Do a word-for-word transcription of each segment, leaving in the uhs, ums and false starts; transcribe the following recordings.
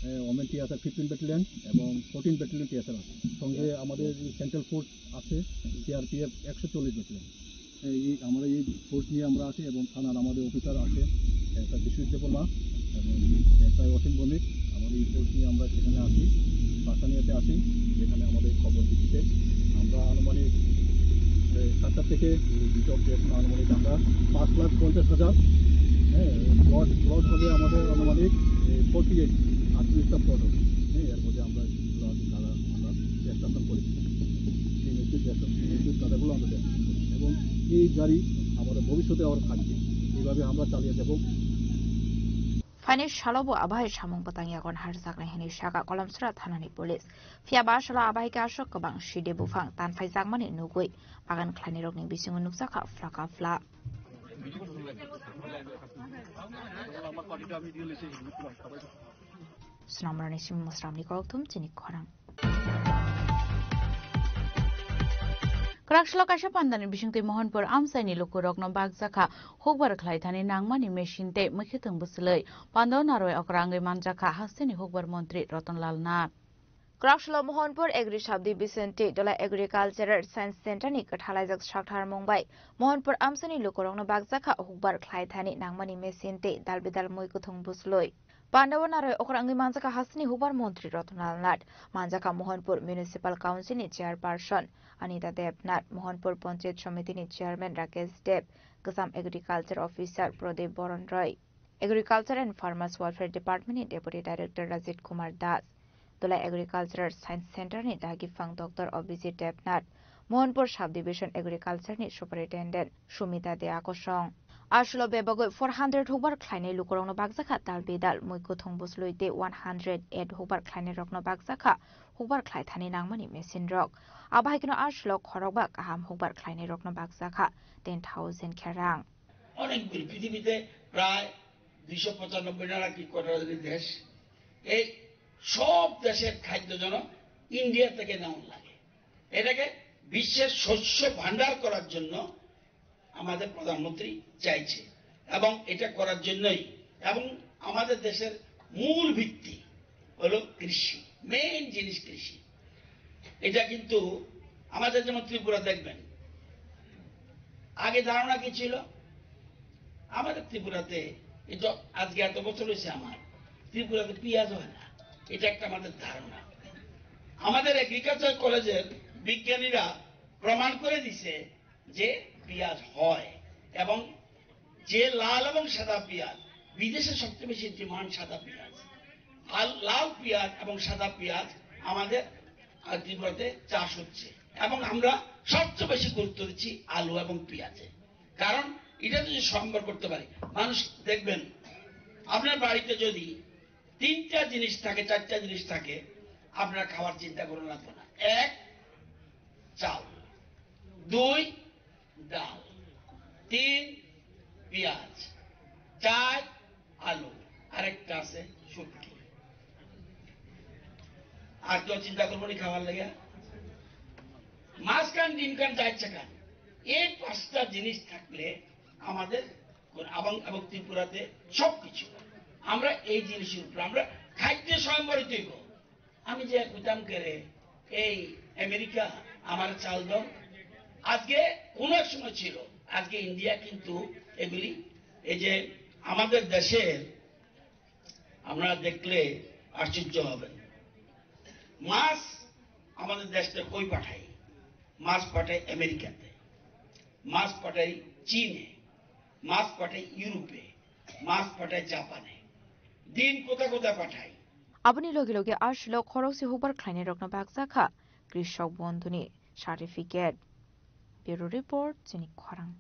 Women TSR fifteen battalion এবং fourteen battalion TSR আছে। সঙ্গে আমাদের সেন্ট্রাল ফোর্স আছে, সিআরপিএফ একশো চল্লিশ ব্যাটালিয়ন। এই আমরা এই ফোর্স নিয়ে আমরা আছি এবং থানার আমাদের অফিসার আছে, একটা বিশ্বজিৎ দেববর্মা এবং একটা অসীম ভৌমিক। আমাদের এই ফোর্স নিয়ে আমরা সেখানে আসি, পাশানিয়াতে আসি, যেখানে আমাদের খবর ভিত্তিতে আমরা আনুমানিক, এ, সাতটা থেকে এই দুটো অবধি এখন আনুমানিক আমরা পাঁচ লাখ পঞ্চাশ হাজার, হ্যাঁ, প্লট, প্লট হবে আমাদের আনুমানিক ফোর্টি এইট, আটত্রিশটা প্লট হবে। হ্যাঁ, এর মধ্যে আমরা যেগুলো আছে তারা আমরা এক্সট্রাকশন করেছি, সেই মেশিন, মেশিন কাদাগুলো আমরা এক্সট্রাকশন করেছি এবং এই গাড়ি আমাদের ভবিষ্যতে আবার থাকবে। এইভাবে আমরা চালিয়ে যাব। Phaini salo bo abai samung bwtang yagon harjaknai hwnwi sakha Kolomsra thanani police. Phiya ba salo abai khe aswk kwbang side buphang tanphaijakmani nugwi bagan khlainirokni bisingo nukjakha phlaka phla. Snamrani simi mwsramni kokthum chini khorang. Kwraksalo kaisa pandani bisingtwi Mohanpur amchaini lukurokno bakjakha hukbar khlaithani nangmani machine tei mwkhwtwng bwchwlwi. Pandao narwi okra wngwi manjakha hasteni hukbar montri Ratan Lal Nath. Kwraksalo Mohanpur Agri Subdivision tei Dola Agricultural Science Center ni kwthalaijak saktharmung bai Mohanpur amchaini lukurokno bakjakha hukbar khlaithani nangmani machine tei dal bidal mui kwthwng bwchwlwi. Pandao narwi okra wngwi manjakha hasteni hukbar montri Ratan Lal Nath, manjakha Mohanpur Municipal Council ni chairperson Anita Debnath, Mohanpur Panchayat Samiti ni chairman Rakesh Deb, Kasam Agriculture Officer Pradip Baran Roy, Agriculture and Farmers Welfare Department ni Deputy Director Rajit Kumar Das, Dola Agricultural Science Center ni dagi phang Doctor Abhijit Debnath, Mohanpur Subdivision Agriculture ni Superintendent Sumita Dea kosong. Aswlo bebagwi four hundred hukbar khlainai lukurokno bakjakha dal bidal mui kwthwng bwchwlwi tei one hundred eight hukbar khlainairokno bakjakha hukbar khlaithani nangmani machine rok. Abo hai kheno aswlo khorokba kaham hukbar khlainairokno bakjakha ten thousand khe rang. অনেকগুলি পৃথিবীতে প্রায় দুইশো পঁচানব্বই না কি কটা জানি দেশ, এই সব দেশের খাদ্য যেন ইন্ডিয়া থেকে নেওয়া লাগে। এটাকে বিশ্বের শস্য ভাণ্ডার করার জন্য আমাদের প্রধানমন্ত্রী চাইছে এবং এটা করার জন্যই, এবং আমাদের দেশের মূল ভিত্তি হলো কৃষি, মেইন জিনিস কৃষি। এটা কিন্তু আমাদের যেমন ত্রিপুরা দেখবেন, আগে ধারণা কি ছিল? আমাদের ত্রিপুরাতে, এটা আজকে এত বছর হয়েছে আমার, ত্রিপুরাতে পেঁয়াজ হয় না, এটা একটা আমাদের ধারণা। আমাদের এগ্রিকালচার কলেজের বিজ্ঞানীরা প্রমাণ করে দিছে যে পেঁয়াজ হয়, এবং যে লাল এবং সাদা পেঁয়াজ, বিদেশে সবচেয়ে বেশি ডিমান্ড সাদা পেঁয়াজ, আর লাল পেঁয়াজ এবং সাদা পেঁয়াজ আমাদের ত্রিপুরাতে চাষ হচ্ছে, এবং আমরা সবচেয়ে বেশি গুরুত্ব দিচ্ছি আলু এবং পেঁয়াজে। কারণ এটা যদি সম্ভব করতে পারি, মানুষ দেখবেন, আপনার বাড়িতে যদি তিনটা জিনিস থাকে, চারটা জিনিস থাকে, আপনার খাওয়ার চিন্তা করা লাগবে না। এক, চাল। দুই, ডাল। তিন, পেঁয়াজ। চার, আলু। আরেকটা আছে শুটকি। আর কেউ চিন্তা করবো নি খাওয়ার লেগে? মাছ খান, ডিম খান, যা ইচ্ছা খান, এই পাঁচটা জিনিস থাকলে আমাদের কোন-, এবং, এবং ত্রিপুরাতে সবকিছু আমরা এই জিনিসের উপরে আমরা খাদ্যে স্বয়ংবরিত হইব। আমি যে কইতাম কেরে, এই আমেরিকা আমার চাল দাও, আজকে কোনো এক সময় ছিল, আজকে ইন্ডিয়া কিন্তু এগুলি, এই যে আমাদের দেশের, আপনারা দেখলে আশ্চর্য হবেন, মাছ আমাদের দেশ থেকে কই পাঠাই? মাছ পাঠাই আমেরিকাতে, মাছ পাঠাই চীনে, মাছ পাঠাই ইউরোপে, মাছ পাঠাই জাপানে। ডিম কোথা কোথা পাঠাই? Aboni logi logi aswlo khorokse hukbar khlainairokno bakjakha Krishok Bondhuni certificate. Bureau Report, Chini Khorang.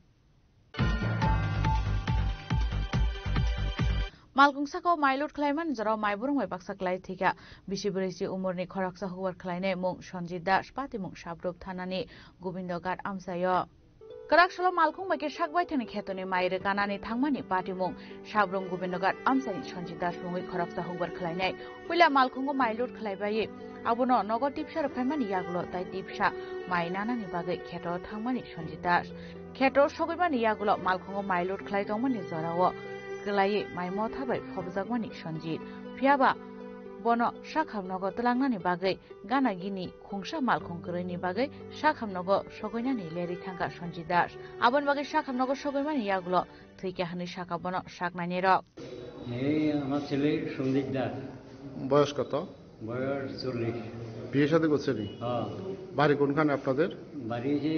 Malkung saka o mai load khlaimani jorao mai burung bai baksa klai thwikha. Bisi bwrwi si umorni khoroksa hukbar khlainai mung Sanjit Das, patimung Sabrup thanani Gobindoghat amchaio. Kwrak salo malkung bai khe sak baithani khetoni mai rwkanani thangmani patimung Sabrup Gobindoghat amchaini Sanjit Das mungwi khoroksa hukbar khlainai. Puila malkhungo mai load khlai baiwi abono nogo tipsa rwphaimani yagulo tai tipsa mai nanani bagwi kheto thangmani Sanjit Das. Kheto sogwimani yagulo malkhungo mai load khlai tongmani jorao kwlaiwi mai motha bai phobjakmani Sanjit. Phiyaba Bono sakhamnogo twlangnani bagwi gana gini khungsa malkhung kwrwini bagwi sakhamnogo sogoinani lerwi thangkha Sanjit Das. Aboni bagwi sakhamnogo sogoimani yagulo thwikha hwnwi sakha bono saknainirok. এই আমার ছেলে সন্দীপ দাস। বয়স কত? বয়স চল্লিশ। বিয়ে শাদী করছেনি? হ্যাঁ। বাড়ি কোনখানে আপনাদের? বাড়ি যে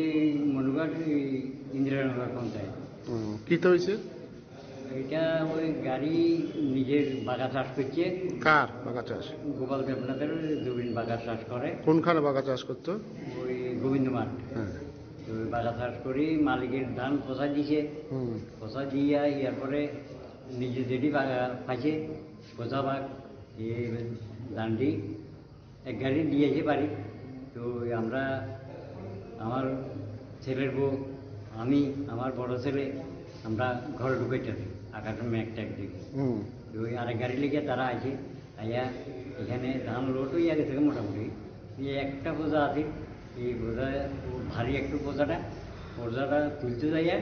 মনুঘাট, এই ইন্দিরানগর পঞ্চায়েত। হুম, কিতা হয়েছে? এটা ওই গাড়ি নিজের বাগা চাষ করছে। কার বাগা চাষ? গোপাল দেবনাথের জমিন বাগা চাষ করে। কোনখানে বাগা চাষ করতো? ওই গোবিন্দ মাঠ। হ্যাঁ। তো ওই বাগা চাষ করি মালিকের ধান পচা দিছে। হুম। পচা দিয়া ইয়ার পরে নিজে যেটি বাগা পাইছে, পচা বাগ, এই ধানটি এক গাড়ি দিয়েছে বাড়ি। তো ওই আমরা, আমার ছেলের বউ, আমি, আমার বড় ছেলে, আমরা ঘরে ঢুকাইতে হবে, আকাশে মেঘ টেঘ দেখি। হুম। তো ওই আরেক গাড়ি লেগে তারা আছে, আইয়া এখানে ধান লোড হইয়া গেছে মোটামুটি। এই একটা বোঝা আছে, এই বোঝা ভারী একটু বোঝাটা, বোঝাটা তুলতে যাইয়া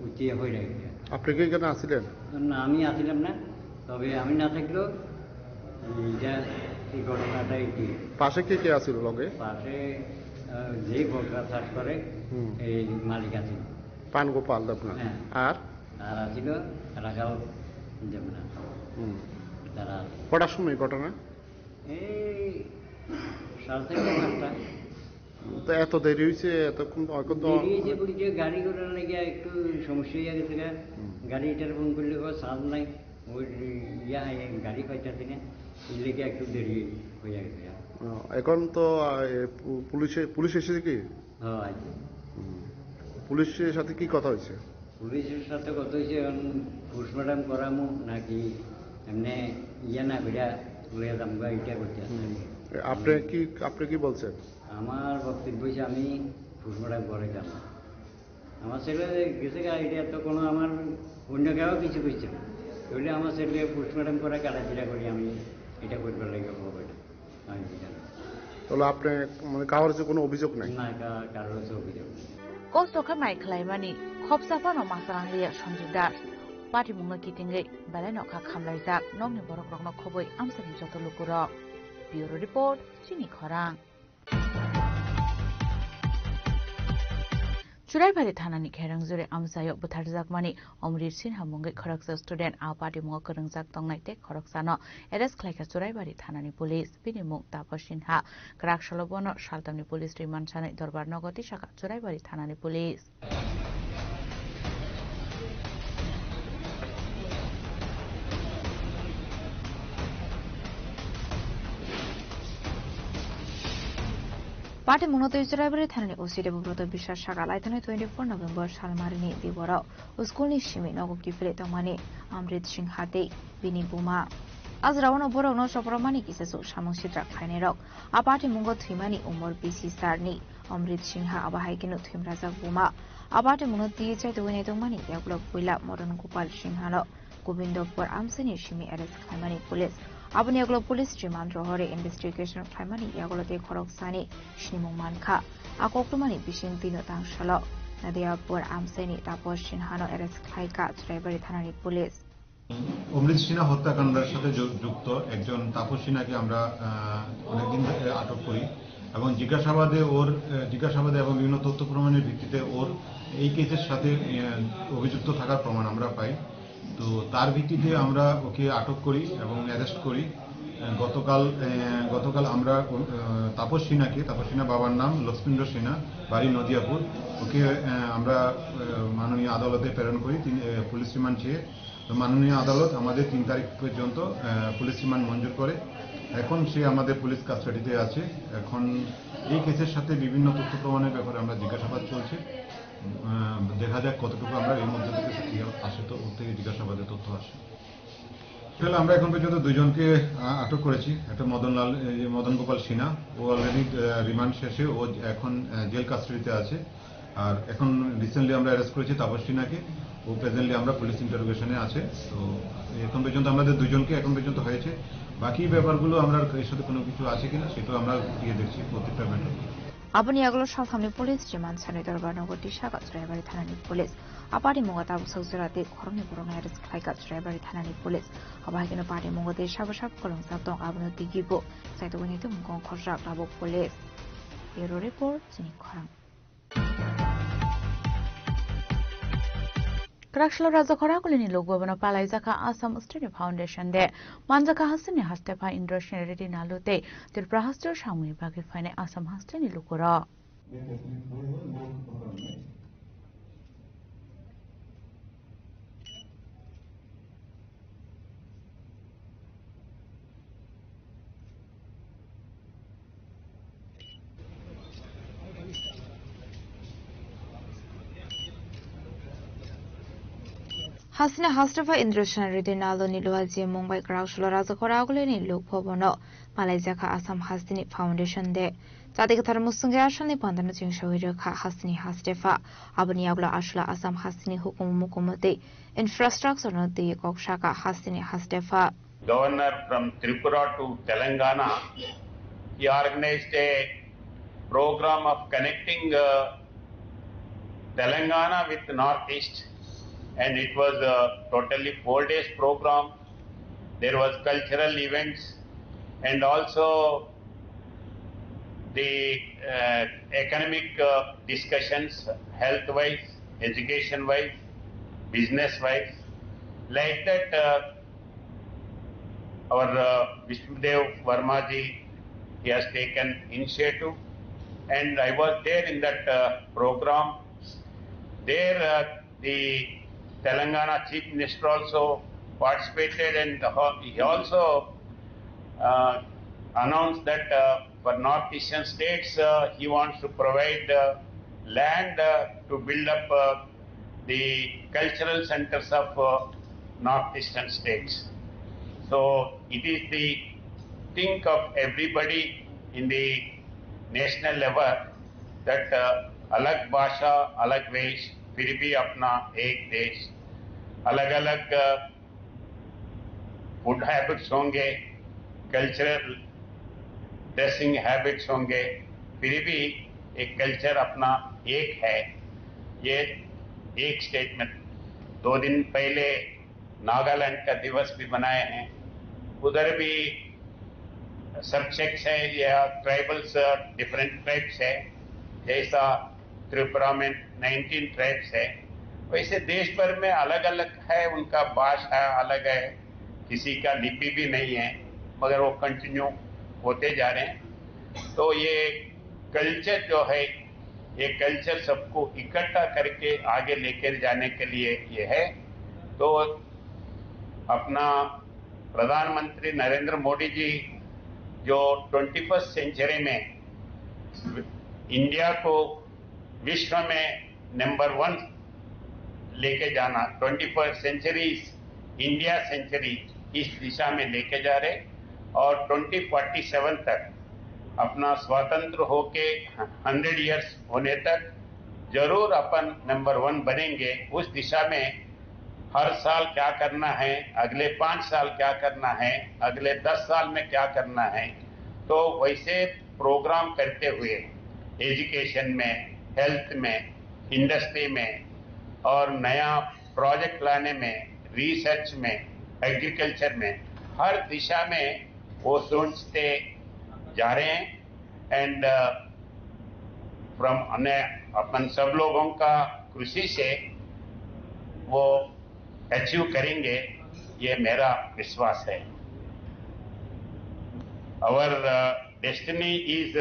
উঠিয়ে হয়ে যায়। আপনি কি এখানে আছিলেন? না, আমি আছিলাম না, তবে আমি না থাকলেও এইটা, এই ঘটনাটা এই কি পাশে কে কে আছিল লগে? পাশে, আহ, যে বকরা চাষ করে, হুম। এই মালিক আছে। পান গোপাল দেবনাথ। হ্যাঁ। আর? আর আছিল রাখাল দেবনাথ। হুম। তারা কটার সময় ঘটনা? এই সাড়ে চারটা, পাঁচটা। তো এত দেরি হইছে, এতক্ষণ তো, এখন তো দেরি হইছে বলতে গাড়ি ঘোড়া লেগে একটু সমস্যা হয়ে গেছে গা। হুম। গাড়ি এটার ফোন করলে কোনো চার্জ নাই, ওই ইয়া, এই গাড়ি পাইতেছে না, এই লেগে একটু দেরি হয়ে গেছে গা। ও, এখন তো, আহ, এ, পু-, পুলিশে, পুলিশ এসেছে কি? হ্যাঁ, আইছে। হুম। পুলিশের সাথে কি কথা হয়েছে? পুলিশের সাথে কথা হয়েছে, এখন পোস্টমর্টম করামু নাকি এমনি ইয়ে না করিয়া লইয়া যামগা, এটা করতে আসছে। হুম। এ, আপনি কি, আপনি কি বলছেন? আমার বক্তব্য হচ্ছে আমি পোস্টমর্টম করে যাবো। আমার ছেলে গেছে গা, এটা তো কোনো আমার অন্য কেউ কিছু করছে না। তাহলে আমার ছেলে পোস্টমর্টম করে কাটাছিড়া করি আমি এটা করবার লাগে হবে না। আমি কি জানি? তাহলে আপনি, মানে, কারোর যে কোনো অভিযোগ নাই? না, কা-, কারোর হচ্ছে অভিযোগ নেই। Kosto khe mai khlaimani khopsa phano ma swrang liya Sanjit Das. Patimungno kitingwi belai nokha khamlaijak, nokni borokrokno khobwi amchaini joto lukurok. Bureau Report, Chini Khorang. Churaibari thanani Kherang Juri amchaio butharjakmani Omrit Sinha mungwi khoroksa student a patimungo kwrwngjak tongnai tei khoroksano arrest khlaikha Churaibari thanani police. Bini mung Tapo Sinha. Kwrak salo bono saltamni police remand sanai dorbar nogo tisakha Churaibari thanani police. Patimungno twi Churaibari thanani O C Debobroto Biswas saka laithani twenty four November salmarini diboro school ni simi nogo kiphilwi tongmani Amrit Singha tei bini buma. A jorao borokno chopropmani kisa chuk samung sitra khlainairok. A patimungo thwimani umor bisi sarni Amrit Singha, abo hai kheno thwimrajak buma. A patimungno twi chaitugwi naitokmani yagulo puila Madan Gopal Singhano Gobindopur amchaini simi arrest khlaimani police. Aboni yagulo police remand rohorwi investigation khlaimani yagulo tei khoroksani sinimung mankha. A koktwmani bising twino tangsalo Nadiapur amchaini Tapo Singhano arrest khlaikha Churaibari thanani police. অমৃত সিনহা হত্যাকাণ্ডের সাথে জ-, যুক্ত একজন তাপস সিনহাকে আমরা, আহ, অনেকদিন ধরে আটক করি এবং জিজ্ঞাসাবাদে ওর, আহ, জিজ্ঞাসাবাদে এবং বিভিন্ন তথ্য প্রমাণের ভিত্তিতে ওর এই কেসের সাথে, আহ, অভিযুক্ত থাকার প্রমাণ আমরা পাই। তো তার ভিত্তিতে আমরা ওকে আটক করি এবং অ্যারেস্ট করি। আহ, গতকাল, আহ, গতকাল আমরা, আহ, তাপস সিনহাকে, তাপস সিনহা বাবার নাম লক্ষ্মীন্দ্র সিনহা, বাড়ি নদিয়াপুর, ওকে, আহ, আমরা, আহ, মাননীয় আদালতে প্রেরণ করি, তিনি, আহ, পুলিশ রিমান্ড চেয়ে। তো মাননীয় আদালত আমাদের তিন তারিখ পর্যন্ত, আহ, পুলিশ রিমান্ড মঞ্জুর করে। এখন সে আমাদের পুলিশ কাস্টাডিতে আছে। এখন এই কেসের সাথে বিভিন্ন তথ্য প্রমাণের ব্যাপারে আমরা জিজ্ঞাসাবাদ চলছে। আহ, দেখা যাক কতটুকু আমরা এর মধ্যে থেকে কি আসে, তো ওর থেকে জিজ্ঞাসাবাদের তথ্য আসে। আসলে আমরা এখন পর্যন্ত দুইজনকে, আহ, আটক করেছি। একটা মদনলাল, এই যে মদন গোপাল সিনহা, ও অলরেডি, আহ, রিমান্ড শেষে ও এখন, আহ, জেল কাস্টাডিতে আছে। আর এখন রিসেন্টলি আমরা অ্যারেস্ট করেছি তাপস সিনহাকে, ও প্রেজেন্টলি আমরা পুলিশ ইন্টারোগেশনে আছে। তো এখন পর্যন্ত আমাদের দুজনকে এখন পর্যন্ত হয়েছে, বাকি ব্যাপারগুলো আমরা এর সাথে কোনো কিছু আছে কিনা সেটাও আমরা খতিয়ে দেখছি প্রত্যেকটা matter. Aboni yagulo salthamni police remand sanwi dorbar nogo tisa Kachraibari thanani police. A parimungo tabuk sok jora tei khoroknwi borokno arrest khlaikha Kachraibari thanani police. Abo hai kheno parimungo tei sabo sabo kwrwngjak tong abono twiwi bo. Saitogwi naitok mukong khorjak tabuk police. Bureau report, chini khorang. Kwraksalo Rajakhor Agulini lukbobano palaijakha Assam State Foundation Day. Manjakha hasteni hastepha Indrasen Reddy Nalu tei Tripura hasteo samungni bagwi phainai Assam hasteni lukurok. Hasteni hastepha Indrasen Reddy Nalu ni luaji mungbai kwraksalo Rajakhor Agulini lukbobano palaijakha Assam hasteni Foundation Day. Chati kwthar musungwi asalni pandano chengsawi rwkha hasteni hastepha. Aboni yagulo aswla Assam hasteni hukumu mukumu tei infrastructure no twiwi kok sakha hasteni hastepha. Governor from Tripura to Telangana, he organized a program of connecting, uh, Telangana with Northeast, and it was a totally four days program. There was cultural events and also the, uh, economic, uh, discussions, health-wise, education-wise, business-wise. Like that, uh, our, uh, Vishnudev Verma ji, he has taken initiative, and I was there in that, uh, program. There, uh, the Telangana Chief Minister also participated, and ho-, he also, uh, announced that, uh, for North Eastern states, uh, he wants to provide, uh, land, uh, to build up, uh, the cultural centers of, uh, North Eastern states. So it is the think of everybody in the national level that, uh, अलग भाषा, अलग वेश, फिर भी अपना एक देश, अलग-अलग, uh, food habits होंगे, cultural dressing habits होंगे, फिर भी एक culture अपना एक है। ये एक statement। दो दिन पहले नागालैंड का दिवस भी मनाए हैं, उधर भी subjects है या tribals, different tribes है, जैसा त्रिपुरा में नाइनटीन ट्राइब्स है, वैसे देश भर में अलग-अलग है, उनका भाषा अलग है, किसी का लिपि भी नहीं है, मगर वो कंटिन्यू होते जा रहे हैं। तो ये कल्चर जो है, ये कल्चर सबको इकट्ठा करके आगे लेकर जाने के लिए ये है। तो अपना प्रधानमंत्री नरेंद्र मोदी जी जो ट्वेंटी फर्स्ट सेंचुरी में इंडिया को विश्व में नंबर वन लेके जाना, twenty first century, India century, इस दिशा में लेके जा रहे और ट्वेंटी फ़ोर्टी सेवन तक अपना स्वतंत्र होके हंड्रेड ईयर्स होने तक जरूर अपन नंबर वन बनेंगे। उस दिशा में हर साल क्या करना है, अगले पाँच साल क्या करना है, अगले दस साल में क्या करना है, तो वैसे प्रोग्राम करते हुए एजुकेशन में, हेल्थ में, इंडस्ट्री में और नया प्रोजेक्ट लाने में, रिसर्च में, एग्रीकल्चर में, हर दिशा में वो सोचते जा रहे हैं। एंड फ्रॉम, हमने अपन सब लोगों का कृषि से वो अचीव करेंगे, ये मेरा विश्वास है। Our destiny is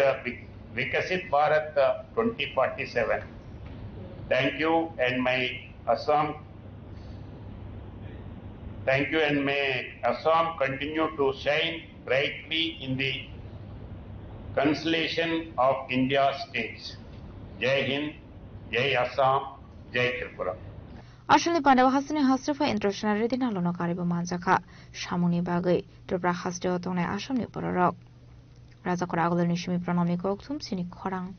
Viksit Bharat twenty forty seven. Thank you and my Assam, thank you and may Assam continue to shine brightly in the constellation of India states. Jai Hind, Jai Assam, Jai Tripura. Asalni pandao hasteni hastepha Indrasen Reddy Naluno karibo manjakha. Samungni bagwi Tripura hasteo tongnai Assamni bororok. Rajakhor Agulini simi Pranamni kokthum chini khorang.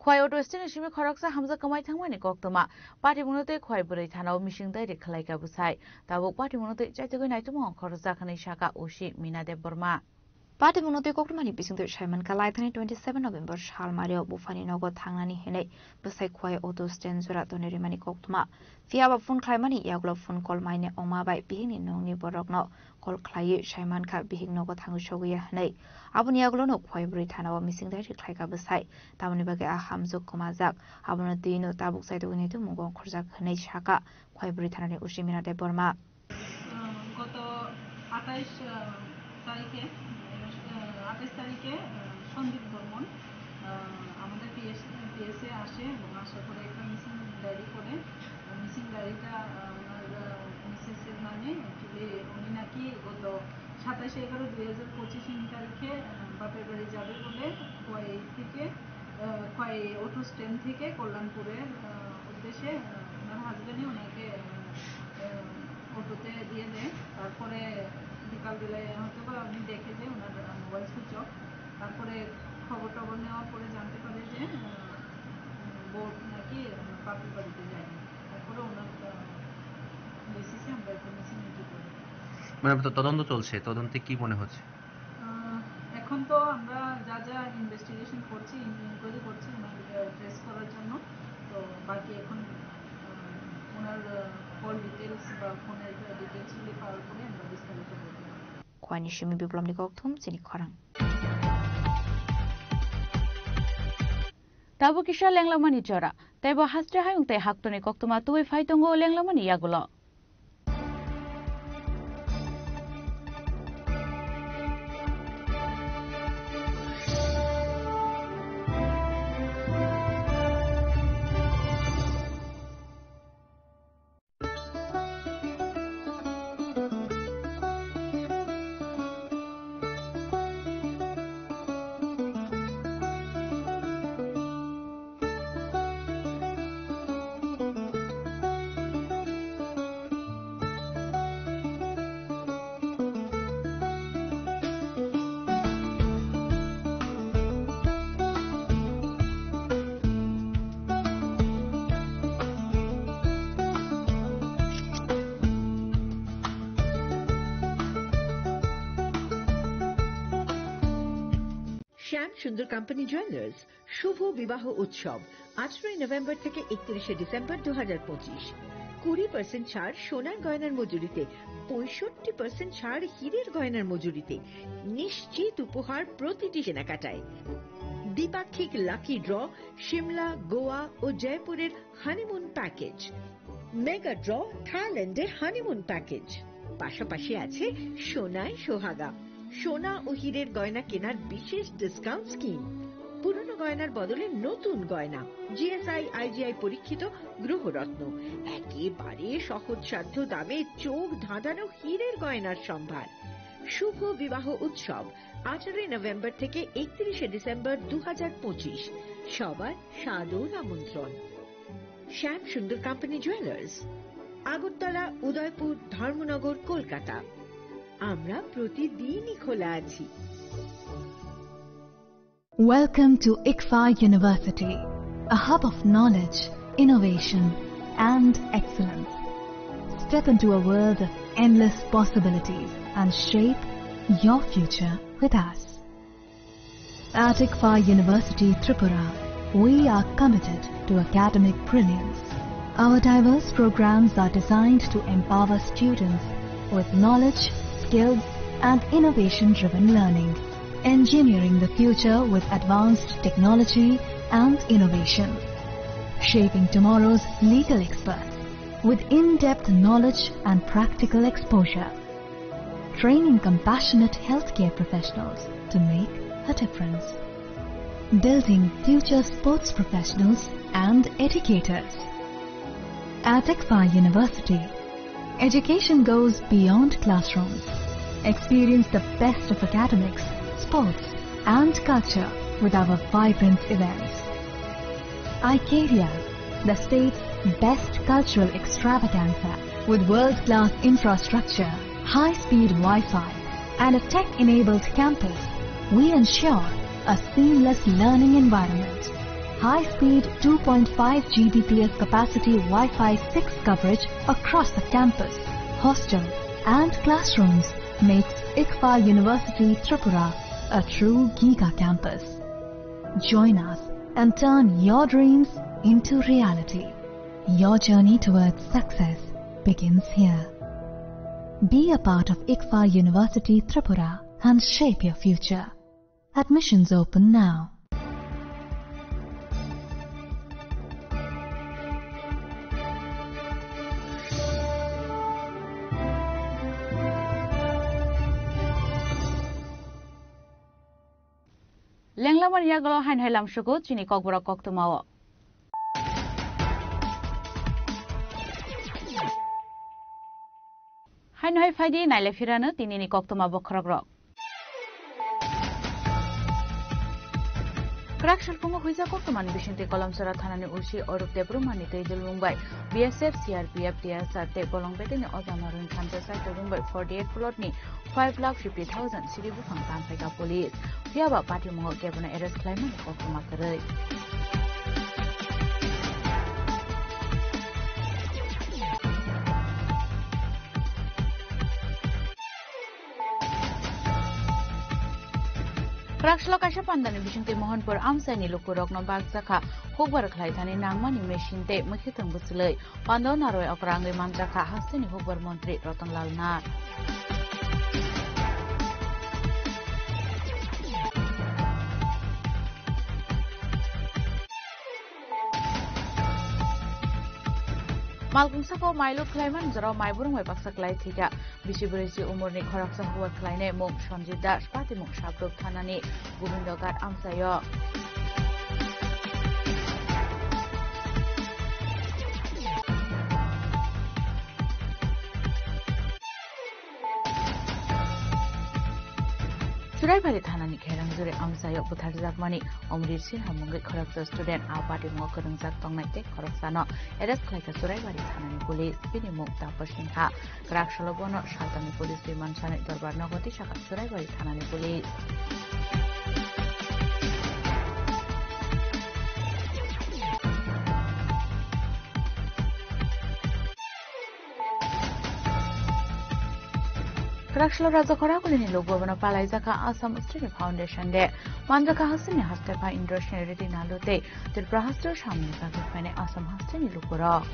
Khwai Auto Stand ni simi khoroksa hamjak kwmai thangmani koktwma. Patimungno tei Khwai Bwrwi Thanao mising dairi khwlaikha bwsai. Tabuk patimungno tei chaitugwi naitugmung khorokjak hwnwi sakha O C Mina Debbarma. Patimungno tei koktwmani bisingtwi saimankha, laithani twenty seven November salmario buphani nogo thangnani hinwi bwsai Khwai auto stand jora tonwi rimani koktwma. Phiya ba phone khlaimani yagulo phone call maine ongma bai bihikni nokni borokno call khlaiwi saimankha bihik nogo thangwi sogwi ya hinwi. Aboni yagulono Khwai bwrwi thanao missing diary khlaikha bwsai. Tamoni bagwi a hamjwk kwmajak. Abono twino tabuk chaitugwi naitukmungo ongkhorjak hinwi sakha Khwai bwrwi thanani O C Mina Debbarma. আহ, গত আঠাইশ, আহ, তারিখে, আহ, আঠাইশ তারিখে, আহ, সন্দীপ বর্মন, আহ, আমাদের পিএস, পিএসএ আসে এবং আসার পরে একটা মিসিং ডায়েরি করে। আহ, মিসিং ডায়েরিটা, আহ, ওনার, আহ, মিসেসের নামে তুলে উনি নাকি গত সাতাশে এগারো দুই হাজার পঁচিশ তারিখে, আহ, বাপের বাড়ি যাবে বলে খোয়াই থেকে, আহ, খোয়াই অটো স্ট্যান্ড থেকে কল্যাণপুরের, আহ, উদ্দেশ্যে, আহ, ওনার হাজবেন্ডই ওনাকে, আহ, আহ, অটোতে দিয়ে দেয়। তারপরে বিকালবেলায় হয়তো বা উনি দেখে যে ওনার, আহ, মোবাইল সুইচ অফ। তারপরে খবর টবর নেওয়ার পরে জানতে পারে যে, আহ, বউ নাকি, আহ, বাপের বাড়িতে যায়নি। তারপরে ওনার, আহ, বেসিসে আমরা একটা মিসিং এন্ট্রি করি। মানে, তো তদন্ত চলছে, তদন্তে কি মনে হচ্ছে? আহ, এখন তো আমরা যা যা ইনভেস্টিগেশন করছি, ইনকোয়ারি করছি, ওনার, আহ, ট্রেস করার জন্য। তো বাকি এখন, আহ, ওনার, আহ, কল ডিটেলস বা ফোনের ডিটেলস গুলি পাওয়ার পরে আমরা বিস্তারিত বলতে পারবো। Khwani simi biplomni kokthum chini khorang. Tabuk kisa lenglamani jora. Teibo haste hayung tei haktorni koktwma tubui phai tongo lenglamani yagulo. শ্যাম সুন্দর কোম্পানি জুয়েলার্স শুভ বিবাহ উৎসব, আঠারোই নভেম্বর থেকে একত্রিশে ডিসেম্বর দু হাজার পঁচিশ। কুড়ি পার্সেন্ট ছাড় সোনার গয়নার মজুরিতে, পঁয়ষট্টি পার্সেন্ট ছাড় হীরের গয়নার মজুরিতে। নিশ্চিত উপহার প্রতিটি কেনাকাটায়। দ্বিপাক্ষিক লাকি ড্র, সিমলা, গোয়া ও জয়পুরের হানিমুন প্যাকেজ। মেগা ড্র, থাইল্যান্ডে হানিমুন প্যাকেজ। পাশাপাশি আছে সোনায় সোহাগা, সোনা ও হীরের গয়না কেনার বিশেষ ডিসকাউন্ট স্কিম। পুরনো গয়নার বদলে নতুন গয়না, জিএসআই, আইজিআই পরীক্ষিত গ্রহরত্ন, একেবারে সহজসাধ্য দামে চোখ ধাঁধানো হীরের গয়নার সম্ভার। শুভ বিবাহ উৎসব, আঠারোই নভেম্বর থেকে একত্রিশে ডিসেম্বর দু হাজার পঁচিশ। সবার সাদর আমন্ত্রণ। Shyam Sundar company jewellers, Agartala, Udaipur, Dharmanagar, Kolkata. আমরা প্রতিদিনই খোলা আছি। Welcome to ICFAI University, a hub of knowledge, innovation, and excellence. Step into a world of endless possibilities and shape your future with us. At ICFAI University Tripura, we are committed to academic brilliance. Our diverse programs are designed to empower students with knowledge, skills, and innovation-driven learning. Engineering the future with advanced technology and innovation. Shaping tomorrow's legal experts with in-depth knowledge and practical exposure. Training compassionate healthcare professionals to make a difference. Building future sports professionals and educators. At ICFAI University, education goes beyond classrooms. Experience the best of academics, sports, and culture with our vibrant events. Icaria, the state's best cultural extravaganza, with world-class infrastructure, high-speed Wi-Fi, and a tech-enabled campus, we ensure a seamless learning environment. High-speed two point five G B P S capacity Wi-Fi six coverage across the campus, hostel, and classrooms makes ICFAI University Tripura A true Giga campus. Join us and turn your dreams into reality. Your journey towards success begins here. Be a part of ICFA University Tripura and shape your future. Admissions open now. Lenglamani yagulo haino hai lamsugo chini kokborok koktwmao. Haino hai phaidi naile phirano tinini koktwma bokhorokrok. Kwrak salphungo huijak koktwmani bisingtwi Kolomsora thanani O C Arup Debbarmani twi dulmung bai B S F, C R P F, T S R tei bolong beteini oja marun thansa sai tubung bai forty eight plot ni five lakh fifty thousand siri buphang tamphaikha police. Phiyaba patimungo kebono arrest khlaimani koktwma kwrwi. Kwraksalo kaisa pandani bisingtwi Mohanpur amchaini lukurokno bakjakha hukbar khlaithani nangmani machine tei mwkhitwng bwchwlwi. Pandao narwai okra wngwi manjakha hasteni hukbar montri Ratan Lal Nath. Malkung saka o mailut khlaimani jorao maiburung bai baksa klai thwikha. Bisi bwrwi si umorni khoroksa hukbar khlainai mung Sanjit Das, patimung Sabrup thanani Gobindo Ghat amchaio. Churaibari thanani Kherang Juri amchaio butharjakmani Omrit Singha mungwi khoroksa student a patimungo kwrwngjak tongnai tei khoroksano arrest khlaikha Churaibari thanani police. Bini mung Tapar Singha. Kwraksalo bono saltangni police twi mansani dorbar nogo twi sakha Churaibari thanani police. Kwraksalo Raja Khoragulini Lok Bhavan-o palaijakha Assam Australian Foundation Day. Manjakha hasteni haste pha Indroshni Reddy Nalu tei Tripura haste samni bagwi phainai Assam hasteni lukurok.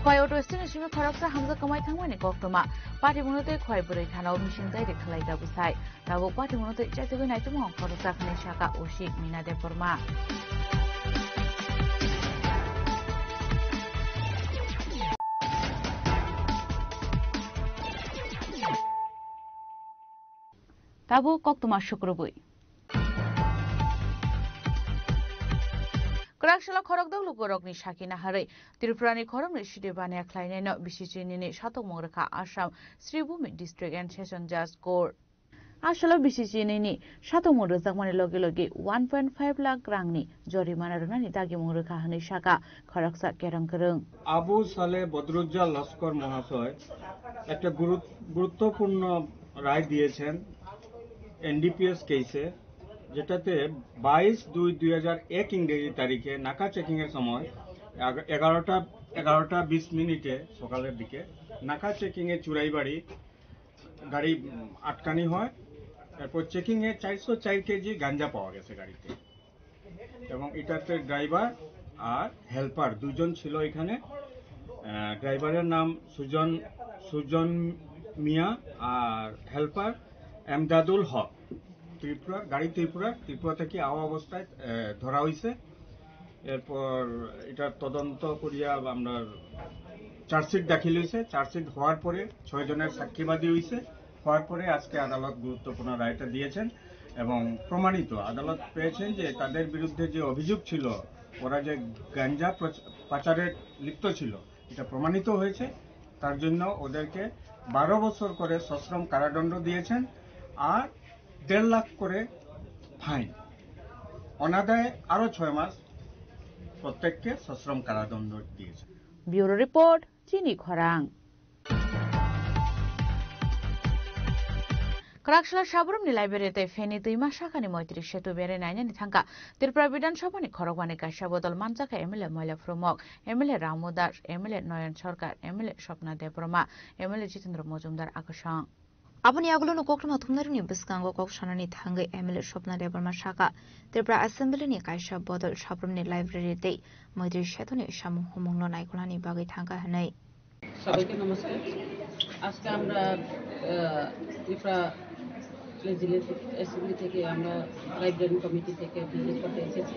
Khwai auto stand ni simi khoroksa hamjak kwmai thangmani koktwma. Patimungno tei Khwai bwrwi thanao missing direct khlaijak bwsai. Tabuk patimungno tei chaitugwi naitukmung khoroksa khnwi saka O C Mina Debbarma. Tabuk koktwma sukrubwi. Kwraksalo khorokdok lukurokni saki naharwi Tripurani khoroknwi side baniya khlainaino B C C nini satokmung rwkha Assam Sribhumi District and Session Judge Court. Asalo B C C nini satokmung rwjakmani logi logi one point five lakh rangni jorimana rwnani dagimung rwkha hwnwi saka khoroksa kerong kwrwng. Abu সালে বদরুজ্জাল লস্কর মহাশয় একটা গুরুত-, গুরুত্বপূর্ণ রায় দিয়েছেন এনডিপিএস কেসে, যেটাতে বাইশ দুই দুই হাজার এক ইংরেজি তারিখে নাকা চেকিং এর সময় এগা-, এগারোটা, এগারোটা বিশ মিনিটে সকালের দিকে নাকা চেকিং এ চুরাইবাড়ি গাড়ি, উম, আটকানি হয়। এরপর চেকিং এ চারশো চার কেজি গাঞ্জা পাওয়া গেছে গাড়িতে, এবং এটাতে ড্রাইভার আর হেল্পার দুজন ছিল এখানে। আহ, ড্রাইভারের নাম সুজন, সুজন মিয়া, আর হেল্পার এমদাদুল হক। ত্রিপুরা, গাড়ি ত্রিপুরা, ত্রিপুরা থেকে আওয়া অবস্থায়, আহ, ধরা হয়েছে। এরপর এটা তদন্ত করিয়া আমরা চার্জশিট দাখিল হয়েছে। চার্জশিট হওয়ার পরে ছয় জনের সাক্ষীবাদী হয়েছে। হওয়ার পরে আজকে আদালত গুরুত্বপূর্ণ রায়টা দিয়েছেন এবং প্রমাণিত, আদালত পেয়েছেন যে তাদের বিরুদ্ধে যে অভিযোগ ছিল, ওরা যে গাঞ্জা প্রচ-, পাচারে লিপ্ত ছিল, এটা প্রমাণিত হয়েছে। তার জন্য ওদেরকে বারো বছর করে সশ্রম কারাদণ্ড দিয়েছেন আর দেড় লাখ করে ফাইন, অনাদায়ে আরও ছয় মাস প্রত্যেককে সশ্রম কারাদণ্ড দিয়েছেন। Bureau report, Chini Khorang. Kwraksla Sabrum ni library tei Feni Twima sakani Moitri Setu berai nainani thangkha Tripura Bidhan Sabha ni khorokbani kaisa bodol manjakha M L A Moila Phrumok, M L A Ramu Das, M L A Noyon Sarkar, M L A Swapna Debbarma, M L A Jitendra Mojumdar akwchwng. Aboni yagulo no koktwma thumnairokni bwskango kok sanani thangwi M L A Swapna Debbarma sakha, Tripura Assembly ni kaisa bodol Sabrum ni library tei Moitri Setu ni samung humung no naikolnani bagwi thangkha hwnwi. সবাইকে নমস্কার। আজকে আমরা, আহ, Tripura legislative assembly থেকে আমরা library committee থেকে ভিজিট করতে এসেছি।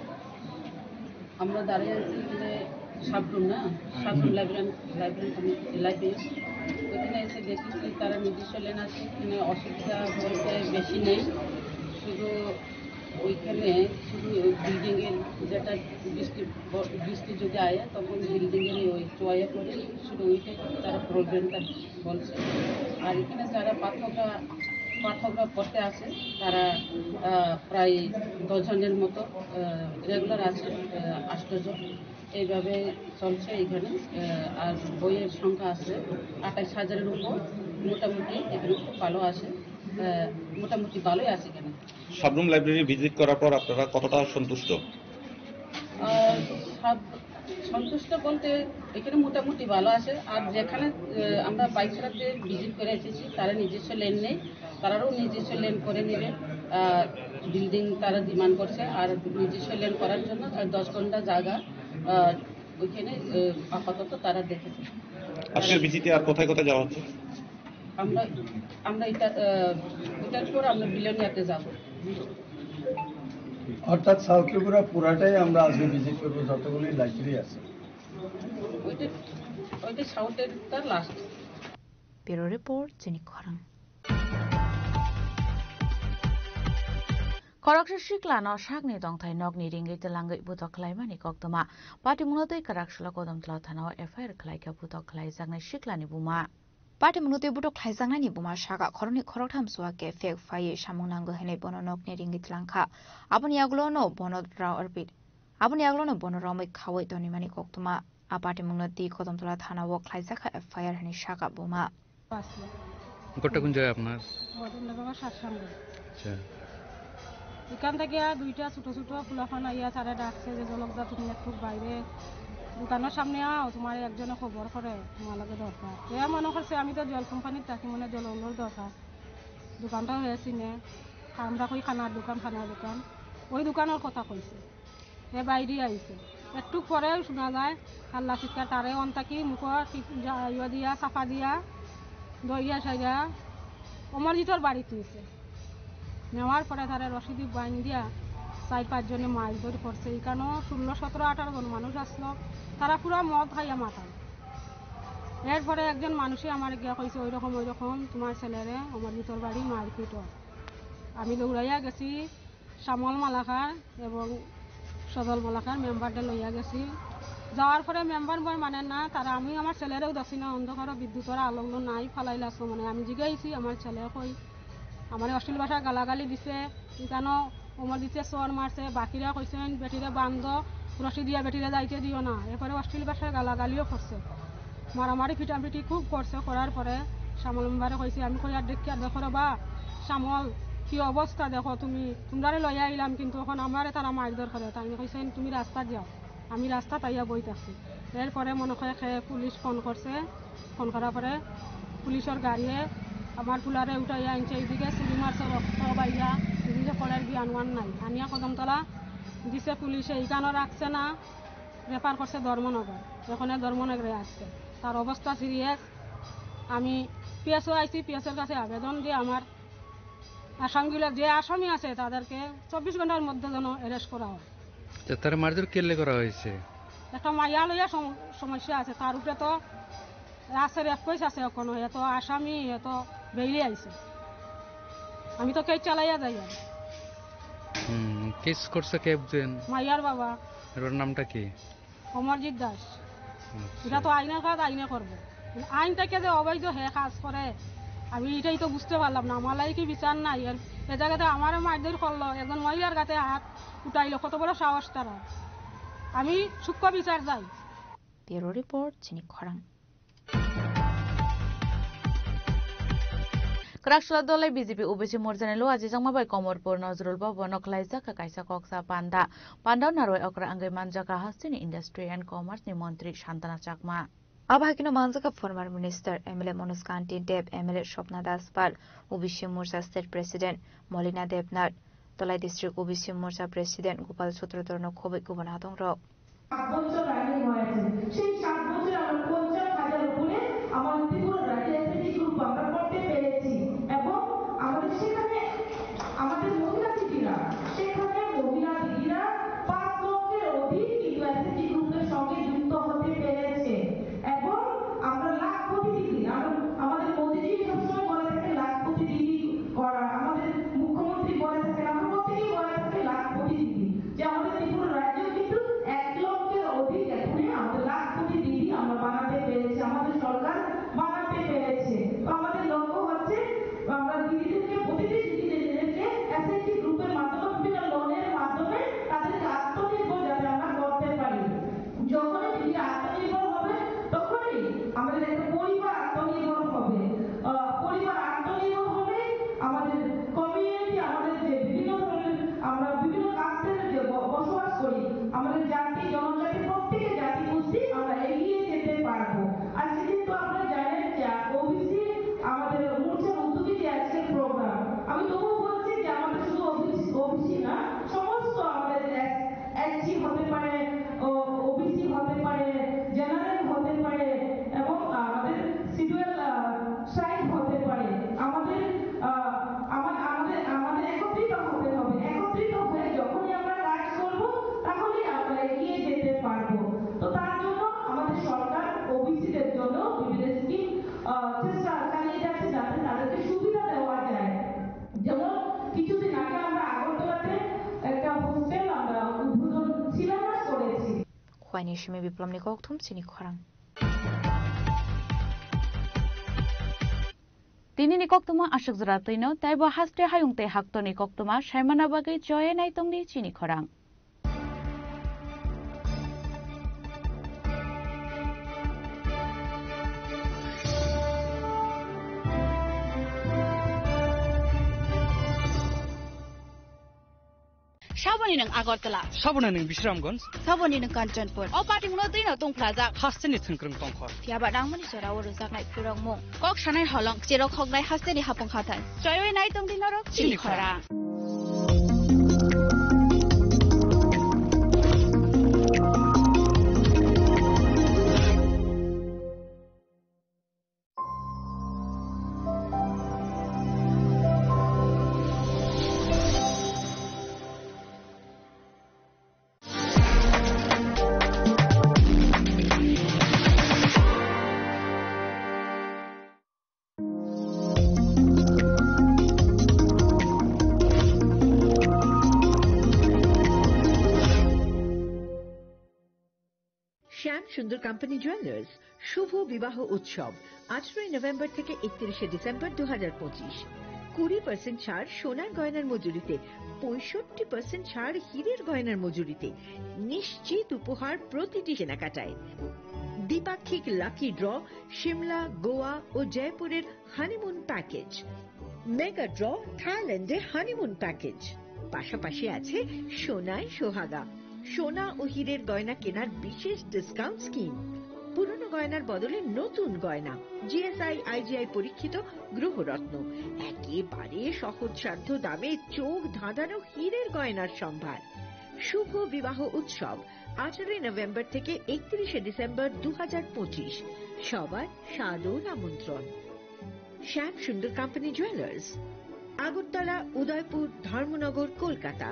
আমরা দাঁড়িয়ে আছি এখানে সাবরুম না, Sabroom library, library committee, library. ওখানে এসে দেখেছি তারা নিজস্ব লেন আছে, এখানে অসুবিধা বলতে বেশি নেই, শুধু ওইখানে শুধু ওই বিল্ডিং এর যেটা বৃষ্টি ব-, বৃষ্টি যদি আয় তখন বিল্ডিং এর ওই চয়ে পড়ে, শুধু ওইটাই তারা প্রবলেমটা বলছে। আর এখানে যারা পাঠকরা, পাঠকরা পড়তে আসে তারা, আহ, প্রায় দশ জনের মতো, আহ, রেগুলার আছে, আহ, আষ্ট জন। এইভাবে চলছে এখানে। আহ, আর বইয়ের সংখ্যা আছে আঠাইশ হাজারের উপর, মোটামুটি এখানে খুব ভালো আছে, আহ, মোটামুটি ভালোই আছে এখানে। সাবরুম লাইব্রেরি ভিজিট করার পর আপনারা কতটা সন্তুষ্ট? আহ, সাব-, সন্তুষ্ট বলতে এখানে মোটামুটি ভালো আছে। আর যেখানে, আহ, আমরা বাইশরাতে ভিজিট করে এসেছি, তারা নিজস্ব লেন নেই, তারারও নিজস্ব লেন করে নেবে। আহ, বিল্ডিং তারা ডিমান্ড করছে, আর নিজস্ব লেন করার জন্য তার দশ ঘন্টা জায়গা, আহ, ওইখানে, আহ, আপাতত তারা দেখেছে। আজকের ভিজিটে আর কোথায় কোথায় যাওয়া হচ্ছে? আমরা, আমরা এটা, আহ, এটার পর আমরা বিলোনিয়াতে যাব। অর্থাৎ সাউথ ত্রিপুরা পুরাটাই আমরা আজকে ভিজিট করবো, যতগুলি লাইব্রেরি আছে। ওইটা, ওইটা সাউথের তার last. Bureau Report, Chini Khorang. Khoroksa siklano sakni tongthai nokni ringwi twlangwi butok khlaimani koktwma. Patimungno twi kwraksalo Kodomtla thanao F I R khlaikha butok khlaijaknai siklani buma. Patimungno twi butok khlaijaknaini buma saka khoroknwi khoroktham chuwa khe phek phaiwi samung nango hwnwi bono nokni ringwi twlangkha. Aboni yagulono bono rao arpit. Aboni yagulono bono romwi khaui tonimani koktwma. A patimungno twi Kodomtla thanao khlaijakha F I R hwnwi saka buma. ঘরটা কোন জায়গায় আপনার? ঘটনা বাবা সাতসাঙ্গু। আচ্ছা। এখান থেকে আর দুইটা ছোট ছোট পোলাপান আইয়া তারা ডাকছে যে, "জনকদা, তুমি একটু বাইরে দোকানের সামনে আও, তোমার একজনে খবর করে, তোমার লগে দরকার।" এ মনে করছে আমি তো জল কোম্পানির থাকি, মনে জল ওগুলোর দরকার। দোকানটা হয়েছি নে, আমরা কই খানার দোকান, খানার দোকান, ওই দোকানের কথা কইছে। এ বাইরে আইছে। একটু পরে শোনা যায় কান্না চিৎকার, তারে অন্তাকি মুখ টিপ-, জা-, ইয়া দিয়া, চাপা দিয়া, দইয়া সাইয়া অমরজিতর বাড়িত নিছে। নেওয়ার পরে তারে রশিদি বাইন দিয়া চার পাঁচ জনে মারধর করছে। এখানেও ষোলো, সতেরো, আঠারো জন মানুষ আসলো, তারা পুরা মদ খাইয়া মাতাল। এরপরে একজন মানুষে আমার গিয়া কইছে, "ওই রকম, ওই রকম তোমার ছেলেরে অমরজিতর বাড়ি মারপিট হয়।" আমি দৌড়াইয়া গেছি, শ্যামল মালাকার এবং সজল মালাকার মেম্বাররে লইয়া গেছি। যাওয়ার পরে মেম্বার বয় মানে না, তারা, আমি আমার ছেলেরেও দেখছি না, অন্ধকারও বিদ্যুতের আলো নাই, ফালাইলা আসলো মানে। আমি জিগাইছি আমার ছেলে কই, আমারে অশ্লীল ভাষায় গালাগালি দিছে, এখানো অমরজিতে চর মারছে, বাকিরা কইছেন বেটিরে বান্ধ, রশি দিয়া বেটিরে যাইতে দিও না। এরপরে অশ্লীল ভাষায় গালাগালিও করছে। মারামারি পিটাপিটি খুব করছে, করার পরে শ্যামল মেম্বারে কইছে, আমি কই, "আর দেখিয়া দেখো রে বা, শ্যামল, কি অবস্থা দেখো তুমি, তোমরারে লইয়া আইলাম, কিন্তু এখন আমারে তারা মারধর করে।" তাই কইছেন, "তুমি রাস্তা যাও।" আমি রাস্তাত আইয়া বই থাকছি। এরপরে মনে হয় সে পুলিশ ফোন করছে, ফোন করার পরে পুলিশের গাড়িয়ে আমার পোলারে উঠাইয়া আনছে এইদিকে, ছুরি মারছে, রক্ত বাইয়া, এইদিকে পড়ার জ্ঞান ওয়ান নাই। আনিয়া কদমতলা দিছে পুলিশে, এইখানে রাখছে না, রেফার করছে ধর্মনগর, এখানে ধর্মনগরে আসছে। তার অবস্থা সিরিয়াস। আমি পিএসও আইছি, পিএসওর কাছে আবেদন যে আমার আসামিগুলো, যে আসামি আছে তাদেরকে চব্বিশ ঘন্টার মধ্যে যেন অ্যারেস্ট করা হয়। তো তারা মারধর কেলে করা হয়েছে? একটা মাইয়া লইয়া সম-, সমস্যা আছে, তার উপরে তো আছে, রেপ কেস আছে, এখনো এত আসামি, এত বেইলে আইছে। আমি তো কেস চালাইয়া যাই আর। হুম, কেস করছে কে একজন? মাইয়ার বাবা। এর নামটা কি? অমরজিৎ দাস। আচ্ছা। এটা তো আইনের কাজ আইনে করবো। আইন থেকে যে অবৈধ হে কাজ করে, আমি এটাই তো বুঝতে পারলাম না। আমার লাগি কি বিচার নাই? এর, এ জায়গাতে আমারে মারধর করলো, একজন মহিলার গাতে হাত উঠাইলো, কত বড় সাহস তারা। আমি সূক্ষ্ম বিচার চাই। Bureau Report, Chini Khorang. Kwraksla dol bai B J P O B C morchani luo ajijakma bai Komorpur Nazrul Bhavan o khlaijak kha kaisa koksa panda. Panda o narwai okra wngwi manjak kha hasteni Industry and Commerce ni montri Santana Chakma. Abo hai kheno manjak kha former minister, M L A Manoj Kanti Deb, M L A Swapna Das Pal, O B C Morcha State President Molina Debnath, Dhalai District O B C Morcha President Gopal Sutradhar no khobwi kubun adongrok. সাত বছর রানিং হয়েছে, সেই সাত বছরে আমরা পঞ্চাশ হাজার উপরে আমাদের ত্রিপুরা রাজ্যে এসএইচজি গ্রুপ আমরা করতে পেরেছি। এবং আমাদের সেখানে আমাদের মহিলা দিদিরা, সেখানে মহিলা দিদিরা পাঁচ লক্ষের অধিক কিন্তু এসএইচজি গ্রুপের সঙ্গে যুক্ত হতে পেরেছে। এবং আমরা লাখপতি দিদি, আমরা, আমাদের মোদিজি সবসময় বলে থাকে লাখপতি দিদি করা, আমাদের মুখ্যমন্ত্রী বলে থাকে, আমরা প্রত্যেকেই বলে থাকে লাখপতি দিদি। যে আমাদের ত্রিপুরা রাজ্যেও কিন্তু এক লক্ষের অধিক এখনই আমাদের লাখপতি দিদি আমরা বানাতে পেরেছি, আমাদের সরকার বানাতে পেরেছে। তো আমাদের লক্ষ্য হচ্ছে আমরা দিদিদেরকে, প্রতিটি দিদিদেরকে এসএইচজি গ্রুপের মাধ্যমে, বিভিন্ন লোনের মাধ্যমে তাদেরকে আত্মনির্ভর যাতে আমরা করতে পারি। যখনই দিদিরা আত্মনির্ভর হবে, তখনই আমাদের একটা পরিবার আত্মনির্ভর হবে। আহ, পরিবার আত্মনির্ভর হলে আমাদের কমিউনিটি, আমাদের যে বিভিন্ন ধরনের, আমরা বিভিন্ন কাস্টের যে ব-, বসবাস করি, আমাদের জাতি, জনজাতি, প্রত্যেকের জাতিগোষ্ঠী আমরা এগিয়ে যেতে পারবো। আজকে কিন্তু আপনারা জানেন যে ওবিসি আমাদের মোর্চার উদ্যোগে যে আজকের প্রোগ্রাম, আমি তবুও বলছি যে আমাদের শুধু ওবিসি, ওবিসি না, সমস্ত আমাদের এস-, এসসি হতে পারে, ও, ওবিসি হতে পারে, জেনারেল হতে পারে এবং আমাদের শিডিউল, আহ, ট্রাইব হতে পারে। আমাদের, আহ, আমা-, আমাদের, আমাদের একত্রিত হতে হবে। একত্রিত হয়ে যখনই আমরা কাজ করব, তাহলেই আমরা এগিয়ে যেতে পারবো। তো তার জন্য আমাদের সরকার ওবিসিদের জন্য বিভিন্ন স্কিম, আহ, চেষ্টা চালিয়ে যাচ্ছে, যাতে তাদেরকে সুবিধা দেওয়া যায়। যেমন কিছুদিন আগে আমরা আগরতলাতে একটা হোস্টেল আমরা উদ্বোধন শিলান্যাস করেছি। Huaini simi Biplomni kokthum chini khorang. Tinini koktwma aswk jora twino, teibo haste hayung tei haktorni koktwma saimana bagwi choye naitongdi chini khorang. Saboni nwng Agartala. Saboni nwng Bisramganj. Saboni nwng Kanchanpur. O patimungno twino tongphlajak. Hasteni thwngkwrwng tongkhor. Phiyaba nangmani jorao rwjaknai phirokmung. Kok sanai holong, cherok hoknai hasteni hapung hathai. Choiwi naitongdi norok chini khorang. শ্যাম Sundar company jewellers শুভ বিবাহ উৎসব আঠারোই নভেম্বর থেকে একত্রিশে ডিসেম্বর দু হাজার পঁচিশ। কুড়ি পার্সেন্ট ছাড় সোনার গয়নার মজুরিতে, পঁয়ষট্টি পার্সেন্ট ছাড় হীরের গয়নার মজুরিতে, নিশ্চিত উপহার প্রতিটি কেনাকাটায়। দ্বিপাক্ষিক লাকি ড্র, সিমলা, গোয়া ও জয়পুরের হানিমুন প্যাকেজ, মেগা ড্র, থাইল্যান্ডে হানিমুন প্যাকেজ, পাশাপাশি আছে সোনায় সোহাগা, সোনা ও হীরের গয়না কেনার বিশেষ ডিসকাউন্ট স্কিম, পুরনো গয়নার বদলে নতুন গয়না, জিএসআই আইজিআই পরীক্ষিত গ্রহরত্ন, একেবারে সহজসাধ্য দামে চোখ ধাঁধানো হীরের গয়নার সম্ভার। শুভ বিবাহ উৎসব আঠারোই নভেম্বর থেকে একত্রিশে ডিসেম্বর দু হাজার পঁচিশ। সবার সাদর আমন্ত্রণ। Shyam Sundar company jewellers, Agartala, Udaipur, Dharmanagar, Kolkata.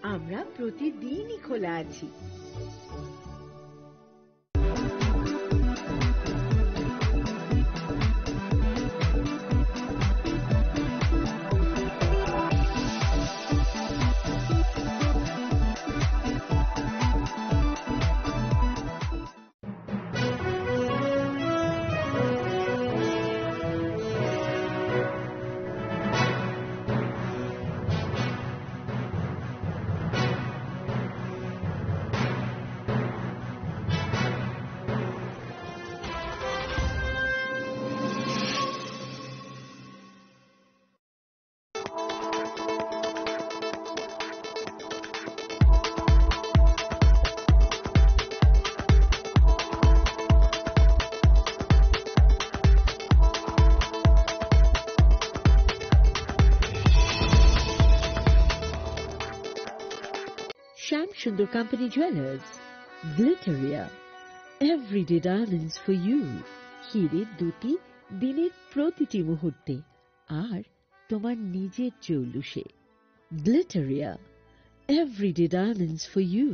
আমরা প্রতিদিনই খোলা আছি। Shyam Sundar company jewellers, Glitteria, everyday diamonds for you. হিরে দুটি দিনের প্রতিটি মুহূর্তে আর তোমার নিজের জৌলুসে। Glitteria, everyday diamonds for you.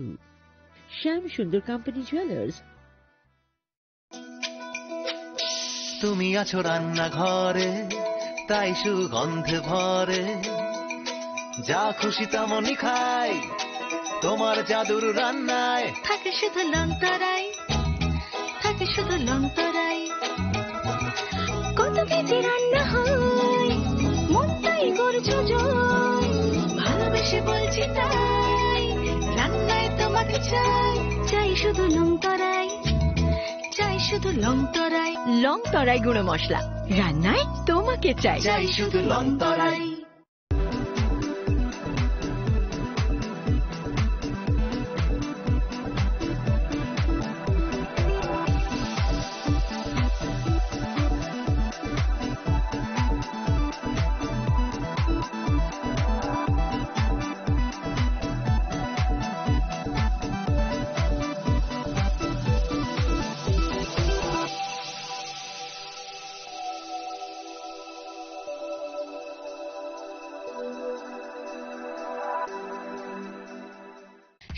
Shyam Sundar company jewellers. তুমি আছো রান্নাঘরে, তাই সুগন্ধে ভরে। যা খুশি তেমনই খাই, তোমার জাদুর রান্নায়। থাকে শুধু লংতরাই, থাকে শুধু লংতরাই। কত কেজি রান্না হয়, মনটাই করছো জয়। ভালোবেসে বলছি তাই, রান্নায় তোমাকে চাই। চাই শুধু লংতরাই, চাই শুধু লংতরাই। লংতরাই গুঁড়ো মশলা, রান্নায় তোমাকে চাই। চাই শুধু লংতরাই।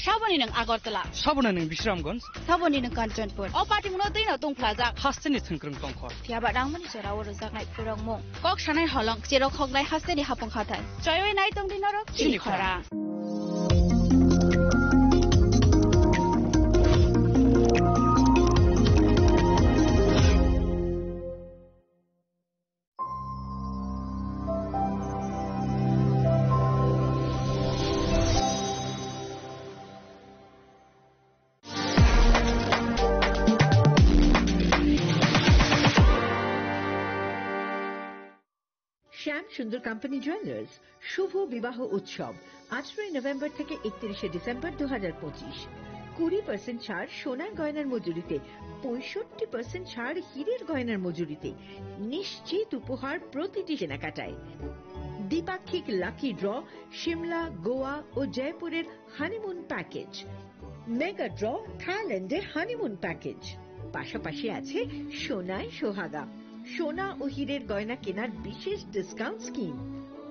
Saboni nwng Agartala. Saboni nwng Bisramganj. Saboni nwng Kanchanpur. O patimungno twino tungphlajak. Hasteni thwngkwrwng tongkhor. Phiyaba rangmani jorao rwjaknai phurokmung. Kok sanai holong, cherok hoknai hasteni hapung hathai. Choiwi nai tongdi norok chini khorang. শ্যাম Sundar company jewellers শুভ বিবাহ উৎসব, আঠারোই নভেম্বর থেকে একত্রিশে ডিসেম্বর দু হাজার পঁচিশ। কুড়ি পার্সেন্ট ছাড় সোনার গয়নার মজুরিতে, পঁয়ষট্টি পার্সেন্ট ছাড় হীরের গয়নার মজুরিতে, নিশ্চিত উপহার প্রতিটি কেনাকাটায়। দ্বিপাক্ষিক লাকি ড্র, সিমলা, গোয়া ও জয়পুরের হানিমুন প্যাকেজ, মেগা ড্র, থাইল্যান্ডের হানিমুন প্যাকেজ। পাশাপাশি আছে সোনায় সোহাগা, সোনা ও হীরের গয়না কেনার বিশেষ ডিসকাউন্ট স্কিম,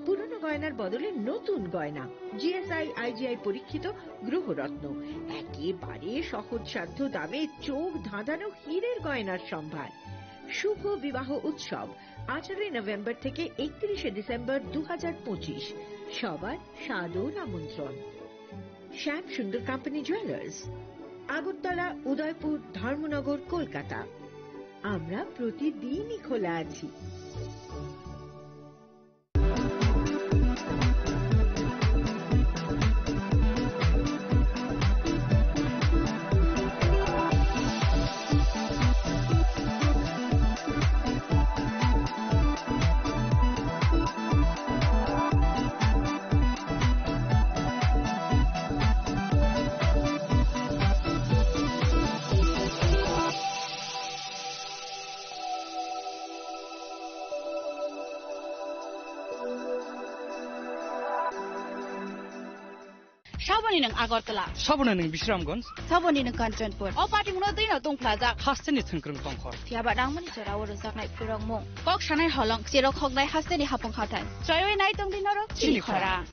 পুরনো গয়নার বদলে নতুন গয়না, জিএসআই, আইজিআই পরীক্ষিত গ্রহরত্ন, একেবারে সহজসাধ্য দামে চোখ ধাঁধানো হীরের গয়নার সম্ভার। শুভ বিবাহ উৎসব, আঠারোই নভেম্বর থেকে একত্রিশে ডিসেম্বর দু হাজার পঁচিশ। সবার সাদর আমন্ত্রণ। Shyam Sundar company jewellers, Agartala, Udaipur, Dharmanagar, Kolkata. আমরা প্রতিদিনই খোলা আছি। Saboni nwng Agartala. Saboni nwng Bisramganj. Saboni nwng Kanchanpur. O patimungno twino tungphlajak. Hasteni thwngkwrwng tongkhor. Phiyaba rangmani jorao rwjaknai phurokmung. Kok sanai holong, cherok hoknai hasteni hapung hathai. Choiwi nai tongdi norok chini khorang.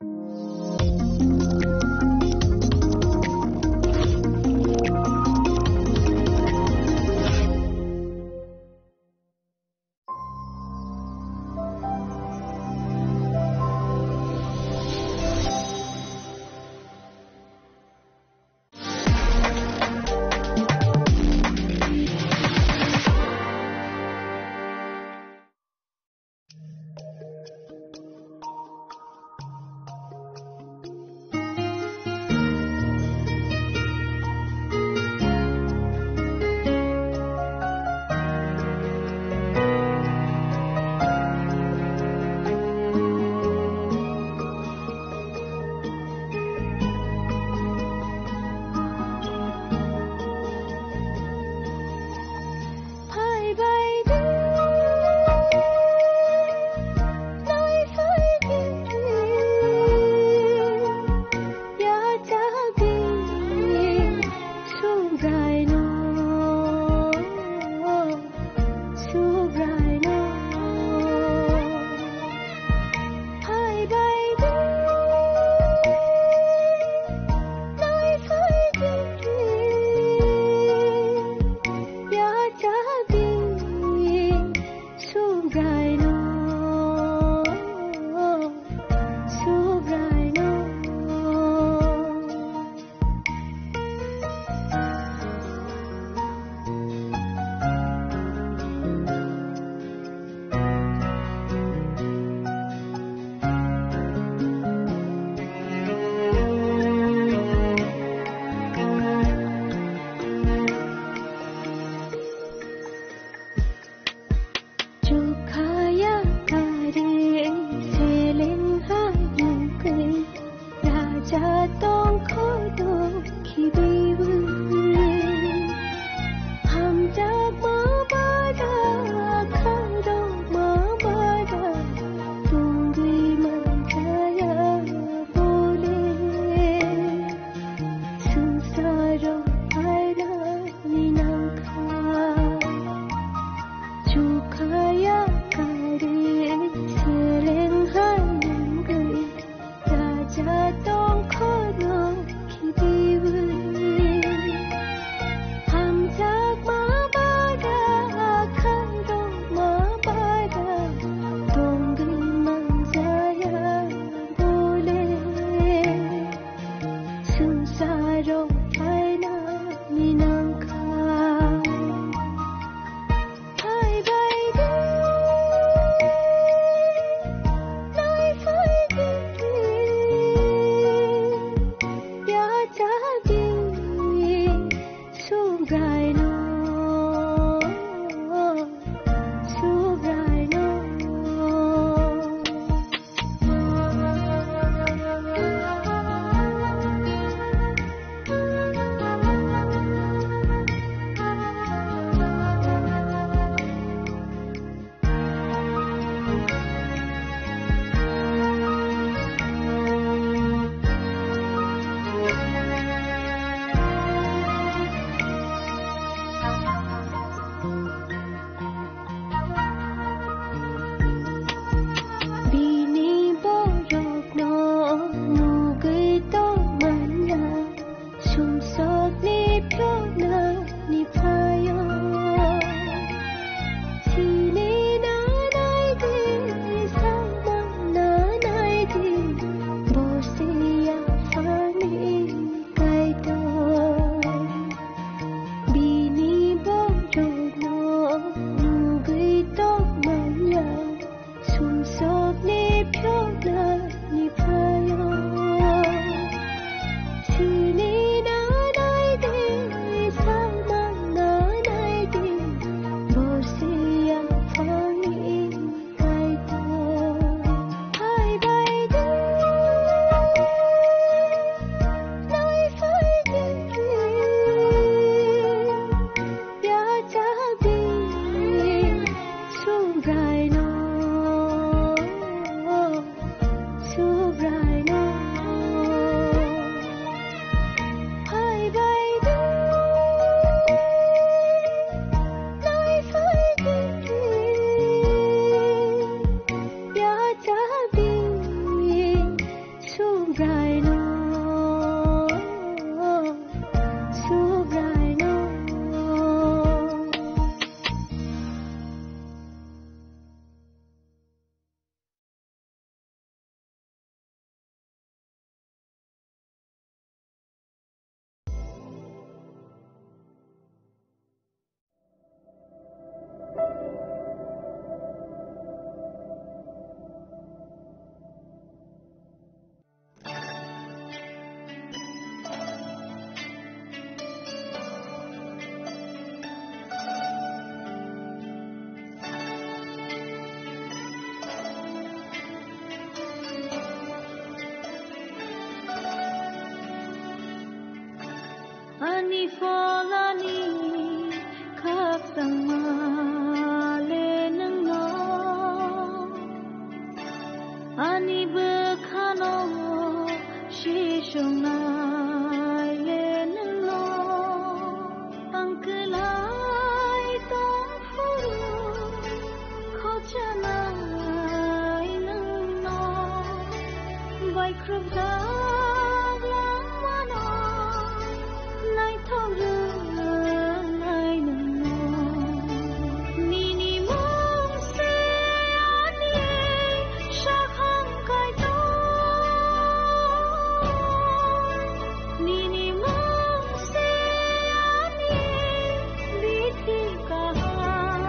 Tongkhono khibiwi, hamjakma bada khairokma bada tongwi manjaya bole. Swngcharo phainani nangkha, chukhaya kari seleng hai nangwi. Raja tongkhono khibiwi, hamjakma bada khairokma bada tongwi manjaya bole. Swngcharo phainani nangkha. Phai bai di, nai phai di, ya cha di, Subraino, Subraino. Bini borokno nugwi tongmanya, sumsokni phiyoknani phaio. Sini nanai di, samang nanai di, borsi aphangni Kaitor. Bini borokno nugwi tongmanya, sumsokni phiyoknani phaio. Sini nanai di, samang nanai di, borsi aphangni Kaitor. Phai bai di, nai phai di, ya cha di, Subraino, Subraino. Phai bai di, nai phai di, ya cha di, Subraino, Subraino. Ani pholani khakchangma le nwngno, ani bwkhano sisongnai le nwngno, ang kwlai tong phuru khochanai nwngno, baikhrupjak langmano naithok rwnai nwngno. Nini mung se ani sakhang Kaitor, nini mung se ani bithi kaham.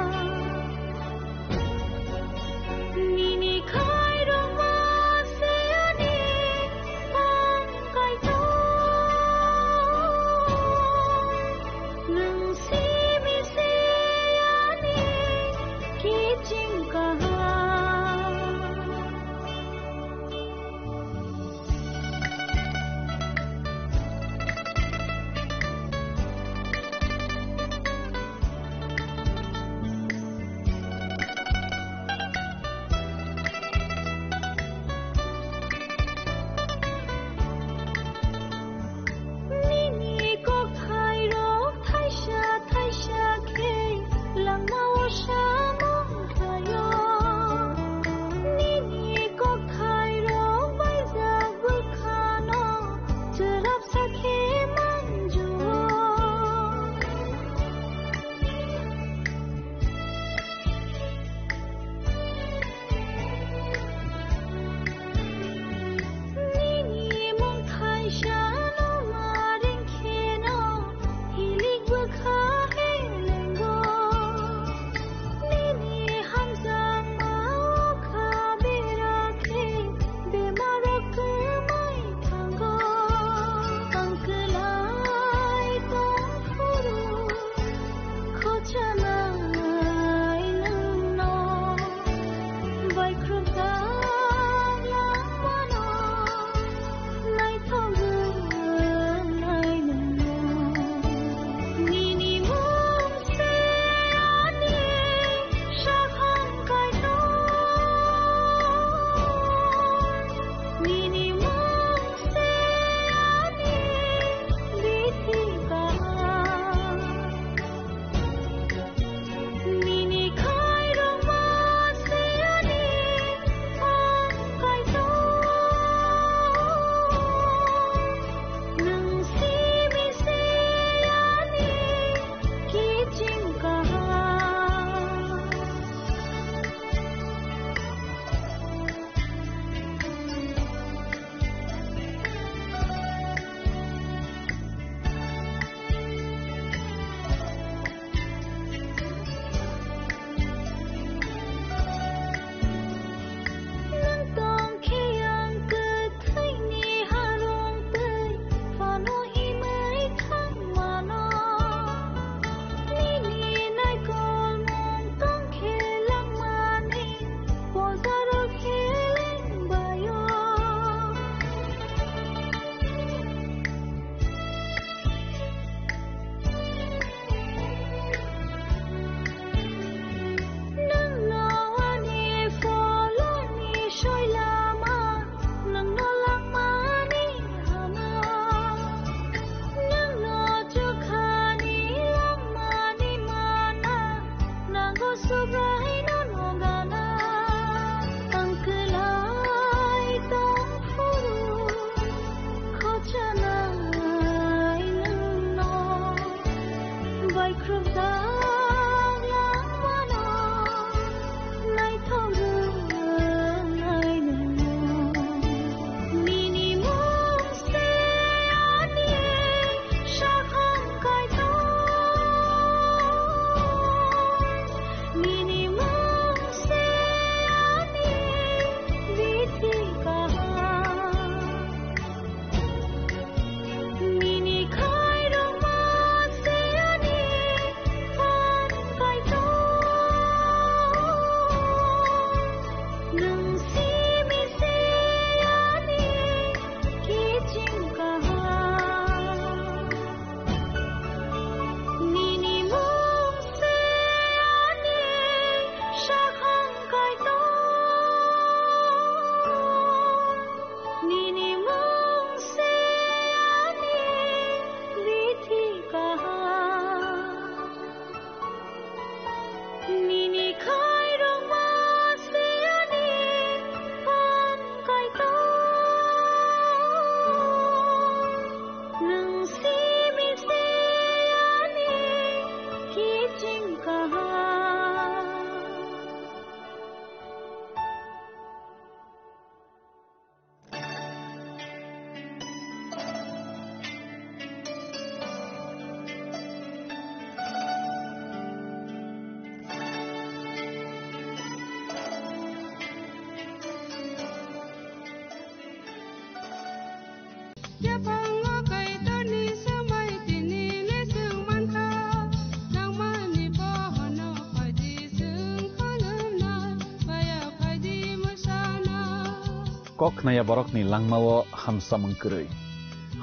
Nini khairokma se ani Yaphango Kaitorni swmai tini le chwng mankha, nangmani bohono phaidi chwng khulumnai, baya phaidi mwsana. Kok khnaya borokni langmao hamsamung kwrwi.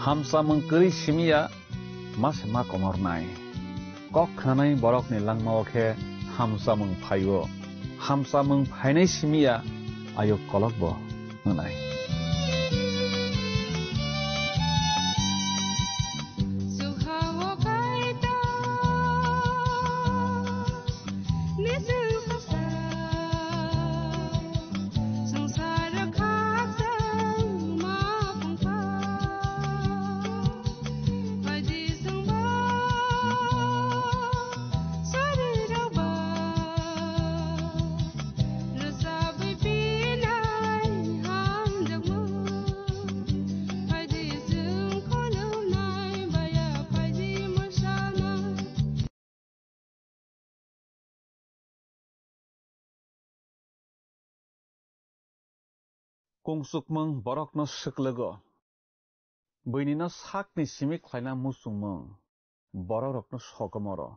Hamsamung kwrwi simiya ma se ma komornai. Kok khnanai borokni langmao khe hamsamung phaio. Hamsamung phainai simiya ayuk kolokbo hwnai. Kungsukmung borokno swklugo. Buinino sakni simi khlaina muchungmung bororokno sokomoro.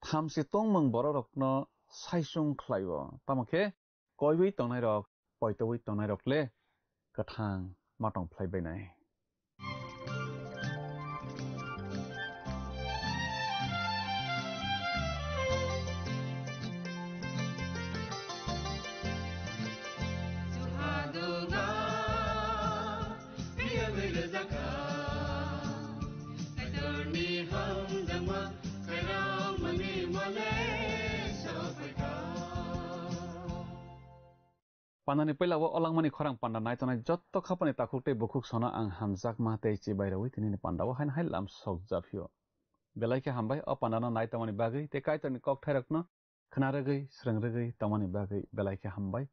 Thamchi tongmung bororokno saichung khlaio. Tamo khe koiwi tongnairok, poitowi tongnairok le kwthang ma tong phlai bainai. Pandani puila o langmani khorang panda naitongnai jotto khapani takhuk tei bukhuk sono ang hamjakma tei chibai rwi tinini pandao haino hai lam sok japhio. Belai khe hambai o pandano naitongmani bagwi tei Kaitorni kokthairokno khna rwgwi, srwng rwgwi tongmani bagwi belai khe hambai.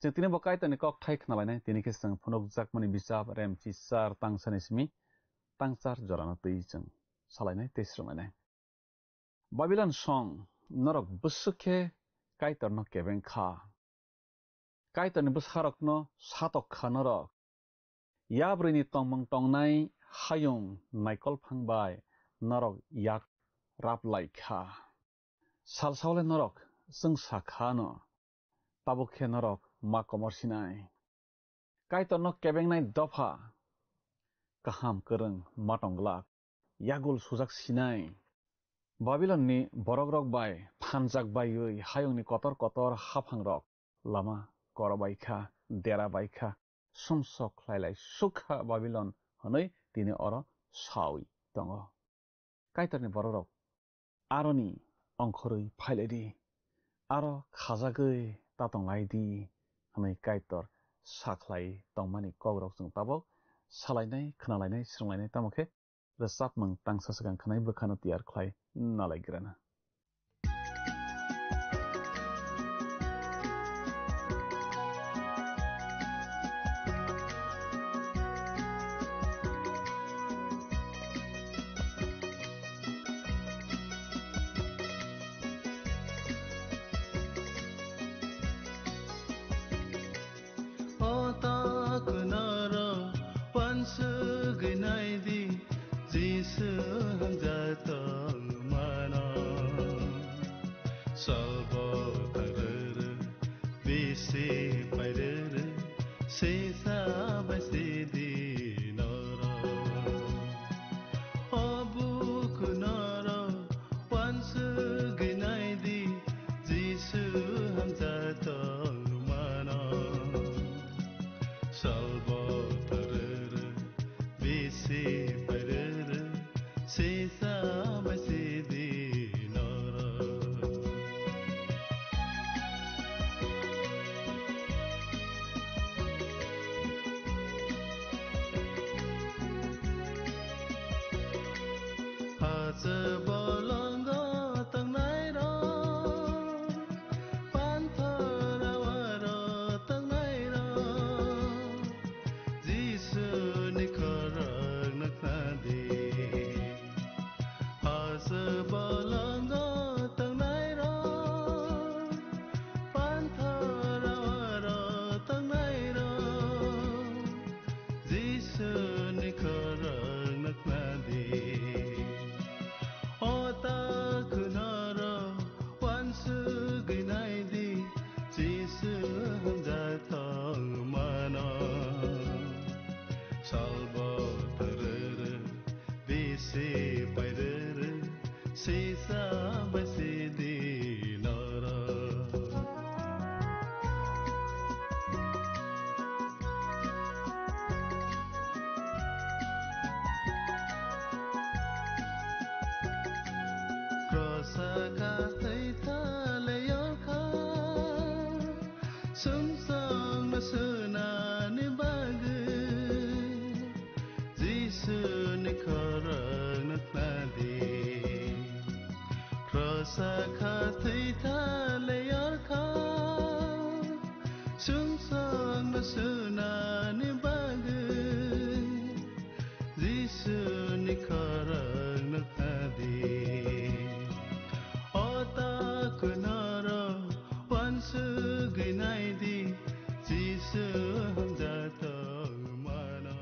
Chwng tini bo Kaitorni kokthai khnalainai, tini khe chwng phunukjakmani bichap Remchi char tangsani simi tangchar jorano twi chwng salainai tei srwnglainai. Babilon song, norok bwswk khe Kaitorno kebeng kha. Kaitorni bwsarokno satok kha norok. Yabrwini tongmung tongnai hayung naikol phang bai norok yak rap lai kha. Salsao le norok chwngsa kha no, tabuk khe norok ma komor sinai. Kaitorno kebengnai dopha kaham kwrwng ma tong glak, yagul sujak sinai. Babilonni borokrok bai phanjak baiwi hayungni kotor kotor haphangrok lama korobai kha, dera bai kha, sumsok khlai lai suk kha Babilon hwnwi tini oro saui tongo. Kaitorni borokrok aroni ongkhorwi phai lai di, aro khajagwi ta tong lai di, hwnwi Kaitor sa khlai tongmani kokrok chwng tabuk salainai, khnalainai, srwnglainai, tamo khe rwchapmung tangsa swkang khnai bwkhano tiyar khlai nalaigrana. O ta kunaro wansugwi naidi, Jisu hamjak tongmano. Salbo tangrwrwk, bisi pairwrwk, sisa bai sidi norok. O buku norok wansugwi naidi, Jisu hamjak tongmano. Salbo tangrwrwk, bisi pairwrwk, sisa bai sidi norok. Hacha bolongo tongnairok, panthor awaro tongnairok, Jisuni khorokno khnadi. Hacha bolongo tongnairok, panthor awaro tongnairok, Jisuni khorokno Sisa bai sidi norok. Krosa kha thwi tha le yorkha. Sumsokno swnani bagwi Jisuni khorokno khnadi. Krosa kha thwi tha le yorkha. Sumsokno swnani bagwi Jisuni khorokno khnadi. O takhunoro uansugwi naidi, Jisu hamjak tongmano.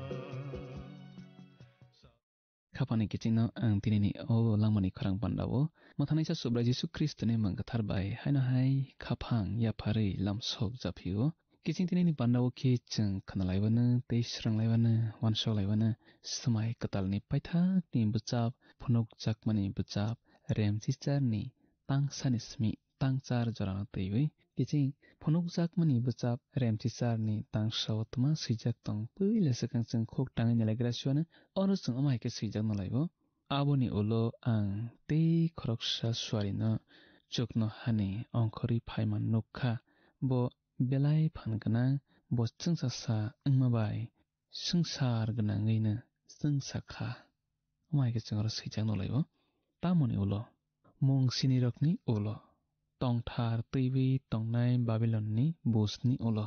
Khapani kichingno ang tinini o langmani khorang pandao mwthanaisa Subrai Jisu Khristoni mwng kwthar bai haino hai khaphang yapharwi lamsok japhio. Kiching tinini pandao khe chwng khnalaibano tei swranglaibano uansoklaibano swmai kwtalni paithakni bwchap phunukjakmani bwchap Remchicharni tangsani simi tangchar jorano twiwi. Kiching phunukjakmani bwchap Remchicharni tangsao twma swijak tong, puila swkang chwng khuk tangwi nailagra siwano, oro chwng omo hai khe swijak nalaibo. Aboni ulo ang tei khoroksa suarino chuknohani ongkhorwi phaima nukkha. Bo belai phan gwnang, bo chwngsasa wngma bai swngchar gwnangwino chwngsa kha. Omo hai khe chwng oro swijak nalaibo. Tamoni ulo, mung sinirokni ulo, tongthar twiwi tongnai Babilonni busni ulo.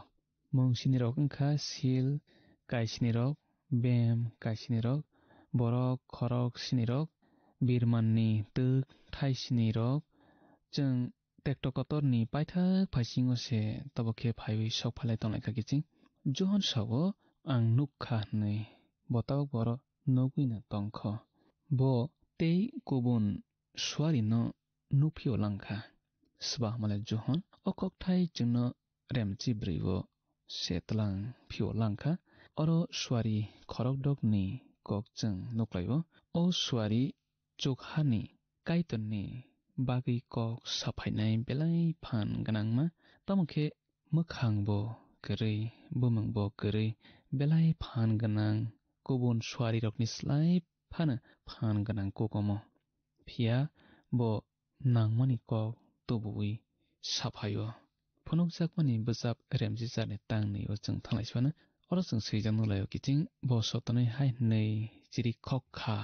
Mung sinirok wngkha sil kaisinirok, bem kaisinirok, borok khorok sinirok, birmanni twk thai sinirok. Chwng tekto kotorni paithak phaisingo se tabok khe phaiwi sok phalai tonglaikha kiching. Johon sao, "Ang nukkha," hwnwi, bo tabok bo oro nugwino tongkho. Bo tei kubun suarino nukphio langkha. Swbahmale Johon o kokthai chwngno remchi bwrwi-o se tlang phio langkha. Oro suari khorokdokni kok chwng nuklaio. O suari chukhani Kaitorni bagwi kok saphainai belai phan gwnangma, tamo khe mwkhang bo kwrwi, bumung bo kwrwi, belai phan gwnang, kubun suarirokni slai phano phan gwnang kok omo. Phiya bo nangmani kok tubuwi saphaio. Phunukjakmani bwchap remchicharni tang nwi-o chwng thanglai sibano. Oro chwng swijak nukhlaio kiching, bo sotonwi hai hwnwi chirikhok kha,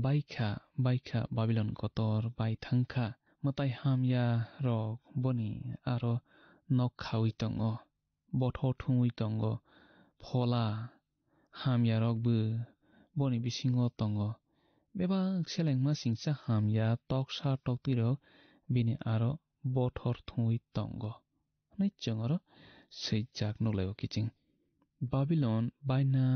"Baikha, baikha, Babilon kotor bai thang kha. Mwtai hamya rok boni aro nok khaui tongo, bothor thungwi tongo. Phola hamya rok bo boni bisingo tongo. Bebak selengma singcha hamya toksa toktwi rok bini aro bothor thungwi tongo," hwnwi chwng oro swijak nukhlaio kiching. Babilon baina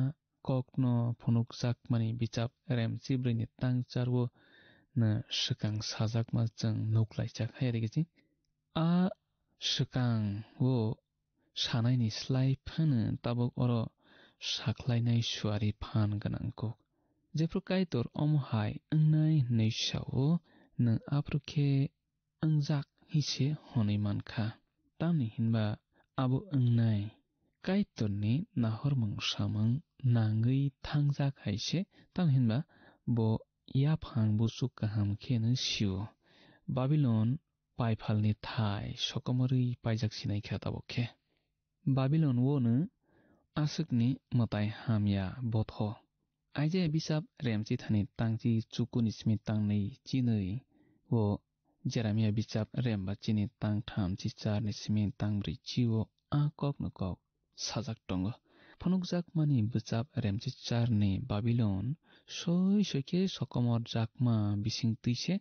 kokno phunukjakmani bichap remchibrwini tangcharwo no swkang sajakma chwng nuklaijak hai ri kiching. A swkang o sanaini slai phano tabuk oro sakhlainai suari phan gwnang kuk. Jephru Kaitor omo hai wngnai hwnwi sao, nwng aphuru khe wngjak hwnwi se hwnwi man kha. Tamni hinba abo wngnai Kaitorni nahormung samung nangwi thangjak hai se, tamni hinba bo yaphang buchuk kaham kheno sio. Babilon paiphalni thai sokomorwi paijak sinai kha tabuk khe. Babilon o no aswkni mwtai hamya botho. Aijaya bisap remchithani tangchi chukuni simi tangnwi chinwi o Jeremia bisap remba chini tangtham chicharni simi tangbrwi chio a kokno kok sajak tongo. Phunukjakmani bwchap remchicharni Babilon soi soi khe sokomorjakma bising twi se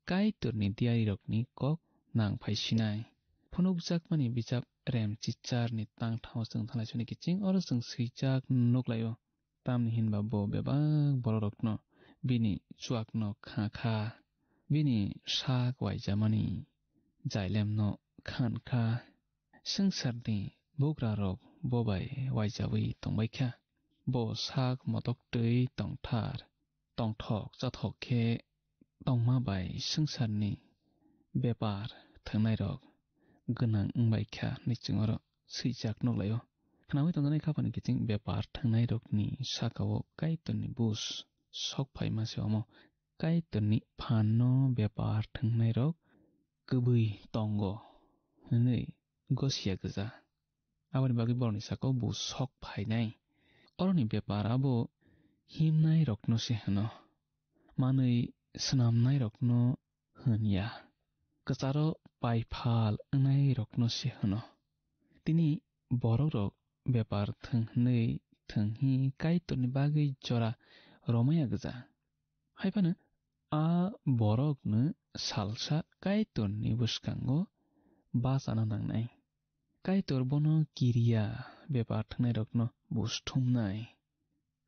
Kaitorni diyarirokni kok nang phai sinai. Phunukjakmani bwchap remchicharni tangthamo chwng thanglai soni kiching oro chwng swijak nuklaio. Tamni hinba bo bebak bororokno bini chuakno kha kha, bini sak waijamani jailemno khan kha. Swngcharni bugrarok bo bai waijawi tongbai kha. Bo sak motoktwi tongthar, tongthok chathok khe tongma bai swngcharni bepar thwngnairok gwnang wngbai kha hinwi chwng oro swijak nuklaio. Khnaui tongjaknai khaphani kiching bepar thwngnairokni sakao Kaitorni bus sok phaima se omo. Kaitorni phanno bepar thwngnairok kwbwi tongo hwnwi gosiya gwja. Aboni bagwi borokni sakao bo sok phainai. Oroni bepar abo himnairokno se hwno, manwi swnamnairokno hwn ya, kwcharo paiphal wngnairokno se hwno. Tini borokrok bepar thwng hwnwi thwng hi Kaitorni bagwi jora romaya gwja. Hai phano a borokno salsa Kaitorni bwskango bachana nangnai. Kaitor bono kiriya bepar thwngnairokno buj thumnai.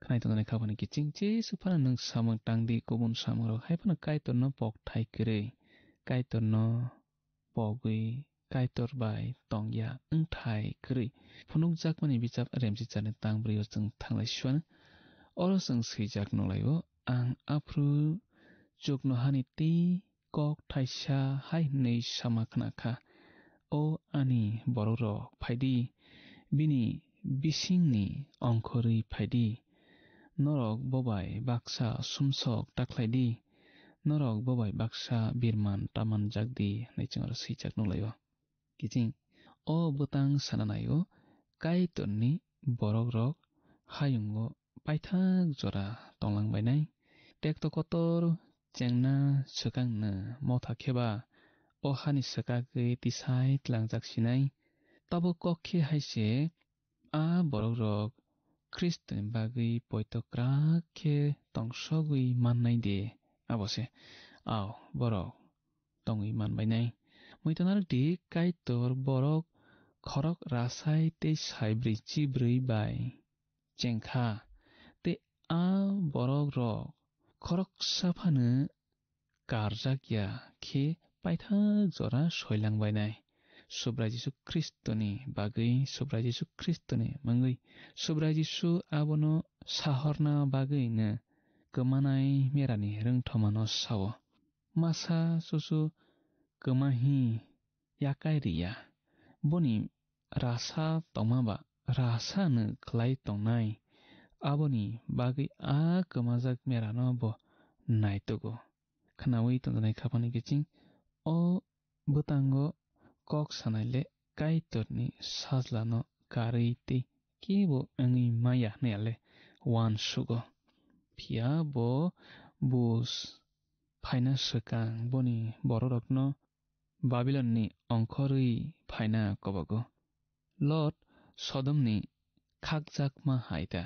Khnai tongjaknai khaphani kiching Jisu phano nwng samung tangdi, kubun samungrok hai phano Kaitorno pokthai kwrwi, Kaitorno pogwi Kaitor bai tongya wngthai kwrwi phunukjakmani bichap Remchicharni tang brwi o chwng thanglai suano. Oro chwng swijak nuklaio, ang aphuru chuknohani tei kok thaisa hai hwnwi sama khna kha, "O ani borokrok, phai di, bini bisingni ongkhorwi phai di, norok bo bai baksa sumsok ta khlai di, norok bo bai baksa birman ta manjak di," hwnwi chwng oro swijak nuklaio. Kiching o bwtang sana naio, Kaitorni borokrok hayungo paithak jora tonglang bainai. Tekto kotor chengna swkangno motha khe ba o hani swkagwi tisai tlangjak sinai. Tabuk kok khe hai se a borokrok Khristoni bagwi poito kwrak khe tongsogwi mannai de, abo se, ao, borok tongwi man bainai. Muitonarok di, Kaitor borok khorok rasai tei saibrwi chibrwi bai chengkha, tei a borokrok khoroksa phano karjak ya khe paithak jora soilang bainai. Subrai Jisu Khristoni bagwi, Subrai Jisu Khristoni mungwi, Subrai Jisu abono sahorna bagwino kwmanai merani rwngthomano sao. Masa chuchu kwmahi yakai riya. Boni rasa tongma ba rasa no khlai tongnai. Aboni bagwi a kwmajak merano bo naitugo. Khnaui tongjaknai khaphani kiching o bwtango kok sanai le Kaitorni sajlano karwi tei kebo wngwi maya hwnwi le uansugo. Phiya bo bus phaina swkang boni bororokno Babilonni ongkhorwi phaina kobogo. Lot Sodomni khakjakma hai ta.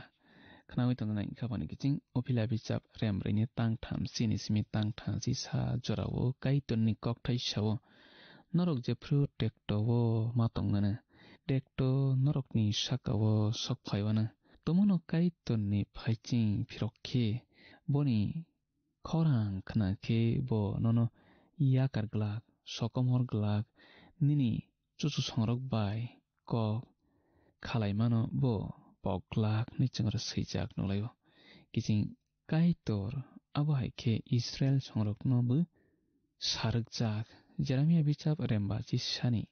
Khnaui tongjaknai khaphani kiching o phila bichap remrwini tang tham chini simi tang tham chi sa jorao Kaitorni kokthai sao, "Norok jephru tekto-o ma tongmano, tekto norokni saka-o sok phaiwano. Tomono Kaitorni phaiching phirok khe boni khorang khna khe bo nono yakar glak, sokomor glak, nini chuchusongrok bai kok khalaimano bo pok glak," hwnwi chwng oro swijak nuklaio. Kiching Kaitor abo hai khe Israil songrokno bo sarwkjak. Jeremia bichap remba chisani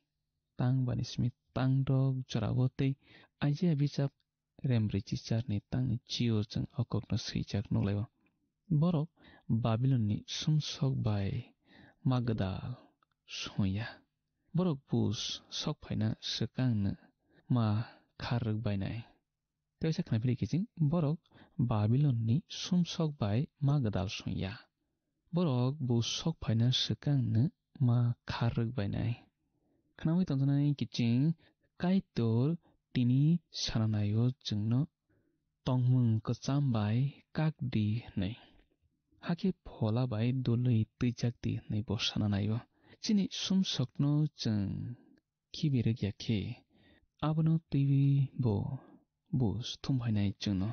tang bani simi tang dok jorao tei Aijia bichap rembrwi chicharni tangni chio chwng o kokno swijak nuklaio. Borok Babilonni sumsok bai ma gwdal songya. Borok bus sok phaina swkangno ma khar rwk bainai. Teisa khnaphili kiching borok Babilonni sumsok bai ma gwdal songya. Borok bus sok phaina swkangno ma khar rwk bainai. Khnaui tongjaknai kiching Kaitor tini sananaio chwngno tongmung kwcham bai kak di hwnwi. Hakhe phola bai dului twijak di hwnwi bo sananaio. Chini sumsokno chwng khibi rwk ya khe, abono twiwi bo bus thum phainai chwngno.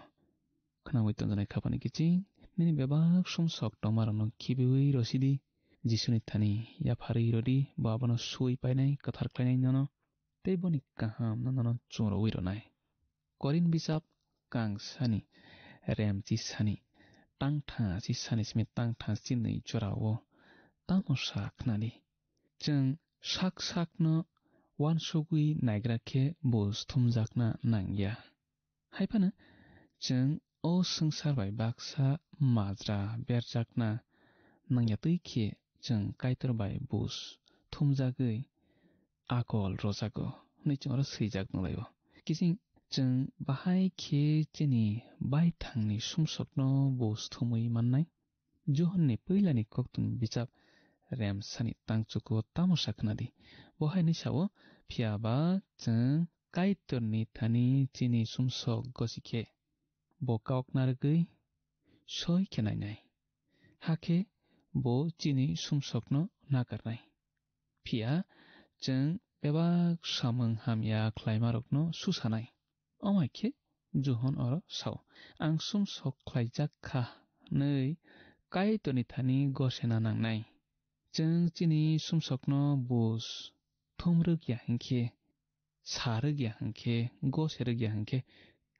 Khnaui tongjaknai khaphani kiching, nini bebak sumsok tongmarokno khibiui rwsidi, Jisuni thani yapharwi rwdi, bo abono suui painai, kwthar khlainai nono, tei boni kahamno nono chumrwi rwnai. Korin bichap kangsani, remchisani, tangtha si sani simi tangtha sinwi jorao tamo sa khnadi. Chwng sak sakno uansugwi naigra khe bus thumjakna nangya. Hai phano chwng o swngchar bai baksa majra berjakna nangya twi khe chwng Kaitor bai bus thumjagwi akol rwjago hwnwi chwng oro swijak nukhlaio. Kiching chwng bahai khe chini baithangni sumsokno bus thumwi mannai. Johonni puilani koktwmni bijap remsani tangchugo tamo sa khnadi. Bo hai hwnwi sao, phiya ba chwng Kaitorni thani chini sumsok gosi khe bo kok narwgwi soi khe nainai. Hakhe bo chini sumsokno nakarnai. Phiya chwng bebak samung hamya khlaimarokno susanai. Omo hai khe Johon oro sao, "Ang sumsok khlaijak kha," hwnwi Kaitorni thani gosena nangnai. Chwng chini sumsokno bus thumrwk ya hinkhe, sa rwk ya hinkhe, gose rwk ya hinkhe,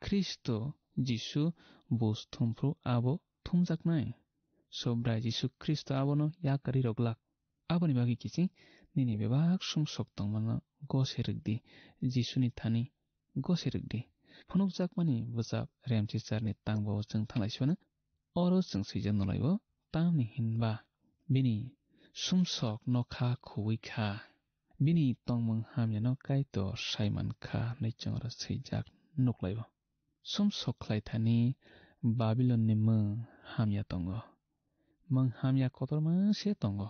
Khristo Jisu bus thumphru abo thumjaknai. Subrai Jisu Khristo abono yakarwi rwglak. Aboni bagwi kiching nini bebak sumsok tongmano gose rwk di, Jisuni thani gose rwk di. Phunukjakmani bwchap remchicharni tangbo chwng thanglai sibano. Oro chwng swijak nukhlaio, tamni hinba bini sumsok nokha khuwi kha, bini tongmung hamyano Kaitor sai man kha hwnwi chwng oro swijak nukhlaio. Sumsok khlaithani Babilonni mung hamya tongo. Mung hamya kotorma se tongo.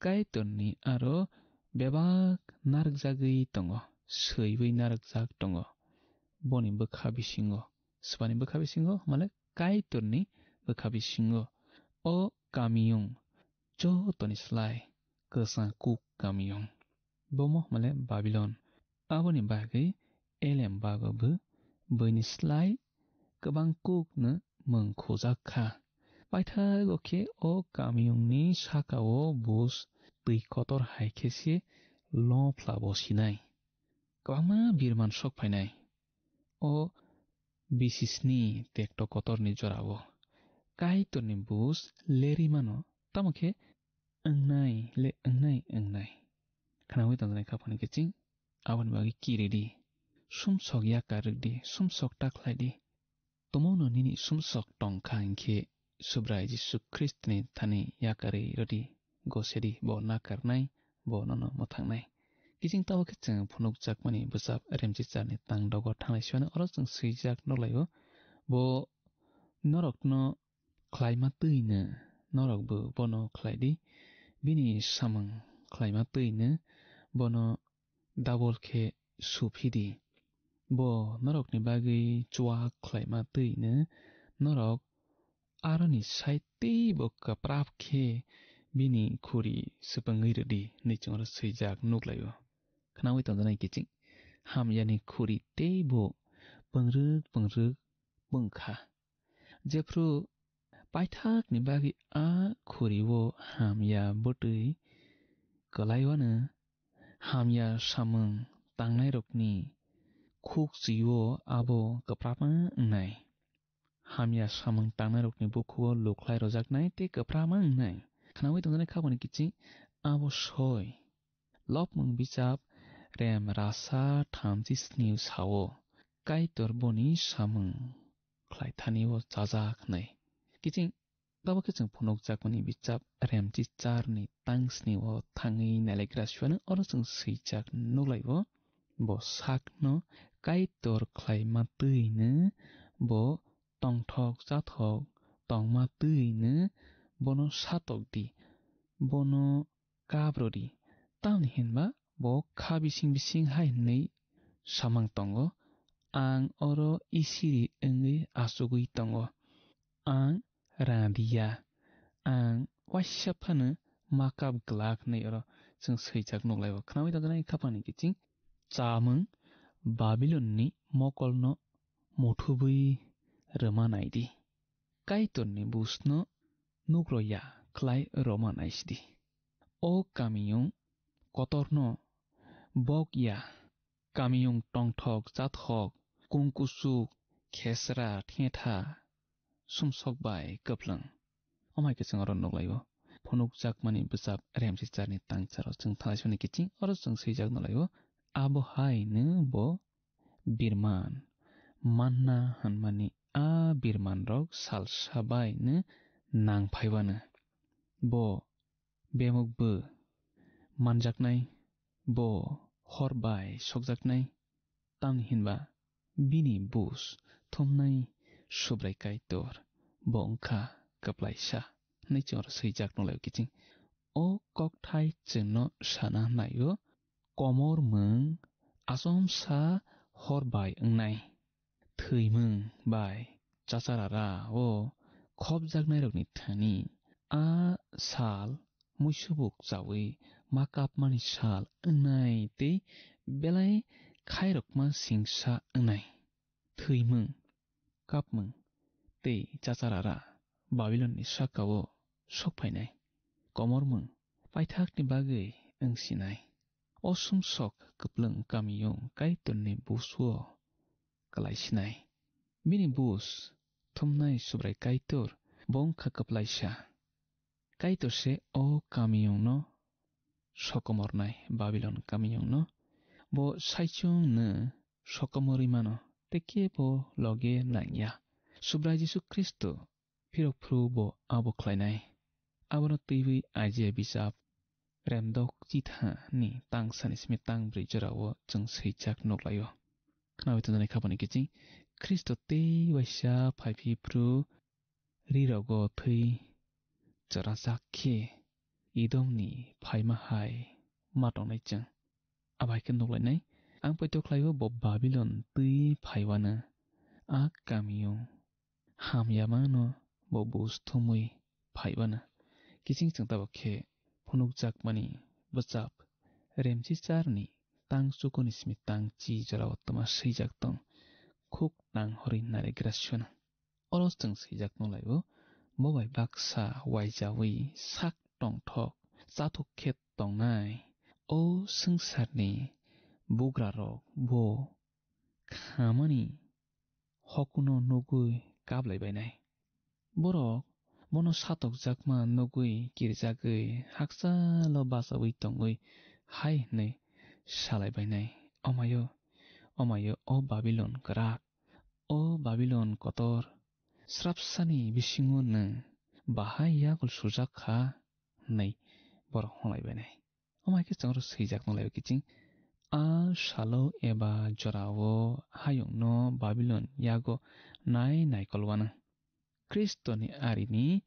Kaitorni aro bebak narwkjagwi tongo, swiwi narwkjak tongo. Boni bwkha bisingo, swbani bwkha bisingo, male Kaitorni bwkha bisingo. O kamiyung jotoni slai kwchang kuk kamiyung. Bomo male Babilon. Aboni bagwi elem bago bo buini slai kwbang kukno mung khujak kha. Paithago khe o kamiyungni saka-o bus twi kotor hai khe se lophla bo sinai. Kwbangma birman sok phainai. O bisisni tekto kotorni jorao Kaitorni bus lerwi mano, tamo khe wngnai le wngnai, wngnai. Khnaui tongjaknai kha phano kiching, aboni bagwi kiridi. Sumsok yakar rwdi, sumsok ta khlaidi. Tumungno nini sumsok tong kha hinkhe Subrai Jisu Khristoni thani yakarwi rwdi, gosedi, bo nakarnai, bo nono mwthangnai. Kiching tabuk khe chwng phunukjakmani bwchap remchicharni tang dogo thanglai sibano oro chwng swijak nukhlaio, bo norokno khlaima twino norokbo bono khlaidi, bini samung khlaima twino bono double khe suphidi. Bo norokni bagwi chuak khlaima twino norok aroni sai teibo kwprap khe bini khuri swpwngwi rwdi hwnwi chwng oro swijak nukhlaio. Khnaui tongjaknai kiching, hamyani khuri teibo pwngrwk pwngrwk pwngkha. Jephru paithakni bagwi a khuri-o hamya bwtwi kwlaiwano hamya samung tangnairokni khukchwi-o abo kwprapma wngnai. Hamya samung tangnairokni bukhugo lukhlai rojaknai tei kwprapma wngnai. Khnaui tongjaknai kha phano kiching abo soi. Lopmung bichap rem rasa thamchi sni sao, Kaitor boni samung khlaithani-o chajak hwnwi. Kiching tabuk khe chwng phunukjakmani bichap remchi charni tang sni-o thangwi nailaikra suiano oro chwng swijak nuklaio. Bo sakno Kaitor khlaima twino bo tongthok chathok tongma twino bono satok di. Bono kabrodi. Tamni hinba bo kha bising bising hai hwnwi samang tongo, "Ang oro isiri wngwi achugwi tongo. Ang radiya. Ang waisa phano makap glak," hwnwi oro chwng swijak nuklaio. Khnaui tongjaknai kha phano kiching chamung Babilonni mokolno muthubwi rwma naidi. Kaitorni busno nukro ya khlai rwma naisidi. O kamiyung kotorno bok ya, kamiyung tongthok chathok, kungkusuk, khesra, thetha, sumsok bai kwplwng. Omo hai khe chwng oro nuk lai-o. Phunukjakmani bwchap Remsicharni tangcharo chwng thanai soni kiching oro chwng swijak nuk lai-o. Abo haino bo birman manna hwnmani a birmanrok salsa baino nang phaiwano. Bo bemukbo manjaknai, bo hor bai sokjaknai, tamni hinba bini bus thumnai Subrai Kaitor bo wngkha kwplaisa hwnwi chwng oro swijak nukhlaio kiching. O kokthai chwngno sana naio, komor mwng achomsa hor bai wngnai. Thwimung bai chacharara o khopjaknairokni thani a sal muisubuk chaui ma kapmani sal wngnai tei belai khairokma singsa wngnai. Thwimung, kapmung tei chacharara Babilonni saka-o sok phainai. Komormung paithakni bagwi wng sinai. O sumsok kwplwng kamiyung Kaitorni busuo kwlai sinai. Bini bus thumnai Subrai Kaitor bo wngkha kwplaisa. Kaitor se o kamiyungno sokomornai, Babilon kamiyungno. Bo saichungno sokomorwi mano, tei kebo loge nangya. Subrai Jisu Khristo phirok phuru bo abo khlainai. Abono twiwi Aijia bijap remdok chithani tang sani simi tang brwi jorao chwng swijak nuk laio. Khnawi tongjaknai khaboni kiching Khristo tei waisa phai phi phuru rirogo thwi chorajak khe Idomni phaima hai ma tongnai chwng. Abo hai khe nuk lainai, ang poito khlaio bo Babilon twi phaiwano a kamio hamya mano bo bus thumwi phaiwano. Kiching chwng tabuk khe phunukjakmani bwchap Remsicharni tang chukuni simi tang chi jorao twma swijak tong, khuk nang horwi narigra swana. Oro chwng swijak nukhlaio, bo bai baksa waijawi sak tongthok chathuk khe tongnai o swngcharni bugrarok bo khamani hokuno nugwi kaplai bainai. Borok bono satokjakma nugwi kirjagwi hakchalo bachaui tongwi hai hwnwi salai bainai, "Omaio, omaio, o Babilon kwrak, o Babilon kotor, srapsani bisingo nwng bahai yakul sujak kha," hwnwi borok hwnlai bainai. Omo hai khe chwng oro swijak nukhlaio kiching, a salo eba jorao hayungno Babilon yago nai naikol wano. Khristoni arini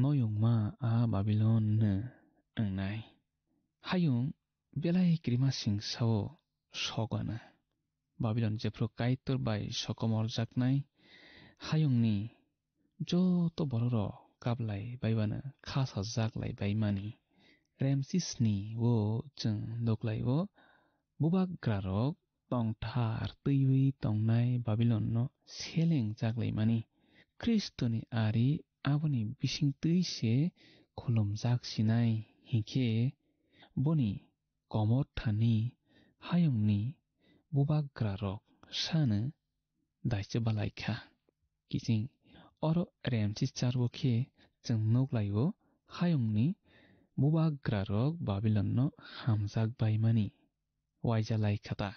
noyungma a Babilon no wngnai. Hayung belai kirima singsao sok ano. Babilon jephru Kaitor bai sokomorjaknai hayungni joto bororok kaplai baibano khasajak lai baimani. Remsisni o chwng nuklaio, bubagrarok tongthar twiwi tongnai Babilonno selengjak laimani. Khristoni ari aboni bisingtwi se khulumjak sinai, hinkhe boni komor thani hayungni bubagrarok sano daise balai kha. Kiching oro Remsisar o khe chwng nuklaio, hayungni bubagrarok Babilonno hamjak baimani waija lai kha ta.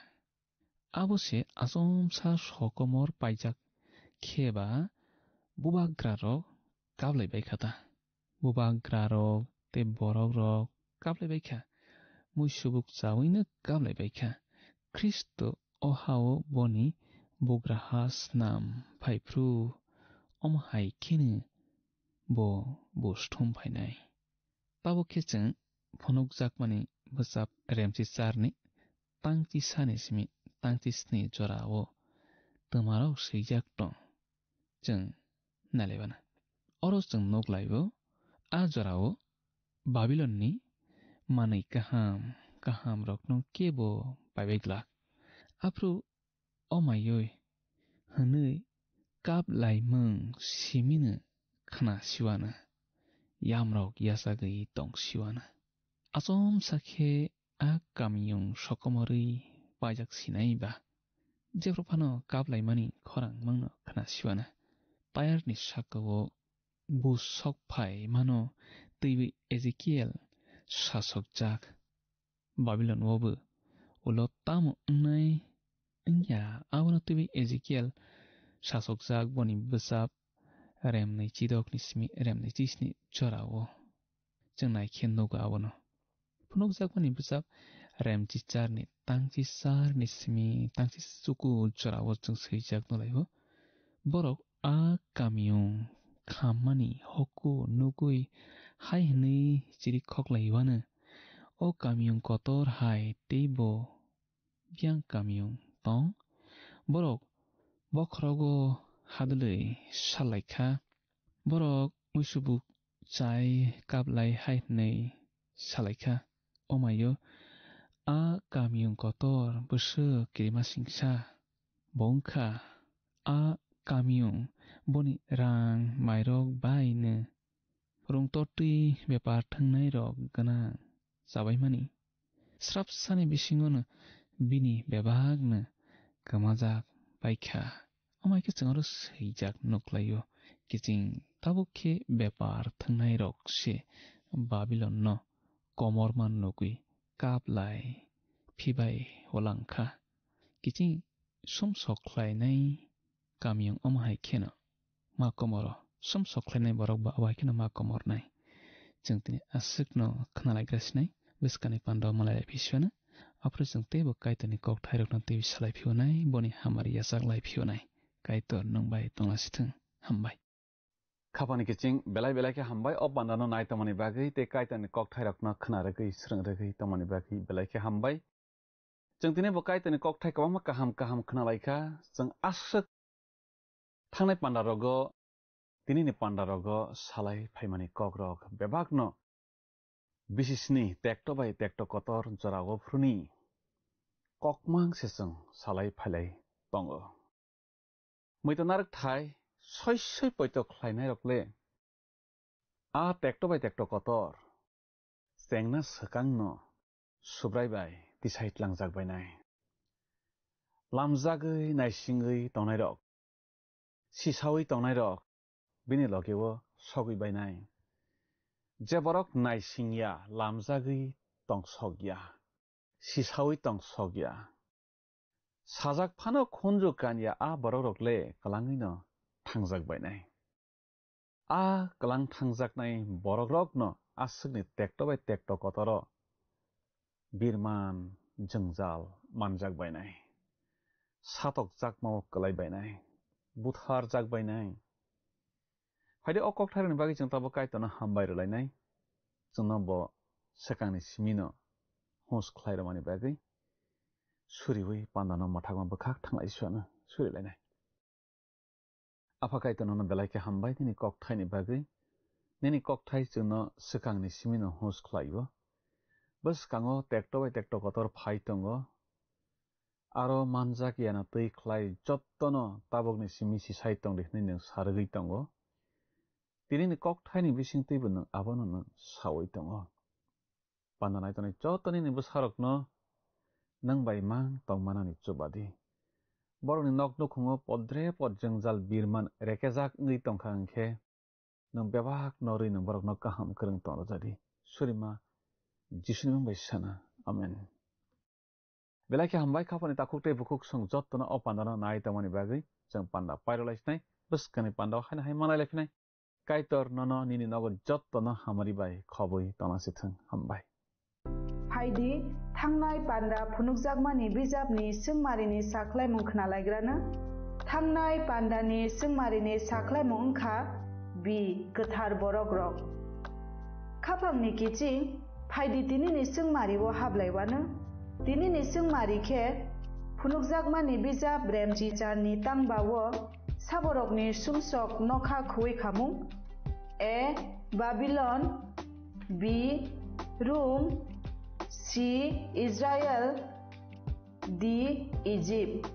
Abo se achomsa sokomor paijak khe ba bubagrarok kaplai bai kha ta. Bubagrarok tei borokrok kaplai bai kha. Muisubuk chawino kaplai bai kha. Khristo o hao boni bugraha snam phai phru, omo hai kheno bo buj thum phainai. Tabuk khe chwng phunukjakmani bwchap Remsisarni tangchi sani simi tangchi sni jorao twmarok swijak tong. Chwng nailaibana. Oro chwng nuk laibo, a jorao Babilonni manwi kaham kahamrokno kebo paibai glak. Aphuru o maiwi hwnwi kap laimung simino khna siwana, yamrok yachagwi tong siwana. Achomsa khe a kamiyung sokomorwi paijak sinai ba, jephru phano kap laimani khorang mungno khna siwana. tayarni saka-o bus sok phai mano twiwi Ezekiel sasokjak. Babilon-o bo ulo tamo wngnai wngya, abono twiwi Ezekiel sasokjak boni bwchap remnwi chidokni simi remnwi chisni jora-o. Chwng nai khe nugo abono. Phunukjakmani bwchap remchicharni tangchisarni simi tangchi chuku jora-o chwng swijak nulaio. Borok a kamiyung khammani hokku nugwi hai hwnwi chiri khoklaiwano, "O kamiyung kotor hai teibo biyang kamiyung tong?" Borok bokhorogo hadwlwi salaikha. Borok muisubuk chai kaplai hai hwnwi salaikha, "Omaio, a kamiyung kotor bwswk kirimasingsa bo wngkha. A kamiyung boni rang mairok baino rungtortwi bepar thwngnairok gwnang chabaimani. Srapsani bisingono bini bebakno kwmajak baikha." Omaikhe chwng oro swijak nuklaio, kiching tabuk khe bepar thwngnairok se Babilonno komorma nugwi kaplai phibai olangkha. Kiching sumsok khlainai kamiyung omo hai kheno ma komoro, sumsok khlainai borok bo abo hai kheno ma komornai. Chwng tini aswkno khnalaigra sinai, bwskangni pandao malai lai phi siyano, aphuru chwng teibo Kaitorni kokthairokno teibo salai phiyonai, boni hamari yachak lai phiyonai. Kaitor nwng bai tonglasithwng. Hambai. Khapangni kiching belai belai khe hambai o pandano nai tongmani bagwi tei Kaitorni kokthairokno khna rwgwi, srwng rwgwi tongmani bagwi belai khe hambai. Chwng tini bo Kaitorni kokthai kwbangma kaham kaham khna lai kha. Chwng aswk thangnai panda rogo, tinini panda rogo salai phaimani kokrok bebakno bisisni tekto bai tekto kotor jorao phuruni kokmang se chwng salai phailai tongo. Muitu narwk thai soi soi poito khlainairok le a tekto bai tekto kotor chengna swkangno Subrai bai tisai tlangjak bainai. Lamjagwi naisingwi tongnairok, sisaui tongnairok bini logeo sogwi bainai. Je borok naisingya, lamjagwi tongsokya, sisaui tongsokya, sajak phano khunju kanya a borokrok le kwlangwino thangjak bainai. A kwlang thangjaknai borokrokno aswkni tekto bai tekto kotoro birman jwngjal manjak bainai, satokjakmao kwlai bainai, butharjak bainai. Phaidi o kokthairokni bagwi chwng tabuk Kaitorno hambai rwlainai, chwngno bo swkangni simino hus khlai rwmani bagwi suriui pandano mwthangma bwkhak thanglai suano surilainai. Apha Kaitor nono belai khe hambai nini kokthaini bagwi. Nini kokthai chwngno swkangni simino hus khlaio. Bwskango tekto bai tekto kotor phai tongo. Aro manjak yana twi khlai jottono tabukni simi sisai tongdi hwnwi nwng sa rwgwi tongo. Tinini kokthaini bisingtwibo nwng abono nwng saui tongo. Panda nai tongnai joto nini bwsarokno nwng bai mang tongmanani chuba di. Borokni nok nukhungo podre pod jwngjal birman rekejak wngwi tongkha hwnkhe, nwng bebak norwi nwng borokno kaham kwrwng tong rwja di. Surima Jisuni mung bai sana. Amen. Belai khe hambai, khapani takhuk tei bukhuk chwng jottono o pandano nai tongmani bagwi. Chwng panda pairwlai sinai, bwskangni pandao haino hai manlai lai phinai. Kaitor nono nini nogo jottono hamari bai khobwi tongna sithwng. Hambai. Phaidi, thangnai panda phunukjakmani bijapni swngmarini sakhlaimung khnalaigrano. Thangnai pandani swngmarini sakhlaimung wngkha B, kwthar borokrok. Khapangni kiching, phaidi tinini swngmario hablaiwano. Tinini swngmari khe phunukjakmani bijap Remchicharni tangbao saborokni sumsok nokha khuwi khamung. A, Babilon. B, Rum. C, Israel. D, Egypt.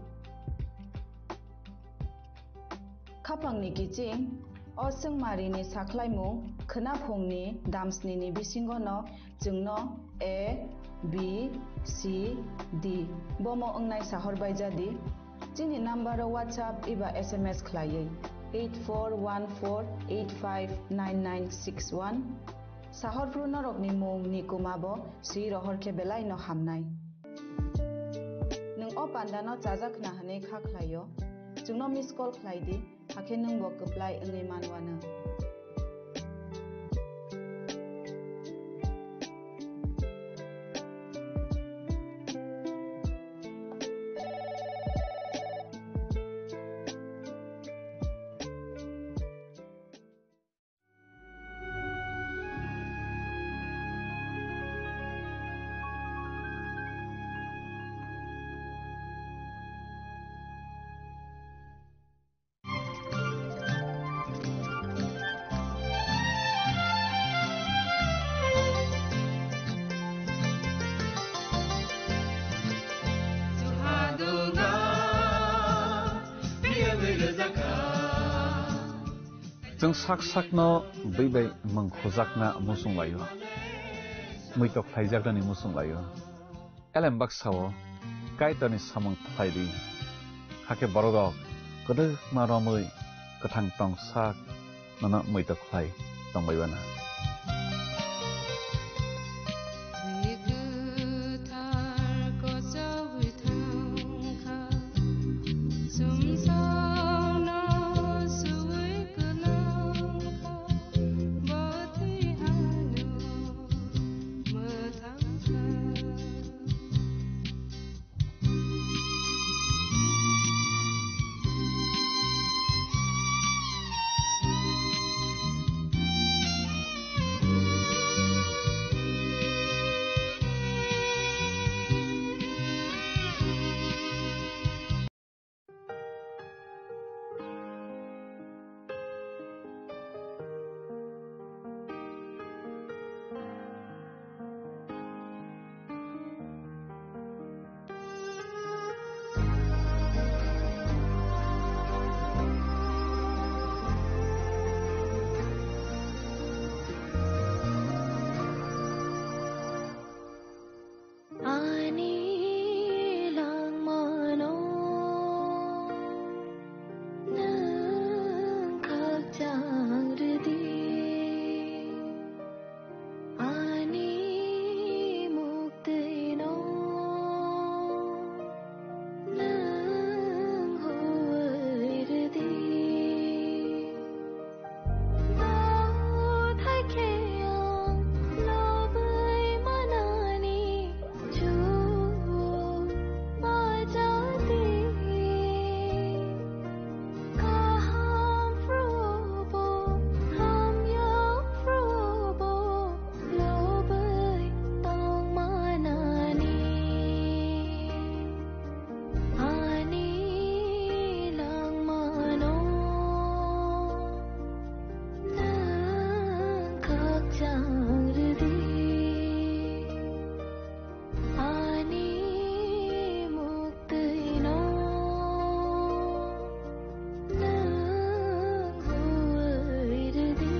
Khapangni kiching, o swngmarini sakhlaimung khwnaphungni damsnini bisingono chwngno A, B, C, D bomo wngnai sahor baijadi. Chini number-o WhatsApp eba S M S khlaiwi. Eight four one four eight five nine nine six one. Sahorphru norokni mung Nikuma bo swi rohor khe belai no hamnai. Nwng o panda no chajak khna hwnwi kha khlaio, chwngno miss call khlai di, hakhe nwng bo kwplai wngwi manwano. Chwng sak sakno bwi bai mung khujakna muchung laio, muitok khlaijaknani muchung laio. Elem baksa-o Kaitorni samung khlai di, hakhe bororok kwdwkma romwi kwthang tong sak nono muitok khlai tongbai uana. Ani langmano nwng khakchang rwdi. Ani muktwino nwng huwi rwdi. Bo thaikhe ang lobwi manani chubacha di. Kaham phrubo, hamya phrubo, lobwi tongmanani ani langmano nwng khakchang rwdi. Ani muktwino nwng huwi rwdi.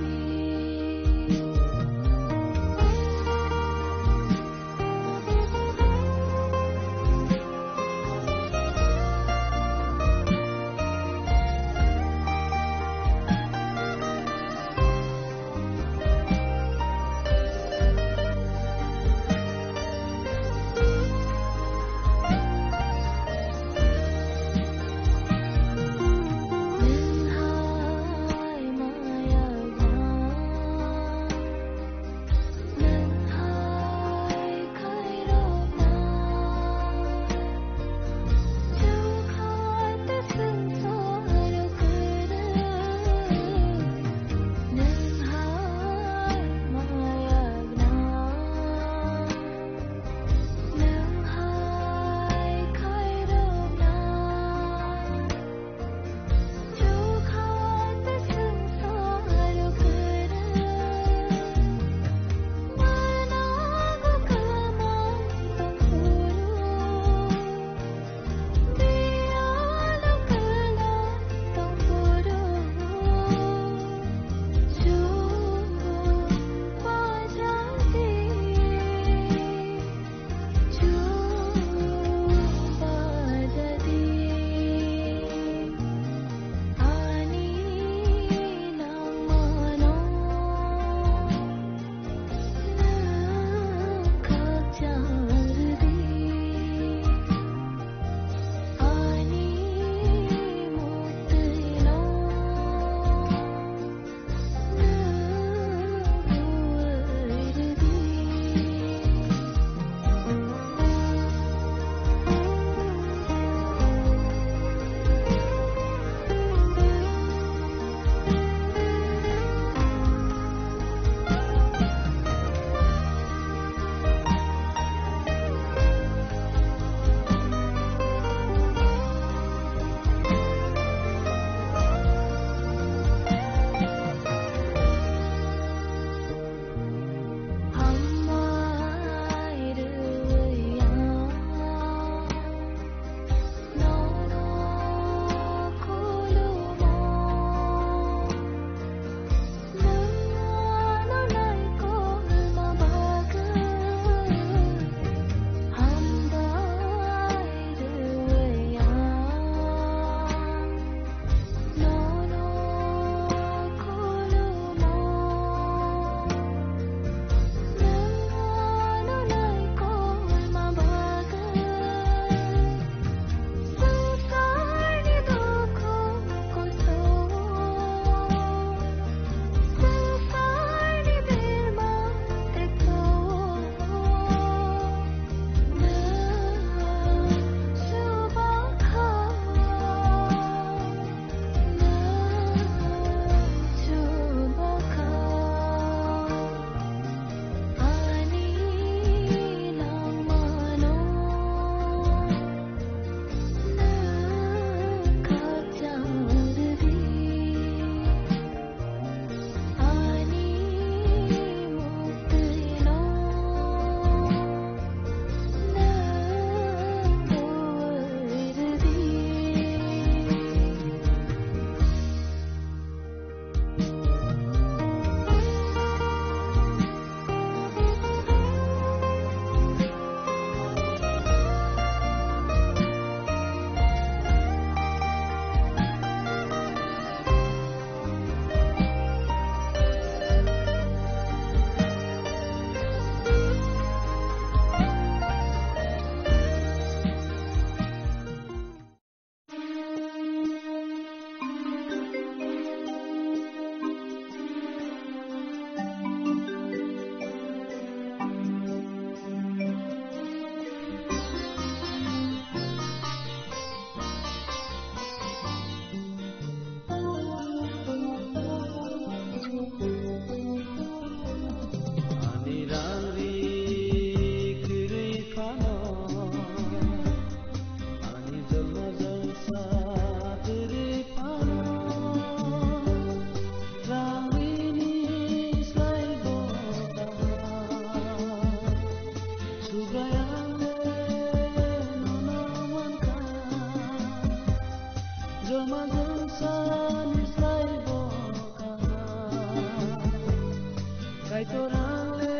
Kaitor ang le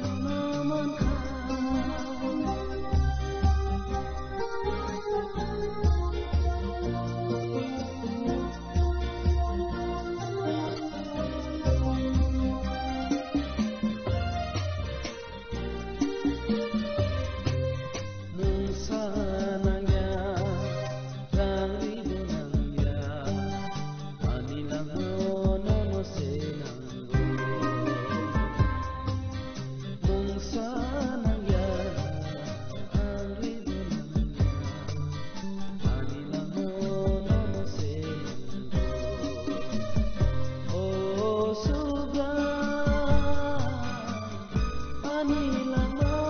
nono mankha. Mungsa nangya, rang ribo nangya, ani langmao nono se nango. Mungsa nangya, rang ribo nangya, ani langmao nono se nango. O Subrai, ani langmao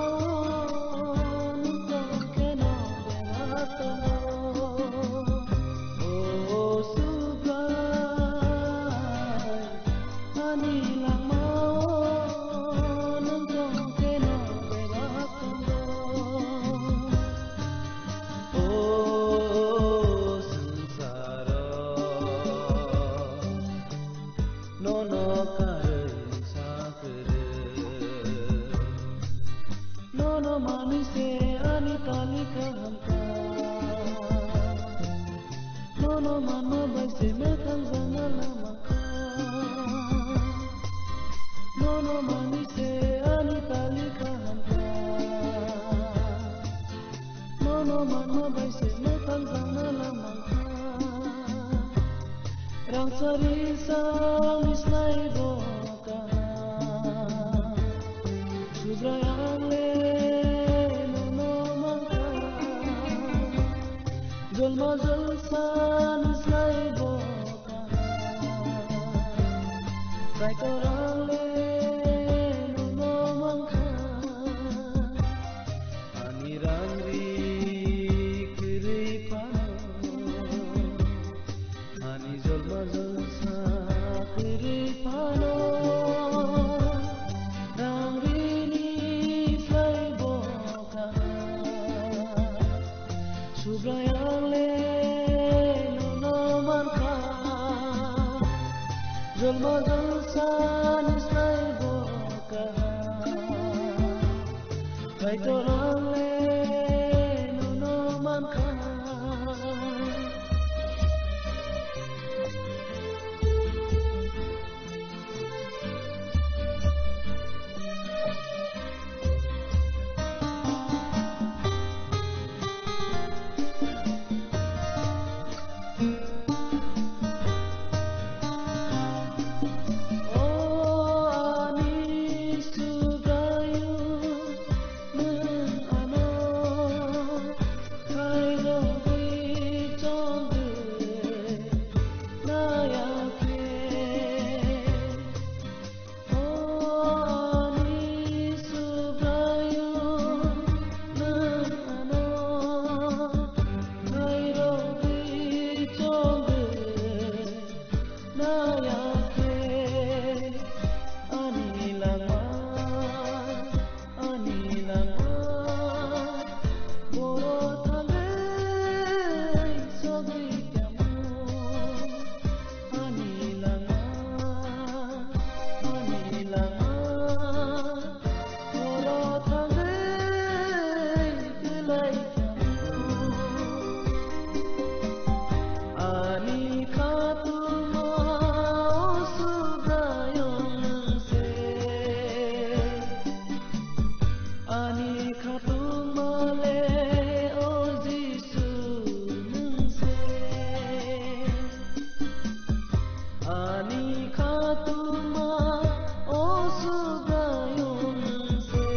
nwng tong kheno bebak tongo. O Subrai, ani langmao nwng tong kheno bebak tongo. O swngcharo nono karwi sa kwrwi. Nono manwi se ani tali kaham kha. Nono manma bai se mwthang jana lama kha. Nono manwi se ani tali kaham kha. Nono manma bai se mwthang jana lama kha. Rangchari sangni slai bo kaham. Subrai ang le nono mankha. Jolma jolsani slai bo kaham. Kaitor ang le nono mankha. Ani rang ri kwrwi phano, ani jolma jolsa kwrwi phano, rang rini slai bo kaham. Subrai ang le nono mankha, jolma jolsani slai bo kaham. Kaitor ang le nono mankha. O ani Subraiyung, nwng ano khairogwi chongwi naiya khe. O ani Subraiyung, nwng ano khairogwi chongwi naiya khe. Ani langma, ani langma, boro thangwi sogwi tamo. Ani langma, ani langma, boro thangwi kwlai tamo. Ani khatungma o Subraiyung nwng se. Ani khatungma le o Jisu nwng se. Ani khatungma o Subraiyung nwng se.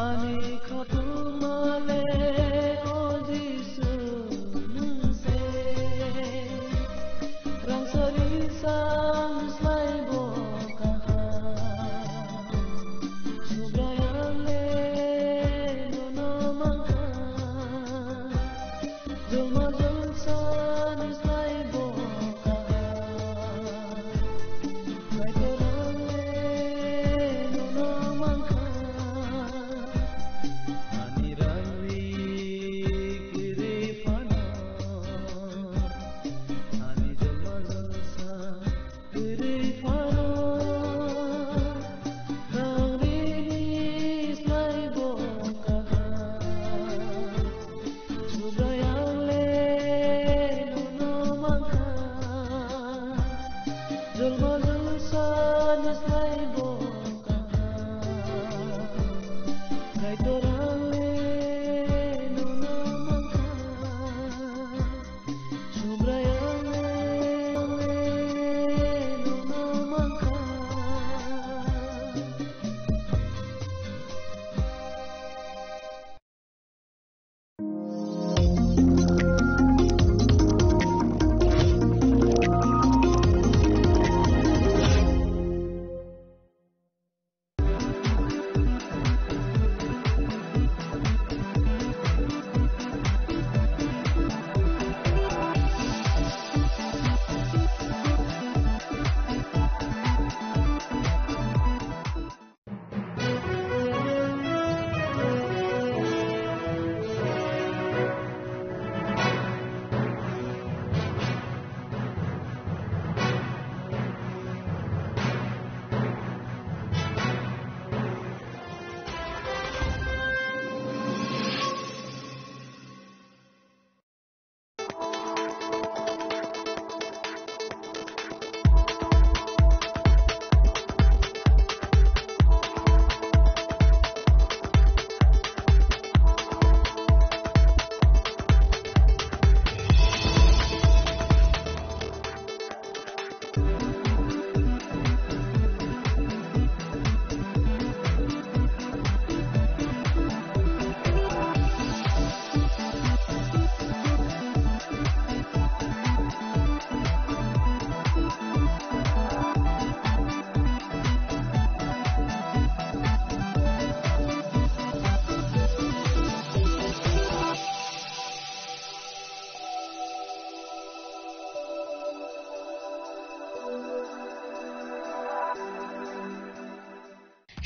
Ani khatungma le o Jisu nwng se. Rangchari sang slai bo kaham. Subraiyung le nono mankha. Jolma jolsani slai bo kaham. Kaitor ang le nono mankha. Ani rang ri kwrwi phano. Ani jolma jolsa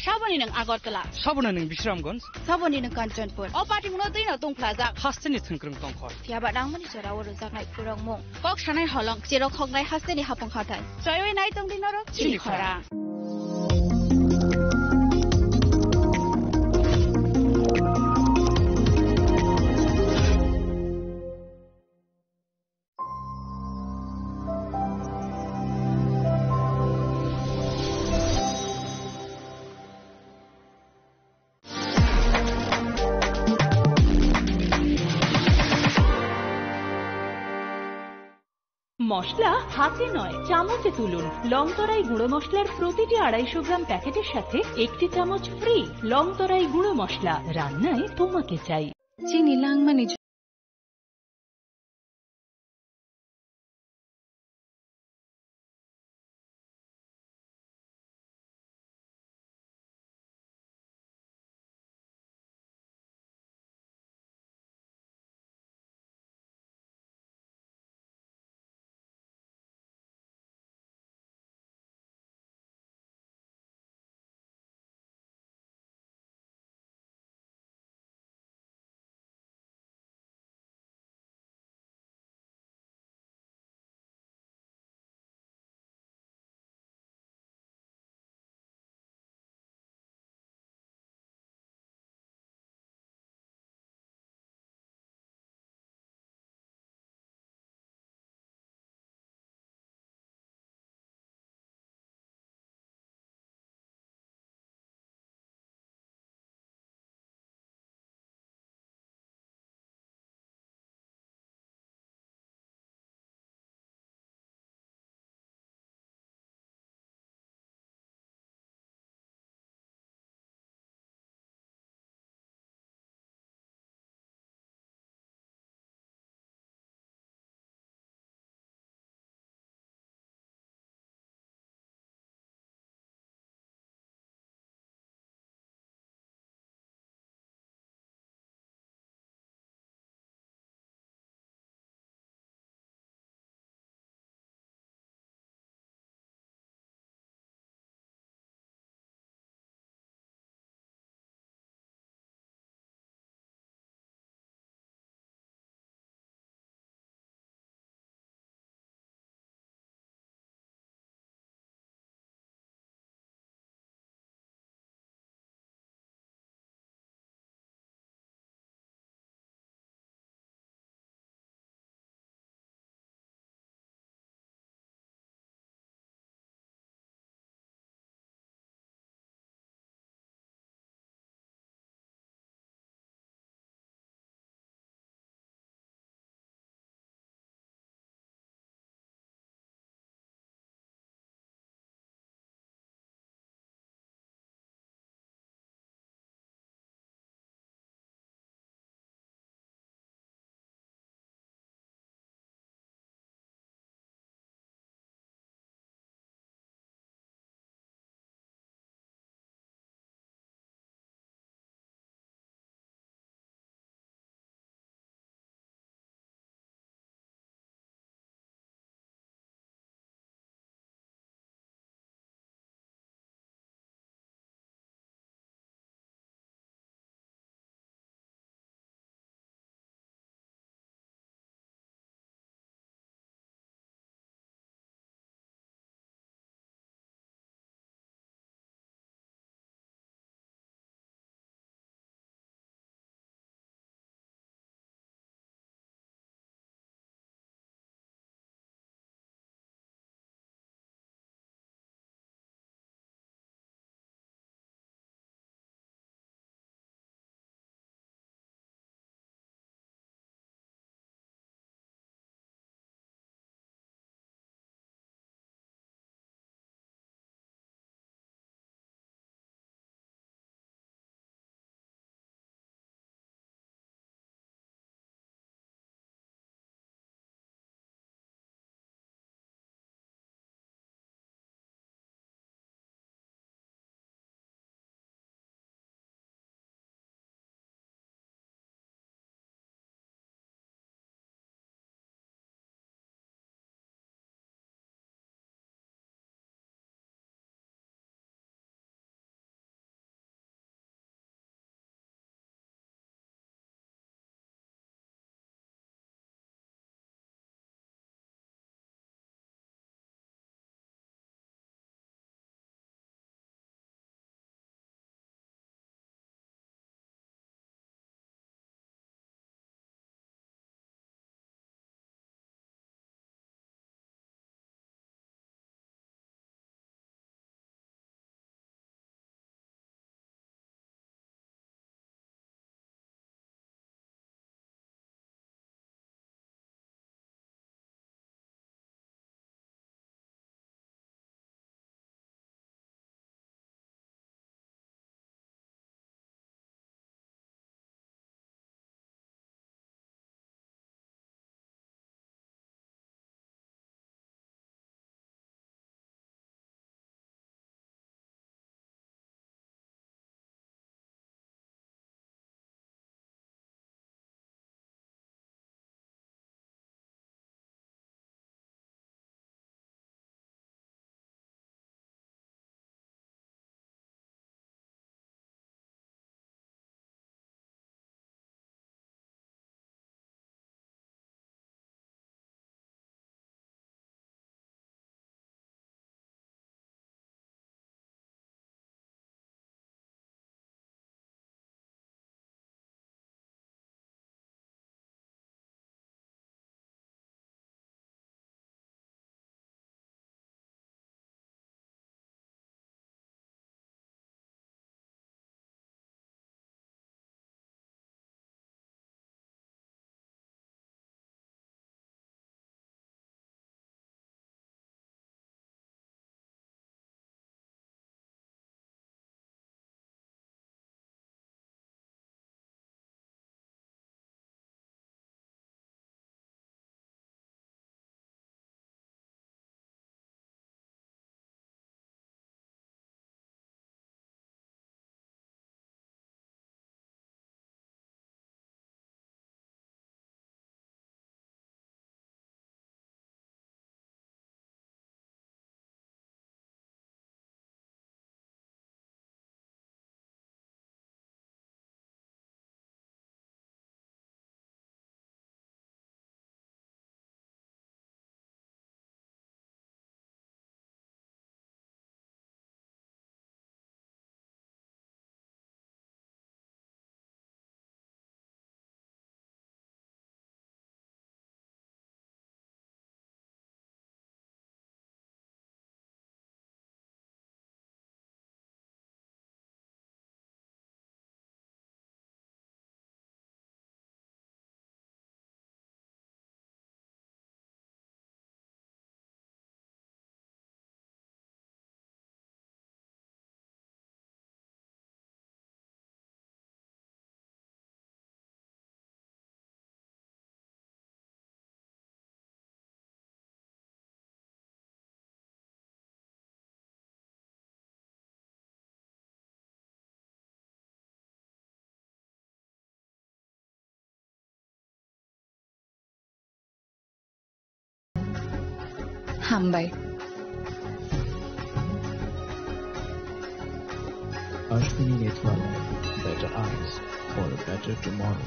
Saboni nwng Agartala. Saboni nwng Bisramganj. Saboni nwng Kanchanpur. O party mungno twi no tongphlajak. Hasteni thwngkwrwng tongkhor. Phiya ba nangmani jora o rwjaknai khorokmung. Kok sanai holong, cherok hoknai hasteni hapung hathai. Choiwi nai tongdi norok chini khorang. মশলা হাতে নয়, চামচে তুলুন। লং তরাই গুঁড়ো মশলার প্রতিটি আড়াইশো গ্রাম প্যাকেটের সাথে একটি চামচ ফ্রি। লং তরাই গুঁড়ো মশলা, রান্নায় তোমাকে চাই। Chini langmani Hambai. Ashwini Netwala, Better Eyes for a Better Tomorrow.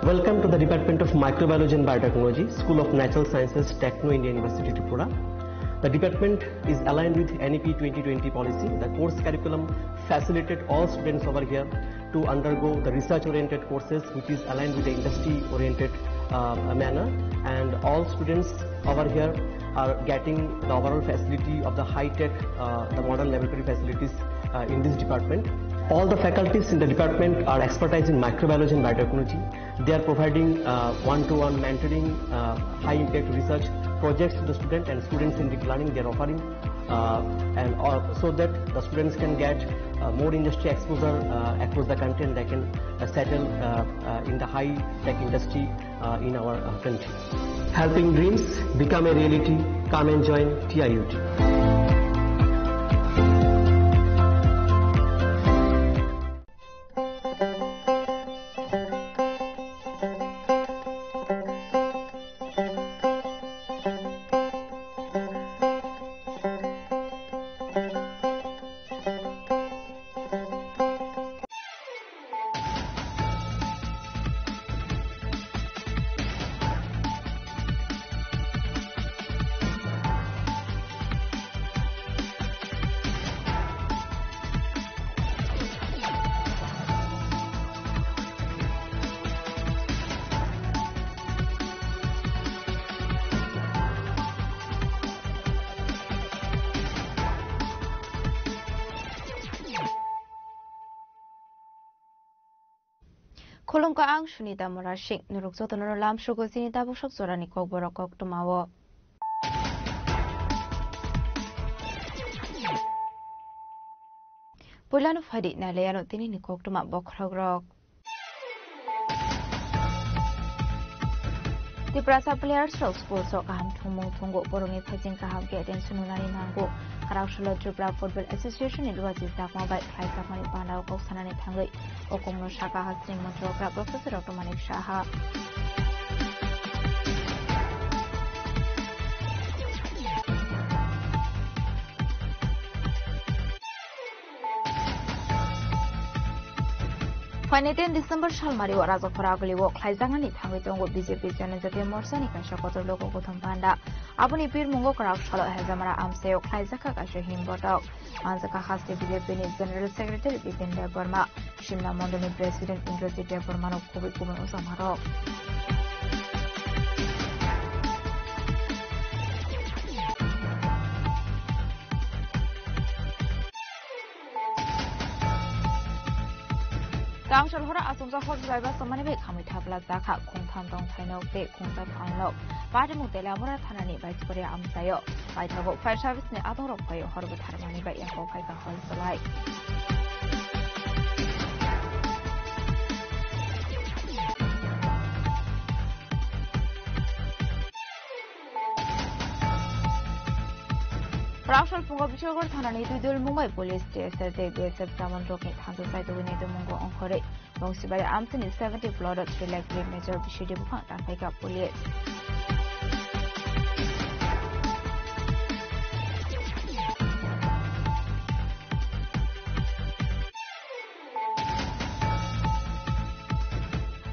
Welcome to the Department of Microbiology and Biotechnology, School of Natural Sciences, Techno India University, Tripura. The department is aligned with N E P twenty twenty policy. The course curriculum facilitate all students over here to undergo the research-oriented courses, which is aligned with the industry-oriented, uh, manner. And all students over here are getting the overall facility of the high-tech, uh, the modern laboratory facilities, uh, in this department. All the faculties in the department are expertise in microbiology and biotechnology. They are providing, uh, one-to-one mentoring, uh, high-impact research projects to the student and student-centric learning they are offering, uh, and all, so that the students can get, uh, more industry exposure, uh, across the country, and they can, uh, settle, uh, uh, in the high-tech industry, uh, in our, uh, country. Helping dreams become a reality. Come and join T I U T. Khulumkha, ang Sunita Murasing. Norok jotono lamsogo chini tabuk sok jorani kokborok koktwmao. Puilano phaidi nailaiano tinini koktwma bokhorokrok. Tiprasa players rok sports o kaham thwngmung thwngo, borokni phaising kaham khe attention rwnani nango. Kharaksalo Tripura Football Association ni duachi chakma bai khlaijakmani panda o kok sanani thangwi o kokno saka hasring montri okra Professor Doctor Manik Saha. Phainai ten December salmari o Rajakhor Aguli o khlaijaknani thangwi tongo B J P Janajatiya Morcha ni kaisa kotor logo gothon panda. Aboni birmungo kwrak salo Hejamara amchai o khlaijak kha kaisa himbotok. Manjakha haste B J P ni General Secretary Bipin Debbarma, Simna Mondol ni President Indrajit Debbarma no kubui kubui ojamarok. Kangsar hora achomjak hor jwlaiba samani bai khamwi thapla jakha khungtham tongthai nok tei khungsa phan nok. Patimung Teliamura thanani Baisparia amchaio paithago fire service ni adongrok phai hor bwtharmani bai yakho phaikha hor jwlai. Raksol phungo Biswagor thanani Tuidul Mumbai Police, T S F tei B S F jaman rokni thansa saitugwi naitukmungo ongkhorwi Bongsibari amchaini seventy plot o three lakh three major bisidi buphang tanpaikha police.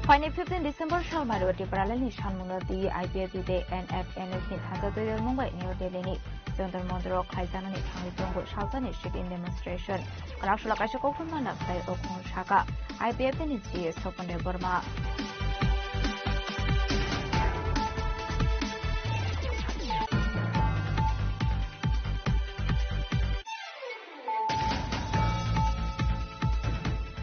Phaini fifteen December salmari o Tipraland ni sanmungno twi I P F T tei N F N S ni thansa Tuidul Mumbai New Delhi ni Jantar Mantar o khlaijaknani thangwi tongo salsani sit-in demonstration. Kwrak salo kaisa koktwma nabthai o khung saka I P F T ni C E Sopon Debbarma.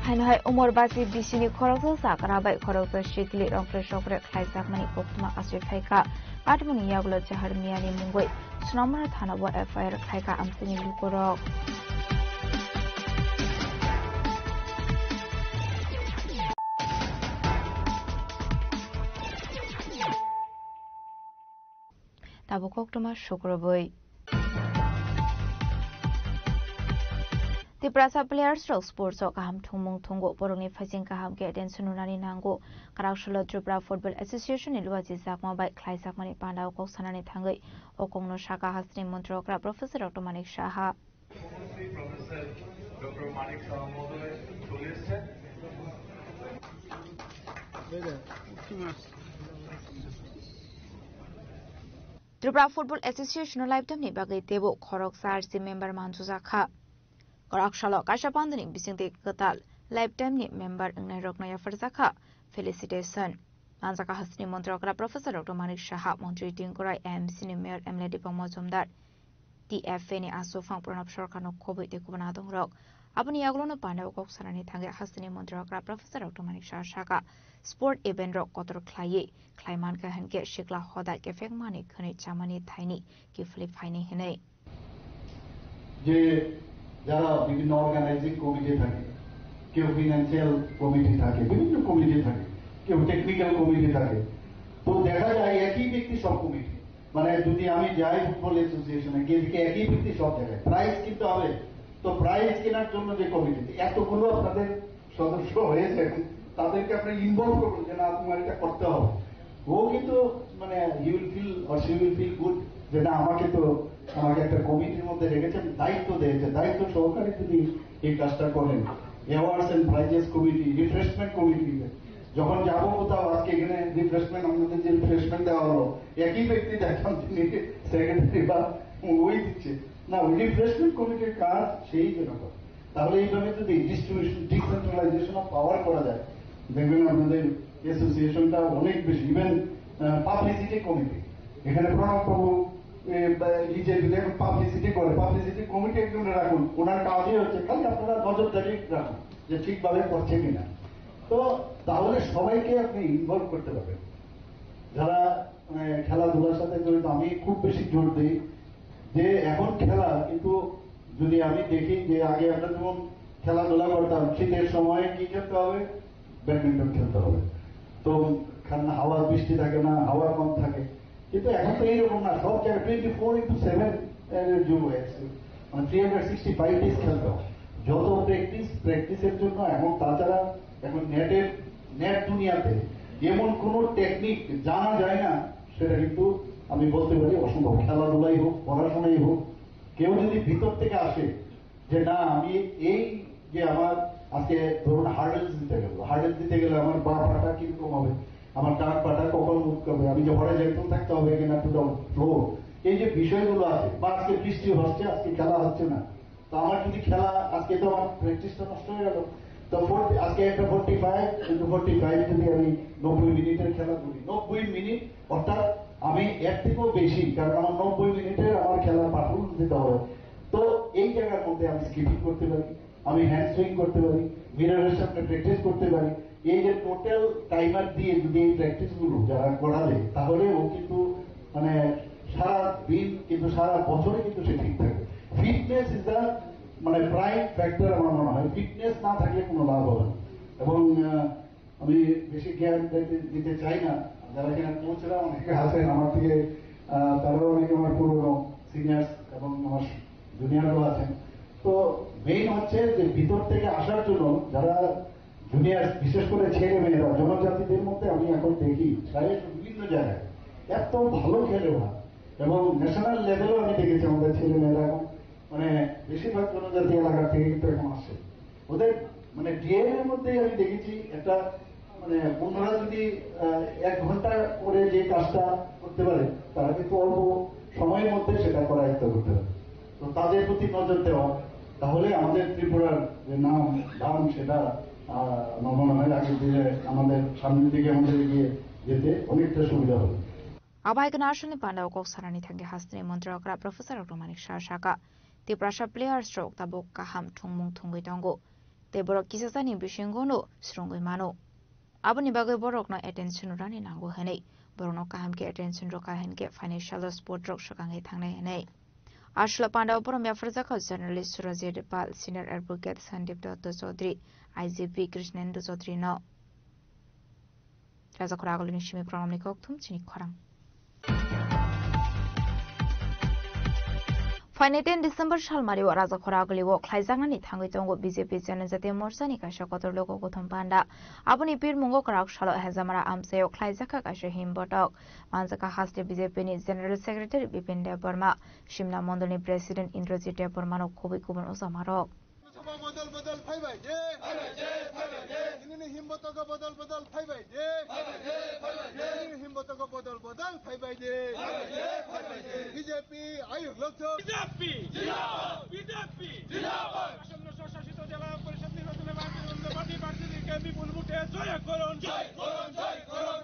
Haino hai Umor Basi B C ni khoroksa chakra bai khoroksa sikli rongkre sokre khlaijakmani koktwma kasui phaikha. Patmoni yagulo Jahar Miani mungwi Snamara thana o F I R khlaikha amchaini lukurok. Tabuk koktwma sukrubwi. Tiprasa players rok sports o kaham thwngmung thwngo, borokni phaising kaham khe attention rwnani nango. Kwrak salo Tripura Football Association ni luachi jakma bai khlaijakmani panda o kok sanani thangwi o kokno saka hasteni montri okra Professor Doctor Manik Saha. Tripura Football Association o lifetime ni bagwi teibo khoroksa R C member manjujak kha. Kwrak salo kaisa pandani bisingtwi kwtal lifetime ni member wngnairokno yapharjak kha felicitation. Manjak kha hasteni montri okra Professor Doctor Manik Saha, montri Tinku Roy, M C ni mayor M L A Dipang Mojumdar, T F A ni aswk phang Pranab Sarkarno khobwi tei kubun adongrok. Aboni yagulono panda o kok sanani thangwi hasteni montri okra Professor Doctor Manik Saha saka, sport event rok kotor khlaiwi khlai mankha hinkhe sikla hoda kephek mani khwnwi chamani thaini kiphilwi phainai hinwi. যে যারা বিভিন্ন organising committee থাকে, কেউ financial committee থাকে, বিভিন্ন কমিটি থাকে, কেউ technical committee থাকে, তো দেখা যায় একই ব্যক্তি সব কমিটি। মানে যদি আমি যাই ফুটবল অ্যাসোসিয়েশনে গিয়ে দেখি একই ব্যক্তি সব জায়গায়, প্রাইজ কিনতে হবে, তো প্রাইজ কেনার জন্য যে কমিটি, এতগুলো আপনাদের সদস্য হয়েছে, তাদেরকে আপনি ইনভলভ করুন যে না তোমার এটা করতে হবে। ও কিন্তু মানে he will feel or she will feel good যে না আমাকে তো আমাকে একটা কমিটির মধ্যে রেখেছেন, দায়িত্ব দিয়েছে, দায়িত্ব সহকারে যদি এই কাজটা করেন। Awards and prizes committee, refreshment committee, যখন যাবো কোথাও, আজকে এখানে রিফ্রেশমেন্ট, আমাদের যে রিফ্রেশমেন্ট দেওয়া হলো, একই ব্যক্তি দেখলাম তিনি সেক্রেটারি বা ওই দিচ্ছে। না, ওই রিফ্রেশমেন্ট কমিটির কাজ সেই যেন করে। তাহলে এইভাবে যদি ডিস্ট্রিবিউশন, ডিসেন্ট্রালাইজেশন অফ পাওয়ার করা যায়, দেখবেন আপনাদের অ্যাসোসিয়েশনটা অনেক বেশি, ইভেন পাবলিসিটি কমিটি, এখানে প্রণব বাবু নিজে যদি এখন পাবলিসিটি করে, পাবলিসিটি কমিটি একজনে রাখুন, ওনার কাজই হচ্ছে খালি আপনারা নজরদারি রাখুন যে ঠিকভাবে করছে কিনা। তো তাহলে সবাইকে আপনি ইনভলভ করতে পারবেন। যারা মানে খেলাধুলার সাথে জড়িত, আমি খুব বেশি জোর দিই যে এখন খেলা, কিন্তু যদি আমি দেখি যে আগে আমরা যেমন খেলাধুলা করতাম, শীতের সময় কি খেলতে হবে? ব্যাডমিন্টন খেলতে হবে। তো কারণ হাওয়া, বৃষ্টি থাকে না, হাওয়া কম থাকে। কিন্তু এখন তো এইরকম না, সব জায়গায় টোয়েন্টি ফোর ইন্টু সেভেন যুগ হয়ে গেছে, মানে three hundred sixty five days খেলতে হয়। যত প্র্যাকটিস, প্র্যাকটিসের জন্য। এবং তাছাড়া এখন নেটের, নেট দুনিয়াতে এমন কোনো টেকনিক জানা যায় না, সেটা কিন্তু আমি বলতে পারি অসম্ভব। খেলাধুলাই হোক, পড়াশোনাই হোক, কেউ যদি ভিতর থেকে আসে যে না আমি এই যে আমার আজকে ধরুন হার্ডেলস দিতে গেল, হার্ডেলস দিতে গেলে আমার বা পাটা কিরকম হবে, আমার ডান পাটা কখন মুভ করবে, আমি যে হরিজন্টাল থাকতে হবে কিনা টু দ্য ফ্লোর, এই যে বিষয়গুলো আছে, বা আজকে বৃষ্টি হচ্ছে, আজকে খেলা হচ্ছে না, তো আমার যদি খেলা আজকে তো আমার প্র্যাকটিসটা নষ্ট হয়ে গেল। তো ফোর্টি, আজকে একটা forty five into forty five যদি আমি নব্বই মিনিটের খেলা করি, নব্বই মিনিট, অর্থাৎ আমি এর থেকেও বেশি, কারণ আমার নব্বই মিনিটের আমার খেলার পারফরমেন্স দিতে হবে। তো এই জায়গার মধ্যে আমি স্কিপিং করতে পারি, আমি হ্যান্ড সুইং করতে পারি, মিররের সামনে প্র্যাকটিস করতে পারি। এই যে টোটাল টাইমার দিয়ে যদি এই প্র্যাকটিসগুলো যারা করা যায়, তাহলে ও কিন্তু মানে সারা দিন কিন্তু সারা বছরই কিন্তু সে ঠিক থাকে। ফিটনেস ইজ দ্য মানে প্রাইম ফ্যাক্টর আমার মনে হয়। ফিটনেস না থাকলে কোনো লাভ হবে না। এবং আহ, আমি বেশি জ্ঞান দিতে, দিতে চাই না। যারা কিনা কোচরা অনেকে আছেন আমার থেকে, আহ, তারাও অনেকে আমার পুরনো সিনিয়র্স এবং আমার জুনিয়ররাও আছেন। তো মেইন হচ্ছে যে ভিতর থেকে আসার জন্য যারা জুনিয়র্স, বিশেষ করে ছেলে মেয়েরা, জনজাতিদের মধ্যে আমি এখন দেখি প্রায় বিভিন্ন জায়গায় এত ভালো খেলে ওরা, এবং ন্যাশনাল লেভেলও আমি দেখেছি আমাদের ছেলে মেয়েরা এখন মানে বেশিরভাগ জনজাতি এলাকা থেকে কিন্তু এখন আসে। ওদের মানে ডিএনএ এর মধ্যেই আমি দেখেছি একটা মানে অন্যরা যদি আহ, এক ঘন্টা করে যে কাজটা করতে পারে, তারা কিন্তু অল্প সময়ের মধ্যে সেটা করায়ত্ত করতে পারে। তো তাদের প্রতি নজর দেওয়া, তাহলে আমাদের ত্রিপুরার যে নাম দাম সেটা আহ, আমার মনে হয় আগের দিনে আমাদের সামনের দিকে আমাদের এগিয়ে যেতে অনেকটা সুবিধা হবে। Abai khe national panda o kok sanani thangwi hasteni montri okra Professor Doctor Manik Saha saka, Tiprasa players rok tabuk kaham thwngmung thwngwi tongo, tei borok kisasani bisingo no swrwngwi mano. Aboni bagwi borokno attention rwna nango hwnwi, borokno kaham khe attention rwkha hinkhe financial support rok swkangwi thangnai hwnwi. Aswla panda o borom yapharjakha journalist Surajit Pal, senior advocate Sandeep Dutta Chaudhary, I G P Krishnendu Chaudhary no. Rajakhor agulini simi programni kokthum chini khorang. Phainai ten December salmario Rajakhora Agulio khlaijaknani thangwi tongo B J P Janajati Morchani kaisa kotor logo kuthum panda. Aboni pirmungo kwrak salo Hezamara amchaio khlaijakha kaisa himbotok. Manjakha haste B J P ni General Secretary Bipin Debbarma, Simna Mondolni President Indrajit Debbarmano khobwi kubun ojamarok. Sabha bodol bodol phaibai de. Phaibai de, phaibai de. Tinini himbotogo bodol bodol phaibai de. Phaibai de, phaibai de. Tinini himbotogo bodol bodol phaibai de. Phaibai de, phaibai de. B J P ayuk lokto. B J P zindabad, B J P zindabad. আসন্ন স্বশাসিত জেলা পরিষদ নির্বাচনে ভারতীয় জনতা পার্টি প্রার্থীদেরকে বিপুল ভোটে জয় করুন। জয় করুন, জয় করুন।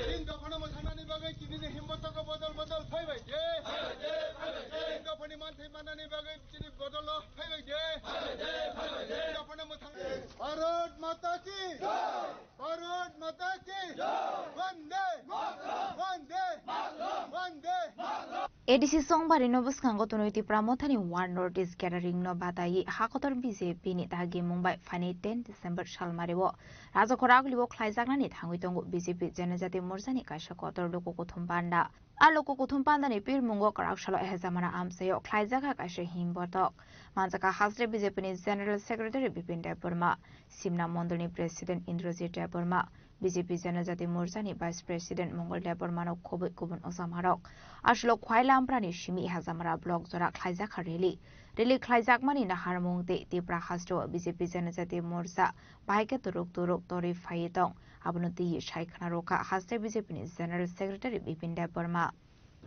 তিন দফানো mwthangnani bagwi tinini himbotogo bodol bodol phaibai de. Phaibai de, phaibai de. তিন দফানি manthai mannani bagwi Chini bodolo phaibai de. Phaibai de, phaibai de. Chapana mwthang. Bharat Mata ki jai. Bharat Mata ki jai. Vande Mataram. Vande Mataram. Vande Mataram. A D C Chongmari no bwskango tonwi Tipra Mothani One North East Gathering no batayi hakotor B J P ni dagi Mumbai phainai ten December salmario Rajakhora Agulio khlaijaknani thangwi tongo B J P Janajati Morchani kaisa kotor logo kuthum panda. A logo kuthum pandani pirmungo kwrak salo Hezamara amchaio khlaijakha kaisa himbotok. Manjakha haste B J P ni General Secretary Bipin Debbarma, Simna Mondolni President Indrajit Debbarma, B J P Janajati Morchani Vice President Mongol Debbarmano khobwi kubun ojamarok. Aswlok Khwai Lamprani simi Hezamara block jora khlaijakha rally. Rally khlaijakmani naharmung tei Tipra hasteo B J P Janajati Morcha bahai khe turuk turuk torwi phaiwi tong. Abono twiwi sai khna rwkha haste B J P ni General Secretary Bipin Debbarma.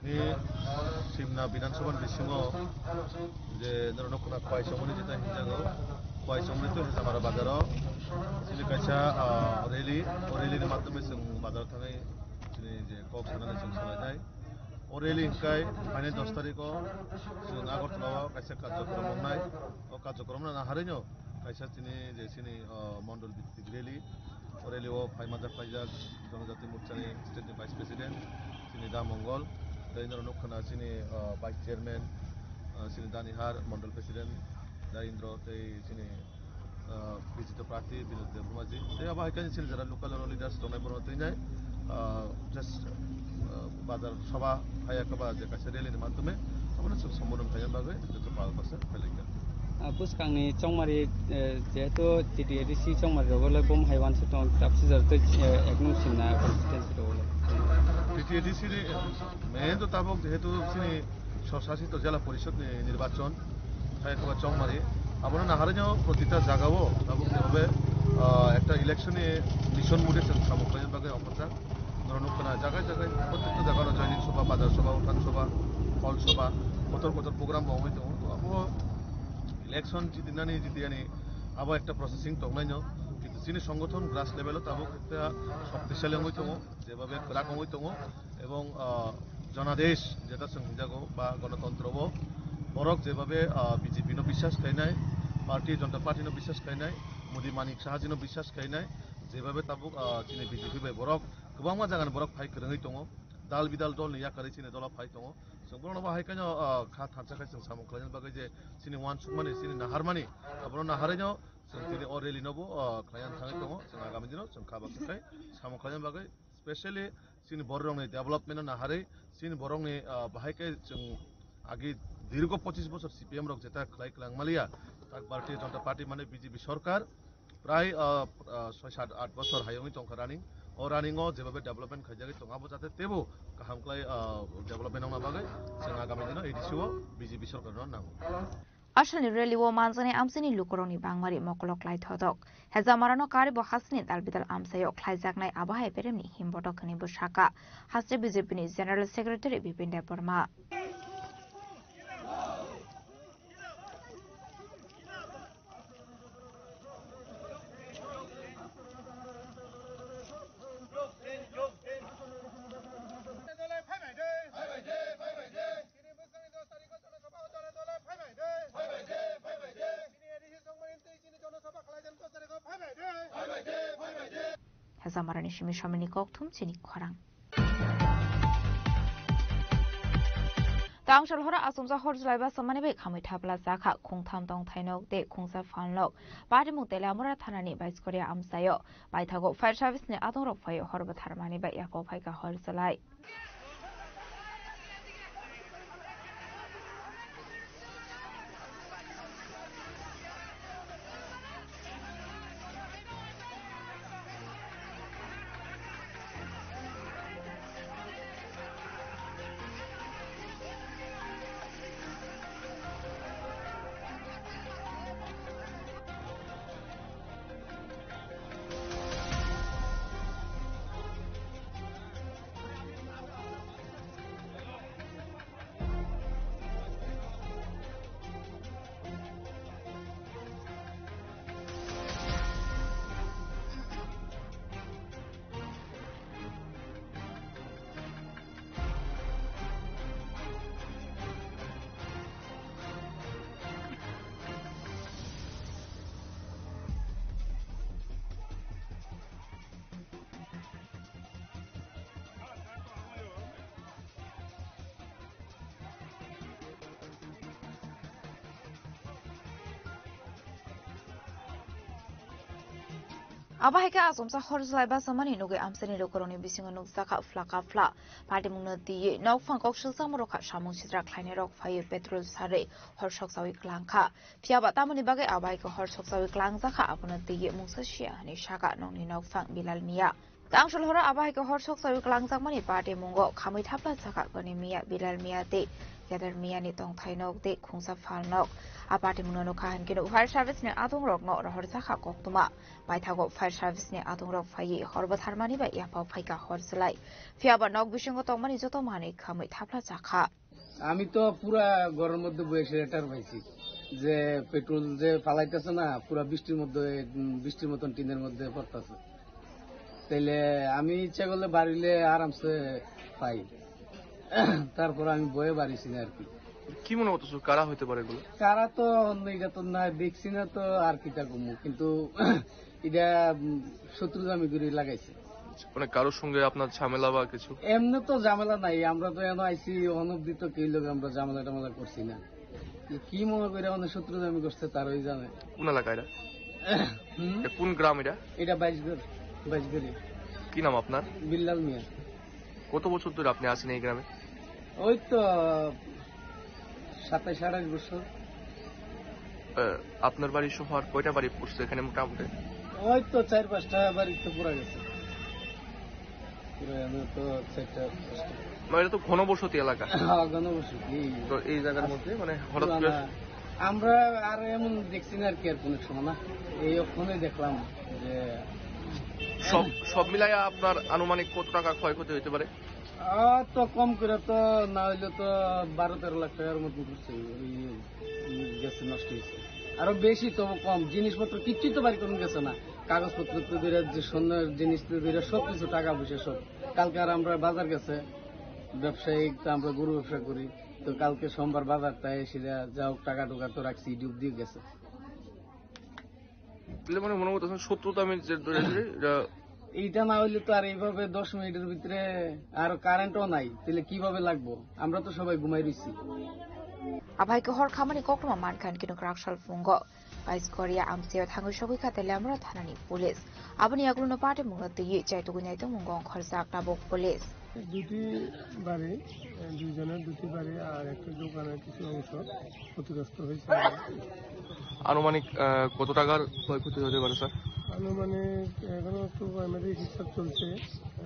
Ni Simna Bidhan Sabha ni bisingo je norok khna Khwai Chongmani jeta hinjago, Khwai Chongmani to Hezamara bazaro chini kaisa, ah, rally, o rally ni madhyome chwng bazar thangwi chini je kok sanani chwng salainai. O rally hwnkhe phainai dos tarikh o chwng Agartala o kaisa karjokrom wngnai. O karjokrom no naharwi no kaisa chini je chini, ah, mondol bhittik rally. O rally o phai manjak paijak Janajati Morcha ni state ni vice president chini Da Mongol, tei norok nukha na chini, ah, vice chairman, ah, chini Danihar mondol president Da Indro tei chini, ah, bijito prarthi Binod Debbarma ji. Tei abo hai khe chini jara local leaders tongnai borok twi nai, ah, just, ah, bazar sabha haya khe ba je kaisa rally ni madhyome abono chwng sombodon khaina bagwi joto pal basa phailaikha. Ah, bwskangni Chongmari, eh, jehetu T T A D C Chongmari rogo le bom hai uansuk tongo, tapsijar tei, eh, ek nung Simna constituency rogo le. T T A D C ni main to tabuk jehetu chini Swshasit Jela Porishod ni nirbachon, hai khe ba Chongmari. Abono naharino protita jagao tabuk jebabe, ah, ekta election ni mission mode chwng samung khlaina bagwi ongkhorjak. Norok nukha na jaga jaga, prottekta jaga no joining sabha, bazar sabha, uthan sabha, hall sabha, kotor kotor program bo wngwi tongo. To abo election jidinani jidiyani abo ekta processing tongnaino. Kintu chini songothon grass level o tabuk ekta shoktisali wngwi tongo, jebabe kwrak wngwi tongo. Ebong, ah, Janadesh jeta chwng hinjago ba gonotontro o borok jebabe, ah, B J P no biswas khlainai, Bharatiya Janata Party no biswas khlainai, Modi Manik Saha ji no biswas khlainai, jebabe tabuk, ah, chini B J P bai borok kwbangma jagani borok phai kwrwngwi tongo, dal bidal dol ni yakarwi chini dolo phai tongo. Chwng borokno bo hai khe no, ah, kha thansa khe chwng samung khlaina bagwi je chini uansukmani, chini naharmani, abono naharwi no chwng tini o rally no bo, ah, khlaiya thangwi tongo. Chwng agami dino chwng kha baksa khai samung khlaina bagwi specially chini borok rokni development no naharwi chini borokni, ah, bahai khe chwng agi dirgo pochis bosor C P M rok jeta khlai kwlang maliya, tak Bharatiya Janata Party mane B J P sorkar prai, ah, ah, soi sat at bosor hai wngwi tongkha running. O running o jebabe development khaijagwi tongo, abo jate teibo kaham khlai, ah, development wngna bagwi chwng agami dino A D C o B J P sorkar no nango. Asalni rally o manjaknai amchaini lukurokni bangmari mokolo klai thotok. Hejamarano karibo hasteni dalbidal amchaio khlaijaknai abo hai beremni himbotok hwnwi bwsakha haste B J P ni General Secretary Bipin Debbarma. Hejamarani simi somini kokthum chini khorang. Tangsal hora asumsa hor jlai ba samani bai khamwi thapla jakha khungtham tongthai nok tei khungsa phan nok. Patimung Teliamura thanani Baiskoria amsaio paithago fire service ni adongrok phai hor bwtharmani bai yako phaikha hor jlai. Abo hai khe achomsa hor jwlai bachamani nugwi amchaini lukurokni bisingo nukjakha phlaka phla. Patimungno twiwi nokphang kok swljakma rokha samung sitra khlainairok phaiwi petrol sarwi hor sokchawi klangkha. Phiyaba tamoni bagwi abo hai khe hor sokchawi klangjakha, abono twiwi mungsa siya hwnwi sakha nokni nokphang Bilal Miya. Tangshol horo abo hai khe hor sokchawi klangjakmani patimungo khamwi thapla jakha Goni Miya, Bilal Miya tei Kedar Miyani tongthai nok tei khungsa phal nok. A patimungno nukha hinkhe fire service ni adongrokno rohorjakha koktwma. Paithago fire service ni adongrok phaiwi hor bwtharmani bai yaphao phaikha hor jwlai. Phiyaba nok bisingo tongmani joto manwi khamwi thapla jakha. আমি তো পুরা ঘরের মধ্যে বসে টের পাইছি যে পেট্রোল যে ফালাইতেছে না, পুরা বৃষ্টির মধ্যে, উম, বৃষ্টির মতন টিনের মধ্যে পড়তেছে। তাইলে আমি ইচ্ছা করলে বাড়িলে আরামসে পাই। তারপর আমি বয়ে বাড়িছি না আর কি। কি মনে করতেছো, কারা হইতে পারে এগুলো? কারা তো অন্য, এটা তো না দেখছি না তো, আর কিতা কমু, কিন্তু এটা, উম, শত্রুতা আমি করে লাগাইছি। মানে কারোর সঙ্গে আপনার ঝামেলা বা কিছু? এমনি তো ঝামেলা নাই, আমরা তো এনে আইছি, অনবধি তো কেউ লোক আমরা ঝামেলা টামেলা করছি না। কি মনে করে অনেক শত্রুতা আমি করছে, তারাই জানে। কোন এলাকা এটা? হুম? এটা কোন গ্রাম এটা? এটা বাইশগড়, বাইশগড়ি। কি নাম আপনার? বিল্লাল মিয়া। কত বছর ধরে আপনি আছেন এই গ্রামে? ওই তো সাতাইশ আঠাইশ বছর। আহ, আপনার বাড়ি সহ আর কয়টা বাড়ি পড়ছে এখানে মোটামুটি? ওই তো চার পাঁচটা বাড়ি তো পুরা গেছে। পুরা এনে তো চারটা পাঁচটা। মানে এটা তো ঘনবসতি এলাকা। হ্যাঁ, ঘনবসতি। তো এই জায়গার মধ্যে মানে হঠাৎ করে পুরানা। আমরা আর এমন দেখছি না আর কি, আর কোনো সময় না। এই ওখানে দেখলাম যে সব, সব মিলাইয়া আপনার আনুমানিক কত টাকা ক্ষয়ক্ষতি হইতে পারে? আহ, তো কম করে তো না হইলে তো বারো তেরো লাখ টাকার মতন করছে, ওই গেছে, নষ্ট হয়েছে। আরো বেশি তো কম, জিনিসপত্র কিচ্ছুই তো বাড়ি কোনো গেছে না, কাগজপত্র তো ধরে, যে স্বর্ণের জিনিস তো ধরে সব কিছু, টাকা পয়সা সব। কালকে আর আমরা বাজার গেছে, ব্যবসায়িক তো আমরা গরু ব্যবসা করি, তো কালকে সোমবার বাজার তাই এসে যা হোক টাকা টুকা তো রাখছি, ডুব দিয়ে গেছে। তাহলে মানে মনে করতেছেন শত্রুতা আমি যে ধরে ধরে এটা এইটা না হইলে তো আর এইভাবে দশ মিনিটের ভিতরে আরো কারেন্টও নাই, তাহলে কিভাবে লাগবো? আমরা তো সবাই ঘুমাই রইছি। Abai khe hor khamani koktwma mankha hinkhe no kwrak sal phungo. Pais Korea amchio thangwi sogwi kha Teliamura thanani police. Aboni yagulo no patimungno twiwi chaitugwi naitongmungo ongkhorjak tabuk police. দুটি বাড়ি, দুইজনের দুটি বাড়ি আর একটা দোকানের কিছু অংশ ক্ষতিগ্রস্ত হয়েছে। আনুমানিক, আহ, কত টাকার ক্ষয়ক্ষতি হতে পারে, স্যার? আনুমানিক এখনো একটু প্রাইমারি হিসাব চলছে,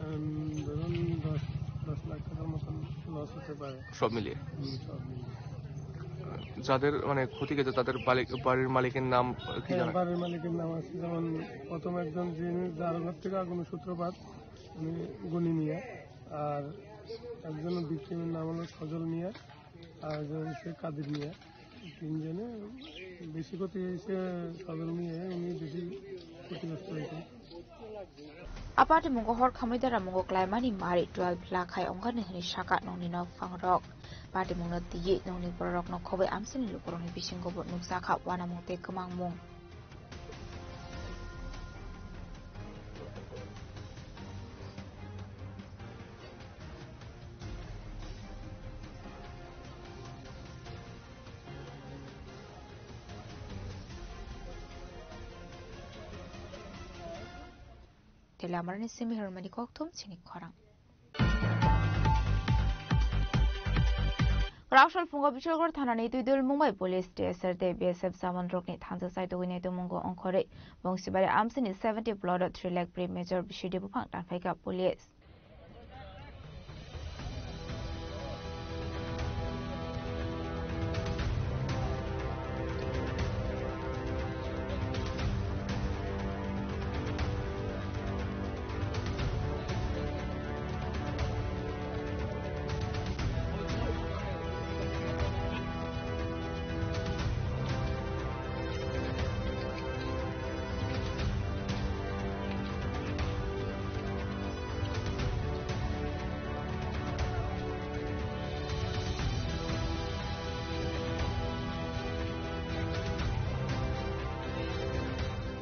উম, ধরুন দশ, দশ লাখ টাকার মতন লস হতে পারে। সব মিলিয়ে? হুম, সব মিলিয়ে। যাদের মানে ক্ষতি গেছে তাদের বালি-, বাড়ির মালিকের নাম কি হ্যাঁ, জানা? বাড়ির মালিকের নাম আছে, যেমন প্রথম একজন যিনি, যার ঘর থেকে আগুনের সূত্রপাত, উনি গনি মিয়া, আর একজন ভিকটিমের নাম হলো সজল মিয়া, আর একজন হচ্ছে কাদির মিয়া। তিনজনে বেশি ক্ষতি হয়েছে সজল মিয়া, উনি বেশি ক্ষতিগ্রস্ত হয়েছে। A patimungo hor khamwi deramungo klaimani mari twelve lakh hai ongkhani hwnwi sakha nokni nokphangrok. Patimungno twiwi nokni bororokno khobwi amchaini lukurokni bisingo bo nukjakha uanamung tei kwmangmung. Teliamarani simi hwnmani kokthum chini khorang. Raksol phungo Bicholgor thanani Tuidul Mumbai Police T S R tei B S F jawan rokni thansa chaitugwi naitongmungo ongkhorwi Bongsibari amsini seventy plot o three lakh pre major bisi de buphang tanphaikha police.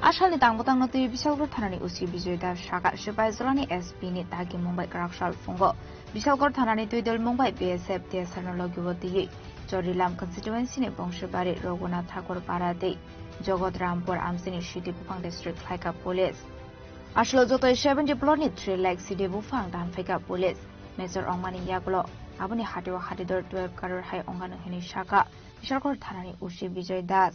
Asalni tang bwtangno twi Bisalgor thanani O C Bijoy Das sakha, Sipaijolani S P ni dagi Mumbai kwrak sal phungo. Bisalgor thanani Twidol Mumbai B S F T S R no logi o twi Chorilam constituency ni Bongsibari, Raghunath Thakur Para tei Jogot Rampur amchini city buphang district khlaikha police. Aswk joto seventy plot ni three lakh sidi buphang dan phaikha police. Major ongmani yagulo aboni hatio hatidor twelve crore hai ongano hinwi sakha Bishalkor thanani O C Bijoy Das.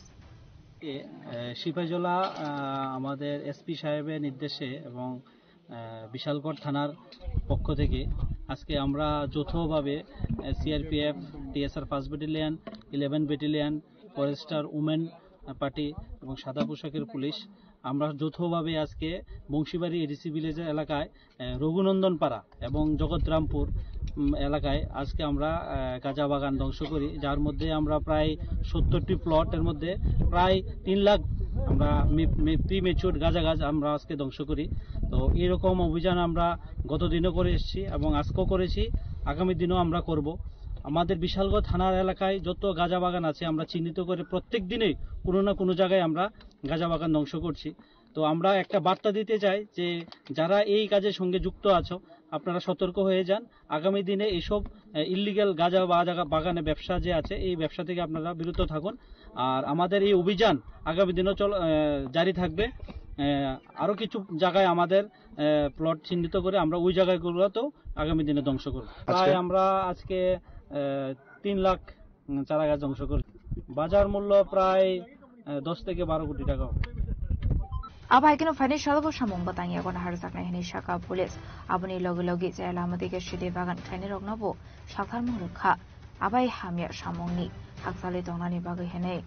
এ, এ, সিপাহীজলা, আহ, আমাদের এসপি সাহেবের নির্দেশে এবং, আহ, বিশালগড় থানার পক্ষ থেকে আজকে আমরা যৌথভাবে, আহ, CRPF, TSR first battalion, eleven battalion, forester women party এবং সাদা পোশাকের পুলিশ, আমরা যৌথভাবে আজকে বংশীবাড়ি এডিসি ভিলেজের এলাকায়, আহ, রঘুনন্দন পাড়া এবং জগৎরামপুর, উম, এলাকায় আজকে আমরা, আহ, গাঁজা বাগান ধ্বংস করি, যার মধ্যে আমরা প্রায় সত্তরটি প্লট, এর মধ্যে প্রায় তিন লাখ আমরা প্রি ম্যাচিউরড গাঁজা গাছ আমরা আজকে ধ্বংস করি। তো এরকম অভিযান আমরা গত দিনও করে এসেছি এবং আজকেও করেছি, আগামী দিনেও আমরা করব। আমাদের বিশালগড় থানার এলাকায় যত গাঁজা বাগান আছে আমরা চিহ্নিত করে প্রত্যেক দিনেই কোনো না কোনো জায়গায় আমরা গাঁজা বাগান ধ্বংস করছি। তো আমরা একটা বার্তা দিতে চাই যে যারা এই কাজের সঙ্গে যুক্ত আছো, আপনারা সতর্ক হয়ে যান। আগামী দিনে এইসব, আহ, ইলিগ্যাল গাঁজা বা-, বাগানে ব্যবসা যে আছে, এই ব্যবসা থেকে আপনারা বিরত থাকুন। আর আমাদের এই অভিযান আগামী দিনও চল-, আহ, জারি থাকবে। আহ, আরো কিছু জায়গায় আমাদের, আহ, প্লট চিহ্নিত করে আমরা ওই জায়গাগুলোতেও আগামী দিনে ধ্বংস করব। আচ্ছা। প্রায় আমরা আজকে, আহ, তিন লাখ, উম, চারা গাছ ধ্বংস করি। বাজার মূল্য প্রায়, আহ, দশ থেকে বারো কোটি টাকা হবে। Abo hai kheno phainai salo bo samung bwtang yago naharjaknai hinwi sakha police. Aboni logi logi chaya lama dige sidi bagan khlainai rokno bo salthar mung rwkha. Abai hamya samungni hakchalwi tongnani bagwi hinwi.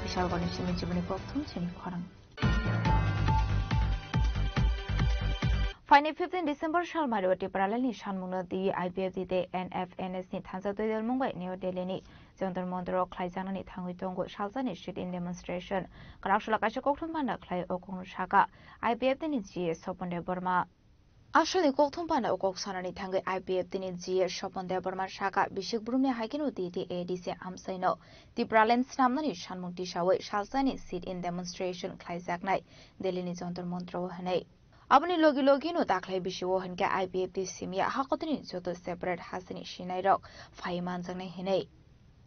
Bishalgorni simi chibini kokthum chini khorang. Phaini fifteen December salmario Tipralandni sanmungno twi I P F T tei N F N S ni thansa twi dalmung bai New Delhi ni Jantar Mantar o khlaijaknani thangwi tongo salsani sit-in demonstration. Kwraksula kaisa kokthum panda khlai o kokno sakha I P F T ni G S Sopon Debbarma. Aswkni kokthum panda o kok sanani thangwi I P F T ni G S Sopon Debbarma sakha, bisik brumni hai kheno T T A D C amchaino Tipraland snamnani sanmung tisawi salsani sit-in demonstration khlaijaknai Delhi ni Jantar Mantar o hinwi. Aboni logi logino daklai bisio hinkhe I P F T simiya hakotini joto separate hasteni sinairok phai manjaknai hinwi.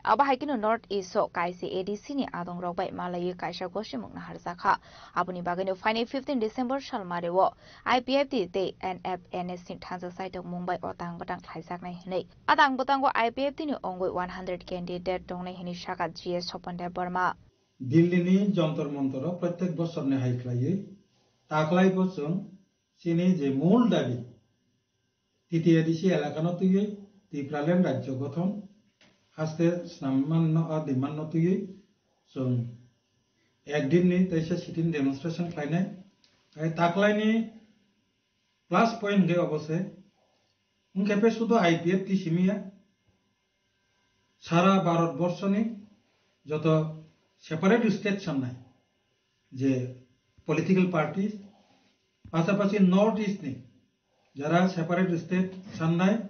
Abo hai kheno North East o kaisa A D C ni adongrok bai malaiwi kaisa gosimung naharjakha. Aboni bagwino phainai fifteen December salmario I P F T tei N F N S ni thansa saitok Mumbai o tang bwtang khlaijaknai hinwi. A tang bwtango I P F T ni ongwi one hundred candidate tongnai hinwi sakha G S Sopon Debbarma. Delhi ni Jantar Mantar o protek bosorni hai khlaiwi taklai bo chwng chini je mul dabi, T T A D C elakano twiwi Tipraland rajyo gothon haste snammanno a demand no twiwi chwng ek din ni teisa sit-in demonstration khlainai. Hai taklaini plus point hwnkhe obo se, hwnkhe pe sudo I P F T simiya, sara Bharat borshoni joto separate state sannai je political parties, pasapasi North East ni jara separate state sannai,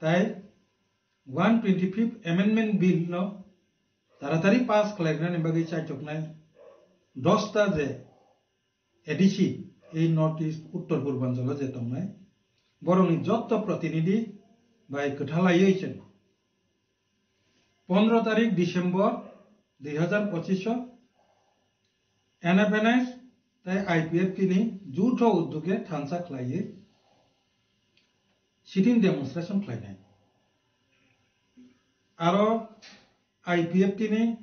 tai one twenty-fifth Amendment Bill no taratari pass khlainani bagwi chaichoknai dosta je A D C, ei North East Uttor Purbanchalo je tongnai, borokni jotto protinidhi bai kwthalaiwi chwng pondro tarik December dui hazar pochish o N F N S tei I P F T ni jutho uddoge thansa khlaiwi sit-in demonstration khlainai. Aro I P F T ni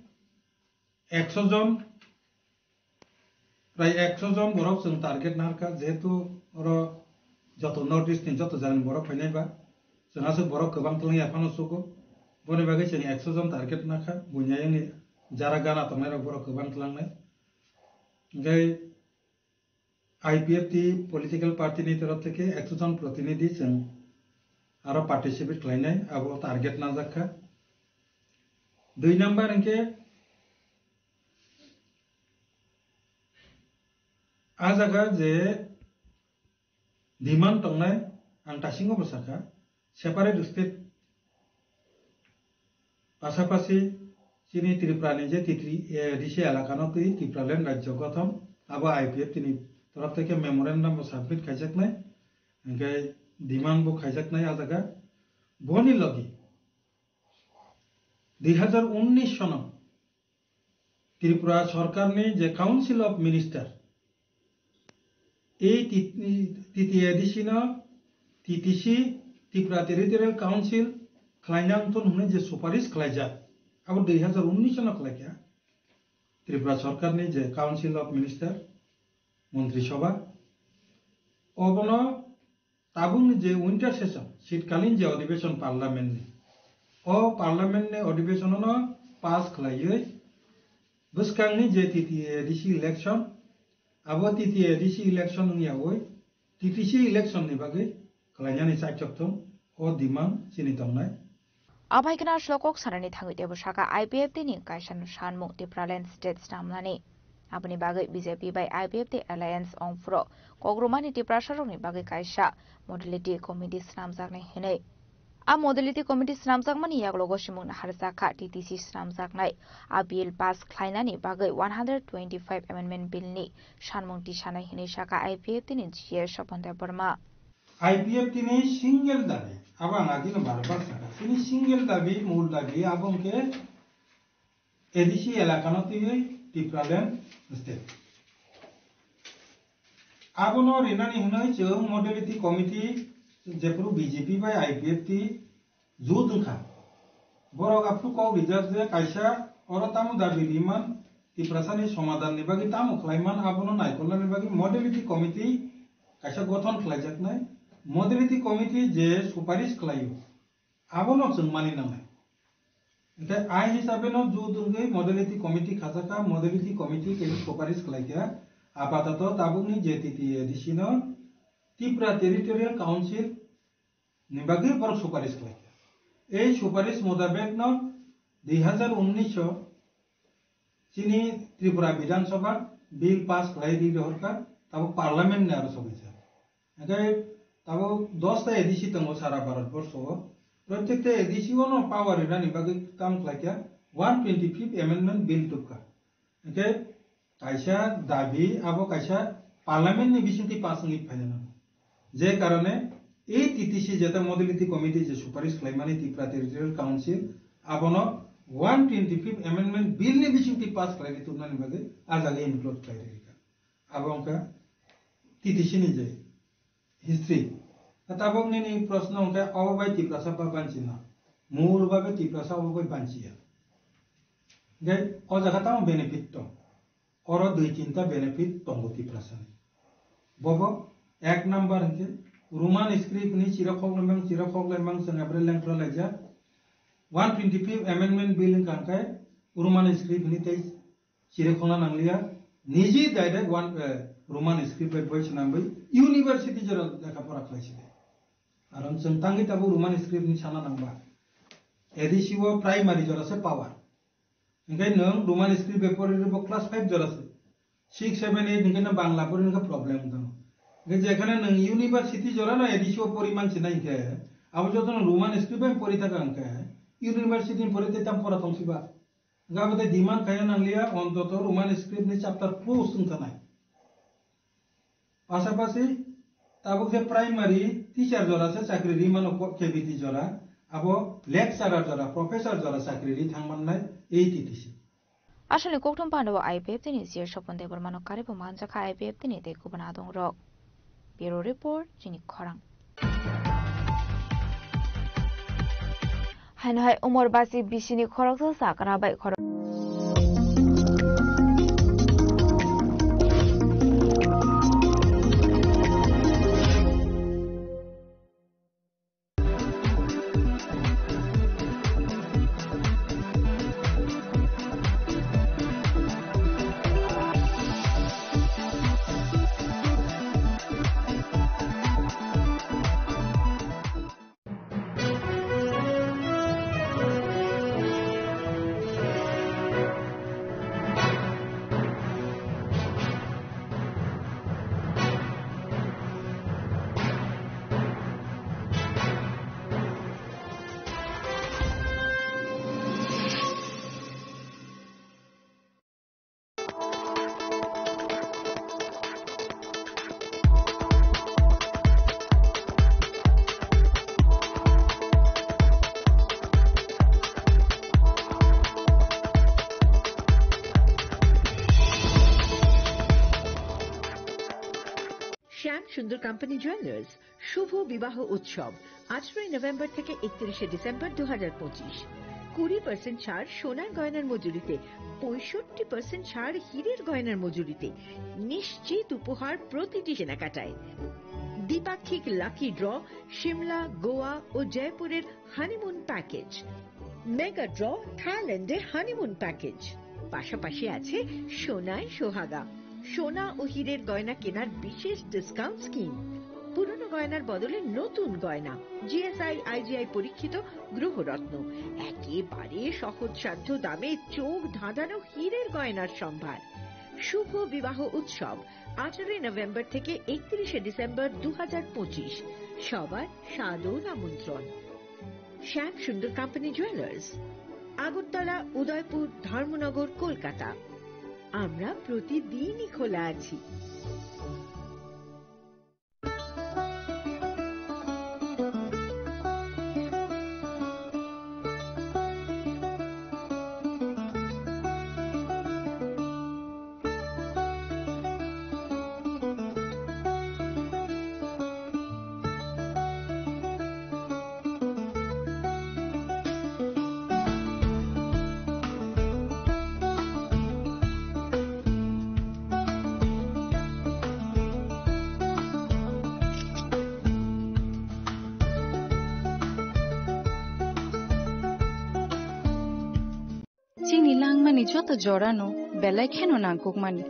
ekso jon, prai ekso jon borok chwng target narwkha, jehetu oro joto North East ni joto jagani borok phainai ba, chwng aswk borok kwbang twlangya phano sugo, boni bagwi chwng ekso jon target nakha, buini ayangni jara gana tongnairok borok kwbang twlangnai. Hwnkhe I P F T political party ni torof theke ekso jon protinidhi chwng aro participate khlainai, abo target najakha. Dui number hwnkhe a jaga je demand tongnai, ang tasingo bo sakha, separate state, pasapasi chini Tripura ni je T T A D C elaka no twi Tipraland rajyo gothon, abo I P F T ni torof theke memorandum bo submit khaijaknai, hingke demand bo khaijaknai a jaga. Boni logi dui hazar unnish sono Tripura sorkarni je Council of Minister, ei T-, T T A D C no T T C, Tripura Territorial Council khlaina wngthun hwnwi je suparis khlaijak, abo dui hazar unnish no khlaikha Tripura sorkarni je Council of Minister, Montri Sabha, obono tabukni je winter session, shitkalin je odhibeson parliament ni, o parliament ni odhibeson no pass khlaiwi bwskangni je T T A D C election, abo T T A D C election wngyawi T T C election ni bagwi khlainani chaichok thung, o demand chini tongnai. Abai kheno aswk kok sanani thangwi teibo saka I P F T ni kaisa sanmung Tipraland state snamnani. Aboni bagwi B J P bai I P F T alliance ongphuru kokrumani Tiprasarokni bagwi kaisa modality committee snamjaknai hinwi. A modality committee snamjakmani yaklogo simung naharjakha T T C snamjaknai a bill pass khlainani bagwi one hundred twenty-five amendment bill ni sanmung tisanai hinwi saka I P F T ni G A Sopon Debbarma. I P F T ni single dabi, abo ang agino bar bar saka, chini single dabi, mul dabi, abo hwnkhe A D C elakano twiwi Tipraland state. Abono rinani hwnwi chwng modality committee jephuru B J P bai I P F T jut wngkha. Borok aphuru kok rijak je kaisa oro tamo dabi riman Tiprasani somadanni bagwi tamo khlaiman abono naikolnani bagwi modality committee kaisa gothon khlaijaknai. Modality committee je suparis khlaio, abono chwng mani nangnai. Hingke ai hisabe no jut wngwi modality committee khajaka, modality committee khe suparis khlaikha. Apatoto tabukni je T T A D C no Tripura Territorial Council ni bagwi borok suparis khlaikha. Ei suparis motabek no dui hazar unnish o chini Tripura Bidhan Sabha bill pass khlai ri rohorkha, tabuk parliament ni aro sobaijak. Hingke tabuk dos ta A D C tongo sara Bharat borsho o. Protekta A D C o no power rinani bagwi kam khlaikha, one twenty-fifth amendment bill tubkha. Hingke kaisa dabi abo kaisa parliament ni bisingtwi pass wngwi phaina nango. Je karone ei T T C jeta modality committee je suparis khlaimani Tripura Territorial Council abono one twenty-fifth amendment bill ni bisingtwi pass khlaiwi tubnani bagwi a jaga include khlai rikha. Abo wngkha T T C ni je history. Tabuk nini proshno wngkha obo bai Tiprasa ba banchina. Mul babe Tiprasa obo bai banchiya. Hingke o jaga tamo benefit tong. Oro dui tinta benefit tongo Tiprasani. Bobo ek number hingke Roman script ni chira khok lemang, chira khok lemang chwng abre lengthra laijak. One twenty-fifth amendment bill wngkha hingke Roman script ni tei chiri khona nangliya, niji direct one, eh, Roman script bai boi swnamwi university jora lekha pora khlai sidi. Aro chwng tangwi tabuk Roman script ni sana nangba. A D C o primary jora se power. Hingke nwng Roman script bai pori rwbo class five jora se. Six, seven, eight hingke no Bangla pori hingke problem wng tong. Hingke jekhane nwng university jora no A D C o pori mansi na hingke, abo joto no Roman script bai pori thaka hingke, university ni pori tei tam pora tong siba. Hingke abo tei demand khaina nangliya, ontoto Roman script ni chapter close wng tanai. Pasapasi tabuk je primary teacher jora se chakri ri mano ko-, K B T jora, abo lecturer jora, professor jora chakri ri thang mannai ei T T C. Aswkni kokthum pandao I P F T ni G A Sopon Debbarmano karibo manjakha I P F T ni tei kubun adongrok. Bureau Report, chini khorang. Haino hai umor basi bisini khoroksa sakra bai khorok. সুন্দর company jewellers, শুভ বিবাহ উৎসব, আঠারোই নভেম্বর থেকে একত্রিশে ডিসেম্বর দু হাজার পঁচিশ। কুড়ি পার্সেন্ট ছাড় সোনার গয়নার মজুরিতে, পঁয়ষট্টি পার্সেন্ট ছাড় হীরের গয়নার মজুরিতে। নিশ্চিত উপহার প্রতিটি কেনাকাটায়। দ্বিপাক্ষিক লাকি ড্র, সিমলা, গোয়া ও জয়পুরের হানিমুন প্যাকেজ। মেগা ড্র, থাইল্যান্ডে হানিমুন প্যাকেজ। পাশাপাশি আছে সোনায় সোহাগা, সোনা ও হীরের গয়না কেনার বিশেষ ডিসকাউন্ট স্কিম। পুরনো গয়নার বদলে নতুন গয়না, জিএসআই, আইজিআই পরীক্ষিত গ্রহরত্ন, একেবারে সহজসাধ্য দামে চোখ ধাঁধানো হীরের গয়নার সম্ভার। শুভ বিবাহ উৎসব, আঠারোই নভেম্বর থেকে একত্রিশে ডিসেম্বর দু হাজার পঁচিশ। সবার সাদর আমন্ত্রণ। Shyam Sundar company jewellers, Agartala, Udaipur, Dharmanagar, Kolkata. আমরা প্রতিদিনই খোলা আছি। Chini langmani joto jorano belai kheno nangkukmani.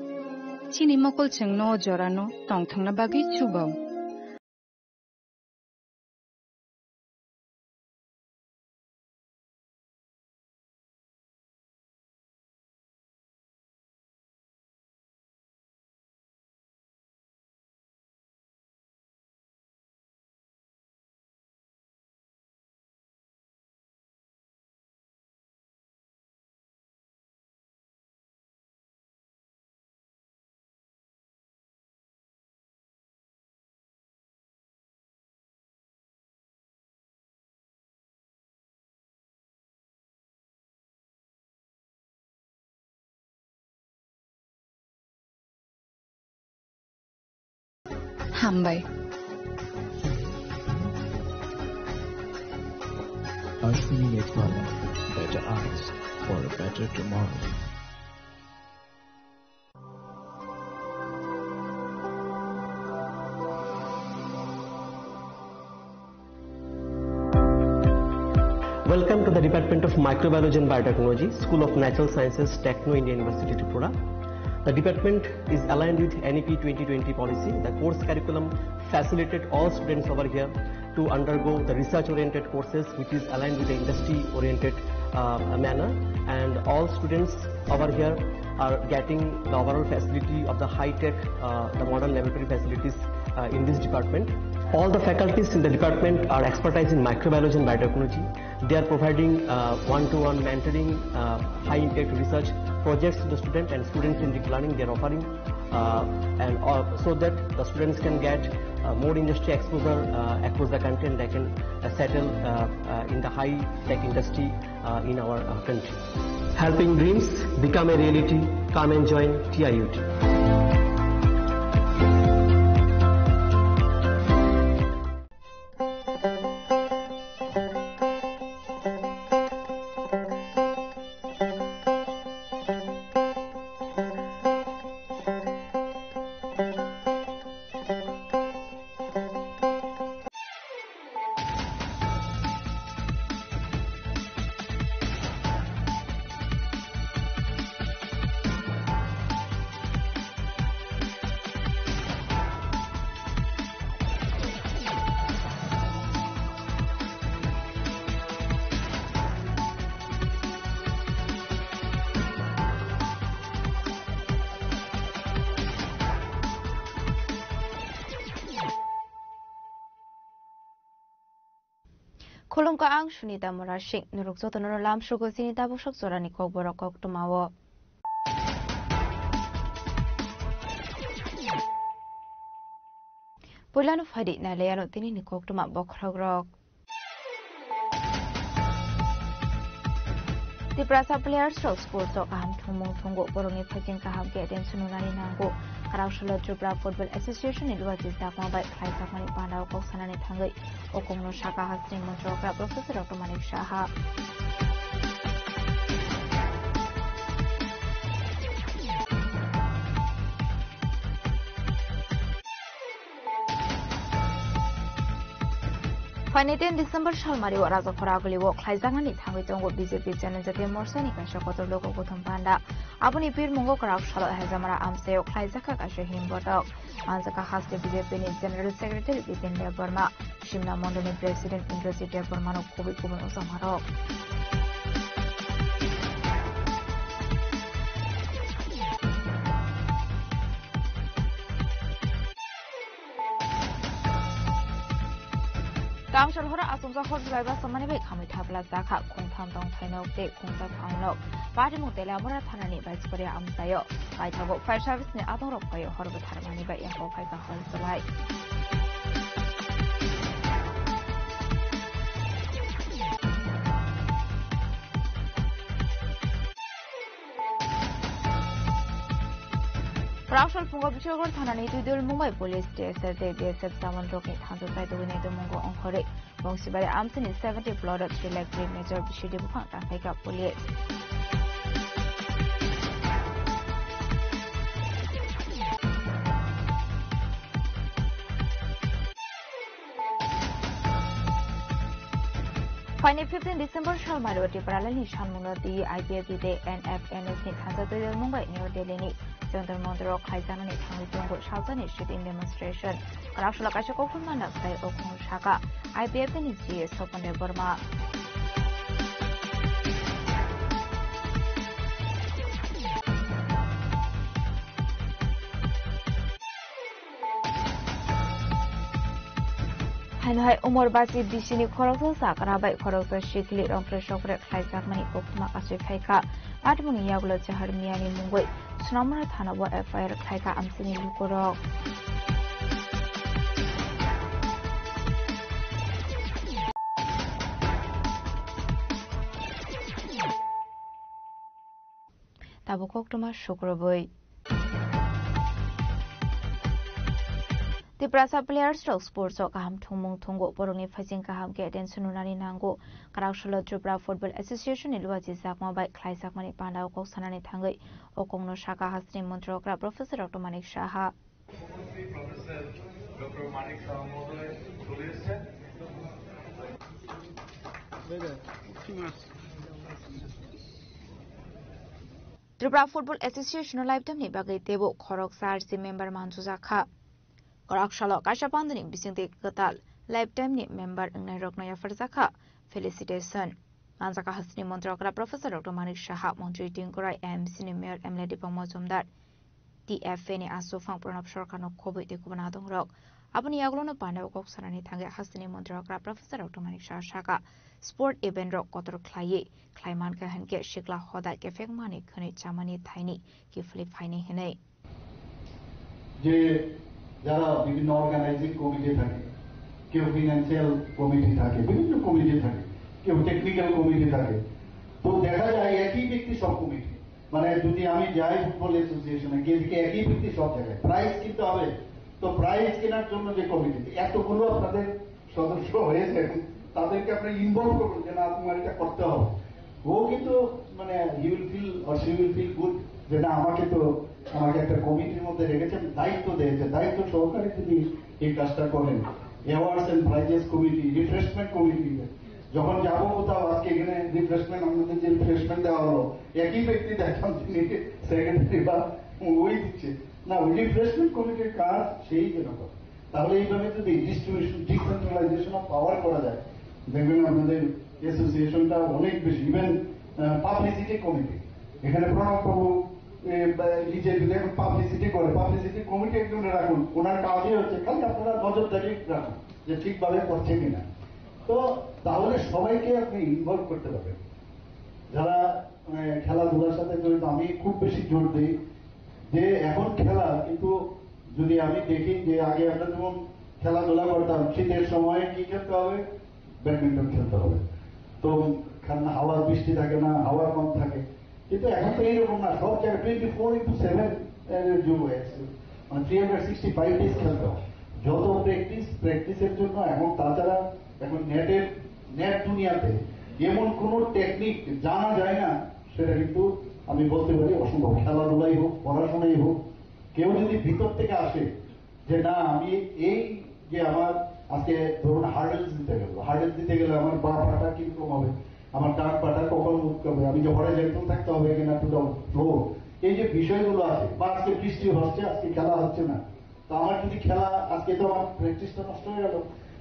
Chini mokol chwngno o jorano tongthokna bagwi chubao. Hambai. Ashwini Mekhala, Better Eyes for a Better Tomorrow. Welcome to the Department of Microbiology and Biotechnology, School of Natural Sciences, Techno India University, Tripura. The department is aligned with N E P twenty twenty policy. The course curriculum facilitate all students over here to undergo the research-oriented courses, which is aligned with the industry-oriented, uh, manner. And all students over here are getting the overall facility of the high-tech, uh, the modern laboratory facilities, uh, in this department. All the faculties in the department are expertise in microbiology and biotechnology. They are providing, uh, one-to-one mentoring, uh, high-impact research projects to the student and student-centric learning they are offering, uh, and, uh, so that the students can get, uh, more industry exposure, uh, across the country, and they can, uh, settle, uh, uh, in the high-tech industry, uh, in our, uh, country. Helping dreams become a reality. Come and join T I U T. Khulumkha, ang Sunita Murasing. Norok jotono lamsogo chini tabuk sok jorani kokborok koktwmao. Puilano phaidi nailaiano tinini koktwma bokhorokrok. Tiprasa players rok sports o kaham thwngmung thwngo, borokni phaising kaham khe attention rwnani nango. Kwrak salo Tripura Football Association ni luachi chakma bai khlaijakmani panda o kok sanani thangwi o kokno sakha hasteni montri okra Professor Doctor Manik Saha. Phainai ten December salmari o Rajakhora aguli o khlaijaknani thangwi tongo B J P Janajati Morcha ni kaisa kotor logo kuthum panda. Aboni birmungo kwrak salo Hejamara amchai o khlaijakha kaisa himbotok. Manjakha haste B J P ni General Secretary Bipin Debbarma, Simna Mondol ni President Indrajit Debbarma no kubui kubun ujamarok. Kangsar horo achomjak hor July basa mani bai khamwi thapla jakha, khungtham tongthai nok tei khungsa phang nok. Patimung Teliamura thanani Baisparia amchaio. Paithago fire service ni adongrok bai hor bwtharmani bai yago phaikha hor July. Rausal phungo Biswagor thanani Tuidul Mumbai Police T S F tei B S F jawan rokni thansa chai tugwi naitukmungo ongkhorwi Bongsibari amchini seventy plot three lakh three major bisidi buphang tangkhaikha police. Phaini fifteen December salmari o Tipralani sanmungno twi I P F T tei N F N S ni thansa twi Mumbai New Delhi ni Jantar Mantar o khlaijaknani thangwi tongo salsani sit-in demonstration. Kwrak salo kaisa koktwma nokthai o khung saka I P F T ni C E Sopon Debbarma. Haino hai Umor Basi bisini khoroksa chakra bai khoroksa sikli rongphre sokphre khlaijakmani koktwma kasui phaikha. Patmungni yagulo Chahar Miyani mungwi Snamra thana o F I R khlaikha amchini lukurok. Tabuk koktwma sukrubwi. Tiprasa players rok sports o kaham thwngmung thwngo, borokni phaising kaham khe attention rwnani nango. Kwrak salo Tripura Football Association ni luachi chakma bai khlaijakmani panda o kok sanani thangwi o kokno saka hasteni montri okra Professor Doctor Manik Saha. Professor Doctor Manik Saha mohodoy chole esche. Tripura Football Association o lifetime ni bagwi teibo khoroksa R C member mansujakha. Kwrak salo kaisa pandani bisingtwi kwtal lifetime ni member wngnairokno yapharjakha felicitation. Manjakha hasteni montri okra Professor Doctor Manik Saha, montri Tinku Roy, M C ni mayor M L A Deepak Majumdar, T F A ni aswk phang Pranab Sarkar no khobwi tei kubun adongrok. Aboni yagulo no panda o kok sanani thangwi hasteni montri okra Professor Doctor Manik Saha saka, sport event rok kotor khlaiwi khlai mankha hinkhe sikla hoda kephek mani khwnwi chamani thaini kiphilwi phainai hinwi. যে যারা বিভিন্ন organising committee থাকে, কেউ financial committee থাকে, বিভিন্ন কমিটি থাকে, কেউ technical committee থাকে, তো দেখা যায় একই ব্যক্তি সব কমিটি। মানে যদি আমি যাই ফুটবল অ্যাসোসিয়েশনে, গিয়ে দেখি একই ব্যক্তি সব জায়গায়। প্রাইজ কিনতে হবে, তো প্রাইজ কেনার জন্য যে কমিটি, এতগুলো আপনাদের সদস্য হয়েছে, তাদেরকে আপনি ইনভলভ করুন যে না, তোমার এটা করতে হবে। ও কিন্তু মানে he will feel or she will feel good যে না, আমাকে তো, আমাকে একটা কমিটির মধ্যে রেখেছেন, দায়িত্ব দিয়েছে, দায়িত্ব সহকারে তিনি এই কাজটা করেন। Awards and prizes committee, refreshment committee, যখন যাবো কোথাও, আজকে এখানে রিফ্রেশমেন্ট, আমাদের যে রিফ্রেশমেন্ট দেওয়া হলো, একই ব্যক্তি দেখলাম তিনি সেক্রেটারি বা ওই দিচ্ছে। না, ওই রিফ্রেশমেন্ট কমিটির কাজ সেই যেন করে। তাহলে এইভাবে যদি ডিস্ট্রিবিউশন, ডিসেন্ট্রালাইজেশন অফ পাওয়ার করা যায়, দেখবেন আপনাদের অ্যাসোসিয়েশনটা অনেক বেশি, ইভেন পাবলিসিটি কমিটি, এখানে প্রণব বাবু, এ, বা, নিজে যদি এখন পাবলিসিটি করে, পাবলিসিটি কমিটি একজনকে রাখুন, ওনার কাজই হচ্ছে খালি আপনারা নজরদারি রাখুন যে ঠিকভাবে করছে কিনা। তো তাহলে সবাইকে আপনি ইনভলভ করতে পারবেন। যারা মানে খেলাধুলার সাথে জড়িত, আমি খুব বেশি জোর দিই যে এখন খেলা, কিন্তু যদি আমি দেখি যে আগে আমরা যেমন খেলাধুলা করতাম, শীতের সময় কি খেলতে হবে? ব্যাডমিন্টন খেলতে হবে। তো কারণ হাওয়া বৃষ্টি থাকে না, হাওয়া কম থাকে। কিন্তু এখন তো এইরকম না, সব জায়গায় টোয়েন্টি ফোর ইন্টু সেভেন যুগ হয়ে গেছে, মানে three hundred sixty five days খেলতে হয়। যত প্র্যাকটিস, প্র্যাকটিসের জন্য এখন, তাছাড়া এখন নেটের, নেট দুনিয়াতে এমন কোনো টেকনিক জানা যায় না, সেটা কিন্তু আমি বলতে পারি অসম্ভব। খেলাধুলাই হোক, পড়াশোনাই হোক, কেউ যদি ভিতর থেকে আসে যে না, আমি এই যে আমার আজকে ধরুন হার্ডেলস দিতে গেল, হার্ডেলস দিতে গেলে আমার বা পাটা কিরকম হবে, আমার ডান পাটা কখন মুভ করবে, আমি যে হরিজন্টাল থাকতে হবে কিনা টু দ্য ফ্লোর, এই যে বিষয়গুলো আছে, বা আজকে বৃষ্টি হচ্ছে, আজকে খেলা হচ্ছে না, তো আমার যদি খেলা, আজকে তো আমার প্র্যাকটিসটা নষ্ট হয়ে গেল।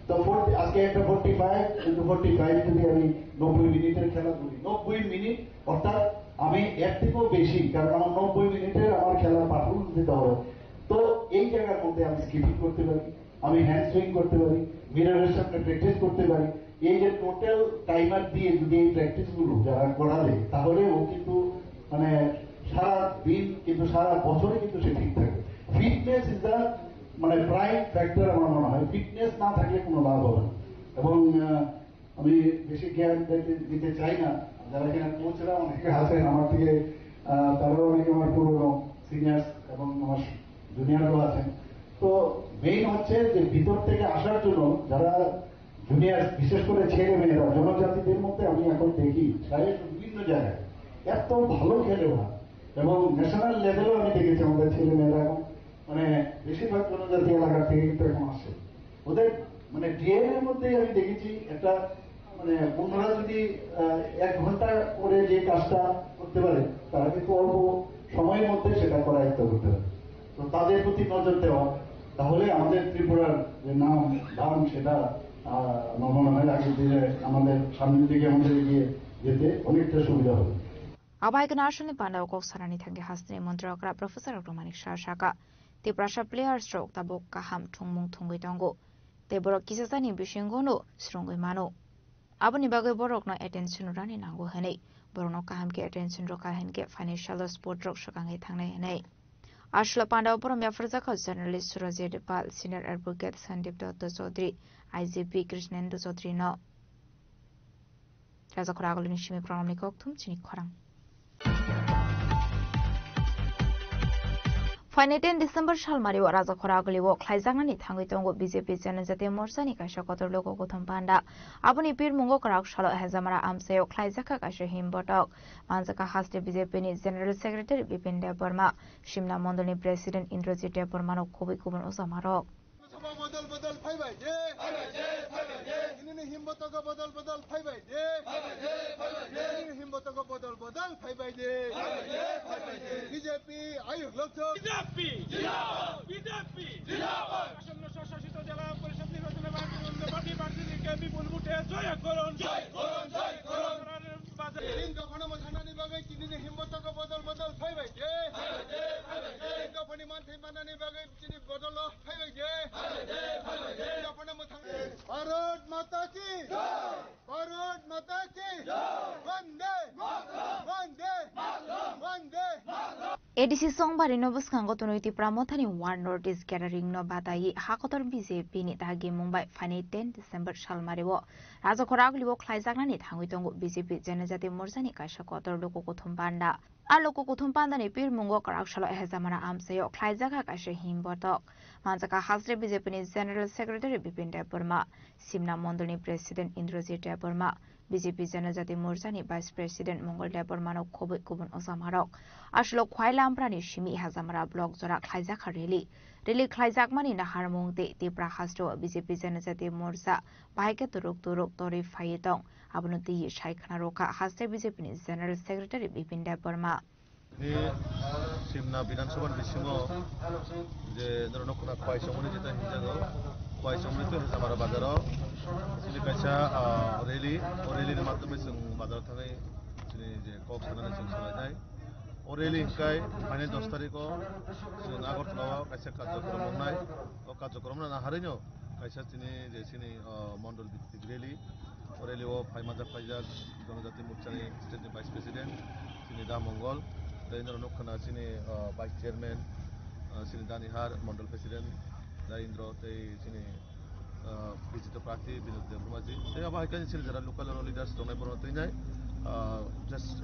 তো ফোর্টি, আজকে একটা forty five into forty five যদি আমি নব্বই মিনিটের খেলা ধরি, নব্বই মিনিট, অর্থাৎ আমি এর থেকেও বেশি, কারণ আমার নব্বই মিনিটের আমার খেলার পারফরমেন্স দিতে হবে। তো এই জায়গার মধ্যে আমি স্কিপিং করতে পারি, আমি হ্যান্ড সুইং করতে পারি, মিররের সামনে প্র্যাকটিস করতে পারি। এই যে টোটাল টাইমার দিয়ে যদি এই প্র্যাকটিসগুলো যারা করা যায়, তাহলে ও কিন্তু মানে সারা দিন কিন্তু, সারা বছরই কিন্তু সে ঠিক থাকে। ফিটনেস ইজ দ্য মানে প্রাইম ফ্যাক্টর আমার মনে হয়। ফিটনেস না থাকলে কোনো লাভ হবে না। এবং আহ, আমি বেশি জ্ঞান দিতে, দিতে চাই না। যারা কিনা কোচরা অনেকে আছেন আমার থেকে, আহ, তারাও অনেকে আমার পুরনো সিনিয়র্স এবং আমার জুনিয়রও আছেন। তো মেইন হচ্ছে যে ভিতর থেকে আসার জন্য যারা জুনিয়র, বিশেষ করে ছেলে মেয়েরা, জনজাতিদের মধ্যে আমি এখন দেখি প্রায় বিভিন্ন জায়গায় এত ভালো খেলে ওরা, এবং ন্যাশনাল লেভেলেও আমি দেখেছি আমাদের ছেলে মেয়েরা এখন মানে বেশিরভাগ জনজাতি এলাকা থেকে কিন্তু এখন আসে। ওদের মানে ডিএনএ এর মধ্যেই আমি দেখেছি একটা মানে ওনারা যদি আহ, এক ঘন্টা করে যে কাজটা করতে পারে, তারা কিন্তু অল্প সময়ের মধ্যে সেটা করায়ত্ত করতে পারে। তো তাদের প্রতি নজর দেওয়া, তাহলে আমাদের ত্রিপুরার যে নাম দাম সেটা আহ, আমার মনে হয় আগের দিনে আমাদের সামনের দিকে আমাদের এগিয়ে যেতে অনেকটা সুবিধা হবে। Abai khe national panda o kok sanani thangwi hasteni montri okra Professor Doctor Manik Saha saka, Tiprasa players rok tabuk kaham thwngmung thwngwi tongo, tei borok kisasani bisingo no swrwngwi mano. Aboni bagwi borokno attention rwna nango hwnwi, borokno kaham khe attention rwkha hinkhe financial support rok swkangwi thangnai hwnwi. Aswla panda o borom yapharjakha journalist Surajit Pal, senior advocate Sandeep Datta Chaudhary, I G P Krishnendu Chaudhary no. Rajakhor Agulini simi programni kokthum chini khorang. Phainai ten December salmari o Rajakhor Aguli o khlaijaknani thangwi tongo B J P Janajati Morcha ni kaisa kotor logo kothom panda. Aboni pirmungo kwrak salo Hezamara amchai o khlaijakha kaisa himbotok. Manjakha haste B J P ni General Secretary Bipin Debbarma, Simna Mondol ni President Indrajit Debbarma no kubui kubun ojamarok. Sabha bodol bodol phaibai de. Phaibai de, phaibai de. Tinini himbotogo bodol bodol phaibai de. Phaibai de, phaibai de. Tinini himbotogo bodol bodol phaibai de. Phaibai de, phaibai de. B J P ayuk lokthok. B J P jindabad. B J P jindabad. Asonno swshasito jela porishod nirbachone Bharatiya Janata Party prarthini ke bipul vote joy korun. Joy korun, joy korun. Tin dophano mwthangnani bagwi tinini himbotogo bodol bodol phaibai de. Phaibai de, phaibai de. Tin dophani manthai mannani bagwi Chini bodolo phaibai de. Phaibai de, phaibai de. Yapana mwthang. Bharat Mata ki. Jai. Bharat Mata ki. Jai. Vande. Mataram. Vande. Mataram. Vande. Mataram. A D C Songbari no bwskango tonwi Tipra Mothani One North East Gathering no batayi hakotor B J P ni dagi Mumbai phaini ten December salmari o Rajakhor Aguli o khlaijaknani thangwi tongo B J P Janajati Morcha ni kaisa kotor luku kuthum panda. A luku kuthum pandani pirmungo kwrak salo Hezamara amchaio khlaijakha kaisa himbotok. Manjakha hasre B J P ni General Secretary Bipin Debbarma, Simna Mondolni President Indrajit Debbarma, B J P Janajati Morcha ni Vice President Mongol Debbarma no khobwi kubun ojamarok. Aswlok Khwai Lamprani simi Hezamara block jora khlaijakha rally. Rally khlaijakmani naharmung tei Tipra hasteo B J P Janajati Morcha bahai khe turuk turuk torwi phaiwi tong. Abono twiwi sai khna rwkha haste B J P ni General Secretary Bipin Debbarma. Ni Simna Bidhan Sabha ni bisingo je norok khna Khwai Chongmani jeta hinjago, Khwai Chongmani to Hezamara bazaro chini kaisa, ah, rally, o rally ni madhyome chwng bazaro thangwi chini je kok sanani chwng salainai. O rally hwnkhe phainai dos tarikh o chwng Agartala o kaisa karjokrom wngnai. O karjokrom no naharwi no kaisa chini je chini, ah, mondol bhitik rally. O rally o phai manjak phaijak Janajati Morcha ni state ni Vice President chini Da Mongol. Tei norok nukha na chini, ah, Vice Chairman, ah, chini Danihar Mondol President Da Indro tei chini, ah, Bijito প্রার্থী বিনোদ দেববর্মাজি, tei abo hai khe chini jara local leaders tongnai borok twi nai, ah, just,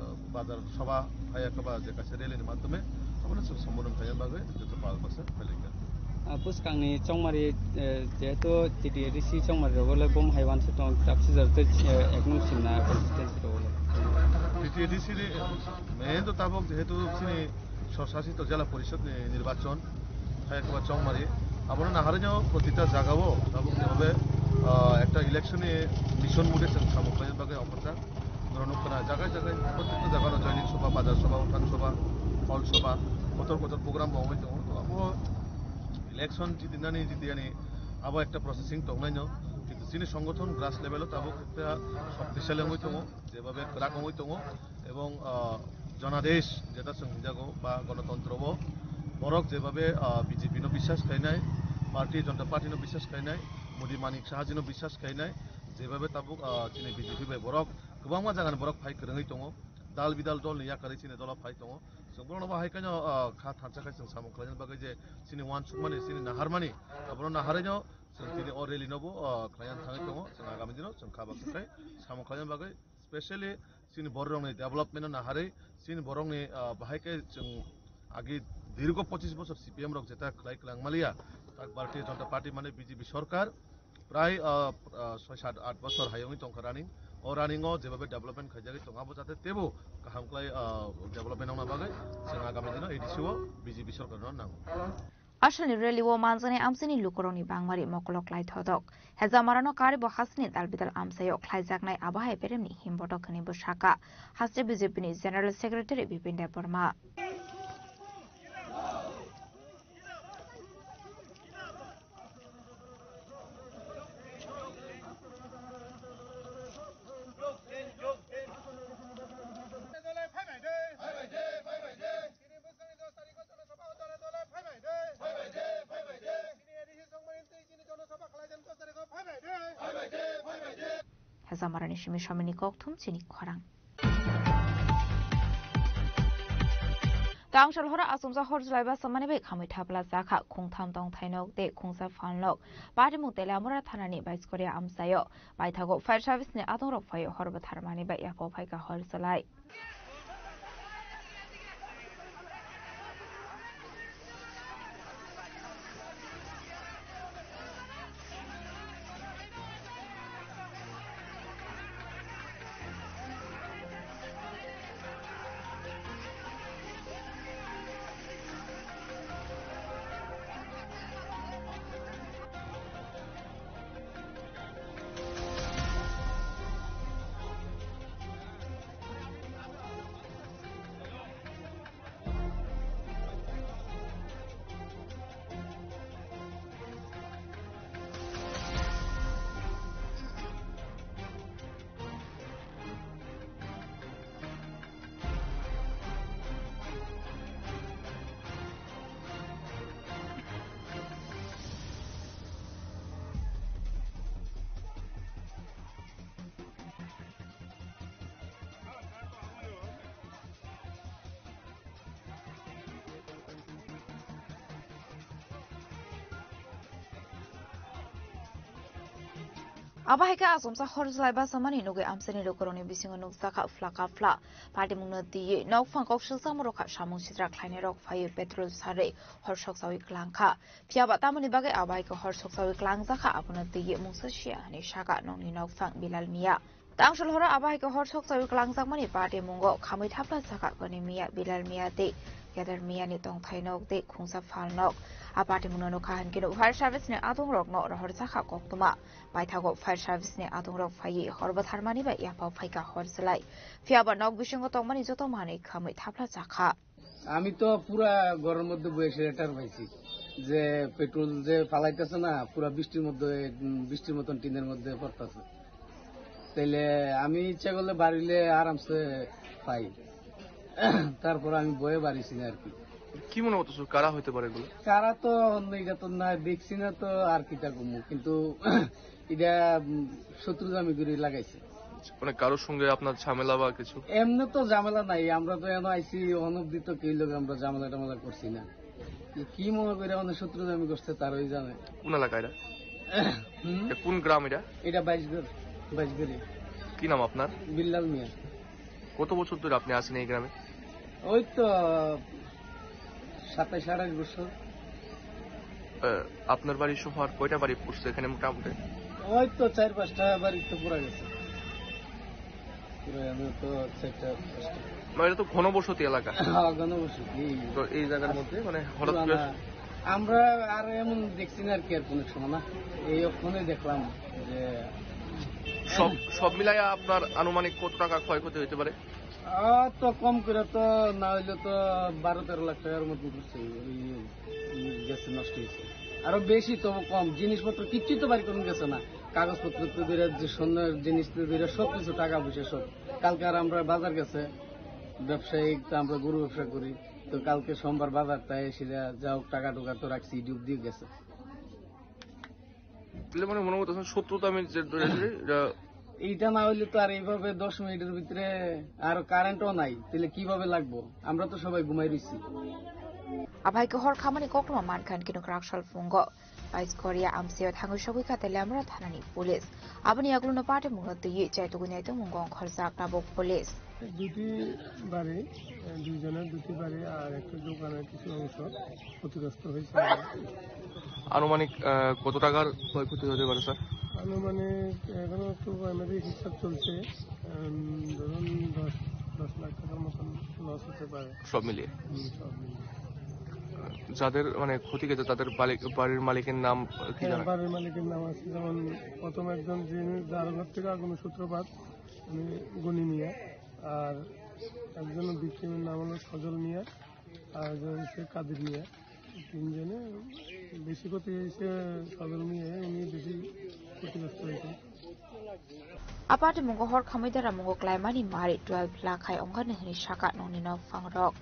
ah, bazar sabha hai khe ba je kaisa rally ni madhyome abono chwng sambodhon khaina bagwi joto pal baksa phailai kha. Ah, bwskangni chongmari, eh, jehetu T T A D C chongmari rogo le bom hai uansuk tongo, tapsi jar tei, eh, ek nung simna constituency rogo le. T T A D C ni main to tabuk jehetu chini Swshasit Jela Porishod ni nirbachon hai khe ba chongmari. Abono naharino protita jagao tabuk jebhabe, ah, ekta election ni mission mode chwng samung khlaina bagwi okhorjak. Norok nukha na jaga jaga, protita jagao joining sabha, bazar sabha, uthan sabha, hall sabha, kotor kotor program bo wngwi tongo. To abo election jiti nani jiti yani abo ekta processing tongnaino. Kintu chini songothon grass level o tabuk ekta shoktisali wngwi tongo, jebhabe kwrak wngwi tongo. Ebong, ah, Janadesh jeta chwng hinjago ba gonotontro o borok jebhabe, ah, B J P no biswas khainai, Bharatiya Janata Party no biswas khainai, Modi Manik Saha ji no biswas khainai, jebhabe tabuk, ah, chini B J P bai borok kwbangma jaga ni borok phai kwrwngwi tongo, dal bidal dol ni yakarwi chini dolo phai tongo. Chwng borok no bo hai khe no, ah, kha thansa khai chwng samung khlaina bagwi je chini uansukmani, chini naharmani, abono naharwi no chwng tini o rally no bo, ah, khlaina thangwi tongo. Chwng agami dino chwng kha baksa khai samung khlaina bagwi specially chini borok rokni development no naharwi chini borokni, ah, bahai khe chwng agi dirgo pochis bosor C P M rok jeta khlai kwlang maliya, tak Bharatiya Janata Party mane B J P sorkar prai, ah, ah, soi sat at bosor hayungwi tongkha running. O running o jebhabe development khaijagwi tongo abo jate tebo kaham khlai, ah, development wngna bagwi chwng agami dino A D C o B J P sorkar no nango. Aswlni rally o manjaknai amchaini lukurokni bangmari mokolok lai thotok. Hejamarano karibo hasini dalbidal amchaio khlaijaknai abo hai beremni himbotok hwnwi bwsaka, haste B J P ni General Secretary Bipin Debbarma. Hejamarani simi somini kokthum chini khorang. Tangshal hora asumsa hor jwlai basa mani bai khamwi thapla jakha khungtham tongthai nok tei khungsa phal nok. Patimung Teliamura thanani baiskoria amchaio paithago fire service ni adongrok phaio hor bwthar mani bai yapo phaikha hor jwlai. Abo hai khe achomsa hor jwlai bachamani nugwi amchaini lukurokni bisingo nukjakha phla ka phla. Patimungno twiwi nokphang kok silchamo rokha samung sitra khlainairok phaiwi petrol sarwi hor sokchawi klangkha. Phiyaba tamoni bagwi abo hai khe hor sokchawi klangjakha, abono twiwi mungsa siya hwnwi sakha nokni nokphang Bilal Miya. Tangshol horo abo hai khe hor sokchawi klangjakmani patimungo khamwi thapla sakha Koni Miya, Bilal Miya tei Kedar Miyani tongthai nok tei khungsa phal nok. A patimungno nukha hinkhe fire service ni adongrokno rohorjakha koktwma. Paithago fire service ni adongrok phaiwi hor bwtharmani bai yapha phaikha hor jwlai. Phiyaba nok bisingo tongmani joto manwi khamwi thapla jakha. আমি তো পুরা ঘরের মধ্যে বসে টের পাইছি যে পেট্রোল যে ফালাইতেছে না, পুরা বৃষ্টির মধ্যে, উম, বৃষ্টির মতন টিনের মধ্যে পড়তেছে। তাইলে আমি ইচ্ছা করলে বাড়িলে আরামসে পাই। তারপর আমি বয়ে বাড়িছি না আর কি। কি মনে করতেছো, কারা হইতে পারে এগুলো? কারা তো অন্য, এটা তো না দেখছি না, তো আর কিতা কমু, কিন্তু এটা, উম, শত্রু আমি করে লাগাইছে। মানে কারোর সঙ্গে আপনার ঝামেলা বা কিছু? এমনি তো ঝামেলা নাই, আমরা তো এনে আইছি, অনবধি তো কেউ লোক আমরা ঝামেলা টামেলা করছি না। কি মনে করে আমাদের শত্রু আমি করছে, তারাই জানে। কোন এলাকা এটা? হুম? এটা কোন গ্রাম এটা? এটা বাইশগড়, বাইশগড়ি। কি নাম আপনার? বিল্লাল মিয়া। কত বছর ধরে আপনি আছেন এই গ্রামে? ওই তো সাতাশ আঠাশ বছর। আহ, আপনার বাড়ি সহ আর কয়টা বাড়ি পড়ছে এখানে মোটামুটি? ওই তো চার পাঁচটা বাড়ি তো পুরা গেছে। পুরো আমি তো চারটা পাঁচটা। মানে, এটা তো ঘনবসতি এলাকা। হ্যাঁ, ঘনবসতি। তো এই জায়গার মধ্যে, মানে, হঠাৎ করে পুরানা। আমরা আর এমন দেখছি না আর কি, আর কোনো সময় না। এই ওখানে দেখলাম যে সব, সব মিলাইয়া আপনার আনুমানিক কত টাকা ক্ষয়ক্ষতি হইতে পারে? আহ, তো কম করে তো না হইলে তো বারো তেরো লাখ টাকার মতন করছে, ওই গেছে, নষ্ট হয়েছে। আরো বেশি তো কম, জিনিসপত্র কিচ্ছু তো বাড়ি কোনো গেছে না, কাগজপত্র তো ধরে, যে স্বর্ণের জিনিস তো ধরে, সব কিছু, টাকা পয়সা সব। কালকে আর আমরা বাজার গেছে, ব্যবসায়িক তো আমরা গরু ব্যবসা করি, তো কালকে সোমবার বাজারটা এসে যা, যা হোক, টাকা টুকা তো রাখছি, ডুব দিয়ে গেছে। তাহলে মানে মনে করতেছেন সত্তর দামে যে ধরে আছে, এটা এইটা না হইলে তো আর এইভাবে দশ মিনিটের ভিতরে আর কারেন্টও নাই, তাহলে কিভাবে লাগবো? আমরা তো সবাই ঘুমাই রইছি। Aphai khe hor khamani koktwma mankha hwn khe nokra aksal phungo. Pais Korea amsio thangwi sogwi kha Teliamura thanani police. Aboni yagulono party mungno twiwi chai tugwi nai tongmung gong khorjak tabuk police. দুটি বাড়ি, দুইজনের দুটি বাড়ি আর একটা দোকানের কিছু অংশ ক্ষতিগ্রস্ত হয়েছে। আনুমানিক, আহ, কত টাকার ক্ষয়ক্ষতি হতে পারে, স্যার? আনুমানিক এখনো একটু প্রাইমারি হিসাব চলছে, উম, ধরুন দশ, দশ লাখ টাকার মতন লস হতে পারে। সব মিলিয়ে? হুম, সব মিলিয়ে। যাদের, মানে, ক্ষতি গেছে, তাদের বালি-, বাড়ির মালিকের নাম কি হ্যাঁ, জানা? বাড়ির মালিকের নাম আছে, যেমন প্রথম একজন যিনি, যার ঘর থেকে আগুনের সূত্রপাত, উনি গনি মিয়া, আর একজন ভিকটিমের নাম হলো সজল মিয়া, আর একজন হচ্ছে কাদির মিয়া। তিনজনে বেশি ক্ষতি হয়েছে সজল মিয়া, উনি বেশি ক্ষতিগ্রস্ত হয়েছে। A party mungo hor khamwi dara mungo klaimani mari twelve lakh hai ongkha nini hwnwi saka nokni nokphang rok.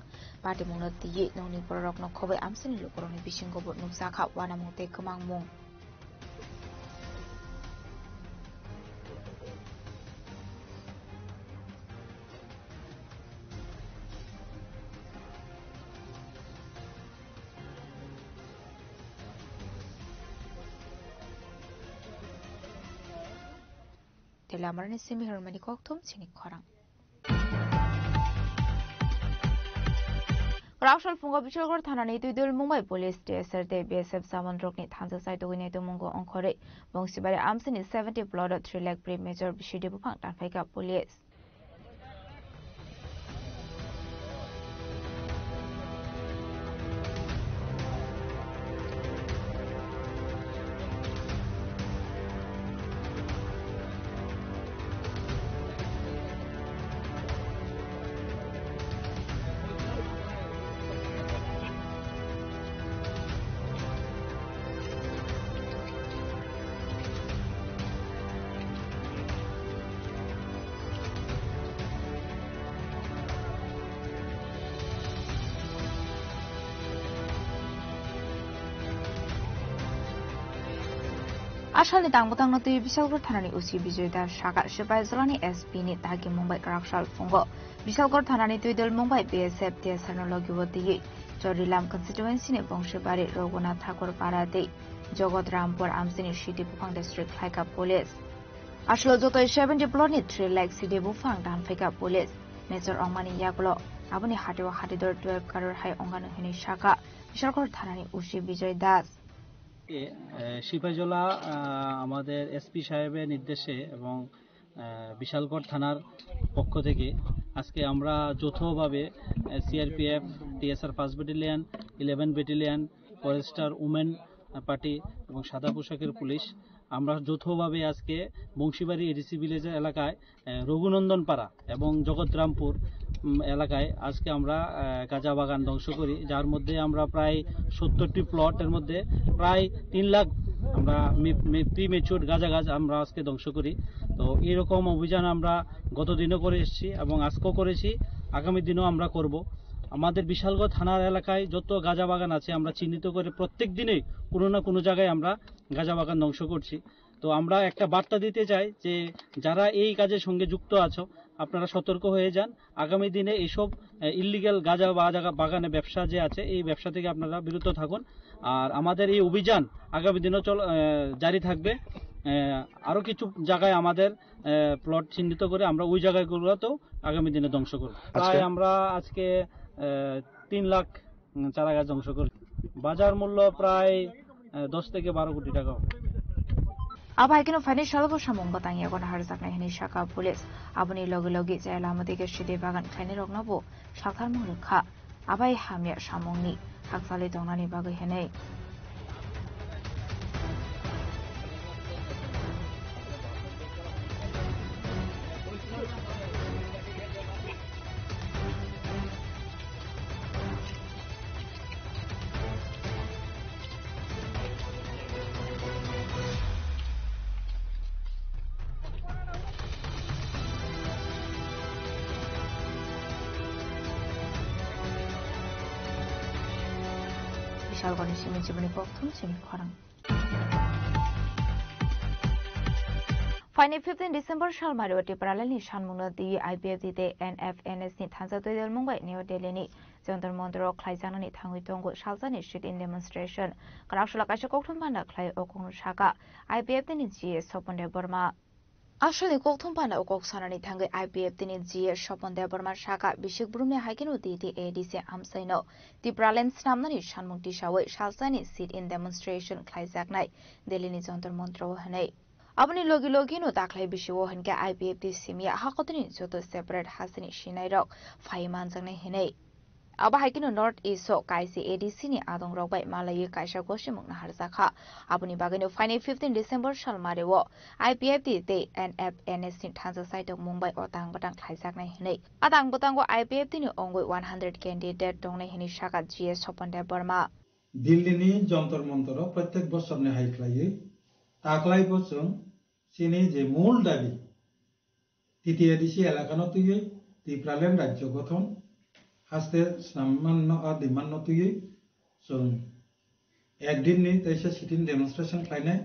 Party mungno twiwi nokni bororokno khobwi amchaini lukurokni bisingo bo nukjakha uanamung tei kwmangmung. Tela amarni simi hwnmani kokthum chini khorang. Raksol phungo Bishalgarh thanani Twidul Mumbai police T S R tei B S F jawan rokni thansa chai tugwi nai tongmungo ongkhorwi Bongsibari amsini seventy plot o three lakh pre major bisi de buphang tanphaikha police. Asalni tang bwtangno twi Bishalgarh thanani O C Bijoy Das saka Sipaijolani S P ni dagi Mumbai kwraksal phungo. Bishalgarh thanani Twidul Mumbai B S F T S R no logi o twi Chorilam constituency ni Bongsibari Raghunath Thakur Para tei Jagat Rampur amchini city buphang district khlaikha police. Aswk jotoi seventy plot ni three lakh city buphang dan phaikha police. Major ongmani yagulo aboni hatio hatidor twelve crore hai ongano hinwi saka Bishalgarh thanani O C Bijoy Das. এ, এ, সিপাহীজলা, আহ, আমাদের এসপি সাহেবের নির্দেশে এবং, আহ, বিশালগড় থানার পক্ষ থেকে আজকে আমরা যৌথভাবে, আহ, CRPF, TSR first battalion, eleven battalion, forester women party এবং সাদা পোশাকের পুলিশ, আমরা যৌথভাবে আজকে বংশীবাড়ি এডিসি ভিলেজ এলাকায় এ, রঘুনন্দন পাড়া এবং জগৎরামপুর, উম, এলাকায় আজকে আমরা, আহ, গাঁজা বাগান ধ্বংস করি, যার মধ্যে আমরা প্রায় সত্তরটি প্লটের মধ্যে প্রায় তিন লাখ আমরা মে-, মে-, প্রিম্যাচুর গাঁজা গাছ আমরা আজকে ধ্বংস করি। তো এইরকম অভিযান আমরা গত দিনও করে এসেছি এবং আজকেও করেছি, আগামী দিনও আমরা করব। আমাদের বিশালগড় থানার এলাকায় যত গাঁজা বাগান আছে আমরা চিহ্নিত করে প্রত্যেক দিনই কোনো না কোনো জায়গায় আমরা গাঁজা বাগান ধ্বংস করছি। তো আমরা একটা বার্তা দিতে চাই যে যারা এই কাজের সঙ্গে যুক্ত আছো, আপনারা সতর্ক হয়ে যান। আগামী দিনে এইসব, আহ, ইলিগ্যাল গাঁজা বা-, বাগানে ব্যবসা যে আছে, এই ব্যবসা থেকে আপনারা বিরত থাকুন। আর আমাদের এই অভিযান আগামী দিনও চল-, আহ, জারি থাকবে। আহ, আরো কিছু জায়গায় আমাদের, আহ, প্লট চিহ্নিত করে আমরা ওই জায়গাগুলোতেও আগামী দিনে ধ্বংস করব। প্রায় আচ্ছা। আমরা আজকে, আহ, তিন লাখ, উম, চারা গাছ ধ্বংস করি। বাজার মূল্য প্রায়, আহ, দশ থেকে বারো কোটি টাকা হবে। Abo hai kheno phainai salo bo samung bwtang yago naharjaknai hwnwi sakha police. Aboni logi logi chaya lama dige sidi bagan khlainai rokno bo salthar mung rwkha. Abai hamya samungni hakchali tongnani bagwi hwnwi. Bisalgorni simi chiboni kokthum chini khorang. Phaini fifteen December sal mario Tipraland ni sanmungno twi I P F T tei N F N S ni thansa twi dol mung bai New Delhi ni Jantar Mantar o khlaijaknani thangwi tongo salsani sit-in demonstration. Kwrak sula kaisa kokthum panda khlai o kokno saka I P F T ni G S Sopon Debbarma. Aswkni kokthum panda o kok sanani thangwi I P F T ni G S Sopon Debbarma saka bisik brumni hai kheno T T A D C amchaino Tipraland snamnani sanmung tisawi salsani sit-in demonstration khlaijaknai Delhi ni Jantar Mantar o hwnwi. Aboni logi logino daklai bisio hinkhe I P F T simi ya hakotini joto separate hasteni sinai rok phai manjaknai hinwi. Abo hai kheno North East o kaisa A D C ni adong rok bai malaiwi kaisa gosimung naharjakha. Aboni bagwino phainai fifteen December sal mario I P F T tei N F N S ni thansa saitok Mumbai o tang bwtang khlaijaknai hinwi. A tang bwtango I P F T ni ongwi one hundred candidate tongnai hinwi saka G S Sopon Debbarma. Delhi ni Jantar Mantar o protek bosorni hai khlaiwi taklai bo chwng chini je mul dabi, T T A D C elakano twiwi Tipraland rajyo gothon haste snammanno a demand no twiwi chwng ekdin ni teisa sit-in demonstration khlainai.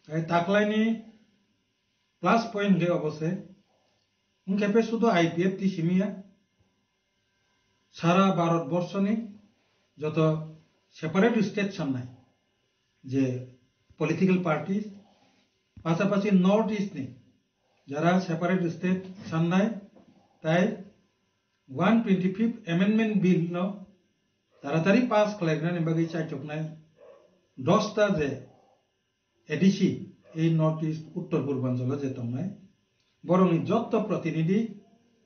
Tei taklaini plus point hwnkhe obo se, wngkhe phe sudo I P F T simi ya, sara Bharat borso ni joto separate state sannai je political parties, pasapasi North East ni jara separate state sannai, tai one twenty-fifth Amendment Bill no taratari pass khlainani bagwi chaichoknai dosta je A D C, ei North East Uttor Purbanchalo je tongnai, borokni jotto protinidhi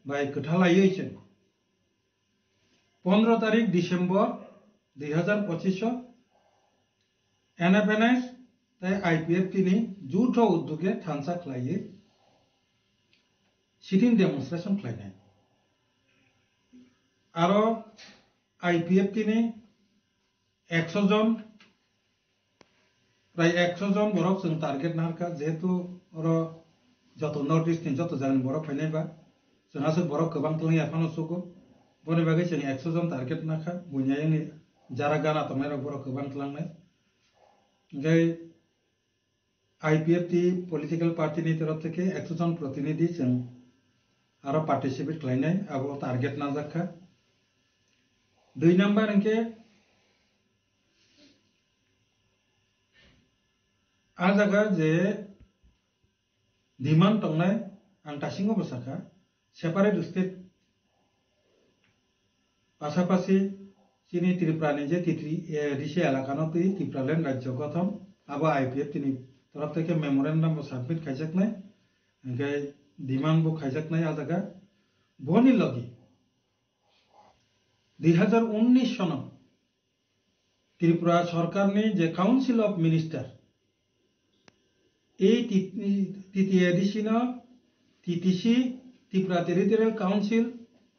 bai kwthalaiwi chwng pondro tarik December dui hazar pochish o N F N S tei I P F T ni jutho uddoge thansa khlaiwi sit-in demonstration khlainai. Aro I P F T ni ekso jon, prai ekso jon borok chwng target narwkha, jehetu oro joto North East ni joto jagani borok phainai ba, chwng aswk borok kwbang twlangya phano sugo, boni bagwi chwng ekso jon target nakha, buini ayangni jara gana tongnairok borok kwbang twlangnai. Hwnkhe I P F T political party ni torof theke ekso jon protinidhi chwng aro participate khlainai, abo target najakha. Dui number hwnkhe, a jaga je demand tongnai, ang tasingo bo sakha, separate state, pasapasi chini Tripura ni je T T A D C elakano twi Tipraland rajyo gothon, abo I P F T ni torof theke memorandum bo submit khaijaknai, hwnkhe demand bo khaijaknai a jaga. Boni logi dui hazar unnish sono Tripura sorkarni je Council of Minister, ei T-, T T A D C no T T C, Tripura Territorial Council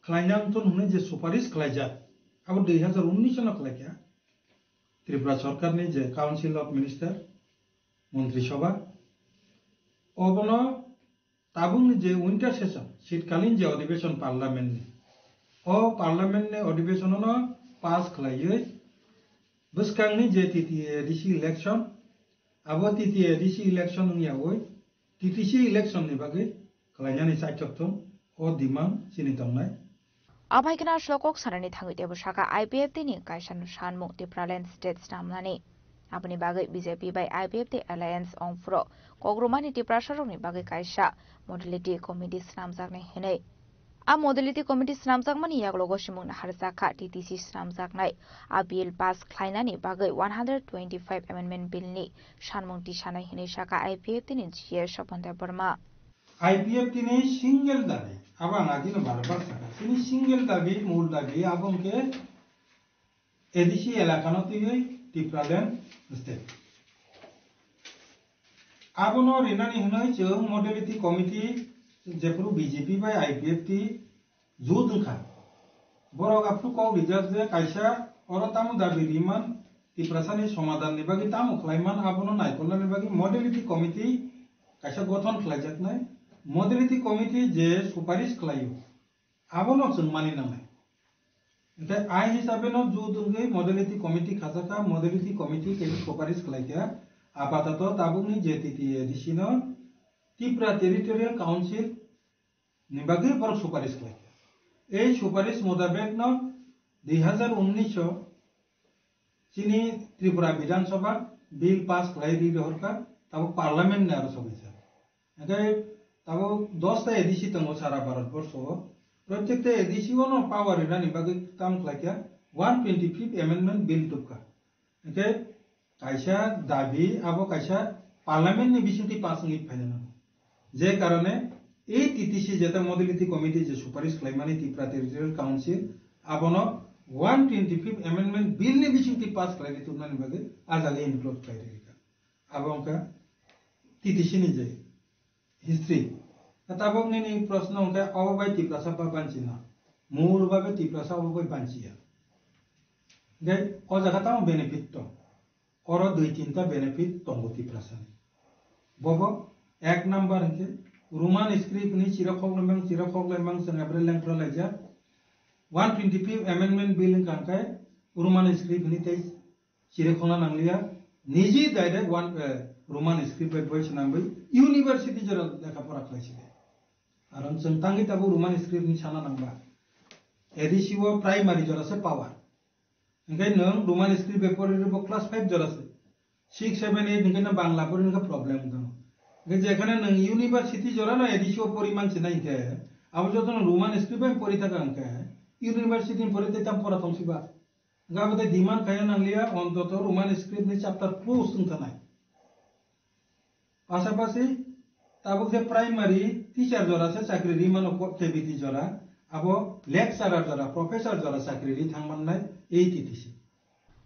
khlaina wngthun hwnwi je suparis khlaijak, abo dui hazar unnish no khlaikha Tripura sorkarni je Council of Minister, Montri Sabha, obono tabukni je winter session, shitkalin je odhibeshon parliament ni, o parliament ni odhibeshon no pass khlaiwi bwskangni je T T A D C election, abo T T A D C election wngyawi T T C election ni bagwi khlainani chaichokthung o demand chini tongnai. Abai kheno aswk kok sanani thangwi teibo saka I P F T ni kaisa sanmung Tipraland state snamnani. Aboni bagwi B J P bai I P F T alliance ongphuru kokrumani Tiprasarokni bagwi kaisa modality committee snamjaknai hinwi. A modality committee snamjakmani yagulo gosimung naharjakha T T C snamjaknai a bill pass khlainani bagwi one hundred twenty-five amendment bill ni sanmung tisanai hinwi saka I P F T ni G A Sopon Debbarma. I P F T ni single dabi, abo ang agino bar bar saka, chini single dabi, mul dabi, abo hwnkhe A D C elakano twiwi Tipraland state. Abono rinani hwnwi chwng modality committee jephuru B J P bai I P F T jut wngkha. Borok aphuru kok rijak je kaisa oro tamo dabi riman Tiprasani somadhanni bagwi tamo khlaiman abono naikolnani bagwi modality committee kaisa gothon khlaijaknai. Modality committee je suparish khlaio, abono chwng mani nangnai. Hwnkhe ai hisabeno jut wngwi modality committee khachakha, modality committee khe suparish khlaikha. Apatoto tabukni J T T A D C no Tipra Territorial Council ni bagwi borok suparish khlaikha. Ei suparish motabekno dui hazar unnish o chini Tripura Bidhan Sabha bill pass khlai ri rohorkha, tabuk parliament ni aro sobaijak. Hwnkhe tabuk dos ta A D C tongo sara Bharat borsho o. Protekta A D C o no power rinani bagwi kam khlaikha, one twenty fifth amendment bill tubkha. Hwnkhe kaisa dabi, abo kaisa parliament ni bisingtwi pass wngwi phaina nango. Je karone ei T T C jeta modality committee je suparish khlaimani Tripura Territorial Council, abono one twenty fifth amendment bill ni bisingtwi pass khlaiwi tubnani bagwi a jaga include khlai rikha. Abo wngkha T T C ni je history. Tabuk nini proshno hwnkhe obo bai Tiprasa ba banchina? Mul babe Tiprasa obo bai banchiya. Hwnkhe o jaga tamo benefit tong? Oro dui tinta benefit tongo Tiprasani. Bobo ek number hwnkhe Roman script ni chira khoklemang, chira khoklemang chwng abre lengthra laijak. One twenty fifth amendment bill wngkha hwnkhe Roman script ni tei chiri khona nangliya, niji direct one, eh, Roman script bai boi swnamwi university jora lekha pora khlai sidi. Aro chwng tangwi tabuk Roman script ni sana nangba. A D C o primary jora se power. Hwnkhe nwng Roman script bai pori rwbo class five jora se. Six, seven, eight hwnkhe no Bangla pori hwnkhe problem wngkha. Hwnkhe jekhane nwng university jora no A D C o pori mansi nai hwnkhe, abo joto no Roman script bai pori thaka hwnkhe, university ni pori tei tam pora tongsiba. Hwnkhe abo tei demand khaina nangliya, ontoto Roman script ni chapter close wng thanai. Pasapasi tabuk je primary teacher jora se chakri ri mano ko-, K B T jora, abo lecturer jora, professor jora chakri ri thang mannai ei T T C.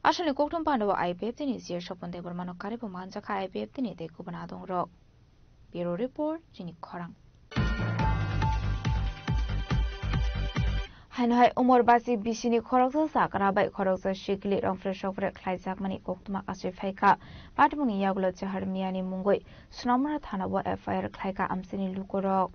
Aswkni kokthum pandao I P F T ni G A Sopon Debbarmano karibo manjakha I P F T ni tei kubun adongrok. Bureau Report, Chini Khorang. Haino hai umor basi bisini khoroksa sakra bai khoroksa sikli rongphre sokphre khlaijakmani koktwma achoi phaikha. Patmungni yagulo Jahar Miani mungwi Sonamura thana o F I R khlaikha amchaini lukurok.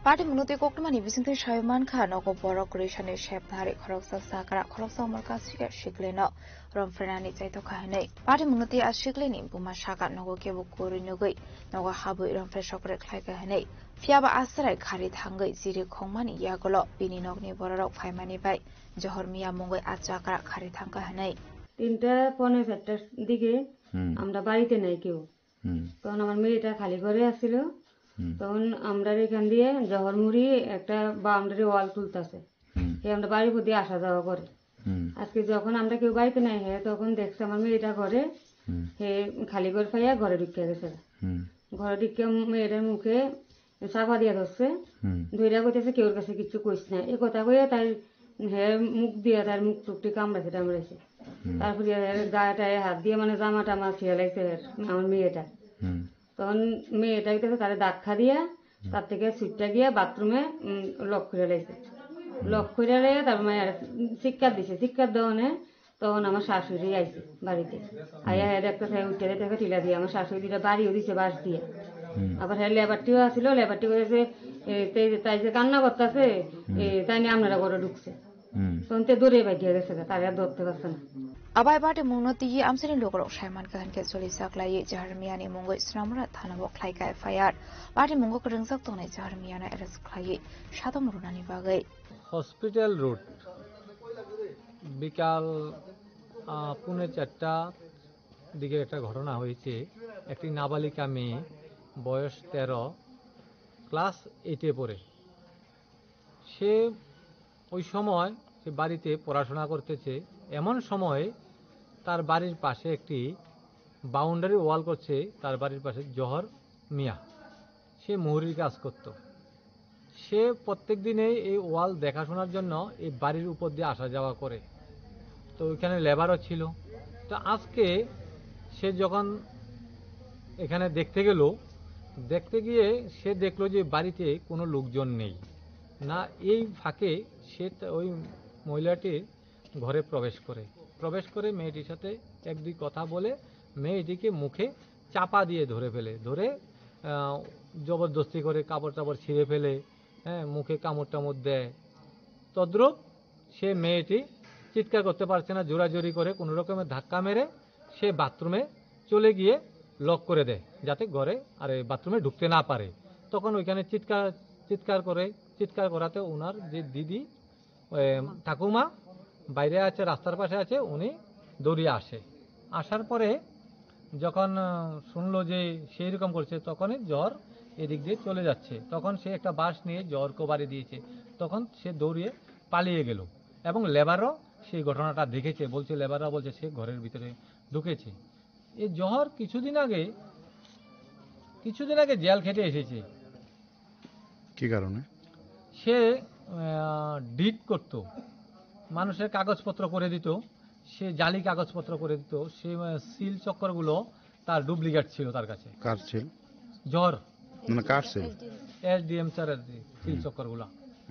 Party mwnwi tei koktwmani bisingtwi sawi mankha, nogo borok kwrwi sani sepnari khoroksa sakra, khoroksa umor kasika siklino romphrenani chaitokha hinwi. Party mwnwi tei a siklini buma saka nogo kebo kwrwi nugwi nogo habwi romphre sokre khlaikha hinwi. Phiyaba a chwrai khari thangwi chiri khongmani yagulo bini nokni bororok phaimani bai Johor Miya mungwi a chakra khari thangkha hinwi. তিনটা পৌনে চারটার দিকে হুম। আমরা বাড়িতে নাই কেউ। হুম। তখন আমার মেয়েটা খালি ঘরে আসছিল। হুম। তখন আমরা এখান দিয়ে জহর মুড়ি একটা বাউন্ডারি ওয়াল তুলতেছে। হুম। সে আমরা বাড়ির প্রতি আসা যাওয়া করে। হুম। আজকে যখন আমরা কেউ বাড়িতে নাই, হে তখন দেখছে আমার মেয়েটা ঘরে, হুম। হে খালি ঘর পাইয়া ঘরে ঢুকে গেছে। হুম। ঘরে ঢুকে মেয়েটার মুখে চাপা দিয়া ধরছে। হুম। ধইরা কইতেছে, "কেউর কাছে কিচ্ছু কইস না।" এই কথা কইয়া তাই হে মুখ দিয়া তার মুখ টুকটি কামড়াইছে টামড়াইছে। হুম। তারপরে হে গায়ে টায়ে হাত দিয়ে মানে জামা টামা ছিঁড়ে লাগছে হে, আমার মেয়েটা। হুম। তখন মেয়েটা কইতেছে তারে ধাক্কা দিয়া হুম। তার থেকে ছুটটা গিয়া বাথরুমে, উম, লক করে লাইছে। হুম। লক করে লাইয়া তার মানে আর চিৎকার দিছে, চিৎকার দেওয়ানে তখন আমার শাশুড়ি আইছে বাড়িতে। আইয়া হে দেখতেছে উঠে দেখতেছে টিলা দিয়ে আমার শাশুড়ি দুইটা বাড়িও দিছে বাঁশ দিয়ে। হুম। আবার হ্যাঁ লেবারটিও আসিল, লেবারটি কইছে, "এ, তে-, তাই যে কান্না করতেছে, এ, তাই নিয়ে আপনারা ঘরে ঢুকছে।" হুম। তখন তে দৌড়ে বাইকে গেছে, তারে আর ধরতে পারছে না। Abai bati mungno twi amsini lukurok saiman kahan khe choli saklai Jahar Miani mungwi Sramura thana bo khlai ka F I R. Bati mungo kwrwngjak tongnai Jahar Miano arrest khlai sadom runani bagwi. Hospital road, বিকাল, আহ, পৌনে চারটা দিকে একটা ঘটনা হয়েছে। একটি নাবালিকা মেয়ে, বয়স তেরো, ক্লাস এইটে পড়ে। সে ওই সময় সে বাড়িতে পড়াশোনা করতেছে। এমন সময় তার বাড়ির পাশে একটি বাউন্ডারি ওয়াল করছে তার বাড়ির পাশে জহর মিয়া। সে মুহুরির কাজ করত। সে প্রত্যেক দিনেই এই ওয়াল দেখাশোনার জন্য এই বাড়ির উপর দিয়ে আসা যাওয়া করে। তো ওইখানে লেবারও ছিল। তো আজকে সে যখন এখানে দেখতে গেল, দেখতে গিয়ে সে দেখলো যে বাড়িতে কোনো লোকজন নেই। না, এই ফাঁকে সে তা-, ওই মহিলাটির ঘরে প্রবেশ করে। প্রবেশ করে মেয়েটির সাথে এক দুই কথা বলে মেয়েটিকে মুখে চাপা দিয়ে ধরে ফেলে। ধরে, আহ, জবরদস্তি করে কাপড় টাপড় ছিঁড়ে ফেলে, হ্যাঁ, মুখে কামড় টামড় দেয়। তদ্রূপ সে মেয়েটি চিৎকার করতে পারছে না, জোরাজোরি করে কোনো রকমে ধাক্কা মেরে সে বাথরুমে চলে গিয়ে লক করে দেয়, যাতে ঘরে আর এই বাথরুমে ঢুকতে না পারে। তখন ওইখানে চিৎকার, চিৎকার করে, চিৎকার করাতে ওনার যে দিদি, এ, ঠাকুমা বাইরে আছে, রাস্তার পাশে আছে, উনি দৌড়িয়ে আসে। আসার পরে যখন, আহ, শুনলো যে সেই রকম করছে, তখনই জ্বর এদিক দিয়ে চলে যাচ্ছে। তখন সে একটা বাঁশ নিয়ে জ্বরকে বাড়ি দিয়েছে। তখন সে দৌড়িয়ে পালিয়ে গেল এবং লেবারও সেই ঘটনাটা দেখেছে, বলছে, লেবাররা বলছে সে ঘরের ভিতরে ঢুকেছে। এই জহর কিছুদিন আগে, কিছুদিন আগে জেল খেটে এসেছে। কি কারণে? সে, আহ, ডিড করত, মানুষের কাগজপত্র করে দিত, সে জালি কাগজপত্র করে দিত, সে, আহ, সিল চক্করগুলো তার ডুপ্লিকেট ছিল তার কাছে। কার সিল? জহর। মানে কার সিল? এসডিএম স্যারের যে সিল হুম। চক্করগুলো,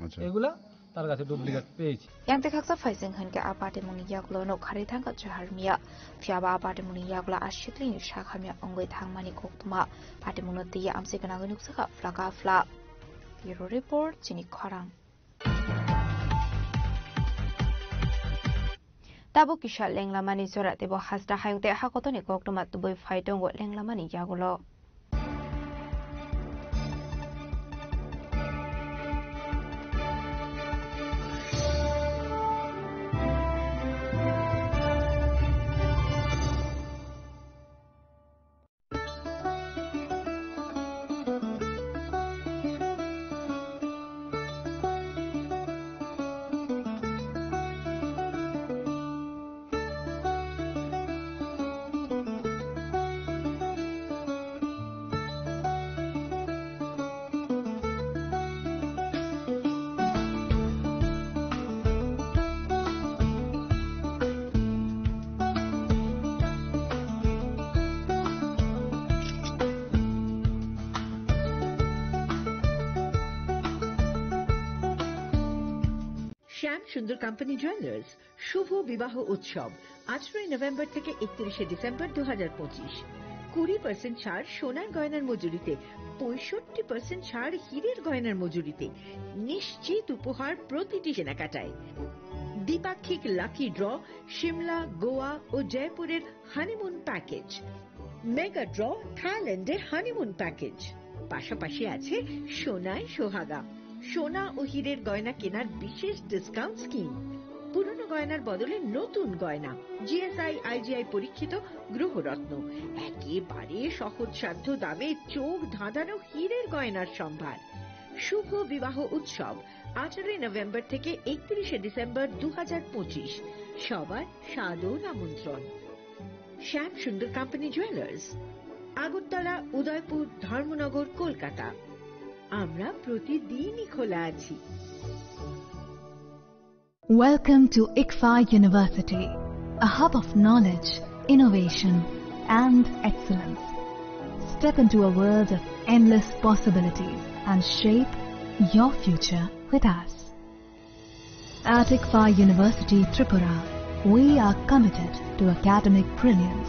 আচ্ছা। এগুলা তার কাছে ডুপ্লিকেট পেয়েছি। Yang tei khaksa phaising hwn khe a patimungni yagulo no kharwi thangkha Jahar Miya. Phiya ba a patimungni yagulo a siklini sak hamya wngwi thangmani koktwma patimungno twiwi amchai gwnangwi nukjakha phlaka phla. Bureau Report, Chini Khorang. Tabuk kisa lenglamani jora teibo hasta hayung tei hakotorni koktwma tubui phai tongo lenglamani yagulo. Shyam Sundar company jewellers শুভ বিবাহ উৎসব আঠারোই নভেম্বর থেকে একত্রিশে ডিসেম্বর দু হাজার পঁচিশ। কুড়ি পার্সেন্ট ছাড় সোনার গয়নার মজুরিতে, পঁয়ষট্টি পার্সেন্ট ছাড় হীরের গয়নার মজুরিতে, নিশ্চিত উপহার প্রতিটি কেনাকাটায়। দ্বিপাক্ষিক লাকি ড্র, সিমলা, গোয়া ও জয়পুরের হানিমুন প্যাকেজ। মেগা ড্র, থাইল্যান্ডের হানিমুন প্যাকেজ। পাশাপাশি আছে সোনায় সোহাগা, সোনা ও হীরের গয়না কেনার বিশেষ ডিসকাউন্ট স্কিম। পুরনো গয়নার বদলে নতুন গয়না, জিএসআই, আইজিআই পরীক্ষিত গ্রহরত্ন, একেবারে সহজসাধ্য দামে চোখ ধাঁধানো হীরের গয়নার সম্ভার। শুভ বিবাহ উৎসব আঠারোই নভেম্বর থেকে একত্রিশে ডিসেম্বর দু হাজার পঁচিশ। সবার সাদর আমন্ত্রণ। Shyam Sundar company jewellers, Agartala, Udaipur, Dharmanagar, Kolkata. আমরা প্রতিদিনই খোলা আছি। Welcome to ICFAI University, a hub of knowledge, innovation, and excellence. Step into a world of endless possibilities and shape your future with us. At ICFAI University Tripura, we are committed to academic brilliance.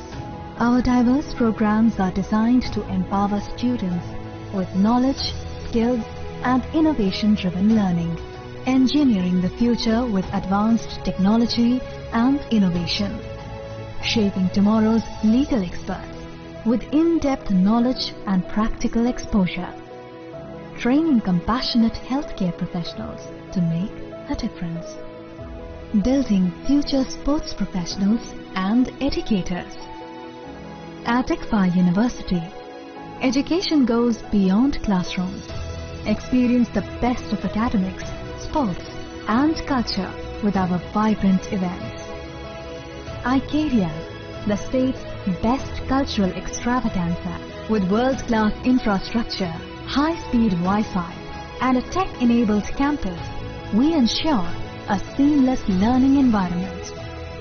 Our diverse programs are designed to empower students with knowledge, skills, and innovation-driven learning. Engineering the future with advanced technology and innovation. Shaping tomorrow's legal experts with in-depth knowledge and practical exposure. Training compassionate healthcare professionals to make a difference. Building future sports professionals and educators. At ICFAR University, education goes beyond classrooms. Experience the best of academics, sports, and culture with our vibrant events. Icaria, the state's best cultural extravaganza, with world-class infrastructure, high-speed Wi-Fi, and a tech-enabled campus, we ensure a seamless learning environment.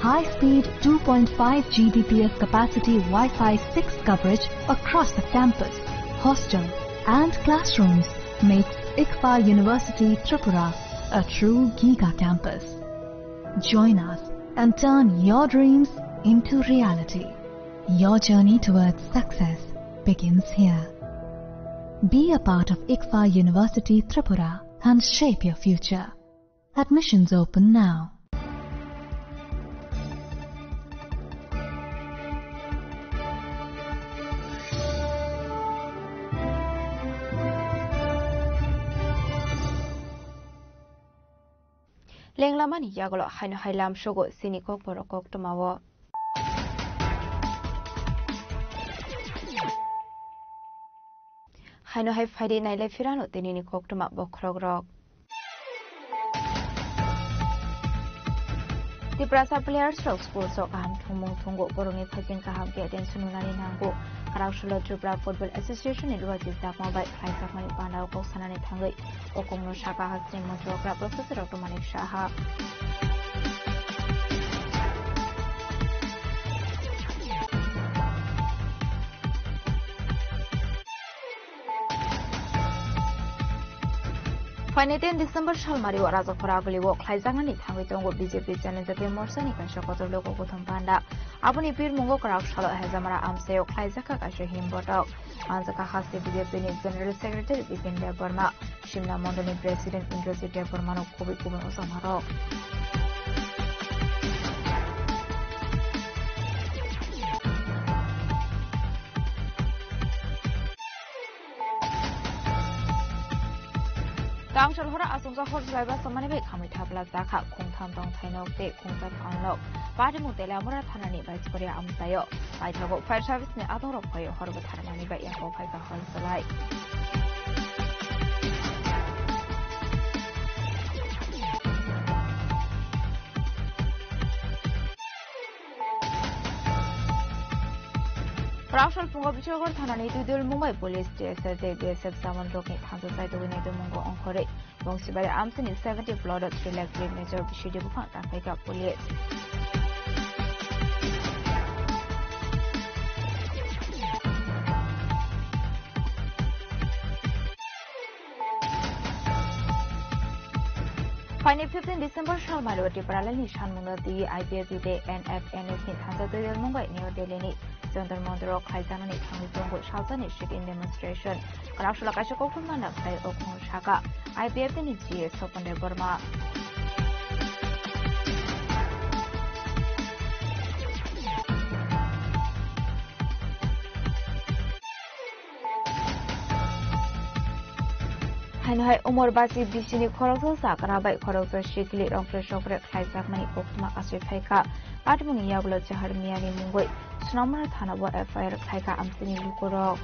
High-speed two point five G B P S capacity Wi-Fi six coverage across the campus, hostel, and classrooms makes ICFAR University Tripura a true giga campus. Join us and turn your dreams into reality. Your journey towards success begins here. Be a part of ICFAR University Tripura and shape your future. Admissions open now. Lenglamani yagulo haino hai lamsogo chini kokborok koktwmao. Haino hai phaidi nailai phirano tinini koktwma bokhorokrok. Tiprasa players rok sports o kaham thwngmung thwngo, borokni phaising kaham khe attention rwnani nango. Kwrak salo Tripura Football Association ni luwa chijak ma bai khlaijakmani panda o kok sanani thangwi o kokno sakha hasteni montri okra Professor Doctor Manik Saha. Phaini ten December salmari o Rajakhor Aguli o khlaijaknani thangwi tongo B J P Janajatiya Morcha ni kaisa kotor logo kothom panda. Aboni birmungo kwrak salo Hejamara amchai o khlaijakha kaisa himbotok. Manjakha haste B J P ni General Secretary Bipin Debbarma, Simla Mondol ni President Indrajit Debbarma no kubui kubui ojamarok. Tangshal hora asongsa hor jwlaiba samani bai khamwi thapla jakha khungtham tongthai nok tei khungsa phan nok. Patimung Teliamura thanani Baiskoria amchaio paithago fire service ni adongrok phaiwi hor bwtharmani bai yakho phaikha hor jwlai. Rausal pungo Bichogor thanani Tuidul Mumbai Police T S R tei B S F jawan rokni thansa chaitugwi naitugmungo ongkhorwi Bongsibari amchini seventy plot o three lakh three major bisidi buphang tangkhaikha police. Phaini fifteen December salmari o Tipralani sanmungno twi I P F T tei N F N S ni thansa Tuidul Mumbai New Delhi ni Jantar Mantar o khlaijaknani thangwi tongo salsani sit-in demonstration. Kwrak salo kaisa koktwma nang khlai o khung saka I P F T ni G A Sopon Debbarma. Haino hai umor basi bisini khoroksa sakra bai khoroksa sikli rongpre sokre khlaijakmani koktwma kasui phaikha. Patimungni yagulo Jahar Miani mungwi Sonamura thana o F I R khlaikha amchini lukurok.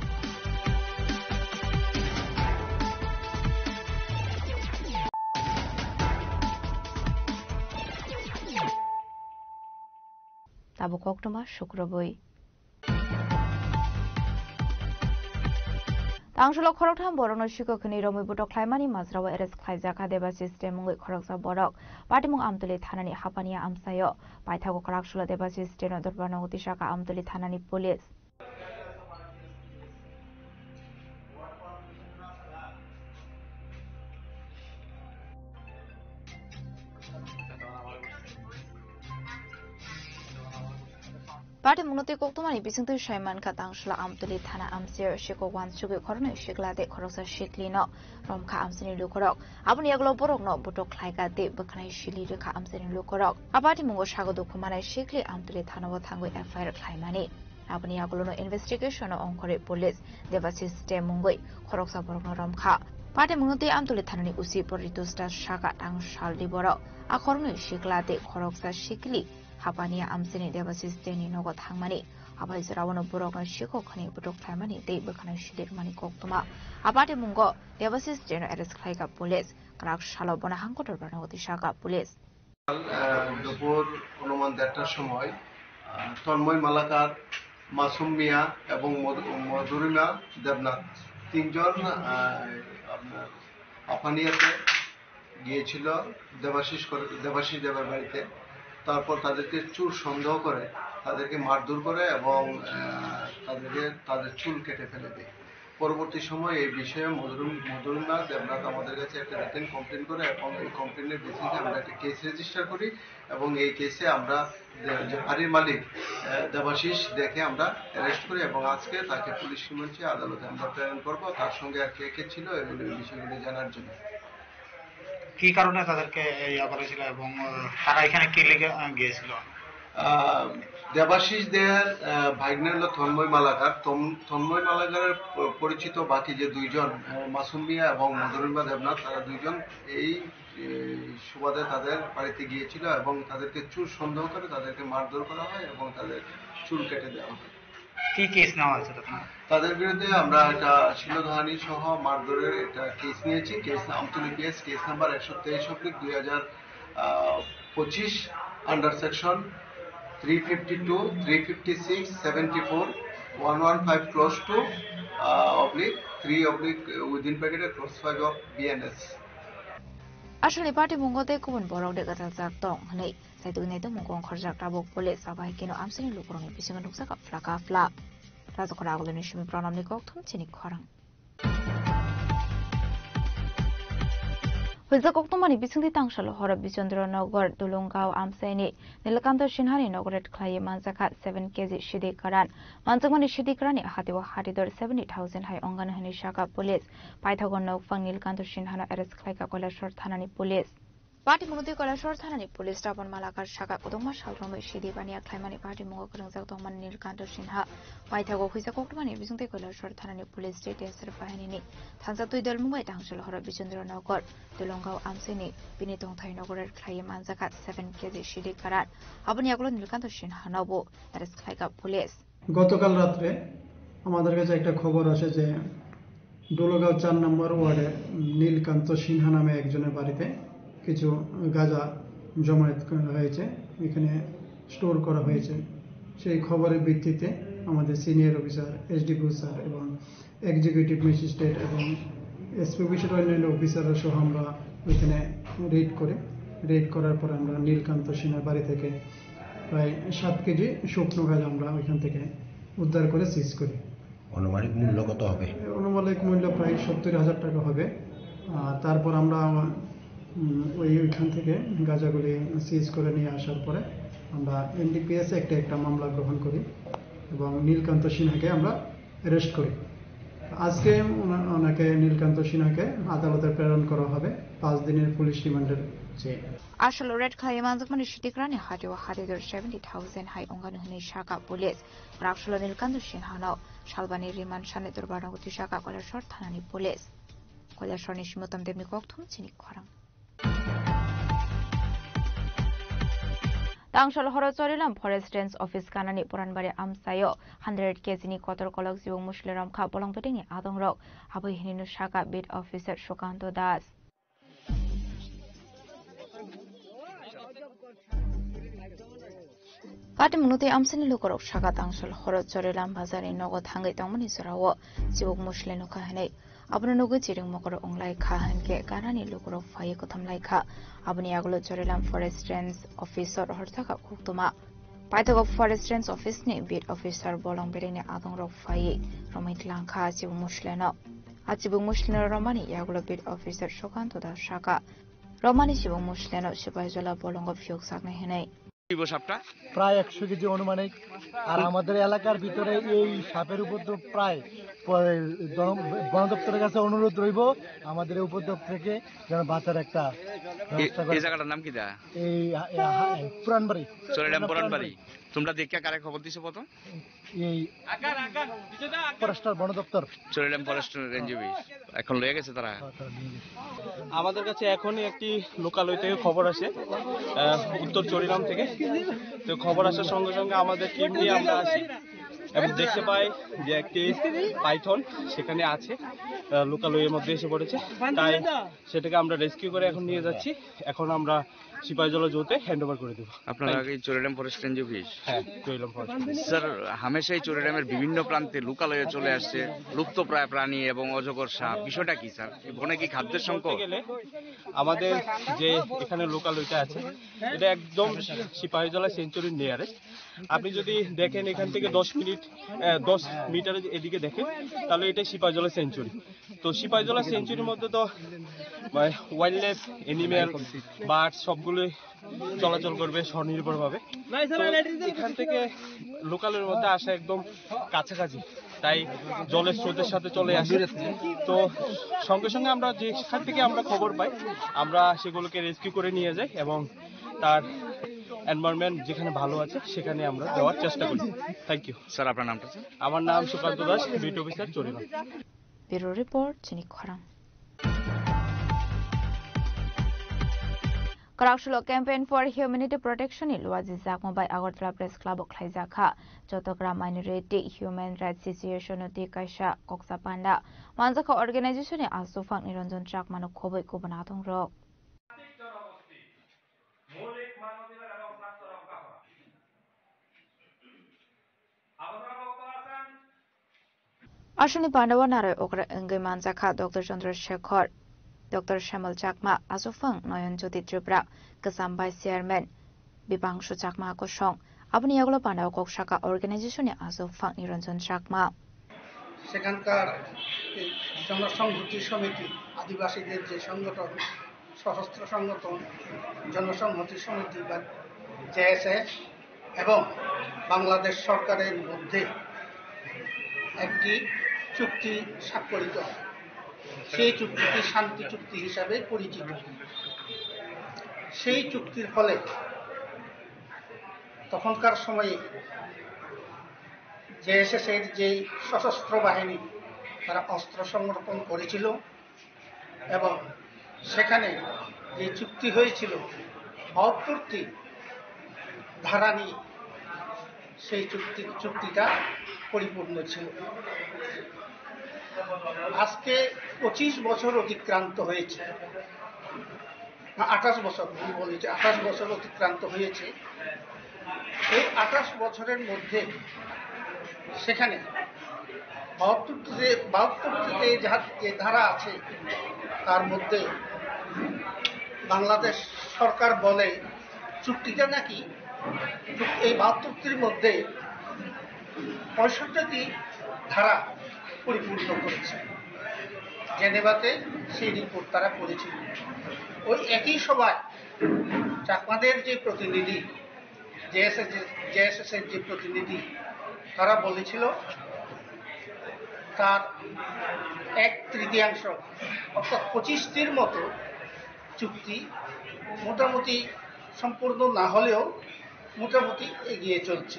Tabuk koktwma sukrubwi. Tangsulo khoroktham borokno sikok hwnwi romwi butok khlaimani majrao arrest khlaijak kha Debashish Dey mungwi khoroksa borok. Patimung Amtwlwi thanani Hapania amchaio paithago kwrak sulo Debashish Dey no dorbarno utisaka Amtwlwi thanani police. Patimungno tei koktwmani bisingtwi sai mankha, Tangsala Amtwlwi thana amchaio sikok wansugwi khoroknwi sikla tei khoroksa siklino romkha amchaini lukurok. Aboni yagulo borokno butok khlaikha tei bwkhanai sili rwkha amchaini lukurok. A patimungo sago dukhu manai sikli Amtwlwi thanao thangwi F I R khlaimani. Aboni yagulono investigation-o ongkhorwi police Debashish de mungwi khoroksa borokno romkha. Patimungno tei Amtwlwi thanani usi Poritos Das sakha, Tangsal di borok a khoroknwi sikla tei khoroksa sikli hapaniya amchaini Debashish Deni nogo thangmani. Abai joraono borokno sikok khani butok khlaimani tei bwkhanai sili rwmani koktwma. A patimungo Debashish Deno arrest khlaikha police. Kwrak salo bono hang kotor barnogo twi sakha police. আহ, দুপুর অনুমান দেড়টার সময়, আহ, তন্ময় মালাকার, মাসুম মিয়া এবং মধু-, মধুরিমা দেবনাথ তিনজন, আহ, আপনার আপানিয়াতে গিয়েছিল দেবাশিস করে, দেবাশিস দেবের বাড়িতে। তারপর তাদেরকে চুর সন্দেহ করে তাদেরকে মারধর করে এবং, আহ, তাদেরকে, তাদের চুল কেটে ফেলে দেয়। পরবর্তী সময় এই বিষয়ে মধুর-, মধুরিমা দেবনাথ আমাদের কাছে একটা রিটেন কমপ্লেন করে এবং এই কমপ্লেনের বেসিসে আমরা একটা কেস রেজিস্টার করি এবং এই কেসে আমরা দে-, যে বাড়ির মালিক, আহ, দেবাশিস দেখে আমরা অ্যারেস্ট করি এবং আজকে তাকে পুলিশ রিমান্ডে আদালতে আমরা প্রেরণ করব। তার সঙ্গে আর কে কে ছিল এগুলো, এই বিষয়গুলো জানার জন্য। কি কারণে তাদেরকে ইয়া করেছিল এবং, আহ, তারা এখানে কি লিগে, আহ, গিয়েছিল? আহ, দেবাশিস দের, আহ, ভাগ্নে হলো তন্ময় মালাকার। তম-, তন্ময় মালাকারের প-, পরিচিত বাকি যে দুইজন, আহ, মাসুম মিয়া এবং মধুরিমা দেবনাথ, তারা দুইজন এই, এই সুবাদে তাদের বাড়িতে গিয়েছিল এবং তাদেরকে চুর সন্দেহ করে তাদেরকে মারধর করা হয় এবং তাদের চুল কেটে দেওয়া হয়। কি কেস নেওয়া হয়েছে তখন? তাদের বিরুদ্ধে আমরা একটা শ্লীলধ্বনি সহ মারধরের একটা কেস নিয়েছি। Case Amtali PS, case number একশো তেইশ অব্লিক দুই হাজার পঁচিশ, under section three fifty two, three fifty six, seventy four, one one five close two, oblique three oblique within ব্র্যাকেটে close five of BNS. Aswkni patimungo tei kubun borok de gajajak tong hwnwi saitugwi naitugmung kong khorjak tabuk police. Abo hai kheno amchaini lukurokni bisingo nukjakha phlaka phla. Rajakhor Agulini simi Pranamni kokthum chini khorang. Hwijak koktwmani bisingtwi Tangsal horo Bichandra Nagar, Dulungao amchaini Nilkanto Sinhani nogo raid khlaiwi manjakha seven K G sidi kwran. Manjakmani sidi kwranni hatio hatidor seventy thousand hai ongani hwnwi sakha police. Paithago nokphang Nilkanto Sinhano arrest khlaikha Koilashahar thanani police. Patimungno twi Koilashahar thanani police Rabon Malakar sakha, kwdwkma sal romwi sidi baniya khlaimani patimungo kwrwngjak tongmani Nilkanto Sinha. Paithago hwijak koktwmani bisingtwi Koilashahar thanani police J T S R bahinini thansa twi dol mungbai Tangsal horo Bichandra Nagar, Dulungao amchaini bini tongthai nogo raid khlaiwi manjakha seven K G sidi kwran. Aboni yagulo Nilkanto Sinhanobo arrest khlaikha police. গতকাল রাত্রে আমাদের কাছে একটা খবর আসে যে ডোলগাঁও চার নম্বর ওয়ার্ডের নীলকান্ত সিনহা নামে একজনের বাড়িতে কিছু গাঁজা জমায়েত করা হয়েছে, এখানে স্টোর করা হয়েছে। সেই খবরের ভিত্তিতে আমাদের সিনিয়র অফিসার, এসডিপিও স্যার এবং এক্সিকিউটিভ ম্যাজিস্ট্রেট এবং এসপি অফিসের অন্যান্য অফিসাররা সহ আমরা ওইখানে রেড করে, রেড করার পর আমরা নীলকান্ত সিনহার বাড়ি থেকে প্রায় সাত কেজি শুকনো গাঁজা আমরা ওইখান থেকে উদ্ধার করে সিজ করি। আনুমানিক মূল্য কত হবে? আনুমানিক মূল্য প্রায় সত্তর হাজার টাকা হবে। আর তারপর আমরা, উম, ওই, ওইখান থেকে গাঁজাগুলি সিজ করে নিয়ে আসার পরে আমরা এনডিপিএস একটা, একটা মামলা গ্রহণ করি এবং নীলকান্ত সিনহাকে আমরা অ্যারেস্ট করি। আজকে ওনা-, ওনাকে, নীলকান্ত সিনহাকে আদালতে প্রেরণ করা হবে পাঁচ দিনের পুলিশ রিমান্ডের চেয়ে। Aswk raid khlaiwi manjakmani sidi kwranni hatio hatidor seventy thousand hai ongani hwnwi sakha police. Kwrak salo Nilkanto Sinhano salbani remand sanwi dorbarno twi sakha Koilashahar thanani police. Koilashahar ni simi Tom Debni kokthum chini khorang. Tangsal horo Chorilam Forest Range Office kanani Puranbari amchaio hundred K G ni kotor kolok chibuk musli romkha bolong bedengni adongrok. Aboni hwnwi sakha Beat Officer Sukanto Das. Patimungno tei amchaini lukurok sakha Tangsal horo Chorilam bazarni nogo thangwi tongmani jorao chibuk musli nukha hwnwi. Abono nugwi chiring mokol wnglai kha hinkhe ganani lukurok phaiwi kothom lai kha. Aboni yagulo Chorilam Forest Range Officer horjakha koktwma. Paithago Forest Range Office ni Beat Officer bolong bedengni adongrok phaiwi romwi tlang kha chibuk musleno. A chibuk musleno romani yagulo Beat Officer Sukanto Das sakha, romani chibuk musleno sipai jola bolongo phiyok saknai hwnwi. দিব সাপটা? প্রায় একশো কেজি অনুমানিক। আর আমাদের এলাকার ভিতরে এই সাপের উপদ্রব প্রায় প-, জন-, বন দপ্তরের কাছে অনুরোধ রইব, আমাদের এই উপদ্রব থেকে যেন বাঁচার একটা ব্যবস্থা করে। এই জায়গাটার নাম কি দা? এই হা-, এই হা-, এই পুরানবাড়ি। চুরিডাম পুরানবাড়ি। তোমরা দেখিয়া কারে খবর দিছো প্রথম? এই ফরেস্টার বন দপ্তর। চুরিডাম ফরেস্ট রেঞ্জ অফিস। এখন লয়ে গেছে তারা। হ্যাঁ, তারা নিয়ে গেছে। আমাদের কাছে এখনই একটি লোকালয় থেকে খবর আসে, আহ, উত্তর চুরিডাম থেকে। তো খবর আসার সঙ্গে সঙ্গে আমাদের টিম নিয়ে আমরা আসি এবং দেখতে পাই যে একটি পাইথন সেখানে আছে, আহ, লোকালয়ের মধ্যে এসে পড়েছে। তাই সেটাকে আমরা রেস্কিউ করে এখন নিয়ে যাচ্ছি। এখন আমরা সিপাহীজলা জুতে হ্যান্ড ওভার করে দেবো। আপনারা আগে চুরিডাম ফরেস্ট রেঞ্জ অফিস? হ্যাঁ, চুরিডাম ফরেস্ট রেঞ্জ। স্যার, হামেশাই চুরিডামের বিভিন্ন প্রান্তে লোকালয়ে চলে আসছে লুপ্তপ্রায় প্রাণী এবং অজগর সাপ। বিষয়টা কি স্যার? এই বনে কি খাদ্যের সংকট? বলতে গেলে আমাদের যে এখানে লোকালয়টা আছে, এটা একদম সিপাহীজলা সেঞ্চুরির নিয়ারেস্ট। আপনি যদি দেখেন এখান থেকে দশ মিনিট, আহ, দশ মিটার এদিকে দেখেন, তাহলে এটা সিপাহীজলা সেঞ্চুরি। তো সিপাহীজলা সেঞ্চুরির মধ্যে তো, মানে, ওয়াইল্ড লাইফ, অ্যানিমেল, বার্ড সবগুলোই চলাচল করবে স্বনির্ভরভাবে। তো এখান থেকে লোকালয়ের মধ্যে আসা একদম কাছাকাছি, তাই জলের স্রোতের সাথে চলে আসে। তো সঙ্গে সঙ্গে আমরা যেখান থেকে আমরা খবর পাই, আমরা সেগুলোকে রেস্কিউ করে নিয়ে যাই এবং তার এনভায়রনমেন্ট যেখানে ভালো আছে সেখানে আমরা দেওয়ার চেষ্টা করি। Thank you. স্যার, আপনার নামটা স্যার? আমার নাম সুকান্ত দাস, বিট অফিসার চুরিডাম। Bureau Report, Chini Khorang. Kwrak Sulo Campaign for Humanity Protection ni luajijakma bai Agartala Press Club o khlaijak kha. Chattogram Minority Human Rights Situation no twi kaisa koksa panda manjakha organization ni aswk phang Niranjan Chakma no khobwi kubun adongrok. মৌলিক মানবাধিকার এবং স্বার্থ রক্ষা করা। আলোচনা বক্তব্য রাখছেন Aswkni pandao narwi okra wngwi manjakha Doctor Chandra Shekhar, Doctor Shyamala Chakma, aswk phang Nayan Jyoti Tripura, kwcham Vice Chairman Bipangsu Chakma kosong. Aboni yagulo pandao kok saka organization ni aswk phang Niranjan Chakma. সেখানকার এই জনসংহতি সমিতি, আদিবাসীদের যে সংগঠন, সশস্ত্র সংগঠন, জনসংহতি সমিতি বা জেএসএস এবং বাংলাদেশ সরকারের মধ্যে একটি চুক্তি স্বাক্ষরিত হয়। সেই চুক্তিটি শান্তি চুক্তি হিসাবে পরিচিত। সেই চুক্তির ফলে তখনকার সময়ে জেএসএস এর যেই সশস্ত্র বাহিনী, তারা অস্ত্র সমর্পণ করেছিল এবং সেখানে যে চুক্তি হয়েছিল, বাহাত্তরটি ধারা নিয়ে সেই চুক্তি, চুক্তিটা পরিপূর্ণ ছিল। আজকে পঁচিশ বছর অতিক্রান্ত হয়েছে, না, আঠাশ বছর, ভুল বলেছি, আঠাশ বছর অতিক্রান্ত হয়েছে। এই আঠাশ বছরের মধ্যে সেখানে বাহাত্তরটিতে, বাহাত্তরটিতে যে ধা-, যে ধারা আছে, তার মধ্যে বাংলাদেশ সরকার বলে চুক্তিটা নাকি চুক-, এই বাহাত্তরটির মধ্যে পঁয়ষট্টিটি ধারা পরিপূর্ণ করেছে। জেনেভাতে সেই রিপোর্ট তারা করেছিল। ওই একই সভায় চাকমাদের যে প্রতিনিধি, জেএসএস, জেএসএস এর যে প্রতিনিধি, তারা বলেছিল তার এক তৃতীয়াংশ, অর্থাৎ পঁচিশটির মতো চুক্তি মোটামুটি সম্পূর্ণ না হলেও মোটামুটি এগিয়ে চলছে।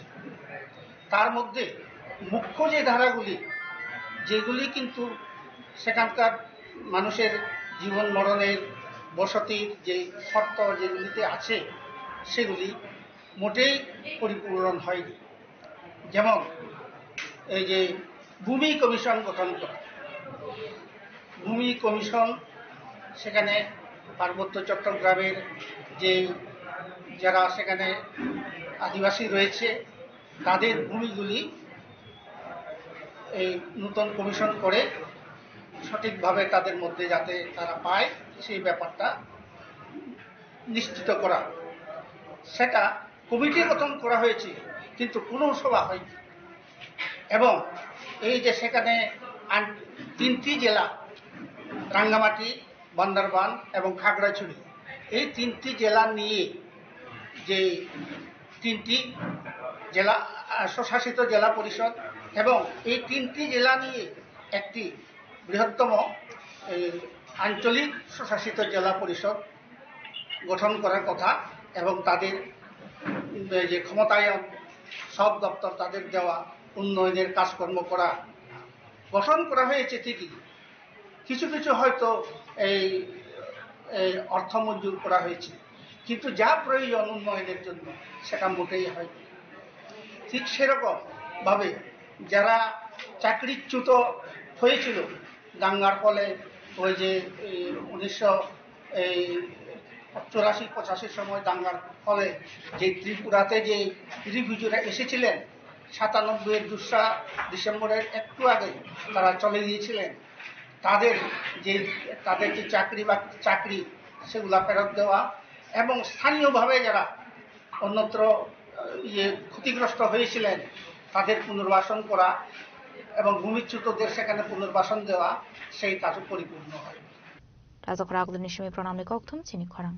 তার মধ্যে মুখ্য যে ধারাগুলি, যেগুলি কিন্তু সেখানকার মানুষের জীবন মরণের, বসতির যে শর্ত যেগুলিতে আছে, সেগুলি মোটেই পরিপূরণ হয়নি। যেমন এই যে ভূমি কমিশন গঠন করা, ভূমি কমিশন সেখানে পার্বত্য চট্টগ্রামের যে যারা সেখানে আদিবাসী রয়েছে, তাদের ভূমিগুলি এই নতুন কমিশন করে সঠিকভাবে তাদের মধ্যে যাতে তারা পায়, সেই ব্যাপারটা নিশ্চিত করা। সেটা কমিটি গঠন করা হয়েছে, কিন্তু কোনো সভা হয়নি। এবং এই যে সেখানে আন-, তিনটি জেলা, রাঙ্গামাটি, বান্দরবান এবং খাগড়াছড়ি, এই তিনটি জেলা নিয়ে যে তিনটি জেলা, আহ, স্বশাসিত জেলা পরিষদ এবং এই তিনটি জেলা নিয়ে একটি বৃহত্তম এই আঞ্চলিক স্বশাসিত জেলা পরিষদ গঠন করার কথা এবং তাদের, উম, যে ক্ষমতায়ন, সব দপ্তর তাদের দেওয়া, উন্নয়নের কাজকর্ম করা, গঠন করা হয়েছে ঠিকই, কিছু কিছু হয়তো এই, এই অর্থ মঞ্জুর করা হয়েছে, কিন্তু যা প্রয়োজন উন্নয়নের জন্য সেটা মোটেই হয়নি। ঠিক সেরকম ভাবে যারা চাকরিচ্যুত হয়েছিল দাঙ্গার ফলে, ওই যে এই উনিশশো এই চুরাশি পঁচাশির সময় দাঙ্গার ফলে যে ত্রিপুরাতে যে রিফিউজিরা এসেছিলেন, সাতানব্বই এর দোসরা ডিসেম্বরের একটু আগে তারা চলে গিয়েছিলেন, তাদের যে, তাদের যে চাকরি বা চাকরি সেগুলা ফেরত দেওয়া এবং স্থানীয়ভাবে যারা অন্যত্র, আহ, ইয়ে ক্ষতিগ্রস্ত হয়েছিলেন তাদের পুনর্বাসন করা এবং ভূমিচ্যুতদের সেখানে পুনর্বাসন দেওয়া, সেই কাজও পরিপূর্ণ হয়। Rajakhor Agulini simi pranamni kokthum chini khorang.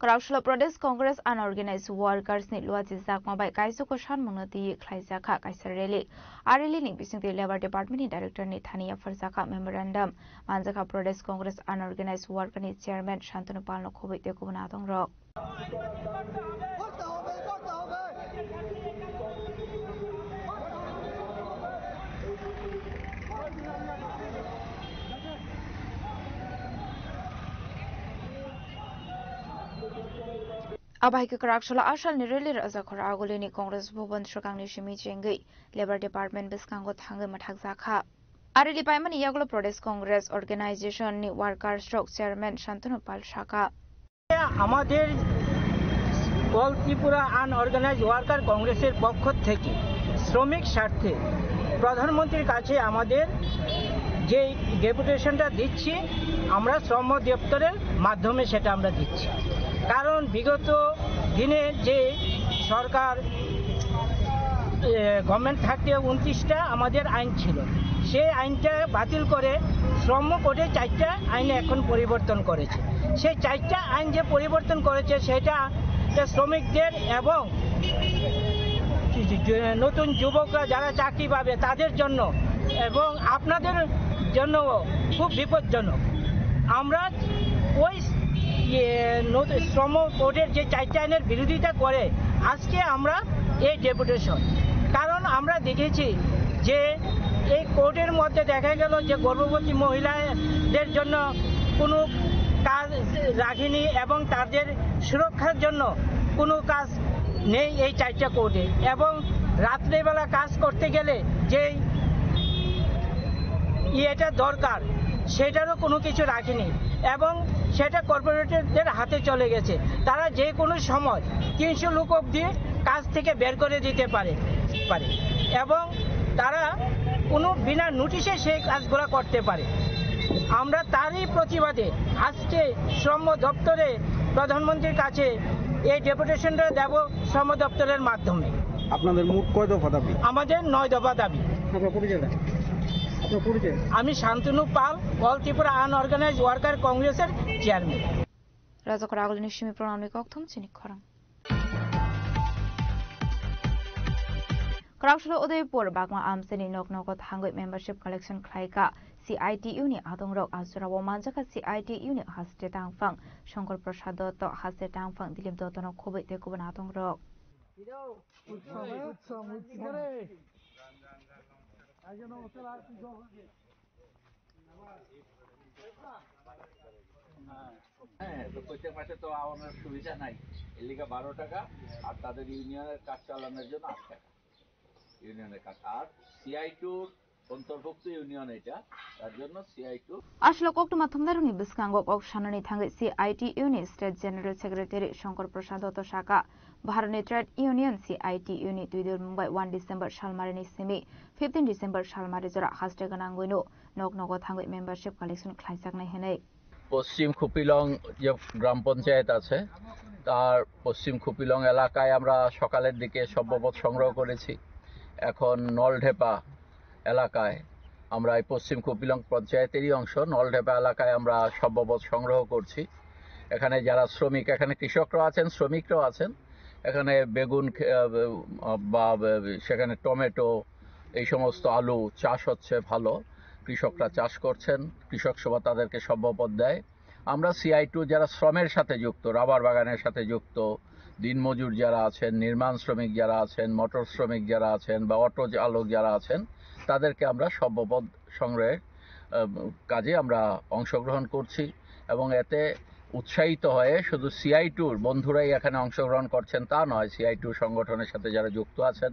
Kwraksalo Pradesh Congress Unorganized Workers ni luachi jakma bai kaisuk sanmungno twi khlaijakha kaisa rally. A rally ni bisingtwi Labour Department ni Director ni thani yapharjakha memorandum. Manjakha Pradesh Congress Unorganized Worker ni Chairman Shantanu Pal no khobwi tei kubun adongrok. Abahaikhe kwraksalo asalni rally Rajakhor Agulini Congress Bhavan swkangni simi chengwi Labour Department bwskango thangwi mwthakjakha. A rally paimani yagulo Pradesh Congress Organization ni workers rok Chairman Shantanu Pal sakha. আমাদের অল Tripura unorganised worker কংগ্রেসের পক্ষ থেকে শ্রমিক স্বার্থে প্রধানমন্ত্রীর কাছে আমাদের যে ডেপুটেশনটা দিচ্ছি, আমরা শ্রম দপ্তরের মাধ্যমে সেটা আমরা দিচ্ছি। কারণ বিগত দিনে যে সরকার, এ, গভর্নমেন্ট থাকতে ঊনত্রিশটা আমাদের আইন ছিল, সেই আইনটা বাতিল করে শ্রম কোডে চারটা আইনে এখন পরিবর্তন করেছে। সেই চারটা আইন যে পরিবর্তন করেছে, সেটা যে শ্রমিকদের এবং যে নতুন যুবকরা যারা চাকরি পাবে তাদের জন্য এবং আপনাদের জন্য খুব বিপজ্জনক। আমরা ওই, ইয়ে, নতুন শ্রম কোডের যে চারটা আইনের বিরোধিতা করে আজকে আমরা এই ডেপুটেশন। কারণ আমরা দেখেছি যে এই কোডের মধ্যে দেখা গেল যে গর্ভবতী মহিলাদের জন্য কোনো কাজ রাখেনি এবং তাদের সুরক্ষার জন্য কোনো কাজ নেই এই চারটা কোডে। এবং রাত্রেবেলা কাজ করতে গেলে যেই ইয়েটা দরকার, সেটারও কোনো কিছু রাখেনি এবং সেটা কর্পোরেটরদের হাতে চলে গেছে। তারা যে কোনো সময় তিনশো লোক অবধি কাজ থেকে বের করে দিতে পারে, পারে এবং তারা কোনো বিনা নোটিশে সেই কাজগুলো করতে পারে। আমরা তারই প্রতিবাদে আজকে শ্রম দপ্তরে প্রধানমন্ত্রীর কাছে এই ডেপুটেশনটা দেব শ্রম দপ্তরের মাধ্যমে। আপনাদের মোট কয় দফা দাবি? আমাদের নয় দফা দাবি। আপনার পরিচয়টা? আপনার পরিচয়? আমি শান্তনু পাল, অল ত্রিপুরা আনঅর্গানাইজড ওয়ার্কার কংগ্রেসের chairman. Rajakhor Agulini simi pranamni kokthum chini khorang. Kwraksalo Udaipur Bagma Amchaini nok nogo thangwi membership collection khlaikha C I T U ni adongrok. Ajorao manjakha C I T U ni haste tangphang Shankar Prasad Dotto, haste tangphang Dilip Dotto no khobwi tei kubun adongrok. হ্যাঁ, তো প্রত্যেক মাসে তো আমার সুবিধা নাই, এর লিগে বারো টাকা, আর তাদের ইউনিয়নের কাজ চালানোর জন্য আট টাকা, ইউনিয়নের কাজ। আর সিআই টুর অন্তর্ভুক্ত ইউনিয়ন এটা, তার জন্য CITU. Aswk koktwma thumnairokni bwskango kok sanani thangwi C I T U ni State General Secretary Shankar Prasad Dotto sakha, Bharatni Trade Union C I T U ni twidulmung bai one December salmarini simi fifteen December salmari jora haste gwnangwino nok nogo thangwi membership collection khlaijaknai hwnwi. পশ্চিম খুপিলং যে গ্রাম পঞ্চায়েত আছে, তার পশ্চিম খুপিলং এলাকায় আমরা সকালের দিকে সভ্যপদ সংগ্রহ করেছি। এখন নলঢেপা এলাকায় আমরা এই পশ্চিম খুপিলং পঞ্চায়েতেরই অংশ নলঢেপা এলাকায় আমরা সভ্যপদ সংগ্রহ করছি। এখানে যারা শ্রমিক, এখানে কৃষকরাও আছেন, শ্রমিকরাও আছেন। এখানে বেগুন খে-, আহ, বা, বা সেখানে টমেটো, এই সমস্ত আলু চাষ হচ্ছে ভালো। কৃষকরা চাষ করছেন, কৃষক সভা তাদেরকে সম্ভবত দেয়। আমরা সিআই টু যারা শ্রমের সাথে যুক্ত, রাবার বাগানের সাথে যুক্ত, দিনমজুর যারা আছেন, নির্মাণ শ্রমিক যারা আছেন, মোটর শ্রমিক যারা আছেন বা অটো চালক যারা আছেন, তাদেরকে আমরা সম্ভবত সংগ্রহের, আহ, কাজে আমরা অংশগ্রহণ করছি এবং এতে উৎসাহিত হয়ে শুধু সিআই টুর বন্ধুরাই এখানে অংশগ্রহণ করছেন তা নয়, সিআই টু সংগঠনের সাথে যারা যুক্ত আছেন,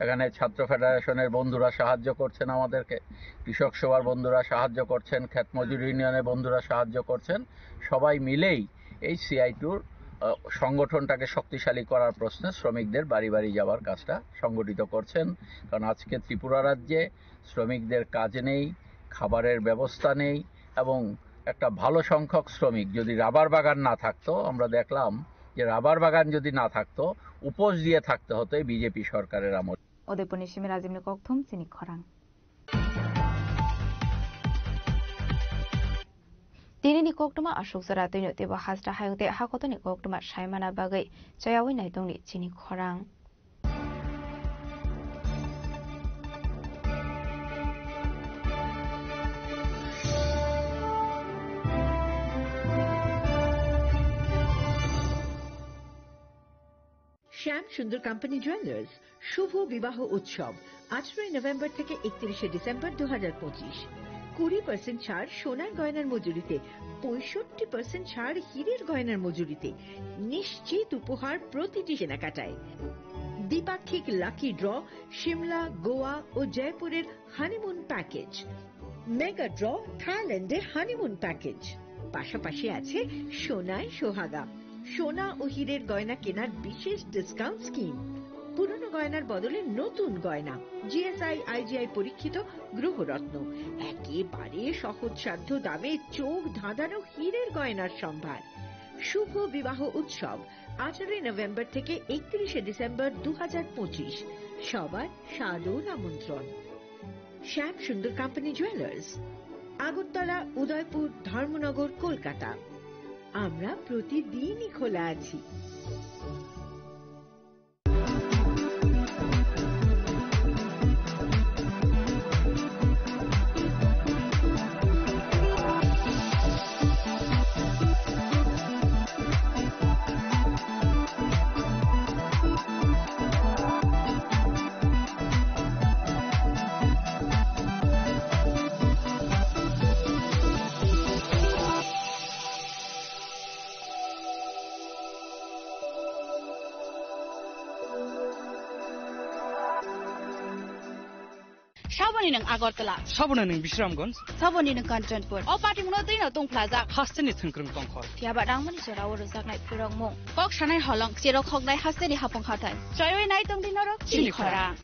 এখানে ছাত্র ফেডারেশনের বন্ধুরা সাহায্য করছেন আমাদেরকে, কৃষক সভার বন্ধুরা সাহায্য করছেন, ক্ষেত মজুর ইউনিয়নের বন্ধুরা সাহায্য করছেন। সবাই মিলেই এই সিআই টুর, আহ, সংগঠনটাকে শক্তিশালী করার প্রশ্নে শ্রমিকদের বাড়ি বাড়ি যাওয়ার কাজটা সংগঠিত করছেন। কারণ আজকে ত্রিপুরা রাজ্যে শ্রমিকদের কাজ নেই, খাবারের ব্যবস্থা নেই এবং একটা ভালো সংখ্যক শ্রমিক যদি রাবার বাগান না থাকতো, আমরা দেখলাম যে রাবার বাগান যদি না থাকতো, উপোস দিয়ে থাকতে হতো এই বিজেপি সরকারের আমলে। Udaipurni simi Rajibni kokthum chini khorang. Tinini koktwma aswk jora twino teibo hasta hayung tei hakotoni koktwma saimana bagwi chayaui naitongni chini khorang. শ্যাম সুন্দর কোম্পানি জুয়েলার্স শুভ বিবাহ উৎসব আঠারোই নভেম্বর থেকে একত্রিশে ডিসেম্বর দু হাজার পঁচিশ। কুড়ি পার্সেন্ট ছাড় সোনার গয়নার মজুরিতে, পঁয়ষট্টি পার্সেন্ট ছাড় হীরের গয়নার মজুরিতে, নিশ্চিত উপহার প্রতিটি কেনাকাটায়। দ্বিপাক্ষিক লাকি ড্র, সিমলা, গোয়া ও জয়পুরের হানিমুন প্যাকেজ, মেগা ড্র, থাইল্যান্ডের হানিমুন প্যাকেজ, পাশাপাশি আছে সোনায় সোহাগা, সোনা ও হীরের গয়না কেনার বিশেষ ডিসকাউন্ট স্কিম, পুরনো গয়নার বদলে নতুন গয়না, জিএসআই আইজিআই পরীক্ষিত গ্রহরত্ন, একেবারে সহজসাধ্য দামে চোখ ধাঁধানো হীরের গয়নার সম্ভার। শুভ বিবাহ উৎসব আঠারোই নভেম্বর থেকে একত্রিশে ডিসেম্বর দু হাজার পঁচিশ। সবার সাদর আমন্ত্রণ। Shyam Sundar company jewellers, Agartala, Udaipur, Dharmanagar, Kolkata. আমরা প্রতিদিনই খোলা আছি। Saboni nwng Agartala. Saboni nwng Bisramganj. Saboni nwng Kanchanpur. O patimungno twino tongphlajak. Hasteni thwngkwrwng tongkhor. Phiya ba rangmani jorao rwjaknai phirokmung. Kok sanai holong, cherok hoknai hasteni hapung hathai. Choiwi nai tongdi norok chini khorang.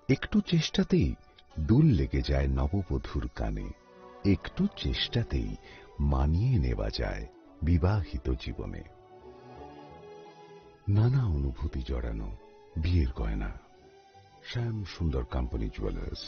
একটু চেষ্টাতেই দুল লেগে যায় নববধূর কানে, একটু চেষ্টাতেই মানিয়ে নেওয়া যায় বিবাহিত জীবনে। নানা অনুভূতি জড়ানো বিয়ের গয়না। শ্যাম Sundar company jewellers.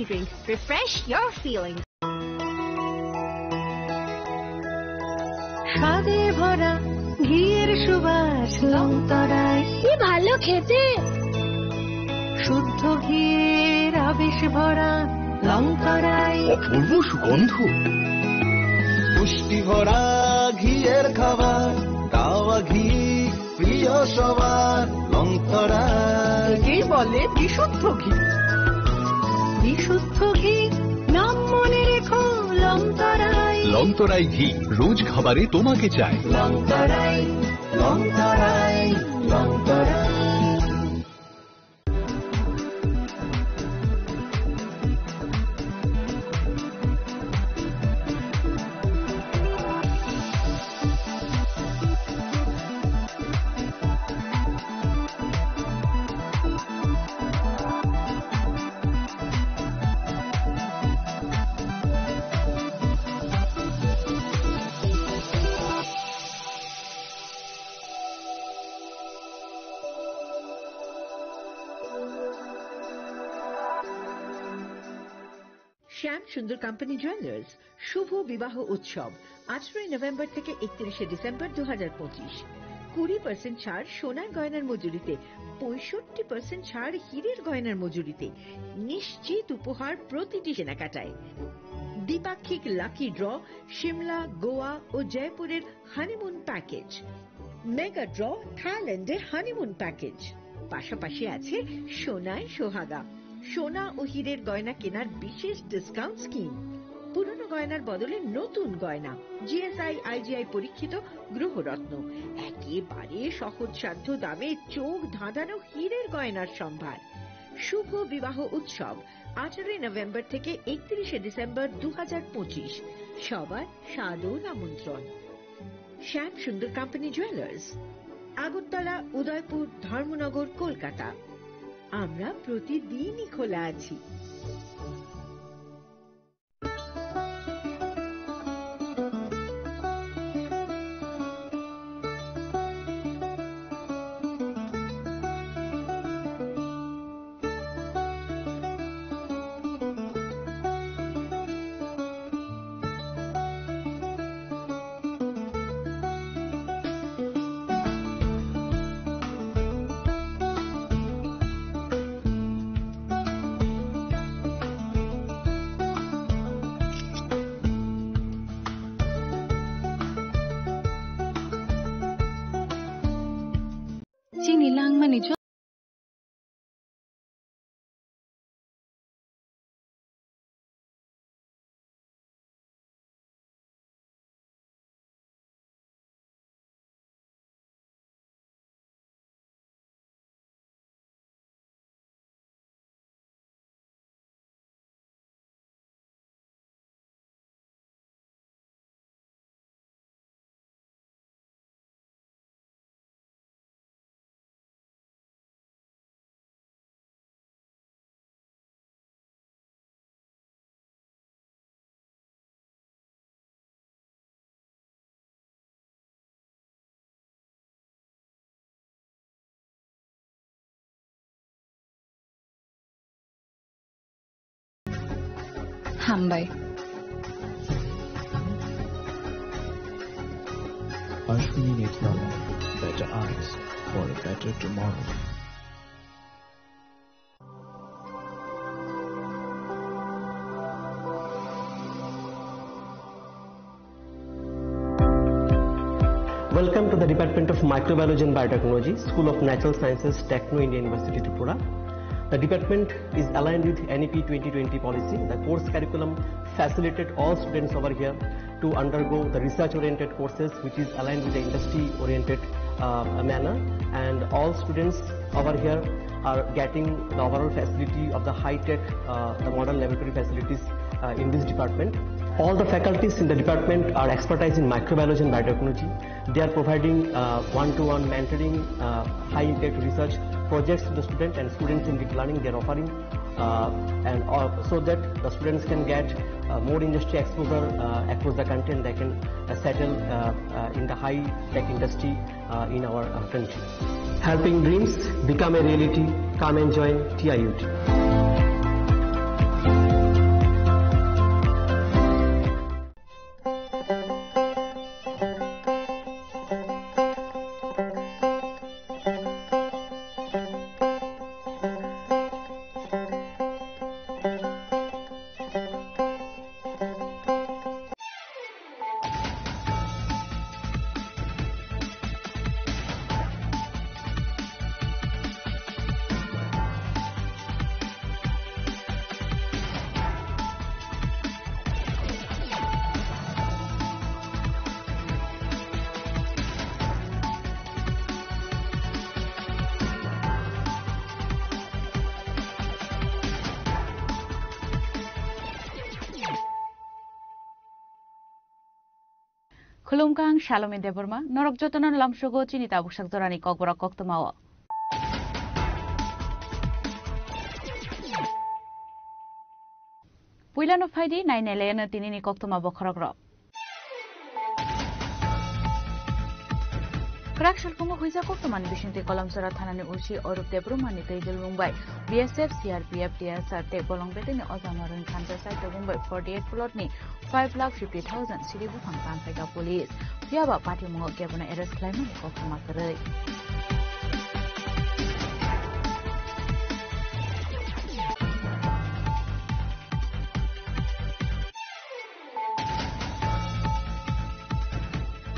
Drink. Refresh your feelings. স্বাদে ভরা ঘিয়ের সুবাস লংতরাই। কি ভালো খেতে! শুদ্ধ ঘিয়ের আবেশ ভরা লংতরাই। অপূর্ব সুগন্ধ। পুষ্টি ভরা ঘিয়ের খাবার, গাওয়া ঘি প্রিয় সবার, লংতরাই। একেই বলে বিশুদ্ধ ঘি। বিশুদ্ধ ঘি, নাম মনে রেখো, লংতরাই। লংতরাই ঘি, রোজ খাবারে তোমাকে চাই। লংতরাই, লংতরাই, লংতরাই। শ্যাম সুন্দর কোম্পানি জুয়েলার্স শুভ বিবাহ উৎসব আঠারোই নভেম্বর থেকে একত্রিশে ডিসেম্বর দু হাজার পঁচিশ। কুড়ি পার্সেন্ট ছাড় সোনার গয়নার মজুরিতে, পঁয়ষট্টি পার্সেন্ট ছাড় হীরের গয়নার মজুরিতে, নিশ্চিত উপহার প্রতিটি কেনাকাটায়। দ্বিপাক্ষিক লাকি ড্র, সিমলা, গোয়া ও জয়পুরের হানিমুন প্যাকেজ। মেগা ড্র, থাইল্যান্ডে হানিমুন প্যাকেজ। পাশাপাশি আছে সোনায় সোহাগা, সোনা ও হীরের গয়না কেনার বিশেষ ডিসকাউন্ট স্কিম। পুরনো গয়নার বদলে নতুন গয়না, জিএসআই, আইজিআই পরীক্ষিত গ্রহরত্ন, একেবারে সহজসাধ্য দামে চোখ ধাঁধানো হীরের গয়নার সম্ভার। শুভ বিবাহ উৎসব আঠারোই নভেম্বর থেকে একত্রিশে ডিসেম্বর দু হাজার পঁচিশ। সবার সাদর আমন্ত্রণ। Shyam Sundar company jewellers, Agartala, Udaipur, Dharmanagar, Kolkata. আমরা প্রতিদিনই খোলা আছি। Chini langmani jo- Hambai. Ashwini Netralam, better eyes for a better tomorrow. Welcome to the Department of Microbiology and Biotechnology, School of Natural Sciences, Techno India University, Tripura. The department is aligned with N E P twenty twenty policy. The course curriculum facilitated all students over here to undergo the research-oriented courses, which is aligned with the industry-oriented, uh, manner. And all students over here are getting the overall facility of the high-tech, uh, the modern laboratory facilities, uh, in this department. All the faculties in the department are expertise in microbiology and biotechnology. They are providing, uh, one-to-one mentoring, uh, high-impact research projects to the student and students-centric learning they are offering, uh, and, uh, so that the students can get, uh, more industry exposure, uh, across the country, and they can, uh, settle, uh, uh, in the high-tech industry, uh, in our, uh, country. Helping dreams become a reality. Come and join T I U T. Khulumkha, ang Salomi Debbarma, norok jotono lamsogo chini tabuksak jorani kokborok koktwmao. Puilano phaidi, nainai laiano tinini koktwma bokhorokrok. Kwrak salphungo huijak koktwmani bisingtwi Kolomsora thanani O C Orup Debbarmani twi dulmung bai B S F, C R P F, T S R tei bolong bedekni oja marwng thansa saitok wng bai forty eight plot ni five lakh fifty thousand siri buphang tanphaikha police. Phiyaba patimungo kebono arrest khlaimani koktwma kwrwi.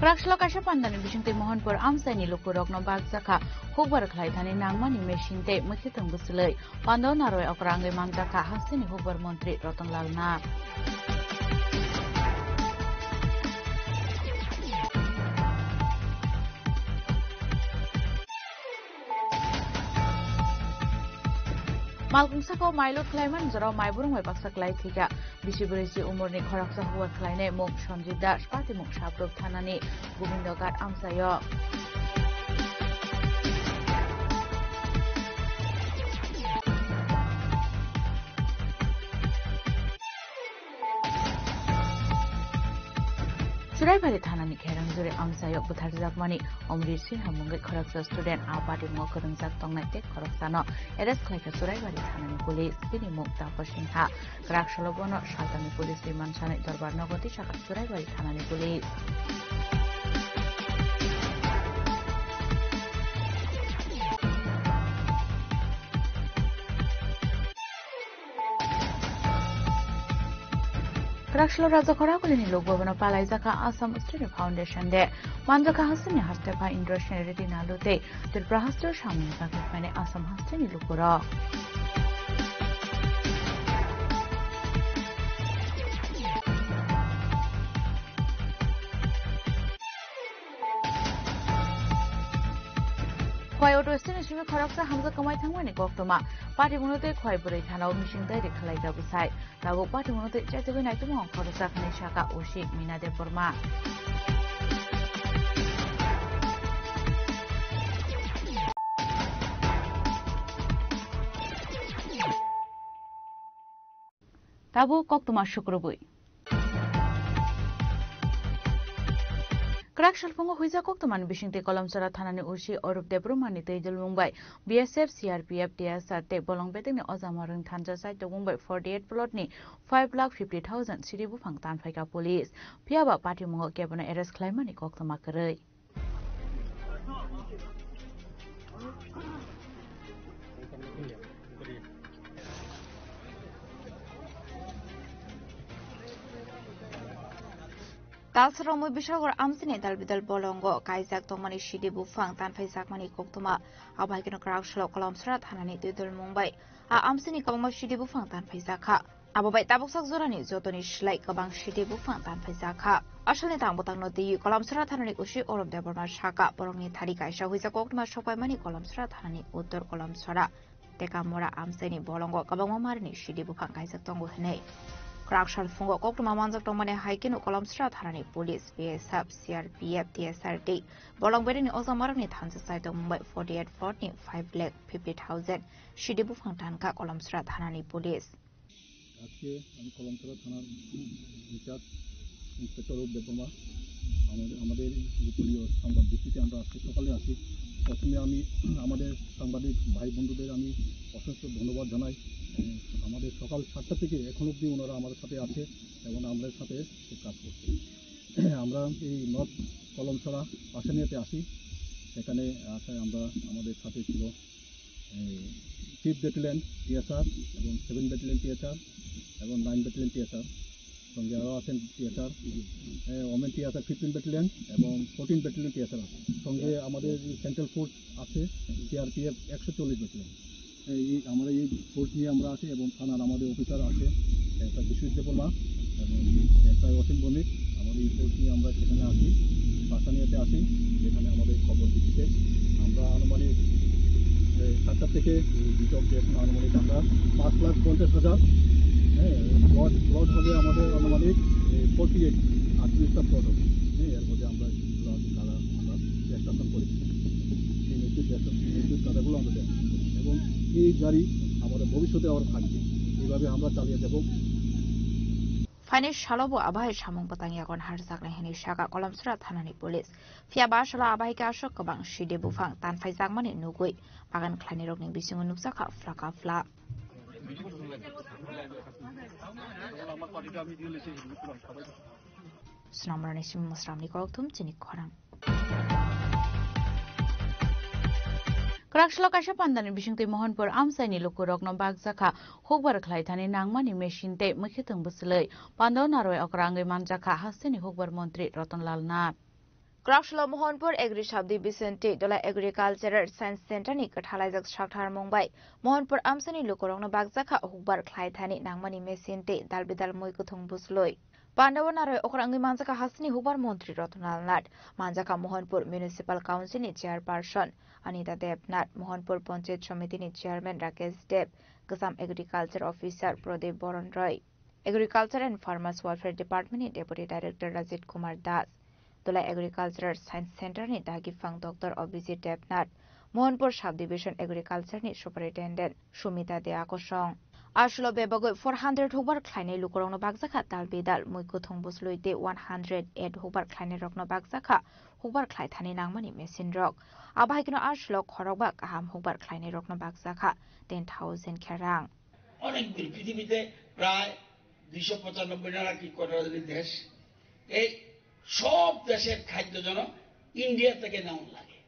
Kwraksalo kaisa pandani bisingtwi Mohanpur amchaini lukurokno bakjakha hukbar khlai thani nangmani machine tei mwkhitwng bwchwlwi. Pandao narwi okra wngwi manjakha hasteni hukbar montri Ratan Lal Nath. Malkung saka o mai load khlaimani jorao mai burung bai baksa klai thwikha. Bisi brwi si umorni khoroksa hukbar khlainai mung Sanjit Das, patimung Sabruk thanani Gobindo Ghat amchaio. Churaibari thanani Kherang Juri amchaio butharjakmani Omrit Sinha mungwi khoroksa student a patimungo kwrwngjak tongnai tei khoroksano arrest khlaikha Churaibari thanani police. Bini mung Tapo Sinha. Kwraksalo bono saltangni police remand sanai dorbar nogo tisakha Churaibari thanani police. Kwraksalo Raja Khoragulini Lok Bhavan-o palaijakha Assam Student Foundation Day. Manjakha hasteni haste pha Indra Singh Reddy Nalu tei Tripura haste samung tangwi phainai Assam hasteni lukurok. Khwai auto stand ni simi khoroksa hamjak kwmai thangmani koktwma. Patimungno tei Khwai bwrwi thanao mising tairik khlaijak bwsai. Tabuk patimungno tei chaitugwi naitugmung khoroksa hwnwi sakha O C Mina Debbarma. Tabuk koktwma sukrubwi. Kwrak salphungo huijak koktwmani bisingtwi Kolomsora thanani O C Orup Debbarmani twi dulmung bai B S F, C R P F, T S R tei bolong bedekni oja marwng thansa saitok wng bai forty eight plot ni five lakh fifty thousand siri buphang tanphaikha police. Phiyaba patimungo kebono arrest khlaimani koktwma kwrwi. Talsaromwi Bishalgarh amchaini dalbidal bolongo kaijak tongmani sidi buphang tanphaijakmani koktwma. Abo hai kheno kwraksalo Kolomsora thanani twi dulmung bai a amchaini kwbangma sidi buphang tanphaijakha. Abo bai tabuksak jorani jotoni slai kwbang sidi buphang tanphaijakha. Asalni tang bwtangno twiwi Kolomsora thanani O C Orup Debbarma sakha, borokni thani kaisa huijak koktwma sokpaimani Kolomsora thanani uttor Kolomsora Tekamura amchaini bolongo kwbangma marini sidi buphang kaijak tongo hwnwi. Kwrak salphungo koktwma manjak tongmani hai kheno Kolomsora thanani police, B S F, C R P F, T S R tei bolong bedekni oja marokni thansa saitok wng bai forty eight plot ni five lakh fifty thousand sidi buphang tankha Kolomsora thanani police. আজকে আমি কলমছড়া থানার in charge inspector Arup দেববর্মা আমাদের, আমাদের এই গোপনীয় সংবাদ ভিত্তিতে আমরা আজকে সকালে আসি। প্রথমে আমি আমাদের সাংবাদিক ভাই বন্ধুদের আমি অসংখ্য ধন্যবাদ জানাই। আমাদের সকাল সাতটা থেকে এখন অবধি ওনারা আমাদের সাথে আছে এবং আমাদের সাথে কাজ করছে। আমরা এই নর্থ কলমছড়া পাশানিয়াতে আসি, সেখানে আসায় আমরা, আমাদের সাথে ছিল ফিফথ ব্যাটালিয়ন টিএসআর এবং সেভেন ব্যাটালিয়ন টিএসআর এবং নাইন ব্যাটালিয়ন টিএসআর, সঙ্গে আরও আছেন TSR, women TSR fifteen battalion এবং ফোরটিন ব্যাটালিয়ন টিএসআর আছে। সঙ্গে আমাদের সেন্ট্রাল ফোর্স আছে, সিআরপিএফ একশো চল্লিশ ব্যাটালিয়ন। এই, আমরা এই ফোর্স নিয়ে আমরা আছি এবং থানার আমাদের অফিসার আছে, একটা বিশ্বজিৎ দেববর্মা এবং একটা অসীম ভৌমিক। আমাদের এই ফোর্স নিয়ে আমরা সেখানে আসি, পাশানিয়াতে আসি, যেখানে আমাদের খবর ভিত্তিতে আমরা আনুমানিক, এ, সাতটা থেকে বিচক যে এখন আনুমানিক আমরা পাঁচ লাখ পঞ্চাশ হাজার, হ্যাঁ, প্লট, প্লট হবে আমাদের আনুমানিক, এ, ফোর্টি এইট, আটত্রিশটা প্লট হবে। এর মধ্যে আমরা কিছু কাদা আমরা দেশশাসন করি। সেই নৈতিক দেশশাসন, নৈতিক কাদাগুলো আমরা দেশশাসন করি এবং এই জারি আমাদের ভবিষ্যতে আবার থাকবে। এইভাবে আমরা চালিয়ে যাব। Phaini salo bo abai samung bwtang yagon harjaknai hwnwi saka Kolomsra thanani police. Phiya ba salo abai khe aswk kwbang side buphang tanphaijakmani nugwi bagan khlainirokni bisingo nukjakha phlaka phla. Snamrani simi Mosramni kokthum chini khorang. Kwraksalo kaisa pandani bisingtwi Mohanpur amchaini lukurokno bakjakha hukbar khlaithani nangmani machine tei mwkhwtwng bwchwlwi pandao narwi okra wngwi manjakha hasteni hukbar montri Ratan Lal Nath. Kwraksalo Mohanpur Agri Sub Division tei Dola Agricultural Science Center ni kwthalaijak sakthar mung bai Mohanpur amchaini lukurokno bakjakha hukbar khlaithani nangmani machine tei dal bidal mwi kwthwng bwchwlwi. Pandao narwi okra wngwi manjakha hasteni hukbar montri Ratan Lal Nath, manjakha Mohanpur Municipal Council ni Chairperson Anita Debnath, Mohanpur Panchayat Samiti ni Chairman Rakesh Deb, Gwsam Agriculture Officer Pradip Boron Roy, Agriculture and Farmers Welfare Department ni Deputy Director Rajit Kumar Das, Dola Agricultural Science Center ni dagiphang Doctor Abhijit Debnath, Mohanpur Sub Division Agriculture ni Superintendent Sumita Dea kosong. Aswlo bebagwi four hundred hukbar khlainai lukurokno bakjakha dal bidal mui kwthwng bwchwlwi tei one hundred eight hukbar khlainairokno bakjakha hukbar khlaithani nangmani machine rok. Abo hai kheno aswlo khorokba kaham hukbar khlainairokno bakjakha ten thousand khe rang. অনেক দূর পৃথিবীতে প্রায় দুইশো পঁচানব্বই না কি কত দেশ, এই সব দেশের খাদ্য যেন ইন্ডিয়া থেকে নেওয়া লাগে।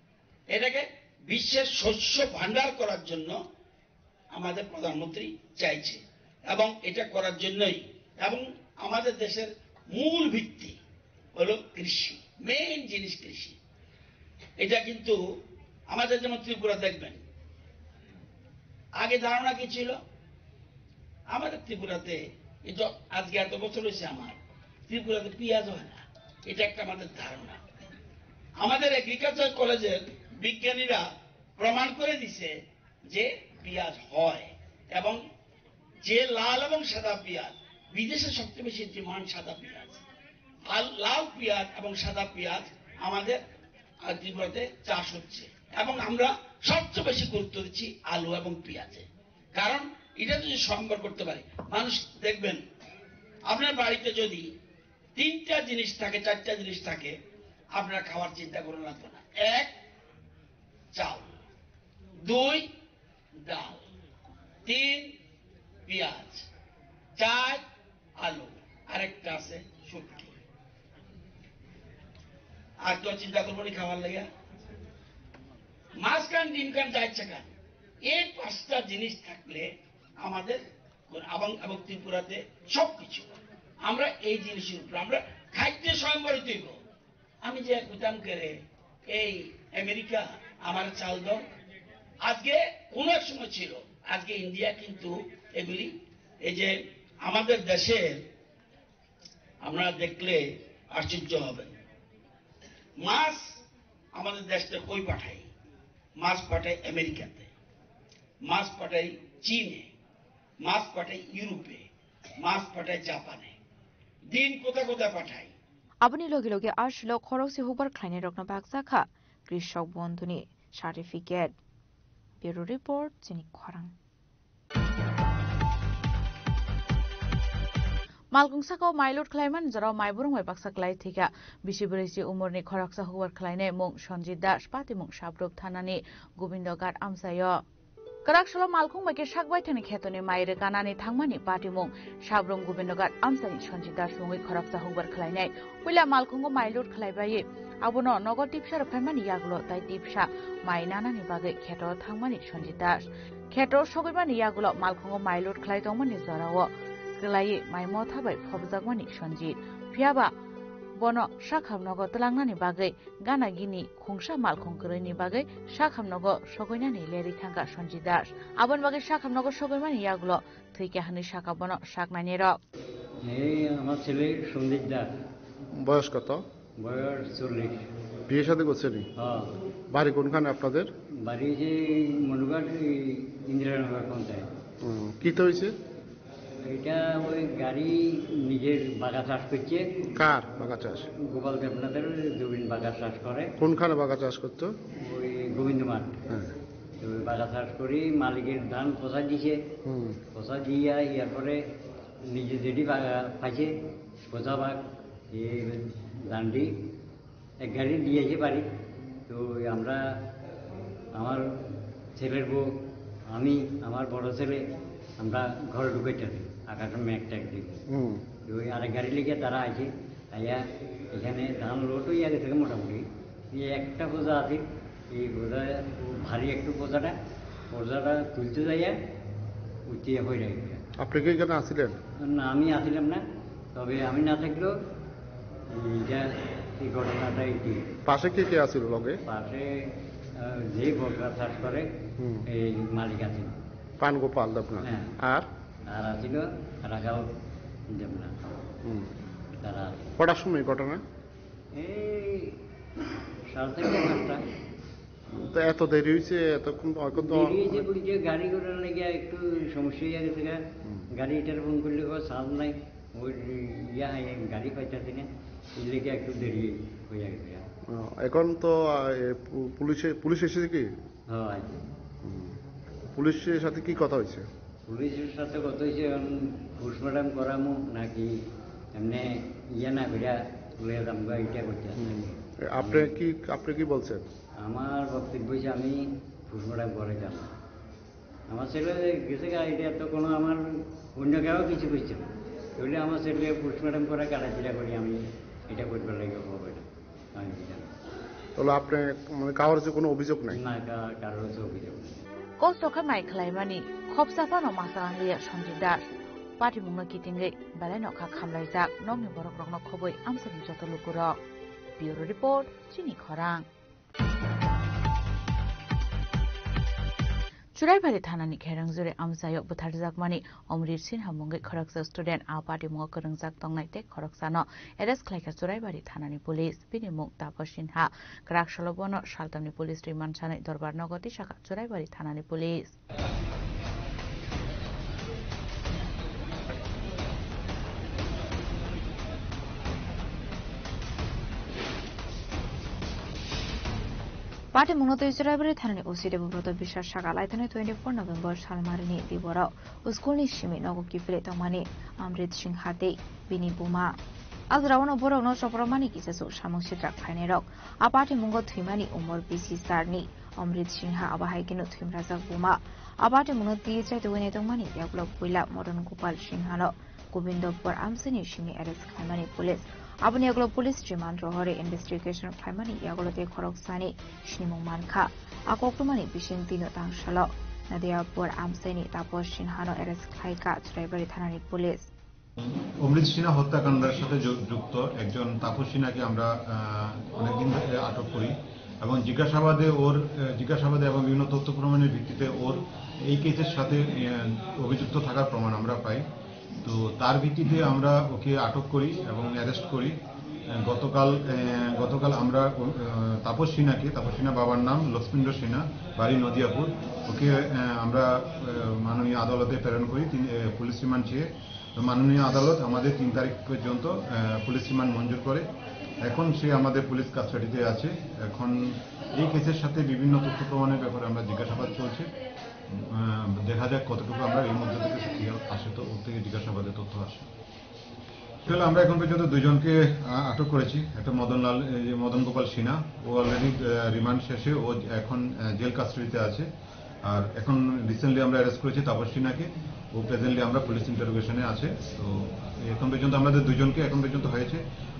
এটাকে বিশ্বের শস্য ভাণ্ডার করার জন্য আমাদের প্রধানমন্ত্রী চাইছে এবং এটা করার জন্যই, এবং আমাদের দেশের মূল ভিত্তি হলো কৃষি, মেইন জিনিস কৃষি। এটা কিন্তু আমাদের যেমন ত্রিপুরা দেখবেন, আগে ধারণা কি ছিল? আমাদের ত্রিপুরাতে, এই য-, আজকে এত বছর হয়েছে আমার, ত্রিপুরাতে পেঁয়াজ হয় না, এটা একটা আমাদের ধারণা। আমাদের এগ্রিকালচার কলেজের বিজ্ঞানীরা প্রমাণ করে দিছে যে পেঁয়াজ হয়, এবং যে লাল এবং সাদা পেঁয়াজ, বিদেশে সবচেয়ে বেশি ডিমান্ড সাদা পেঁয়াজ, আর লাল পেঁয়াজ এবং সাদা পেঁয়াজ আমাদের, আহ, ত্রিপুরাতে চাষ হচ্ছে, এবং আমরা সবচেয়ে বেশি গুরুত্ব দিচ্ছি আলু এবং পেঁয়াজে। কারণ এটা যদি সম্ভব করতে পারি, মানুষ দেখবেন, আপনার বাড়িতে যদি তিনটা জিনিস থাকে, চারটা জিনিস থাকে, আপনার খাওয়ার চিন্তা করা লাগবে না। এক, চাল, দুই, ডাল, তিন, পেঁয়াজ, চার, আলু, আরেকটা আছে শুটকি। আর তো চিন্তা করবো না খাওয়ার লাগে। মাছ খান, ডিম খান, যা ইচ্ছা খান, এই পাঁচটা জিনিস থাকলে আমাদের এবং, এবং ত্রিপুরাতে সবকিছু। আমরা এই জিনিসের উপর আমরা খাদ্যে স্বয়ংবরিত হইব। আমি যে কইতাম করে এই আমেরিকা আমার চাল দাও, আজকে কোনো এক সময় ছিল, আজকে ইন্ডিয়া কিন্তু এগুলি, এই যে আমাদের দেশের, আপনারা দেখলে আশ্চর্য হবেন। মাছ আমাদের দেশ থেকে কই পাঠাই? মাছ পাঠাই আমেরিকাতে, মাছ পাঠাই চীনে, মাছ পাঠাই ইউরোপে, মাছ পাঠাই জাপানে। ডিম কোথা কোথা পাঠাই? Aboni logi logi aswlo khorokse hukbar khlainairokno bakjakha Krishok Bondhuni certificate. Bureau Report, chini khorang. Malkung saka o mai load khlaimani jorao mai borok bai baksa kwlai thwikha. Bisi bwrwi si umorni khoroksa hukbar khlainai mung Sanjit Das, patimung Sabruk thanani Gobindoghat amchaio. Kwrak salo malkung bai khe sak baithani khetoni mai rwkanani thangmani patimung Sabrung Gobindoghat amchaini Sanjit Das mungwi khoroksa hukbar khlainai. Puila malkungo mai load khlaibai abono nogo tipsa rwphaimani yagulo tai tipsa mai nanani bagwi kheto thangmani Sanjit Das. Kheto sogwimani yagulo malkungo mai load khlai tongmani jorao kwlaiwi mai motha bai phobjakmani Sanjit. Phiyaba bono sakham nogo twlangnani bagwi gana gini khungsa malkhung kwrwini bagwi sakham nogo sogoinani lerwi thangkha Sanjit Das. Aboni bagwi sakham nogo sogoimani yagulo thwikha hwnwi sakha bono saknainirok. এই আমার ছেলে সন্দীপ দাস। বয়স কত? বয়স চল্লিশ। বিয়ে শাদী করছেনি? হ্যাঁ। বাড়ি কোনখানে আপনাদের? বাড়ি যে মনুঘাট, এই ইন্দিরানগর পঞ্চায়েত। হুম, কি তো হয়েছে? এটা ওই গাড়ি নিজের বাগা চাষ করছে। কার বাগা চাষ? গোপাল দেবনাথের জমিন বাগা চাষ করে। কোনখানে বাগা চাষ করতো? ওই গোবিন্দ মাঠ। হ্যাঁ। তো ওই বাগা চাষ করি, মালিকের ধান পচা দিছে। হুম। পচা দিয়া ইয়ার পরে নিজে যেটি বাগা পাইছে, পচা বাগ, এই ধানটি এক গাড়ি দিয়েছে বাড়ি। তো ওই আমরা, আমার ছেলের বউ, আমি, আমার বড় ছেলে, আমরা ঘরে ঢুকাইতে হবে, আকাশে মেঘ টেক দিবে। হুম। তো ওই আরেক গাড়ি লেগে তারা আছে, আইয়া এখানে ধান লোড হইয়া গেছে মোটামুটি। এই একটা বোঝা আছে, এই বোঝা, ভারী একটু বোঝাটা, বোঝাটা তুলতে যাইয়া উঠিয়া হয়ে যায়। আপনি কি এখানে আছিলেন? না, আমি আসিলাম না, তবে আমি না থাকলেও এটা, এই ঘটনাটা এটি। পাশে কে কে আছিল লগে? পাশে, আহ, যে বকরা চাষ করে, হুম। এই মালিক আছে। পান গোপাল দেবনাথ। হ্যাঁ। আর? আর আছিল রাখাল দেবনাথ। হুম। তারা আছে। কটার সময় ঘটনা? এই সাড়ে চারটা, পাঁচটা। তো এত দেরি হয়েছে, এতক্ষণ তো, এখন তো দেরি হয়েছে বলতে গাড়ি ঘোড়ার লেগে একটু সমস্যা হয়ে গেছে গা। হুম। গাড়ি এটার ফোন করলে কেউ চার্জ নাই, ওই ইয়া, এই গাড়ি পাইতেছি না, এই লেগে একটু দেরি হয়ে গেছে গা। ও, এখন তো, আহ, এ, পু-, পুলিশে, পুলিশ এসেছে কি? হ্যাঁ, আছে। হুম। পুলিশের সাথে কি কথা হয়েছে? পুলিশের সাথে কথা হয়েছে, এখন পোস্টমর্টম করামু নাকি এমনি ইয়ে না করিয়া তুলে দাম এটা করতে আসছে। হুম। এ, আপনি কি, আপনি কি বলছেন? আমার বক্তব্য হচ্ছে আমি পোস্টমর্টম করে যাব। আমার ছেলে গেছে গা, এটা তো কোনো আমার অন্য কেউ কিছু করছে না। তাহলে আমার ছেলে পোস্টমর্টম করে কাটাছিড়া করি আমি এটা করবার লাগে হবে না। আমি জানি। তাহলে আপনি মানে কারোর যে কোনো অভিযোগ নাই? না, কা-, কারোর হচ্ছে অভিযোগ নেই। Kosto khe mai khlaimani khopsa phano ma salangliya Sanjit Das. Patimungno kitingwi belai nokha khamlaijak nokni borokrokno khobwi amchaini joto lukurok. Bureau Report, Chini Khorang. Churaibari thanani Kherangjuri amchaio butharjakmani Omrit Sinha mungwi khoroksa student a patimungo kwrwngjak tongnai tei khoroksano arrest khlaikha Churaibari thanani police. Bini mung Tapo Sinha. Kwraksalo bono saltamni police remand sanwi dorbar nogo tisakha Churaibari thanani police. Patimungno twi Churaibari thanani O C Debobroto Biswas saka laithani twenty four November salmarini diboro school ni simi nogo kiphilwi tongmani Amrit Singha tei bini buma. A jorao borokno chopropmani kisa chuk samung sitra khlainairok. A patimungo thwimani umor bisi sarni Amrit Singha, abo hai kheno thwimrajak buma. A patimungno twi chaitugwi naitokmani yagulo puila Madan Gopal Singhano Gobindopur amchaini simi arrest khlaimani police. Aboni yagulo police remand rohorwi investigation khlaimani yagulo tei khoroksani sinimung mankha. A koktwmani bising twino tangsalo Nadiapur amchaini Taposh Sinhano arrest khlaikha Churaibari thanani police. অমৃত সিনহা হত্যাকাণ্ডের সাথে যু-, যুক্ত একজন তাপস সিনহাকে আমরা, আহ, অনেকদিন ধরে আটক করি এবং জিজ্ঞাসাবাদে ওর, আহ, জিজ্ঞাসাবাদে এবং বিভিন্ন তথ্য প্রমাণের ভিত্তিতে ওর এই কেসের সাথে, আহ, অভিযুক্ত থাকার প্রমাণ আমরা পাই। তো তার ভিত্তিতে আমরা ওকে আটক করি এবং অ্যারেস্ট করি। আহ, গতকাল, আহ, গতকাল আমরা, আহ, তাপস সিনহাকে, তাপস সিনহা বাবার নাম লক্ষ্মীন্দ্র সিনহা, বাড়ি নদিয়াপুর। ওকে, আহ, আমরা, আহ, মাননীয় আদালতে প্রেরণ করি, তিন, আহ, পুলিশ রিমান্ড চেয়ে। তো মাননীয় আদালত আমাদের তিন তারিখ পর্যন্ত, আহ, পুলিশ রিমান্ড মঞ্জুর করে। এখন সে আমাদের পুলিশ কাস্টাডিতে আছে। এখন এই কেসের সাথে বিভিন্ন তথ্য প্রমাণের ব্যাপারে আমরা জিজ্ঞাসাবাদ চলছে। আহ, দেখা যাক কতটুকু আমরা এর মধ্যে থেকে সত্যি আসে, তো ওর থেকে জিজ্ঞাসাবাদে তথ্য আসে। আসলে আমরা এখন পর্যন্ত দুজনকে, আহ, আটক করেছি। একটা মদনলাল, এই যে মদন গোপাল সিনহা, ও অলরেডি, আহ, রিমান্ড শেষে ও এখন, আহ, জেল কাস্টাডিতে আছে। আর এখন রিসেন্টলি আমরা অ্যারেস্ট করেছি তাপস সিনহাকে, ও প্রেজেন্টলি আমরা পুলিশ ইন্টারোগেশনে আছে। তো এখন পর্যন্ত আমাদের দুজনকে এখন পর্যন্ত হয়েছে,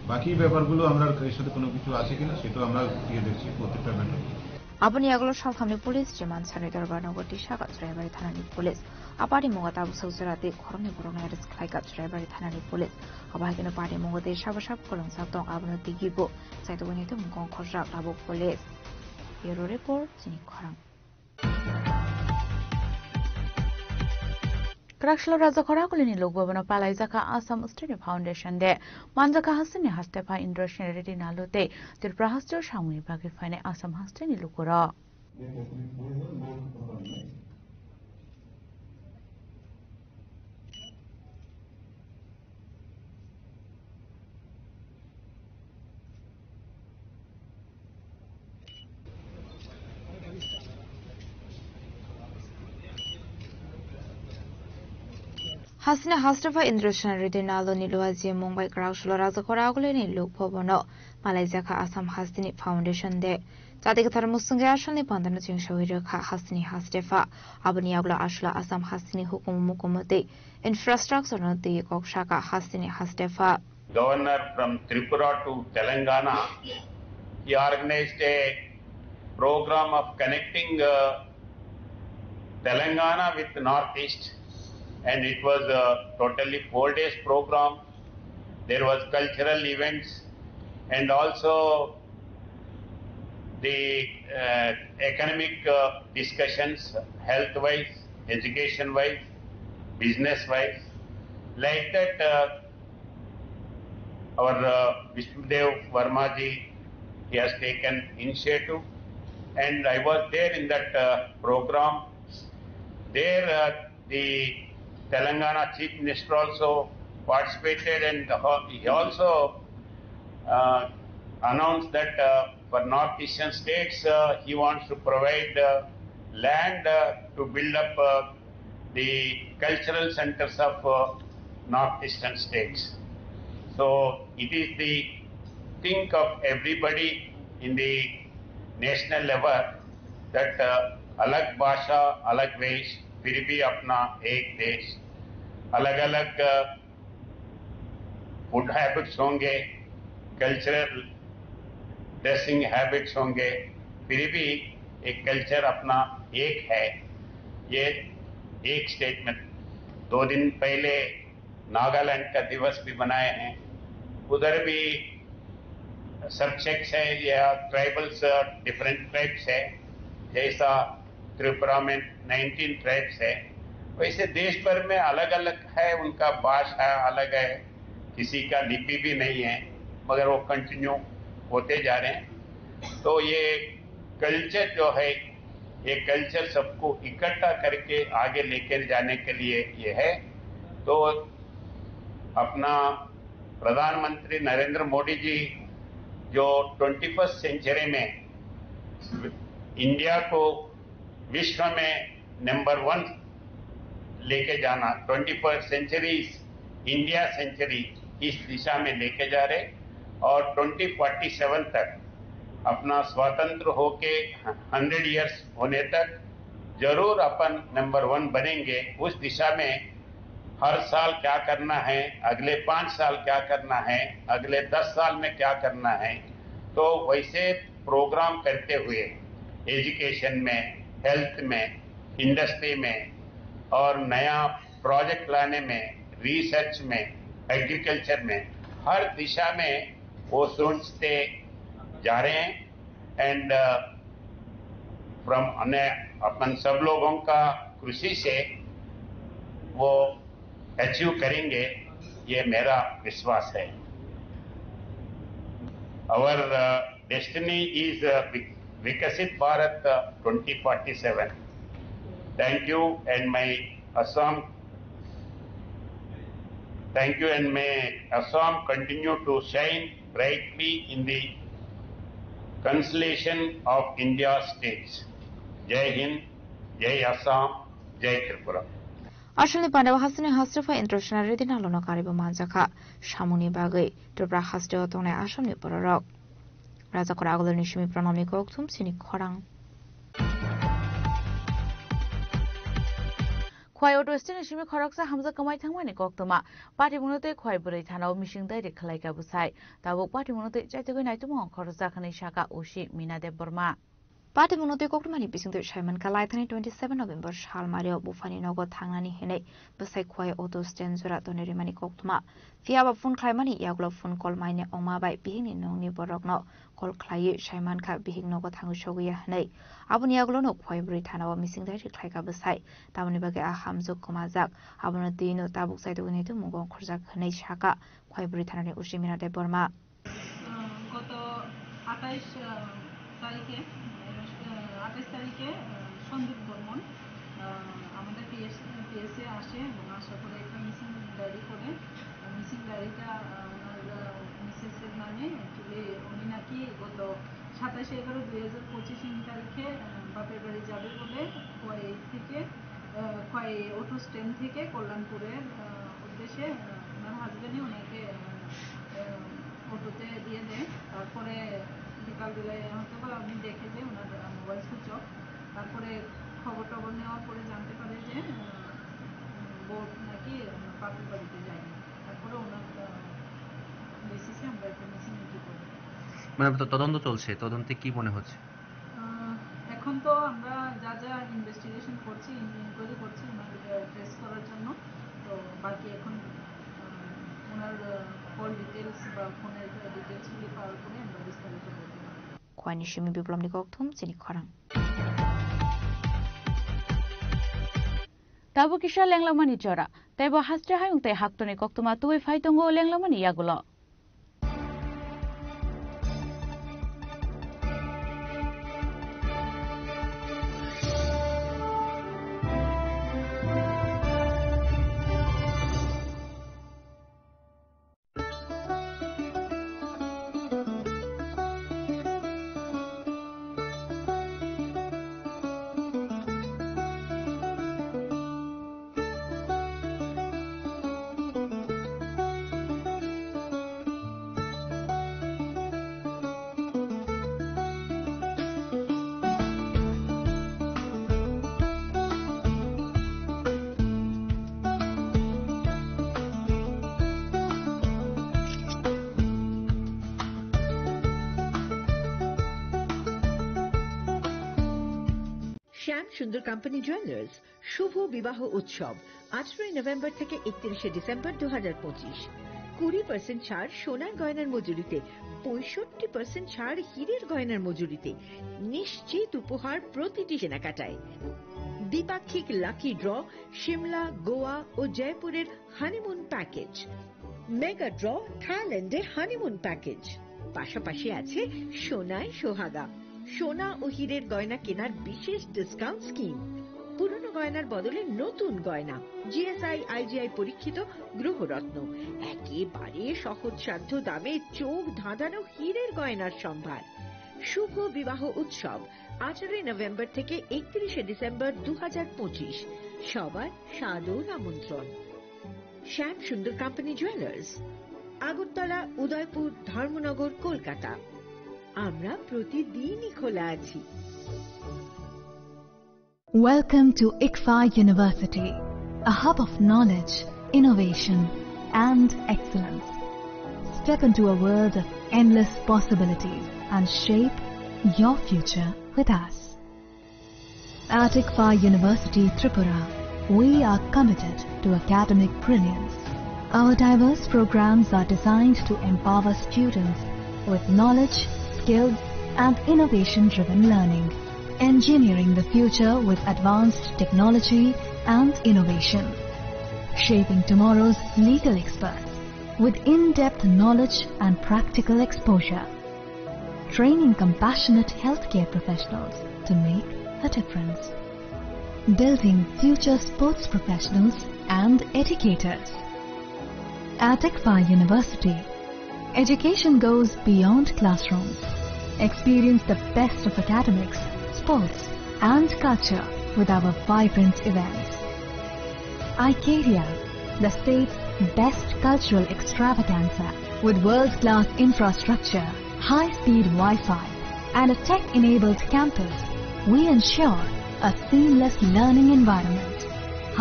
বাকি ব্যাপারগুলো আমরা এর সাথে কোনো কিছু আছে কিনা সেটাও আমরা খতিয়ে দেখছি প্রত্যেকটা matter. Aboni yagulo salthamni police remand sanwi dorbar nogo tisakha Churaibari thanani police. A patimungo tabuk saujora tei khoroknwi borokno arrest khlaikha Churaibari thanani police. Abo hai kheno patimungo tei sabo sabo kwrwngjak tong, abono twiwi bo chaitugwi naitugwi mung khorjak tabuk police. Bureau Report, Chini Khorang. Kwraksalo Raja Khoragulini lukbabano palaijakha Assam Student Foundation Day. Manjakha hasteni hastepha Indrasen Reddy Nalu tei Tripura hasteo samungni bagwi phainai Assam hasteni lukurok. Hasteni hastepha Indra Sena Reddy Nalo ni luaji mungbai kwrak sulo Rajakhor agulini Lok Bhavan o malaijakha Assam Hasteni Foundation Day. Chati kwthar musungwi asalni pandano chengsawi rwkha hasteni hastepha. Aboni yagulo asula Assam hasteni hukumu mukumutwi infrastructure no twi kok saka hasteni hastepha. Governor from Tripura to Telangana, he organized a program of connecting, uh, Telangana with Northeast, and it was a totally four days program. There was cultural events and also the, uh, economic, uh, discussions, health wise, education wise, business wise, like that. Uh, our, uh, Vishnudev Verma ji, he has taken initiative, and I was there in that, uh, program. There, uh, the Telangana Chief Minister also participated, and ho-, he also, uh, announced that, uh, for North Eastern states, uh, he wants to provide, uh, land, uh, to build up, uh, the cultural centers of, uh, North Eastern states. So it is the think of everybody in the national level that, uh, अलग भाषा, अलग वेश, फिर भी अपना एक देश, अलग-अलग, uh, food habits होंगे, cultural dressing habits होंगे, फिर भी एक culture अपना एक है। ये एक statement। दो दिन पहले नागालैंड का दिवस भी मनाए हैं, उधर भी subsects है या tribals, different tribes है, जैसा त्रिपुरा में नाइनटीन ट्राइब्स है, वैसे देश भर में अलग अलग है, उनका भाषा अलग है, किसी का लिपि भी नहीं है, मगर वो कंटिन्यू होते जा रहे हैं। तो ये कल्चर जो है, ये कल्चर सबको इकट्ठा करके आगे लेकर जाने के लिए ये है। तो अपना प्रधानमंत्री नरेंद्र मोदी जी जो ट्वेंटी फर्स्ट सेंचुरी में इंडिया को विश्व में नंबर वन लेके जाना, twenty first century, India century, इस दिशा में लेके जा रहे और ट्वेंटी फ़ोर्टी सेवन तक अपना स्वतंत्र होके हंड्रेड ईयर्स होने तक जरूर अपन नंबर वन बनेंगे। उस दिशा में हर साल क्या करना है, अगले पाँच साल क्या करना है, अगले दस साल में क्या करना है, तो वैसे प्रोग्राम करते हुए एजुकेशन में, हेल्थ में, इंडस्ट्री में और नया प्रोजेक्ट लाने में, रिसर्च में, एग्रीकल्चर में, हर दिशा में वो सोचते जा रहे हैं। एंड फ्रॉम, अपन सब लोगों का कृषि से वो अचीव करेंगे, ये मेरा विश्वास है। Our destiny is Viksit Bharat twenty forty-seven. Thank you and my Assam, thank you and may Assam continue to shine brightly in the constellation of India states. Jai Hind, Jai Assam, Jai Tripura. Asalni pandao hasteni hastepha Indra Sena Reddy Nalono karibo manjakha. Samungni bagwi Tripura hasteo tongnai Assamni bororok. Rajakhor agulini simi pranamni kokthum sini khorang. Khwai auto stand ni simi khoroksa hamjak kwmai thangmani koktwma. Patimungno tei Khwai bwrwi thanao missing diary khwlaikha bwsai. Tabuk patimungno tei chaitugwi naitugmung khoroksa hwnwi saka O C Mina Debbarma. Patimungno tei koktwmani bisingtwi saimankha, laithani twenty seven November salmario buphani nogo thangnani hinwi bwsai Khwai auto stand jora tonwi rimani koktwma. Phiya ba phone khlaimani yagulo phone call maine wngma bai bihikni nongni borokno call khlaiwi saimankha bihik nogo thangwi sogwi ya hinwi. Aboni yagulono Khwai bwrwi thanao missing diary khlaikha bwsai. Tamoni bagwi a hamjwk kwmajak. Abono twino tabuk chaitugwi naitugmung ongkhorjak hinwi saka Khwai bwrwi thanani O C Mina Debbarma. আহ, গত আঠাইশ, আহ, তারিখে, আহ, আঠাইশ তারিখে, আহ, সন্দীপ বর্মন, আহ, আমাদের পিএস, পিএসএ আসে এবং আসার পরে একটা মিসিং ডায়েরি করে। আহ, মিসিং ডায়েরিটা, আহ, ওনার, আহ, মিসেসের নামে তুলে, উনি নাকি গত সাতাশে এগারো দুই হাজার পঁচিশ ইং তারিখে, আহ, বাপের বাড়ি যাবে বলে খোয়াই থেকে, আহ, খোয়াই অটো স্ট্যান্ড থেকে কল্যাণপুরের, আহ, ওনার হাজবেন্ডই ওনাকে, আহ, অটোতে দিয়ে দেয়। তারপরে বিকালবেলায় হয়তো বা আমি দেখে যে ওনার, আহ, মোবাইল সুইচ অফ। তারপরে খবর টবর নেওয়ার পরে জানতে পারে যে, আহ, বউ নাকি, আহ, বাপের বাড়িতে যায়নি। তারপরে ওনার, আহ, বেসিসে আমরা একটা মিসিং এন্ট্রি করি। মানে, তো তদন্ত চলছে, তদন্তে কি মনে হচ্ছে? আহ, এখন তো আমরা যা যা ইনভেস্টিগেশন করছি, ইনকোয়ারি করছি ওনাকে ট্রেস করার জন্য। তো বাকি এখন, আহ, ওনার, আহ, কল ডিটেলস বা ফোনের ডিটেলসগুলি পাওয়ার পরে আমরা বিস্তারিত বলতে পারবো। Khwani simi biplomni kokthum chini khorang. Tabuk kisa lenglamani jora. Teibo haste hayung tei haktorni koktwma tubui phai tongo lenglamani yagulo. শ্যাম সুন্দর কোম্পানি জুয়েলার্স শুভ বিবাহ উৎসব, আঠারোই নভেম্বর থেকে একত্রিশে ডিসেম্বর দু হাজার পঁচিশ। কুড়ি পার্সেন্ট ছাড় সোনার গয়নার মজুরিতে, পঁয়ষট্টি পার্সেন্ট ছাড় হীরের গয়নার মজুরিতে, নিশ্চিত উপহার প্রতিটি কেনাকাটায়। দ্বিপাক্ষিক লাকি ড্র, সিমলা, গোয়া ও জয়পুরের হানিমুন প্যাকেজ, মেগা ড্র, থাইল্যান্ডে হানিমুন প্যাকেজ, পাশাপাশি আছে সোনায় সোহাগা, সোনা ও হীরের গয়না কেনার বিশেষ ডিসকাউন্ট স্কিম, পুরনো গয়নার বদলে নতুন গয়না, জিএসআই আইজিআই পরীক্ষিত গ্রহরত্ন, একেবারে সহজসাধ্য দামে চোখ ধাঁধানো হীরের গয়নার সম্ভার। শুভ বিবাহ উৎসব, আঠারোই নভেম্বর থেকে একত্রিশে ডিসেম্বর দু হাজার পঁচিশ। সবার সাদর আমন্ত্রণ। Shyam Sundar company jewellers, Agartala, Udaipur, Dharmanagar, Kolkata. আমরা প্রতিদিনই খোলা আছি। Welcome to ICFAI University, a hub of knowledge, innovation, and excellence. Step into a world of endless possibilities and shape your future with us. At ICFAI University Tripura, we are committed to academic brilliance. Our diverse programs are designed to empower students with knowledge, skills, and innovation-driven learning, engineering the future with advanced technology and innovation, shaping tomorrow's legal experts with in-depth knowledge and practical exposure, training compassionate healthcare professionals to make a difference, building future sports professionals and educators. At ICFAI University, education goes beyond classrooms. Experience the best of academics, sports, and culture with our vibrant events. Icaria, the state's best cultural extravaganza, with world-class infrastructure, high-speed Wi-Fi, and a tech-enabled campus, we ensure a seamless learning environment.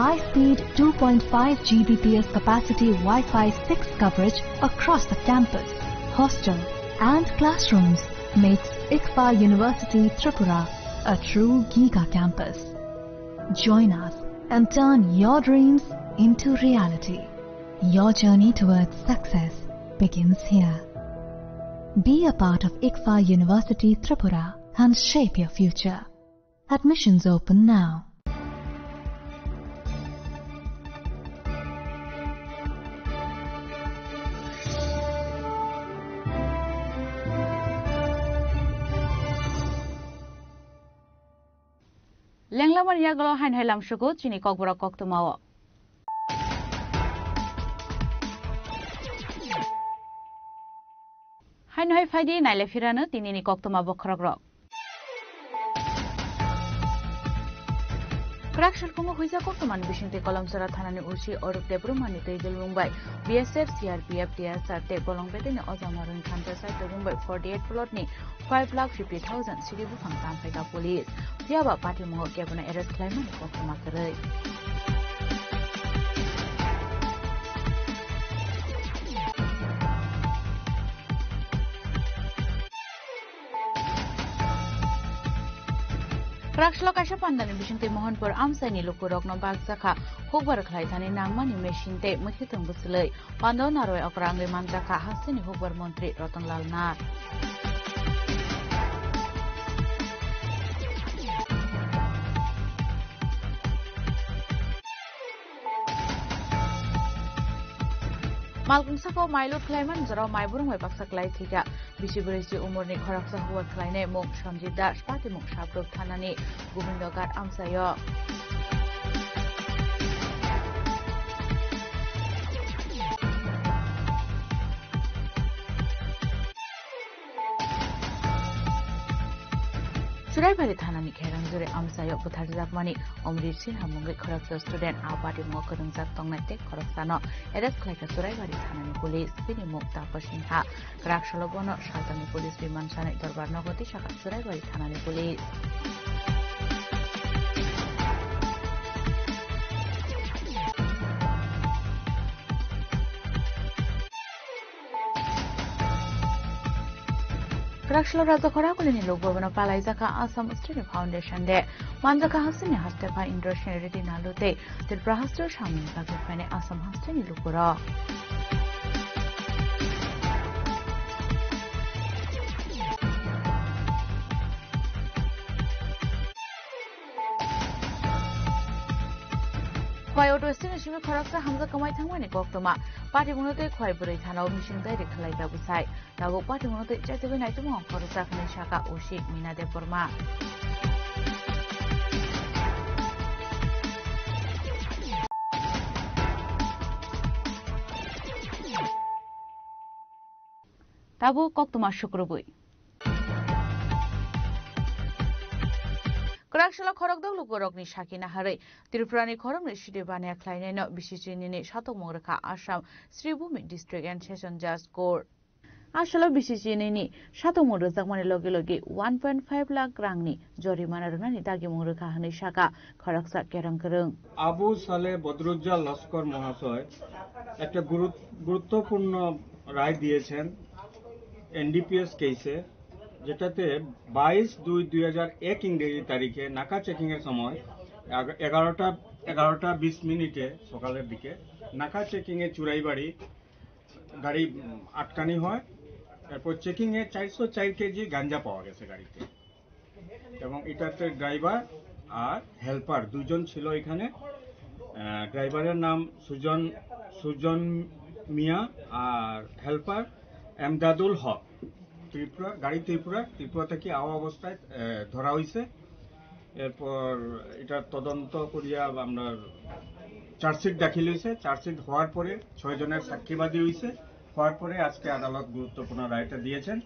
High-speed two point five G B P S capacity Wi-Fi six coverage across the campus, hostel, and classrooms makes ICFAI University Tripura a true giga campus. Join us and turn your dreams into reality. Your journey towards success begins here. Be a part of ICFAI University Tripura and shape your future. Admissions open now. Lenglamani yagulo haino hai lamsugo chini kokborok koktwmao. Haino hai phaidi naile phirano tinini koktwma bokhorokrok. Karak salkungo huijak koktwmani bisingtwi Kolomsora thanani O C Orup Debbarmani twijlwng bai B S F, C R P F, T S R tei bolong bedeni ojama rwng thansa sai tubung bai forty eight plot ni five lakh fifty thousand siri buphang tam phaikha police. Phiyaba patimungo kebono arrest khlaimani koktwma kwrwi. Kwraksalo kaisa pandani bisingtwi Mohanpur amchaini lukurokno bakjakha hukbar khlai thani nangmani machine tei mwkhwtwng bwchwlwi. Pandao narwai okra wngwi manjakha hasteni hukbar montri Ratan Lal Nath. Malkung saka o mai lut khlaimani jorao mai burung bai baksa klai thwikha. Bisi bwrwi si umorni khoroksa hukbar khlainai mung Sanjit Das, patimung Sabruk thanani Gobindo Ghat amchaio. Churaibari thanani Kherang Jure amchaio butharjakmani Omrit Sinha mungwi khoroksa student a patimungo kwrwngjak tongnai tei khoroksano arrest khlaikha Churaibari thanani police. Bini mung Tapo Sinha. Kwraksalo bono saltani police biman sanai dorbar nogo tisakha Churaibari thanani police. Kwraksalo Raja Khoragulini lukbabano palaijakha Assam Student Foundation Day. Manjakha hasteni haste pha Indrasen Reddy Nalu tei Tripura hasteo samung bagwi phainai Assam hasteni lukurok. Khwai auto stand ni simi khoroksa hamjak kwmai thangmani koktwma. Patimungno tei Khwai bwrwi thanao mising dairi khlaikha bwsai. Tabuk patimungno tei chaitugwi naitukmung khoroksa hwnwi sakha O C Mina Debbarma. Tabuk koktwma sukrubwi. Kwraksalo khorokdok lukurokni sakina harwi Tripurani khoroknwi sidi baniya khlainaino B C C nini satokmung rwkha Assam Sribhumi District and Session Judge Court. Asalo B C C nini satokmung rwjakmani logi logi one point five lakh rangni jorimana rwnani dagimung rwkha hwnwi sakha khoroksa kerong kwrwng. Abu সালে বদরুজ্জাল লস্কর মহাশয় একটা গুরুত-, গুরুত্বপূর্ণ রায় দিয়েছেন এনডিপিএস কেসে, যেটাতে বাইশ দুই দুই হাজার এক ইংরেজি তারিখে নাকা চেকিংয়ের সময় এগা-, এগারোটা, এগারোটা বিশ মিনিটে সকালের দিকে নাকা চেকিংয়ে চুরাইবাড়ি গাড়ি, উম, আটকানি হয়। এরপর চেকিংয়ে চারশো চার কেজি গাঞ্জা পাওয়া গেছে গাড়িতে। এবং এটাতে ড্রাইভার আর হেল্পার দুজন ছিল এখানে। আহ, ড্রাইভারের নাম সুজন, সুজন মিয়া আর হেল্পার এমদাদুল হক। ত্রিপুরা, গাড়ি ত্রিপুরা, ত্রিপুরা থেকে আওয়া অবস্থায়, আহ, ধরা হইছে। এরপর এটা তদন্ত করিয়া আমরা চার্জশিট দাখিল হইছে। চার্জশিট হওয়ার পরে ছয় জনের সাক্ষীবাদী হইছে। হওয়ার পরে আজকে আদালত গুরুত্বপূর্ণ রায়টা দিয়েছেন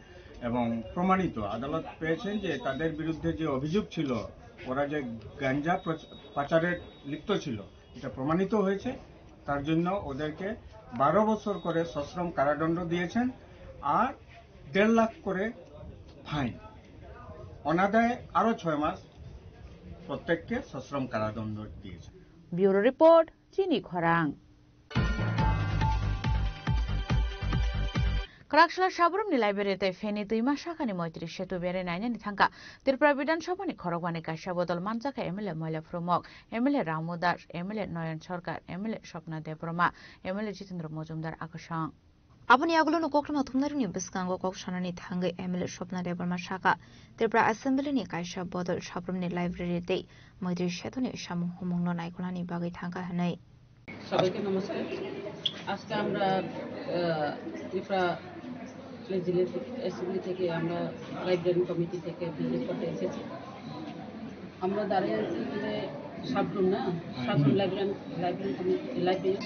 এবং প্রমাণিত, আদালত পেয়েছেন যে তাদের বিরুদ্ধে যে অভিযোগ ছিল, ওরা যে গাঞ্জা প্রচ-, পাচারে লিপ্ত ছিল, এটা প্রমাণিত হয়েছে। তার জন্য ওদেরকে বারো বছর করে সশ্রম কারাদণ্ড দিয়েছেন আর দেড় লাখ করে ফাইন, অনাদায়ে আরও ছয় মাস প্রত্যেককে সশ্রম কারাদণ্ড দিয়েছেন। Bureau Report, Chini Khorang. Kwraksalo Sabrumni library tei Feni twima sakani Moitri Setu bere nainani thangkha Tripura Bidhan Sabhani khorokbani kaisa bodol manjakha M L A Moila Phrumok, M L A Ramu Das, M L A Noyon Sarkar, M L A Swapna Debbarma, M L A Jitendra Mojumdar akosong. Aboni yagulo no koktwma thumnairokni bwskango kok sanani thangwi M L A Swapna Debbarma sakha, Tripura Assembly ni kaisa bodol Sabrumni library tei Moitri Setuni samung humungno naikolnani bagwi thangkha hwnwi. সবাইকে নমস্কার। আজকে আমরা, আহ, Tripura legislative assembly থেকে আমরা library committee থেকে ভিজিট করতে এসেছি। আমরা দাঁড়িয়ে আছি এখানে সাবরুম না, Sabroom library, library committee, library.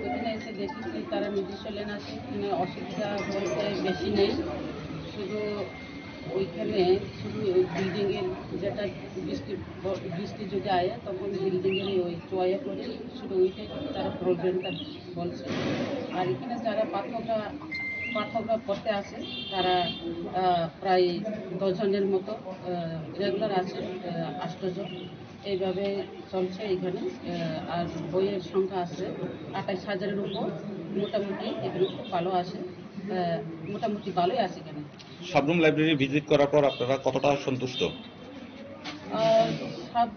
ওখানে এসে দেখেছি তারা নিজস্ব লেন আছে, এখানে অসুবিধা বলতে বেশি নেই, শুধু এখানে শুধু ওই বিল্ডিং এর যেটা বৃষ্টি ব-, বৃষ্টি যদি আয় তখন বিল্ডিং এর ওই চোয়া করে শুধু ওইটাই তারা প্রবলেমটা বলছে। আর এখানে যারা পাঠকরা পাঠকরা পড়তে আসে তারা আহ, প্রায় দশ জনের মতো রেগুলার আছে, আহ, আষ্ট জন। এইভাবে চলছে এখানে। আহ, আর বইয়ের সংখ্যা আছে আঠাইশ হাজারের উপর। মোটামুটি এখানে খুব ভালো আছে, আহ, মোটামুটি ভালোই আছে এখানে। সাবরুম লাইব্রেরি ভিজিট করার পর আপনারা কতটা সন্তুষ্ট? আহ, সব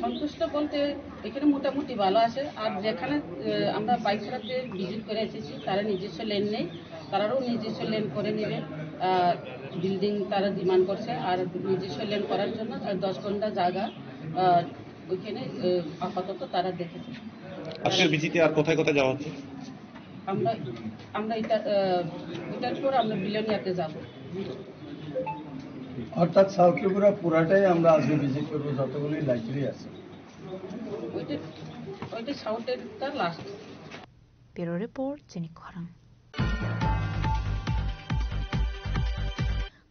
সন্তুষ্ট বলতে এখানে মোটামুটি ভালো আছে। আর যেখানে আহ, আমরা বাইশ রাতে ভিজিট করে এসেছি, তারা নিজস্ব লেন নেই, তারারও নিজস্ব লেন করে নেবে। আহ, বিল্ডিং তারা ডিমান্ড করছে, আর নিজস্ব লেন করার জন্য আহ, দশ ঘন্টা জায়গা আহ, ওইখানে আহ, আপাতত তারা দেখেছে। আজকের ভিজিটে আর কোথায় কোথায় যাওয়া হচ্ছে? আমরা আমরা এটা আহ, এটার পর আমরা বিলোনিয়াতে যাব। অর্থাৎ সাউথ ত্রিপুরা পুরাটাই আমরা আজকে ভিজিট করবো, যতগুলি লাইব্রেরি আছে। ওইটা ওইটা সাউথেরটা last. Bureau report, chini khorang.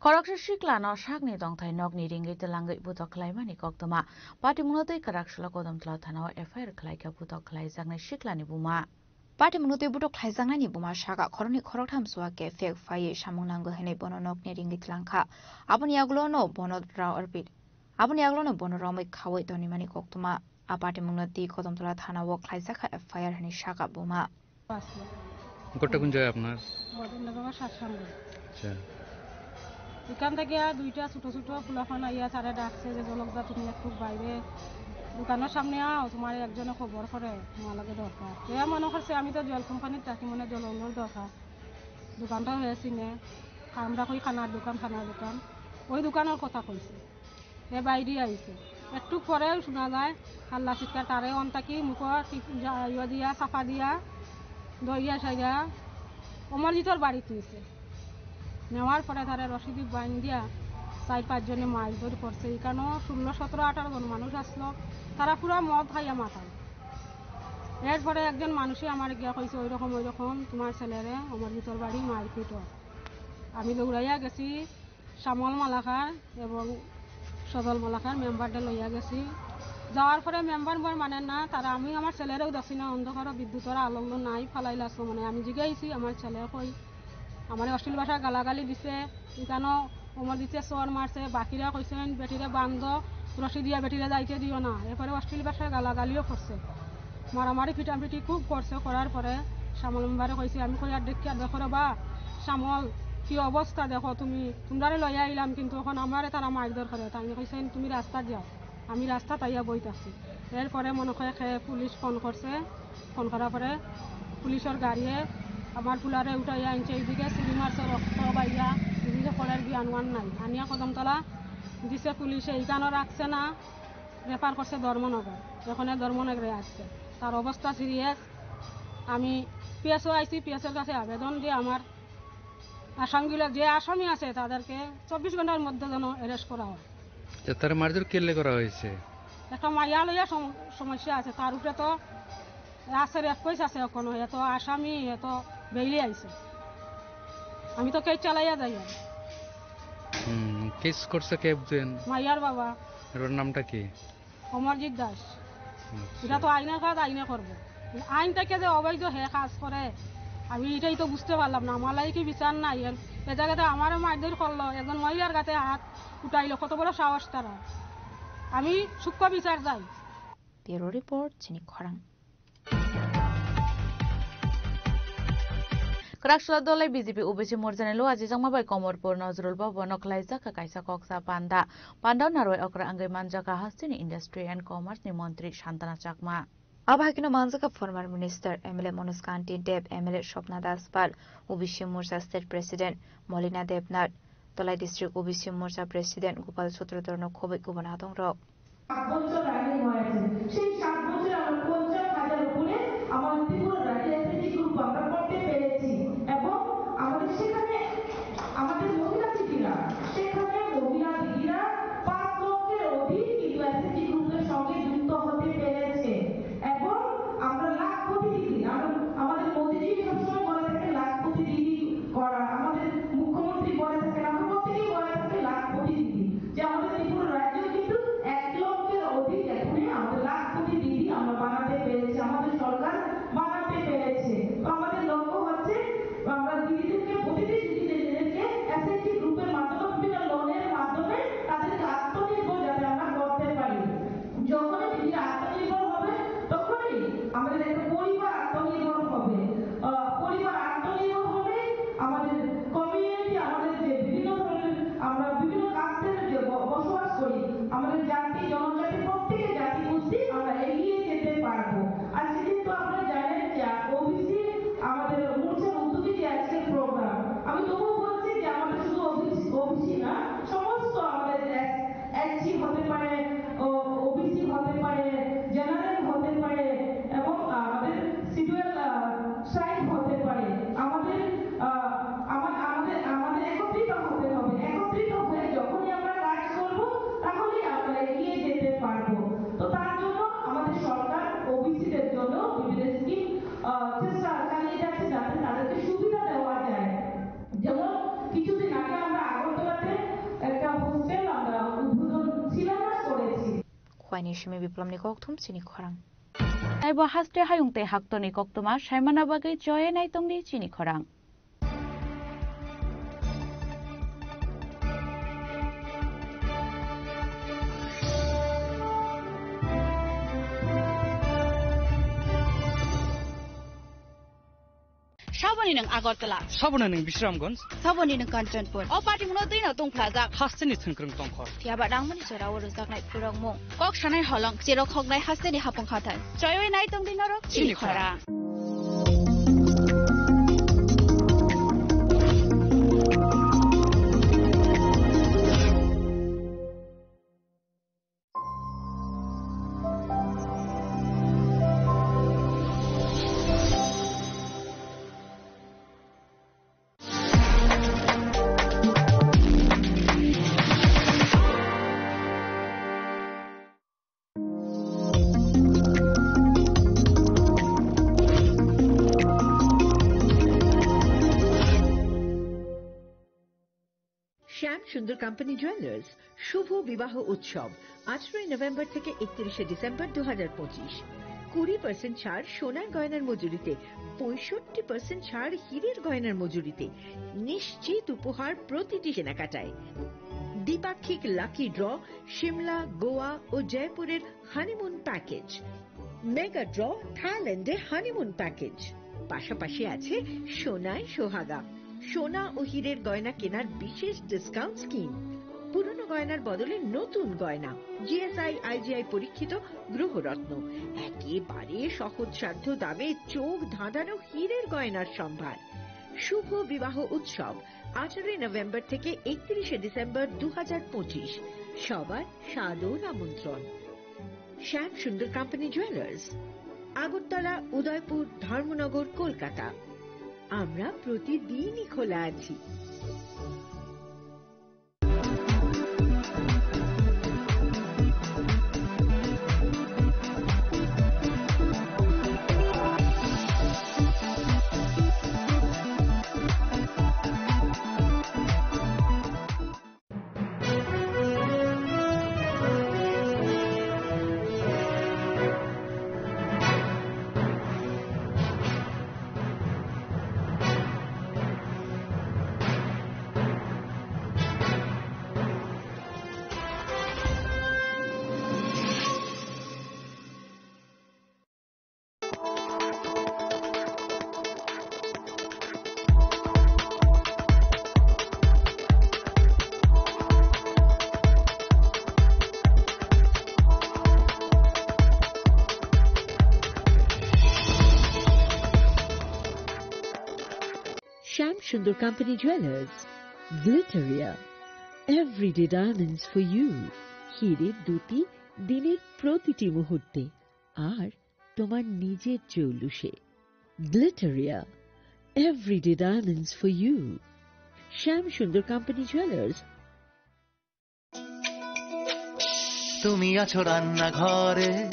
Khoroksa siklano sakni tongthai nokni ringwi twlangwi butok khlaimani koktwma. Patimungno twi kwrak salo Kodamtala thanao F I R khlaikha butok khlaijaknai siklani buma. Patimungno twi butok khlaijaknaini buma saka khoroknwi khoroktham chuwa khe phek phaiwi samung nango hwnwi bono nokni ringwi twlangkha. Aboni yagulono bono rao arpit. Aboni yagulono bono romwi khaui tonimani koktwma. A patimungno twi Kodamtala thanao khlaijakha F I R hwnwi saka buma. ঘরটা কোন জায়গায় আপনার? ঘটনাটা আমার সাতসাঙ্গ। আচ্ছা। এখান থেকে আর দুইটা ছোট ছোট পোলাপান আইয়া তারা ডাকছে যে, "জলক দা, তুমি একটু বাইরে দোকানের সামনে আও, তোমার একজনে খবর করে, তোমার লাগে দরকার।" এ মনে করছে আমি তো জল কোম্পানির থাকি, মনে জল ওগুলোর দরকার। দোকানটা হয়েছি না, আমরা কই খানার দোকান, খানার দোকান, ওই দোকানের কথা কইছে। এ বাইরে আইছে। একটু পরে শোনা যায় হাল্লা চিৎকার, তারে অন্তাকি মুখো টিপ-, জা-, ইয়া দিয়া, চাপা দিয়া, দইয়া সাইয়া অমরজিতর বাড়িত নিছে। নেওয়ার পরে তারে রশি দি বাইন দিয়া চার পাঁচ জনে মারধর করছে। এখানেও ষোলো, সতেরো, আঠারো জন মানুষ আসলো, তারা পুরা মদ খাইয়া মাতাল। এরপরে একজন মানুষে আমার গিয়া কইছে, "ওই রকম, ওই রকম তোমার ছেলেরে অমরজিতর বাড়ি মারপিট হয়।" আমি দৌড়াইয়া গেছি, শ্যামল মালাকার এবং সজল মালাকার মেম্বাররে লইয়া গেছি। যাওয়ার পরে মেম্বার মোর মানে না, তারা, আমি আমার ছেলেরেও দেখছি না, অন্ধকারও বিদ্যুতের আলো নাই, ফালাইলা আসলো মানে। আমি জিজ্ঞাসি আমার ছেলে কই, আমার অশ্লীল ভাষায় গালাগালি দিছে, এখানো ওমর দিছে, চর মারছে, বাকিরা কইছেন বেটিরে বান্ধ, রশি দিয়া বেটিরে যাইতে দিও না, এরপরে অশ্লীল ভাষায় গালাগালিও করছে। মারামারি পিটাপিটি খুব করছে, করার পরে শ্যামল মেম্বারে কইছে, আমি কই, "আর দেখিয়া দেখো রে বা, শ্যামল, কি অবস্থা দেখো তুমি, তোমরারে লইয়া আইলাম, কিন্তু এখন আমারে তারা মারধর করে।" তাই কইছেন, "তুমি রাস্তাত যাও।" আমি রাস্তাত আইয়া বইতাছি। এরপরে মনে হয় খে পুলিশ ফোন করছে, ফোন করার পরে পুলিশের গাড়িয়ে আমার পুলারে উঠাইয়া আনছে, এইদিকে সিঁড়ি মারছে, রক্ত বাইয়া, এদিকে পড়ার জ্ঞান ওয়ান নাই। আনিয়া কদমতলা দিছে পুলিশে, এইখানও রাখছে না, রেফার করছে ধর্মনগর, এখানে ধর্মনগরে আসছে। তার অবস্থা সিরিয়াস। আমি পিএসও আইছি, পিএসওর কাছে আবেদন দিয়ে আমার আসামিগুলো, যে আসামি আছে, তাদেরকে চব্বিশ ঘন্টার মধ্যে যেন অ্যারেস্ট করা হয়। তো তার মারধর কেলে করা হয়েছে? একটা মাইয়া লইয়া সম-, সমস্যা আছে, তার উপরে তো আছে, রেপ কেস আছে এখনো, এত আসামি, এত বেইলে আইছে। আমি তো কেস চালাইয়া যাই আর। হুম, কেস করছে কে একজন? মাইয়ার বাবা। এর নামটা কি? অমরজিৎ দাস। আচ্ছা। এটা তো আইনের কাজ আইনে করবো। আইন থেকে যে অবৈধ হে কাজ করে, আমি এটাই তো বুঝতে পারলাম না। আমার লাগে কি বিচার নাই? এ, এ জায়গাতে আমারও মারধর করলো, একজন মহিলার গাতে হাত উঠাইলো, কত বড় সাহস তারা। আমি সূক্ষ্ম বিচার চাই। Bureau report, chini khorang. Kwrak salo dolai B J P O B C morjani lo ajijakma bai Komorpur Nazrul Bhavan o khlaijak kha kaisa koksa panda. Panda o narwai okra wngwi manjak kha hasteni Industry and Commerce ni montri Santana Chakma. Abo hai kheno manjak kha former minister M L A Manoj Kanti Deb, M L A Swapna Das Pal, O B C Morcha State President Molina Debnath, Tolai District O B C Morcha President Gopal Sutradhar no khobwi kubun adong rok. সাত বছর আগে হয়েছে, সেই সাত বছরে আমরা পঞ্চাশ হাজার উপরে আমাদের ত্রিপুরা রাজ্যে এসএসজি গ্রুপ আমরা করতে পেরেছি। এবং আমাদের সেখানে আমাদের মহিলা দিদিরা, সেখানে মহিলা দিদিরা পাঁচ লক্ষের অধিক কিন্তু এসএসজি গ্রুপের সঙ্গে যুক্ত হতে পেরেছে। এবং আমরা লাখপতি দিদি, আমরা, আমাদের মোদিজি সবসময় বলে থাকে লাখপতি দিদি করা, আমাদের মুখ্যমন্ত্রী বলে থাকেন, আমরা প্রত্যেকেই বলে থাকি লাখ আমি তবুও বলছি যে আমাদের শুধু ওবিসি, ওবিসি না, সমস্ত আমাদের এস, এসসি হতে পারে, ও, ওবিসি হতে পারে, জেনারেল হতে পারে এবং আমাদের শিডিউল, আহ, ট্রাইব হতে পারে। আমাদের, আহ, আমা-, আমাদের, আমাদের একত্রিত হতে হবে। একত্রিত হয়ে যখনই আমরা কাজ করব, তাহলেই আমরা এগিয়ে যেতে পারবো। তো তার জন্য আমাদের সরকার ওবিসিদের জন্য বিভিন্ন স্কিম, আহ, চেষ্টা চালিয়ে যাচ্ছে, যাতে তাদেরকে সুবিধা দেওয়া যায়। যেমন কিছুদিন আগে আমরা আগরতলাতে একটা হোস্টেল আমরা উদ্বোধন শিলান্যাস করেছি। Khwaini simi biplomni kokthum chini khorang. Taibo haste hayung tei haktorni koktwma saimana bagwi choye naitongdi chini khorang. Saboni nwng Agartala. Saboni nwng Bisramganj. Saboni nwng Kanchanpur. O patimungno twino tongphlajak. Hasteni thwngkwrwng tongkhor. Phiyaba nangmani jorao rwjaknai phrwngmung. Kok sanai holong, cherok hoknai hasteni hapung hathai. Choyoi nai tongdi norok chini khorang. শ্যাম Sundar company jewellers শুভ বিবাহ উৎসব, আঠারোই নভেম্বর থেকে একত্রিশে ডিসেম্বর দু হাজার পঁচিশ। কুড়ি পার্সেন্ট ছাড় সোনার গয়নার মজুরিতে, পঁয়ষট্টি পার্সেন্ট ছাড় হীরের গয়নার মজুরিতে, নিশ্চিত উপহার প্রতিটি কেনাকাটায়। দ্বিপাক্ষিক লাকি ড্র, সিমলা, গোয়া ও জয়পুরের হানিমুন প্যাকেজ, মেগা ড্র, থাইল্যান্ডে হানিমুন প্যাকেজ। পাশাপাশি আছে সোনায় সোহাগা, সোনা ও হীরের গয়না কেনার বিশেষ ডিসকাউন্ট স্কিম। পুরনো গয়নার বদলে নতুন গয়না, জিএসআই, আইজিআই পরীক্ষিত গ্রহরত্ন, একেবারে সহজসাধ্য দামে চোখ ধাঁধানো হীরের গয়নার সম্ভার। শুভ বিবাহ উৎসব, আঠারোই নভেম্বর থেকে একত্রিশে ডিসেম্বর দু হাজার পঁচিশ। সবার সাদর আমন্ত্রণ। Shyam Sundar company jewellers, Agartala, Udaipur, Dharmanagar, Kolkata. আমরা প্রতিদিনই খোলা আছি। Shyam Sundar company jewellers, Glitteria, everyday diamonds for you. হীরের দ্যুতি দিনের প্রতিটি মুহূর্তে, আর তোমার নিজের জৌলুসে। Glitteria, everyday diamonds for you. Shyam Sundar company jewellers. তুমি আছো রান্নাঘরে,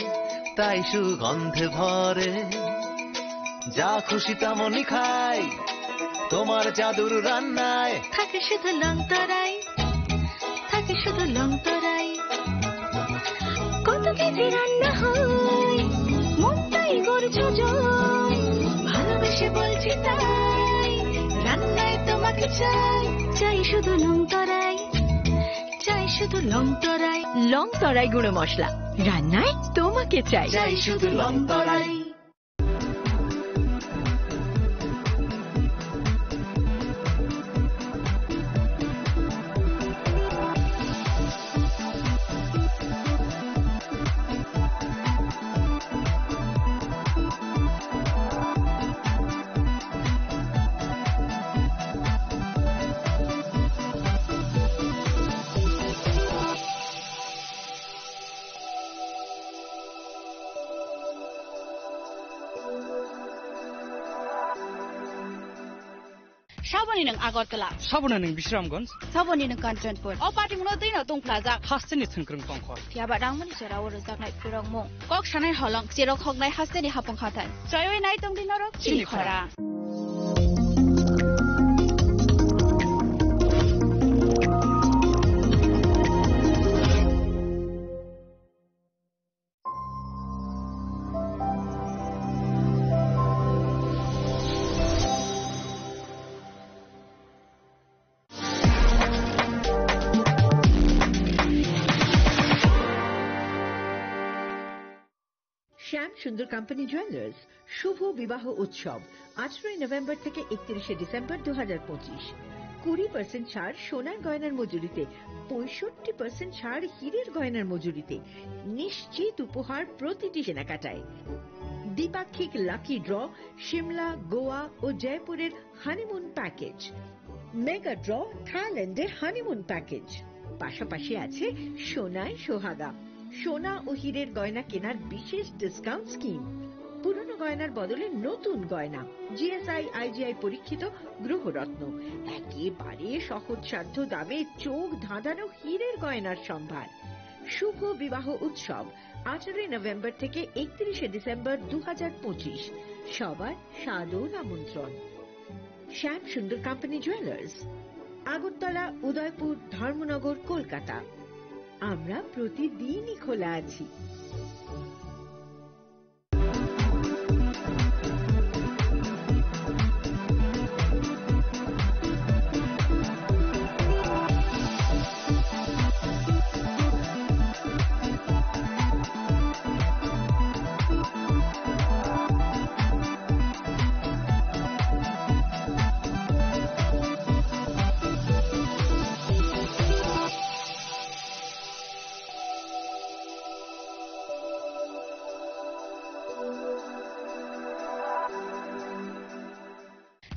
তাই সুগন্ধে ভরে। যা খুশি তেমনই খাই, তোমার জাদুর রান্নায়। থাকে শুধু লং তরাই, থাকে শুধু লং তরাই। কত কেজি রান্না হয়, মনটাই গড়ছে জয়। ভালোবেসে বলছি তাই, রান্নায় তোমাকে চাই। চাই শুধু লং তরাই, চাই শুধু লং তরাই। লং তরাই গুঁড়ো মশলা, রান্নায় তোমাকে চাই। চাই শুধু লং তরাই। Saboni nwng Agartala. Saboni nwng Bisramganj. Saboni nwng Kanchanpur. O patimungno twino tungphlajak. Hasteni thwngkwrwng tongkhor. Phiyaba rangmani jora o rwjaknai phwrwngmung. Kok sanai holong, cherok hoknai hasteni hapung hathai. Choiwi nai tongdi norok chini chini khorang. Khorang. শ্যাম Sundar company jewellers শুভ বিবাহ উৎসব, আঠারোই নভেম্বর থেকে একত্রিশে ডিসেম্বর দু হাজার পঁচিশ। কুড়ি পার্সেন্ট ছাড় সোনার গয়নার মজুরিতে, পঁয়ষট্টি পার্সেন্ট ছাড় হীরের গয়নার মজুরিতে, নিশ্চিত উপহার প্রতিটি কেনাকাটায়। দ্বিপাক্ষিক লাকি ড্র, সিমলা, গোয়া ও জয়পুরের হানিমুন প্যাকেজ, মেগা ড্র, থাইল্যান্ডের হানিমুন প্যাকেজ। পাশাপাশি আছে সোনায় সোহাগা, সোনা ও হীরের গয়না কেনার বিশেষ ডিসকাউন্ট স্কিম। পুরনো গয়নার বদলে নতুন গয়না, জিএসআই, আইজিআই পরীক্ষিত গ্রহরত্ন, একেবারে সহজসাধ্য দামে চোখ ধাঁধানো হীরের গয়নার সম্ভার। শুভ বিবাহ উৎসব, আঠারোই নভেম্বর থেকে একত্রিশে ডিসেম্বর দু হাজার পঁচিশ। সবার সাদর আমন্ত্রণ। Shyam Sundar company jewellers, Agartala, Udaipur, Dharmanagar, Kolkata. আমরা প্রতিদিনই খোলা আছি।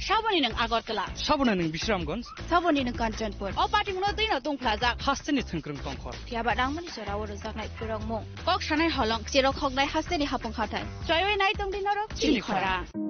Saboni nwng Agartala. Saboni nwng Bisramganj. Saboni nwng Kanchanpur. O patimungno twino tungphlajak. Hasteni thwngkwrwng tongkhor. Phiyaba rangmani jora o rwjaknai phwrwngmung. Kok sanai holong, cherok hoknai hasteni hapung hathai. Choiwi nai tongdi norok chini chini khorang. Khorang.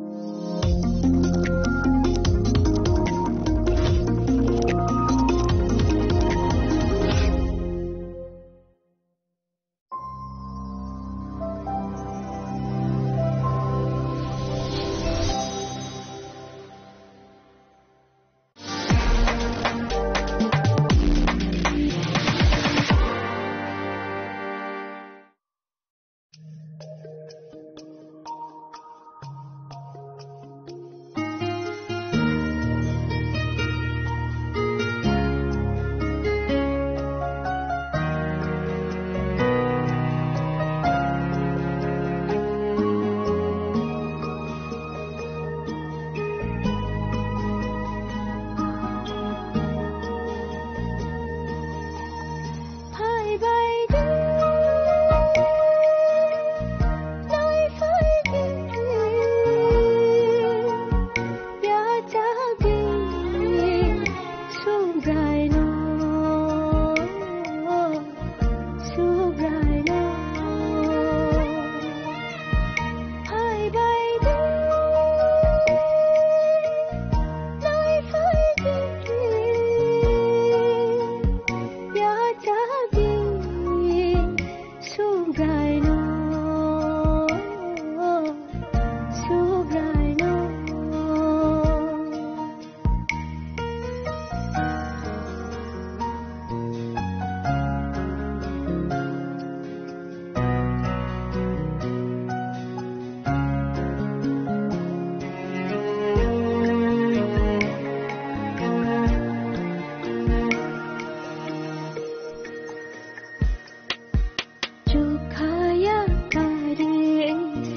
Chukhaya kare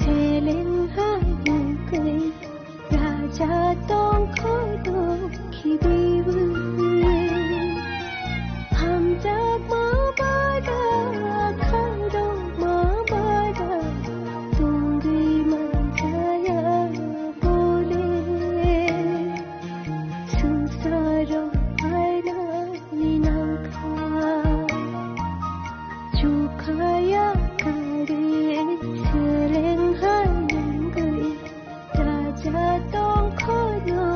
seleng ha nungkei raja tongkho do khibiwi. Hamjakma bada khairokma bada tongwi manjaya bole. Swngcharo phainani nangkha. Chukhaya kare seleng hai nungwi raja tongkhono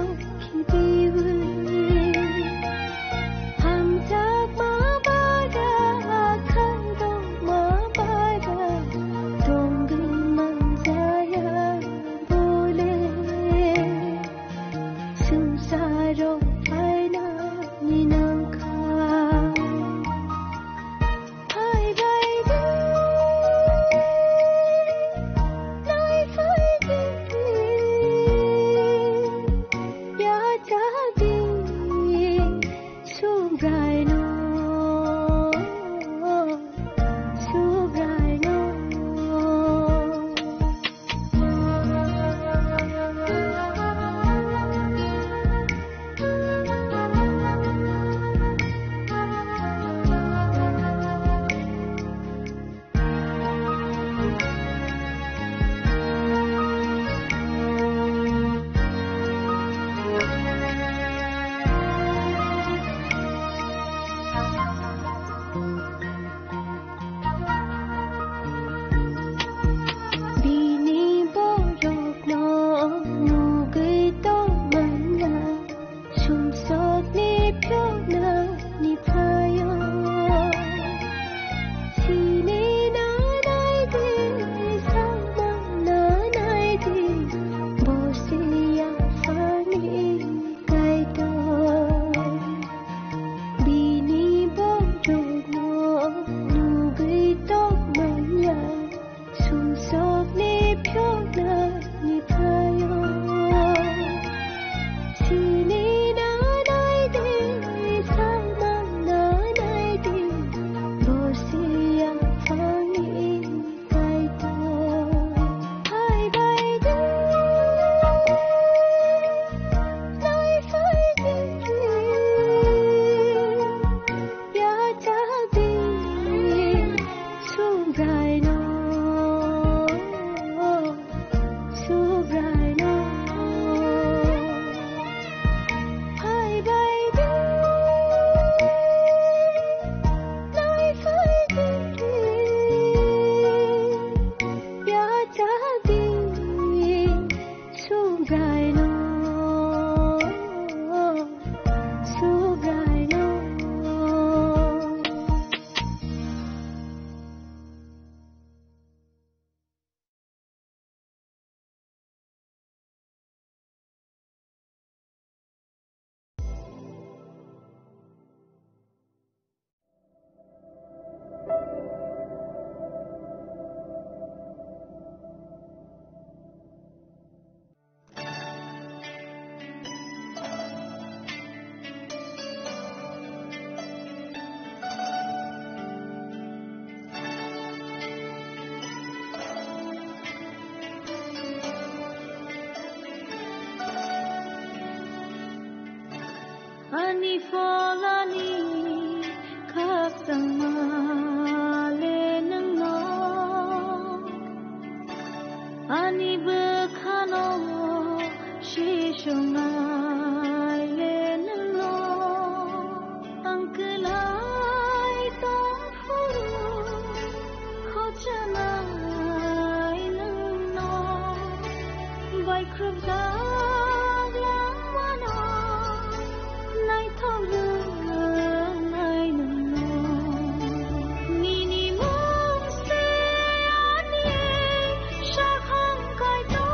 Ani pholani khakchangma le nwngno, ani bwkhano sisongnai le nwngno, ang kwlai tong phuru khochanai nwngno, baikhrupjak langmano naithok wngnai nwngno. Nini mung se ani sakhang kaitor.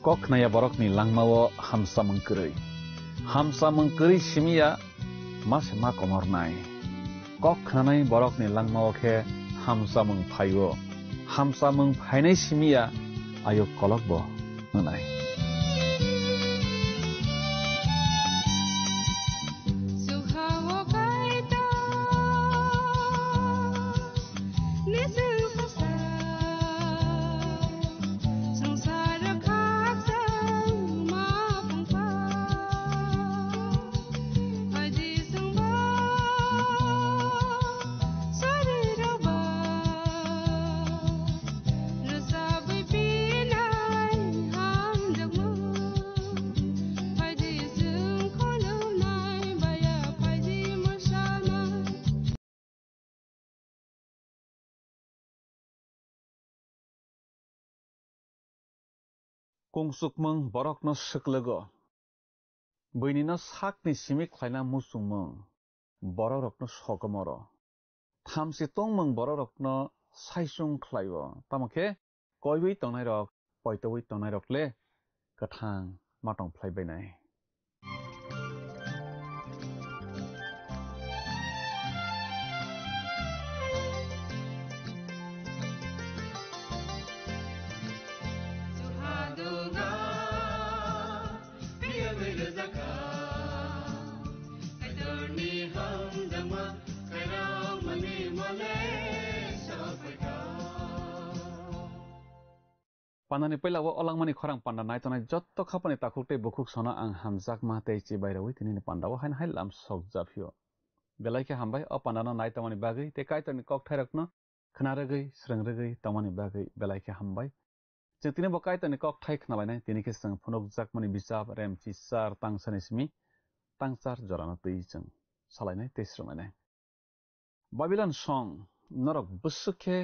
Kok khnaya borokni langmao hamsamung kwrwi. Hamsamung kwrwi simi ya ma se ma komornai. Kok khnanai borokni langmao khe hamsamung phaio. Hamsamung phainai simi ya ayuk kolokbo wngnai. Kungsukmung borokno swklugo. Buinino sakni simi khlaina muchungmung borokrokno sokomoro. Thamchi tongmung borokrokno saichung khlaio. Tamo khe koiwi tongnairok, poitowi tongnairok le kwthang ma tong phlai bainai. Pandani puila o langmani khorang panda nai tongnai jotto khapani takhuk tei bukhuk sono ang hamjakma tei chibai rwi tinini panda o haino hai lam sok japhio. Belai khe hambai o pandano nai tongmani bagwi tei Kaitorni kokthairokno khna rwgwi, srwng rwgwi tongmani bagwi belai khe hambai. Chwng tini bo Kaitorni kokthai khnalainai, tini khe chwng phunukjakmani bichap Remchi char tangsani simi tangchar jorano twi chwng salainai tei srwnglainai. Babilon song, norok bwswk khe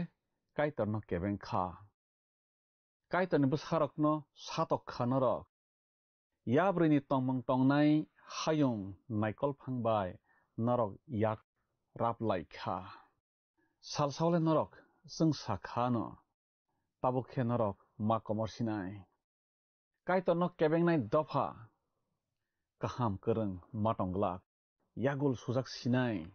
Kaitorno kebeng kha. Kaitorni bwsarokno satok kha norok. Yabrwini tongmung tongnai hayung naikolphang bai norok yak rap lai kha. Salsao le norok chwngsa kha no, tabuk khe norok ma komor sinai. Kaitorno kebengnai dopha kaham kwrwng ma tong glak, yagul sujak sinai.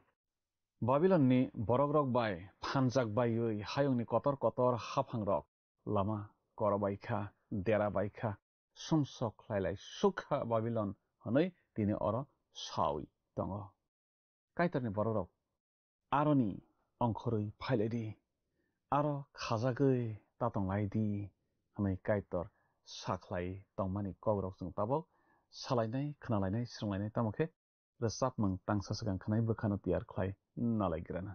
Babilonni borokrok bai phanjak baiwi hayungni kotor kotor haphangrok lama korobai kha, dera bai kha, sumsok khlai lai suk kha Babilon hwnwi tini oro saui tongo. Kaitorni borokrok aroni ongkhorwi phai lai di, aro khajagwi ta tong lai di, hwnwi Kaitor sa khlai tongmani kokrok chwng tabuk salainai, khnalainai, srwnglainai, tamo khe rwchapmung tangsa swkang khnai bwkhano tiyar khlai nalaigrana.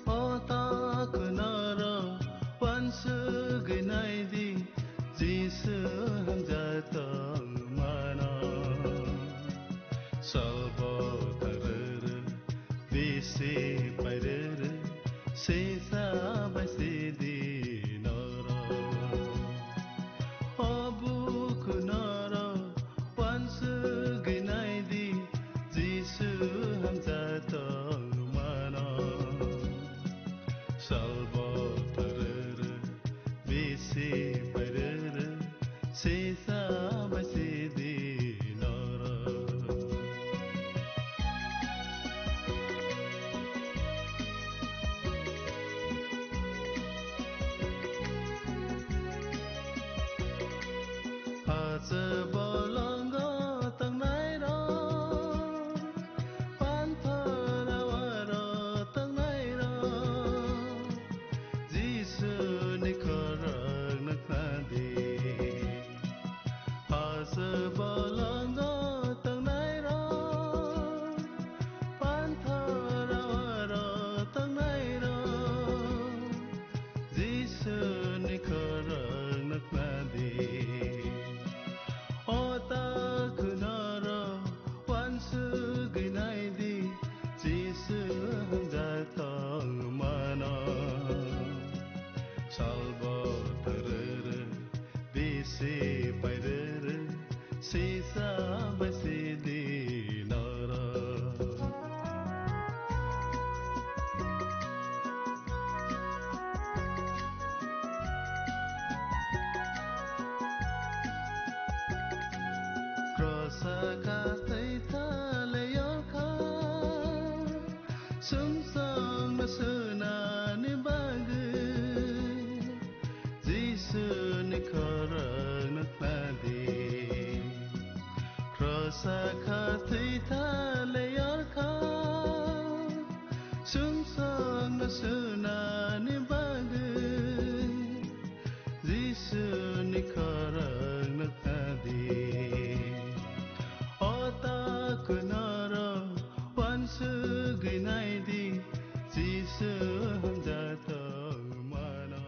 O ta khwnaro uansugwi nai di, Jisu hamjak tongmano. Salbo tarwrwk, bisi pairwrwk, sisa bai sidi norok. O bukhunorok uansugwi nai di, Jisu hamjak tongmano. Salbo tarwrwk, bisi pairwrwk, sisa bai sidi norok. Hacha bolongo tongnairok, panthor awaro tongnairok, Jisuni khorang nukna di. Hacha bolongo tongnairok, panthor awaro tongnairok, Jisuni khorang nukna di. O Si pairere, si sabai si di noro. Krosa ka tei thale yoka, sumsong no sunani bagwi. Jisuni khorang no khnadi. Krosa kha thwi thale yorkha. Sumsok no sunani bagwi. Jisuni khorang no khnadi. O ta kunaro wansugwi naidi. Jisu hamjak tongmano.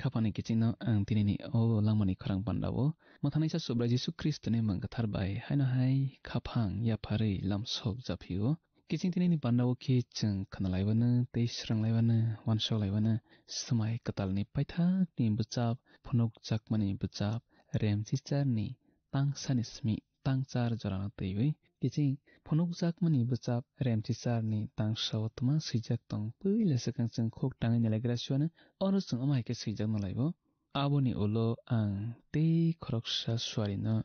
Khapani kichingno ang tinini o langmani khorang pandao mwthanaisa Subrai Jisu Khristoni mwng kwthar bai haino hai khaphang yapharwi lamsok japhio. Kiching tinini pandao khe chwng khnalaiwano tei swranglaiwano, wansok laiwano swmai kwtalni paithakni bwchap, phunukjakmani bwchap, remchicharni tangsani simi tangchar jorano twiwi kiching phunukjakmani bwchap remchicharni tangsao twma swijak tong. Puila swkang chwng khuk tangwi nailagra siwano, oro chwng omo hai khe swijak nw laibo. Aboni ulo ang tei khoroksa suarino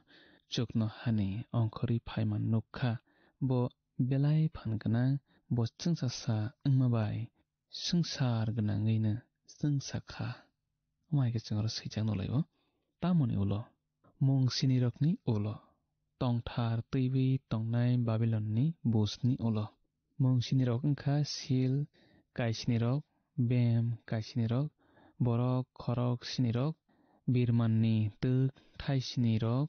chuknohani ongkhorwi phaima nuk kha. Bo belai phan gwnang, bo chwngsasa wngma bai swngchar gwnangwino chwngsa kha. Omo hai khe chwng oro swijak nw laibo. Tamoni ulo, mung sinirokni ulo, tongthar twiwi tongnai Babilonni busni ulo. Mung sinirok wngkha sil kaisinirok, bem kaisinirok, borok khorok sinirok, birmanni twk thai sinirok.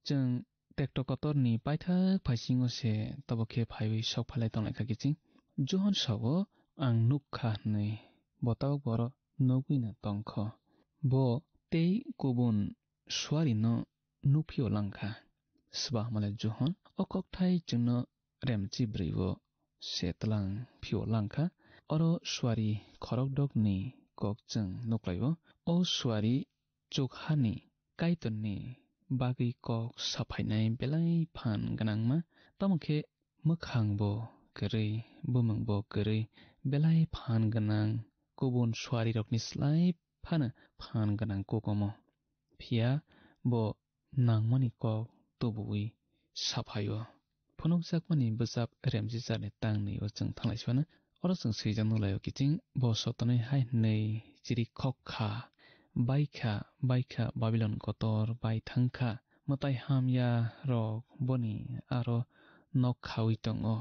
Chwng tekto kotorni paithak phaisingo se tabok khe phaiwi sok phalai tonglaikha kiching. Johon sao, "Ang nuk kha," hwnwi. Bo tabok bo oro nugwino tongkho. Bo tei kubun suarino nukphio langkha. Swbahmale Johon o kokthai chwngno remchibrwi-o se tlang phio langkha. Oro suari khorokdokni kok chwng nuklaio. O suari chukhani Kaitorni bagwi kok saphainai belai phan gwnangma, tamo khe mwkhangbo kwrwi, bumungbo kwrwi, belai phan gwnang, kubun suarirokni slai phano phan gwnang kok omo. Phiya bo nangmani kok tubuwi saphaio. Phunukjakmani bwchap remchicharni tang nwi-o chwng thanglai sibano. Oro chwng swijak nukhlaio kiching, bo sotonwi hai hwnwi chirikhok kha, "Baikha, baikha, Babilon kotor bai thangkha, mwtai hamya rok boni aro nok khaui tongo,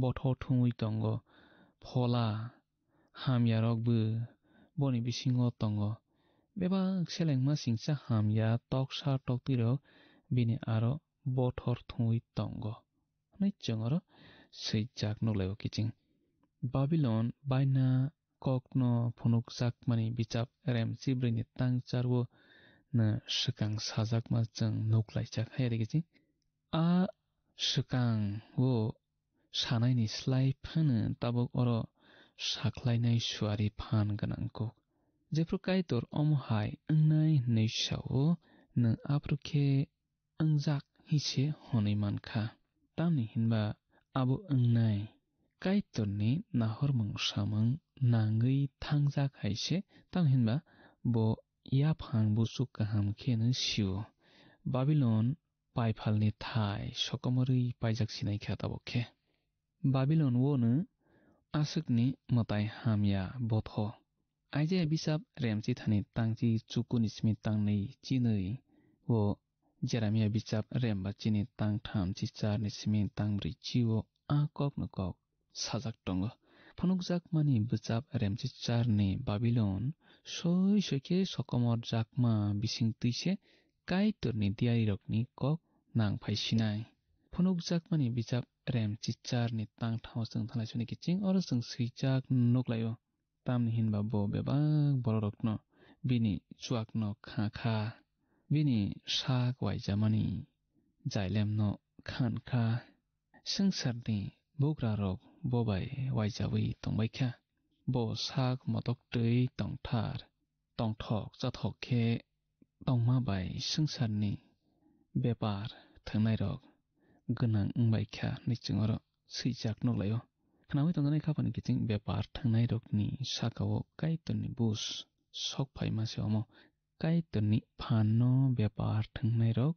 bothor thungwi tongo, phola hamya rokbo boni bisingo tongo, bebak selengma singcha hamya toksa toktwirok bini aro bothor thungwi tongo," hwnwi chwng oro swijak nukhlaio kiching. Babilon baina kokno phunukjakmani bichap remchibrwini tangchar-o no swkang sajakma chwng nuklaijak hai ri kiching. A swkang-o sanaini slai phano tabuk oro sakhlainai suari phan gwnang kuk. Jephru Kaitor omo hai wngnai hwnwi sao, nwng aphuru khe wngjak hwnwi se hwnwi man kha. Tamni hinba abo wngnai Kaitorni nahormung samung nangwi thangjak hai se, tamni hinba bo yaphang buchuk kaham kheno sio. Babilon paiphalni thai sokomorwi paijak sinai kha tabuk khe. Babilon-o no aswkni mwtai hamya botho. Isaiah bisap remchithani tangchi chukuni simi tangnwi chinwi o Jeremiah bisap remba chini tangtham chi charni simi tangbrwi chi-o a kokno kok sajak tongo. Phunukjakmani bwchap remchi charni Babilon soi soi khe sokomorjakma bising twi se Kaitorni diyarirokni kok nang phai sinai. Phunukjakmani bijap rem chichar ni tang thao chwng thanglai soni kiching oro chwng swijak nuklaio. Tamni hinba bo bebak bororokno bini chuakno kha kha, bini sak waijamani jailemno khan kha. Swngcharni bugrarok bo bai waijawi tongbai kha. Bo sak motok twi tongthar. tongthok chathok khe tongma bai swngcharni bepar thwngnairok gwnang wngbai kha hinwi chwng oro swijak nuklaio. Khnaui tongjaknai khaphani kiching bepar thwngnairokni sakao Kaitorni buj sok phaima se omo. Kaitorni phanno bepar thwngnairok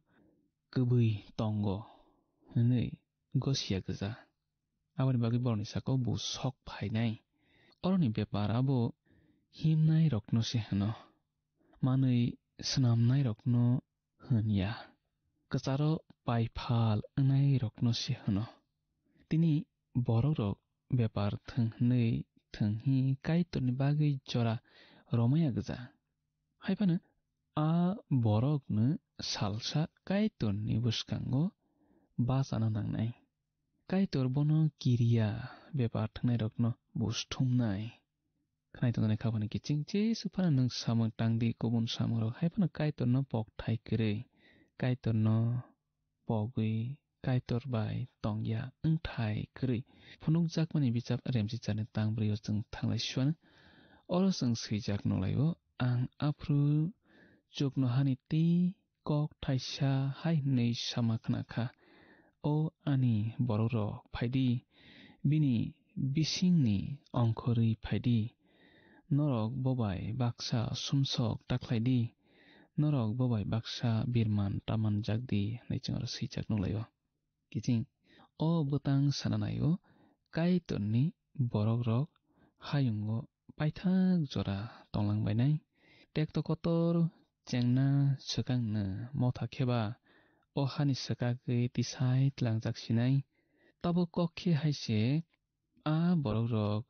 kwbwi tongo hwnwi gosiya gwja. Aboni bagwi borokni sakao buj sok phainai. Oroni bepar abo himnairokno se hwno, manwi snamnairokno hwn ya, kwcharo paiphal wngnairokno se hwno. Tini borokrok bepar thwng hwnwi thwng hi Kaitorni bagwi jora romaya gwja. Hai phano a borokno salsa Kaitorni bwskango bachana nangnai. Kaitor bono kiriya bepar thwngnairokno buj thumnai. Khnai tongjaknai khaphani kiching Jisu phano nwng samung tang di, kubun samungrok hai phano Kaitorno pokthai kwrwi, Kaitorno pogwi Kaitor bai tongya wngthai kwrwi phunukjakmani bichap Remchicharni tang brwi o chwng thanglai suano. Oro chwng swijak nukhlaio, "Ang aphuru chuknohani tei kok thaisa hai hwnwi sama khna kha, 'O ani borokrok, phai di, bini bisingni ongkhorwi phai di. Norok bo bai baksa sumsok ta khlai di, norok bo bai baksa birman ta manjak di,' hinwi chwng oro swijak nukhlaio. Kiching o bwtang sana naio, Kaitorni borokrok hayungo paithak jora tonglang bainai. Tekto kotor chengna swkangno motha khe ba o hani swkagwi tisai tlangjak sinai. Tabuk kok khe hai se a borokrok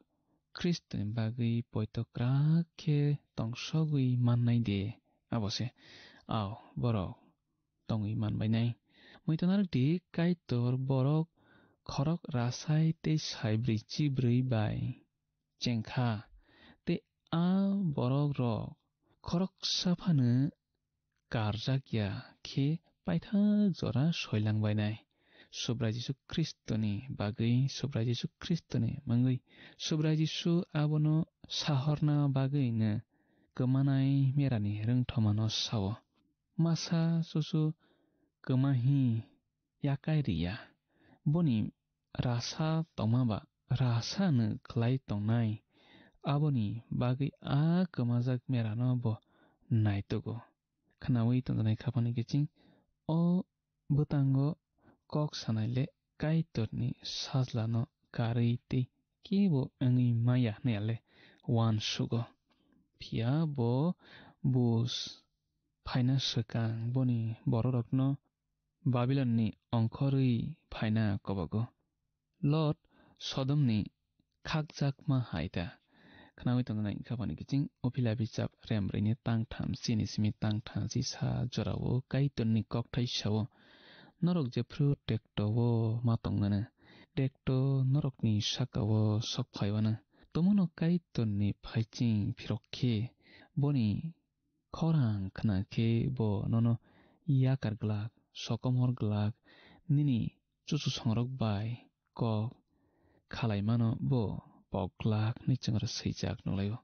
Khristoni bagwi poito kwrak khe tongsogwi mannai de, abo se, ao, borok tongwi man bainai. Muitu narwk di, Kaitor borok khorok rasai tei saibrwi chibrwi bai chengkha, tei a borokrok khoroksa phano karjak ya khe paithak jora soilang bainai. Subrai Jisu Khristoni bagwi, Subrai Jisu Khristoni mungwi, Subrai Jisu abono sahorna bagwino kwmanai merani rwngthomano sao. Masa chuchu kwma hi yakai riya. Boni rasa tongma ba rasa no khlai tongnai. Aboni bagwi a kwmajak merano bo naitugo. Khnaui tongjaknai khaphani kiching o bwtango kok sanai le Kaitorni sajlano karwi tei kebo wngwi maya hwnwi le uansugo. Phiya bo buj phaina swkang boni bororokno Babilonni ongkhorwi phaina kobogo. Lot Sodomni khakjakma hai ta. Khnaui tongjaknai khaphani kiching Uphila bichap rembrwini tangtham chini simi tangtham chisa jorao Kaitorni kokthai sao, "Norok jephru tekto-o ma tongmano, tekto norokni saka-o sok phaiwano. Tomono Kaitorni phaiching phirok khe boni khorang khna khe bo nono yakar glak, sokomor glak, nini chuchusongrok bai kok khalaimano bo pok glak," hwnwi chwng oro swijak nukhlaio.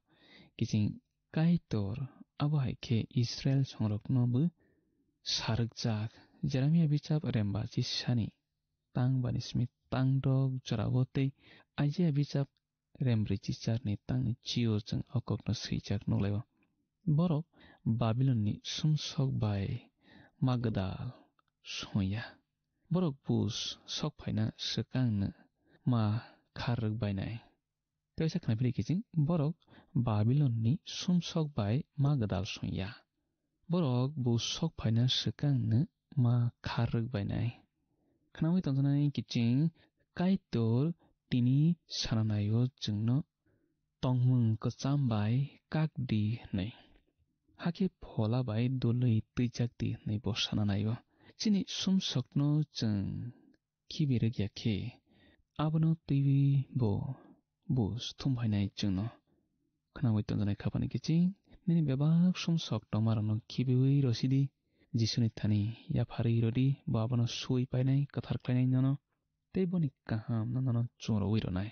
Kiching Kaitor abo hai khe Israil songrokno bo sarwkjak. Jeremia bichap remba chisani tang bani simi tang dok jorao tei Aijia bichap rembrwi chicharni tangni chio chwng o kokno swijak nukhlaio. Borok Babilonni sumsok bai ma gwdal songya. Borok buj sok phaina swkangno ma khar rwk bainai. Teisa khnaphili kiching borok Babilonni sumsok bai ma gwdal songya. Borok buj sok phaina swkangno ma khar rwk bainai. Khnaui tongjaknai kiching Kaitor tini sananaio chwngno tongmung kwcham bai kak di hwnwi. Hakhe phola bai dului twijak di hwnwi bo sananaio. Chini sumsokno chwng khibi rwk ya khe, abono twiwi bo buj thum phainai chwngno. Khnaui tongjaknai khaphani kiching, nini bebak sumsok tongmarokno khibiui rwsidi, Jisuni thani yapharwi rwdi, bo abono suui painai, kwthar khlainai nono, tei boni kahamno nono chumrwi rwnai.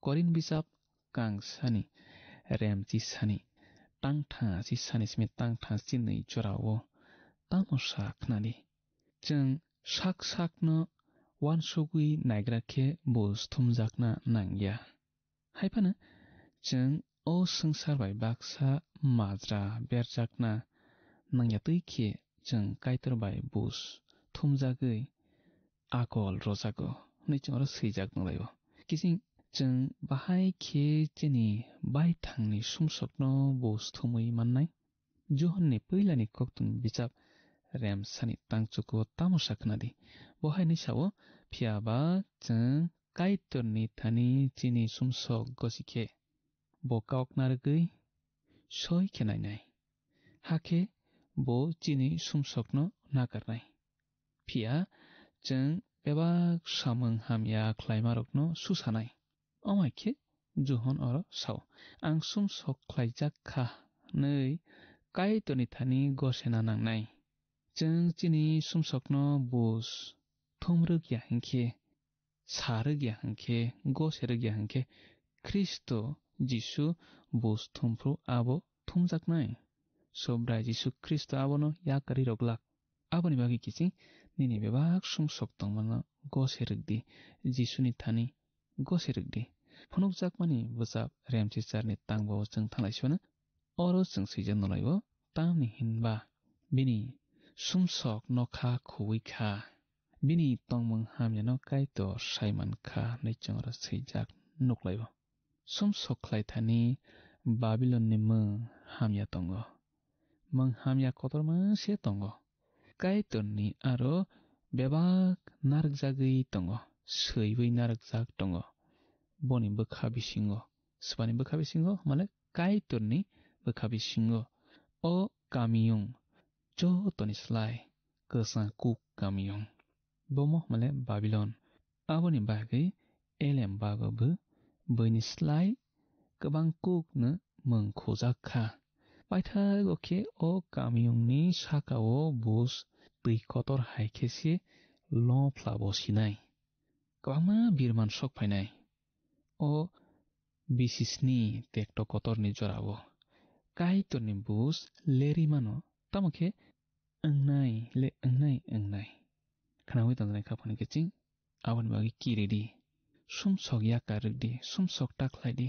Korin bichap kangsani, remchisani, tangtha si sani simi tangtha sinwi jorao tamo sa khnadi. Chwng sak sakno uansugwi naigra khe bus thumjakna nangya. Hai phano chwng o swngchar bai baksa majra berjakna nangya twi khe chwng Kaitor bai bus thumjagwi akol rwjago hwnwi chwng oro swijak nukhlaio. Kiching chwng bahai khe chini baithangni sumsokno bus thumwi mannai. Johonni puilani koktwmni bijap remsani tangchuko tamo sa khnadi. Bo hai hwnwi sao, phiya ba chwng Kaitorni thani chini sumsok gosi khe bo kok narwgwi soi khe nainai. Hakhe bo chini sumsokno nakarnai. Phiya chwng bebak samung hamya khlaimarokno susanai. Omo hai khe Johon oro sao, "Ang sumsok khlaijak kha," hwnwi Kaitorni thani gosena nangnai. Chwng chini sumsokno bus thumrwk ya hinkhe, sa rwk ya hinkhe, gose rwk ya hinkhe, Khristo Jisu bus thumphru abo thumjaknai. Subrai Jisu Khristo abono yakarwi rw glak. Aboni bagwi kiching nini bebak sumsok tongmano gose rwk di, Jisuni thani gose rwk di. Phunukjakmani bwchap remchicharni tangbo chwng thanglai sibano. Oro chwng swijak nukhlaio, tamni hinba bini sumsok nokha khuwi kha, bini tongmung hamyano Kaitor sai man kha hwnwi chwng oro swijak nukhlaio. Sumsok khlai thani Babilonni mwng hamya tongo. Mwng hamya kotorma se tongo. Kaitorni aro bebak narwkjagwi tongo, swiwi narwkjak tongo. Boni bwkha bisingo, swbani bwkha bisingo, male Kaitorni bwkha bisingo. O kamiyung jotoni slai kwchang kuk kamiyung. Bomo male Babilon. Aboni bagwi elem bago bo buini slai kwbang kukno mwng khujak kha. Paithago khe o kamiyungni saka-o bus twi kotor hai khe se lophla bo sinai. Kwbangma birman sok phainai. O bisisni tekto kotorni jorao Kaitorni bus lerwi mano, tamo khe wngnai le wngnai, wngnai. Khnaui tongjaknai kha phano kiching, aboni bagwi kiridi. Sumsok yakar rwdi, sumsok ta khlaidi.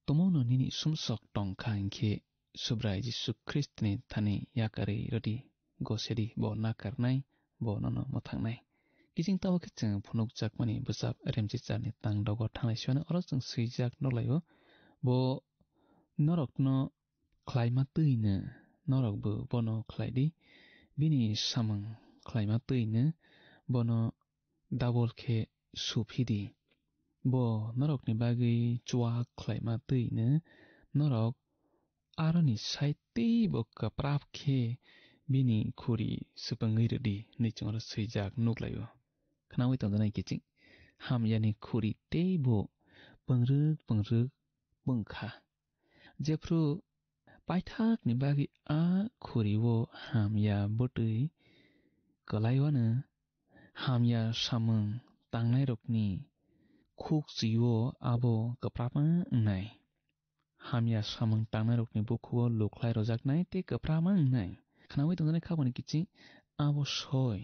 Tumungno nini sumsok tong kha hinkhe Subrai Jisu Khristoni thani yakarwi rwdi, gosedi, bo nakarnai, bo nono mwthangnai. Kiching tabuk khe chwng phunukjakmani bwchap remchicharni tang dogo thanglai siyano oro chwng swijak nukhlaio, bo norokno khlaima twino norokbo bono khlaidi, bini samung khlaima twino bono double khe suphidi. Bo norokni bagwi chuak khlaima twino norok aroni sai teibo kwprap khe bini khuri swpwngwi rwdi hwnwi chwng oro swijak nukhlaio. Khnaui tongjaknai kiching, hamyani khuri teibo pwngrwk pwngrwk pwng kha. Jephru paithakni bagwi a khuri-o hamya bwtwi kwlaiwano hamya samung tangnairokni khukchwi-o abo kwprapma wngnai. Hamya samung tangnairokni bukhugo lukhlai rwjaknai tei kwprapma wngnai. Khnaui tongjaknai khaboni kiching abo soi.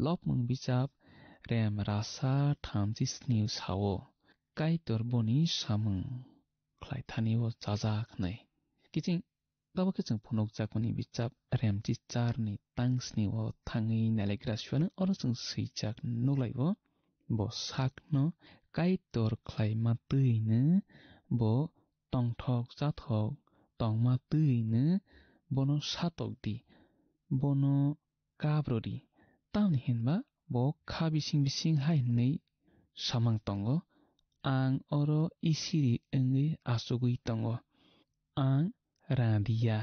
Lopmung bichap rem rasa thamchi snio sao, Kaitor boni samung khlai thani-o chajak hwnwi. Kiching tabuk khe chwng phunukjakmani bichap remchi charni tang snio thangwi nailaikra siphano oro chwng swijak nuklaio. Bo sakno Kaitor khlaima twino bo tongthok chathok tongma twino bono satok di. Bono kap rwdi. Tamni hinba bo kha bising bising hai hwnwi samang tongo, "Ang oro isiri wngwi achugwi tongo. Ang rang di ya.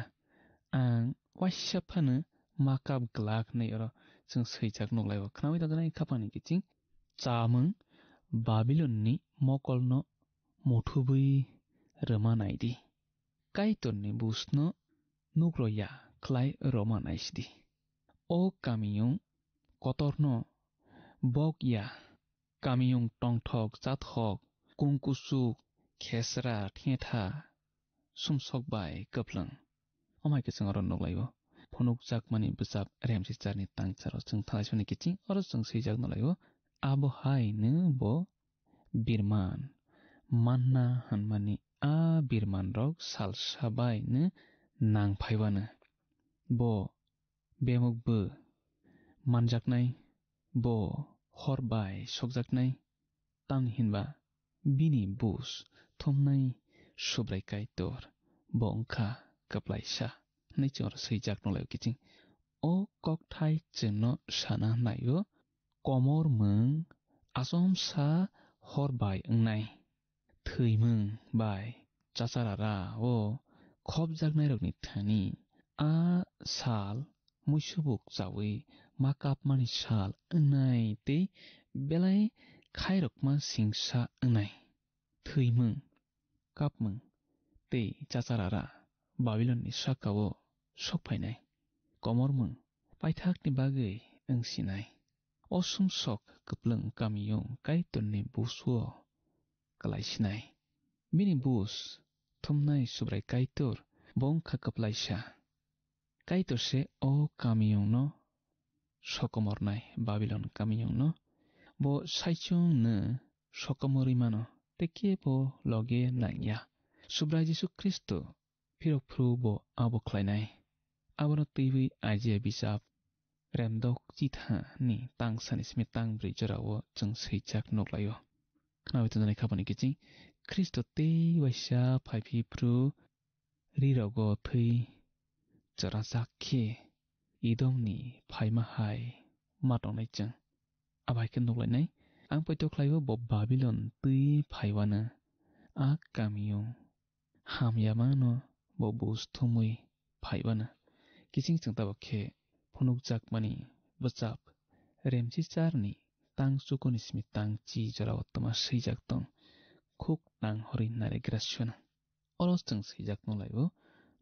Ang waisa phano ma kap glak," hwnwi oro chwng swijak nuklaio. Khnaui tongjaknai khaphangni kiching, chamung Babilonni mokolno muthubwi rwma naidi. Kaitorni busno nukro ya khlai rwma naisidi. O kamiyung kotorno bok ya, kamiyung tongthok chathok, kungkuchuk, khesra, thetha, sumsok bai kwplwng. Omo hai khe chwng oro nuklaio. Phunukjakmani bwchap Remsicharni tangcharo chwng thanglaisimani kiching oro chwng swijak nuklaio. Abo haino bo birman manna hwnmani a birmanrok salsa baino nang phaiwano. Bo bemukbo manjaknai, bo hor bai sokjaknai, tamni hinba bini bus thumnai Subrai Kaitor, bo wngkha kwplaisa, hwnwi chwng oro swijak nukhlaio kiching. O kokthai chwngno sana naio, komormung achomsa hor bai wngnai. Thwimung bai chacharara o khopjaknairokni thani a sal muisubuk chaui ma kapmani sal wngnai tei belai khairokma singsa wngnai. Thwimung, kapmung tei chacharara Babilonni saka-o sok phainai. Komormung paithakni bagwi wng sinai. O sumsok kwplwng kamiyung Kaitorni busuo kwlai sinai. Bini bus thumnai Subrai Kaitor bo wngkha kwplaisa. Kaitor se o kamiyungno sokomornai, Babilon kamiyungno. Bo saichungno sokomorwi mano, tei kebo loge nangya. Subrai Jisu Khristo phirok phuru bo abo khlainai. Abono twiwi Aijia bijap remdok chithani tang sani simi tang brwi jorao chwng swijak nuklaio. Khnawi tongnai khaboni kiching Khristo tei waisa phai phi phuru rirogo thwi chorajak khe Idomni phaima hai ma tongnai chwng. Abo hai khe nuklainai, ang poito khlaio bo Babilon twi phaiwano a kamio hamyamano bo bus thumwi phaiwano. Kiching chwng tabuk khe phunukjakmani bwchap Remsicharni tang chukuni simi tang chi jorao twma swijak tong, khuk tang horwi narigra suna. Oro chwng swijak nukhlaio,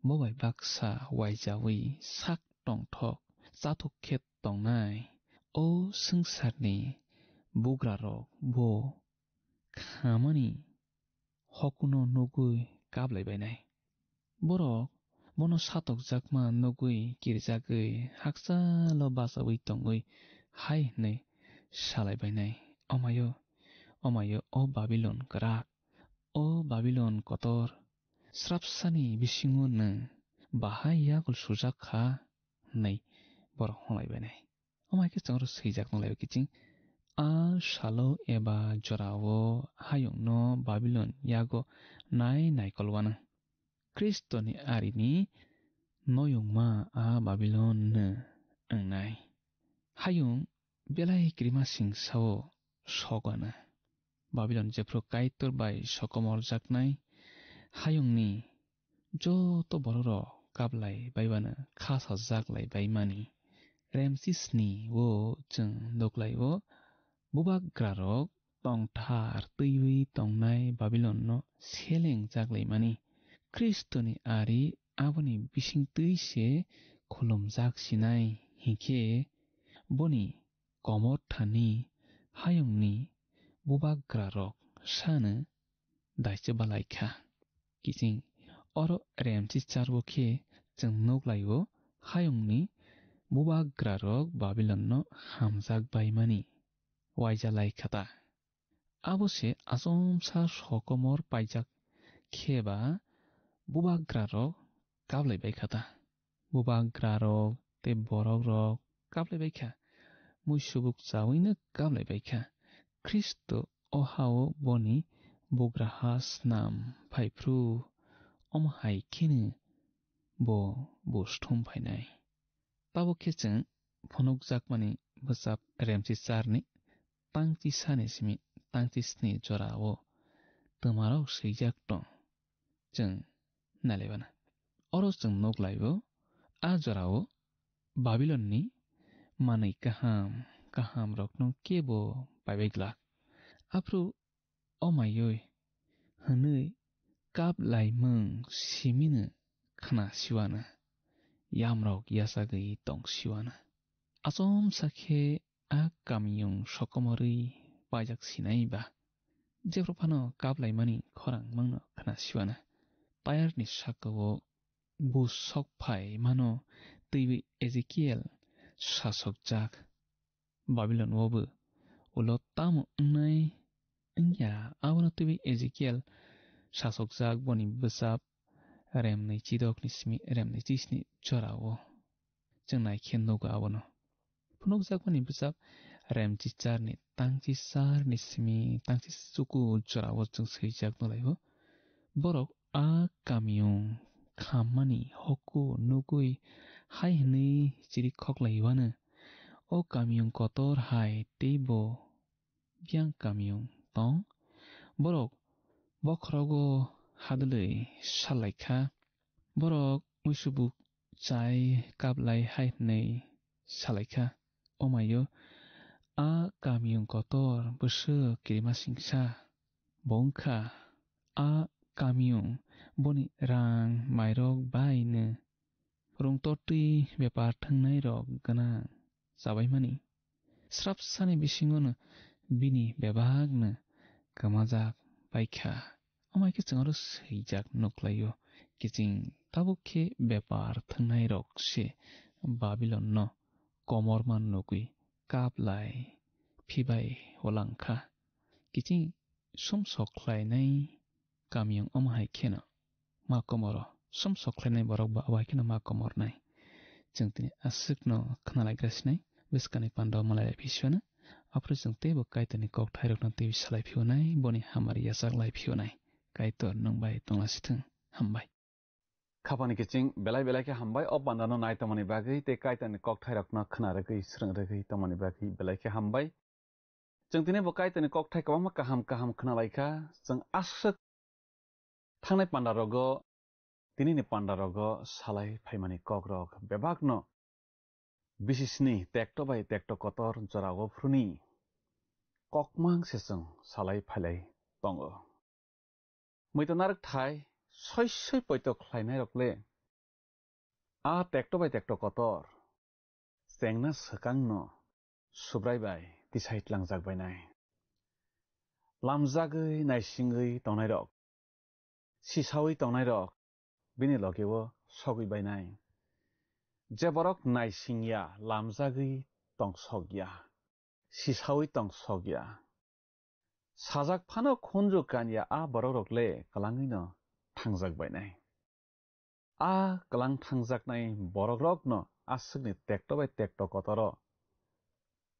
bo bai baksa waijawi sak tongthok chathok khe tongnai o swngcharni bugrarok bo khamani hokuno nugwi kaplai bainai. Borok bono satokjakma nugwi kirjagwi hakchalo bachaui tongwi hai hwnwi salai bainai, "Omaio, omaio, o Babilon kwrak, o Babilon kotor, srapsani bisingo nwng bahai yakul sujak kha," hwnwi borok hwnlai bainai. Omo hai khe chwng oro swijak nukhlaio kiching, a salo eba jorao hayungno Babilon yago nai naikol wano. Khristoni arini noyungma a Babilon no wngnai. Hayung belai kirima singsao sok wano. Babilon jephru Kaitor bai sokomorjaknai hayungni joto bororok kaplai baibano kha sajak lai baimani. Remsisni o chwng nuklaio, bubagrarok tongthar twiwi tongnai Babilonno selengjak laimani. Khristoni ari aboni bisingtwi se khulumjak sinai, hinkhe boni komor thani hayungni bubagrarok sano daise balai kha. Kiching oro Remsisar o khe chwng nuklaio, hayungni bubagrarok Babilonno hamjak baimani waija lai kha ta. Abo se achomsa sokomor paijak khe ba bubagrarok kaplai bai kha ta. Bubagrarok tei borokrok kaplai bai kha. Muisubuk chawino kaplai bai kha. Khristo o hao boni bugraha snam phai phru, omo hai kheno bo buj thum phainai. Tabuk khe chwng phunukjakmani bwchap Remsisarni tangchi sani simi tangchi sni jorao twmarok swijak tong chwng nailaibana. Oro chwng nuklaio, a jorao Babilonni manwi kaham kahamrokno kebo paibai glak. Aphuru omaiwi hwnwi kap laimung simino khna siwana, yamrok yachagwi tong siwana. Achomsa khe a kamiyung sokomorwi paijak sinai ba, jephru phano kap laimani khorang mangno khna siwana. tayarni saka-o bus sok phai mano twiwi Ezekiel sasokjak. Babilon-o bo ulo tamo wngnai wngya, abono twiwi Ezekiel sasokjak boni bwchap remnwi chidokni simi remnwi chisni jora-o. Chwng nai khe nugo abono. Phunukjakmani bwchap remchicharni tangchisarni simi tangchichuku jora-o chwng swijak nukhlaio. Borok a kamiyung khammani hokku nugwi hai hwnwi chiri khoklaio ano, "O kamiyung kotor hai teibo biyang kamiyung tong? Borok bokhorogo hadwlwi salaikha, borok muisubuk chai kaplai hai hwnwi salaikha. Omaio a kamiyung kotor bwswk kirimasingsa bo wngkha. A kamiyung boni rang mairok baino rungtortwi bepar thwngnairok gwnang chabaimani. Srapsani bisingono bini bebakno kwmajak paikha." Omo hai khe chwng aro swijak nuklaio, kiching tabuk khe bepar thwngnairok se Babilonno komorma nugwi kaplai phibai olangkha. Kiching sumsok khlainai kamiyung omo hai kheno ma komoro. Sumsok khlainai borok bo abo hai kheno ma komornai. Chwng tini aswkno khnalaigra sinai, bwskangni panda malai lai phi siyano. Aphuru chwng teibo Kaitorni kokthairokno teibo salai phiyonai, boni hamari yachak lai phiyonai. Kaitor nwng bai tonglasithwng. Hambai. Khapangni kiching belai belai khe hambai o pandano nai tongmani bagwi tei Kaitorni kokthairokno khna rwgwi, srwng rwgwi tongmani bagwi belai khe hambai. Chwng tini bo Kaitorni kokthai kwbangma kaham kaham khna lai kha. Chwng aswk thangnai panda rogo, tinini panda rogo salai phaimani kokrok bebakno bisisni tekto bai tekto kotor jorao phuruni kokmang se chwng salai phailai tongo. Muitu narwk thai soi soi poito khlainairok le a tekto bai tekto kotor chengna swkangno Subrai bai tisai tlangjak bainai. Lamjagwi naisingwi tongnairok, sisaui tongnairok bini logeo sogwi bainai. Je borok naisingya, lamjagwi tongsokya, sisaui tongsokya, sajak phano khunju kanya a borokrok le kwlangwino thangjak bainai. A kwlang thangjaknai borokrokno aswkni tekto bai tekto kotoro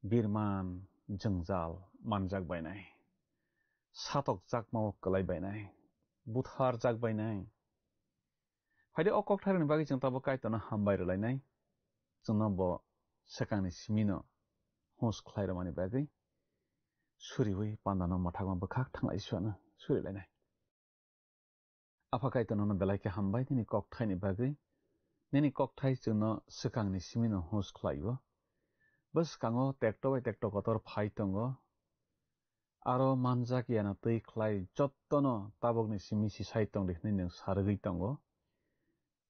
birman jwngjal manjak bainai, satokjakmao kwlai bainai, butharjak bainai. Phaidi o kokthairokni bagwi chwng tabuk Kaitorno hambai rwlainai, chwngno bo swkangni simino hus khlai rwmani bagwi suriui pandano mwthakma bwkhak thanglai suano surilainai. Apha Kaitor nono belai khe hambai nini kokthaini bagwi. Nini kokthai chwngno swkangni simino hus khlaio. Bwskango tekto bai tekto kotor phai tongo. Aro manjak yana twi khlai jottono tabukni simi sisai tongdi hwnwi nwng sa rwgwi tongo.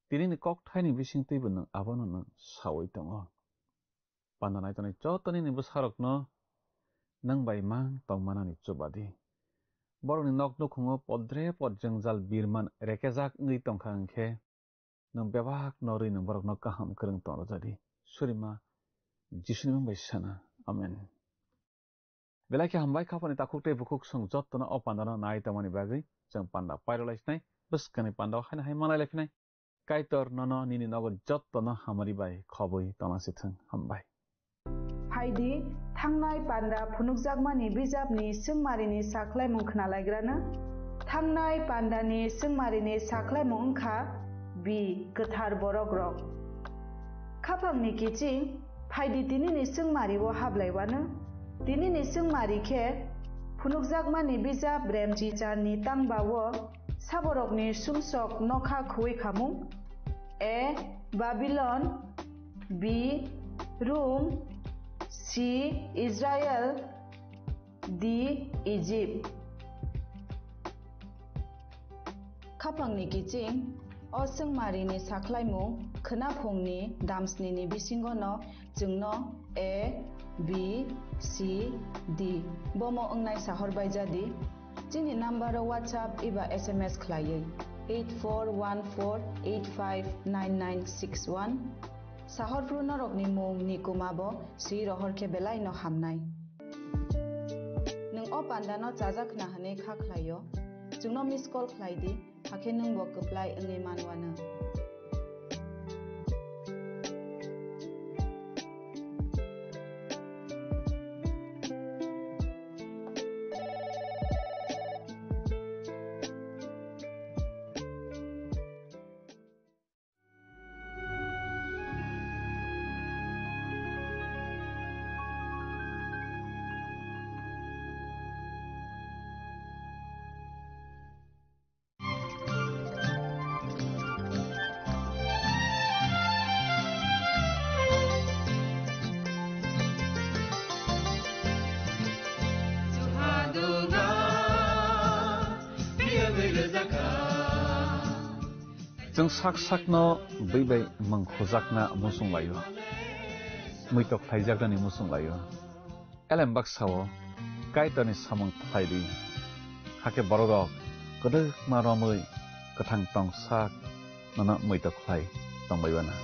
Tinini kokthaini bisingtwibo nwng abono nwng saui tongo. Panda naitonwi joto nini bwsarokno nwng bai mang tongmanani chuba di. Borokni nok nukhungo podre pod jwngjal birman rekejak wngwi tongkha hwnkhe, nwng bebak norwi nwng borokno kaham kwrwng tong rwja di. Surima Jisuni mung bai sana. Amen. Belai khe hambai, khapani takhuk tei bukhuk chwng jotono o pandano nai tongmani bagwi. Chwng panda pairwlai sinai, bwskangni pandao haino hai manlai lai phinai. Kaitor nono nini nogo jotono hamari bai khobwi tongna sithwng. Hambai. Phaidi, thangnai panda phunukjakmani bijapni swngmarini sakhlaimung khnalaigrano. Thangnai pandani swngmarini sakhlaimung wngkha B, kwthar borokrok. Khapangni kiching, phaidi tinini swngmario hablaiwano. Tinini swngmari khe phunukjakmani bijap Remchicharni tangbao saborokni sumsok nokha khuwi khamung. A, Babilon. B, Rum. C, Israel. D, Egypt. Khapangni kiching, o swngmarini sakhlaimung khwnaphungni damsnini bisingono chwngno A, B, C, D bomo wngnai sahor baijadi. Chini nambaro WhatsApp eba S M S khlaiwi. eight four one four eight five nine nine six one. Sahorphru norokni mung Nikuma bo swi rohor khe belai no hamnai. Nwng o panda no chajak khna hwnwi kha khlai o, chwngno miss call khlai di, hakhe nwng bo kwplai wngwi man uanw. Chwng sak sakno bwi bai mung khujakna muchung lai-o, muitok khlaijaknani muchung lai-o. Elem baksa-o Kaitorni samung khlai di, hakhe bororok kwdwkma romwi kwthang tong sak nono muitok khlai tong bai uanw.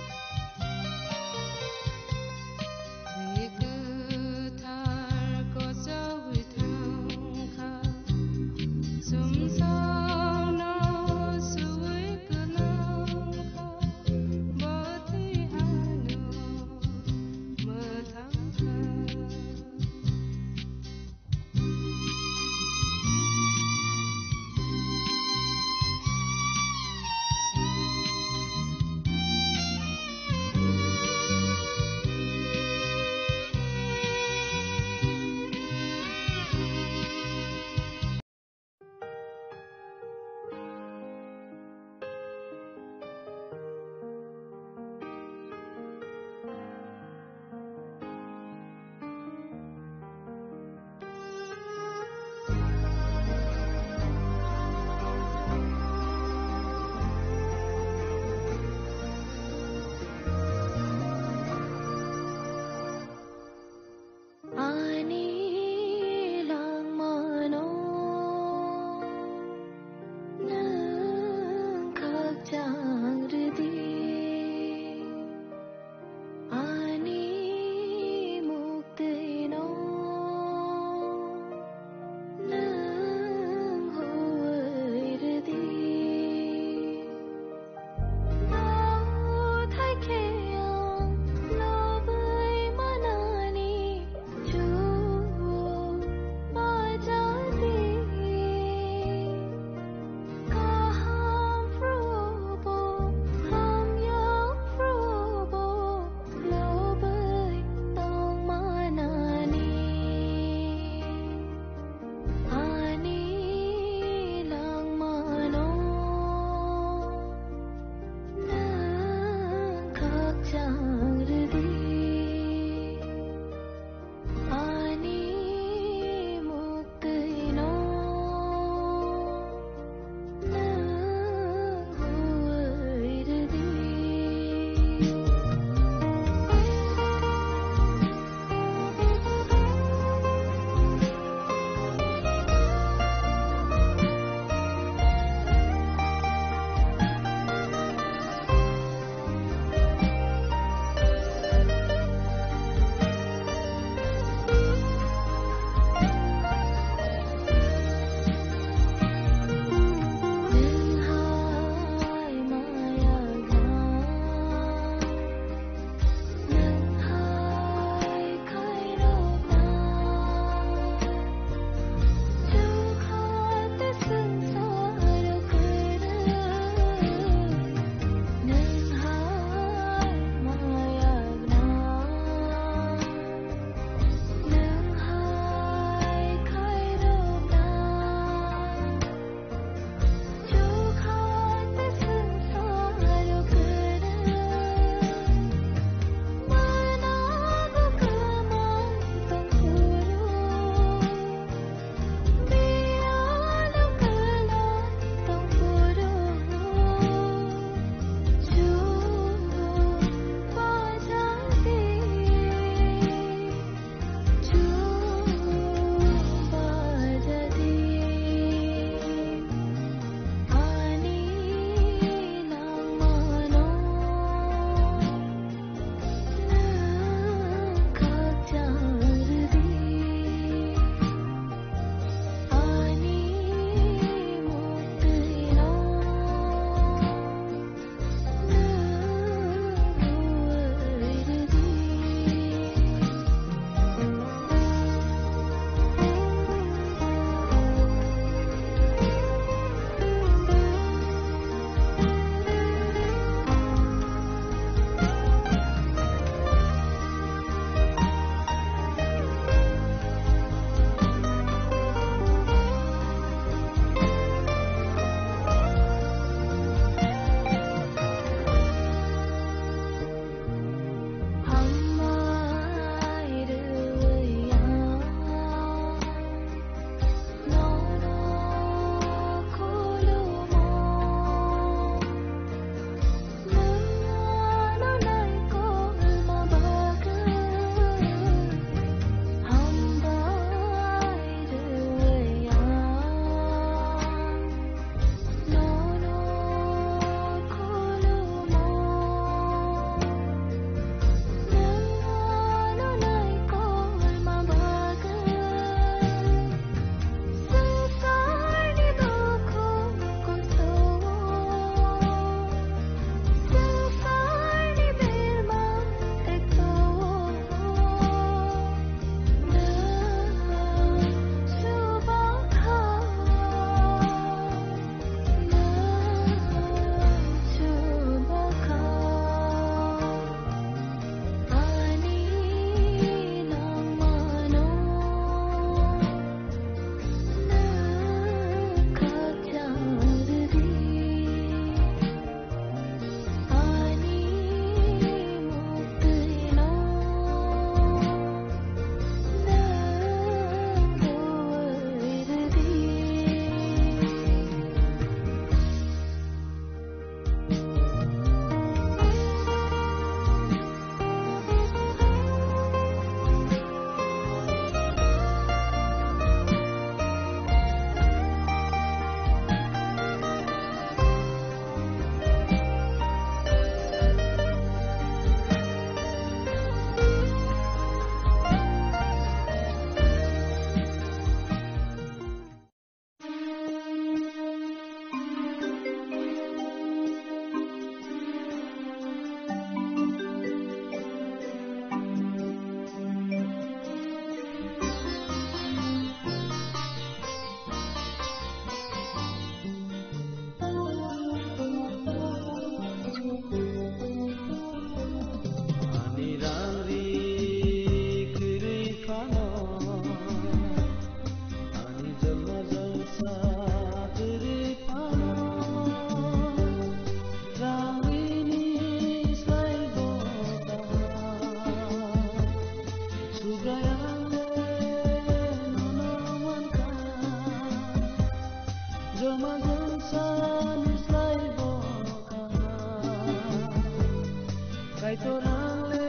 Kaitor ang le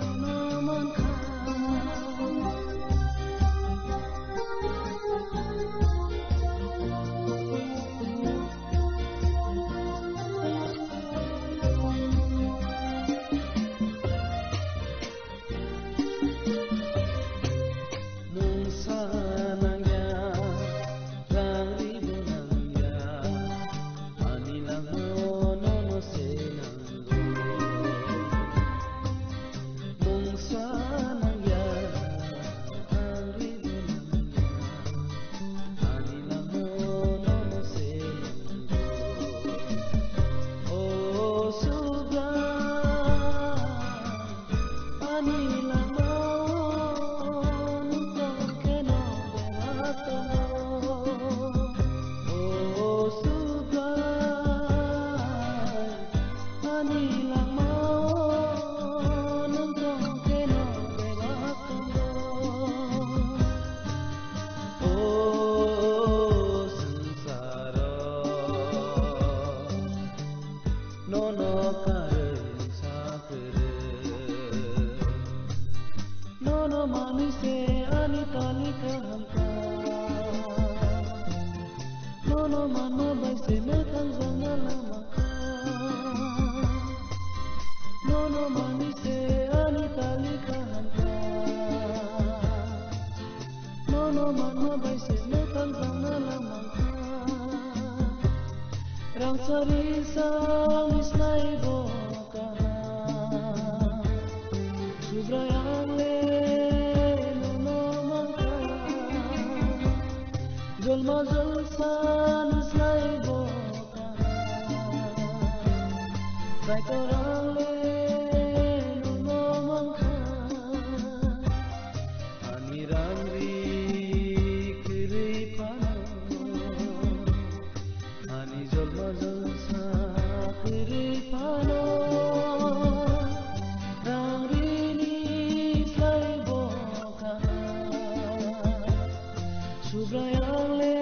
nono mankha. Mungsa nangya, rang ribo nangya, ani langmao nono se nango. Mungsa nangya, rang ribo nangya, ani langmao nono se nango. O Subrai, ani langmao nwng tong kheno bebak tongo. O Subrai, ani langmao nwng tong kheno bebak tongo. O swngcharo nono karwi sa kwrwi. Nono manwi se ani tali kaham kha. Nono manma bai se mwthang jakna lama kha. Nono manwi se ani tali kaham kha. Nono manma bai se mwthang jakna lama kha. Rangchari sani slai bo kaham. Subrai ang le nono mankha. Jolma jolsani slai bo kaham. Kaitor ang le nono mankha. Ani rang ri kwrwi phano, ani jolma jolsa kwrwi phano, rang rini slai bo kaham. Subrai ang le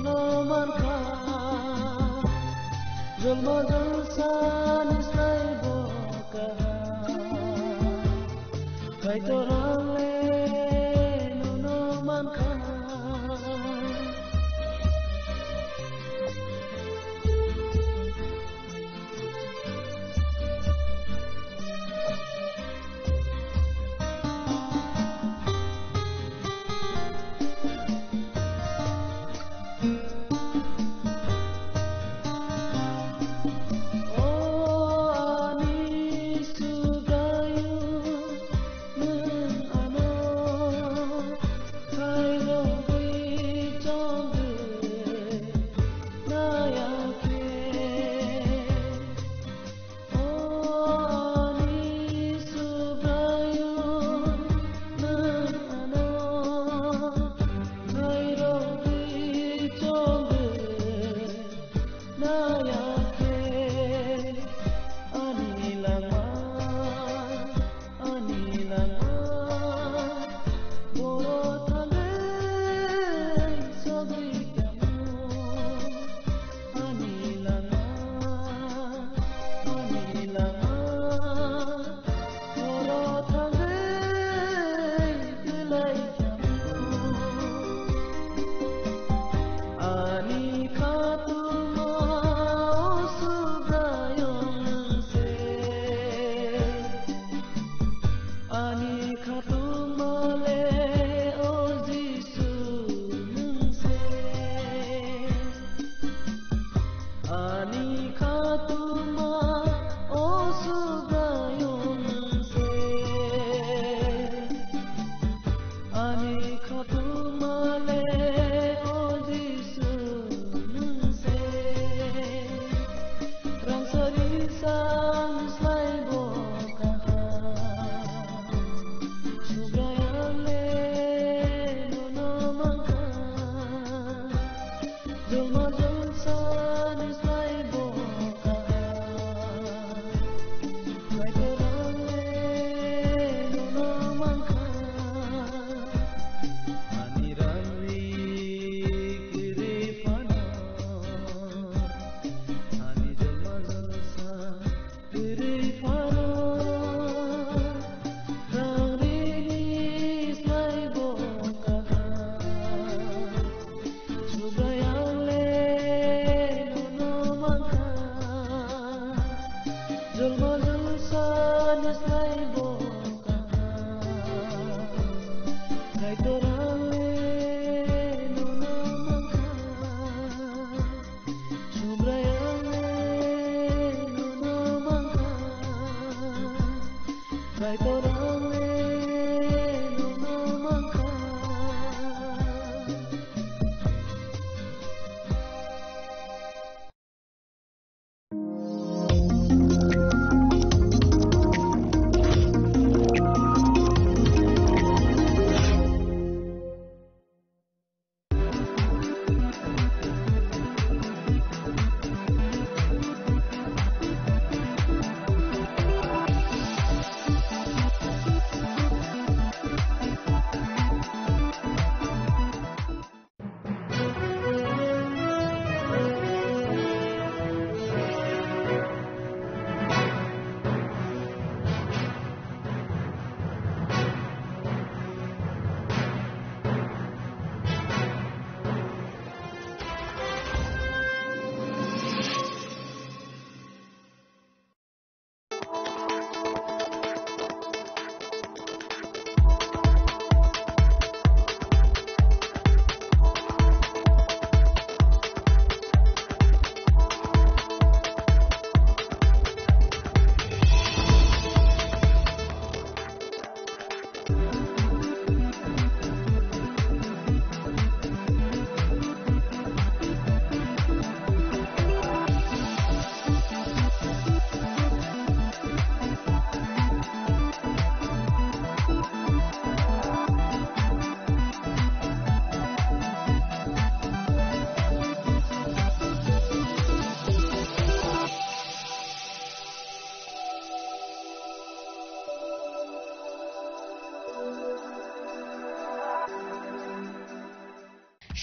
nono mankha, jolma jolsa ni slai bo kaham. Kaitor ang le nono mankha. O ani Subraiyung, nwng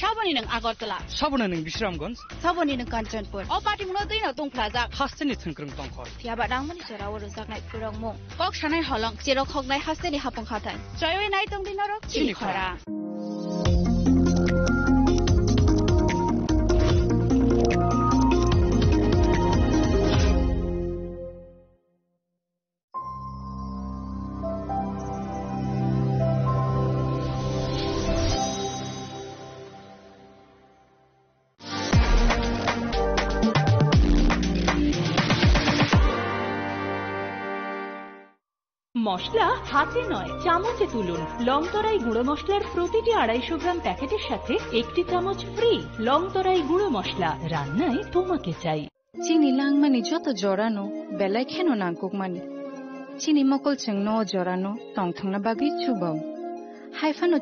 Saboni nwng Agartala. Saboni nwng Bisramganj. Saboni nwng Kanchanpur. O patimungno twino tongphlajak. Hasteni thwngkwrwng tongkhor. Phiyaba nangmani jora o rwjaknai phwrwngmung. Kok sanai holong, cherok hoknai hasteni hapung hathai. Chaywi nai tongdi norok chini khorang. মশলা হাতে নয়, চামচে তুলুন। লংতরাই গুঁড়ো মশলার প্রতিটি আড়াইশো গ্রাম প্যাকেটের সাথে একটি চামচ ফ্রি। লংতরাই গুঁড়ো মশলা, রান্নায় তোমাকে চাই। Chini langmani joto jorano belai kheno nangkukmani. Chini mokol chwngno o jorano tongthokna bagwi chubao. Hai phano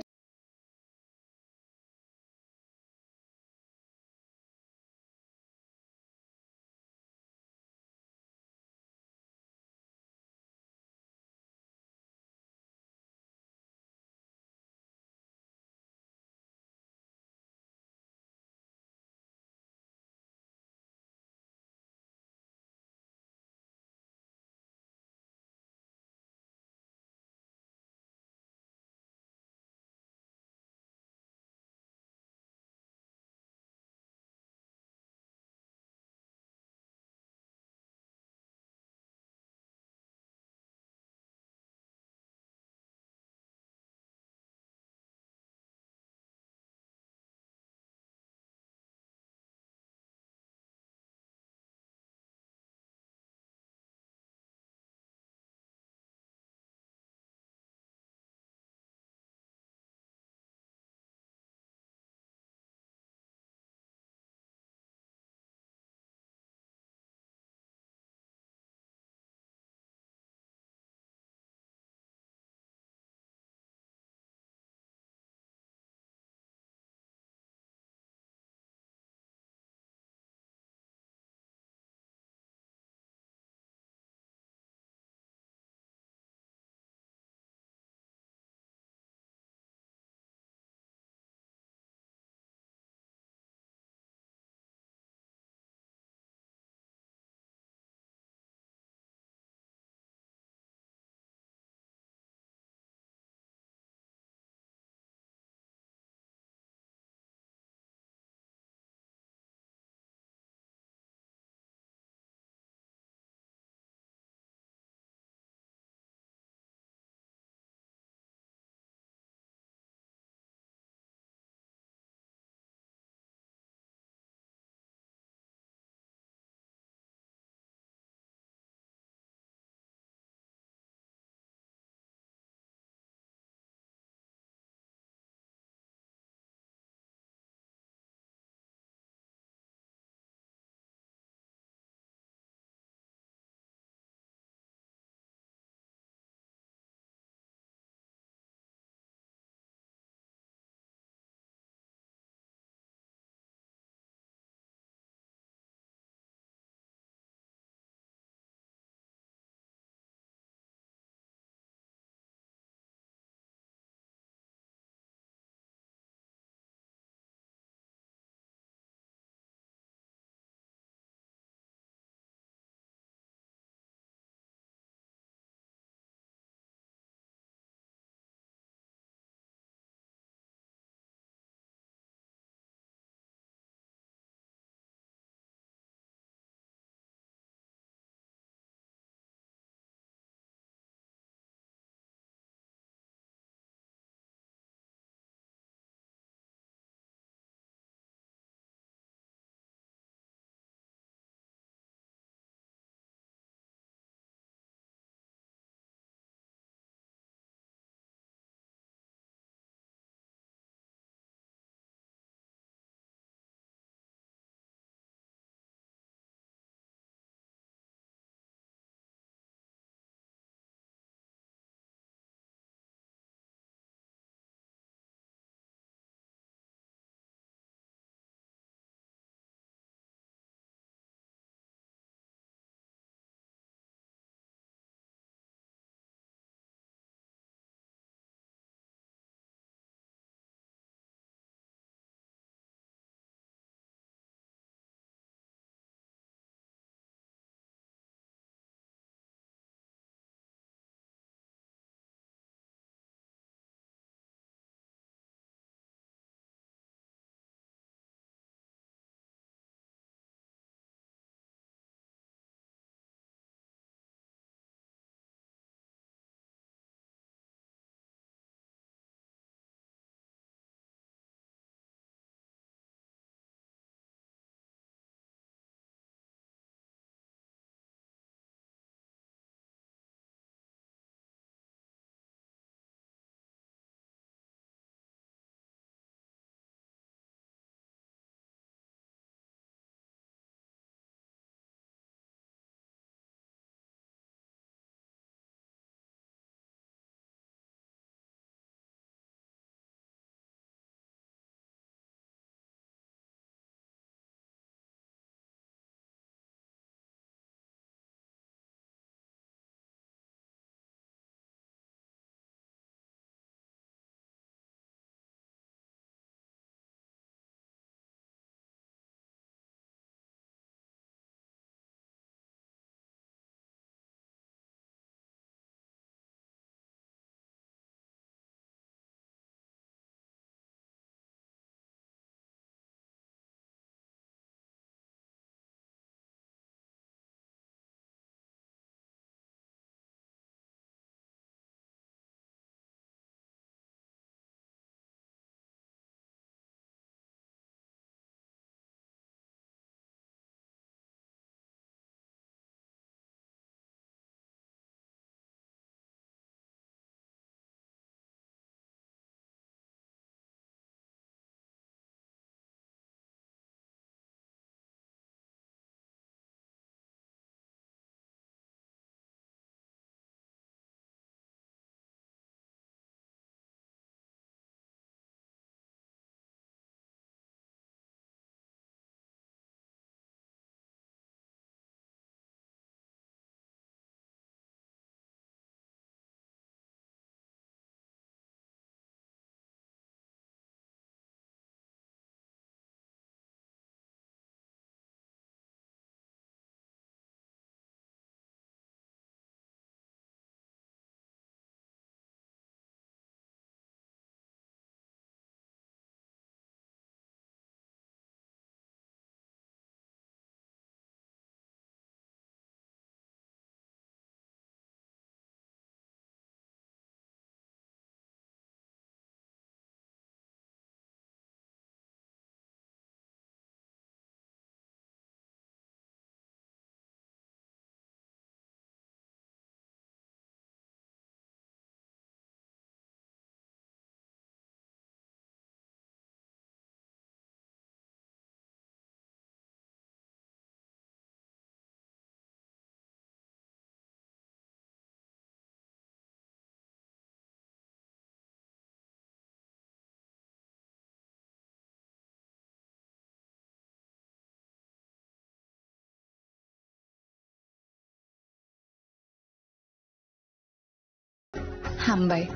Hambai.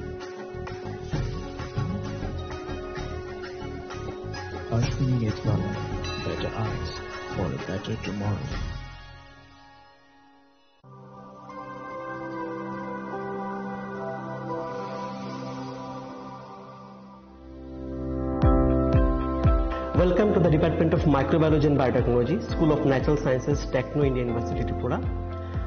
Ashwini Netrala, better eyes for a better tomorrow. Welcome to the Department of Microbiology and Biotechnology, School of Natural Sciences, Techno India University, Tripura.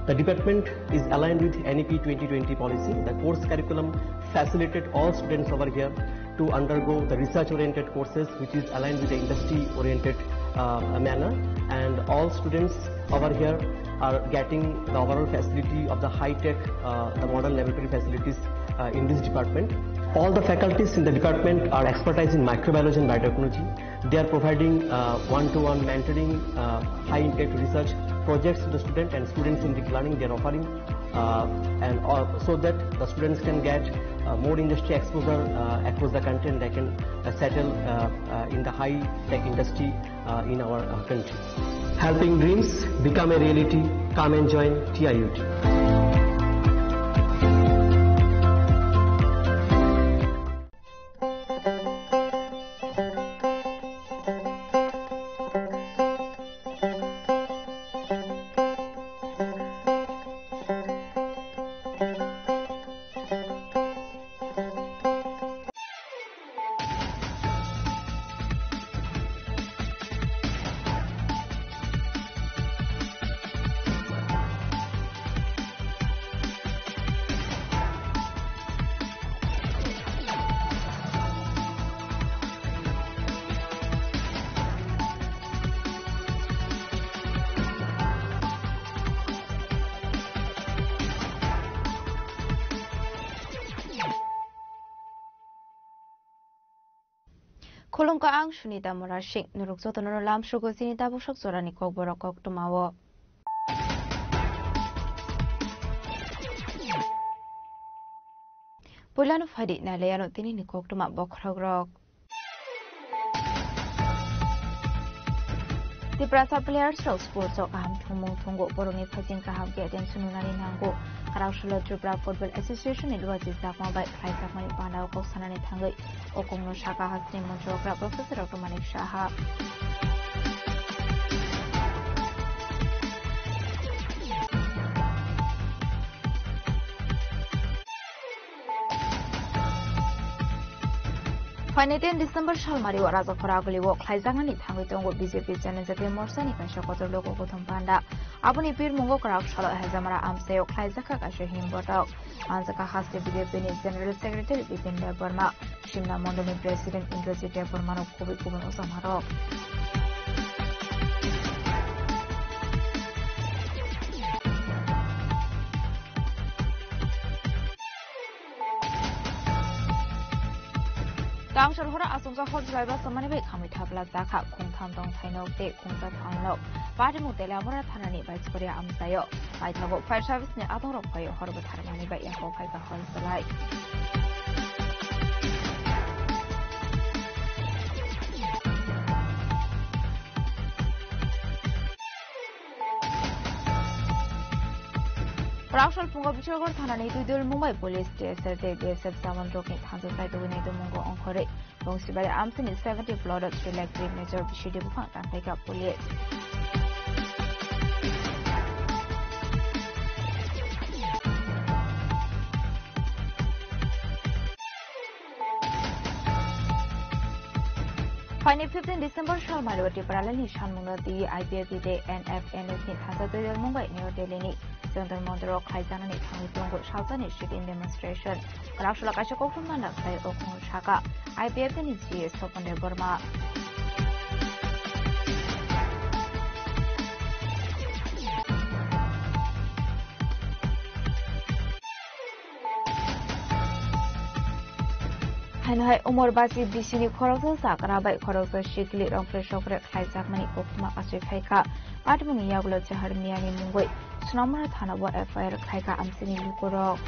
The department is aligned with N E P twenty twenty policy. The course curriculum facilitate all students over here to undergo the research-oriented courses, which is aligned with the industry-oriented, uh, manner. And all students over here are getting the overall facility of the high-tech, uh, the modern laboratory facilities, uh, in this department. All the faculties in the department are expertise in microbiology and biotechnology. They are providing, uh, one-to-one mentoring, uh, high-impact research projects to the student, and students in the planning they are offering, uh, and, uh, so that the students can get, uh, more industry exposure, uh, across the country, and they can, uh, settle, uh, uh, in the high-tech industry, uh, in our, uh, country. Helping dreams become a reality. Come and join T I U T. Khulumkha, ang Sunita Murasing. Norok jotono lamsogo chini tabuk sak jorani kokborok koktwmao. Puilano phaidi nailaiano tinini koktwma bokhorokrok. Tiprasa players rok sports o kaham thwngmung thwngo, borokni phaising kaham khe attention rwnani nango. Kwrak salo Tripura Football Association ni luachi chakma bai khlaijakmani panda o kok sanani thangwi o kokno saka hasteni montri okra Professor Doctor Manik Saha. Phainai ten December salmari o Rajakhor Aguli o khlaijaknani thangwi tongo B J P Janajati Morcha ni kaisa kotor logo gothon panda. Aboni birmungo kwrak salo Hejamara amchai o khlaijak kha kaisa himbotok. Manjak kha haste B J P ni General Secretary Bipin Debbarma, Simna Mondol ni President Indrajit Debbarma rok kubui kubui ojamarok. Tangsar hora asongsa hor jwlai basa mani bai khamwi thapla jakha khungtham tong thainok tei khungsa thainok. Patimung Teliamura thanani Baiskoria amchaio. Paithago fire service ni adongrok phai hor bwtharmani bai yago phaikha hor jwlai. Raksol phungo Biswagor thanani Duidul Mumbai Police, T S R tei B S F jawan rokni thansa saitugwi naitukmungo ongkhorwi Bongsibari amchini seventy plot three lakh three major B C D buphang tangkhaikha police. Phaini fifteen December salmari o Tipralani sanmungno twi I P F T tei N F N S ni thansa twi Mumbai New Delhi ni Jantar Mantar o khlaijaknani thangwi tongo salsani sit-in demonstration. Kwrak salo kaisa koktwma nokthai o khungo saka I P F T ni G A Sopon Debbarma. Haino hai Umor Bachi B C ni khoroksa chakra bai khoroksa sikli rongphre sokre khlaijakmani koktwma achai phaikha. Patimungni yagulo Chahar Miyani mungwi Sonamura thana o F I R khlaikha amchini lukurok.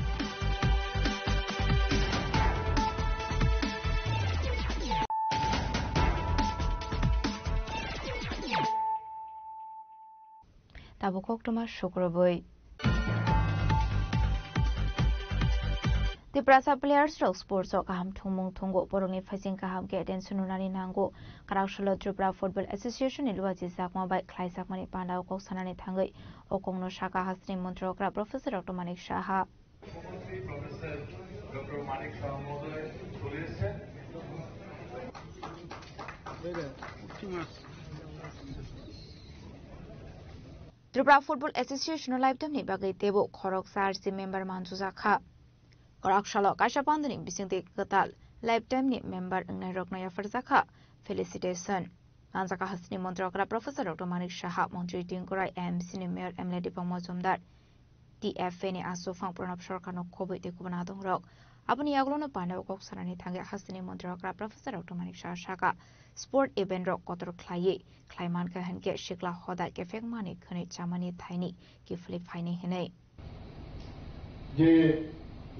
Tabuk koktwma sukrubwi. Tiprasa players rok sports o kaham thwngmung thwngo, borokni phaising kaham khe attention rwnani nango. Kwrak salo Tripura Football Association ni luachi jakma bai khlaijakmani pandao kok sanani thangwi o kokno saka hasteni montri okra Professor Doctor Manik Saha. Tripura Football Association o lifetime ni bagwi teibo khoroksa R C member manjujak kha. Kwrak salo kaisa pandani bisingtwi kwtal lifetime ni member wngnairokno yapharjak kha felicitation. Manjak kha hasteni montri okra Professor Doctor Manik Saha, montri Tinku Roy, M C ni mayor, M L A Dipang Majumdar, T F A ni aswk phang Pranab Sarkarno khobwi tei kubun adongrok. Aboni yagulono pandao kok sanani thangwi hasteni montri okra Professor Doctor Manik Saha saka, sport event rok kotor khlaiwi khlai mankha hinkhe sikla hoda kephek mani khwnwi chamani thaini kiphilwi phaini hinwi. যে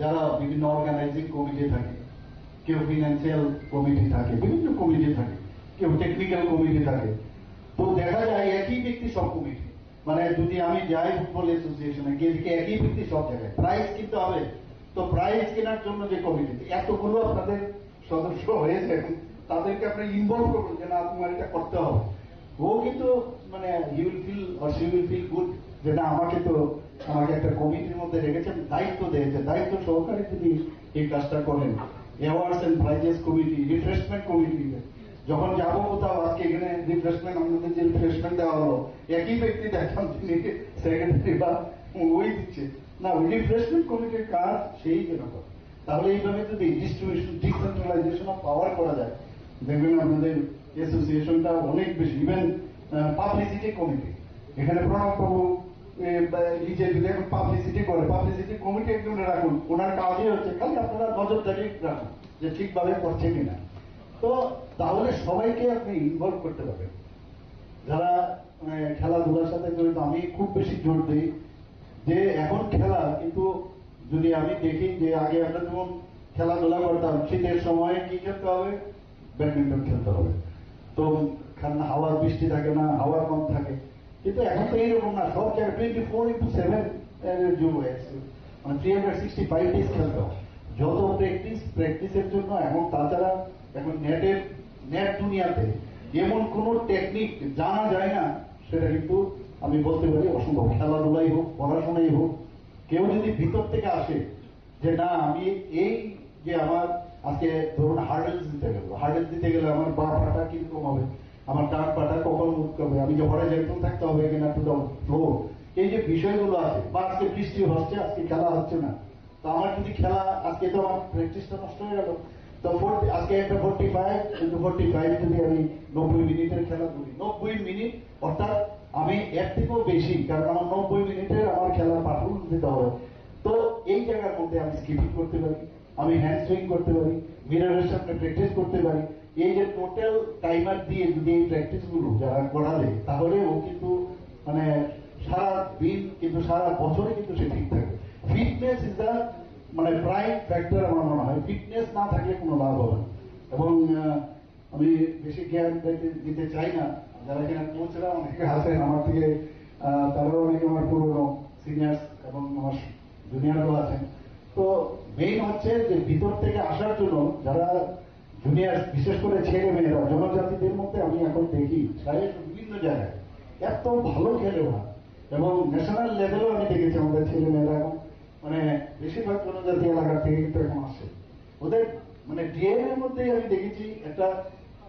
যারা বিভিন্ন organising committee থাকে, কেউ financial committee থাকে, বিভিন্ন কমিটি থাকে, কেউ technical committee থাকে, তো দেখা যায় একই ব্যক্তি সব কমিটি। মানে যদি আমি যাই ফুটবল অ্যাসোসিয়েশনে গিয়ে দেখি একই ব্যক্তি সব জায়গায় প্রাইজ কিনতে হবে, তো প্রাইজ কেনার জন্য যে কমিটি, এতগুলো আপনাদের সদস্য হয়েছে, তাদেরকে আপনি ইনভলভ করবেন যে না তোমার এটা করতে হবে। ও কিন্তু মানে he will feel or she will feel good যে না আমাকে তো আমাকে একটা কমিটির মধ্যে রেখেছেন, দায়িত্ব দিয়েছে, দায়িত্ব সহকারে যদি এই কাজটা করেন। Awards and prizes committee, refreshment committee, যখন যাবো কোথাও, আজকে এখানে রিফ্রেশমেন্ট, আমাদের যে রিফ্রেশমেন্ট দেওয়া হলো, একই ব্যক্তি দেখলাম তিনি সেক্রেটারি বা ওই দিচ্ছে। না, ওই রিফ্রেশমেন্ট কমিটির কাজ সেই যেন করে। তাহলে এইভাবে যদি ডিস্ট্রিবিউশন, ডিসেন্ট্রালাইজেশন অফ পাওয়ার করা যায়, দেখবেন আপনাদের অ্যাসোসিয়েশনটা অনেক বেশি, ইভেন পাবলিসিটি কমিটি, এখানে প্রণব বাবু নিজে যদি এখন পাবলিসিটি করে, পাবলিসিটি কমিটি একজনে রাখুন, ওনার কাজই হচ্ছে খালি আপনারা নজরদারি রাখুন যে ঠিকভাবে করছে কিনা। তো তাহলে সবাইকে আপনি ইনভলভ করতে পারবেন। যারা মানে খেলাধুলার সাথে জড়িত, আমি খুব বেশি জোর দিই যে এখন খেলা, কিন্তু যদি আমি দেখি যে আগে আমরা যেমন খেলাধুলা করতাম, শীতের সময় কি খেলতে হবে? ব্যাডমিন্টন খেলতে হবে। তো কারণ হাওয়া, বৃষ্টি থাকে না, হাওয়া কম থাকে। কিন্তু এখন তো এইরকম না, সব জায়গায় টোয়েন্টি ফোর ইন্টু সেভেন যুগ হয়ে গেছে, মানে three hundred sixty five days খেলতে হয়। যত প্র্যাকটিস, প্র্যাকটিসের জন্য। এবং তাছাড়া এখন নেটের, নেট দুনিয়াতে এমন কোনো টেকনিক জানা যায় না, সেটা কিন্তু আমি বলতে পারি অসম্ভব। খেলাধুলাই হোক, পড়াশোনাই হোক, কেউ যদি ভিতর থেকে আসে যে না আমি এই যে আমার আজকে ধরুন হার্ডেলস দিতে গেল, হার্ডেলস দিতে গেলে আমার বা পাটা কিরকম হবে, আমার ডান পাটা কখন মুভ করবে, আমি যে হরিজন্টাল থাকতে হবে কিনা টু দ্য ফ্লোর, এই যে বিষয়গুলো আছে, বা আজকে বৃষ্টি হচ্ছে, আজকে খেলা হচ্ছে না, তো আমার যদি খেলা আজকে তো আমার প্র্যাকটিসটা নষ্ট হয়ে গেল। তো ফোর্টি, আজকে একটা forty five into forty five যদি আমি নব্বই মিনিটের খেলা করি, নব্বই মিনিট, অর্থাৎ আমি এর থেকেও বেশি, কারণ আমার নব্বই মিনিটের আমার খেলার পারফরমেন্স দিতে হবে। তো এই জায়গার মধ্যে আমি স্কিপিং করতে পারি, আমি হ্যান্ড সুইং করতে পারি, মিররের সামনে প্র্যাকটিস করতে পারি। এই যে টোটাল টাইমার দিয়ে যদি এই প্র্যাকটিসগুলো যারা করা যায়, তাহলে ও কিন্তু মানে সারা দিন কিন্তু সারা বছরই কিন্তু সে ঠিক থাকে। ফিটনেস ইজ দ্য মানে প্রাইম ফ্যাক্টর আমার মনে হয়। ফিটনেস না থাকলে কোনো লাভ হবে না। এবং আহ, আমি বেশি জ্ঞান দিতে, দিতে চাই না। যারা কিনা কোচরা অনেকে আছেন আমার থেকে, আহ, তারাও অনেকে আমার পুরনো সিনিয়র্স এবং আমার জুনিয়রও আছেন। তো মেইন হচ্ছে যে ভিতর থেকে আসার জন্য যারা জুনিয়র, বিশেষ করে ছেলে মেয়েরা, জনজাতিদের মধ্যে আমি এখন দেখি প্রায় বিভিন্ন জায়গায় এত ভালো খেলে ওরা, এবং ন্যাশনাল লেভেলও আমি দেখেছি আমাদের ছেলে মেয়েরা এখন মানে বেশিরভাগ জনজাতি এলাকা থেকে কিন্তু এখন আসে। ওদের মানে ডিএনএ এর মধ্যেই আমি দেখেছি একটা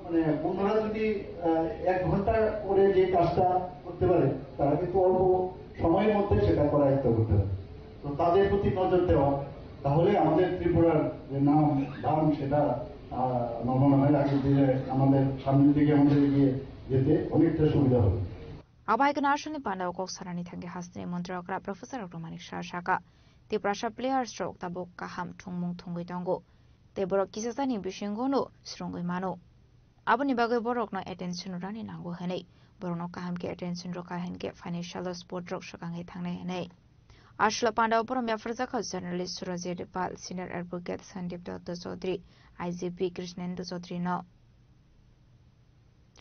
মানে অন্যরা যদি আহ, এক ঘন্টা করে যে কাজটা করতে পারে, তারা কিন্তু অল্প সময়ের মধ্যে সেটা করায়ত্ত করতে পারে। তো তাদের প্রতি নজর দেওয়া, তাহলে আমাদের ত্রিপুরার যে নাম দাম সেটা আহ, আমার মনে হয় আগের দিকে আমাদের সামনের দিকে আমাদের এগিয়ে যেতে অনেকটা সুবিধা হবে। Abai khe national ni panda o kok sanani thangwi hasteni montri okra Professor Doctor Manik Saha saka, Tiprasa players rok tabuk kaham thwngmung thwngwi tongo, tei borok kisasani bisingo no swrwngwi mano. Aboni bagwi borokno attention rwna nango hwnwi, borokno kaham khe attention rwkha hinkhe financial o sport rok swkangwi thangnai hwnwi. Aswla panda o borom yapharjak kha journalist Surajit Pal, senior advocate Sandeep Datta Chaudhary, I G P Krishnendu Chaudhary no.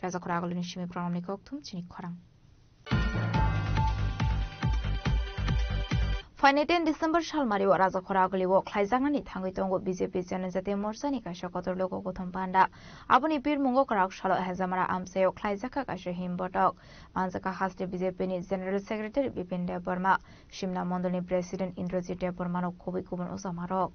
Rajakhor Agulini simi programni kokthum chini khorang. Phainai ten December salmario Rajakhora Agulio khlaijaknani thangwi tongo B J P Janajati Morchani kaisa kotor logo kothom panda. Aboni pirmungo kwrak salo Hezamara amchaio khlaijakha kaisa himbotok. Manjakha haste B J P ni General Secretary Bipin Debbarma, Simna Mondolni President Indrajit Debbarmano khobwi kubun ojamarok.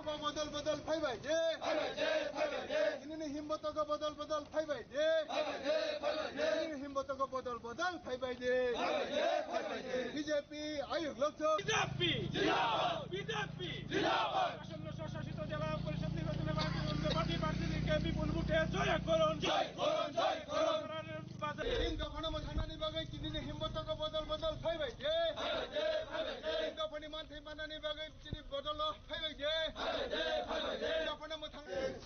Bodol bodol phaibai de. Phaibai de, phaibai de. Tinini himbotogo bodol bodol phaibai de. Phaibai de, phaibai de. Tinini himbotogo bodol bodol phaibai de. Phaibai de, phaibai de. B J P ayuk lokto. B J P zindabad, B J P zindabad. আসন্ন স্বশাসিত জেলা পরিষদ নির্বাচনে ভারতীয় জনতা পার্টি প্রার্থীদেরকে বিপুল ভোটে জয় করুন। জয় করুন, জয় করুন। তিন দফা no mwthangnani bagwi tinini himbotogo bodol bodol phaibai de. Phaibai de, phaibai de. Tin dofani manthai mannani bagwi Chini bodolo phaibai de.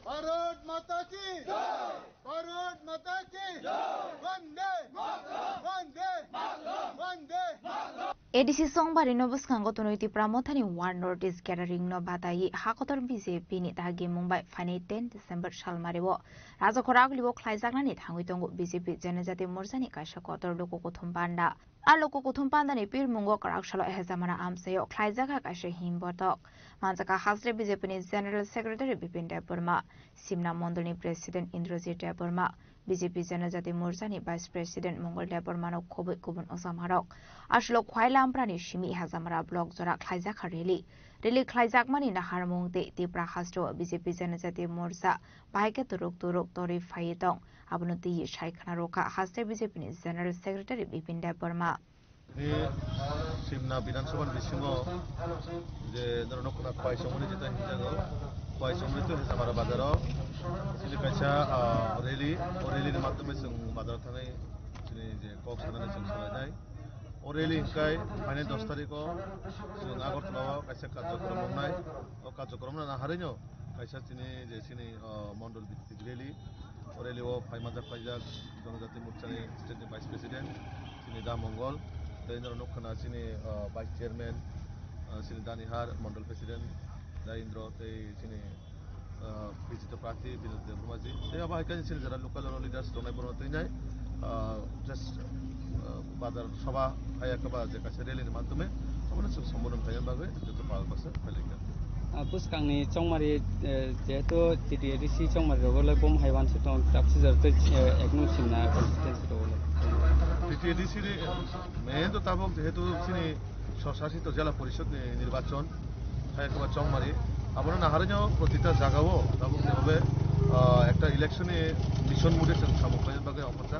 Bharat Mata ki jai. Bharat Mata ki jai. Vande Mataram. Vande Mataram. Vande Mataram. A D C Songbari no bwskango tonwi Tipra Mothani One North East Gathering no badai hakotor B J P ni dagi Mumbai phainai ten December salmario Rajakhora Agulio khlaijaknani thangwi tongo B J P Janajati Morchani kaisa kotor logo kothom panda. A logo kothom pandani pirmungo kwrak salo Hezamara amchaio khlaijakha kaisa himbotok. Manjakha haste B J P ni General Secretary Bipin Debbarma, Simna Mondolni President Indrajit Debbarma, B J P Janajati Morchani Vice President Mongol Debbarmano khobwi kubun ojamarok. Aswlok Khwai Lamprani simi Hezamara block jora khlaijakha rally. Rally khlaijakmani naharmung tei Tipra hasteo B J P Janajati Morcha bahai khe turuk turuk torwi phaiwi tong. Abono twiwi sai khna rwkha haste B J P ni General Secretary Bipin Debbarma. Ni Simna Bidhan Sabha ni bisingo je norok nukha Khwai Chongmani jeta hinjago, Khwai Chongmani to Hezamara bazaro chini kaisa, ah, rally, o rally ni madhyome chwng bazaro thangwi chini je kok sanani chwng salainai. O rally hwnkhe phainai dos tarikh o chwng Agartala o kaisa karjokrom wngnai. O karjokrom no naharwi no kaisa chini je chini, ah, mondol bhittik rally. O rally o phai manjak paijak Janajati Morcha ni state ni vice president chini Da Mongol, tei norok nukha na chini, ah, vice chairman, ah, chini Danihar mondol president Da Indro tei chini, ah, bijito prarthi Binod Debbarma ji. Tei abo hai khe chini jara local leaders tongnai borok twi nai, ah, just, ah, bazar sabha hai khe ba je kaisa rally ni madhyome obono chwng sombodon khaina bagwi joto Bharat borso phailaikha. Ah, bwskangni Chongmari, eh, jehetu T T A D C Chongmari rogo le bom hai uansuk tong, tapsi jar tei, eh, eknung Simna constituency rogo le. T T A D C ni main to tabuk jehetu chini Swsasito Jela Porishod ni nirbachon, hai khe ba Chongmari. Abono naharino protita jagao tabuk jebabe, ah, ekta election ni mission mode chwng samung khlaina bagwi omocha.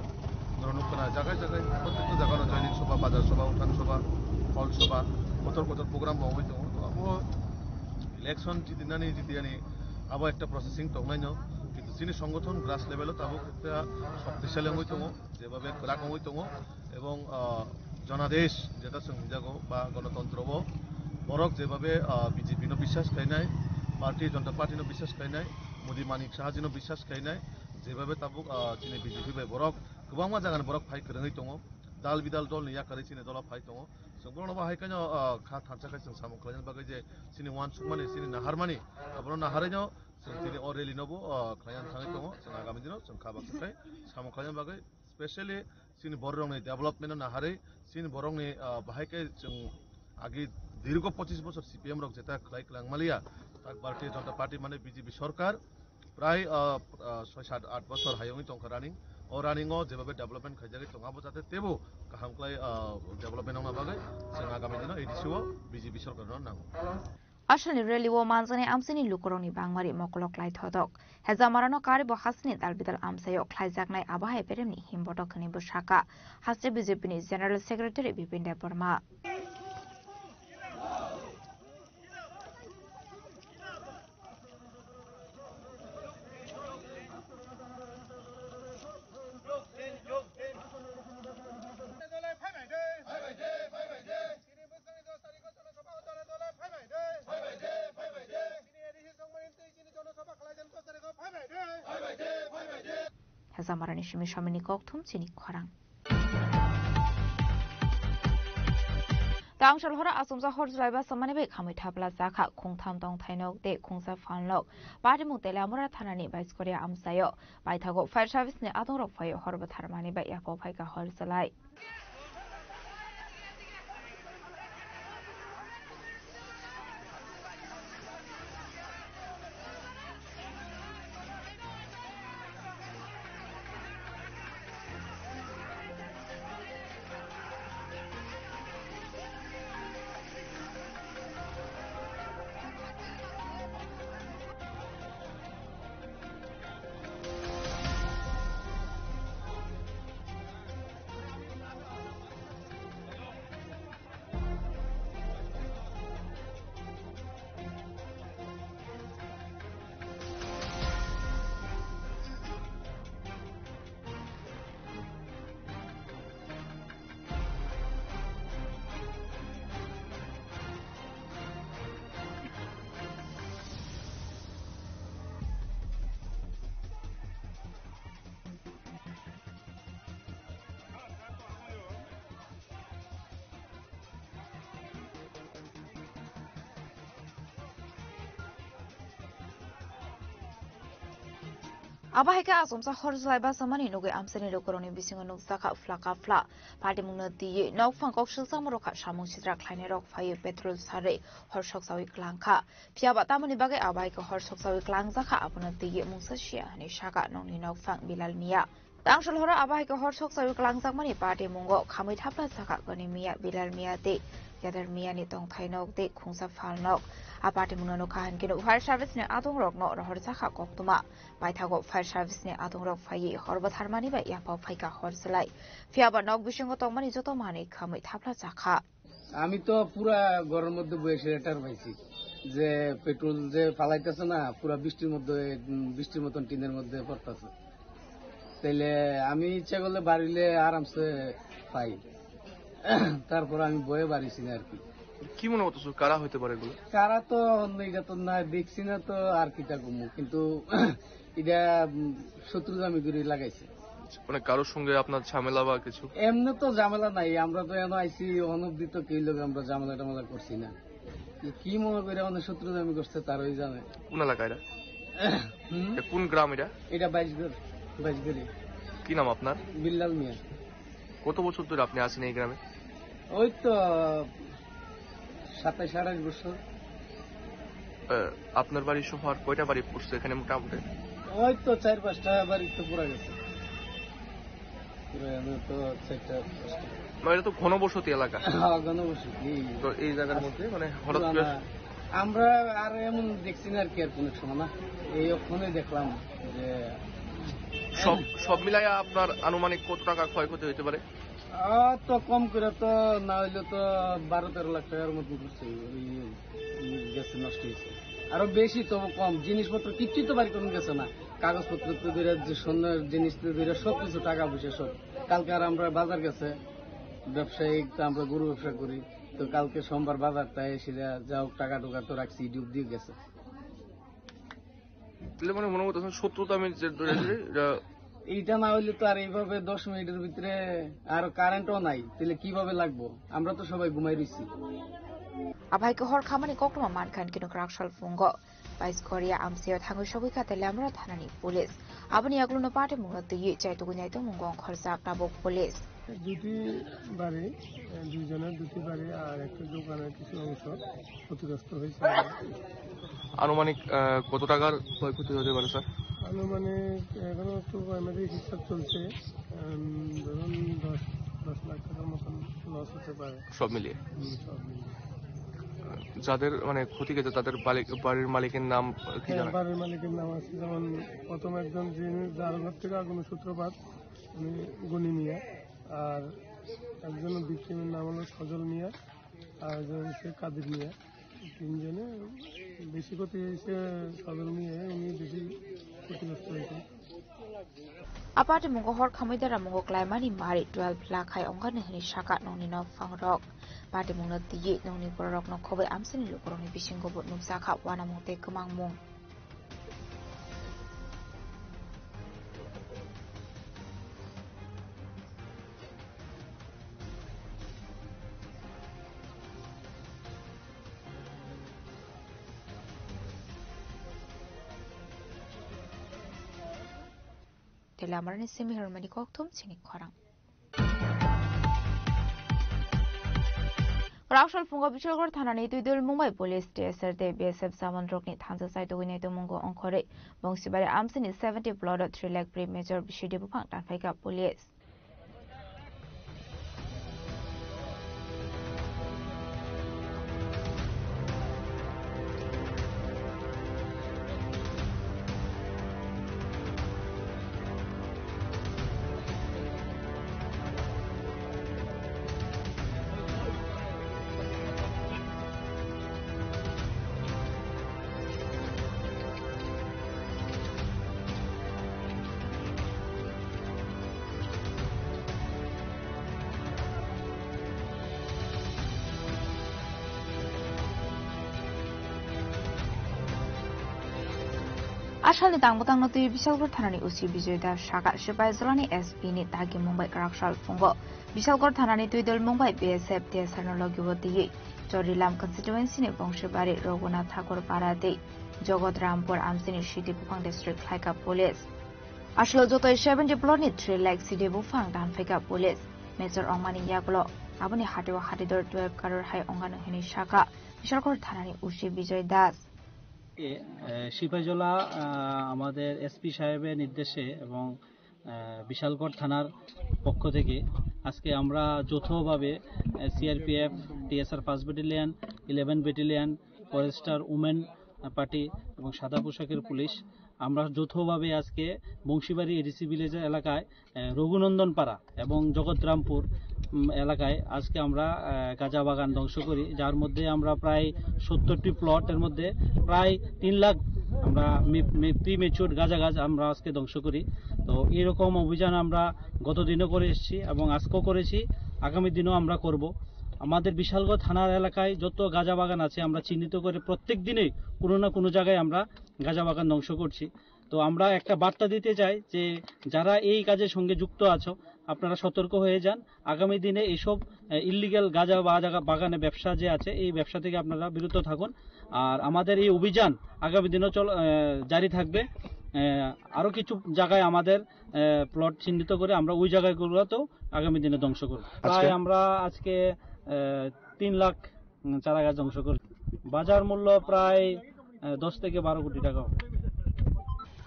Norok nukha na jaga jaga, prottekta jagao joining sabha, bazar sabha, uthan sabha, hall sabha, kotor kotor program bo wngwi tongo. To abo election jidinani jidiyani abo ekta processing tongnaino. Kintu chini songothon grass level o tabuk ekta shoktisali wngwi tongo, jebabe kwrak wngwi tongo. Ebong, ah, Janadesh jeta chwng hinjago ba gonotontro o borok jebabe, ah, B J P no biswas khainai, Bharatiya Janata Party no biswas khainai, Modi Manik Saha ji no biswas khainai, jebabe tabuk, ah, chini B J P bai borok kwbangma jagani borok phai kwrwngwi tongo, dal bidal dol ni yakarwi chini dolo phai tongo. Chwng borokno bo hai kheno, ah, kha thansa khai chwng samung khlaina bagwi je chini uansukmani, chini naharmani, abono naharwino chwng chini o rally no bo, ah, khlaina thangwi tongo. Chwng agami dino chwng kha baksa khai samung khlaina bagwi specially chini borokni development no naharwi, chini borokni, ah, bahai khe chwng agi dirgo pochis bochor C P M rok jeta khlai kwlang maliya, tak Bharatiya Janata Party mane B J P sorkar prai, ah, ah, soi sat at bochor hai wngwi tongkha running. O running o jebabe development khaijagwi tongo, abo jate teibo kaham khlai, ah, development wngna bagwi chwng agami dino A D C o B J P sorkar no nango. Aswlni rally o manjaknai amchaini lukurokni bangmari mokolo klai thotok. Hezamarano karibo hasteni dalbidal amchaio khlaijaknai abo hai beremni himbotok hwnwi bwsakha haste B J P ni General Secretary Bipin Debbarma. Hezamarani simi samini kokthum chini khorang. Tangsal hora asumsa hor jwlaiba samani bai khamwi thapla jakha khungtham tongthai nok tei khungsa phan nok. Patimung Teliamura thanani Baiskoria amchaio paithago fire service ni adongrok phai hor bwtharmani bai yako phaikha hor jwlai. Abo hai khe achomsa hor jwlai bachamani nugwi amchaini lukurokni bisingo nukjakha phlaka phla. Patimungno twiwi nokphang kok silchakmarokha samung sitra khlainairok phaiwi petrol sarwi hor soksawi klangkha. Phiyaba tamoni bagwi abo hai khe hor soksawi klangjakha, abono twiwi mungsa siya hwnwi sakha nokni nokphang Bilal Miya. Tangshol horo abo hai khe hor soksawi klangjakmani patimungo khamwi thapla jakha Goni Miya, Bilal Miya tei Yadar Miyani tongthai nok tei khungsa phal nok. A patimungno nukha hinkhe fire service ni adongrokno rohorjakha koktwma. Paithago fire service ni adongrok phaiwi hor bwtharmani bai yapha phaikha hor chwlai. Phiyaba nok bisingo tongmani joto manwi khamwi thapla jakha. আমি তো পুরা ঘরের মধ্যে বসে টের পাইছি যে পেট্রোল যে ফালাইতেছে না, পুরা বৃষ্টির মধ্যে, উম, বৃষ্টির মতন টিনের মধ্যে পড়তেছে। তাইলে আমি ইচ্ছা করলে বাড়িলে আরামসে পাই। তারপর আমি বয়ে বাড়িছি না আর কি। কি মনে করতেছো, কারা হইতে পারে এগুলো? কারা তো অন্য, এটা তো না দেখছি না তো, আর কিতা কমু, কিন্তু এটা, উম, শত্রুতা আমি করে লাগাইছে। মানে কারোর সঙ্গে আপনার ঝামেলা বা কিছু? এমনি তো ঝামেলা নাই, আমরা তো এনে আইছি, অনবধি তো কেউ লোক আমরা ঝামেলা টামেলা করছি না। কি, কি মনে করে আমাদের শত্রুতা আমি করছে, তারাই জানে। কোন এলাকা এটা? হুম? এটা কোন গ্রাম এটা? এটা বাইশগড়, বাইশগড়ি। কি নাম আপনার? বিল্লাল মিয়া। কত বছর ধরে আপনি আছেন এই গ্রামে? ওই তো সাতাইশ আঠাইশ বছর। আহ, আপনার বাড়ি সহ আর কয়টা বাড়ি পড়ছে এখানে মোটামুটি? ওই তো চার পাঁচটা বাড়ি তো পুরা গেছে। পুরা এনে তো চারটা পাঁচটা। মানে এটা তো ঘনবসতি এলাকা। হ্যাঁ, ঘনবসতি। তো এই জায়গার মধ্যে মানে হঠাৎ করে পুরানা। আমরা আর এমন দেখছি না আর কি, আর কোনো সময় না। এই ওখানে দেখলাম যে সব, সব মিলাইয়া আপনার আনুমানিক কত টাকা ক্ষয়ক্ষতি হইতে পারে? আহ, তো কম করে তো না হইলে তো বারো তেরো লাখ টাকার মতন করছে, ওই গেছে, নষ্ট হয়েছে। আরো বেশি, তবু কম। জিনিসপত্র কিচ্ছুই তো বাড়ি কোনো গেছে না, কাগজপত্র তো ধরে, যে স্বর্ণের জিনিস তো ধরে, সবকিছু, টাকা পয়সা সব। কালকে আর আমরা বাজার গেছে, ব্যবসায়িক তো আমরা গরু ব্যবসা করি, তো কালকে সোমবার বাজার, তাই সেটা যা হোক, টাকা টুকা তো রাখছি, ডুব দিয়ে গেছে। তাহলে মানে মনে করতেছেন শত্রুতা আমি যে ধরে আছি, এটা এইটা না হইলে তো আর এইভাবে দশ মিনিটের ভিতরে আরো কারেন্টও নাই, তাহলে কিভাবে লাগবো? আমরা তো সবাই ঘুমাই রইছি। Abai khe hor khamani koktwma mankha hinkhe no kwrak sal phungo. Pais Korea amsio thangwi sogwi kha Telamra thanani police. Aboni yagulo no patimungno twiwi chaitugwi naitok mungo ongkhorjak tabuk police. দুটি বাড়ি, দুইজনের দুটি বাড়ি আর একটা দোকানের কিছু অংশ ক্ষতিগ্রস্ত হয়েছে। আনুমানিক, আহ, কত টাকার ক্ষয়ক্ষতি হতে পারে, স্যার? আনুমানিক এখনো একটু প্রাইমারি হিসাব চলছে, উম, ধরুন দশ, দশ লাখ টাকার মতন লস হতে পারে। সব মিলিয়ে? হুম, সব মিলিয়ে। যাদের মানে ক্ষতি গেছে তাদের বালি-, বাড়ির মালিকের নাম কি হ্যাঁ, জানা? বাড়ির মালিকের নাম আছে, যেমন প্রথম একজন যিনি যার ঘর থেকে আগুনের সূত্রপাত, উনি গনি মিয়া, আর একজন ভিকটিমের নাম হলো সজল মিয়া, আর একজন হচ্ছে কাদির মিয়া। তিনজনে বেশি ক্ষতি হয়েছে, সজল মিয়া, উনি বেশি ক্ষতিগ্রস্ত হয়েছে। A patimungo hor khamwi dera mungo klaimani mari twelve lakh hai ongkha ni hwnwi sakha nokni nokphangrok. Patimungno twiwi nokni bororokno khobwi amchaini lukurokni bisingo bo nukjakha uanamung tei kwmangmung. Telamrani simi hwnmani kokthum chini khorang. Raksol phungo Bicholgor thanani Tuidul Mumbai Police T S R tei B S F jawan rokni thansa chaitugwi naitok mungo ongkhorwi Bongsibari amsini seventy plot o three lakh pre major B C D buphang tanphaikha police. Asalni tang bwtangno twi Bisalgor thanani O C Bijoy Das sakha, Sipaijolani S P ni dagi Mumbai kwrak sal phungo. Bisalgor thanani Twidol Mumbai B S F T S R no logi o twi Chorilam constituency ni Bongsibari, Raghunath Thakur Para tei Jogot Rampur amchini city buphang district khlaikha police. Aswk jotoi seventy plot ni three lakh sidi buphang dan phaikha police. Major ongmani yagulo aboni hatio hatidor twelve crore hai ongano hinwi sakha Bishalkor thanani O C Bijoy Das. এ, এ, সিপাহীজলা, আহ, আমাদের এসপি সাহেবের নির্দেশে এবং, আহ, বিশালগড় থানার পক্ষ থেকে আজকে আমরা যৌথভাবে, আহ, CRPF, TSR first battalion, eleven battalion, forester women party এবং সাদা পোশাকের পুলিশ, আমরা যৌথভাবে আজকে বংশীবাড়ি এডিসি ভিলেজ এলাকায়, আহ, রঘুনন্দন পাড়া এবং জগৎরামপুর, উম, এলাকায় আজকে আমরা, আহ, গাঁজা বাগান ধ্বংস করি, যার মধ্যে আমরা প্রায় সত্তরটি প্লট, এর মধ্যে প্রায় তিন লাখ আমরা প্রি ম্যাচিউরড গাঁজা গাছ আমরা আজকে ধ্বংস করি। তো এইরকম অভিযান আমরা গত দিনও করে এসেছি এবং আজকেও করেছি, আগামী দিনও আমরা করব। আমাদের বিশালগড় থানার এলাকায় যত গাঁজা বাগান আছে আমরা চিহ্নিত করে প্রত্যেক দিনেই কোনো না কোনো জায়গায় আমরা গাঁজা বাগান ধ্বংস করছি। তো আমরা একটা বার্তা দিতে চাই যে যারা এই কাজের সঙ্গে যুক্ত আছো, আপনারা সতর্ক হয়ে যান। আগামী দিনে এইসব, আহ, ইলিগ্যাল গাঁজা বা জায়গা বাগানে ব্যবসা যে আছে, এই ব্যবসা থেকে আপনারা বিরত থাকুন। আর আমাদের এই অভিযান আগামী দিনও চল-, আহ, জারি থাকবে। আহ, আরো কিছু জায়গায় আমাদের, আহ, প্লট চিহ্নিত করে আমরা ওই জায়গাগুলোতেও আগামী দিনে ধ্বংস করব। আচ্ছা। প্রায় আমরা আজকে, আহ, তিন লাখ, উম, চারা গাছ ধ্বংস করি। বাজার মূল্য প্রায়, আহ, দশ থেকে বারো কোটি টাকা হবে।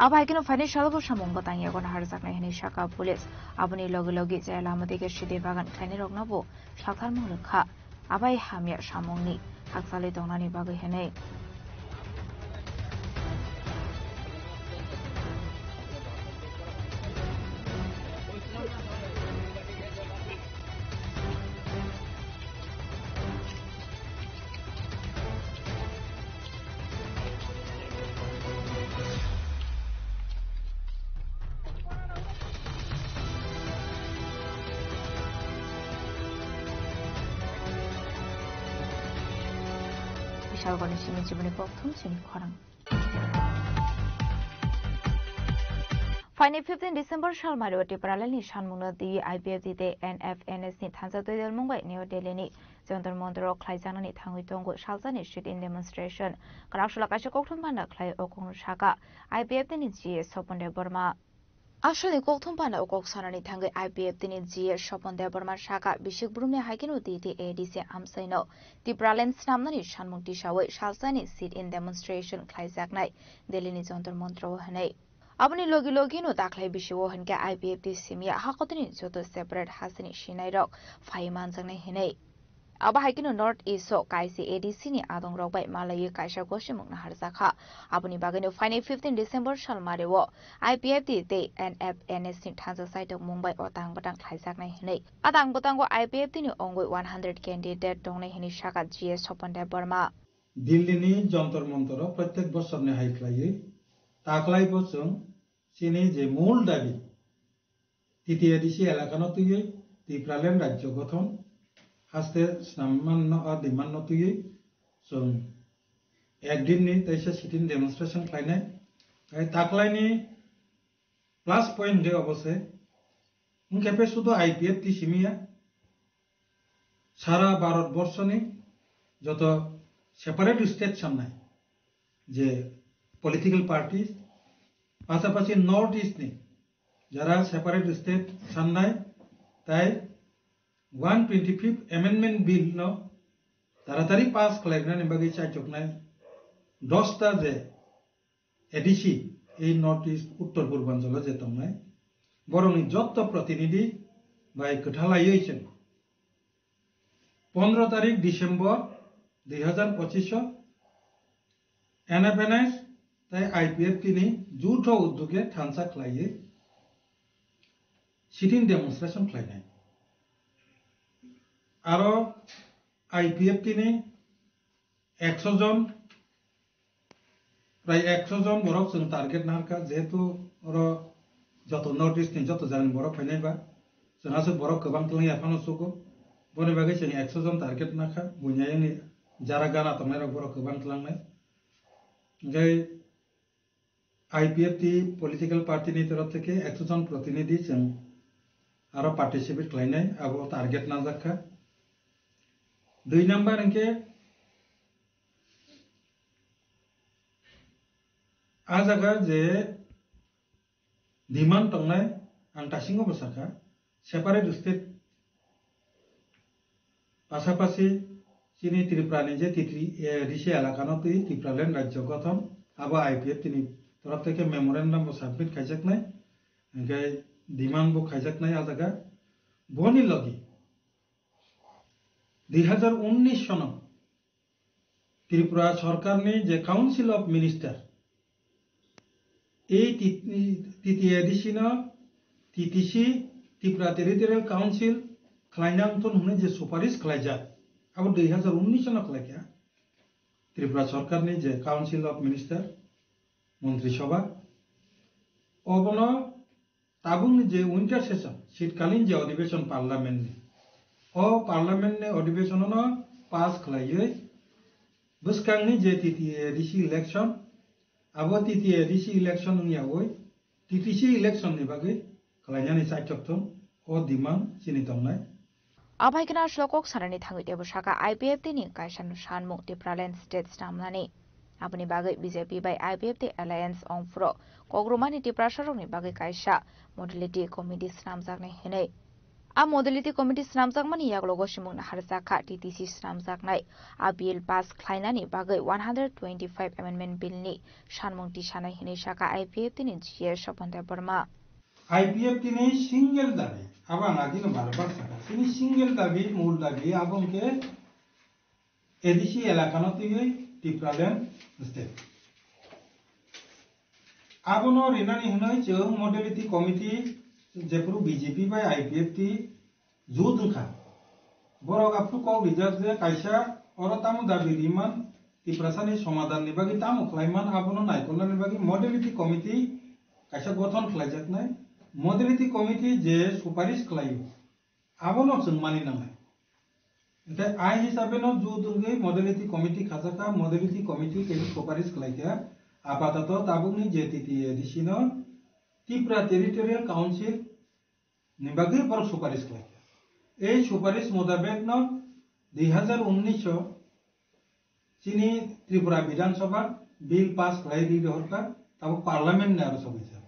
Abo hai kheno phainai salo bo samung bwtang yago naharjaknai hinwi sakha police. Aboni logi logi je lama dige sidi bagan khlainai rokno bo salthar mwnglwkha. Abai hamya samungni hakchalwi tongnani bagwi hinwi. Bishalgorni simi chiboni kokthum chini khorang. Phaini fifteen December sal mario Tipraland ni sanmungno twi I P F T tei N F N S ni thansa twi dalmung bai New Delhi ni Jantar Mantar o khlaijaknani thangwi tongo salsani sit-in demonstration. Kwraksula kaisa kokthum panda khlai o kokno saka I P F T ni G S Sopon Debbarma. Aswkni kokthum panda o kok sanani thangwi I P F T ni G S Sopon Debbarma saka bisik brumni hai kheno T T A D C amchaino Tipraland snamnani sanmung tisawi salsani sit-in demonstration khlaijaknai Delhi ni Jantar Mantar o hinwi. Aboni logi logi no daklai bisio hinkhe I P F T simya hakotini joto separate hasteni sinai rok phai manjaknai hinwi. Abo hai kheno North East o kaisa A D C ni adong rok bai malaiwi kaisa gosimung naharjakha. Aboni bagwino phainai fifteen December sal mario I P F T tei N F N S ni thansa saitok Mumbai o tang bwtang khlaijaknai hinwi. A tang bwtango I P F T ni ongwi one hundred candidate tongnai hinwi saka G S Sopon Debbarma. Delhi ni Jantar Mantar o protek bosor ni hai khlaiwi taklai bo chwng chini je mul dabi, T T A D C elakano twiwi Tipraland rajyo gothon haste snammanno a demand no twiwi chwng ekdin ni teisa sit-in demonstration khlainai. Tei taklaini plus point de obo se, wngkhe pe sudo I P F T simiya, sara Bharat borso ni joto separate state samnai je political parties, pasapasi North East ni jara separate state samnai, tai one twenty-fifth Amendment Bill no taratari pass khlainani bagwi chaichoknai dosta je A D C, ei North East Uttor Purbanchalo je tongnai, borokni jotto protinidhi bai kwthalaiwi chwng pondro tarik December dui hazar pochish o N F N S tei I P F T ni jutho udduge thansa khlaiwi sit-in demonstration khlainai. Aro I P F T ni ekso jon, prai ekso jon borok chwng target narwkha, jehetu oro joto North East ni joto jagani borok phainai ba, chwng aswk borok kwbang twlangya phano chugo, boni bagwi chwng ekso jon target nakha, buini ayangni jara gana tongnai rok borok kwbang twlangnai. Hwnkhe I P F T political party ni torof theke ekso jon protinidhi chwng aro participate khlainai, abo target najak kha. Dui number hwnkhe a jaga je Demand tongnai, ang tasingo bo sakha, separate state, pasapasi chini Tripura ni je T T A D C elaka no twi Tipraland rajyo gothon, abo I P F T ni torof theke memorandum bo submit khaijaknai, hingke demand bo khaijaknai a jaga. Boni logi dui hazar unnish sono Tripura sorkarni je Council of Minister, ei T T A D C no T T C, Tripura Territorial Council khlaina wngthun hwnwi je suparis khlaijak, abo dui hazar unnish no khlaikha Tripura sorkarni je Council of Minister, Montri Sabha, obono tabukni je winter session, shitkalin je odhibeson parliament ni, o parliament ni odhibesono no pass khlaiwi bwskangni je T T A D C election, abo T T A D C election wngyawi T T C election ni bagwi khlainani chaitok thung, o demand chini tongnai. Aphai kheno aswk kok sanani thangwi teibo sakha I P F T ni kaisa sanmung Tipraland state snamnani. Aboni bagwi B J P bai I P F T alliance ongphuru kokrumani Tiprasarokni bagwi kaisa modality committee snamjaknai hinwi. A modality committee snamjakmani yaklogo simung naharjakha T T C snamjaknai a bill pass khlainani bagwi one hundred twenty-five amendment bill ni sanmung tisanai hinwi sakha I P F T ni G A Sopon Debbarma. I P F T ni single dabi, abo ang agino bar bar sakha, chini single dabi, mul dabi, abo hwnkhe A D C elakano twiwi Tipraland state. Abono rinani hwnwi chwng modality committee jephuru B J P bai I P F T jut wngkha. Borok aphuru kok rijak je kaisa oro tamo dabi riman Tiprasani somadhanni bagwi tamo khlaiman abono naikolnani bagwi modality committee kaisa gothon khlaijaknai. Modality committee je suparis khlaio, abono chwng mani nangnai. Hwnkhe ai hisabe no jut wngwi modality committee khajak kha, modality committee khe suparis khlai kha, apatoto tabukni je T T A D C no Tripura Territorial Council ni bagwi borok suparis khlai kha. Ei suparis motabek no dui hazar unnish o chini Tripura Bidhan Sabha bill pass khlai ri rohor kha, tabuk parliament ni aro sogwi jak.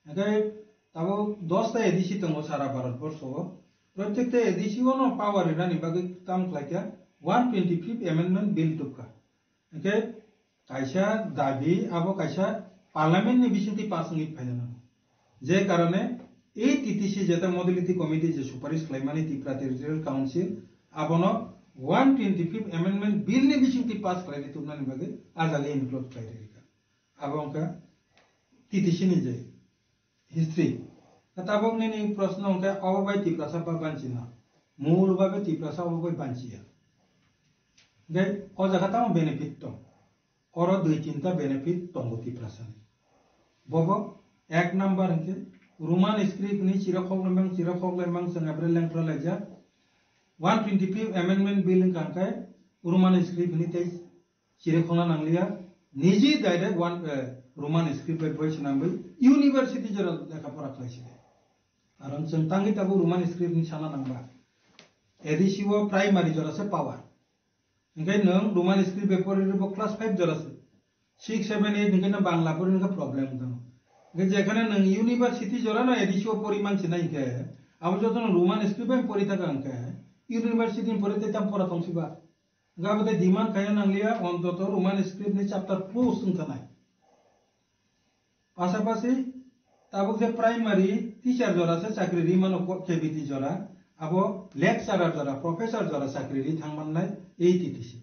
Hingke tabuk dos ta A D C tongo sara Bharat borsho o. Protekta A D C o no power rinani bagwi tamo khlai kha, one twenty-fifth amendment bill tubkha. Hingke kaisa dabi abo kaisa parliament ni bisingtwi pass wngwi phaina nango. Je karone ei T T C jeta modality committee je suparis khlaimani Tripura Territorial Council abono one twenty-fifth amendment bill ni bisingtwi pass khlaiwi tubnani bagwi a jaga include khlai rikha. Abo wngkha T T C ni je history. Tabuk nini proshno wngkha obo bai Tiprasa ba banchina. Mul babe Tiprasa obo bai banchiya. Hingke o jaga tamo benefit tong. Oro dui tinta benefit tongo Tiprasa ni. Bobo ek number hingke Roman script ni chira khok lemang, chira khok lemang chwng abre lengthra laijak. One twenty-fifth amendment bill wngkha hingke Roman script ni tei chiri khona nangliya, niji direct one, eh, Roman script bai boi swnamwi university jora lekha pora khlai sidi. Karon chwng tangwi tabuk Roman script ni sana nangba. A D C o primary jora se power. Hingke nwng Roman script bai pori rwbo class five jora se. Six, seven, eight hingke no Bangla pori hingke problem tong. Hingke jekhane nwng university jora no A D C o pori mansi na hingke, abo joto no Roman script bai pori thaka hingke, university ni pori tei tam pora tong siba. Hingke abo tei demand khaina nangliya, ontoto Roman script ni chapter close wng thanai. Pasapasi tabuk je primary teacher jora se chakri ri mano ko-, K B T jora, abo lecturer jora, professor jora chakri ri thang mannai ei T T C.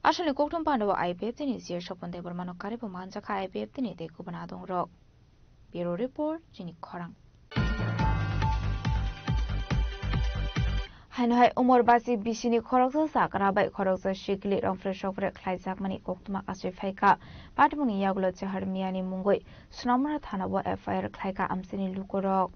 Aswkni kokthum pandao I P F T ni G A Sopon Debbarmano karibo manjakha I P F T ni tei kubun adongrok. Bureau Report, chini khorang. Haino hai umor basi bisini khoroksa sakra bai khoroksa sikli rongphre sokphre khlaijakmani koktwma kasui phaikha. Patmungni yagulo Chehar Miani mungwi Snamra thana o F I R khlaikha amchini lukurok.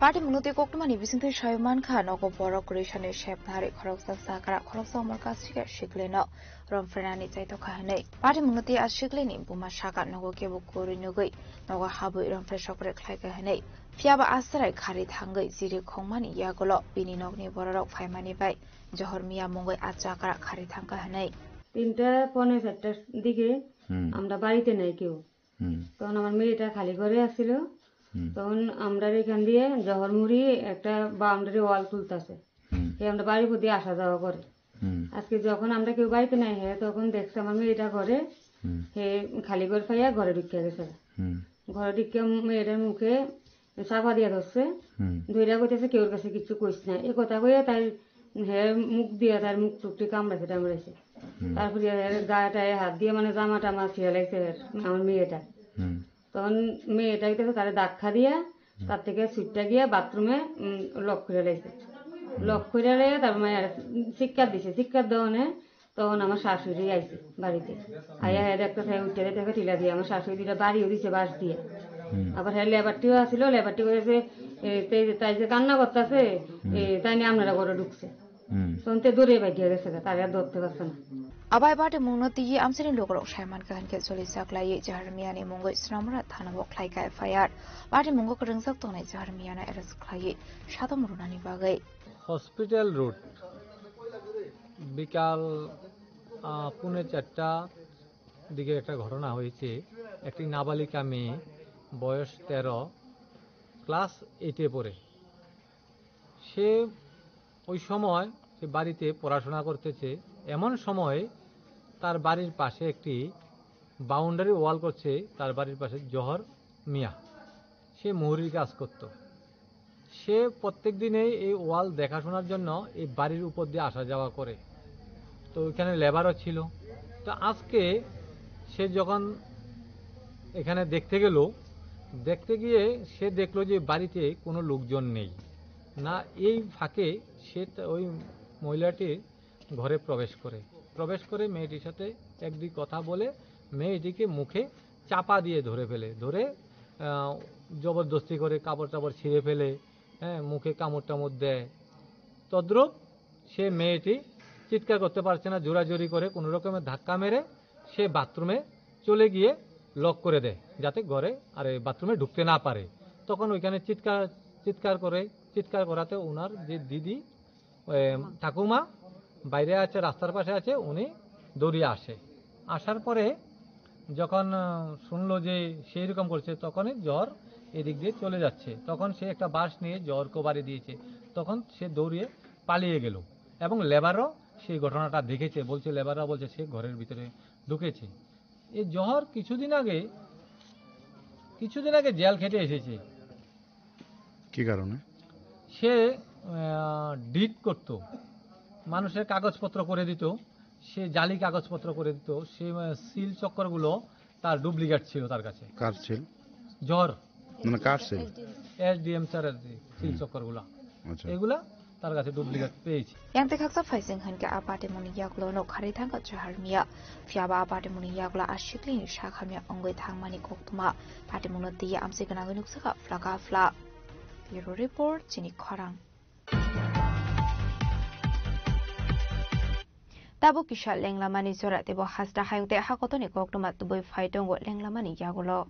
Patimungno tei koktwmani bisingtwi sawi mankha, nogo borok kwrwi sani sep nari khoroksa sakra, khoroksa umor kasika siklino romphrenani chaitokha hwnwi. Patimungno tei a siklini buma saka nogo kebo kwrwi nugwi nogo habwi romphre sokre khlaika hwnwi. Phiyaba a chwrai khari thangwi jiri khongmani yagulo bini nokni bororok phaimani bai Johor Miya mungwi a chakra khari thangkha hwnwi. তিনটা পৌনে চারটার দিকে হুম। আমরা বাড়িতে নাই কেউ। হুম। তখন আমার মেয়েটা খালি ঘরে আসছিল। হুম। তখন আমরা এখান দিয়ে জহর মুড়ি একটা বাউন্ডারি ওয়াল তুলতেছে। হুম। হে আমরা বাড়ির প্রতি আসা যাওয়া করে। হুম। আজকে যখন আমরা কেউ বাড়িতে নাই, হে তখন দেখছে আমার মেয়েটা ঘরে, হুম। হে খালি ঘর পাইয়া ঘরে ঢুকিয়া গেছে। হুম। ঘরে ঢুকিয়া মেয়েটার মুখে চাপা দিয়া ধরছে। হুম। ধইরা কইতেছে, "কেউর কাছে কিচ্ছু কইস না।" এই কথা কইয়া তাই হে মুখ দিয়া তার মুখ টুকটি কামড়াইছে টামড়াইছে। হুম। তারপরে এর গায়ে টায়ে হাত দিয়ে মানে জামা টামা ছিঁড়ে লাগছে এর, আমার মেয়েটা। হুম। তখন মেয়েটা হইতেছে তারে ধাক্কা দিয়া তার থেকে ছুটটা গিয়া বাথরুমে, উম, লক করে লাইছে। লক করে লাইয়া তার মানে চিৎকার দিছে, চিৎকার দেওয়ানে তখন আমার শাশুড়ি আইছে বাড়িতে। আয়া হে দেখতে চাই উঠে দেখে টিলা দিয়ে আমার শাশুড়ি দুইটা বাড়িও দিছে বাঁশ দিয়ে। হুম। আবার হ্যাঁ লেবারটিও আসিল, লেবারটি করেছে, এ, তে-, তাই যে কান্না করতেছে, হুম। এ, তাই নিয়ে আপনারা ঘরে ঢুকছে। হুম। তখন তে দূরে বাইকে গেছে, তারে আর ধরতে পারছে না। Abai bati mungno tigi amsini lukurok saiman kahan khe choli chaklai Jahar Miyani mungwi Sramura thana bo khlai ka F I R. Bati mungo kwrwngjak tongnai Jahar Miyano arrest khlai sadom runani bagwi. Hospital road, বিকাল, আহ, পৌনে চারটা দিকে একটা ঘটনা হয়েছে। একটি নাবালিকা মেয়ে, বয়স তেরো, ক্লাস এইটে পড়ে। সে ওই সময় সে বাড়িতে পড়াশোনা করতেছে। এমন সময় তার বাড়ির পাশে একটি বাউন্ডারি ওয়াল করছে, তার বাড়ির পাশে জহর মিয়া। সে মুহুরির কাজ করত। সে প্রত্যেক দিনেই এই ওয়াল দেখাশোনার জন্য এই বাড়ির উপর দিয়ে আসা যাওয়া করে। তো ওইখানে লেবারও ছিল। তো আজকে সে যখন এখানে দেখতে গেল, দেখতে গিয়ে সে দেখলো যে বাড়িতে কোনো লোকজন নেই। না, এই ফাঁকে সে তা-, ওই মহিলাটির ঘরে প্রবেশ করে। প্রবেশ করে মেয়েটির সাথে এক দুই কথা বলে মেয়েটিকে মুখে চাপা দিয়ে ধরে ফেলে। ধরে, আহ, জবরদস্তি করে কাপড় টাপড় ছিঁড়ে ফেলে, হ্যাঁ, মুখে কামড় টামড় দেয়। তদ্রূপ সে মেয়েটি চিৎকার করতে পারছে না, জোরাজোরি করে কোনো রকমে ধাক্কা মেরে সে বাথরুমে চলে গিয়ে লক করে দেয়, যাতে ঘরে আর এই বাথরুমে ঢুকতে না পারে। তখন ওইখানে চিৎকার, চিৎকার করে, চিৎকার করাতে ওনার যে দিদি, এ, ঠাকুমা বাইরে আছে, রাস্তার পাশে আছে, উনি দৌড়িয়ে আসে। আসার পরে যখন, আহ, শুনলো যে সেই রকম করছে, তখনই জ্বর এদিক দিয়ে চলে যাচ্ছে। তখন সে একটা বাঁশ নিয়ে জ্বরকে বাড়ি দিয়েছে। তখন সে দৌড়িয়ে পালিয়ে গেল এবং লেবারও সেই ঘটনাটা দেখেছে, বলছে, লেবাররা বলছে সে ঘরের ভিতরে ঢুকেছে। এই জহর কিছুদিন আগে, কিছুদিন আগে জেল খেটে এসেছে। কি কারণে? সে, আহ, ডিট করত, মানুষের কাগজপত্র করে দিত, সে জালি কাগজপত্র করে দিত, সে, আহ, সিল চক্করগুলো তার ডুপ্লিকেট ছিল তার কাছে। কার সিল? জহর। মানে কার সিল? এসডিএম স্যারের যে সিল হুম। চক্করগুলো। আচ্ছা। এগুলা তার কাছে ডুপ্লিকেট পেয়েছি। Yang tei khaksa phaising hwn khe a patimungni yagulo no kharwi thangkha Jahar Miya. Phiya ba a patimungni yagulo a siklini sak hamya wngwi thangmani koktwma. Patimungno twiwi amchwi gwnangwi nukjakha phlaka phla. Bureau Report, chini khorang. Tabuk kisa lenglamani jora teibo hasta hayung tei hakotorni koktwma tubui phai tongo lenglamani yagulo.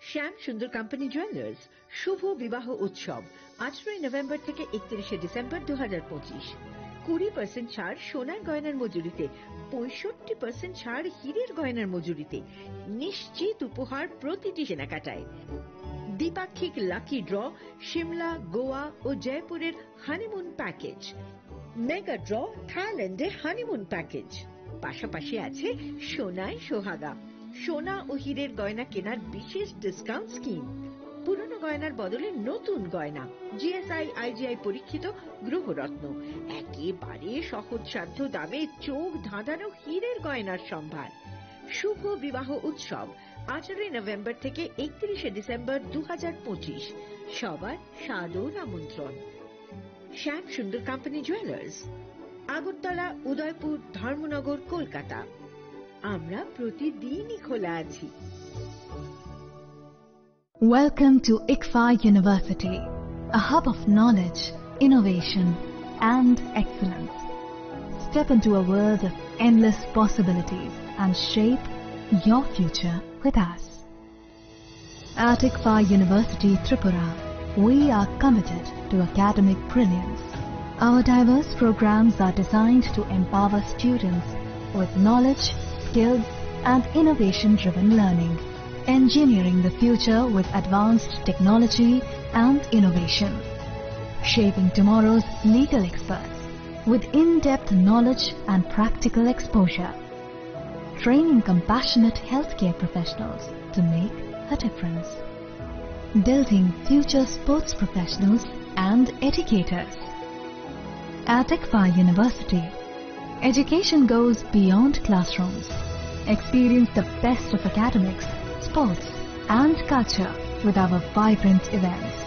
Shyam Sundar company jewellers শুভ বিবাহ উৎসব আঠারোই নভেম্বর থেকে একত্রিশে ডিসেম্বর দু হাজার পঁচিশ। কুড়ি পার্সেন্ট ছাড় সোনার গয়নার মজুরিতে, পঁয়ষট্টি পার্সেন্ট ছাড় হীরের গয়নার মজুরিতে। নিশ্চিত উপহার প্রতিটি কেনাকাটায়। দ্বিপাক্ষিক লাকি ড্র, সিমলা, গোয়া ও জয়পুরের হানিমুন প্যাকেজ। মেগা ড্র, থাইল্যান্ডে হানিমুন প্যাকেজ। পাশাপাশি আছে সোনায় সোহাগা, সোনা ও হীরের গয়না কেনার বিশেষ ডিসকাউন্ট স্কিম। পুরনো গয়নার বদলে নতুন গয়না, জিএসআই আইজিআই পরীক্ষিত গ্রহরত্ন, একেবারে সহজসাধ্য দামে চোখ ধাঁধানো হীরের গয়নার সম্ভার। শুভ বিবাহ উৎসব, আঠারোই নভেম্বর থেকে একত্রিশে ডিসেম্বর দু হাজার পঁচিশ। সবার সাদর আমন্ত্রণ। Shyam Sundar company jewellers, Agartala, Udaipur, Dharmanagar, Kolkata. আমরা প্রতিদিনই খোলা আছি। Welcome to ICFAI University, a hub of knowledge, innovation, and excellence. Step into a world of endless possibilities and shape your future with us. At ICFAI University Tripura, we are committed to academic brilliance. Our diverse programs are designed to empower students with knowledge, skills, and innovation-driven learning. Engineering the future with advanced technology and innovation. Shaping tomorrow's legal experts with in-depth knowledge and practical exposure. Training compassionate healthcare professionals to make a difference. Building future sports professionals and educators. At ICFAI University, education goes beyond classrooms. Experience the best of academics, sports, and culture with our vibrant events.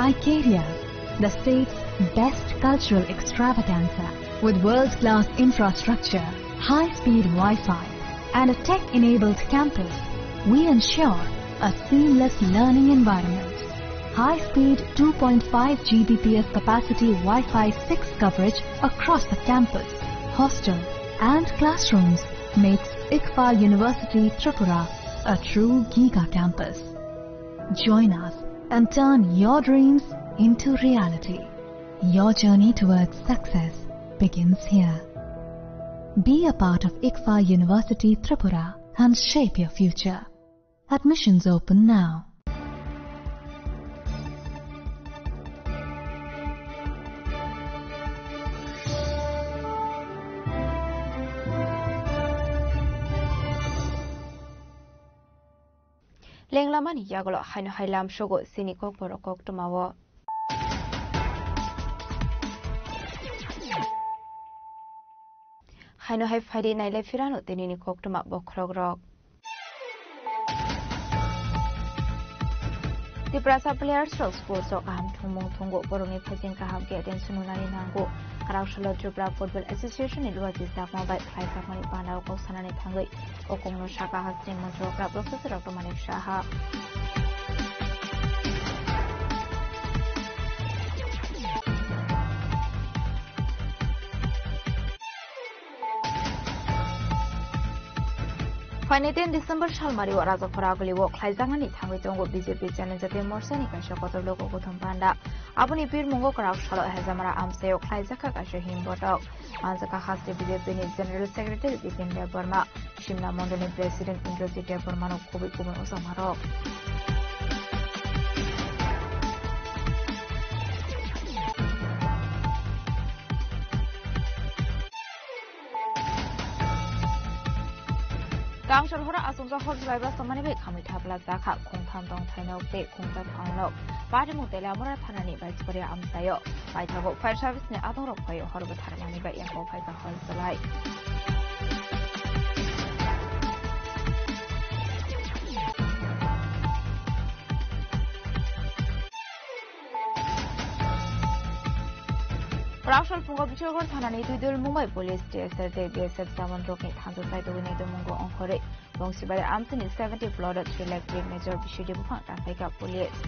Icaria, the state's best cultural extravaganza. With world-class infrastructure, high-speed Wi-Fi, and a tech-enabled campus, we ensure a seamless learning environment. High-speed two point five G B P S capacity Wi-Fi six coverage across the campus, hostel, and classrooms makes ICFAI University Tripura a true giga campus. Join us and turn your dreams into reality. Your journey towards success begins here. Be a part of ICFAI University Tripura and shape your future. Admissions open now. Lenglamani yagulo haino hai lamsogo chini kokborok koktwmao. Haino hai phaidi nailai phirano tinini koktwma bokhorokrok. Tiprasa players rok sports o kaham thwngmung thwngo, borokni phaising kaham khe attention rwnani nango. Kwrak salo Tripura Football Association ni luachi chakma bai khlaijakmani panda o kok sanani thangwi o kokno sakha hasteni montri o kwrak bwsajwk rok Romanik Saha. Phainai ten December salmari o Rajakhora aguli o khlaijaknani thangwi tongo B J P Janajati Morcha ni kaisa kotor logo kothom panda. Aboni pirmungo kwrak salo Hejamara amchai o khlaijakha kaisa himbotok. Manjakha haste B J P ni General Secretary Bipin Debbarma, Simla Mondol ni President Indrajit Debbarma no kubui kubui ojakmarok. Kangchor horo achomjak hor jwlaiba samani bai khamwi thapla jakha, khungtham tongthai nok tei khungchak phalnok. Patimung Teliamura thanani Baisukari amchaio paithago fire service ni adongrok phai hor bwtharmani bai yakho phaikha hor jwlai. Rausal phungo Bichogor thanani Tuidul Mumbai Police T S R tei B S F jawan rokni thansa saitogwi naitomungbo ongkhorwi Bongsibari amchini seventy plot o three lakh brick major bisidi buphang tanphaikha police.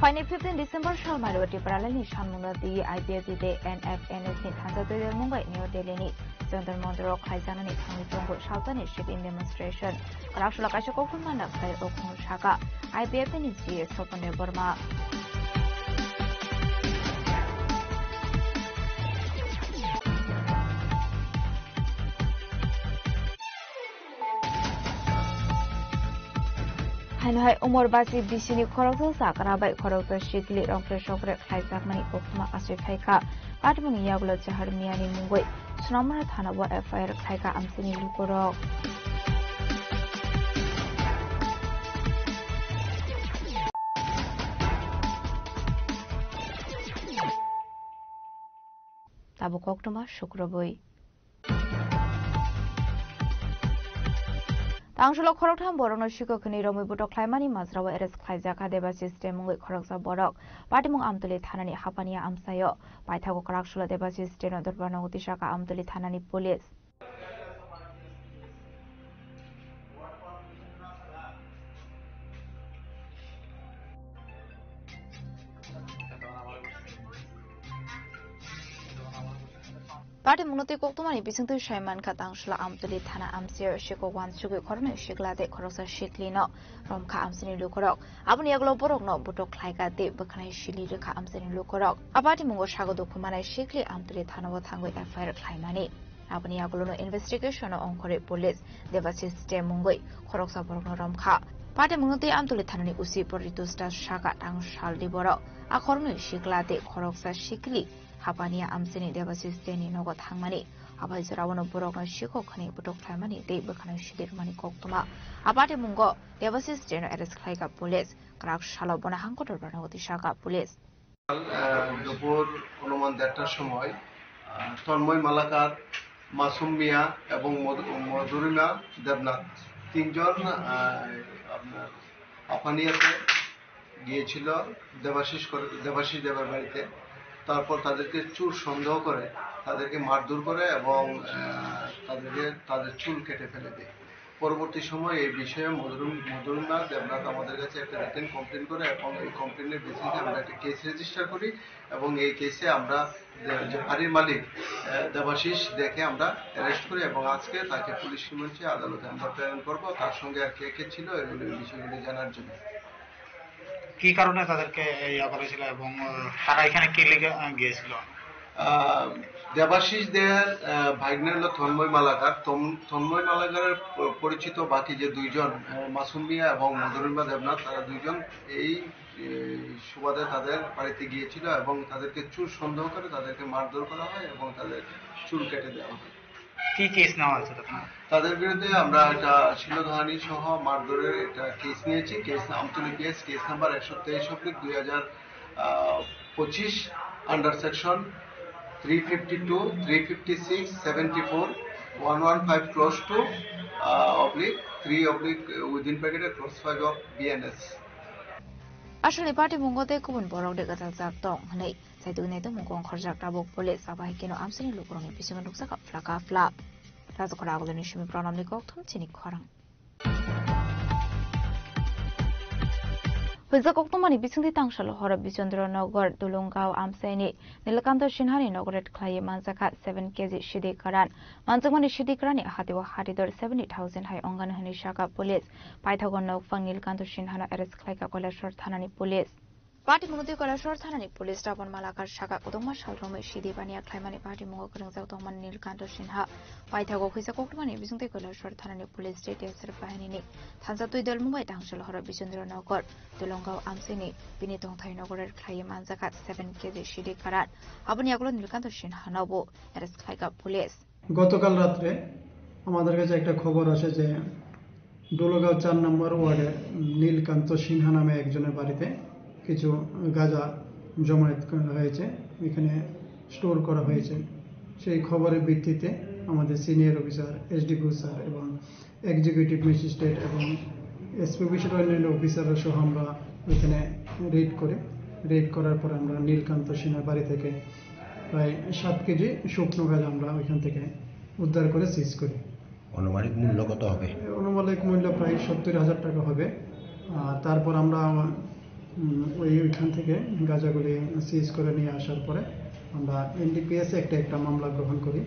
Paini fifteen December sal mario Tipralani sanmungno twi I P F T tei N F N S ni thansa twi mungbai New Delhi ni Jantar Mantar o khlaijaknani thangwi chongo saltani sit-in demonstration. Kwrak sula kaisa koktwma noksa o khung saka I P F T ni G A Sopon Debbarma. Haino hai umor basi bisini khoroksa chakra bai khoroksa sikli rongkre sokre khlaijakmani koktwma asoi phaikha. Patmungni yagulo Chahar Miyani mungwi Sonamura thana o F I R khlaikha amchini lukurok. Tabuk koktwma sukrubwi. Tangsulo khoroktham borokno sikok hwnwi romwi butok khlaimani majrao arrest khlaijak kha Debashish Dey mungwi khoroksa borok. Patimung Amtuli thanani Hapania amchaio. Paithago kwrak sulo Debashish Deyno dorbarno utisaka Amtuli thanani police. Patimungno tei koktwmani bisingtwi sai mankha Tangsula Amtuli thana amchaio sikok wansugwi khoroknwi sikla tei khoroksa siklino romkha amchaini lukurok. Aboni yagulo borokno butok khlaikha tei bwkhanai sili rwkha amchaini lukurok. A patimungo sago dukhu manai sikli Amtuli thanao thangwi F I R khlaimani. Aboni yagulono investigation-o ongkhorwi police Debashish Dey mungwi khoroksa borokno romkha. Patimungno tei Amtuli thanani usi Poritus Das saka tang saldi borok. A khoroknwi sikla tei khoroksa sikli Hapania amchaini Debashish Deyni nogo thangmani. Abai joraono borokno sikok hwnwi butok khlaimani tei bwkhanai sili rwmani koktwma. A patimungo Debashish Deyno arrest khlaikha police. Kwrak salo bono hangko dorbarno utisaka police. আহ, দুপুর অনুমান দেড়টার সময়, আহ, তন্ময় মালাকার, মাসুম মিয়া এবং মধু-, মধুরিমা দেবনাথ তিনজন, আহ, আপনার আপানিয়াতে গিয়েছিল দেবাশিস করে, দেবাশিস দেবের বাড়িতে। তারপর তাদেরকে চুর সন্দেহ করে তাদেরকে মারধর করে এবং, আহ, তাদেরকে, তাদের চুল কেটে ফেলে দেয়। পরবর্তী সময়ে এই বিষয়ে মধুর-, মধুরিমা দেবনাথ আমাদের কাছে একটা রিটেন কমপ্লেন করে এবং এই কমপ্লেনের বেসিসে আমরা একটা কেস রেজিস্টার করি এবং এই কেসে আমরা দে-, যে বাড়ির মালিক, আহ, দেবাশিস দেকে আমরা অ্যারেস্ট করি এবং আজকে তাকে পুলিশ রিমান্ডে আদালতে আমরা প্রেরণ করব। তার সঙ্গে আর কে কে ছিল এগুলো, এই বিষয়গুলি জানার জন্য। কি কারণে তাদেরকে ইয়া করেছিল এবং, আহ, তারা এখানে কি লিগে, আহ, গিয়েছিল? আহ, দেবাশিস দের, আহ, ভাগ্নে হলো তন্ময় মালাকার। তম-, তন্ময় মালাকারের প-, পরিচিত বাকি যে দুইজন, আহ, মাসুম মিয়া এবং মধুরিমা দেবনাথ, তারা দুইজন এই, এই সুবাদে তাদের বাড়িতে গিয়েছিল এবং তাদেরকে চুর সন্দেহ করে তাদেরকে মারধর করা হয় এবং তাদের চুল কেটে দেওয়া হয়। কি কেস নেওয়া হয়েছে তখন? তাদের বিরুদ্ধে আমরা একটা শ্লীলতাহানি সহ মারধরের একটা কেস নিয়েছি। Case Amtali PS, case number একশো তেইশ অব্লিক দুই হাজার পঁচিশ, under section three fifty two, three fifty six, seventy four, one one five close two, oblique three oblique within ব্র্যাকেটে close five of BNS. Aswkni patimungo tei kubun borok de gajak jak tong hwnwi. Saitu nai tongmung kong khorjak tabuk police abo hai keno amsini lukurokni bisingo nukjak phla ka phla. Rajakhor agulini simi pranamni kokthum chini khorang. Hwjak koktwmani bisingtwi tangsalo horo Bichandra Nagar, Dulungao amsaini Nilkanto Sinhani inaugurate khlaiwi manjakha seven K G sidi karan. Manjakmani sidi karanni hatio hatidor seventy thousand hai ongani hwnwi saka police. Paithago nokphang Nilkanto Sinhano arrest khlaikha Koilashahar thanani police. Patimungno twi Koilashahar thanani police Rabon Malakar saka kwdwngma sal romwi sidi baniya khlaimani patimungo kwrwngjak tongmani Nilkanto Sinha. Paithago khuisa koktwmani bisingtwi Koilashahar thanani police tei T S R bahinini thansa twi dol mungbai tangsalo horo Bichandra Nagar, Dulungao amsini bini tongthai inaugurate khlaiwi manjakha seven K G sidi karan. Aboni yagulo Nilkanto Sinhanobo arrest khlaikha police. গতকাল রাত্রে আমাদের কাছে একটা খবর আসে যে ডোলোগাঁও চার নম্বর ওয়ার্ডের নীলকান্ত সিনহা নামে একজনের বাড়িতে কিছু গাঁজা জমায়েত করা হয়েছে, এখানে স্টোর করা হয়েছে। সেই খবরের ভিত্তিতে আমাদের সিনিয়র অফিসার, এসডিপিও স্যার এবং এক্সিকিউটিভ ম্যাজিস্ট্রেট এবং এসপি অফিসের অন্যান্য অফিসাররা সহ আমরা ওইখানে রেড করি। রেড করার পর আমরা নীলকান্ত সিনহার বাড়ি থেকে প্রায় সাত কেজি শুকনো গাঁজা আমরা ওইখান থেকে উদ্ধার করে সিজ করি। আনুমানিক মূল্য কত হবে? আনুমানিক মূল্য প্রায় সত্তর হাজার টাকা হবে। আর তারপর আমরা উম, ওই ওইখান থেকে গাঁজাগুলি সিজ করে নিয়ে আসার পরে আমরা এনডিপিএস একটা একটা মামলা গ্রহণ করি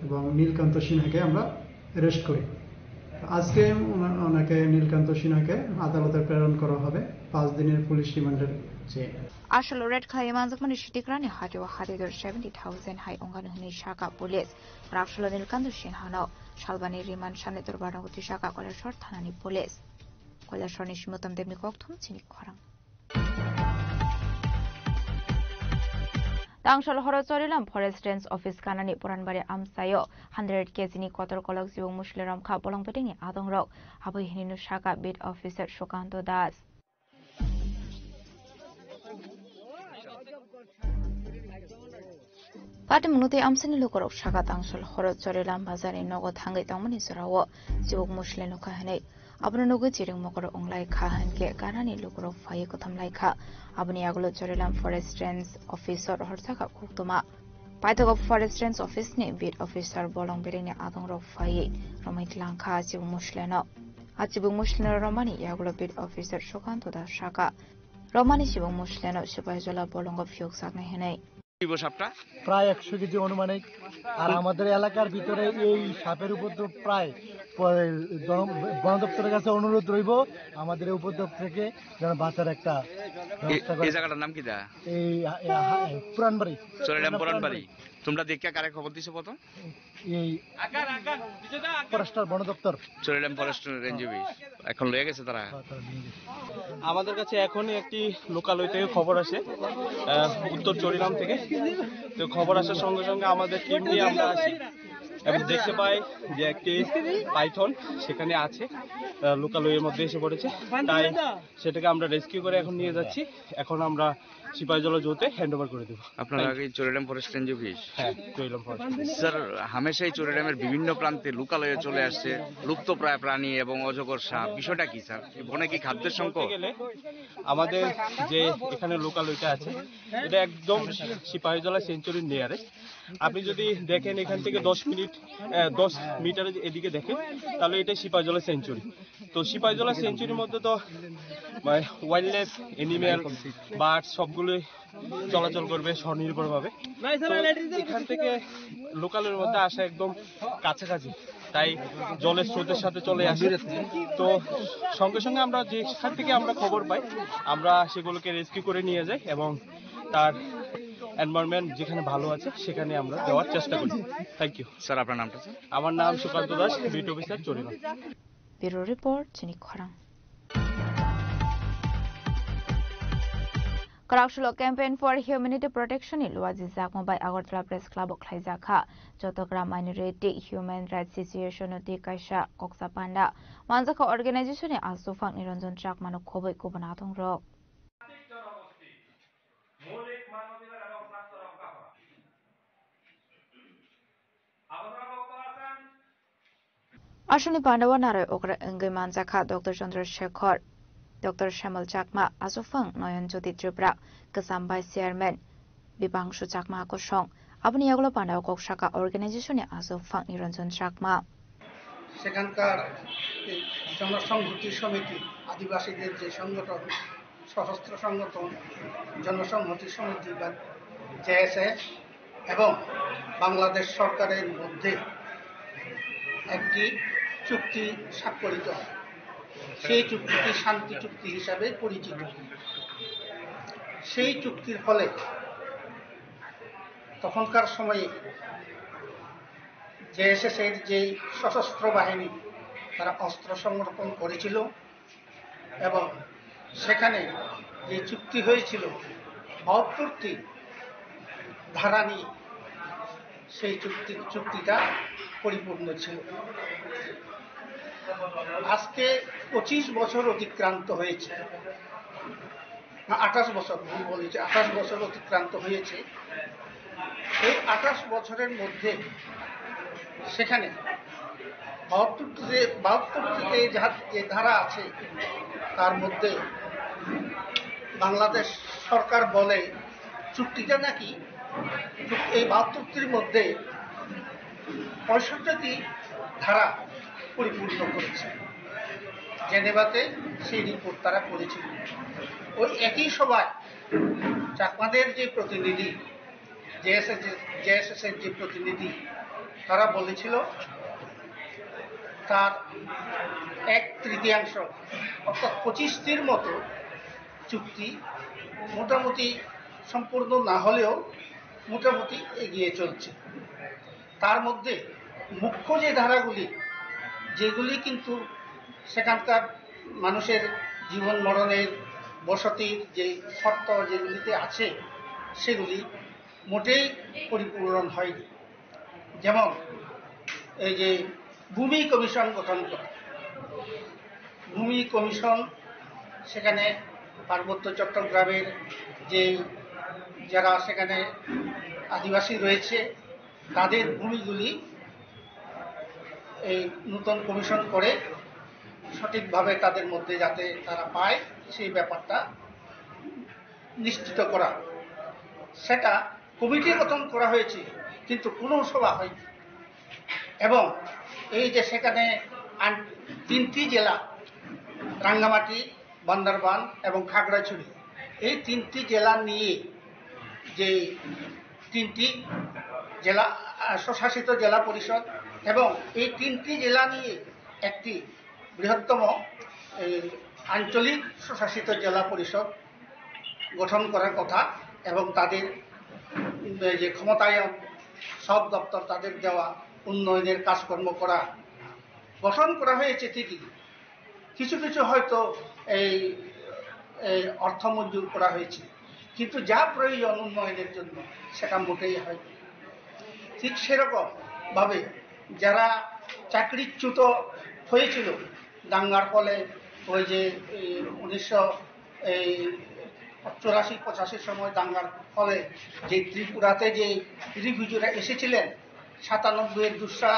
এবং নীলকান্ত সিনহাকে আমরা অ্যারেস্ট করি। আজকে ওনা- ওনাকে, নীলকান্ত সিনহাকে আদালতে প্রেরণ করা হবে পাঁচ দিনের পুলিশ রিমান্ডের চেয়ে। Aswk rate khlai manjakmani sitikrani hatio hatidor seventy thousand hai wngkha hwnwi sakha police. Aswk Nilkanto Sinhano salbani remand sanwi dorbar nogo twi sakha Koilashahar thanani police. Koilashahar ni Simotom Debni kokthum chini khorang. Tangsal horo Chorilam Forest Range Office kanani Poranbari amchaio hundred K G ni kotor kolok chibuk musli romkha bolong bedengni adongrok. Abo hinino sakha Beat Officer Sukanto Das. Patimungno tei amchaini lukurok sakha tangsal horo Chorilam bazarni nogo thangwi tongmani jorao chibuk musli nukha hwnwi. Abono nugwi chiring mokol wnglai kha hwnkhe ganani lukurok phaiwi kothom lai kha. Aboni yagulo Chorilam Forest Range Officer horjakha koktwma. Paithago Forest Range Office ni Beat Officer bolong bedengni adongrok phaiwi romwi tlang kha chibuk musleno. A chibuk musleno romani yagulo Beat Officer Sukanto Das sakha, romani chibuk musleno Sipaijala bolongo phiyok saknai hwnwi. দিব সাপটা? প্রায় একশো কেজি আনুমানিক। আর আমাদের এলাকার ভিতরে এই সাপের উপদ্রব প্রায় প-, জন-, বন দপ্তরের কাছে অনুরোধ রইব আমাদের এই উপদ্রব থেকে যেন বাঁচার একটা এ- ব্যবস্থা করে। এই জায়গাটার নাম কি দা? এই হা- এই হা- পুরানবাড়ি। চরিরাম পুরানবাড়ি। তোমরা দেখিয়া কারে খবর দিছো প্রথম? এই ফরেস্টার বন দপ্তর। Charilam forest range office. এখন লয়ে গেছে তারা। হ্যাঁ, তারা নিয়ে গেছে। আমাদের কাছে এখনই একটি লোকালয় থেকে খবর আসে, আহ, উত্তর চরিরাম থেকে। তো খবর আসার সঙ্গে সঙ্গে আমাদের টিম নিয়ে আমরা আসি এবং দেখতে পাই যে একটি পাইথন সেখানে আছে, আহ, লোকালয়ের মধ্যে এসে পড়েছে। তাই সেটাকে আমরা রেস্কিউ করে এখন নিয়ে যাচ্ছি। এখন আমরা সিপাহীজলা জোতে হ্যান্ড ওভার করে দেবো। আপনারা আগে চরিরাম ফরেস্ট রেঞ্জ অফিস? হ্যাঁ, চরিরাম ফরেস্ট। স্যার, হামেশাই চরিরামের বিভিন্ন প্রান্তে লোকালয়ে চলে আসছে লুপ্তপ্রায় প্রাণী এবং অজগর সাপ, বিষয়টা কি স্যার? এই বনে কি খাদ্যের সংকট? বলতে গেলে আমাদের যে এখানে লোকালয়টা আছে, এটা একদম সিপাহীজলা সেঞ্চুরির নিয়ারেস্ট। আপনি যদি দেখেন এখান থেকে দশ মিনিট, আহ, দশ মিটার এদিকে দেখেন, তাহলে এটা সিপাহীজলা সেঞ্চুরি। তো সিপাহীজলা সেঞ্চুরির মধ্যে তো, মানে, ওয়াইল্ড লাইফ, অ্যানিমেল, বার্ড সবগুলোই চলাচল করবে স্বনির্ভরভাবে। তো এখান থেকে লোকালয়ের মধ্যে আসা একদম কাছাকাছি, তাই জলের স্রোতের সাথে চলে আসে। তো সঙ্গে সঙ্গে আমরা যেখান থেকে আমরা খবর পাই, আমরা সেগুলোকে রেস্কিউ করে নিয়ে যাই এবং তার এনভায়রনমেন্ট যেখানে ভালো আছে সেখানে আমরা দেওয়ার চেষ্টা করি। Thank you. স্যার, আপনার নামটা স্যার? আমার নাম সুকান্ত Das, beat officer Charilam. Bureau Report, Chini Khorang. Kwraksolo Campaign for Humanity Protection ni luajijakma bai Agartala Press Club o khlaijakha. Jotogram Minority Human Rights Situation no twi kaisa koksa panda manjakha organization ni aswk phang Niranjan Chakma no khobwi kubun adongrok. Aswkni pandao narwi okra wngwi manjakha Doctor Chandra Shekhar, Doctor Shamal Chakma, aswk phang Noyon Jyoti Tripura, kwcham Vice Chairman Bipangsu Chakma kosong. Aboni yagulo pandao kok sakha organization ni aswk phang Niranjan Chakma. সেখানকার এই জনসংহতি সমিতি, আদিবাসীদের যে সংগঠন, সশস্ত্র সংগঠন, জনসংহতি সমিতি বা জেএসএস এবং বাংলাদেশ সরকারের মধ্যে একটি চুক্তি স্বাক্ষরিত হয়। সেই চুক্তিটি শান্তি চুক্তি হিসাবে পরিচিত। সেই চুক্তির ফলে তখনকার সময়ে জেএসএস এর যেই সশস্ত্র বাহিনী, তারা অস্ত্র সমর্পণ করেছিল এবং সেখানে যে চুক্তি হয়েছিল, বাহাত্তরটি ধারা নিয়ে সেই চুক্তি, চুক্তিটা পরিপূর্ণ ছিল। আজকে পঁচিশ বছর অতিক্রান্ত হয়েছে, না, আঠাশ বছর, ভুল বলেছি, আঠাশ বছর অতিক্রান্ত হয়েছে। এই আঠাশ বছরের মধ্যে সেখানে বাহাত্তরটিতে, বাহাত্তরটিতে যে ধারা আছে, তার মধ্যে বাংলাদেশ সরকার বলে চুক্তিটা নাকি, এই বাহাত্তরটির মধ্যে পঁয়ষট্টিটি ধারা পরিপূর্ণ করেছে। জেনেভাতে সেই রিপোর্ট তারা করেছিল। ওই একই সভায় চাকমাদের যে প্রতিনিধি, জেএসএস, জেএসএস এর যে প্রতিনিধি, তারা বলেছিল তার এক তৃতীয়াংশ, অর্থাৎ পঁচিশটির মতো চুক্তি মোটামুটি সম্পূর্ণ না হলেও মোটামুটি এগিয়ে চলছে। তার মধ্যে মুখ্য যে ধারাগুলি, যেগুলি কিন্তু সেখানকার মানুষের জীবন মরণের, বসতির যে শর্ত যেগুলিতে আছে, সেগুলি মোটেই পরিপূরণ হয়নি। যেমন এই যে ভূমি কমিশন গঠন করা, ভূমি কমিশন সেখানে পার্বত্য চট্টগ্রামের যে যারা সেখানে আদিবাসী রয়েছে, তাদের ভূমিগুলি এই নতুন কমিশন করে সঠিকভাবে তাদের মধ্যে যাতে তারা পায়, সেই ব্যাপারটা নিশ্চিত করা। সেটা কমিটি গঠন করা হয়েছে, কিন্তু কোনো সভা হয়নি। এবং এই যে সেখানে আন-, তিনটি জেলা, রাঙ্গামাটি, বান্দরবান এবং খাগড়াছড়ি, এই তিনটি জেলা নিয়ে যে তিনটি জেলা, আহ, স্বশাসিত জেলা পরিষদ এবং এই তিনটি জেলা নিয়ে একটি বৃহত্তম এই আঞ্চলিক স্বশাসিত জেলা পরিষদ গঠন করার কথা এবং তাদের, উম, এই যে ক্ষমতায়ন, সব দপ্তর তাদের দেওয়া, উন্নয়নের কাজকর্ম করা, গঠন করা হয়েছে ঠিকই, কিছু কিছু হয়তো এই, এই অর্থ মঞ্জুর করা হয়েছে, কিন্তু যা প্রয়োজন উন্নয়নের জন্য সেটা মোটেই হয়নি। ঠিক সেরকম ভাবে যারা চাকরিচ্যুত হয়েছিল দাঙ্গার ফলে, ওই যে এই উনিশশো এই চুরাশি পঁচাশির সময় দাঙ্গার ফলে যে ত্রিপুরাতে যে রিফিউজিরা এসেছিলেন, সাতানব্বই এর দোসরা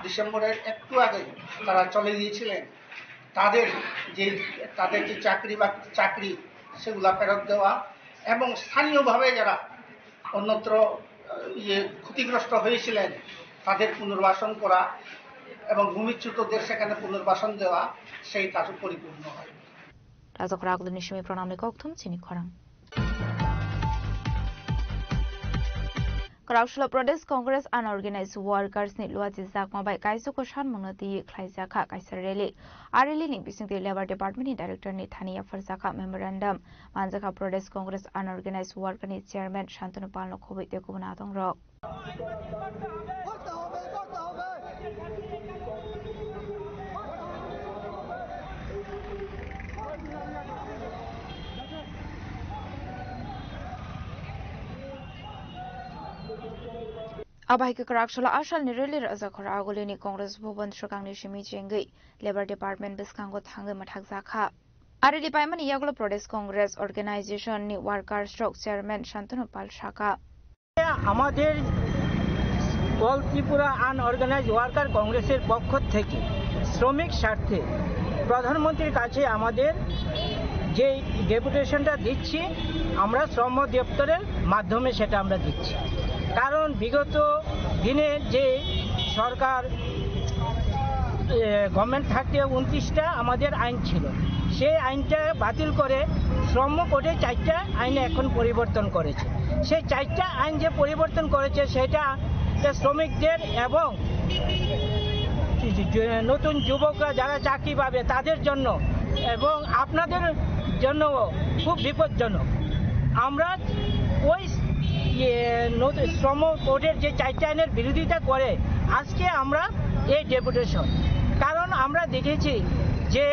ডিসেম্বরের একটু আগে তারা চলে গিয়েছিলেন, তাদের যে, তাদের যে চাকরি বা চাকরি, সেগুলা ফেরত দেওয়া এবং স্থানীয়ভাবে যারা অন্যত্র, আহ, ইয়ে ক্ষতিগ্রস্ত হয়েছিলেন, তাদের পুনর্বাসন করা এবং ভূমিচ্যুতদের সেখানে পুনর্বাসন দেওয়া, সেই কাজও পরিপূর্ণ হয়। Rajakhor Agulini simi pranamni kokthum chini khorang. Kwraksalo Pradesh Congress Unorganized Workers ni Luachi Chakma bai kaisa kusan mungno twi khlaijakha kaisa rally. A rally ni bisingtwi Labour Department ni Director ni thani yapharjakha memorandum. Manjakha Pradesh Congress Unorganized Worker ni Chairman Shantanu Pal no khobwi tei kubun adong rok. Abo hai khe kwraksalo asalni rally Rajakhor Agulini Congress Bhavan swkangni simi chengwi Labour Department bwskango thangwi mwthakjakha. A rally paimani yagulo Pradesh Congress Organization ni workers rok chairman Shantanu Pal sakha. আমাদের অল Tripura unorganised worker কংগ্রেসের পক্ষ থেকে শ্রমিক স্বার্থে প্রধানমন্ত্রীর কাছে আমাদের যে ডেপুটেশনটা দিচ্ছি, আমরা শ্রম দপ্তরের মাধ্যমে সেটা আমরা দিচ্ছি। কারণ বিগত দিনে যে সরকার, এ, গভর্নমেন্ট থাকতে ঊনত্রিশটা আমাদের আইন ছিল, সেই আইনটা বাতিল করে শ্রম কোডে চারটা আইনে এখন পরিবর্তন করেছে। সেই চারটা আইন যে পরিবর্তন করেছে, সেটা যে শ্রমিকদের এবং যে নতুন যুবকরা যারা চাকরি পাবে তাদের জন্য এবং আপনাদের জন্যও খুব বিপজ্জনক। আমরা ওই, ইয়ে, নতুন শ্রম কোডের যে চারটা আইনের বিরোধিতা করে আজকে আমরা এই ডেপুটেশন। কারণ আমরা দেখেছি যে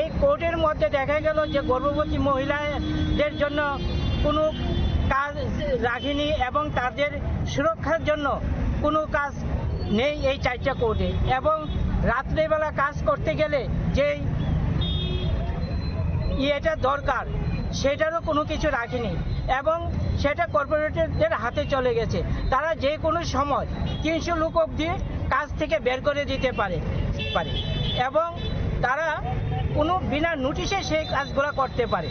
এই কোডের মধ্যে দেখা গেল যে গর্ভবতী মহিলাদের জন্য কোনো কাজ রাখেনি এবং তাদের সুরক্ষার জন্য কোনো কাজ নেই এই চারটা কোডে। এবং রাত্রেবেলা কাজ করতে গেলে যেই ইয়েটা দরকার, সেটারও কোনো কিছু রাখেনি এবং সেটা কর্পোরেটরদের হাতে চলে গেছে। তারা যে কোনো সময় তিনশো লোক অবধি কাজ থেকে বের করে দিতে পারে, পারে এবং তারা কোনো বিনা নোটিশে সেই কাজগুলো করতে পারে।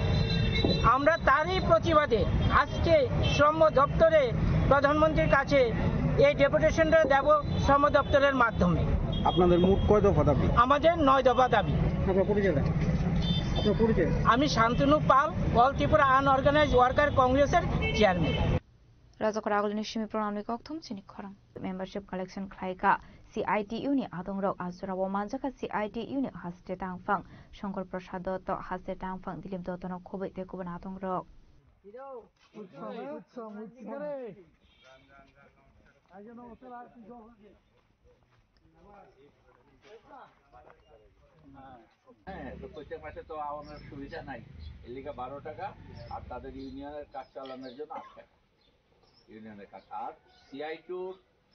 আমরা তারই প্রতিবাদে আজকে শ্রম দপ্তরে প্রধানমন্ত্রীর কাছে এই ডেপুটেশনটা দেব শ্রম দপ্তরের মাধ্যমে। আপনাদের মোট কয় দফা দাবি? আমাদের নয় দফা দাবি। আপনার পরিচয়টা? আমি শান্তনু পাল, অল ত্রিপুরা আনঅর্গানাইজড ওয়ার্কার কংগ্রেসের chairman. Rajak Ragulni simi pranamni kokthum chini khorang. Membership collection khlaika C I T U ni adongrok, Asura o manjaka C I T U ni haste tangphang Shankar Prasad Dotto, haste tangphang Dilip Dotto no khoboi tei kubun adongrok. হ্যাঁ, তো প্রত্যেক মাসে তো আমার সুবিধা নাই, এর লিগে বারো টাকা, আর তাদের ইউনিয়নের কাজ চালানোর জন্য আট টাকা, ইউনিয়নের কাজ। আর সিআই টুর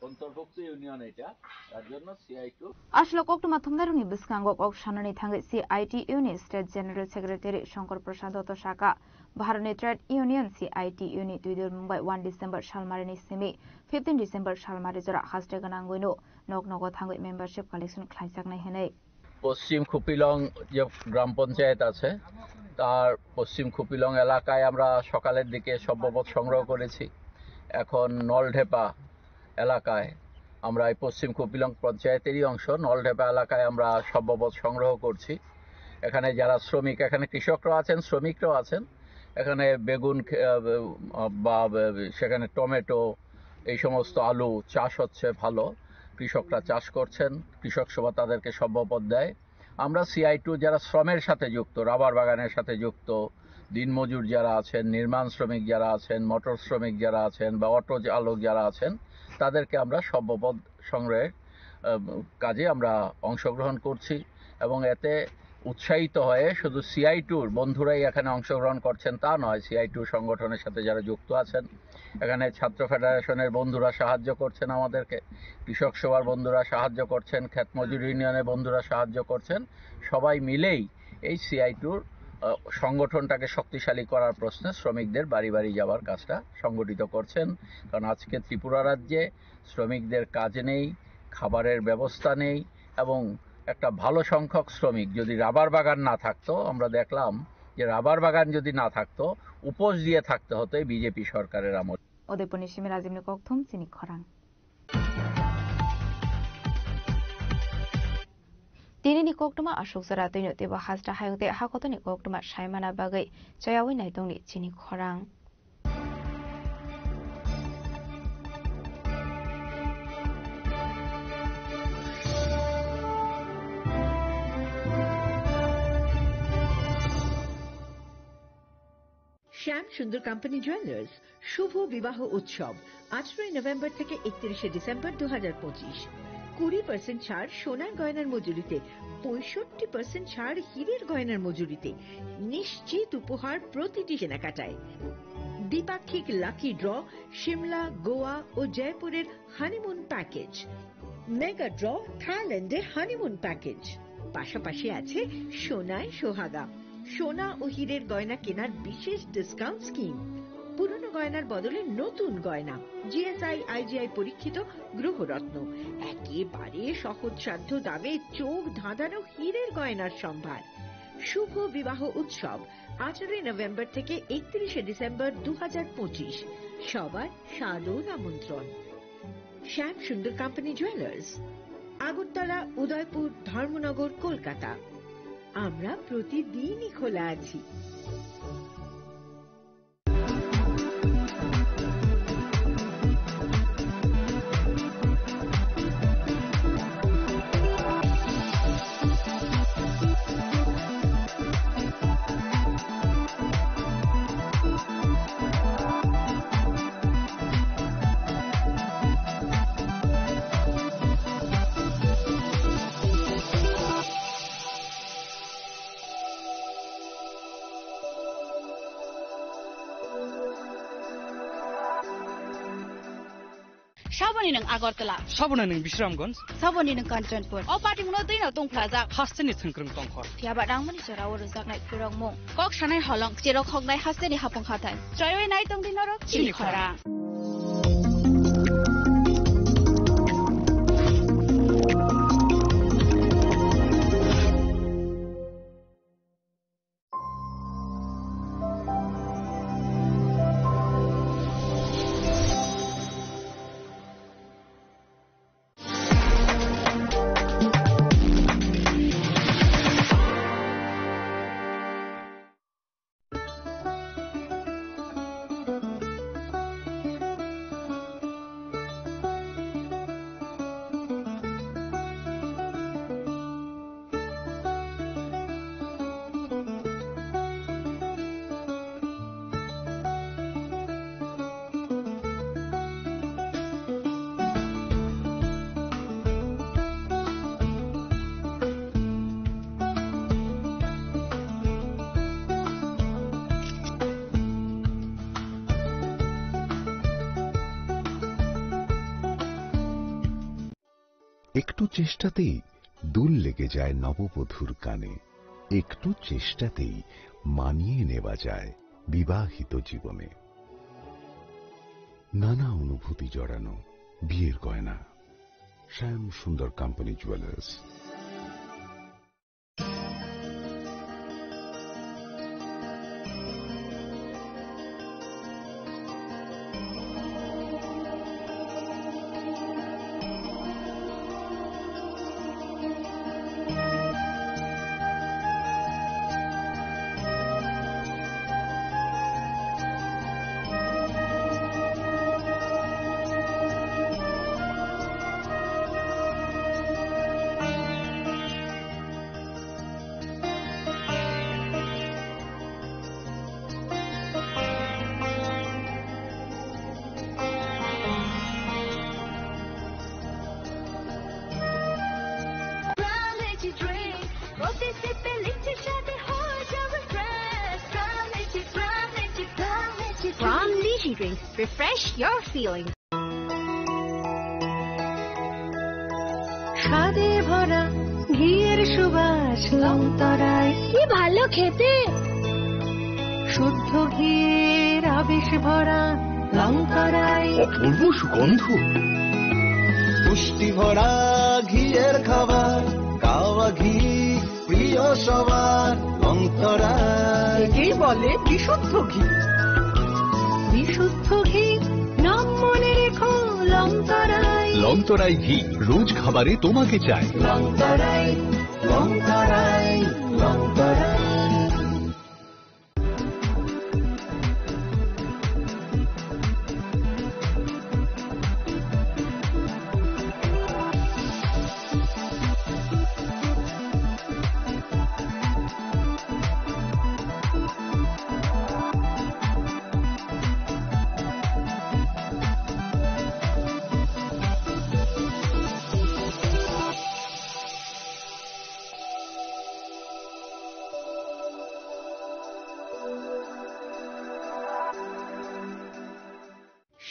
অন্তর্ভুক্ত ইউনিয়ন এটা, তার জন্য CITU. Aswk koktwma thumnairokni bwskango kok sanani thangwi C I T U ni State General Secretary Shankar Prasad Dotto saka, Bharatni Trade Union C I T U ni twidulmung bai one December salmarini simi fifteen December salmari jora haste gwnangwino nok nogo thangwi membership collection khlaijaknai hwnwi. পশ্চিম খুপিলং যে গ্রাম পঞ্চায়েত আছে, তার পশ্চিম খুপিলং এলাকায় আমরা সকালের দিকে সভ্যপদ সংগ্রহ করেছি। এখন নলঢেপা এলাকায় আমরা এই পশ্চিম খুপিলং পঞ্চায়েতেরই অংশ, নলঢেপা এলাকায় আমরা সভ্যপদ সংগ্রহ করছি। এখানে যারা শ্রমিক, এখানে কৃষকরাও আছেন, শ্রমিকরাও আছেন। এখানে বেগুন খে-, আহ, বা, বা, সেখানে টমেটো, এই সমস্ত আলু চাষ হচ্ছে ভালো, কৃষকরা চাষ করছেন, কৃষক সভা তাদেরকে সভ্যপদ দেয়। আমরা সিআই টু যারা শ্রমের সাথে যুক্ত, রাবার বাগানের সাথে যুক্ত, দিনমজুর যারা আছেন, নির্মাণ শ্রমিক যারা আছেন, মোটর শ্রমিক যারা আছেন বা অটো চালক যারা আছেন, তাদেরকে আমরা সভ্যপদ সংগ্রহে, আহ, কাজে আমরা অংশগ্রহণ করছি এবং এতে উৎসাহিত হয়ে শুধু সিআই টুর বন্ধুরাই এখানে অংশগ্রহণ করছেন তা নয়, সিআই টু সংগঠনের সাথে যারা যুক্ত আছেন, এখানে ছাত্র ফেডারেশনের বন্ধুরা সাহায্য করছেন আমাদেরকে, কৃষক সভার বন্ধুরা সাহায্য করছেন, ক্ষেত মজুর ইউনিয়নের বন্ধুরা সাহায্য করছেন। সবাই মিলেই এই সিআই টুর, আহ, সংগঠনটাকে শক্তিশালী করার প্রশ্নে শ্রমিকদের বাড়ি বাড়ি যাওয়ার কাজটা সংগঠিত করছেন। কারণ আজকে ত্রিপুরা রাজ্যে শ্রমিকদের কাজ নেই, খাবারের ব্যবস্থা নেই এবং একটা ভালো সংখ্যক শ্রমিক, যদি রাবার বাগান না থাকতো, আমরা দেখলাম যে রাবার বাগান যদি না থাকতো, উপোস দিয়ে থাকতে হতো এই বিজেপি সরকারের আমলে। Udaipurni simi Rajibni kokthum chini khorang. Tinini koktwma aswk jora twino teibo hasta hayung tei hakotoni koktwma saimana bagwi chayawi naitongni chini khorang. শ্যাম সুন্দর কোম্পানি জুয়েলার্স শুভ বিবাহ উৎসব, আঠারোই নভেম্বর থেকে একত্রিশে ডিসেম্বর দু হাজার পঁচিশ। কুড়ি পার্সেন্ট ছাড় সোনার গয়নার মজুরিতে, পঁয়ষট্টি পার্সেন্ট ছাড় হীরের গয়নার মজুরিতে, নিশ্চিত উপহার প্রতিটি কেনাকাটায়। দ্বিপাক্ষিক লাকি ড্র, সিমলা, গোয়া ও জয়পুরের হানিমুন প্যাকেজ, মেগা ড্র, থাইল্যান্ডে হানিমুন প্যাকেজ। পাশাপাশি আছে সোনায় সোহাগা, সোনা ও হীরের গয়না কেনার বিশেষ ডিসকাউন্ট স্কিম। পুরনো গয়নার বদলে নতুন গয়না, জিএসআই, আইজিআই পরীক্ষিত গ্রহরত্ন, একেবারে সহজসাধ্য দামে চোখ ধাঁধানো হীরের গয়নার সম্ভার। শুভ বিবাহ উৎসব, আঠারোই নভেম্বর থেকে একত্রিশে ডিসেম্বর দু হাজার পঁচিশ। সবার সাদর আমন্ত্রণ। Shyam Sundar company jewellers, Agartala, Udaipur, Dharmanagar, Kolkata. আমরা প্রতিদিনই খোলা আছি। Saboni nwng Agartala. Saboni nwng Bisramganj. Saboni nwng Kanchanpur. O party muno twi no tongphlajak. Hasteni thwngkwrwng tongkhor. Phiya ba nangmani jora o rwjaknai khulokmung. Kok sanai holong, cherok hoknai hasteni hapung hathai. Choiwi nai tongdi norok chini khorang. একটু চেষ্টাতেই দুল লেগে যায় নববধূর কানে, একটু চেষ্টাতেই মানিয়ে নেওয়া যায় বিবাহিত জীবনে। নানা অনুভূতি জড়ানো বিয়ের গয়না। শ্যাম Sundar company jewellers. Crown Lychee Drinks. Refresh your feelings. স্বাদে ভরা ঘিয়ের সুবাস লংতরাই। কি ভালো খেতে। শুদ্ধ ঘিয়ের আবেশ ভরা লংতরাই। অপূর্ব সুগন্ধ। পুষ্টি ভরা ঘিয়ের খাবার, কাওয়া ঘি প্রিয় সবার। লংতরাই। একেই বলে বিশুদ্ধ ঘি। বিশুদ্ধ ঘি, নাম মনে রেখো লংতরাই। লংতরাই ঘি, রোজ খাবারে তোমাকে চাই। লংতরাই, লংতরাই, লংতরাই।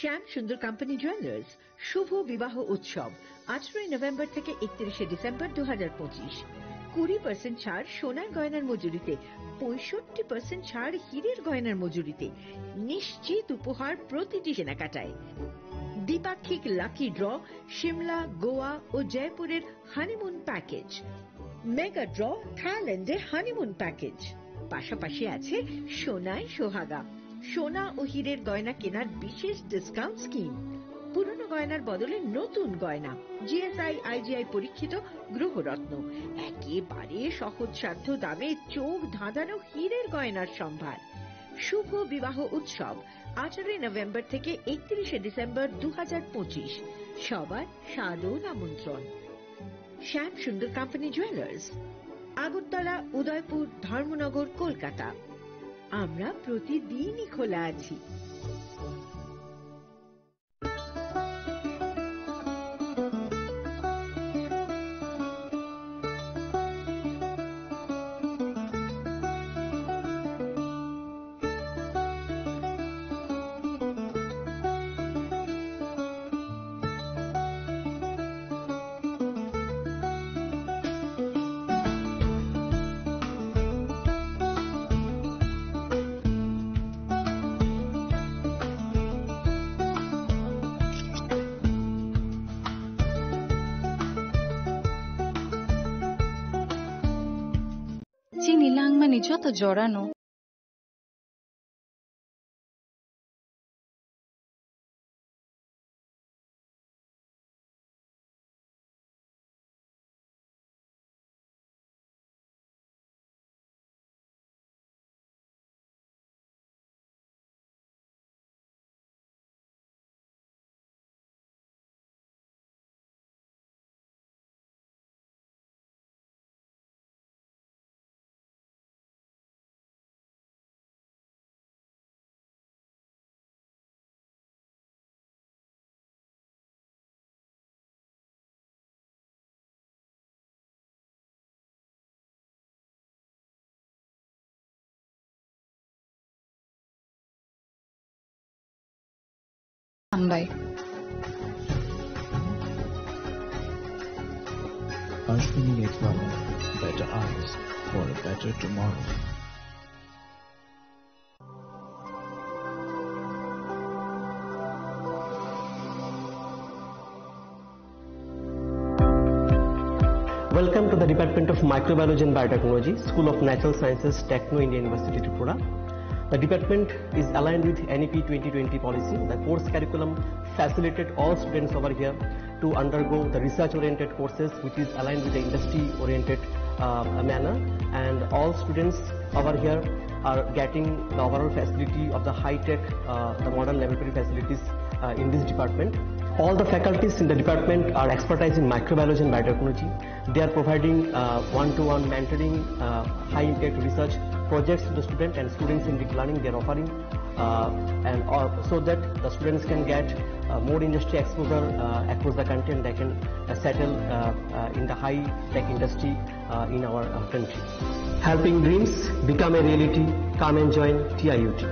শ্যাম সুন্দর কোম্পানি জুয়েলার্স শুভ বিবাহ উৎসব আঠারোই নভেম্বর থেকে একত্রিশে ডিসেম্বর দু হাজার পঁচিশ। কুড়ি পার্সেন্ট ছাড় সোনার গয়নার মজুরিতে, পঁয়ষট্টি পার্সেন্ট ছাড় হীরের গয়নার মজুরিতে। নিশ্চিত উপহার প্রতিটি কেনাকাটায়। দ্বিপাক্ষিক লাকি ড্র, সিমলা, গোয়া ও জয়পুরের হানিমুন প্যাকেজ। মেগা ড্র, থাইল্যান্ডে হানিমুন প্যাকেজ। পাশাপাশি আছে সোনায় সোহাগা, সোনা ও হীরের গয়না কেনার বিশেষ ডিসকাউন্ট স্কিম। পুরনো গয়নার বদলে নতুন গয়না, জিএসআই, আইজিআই পরীক্ষিত গ্রহরত্ন, একেবারে সহজসাধ্য দামে চোখ ধাঁধানো হীরের গয়নার সম্ভার। শুভ বিবাহ উৎসব আঠারোই নভেম্বর থেকে একত্রিশে ডিসেম্বর দু হাজার পঁচিশ। সবার সাদর আমন্ত্রণ। Shyam Sundar company jewellers, Agartala, Udaipur, Dharmanagar, Kolkata. আমরা প্রতিদিনই খোলা আছি। Chini langmani joto jorano. Hambai. Ashwini Network, better eyes for a better tomorrow. Welcome to the Department of Microbiology and Biotechnology, School of Natural Sciences, Techno India University, Tripura. The department is aligned with N E P twenty twenty policy. The course curriculum facilitate all students over here to undergo the research-oriented courses, which is aligned with the industry-oriented, uh, manner. And all students over here are getting the overall facility of the high-tech, uh, the modern laboratory facilities, uh, in this department. All the faculties in the department are expertise in microbiology and biotechnology. They are providing, uh, one-to-one mentoring, uh, high-impact research projects to the student and students in deep learning they are offering, uh, and all, so that the students can get, uh, more industry exposure, uh, across the country, and they can, uh, settle, uh, uh, in the high-tech industry, uh, in our, uh, country. Helping dreams become a reality. Come and join T I U T.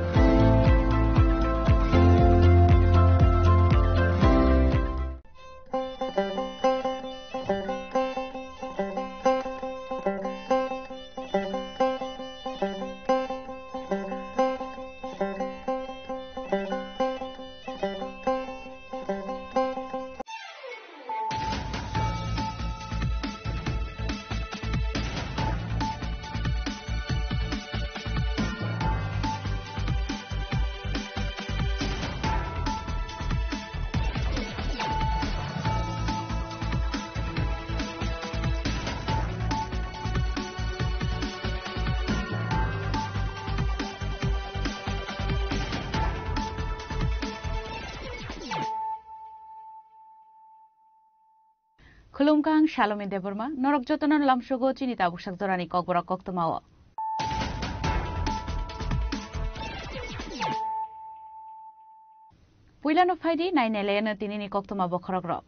Khulumkha, ang Salomi Debbarma, norok jotono lamsogo chini tabuksak jorani kokborok koktwmao. Puilano phaidi, nainailayano tinini koktwma bokhorokrok.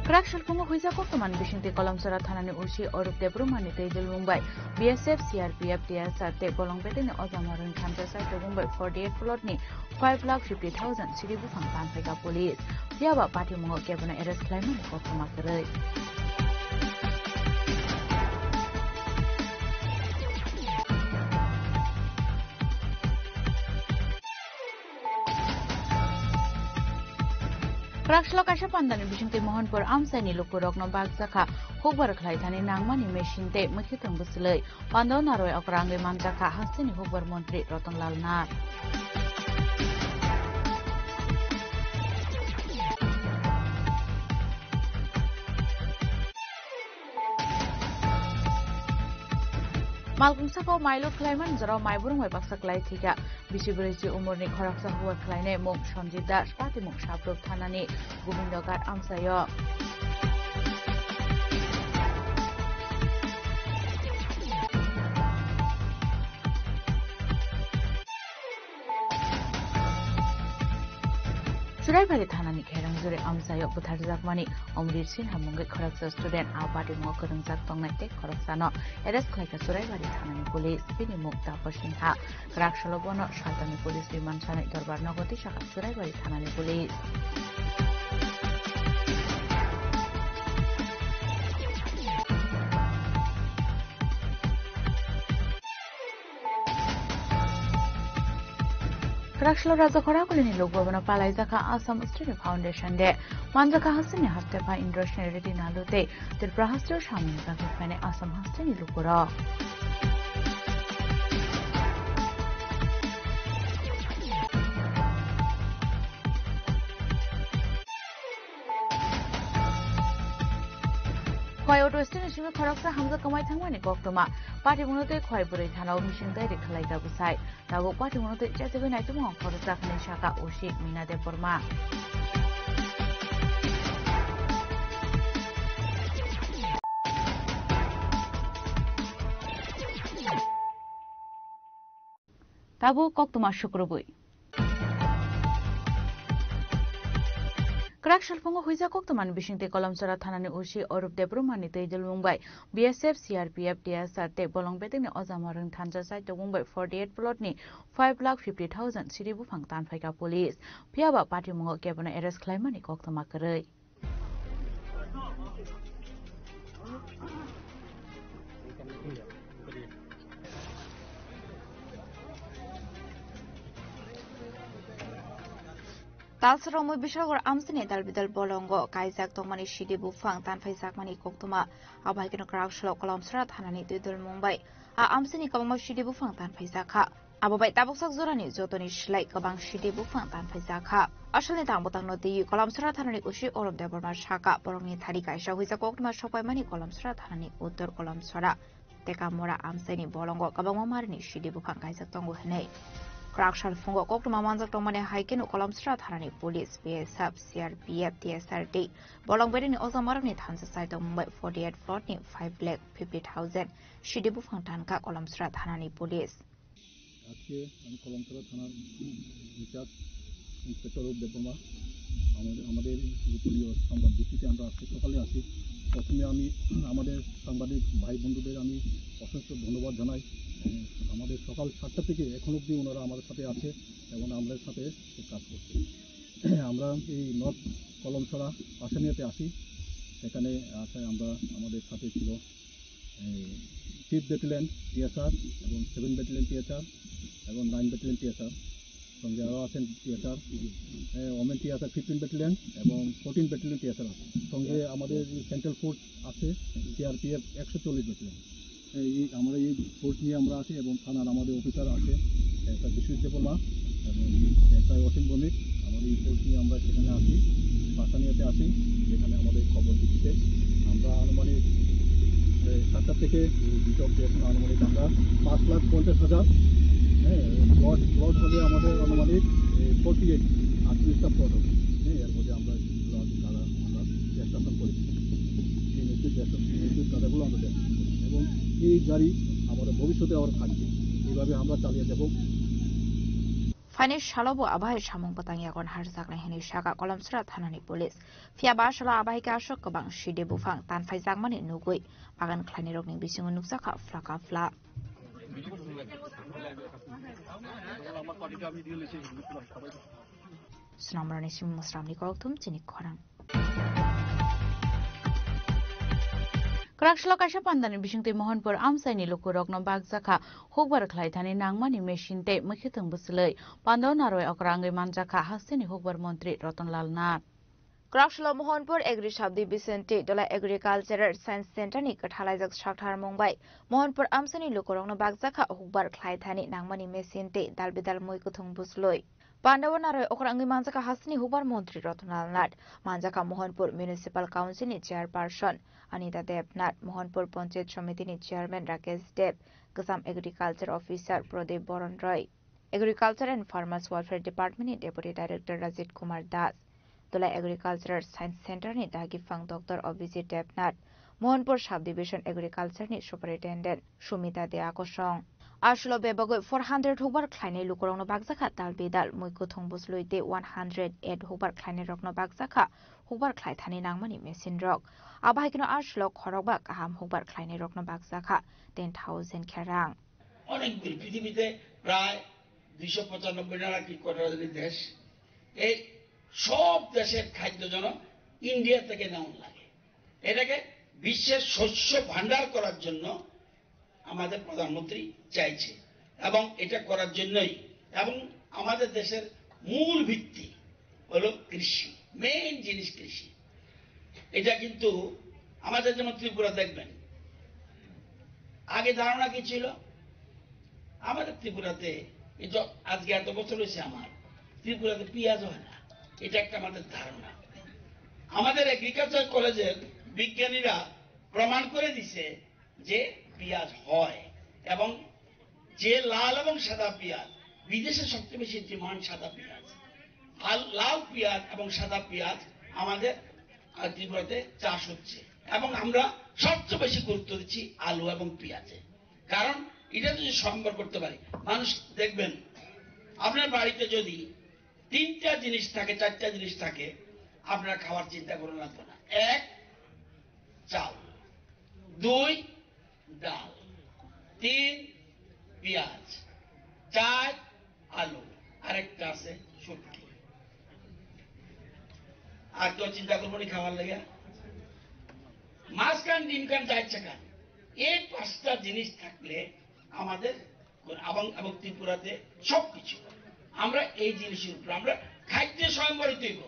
Kwrak salphungo huijak koktwmani bisingtwi Kolomchara thanani O C Arup Debbarmani twijlmung bai B S F, C R P F, T S R tei bolong betekni ojama rwng thansa sai tubung bai forty eight plot ni five lakh fifty thousand siri buphang tanphaikha police. Phiyaba patimungo kebono arrest khlaimani koktwma kwrwi. Kwraksalo kaisa pandani bisingtwi Mohanpur amchaini lukurokno bakjakha hukbar khlai thani nangmani machine tei mwkhitwng bwchwlwi. Pando narwai okra wngwi manjakha hasteni hukbar montri Ratan Lal Nath. Malkung saka o mai load khlaimani jorao mai burung bai baksa klai thwikha. Bisi brwichi umorni khoroksa hukbar khlainai mung Sanjit Das, patimung Sabruk thanani Gobindoghat amchaio. Churaibari thanani Kherang Juri amchaio butharjakmani Amrit Sinha mungwi khoroksa student a patimungo kwrwngjak tongnai tei khoroksano arrest khlaikha Churaibari thanani police. Bini mung Tapo Sinha. Kwraksalo bono saltangni police remand sanai dorbar nogo tisakha Churaibari thanani police. Kwraksalo Raja Khoragulini lukbabano palaijakha Assam Student Foundation Day. Manjakha hasteni hastepha Indrasena Reddy Nalu tei Tripura hasteo samungni bagwi phainai Assam hasteni lukurok. Khwai auto stand ni simi khoroksa hamjak kwmai thangmani koktwma. Patimungno tei Khwai bwrwi thanao missing diary khwlaikha bwsai. Tabuk patimungno tei chachigwi naitukmung khoroksa hwnwi sakha O C Mina Debbarma. Tabuk koktwma sukrubwi. Kwrak salphungo huijak koktwmani bisingtwi Kolomchara thanani O C Arup Debbarmani twijlmung bai B S F, C R P F, T S R tei bolong betekni ojama rwng thansa sai tubung bai forty eight plot ni five lakh fifty thousand siri buphang tanphaikha police. Phiyaba patimungo kebono arrest khlaimani koktwma kwrwi. Talsaromwi Bishalgarh amchini dalbidal bolongo kaijak tongmani sidi buphang tanphaijakmani koktwma. Abo hai kheno Kwraksalo Kolomsora thanani twidulmung bai a amchini kwbangma sidi buphang tanphaijakha. Abo bai tabuksak jorani jotoni slai kwbang sidi buphang tanphaijakha. Asalni tang bwtangno twiwi Kolomsora thanani O C Orop Debbarma sakha, borokni thani kaisa huijak koktwma sokpaimani Kolomsora thanani uttor Kolomsora Tekamora amchaini bolongo kwbangma marini sidi buphang kaijak tongo hwnwi. Kwraksal phungo koktwma manjak tongmani hai kheno Kolomsora thanani police, B S F, C R P F, T S R tei bolong berini ojamarokni thansa chai tongmung bai forty eight plot ni five lakh fifty thousand sidi buphang tanka Kolomsora thanani police. আজকে আমি কলমছড়া থানার in charge inspector রূপ দেববর্মা, আমাদের আমাদের গোপনীয় সংবাদ ভিত্তিতে আমরা আজকে সকালে আসি। প্রথমে আমি আমাদের সাংবাদিক ভাই বন্ধুদের আমি অসংখ্য ধন্যবাদ জানাই। উম, আমাদের সকাল সাতটা থেকে এখন অবধি ওনারা আমাদের সাথে আছে এবং আমাদের সাথে কাজ করছে। আমরা এই নর্থ কলমছড়া পাশানিয়াতে আসি। সেখানে আসায় আমরা আমাদের সাথে ছিল ফিফথ ব্যাটালিয়ন টিএসআর এবং সেভেন ব্যাটালিয়ন টিএসআর এবং নাইন ব্যাটালিয়ন টিএসআর, সঙ্গে আরও আছেন TSR, women TSR fifteen battalion এবং ফোরটিন ব্যাটালিয়ন টিএসআর আছে। সঙ্গে আমাদের সেন্ট্রাল ফোর্স আছে, সিআরপিএফ একশো চল্লিশ ব্যাটালিয়ন। এই আমরা এই ফোর্স নিয়ে আমরা আছি এবং থানার আমাদের অফিসার আছে, একটা বিশ্বজিৎ দেববর্মা এবং একটা অসীম ভৌমিক। আমাদের এই ফোর্স নিয়ে আমরা সেখানে আসি, পাশানিয়াতে আসি, যেখানে আমাদের খবর ভিত্তিতে আমরা আনুমানিক, এ, সাতটা থেকে দুটো অবধি এখন আনুমানিক আমরা পাঁচ লাখ পঞ্চাশ হাজার, হ্যাঁ, প্লট, প্লট হবে আমাদের আনুমানিক ফোর্টি এইট, আটত্রিশটা প্লট হবে। হ্যাঁ, এর মধ্যে আমরা যেগুলো আছে তারা আমরা এক্সট্রাকশন করেছি। এই নিশ্চিত এক্সট্রাকশন, নিশ্চিত কাদাগুলো আমরা দেখছি এবং এই গাড়ি আমাদের ভবিষ্যতে আবার থাকবে। এইভাবে আমরা চালিয়ে যাব। Phaini salobo abo hai samung bwtang yagon harjaknai hwnwi sakha Kolomsora thanani police. Phiya ba salo abo hai khe aswk kwbang sidi buphang tanphaijakmani nugwi bagan khlainairokni bisingo nukjakha phlaka phla. Snamrani simi Musramni kokthum chini khorang. Kwraksalo kaisa pandani bisingtwi Mohanpur amchaini lukurokno bakjakha hukbar khlaithani nangmani machine tei mwkhwtwng bwchwlwi. Pandao narwi okra wngwi manjakha hasteni hukbar montri Ratan Lal Nath. Kwraksalo Mohanpur Agri Sub Division tei Dola Agricultural Science Center ni kwthalaijak saktharmung bai Mohanpur amchaini lukurokno bakjakha hukbar khlaithani nangmani machine tei dalbidal mwkhwtwng bwchwlwi. Pandao narwi okra wngwi manjakha hasteni hukbar montri Ratan Lal Nath, manjakha Mohanpur Municipal Council ni chairperson Anita Debnath, Mohanpur Panchayat Samiti ni chairman Rakesh Deb, Kasam Agriculture Officer Pradip Baran Roy, Agriculture and Farmers Welfare Department ni Deputy Director Rajit Kumar Das, Dola Agricultural Science Center ni dagi phang Doctor Abhijit Debnath, Mohanpur Subdivision Agriculture ni Superintendent Sumita Dea Kosong. Aswlo bebagwi four hundred hukbar khlainai lukurokno bakjakha dal bidal, mui kwthwng bwchwlwi tei one hundred eight hukbar khlainairokno bakjakha hukbar khlaithani nangmani machine rok. Abo hai kheno aswlo khorokba kaham hukbar khlainairokno bakjakha ten thousand khe rang. অনেক দূর পৃথিবীতে প্রায় দুইশো পঁচানব্বই নানা কি কোটি দেশ। এই সব দেশের খাদ্য যেন ইন্ডিয়া থেকে নেওয়া লাগে। এটাকে বিশ্বের শস্য ভাণ্ডার করার জন্য আমাদের প্রধানমন্ত্রী চাইছে এবং এটা করার জন্যই, এবং আমাদের দেশের মূল ভিত্তি হলো কৃষি, মেইন জিনিস কৃষি। এটা কিন্তু আমাদের যেমন ত্রিপুরা দেখবেন, আগে ধারণা কি ছিল? আমাদের ত্রিপুরাতে এই য-, আজকে এত বছর হয়েছে আমার, ত্রিপুরাতে পেঁয়াজ হয় না, এটা একটা আমাদের ধারণা। আমাদের এগ্রিকালচার কলেজের বিজ্ঞানীরা প্রমাণ করে দিছে যে পেঁয়াজ হয়, এবং যে লাল এবং সাদা পেঁয়াজ, বিদেশে সবচেয়ে বেশি ডিমান্ড সাদা পেঁয়াজ। আর লাল পেঁয়াজ এবং সাদা পেঁয়াজ আমাদের, আহ, ত্রিপুরাতে চাষ হচ্ছে, এবং আমরা সবচেয়ে বেশি গুরুত্ব দিচ্ছি আলু এবং পেঁয়াজে। কারণ এটা যদি সম্ভব করতে পারি, মানুষ দেখবেন, আপনার বাড়িতে যদি তিনটা জিনিস থাকে, চারটা জিনিস থাকে, আপনার খাওয়ার চিন্তা করা লাগবে না। এক, চাল, দুই, ডাল, তিন, পেঁয়াজ, চার, আলু, আরেকটা আছে শুটকি। আর কেউ চিন্তা করবো নি খাওয়ার লেগে? মাছ খান, ডিম খান, যা ইচ্ছা খান, এই পাঁচটা জিনিস থাকলে আমাদের এবং, এবং ত্রিপুরাতে সবকিছু। আমরা এই জিনিসের উপরে আমরা খাদ্য স্বয়ংবর হইতে হইব।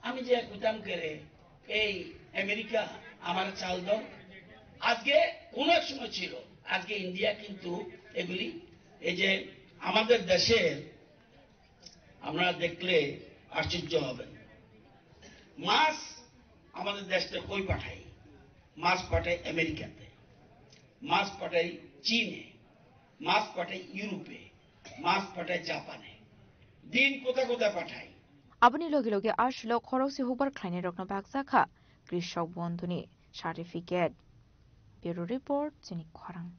আমি যে কইতাম কেরে, এই আমেরিকা আমার চাল দাও, আজকে কোন এক সময় ছিল, আজকে ইন্ডিয়া কিন্তু এগুলি, এই যে আমাদের দেশের, আপনারা দেখলে আশ্চর্য হবেন, মাছ আমাদের দেশ থেকে কই পাঠাই? মাছ পাঠাই আমেরিকাতে, মাছ পাঠাই চীনে, মাছ পাঠাই ইউরোপে, মাছ পাঠাই জাপানে। দিন কোথা কোথা পাঠাই? Aboni logi logi a silo khorokse hukbar khlainairokno baksa kha Krishok Bondhuni certificate. Bureau Report, Chini Khorang.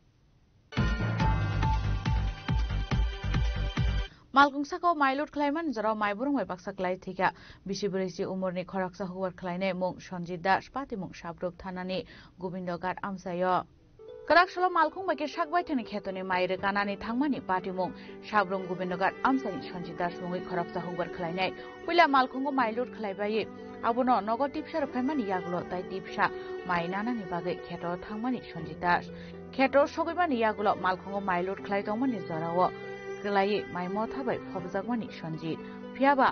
Malkung saka o mai load khlaimani jorao mai borok bai baksa klai thwikha. Bisi bwrwi si umorni khoroksa hukbar khlainai mung Sanjit Das, patimung Sabrup thanani Gobindoghat amchaio. Kwrak salo malkhung bai khe sak baithani khetoni mai rwkanani thangmani patimung Sabrum Gobindoghat amchaini Sanjit Das mungwi khoroksa hukbar khlainai. Puila malkhungo mai load khlaibai abono nogo tipsa rwphaimani yagulo tai tipsa mai nanani bagwi kheto thangmani Sanjit Das. Kheto sogwimani yagulo malkhungo mai load khlai tongmani jorao kwlaiwi mai motha bai phobjakmani Sanjit. Phiyaba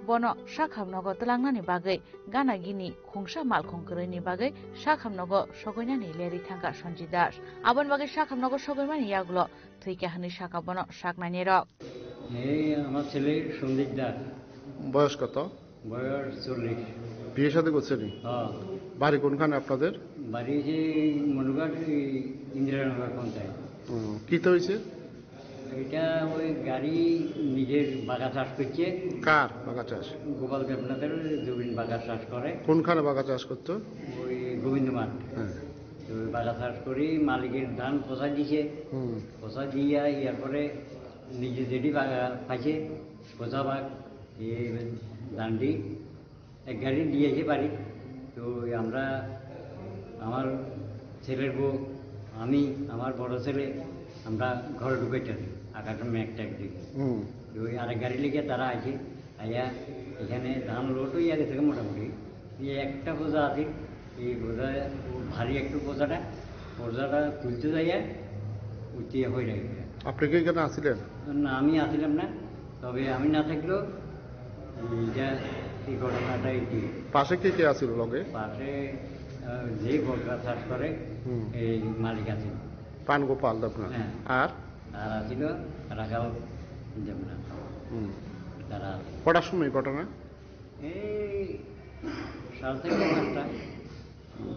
bono sakham nogo twlangnani bagwi gana gini khungsa malkhung kwrwini bagwi sakham nogo sogwinani lerwi thangkha Sanjit Das. Aboni bagwi sakham nogo sogwimani yagulo thwikha hwnwi sakha bono saknainirok. এই আমার ছেলে সন্দীপ দাস। বয়স কত? বয়স চল্লিশ। বিয়ে শাদী করছেন? হ্যাঁ। বাড়ি কোনখানে আপনাদের? বাড়ি যে মনুঘাট, এই ইন্দিরানগর পঞ্চায়েত। হুম, কি তো হয়েছে? এটা ওই গাড়ি নিজের বাগা চাষ করছে। কার বাগা চাষ? গোপাল দেবনাথের জমিন বাগা চাষ করে। কোনখানে বাগা চাষ করতো? ওই গোবিন্দ মাঠ। হ্যাঁ। তো ওই বাগা চাষ করি মালিকের ধান পচা দিছে। হুম। পচা দিয়া ইয়ার পরে নিজে যেটি বাগা পাইছে, পচা বাগ, এই ধানটি এক গাড়ি দিয়ে এসে বাড়ি। তো ওই আমরা, আমার ছেলের বউ, আমি, আমার বড় ছেলে, আমরা ঘরে ঢুকেছি আকাশে মেঘটা একদিকে। হুম। তো ওই আরেক গাড়ি লেগে তারা আছে, আইয়া এখানে ধান লোড হইয়া গেছে মোটামুটি। এই একটা বোঝা আছে, এই বোঝা ভারী একটু বোঝাটা, বোঝাটা তুলতে যাইয়া উঠিয়ে হয়ে যায়। আপনি কি এখানে আছিলেন? না, আমি আসলাম না, তবে আমি না থাকলেও এটা, এই ঘটনাটা এই কি? পাশে কে কে আছিল লগে? পাশে, আহ, যে বগরা চাষ করে, হুম। এই মালিক আছে। পান গোপাল দেবনাথ। হ্যাঁ। আর? আর আছিল রাখাল দেবনাথ। হুম। তারা আছে। কটার সময় ঘটনা? এই সাড়ে চারটা, পাঁচটা।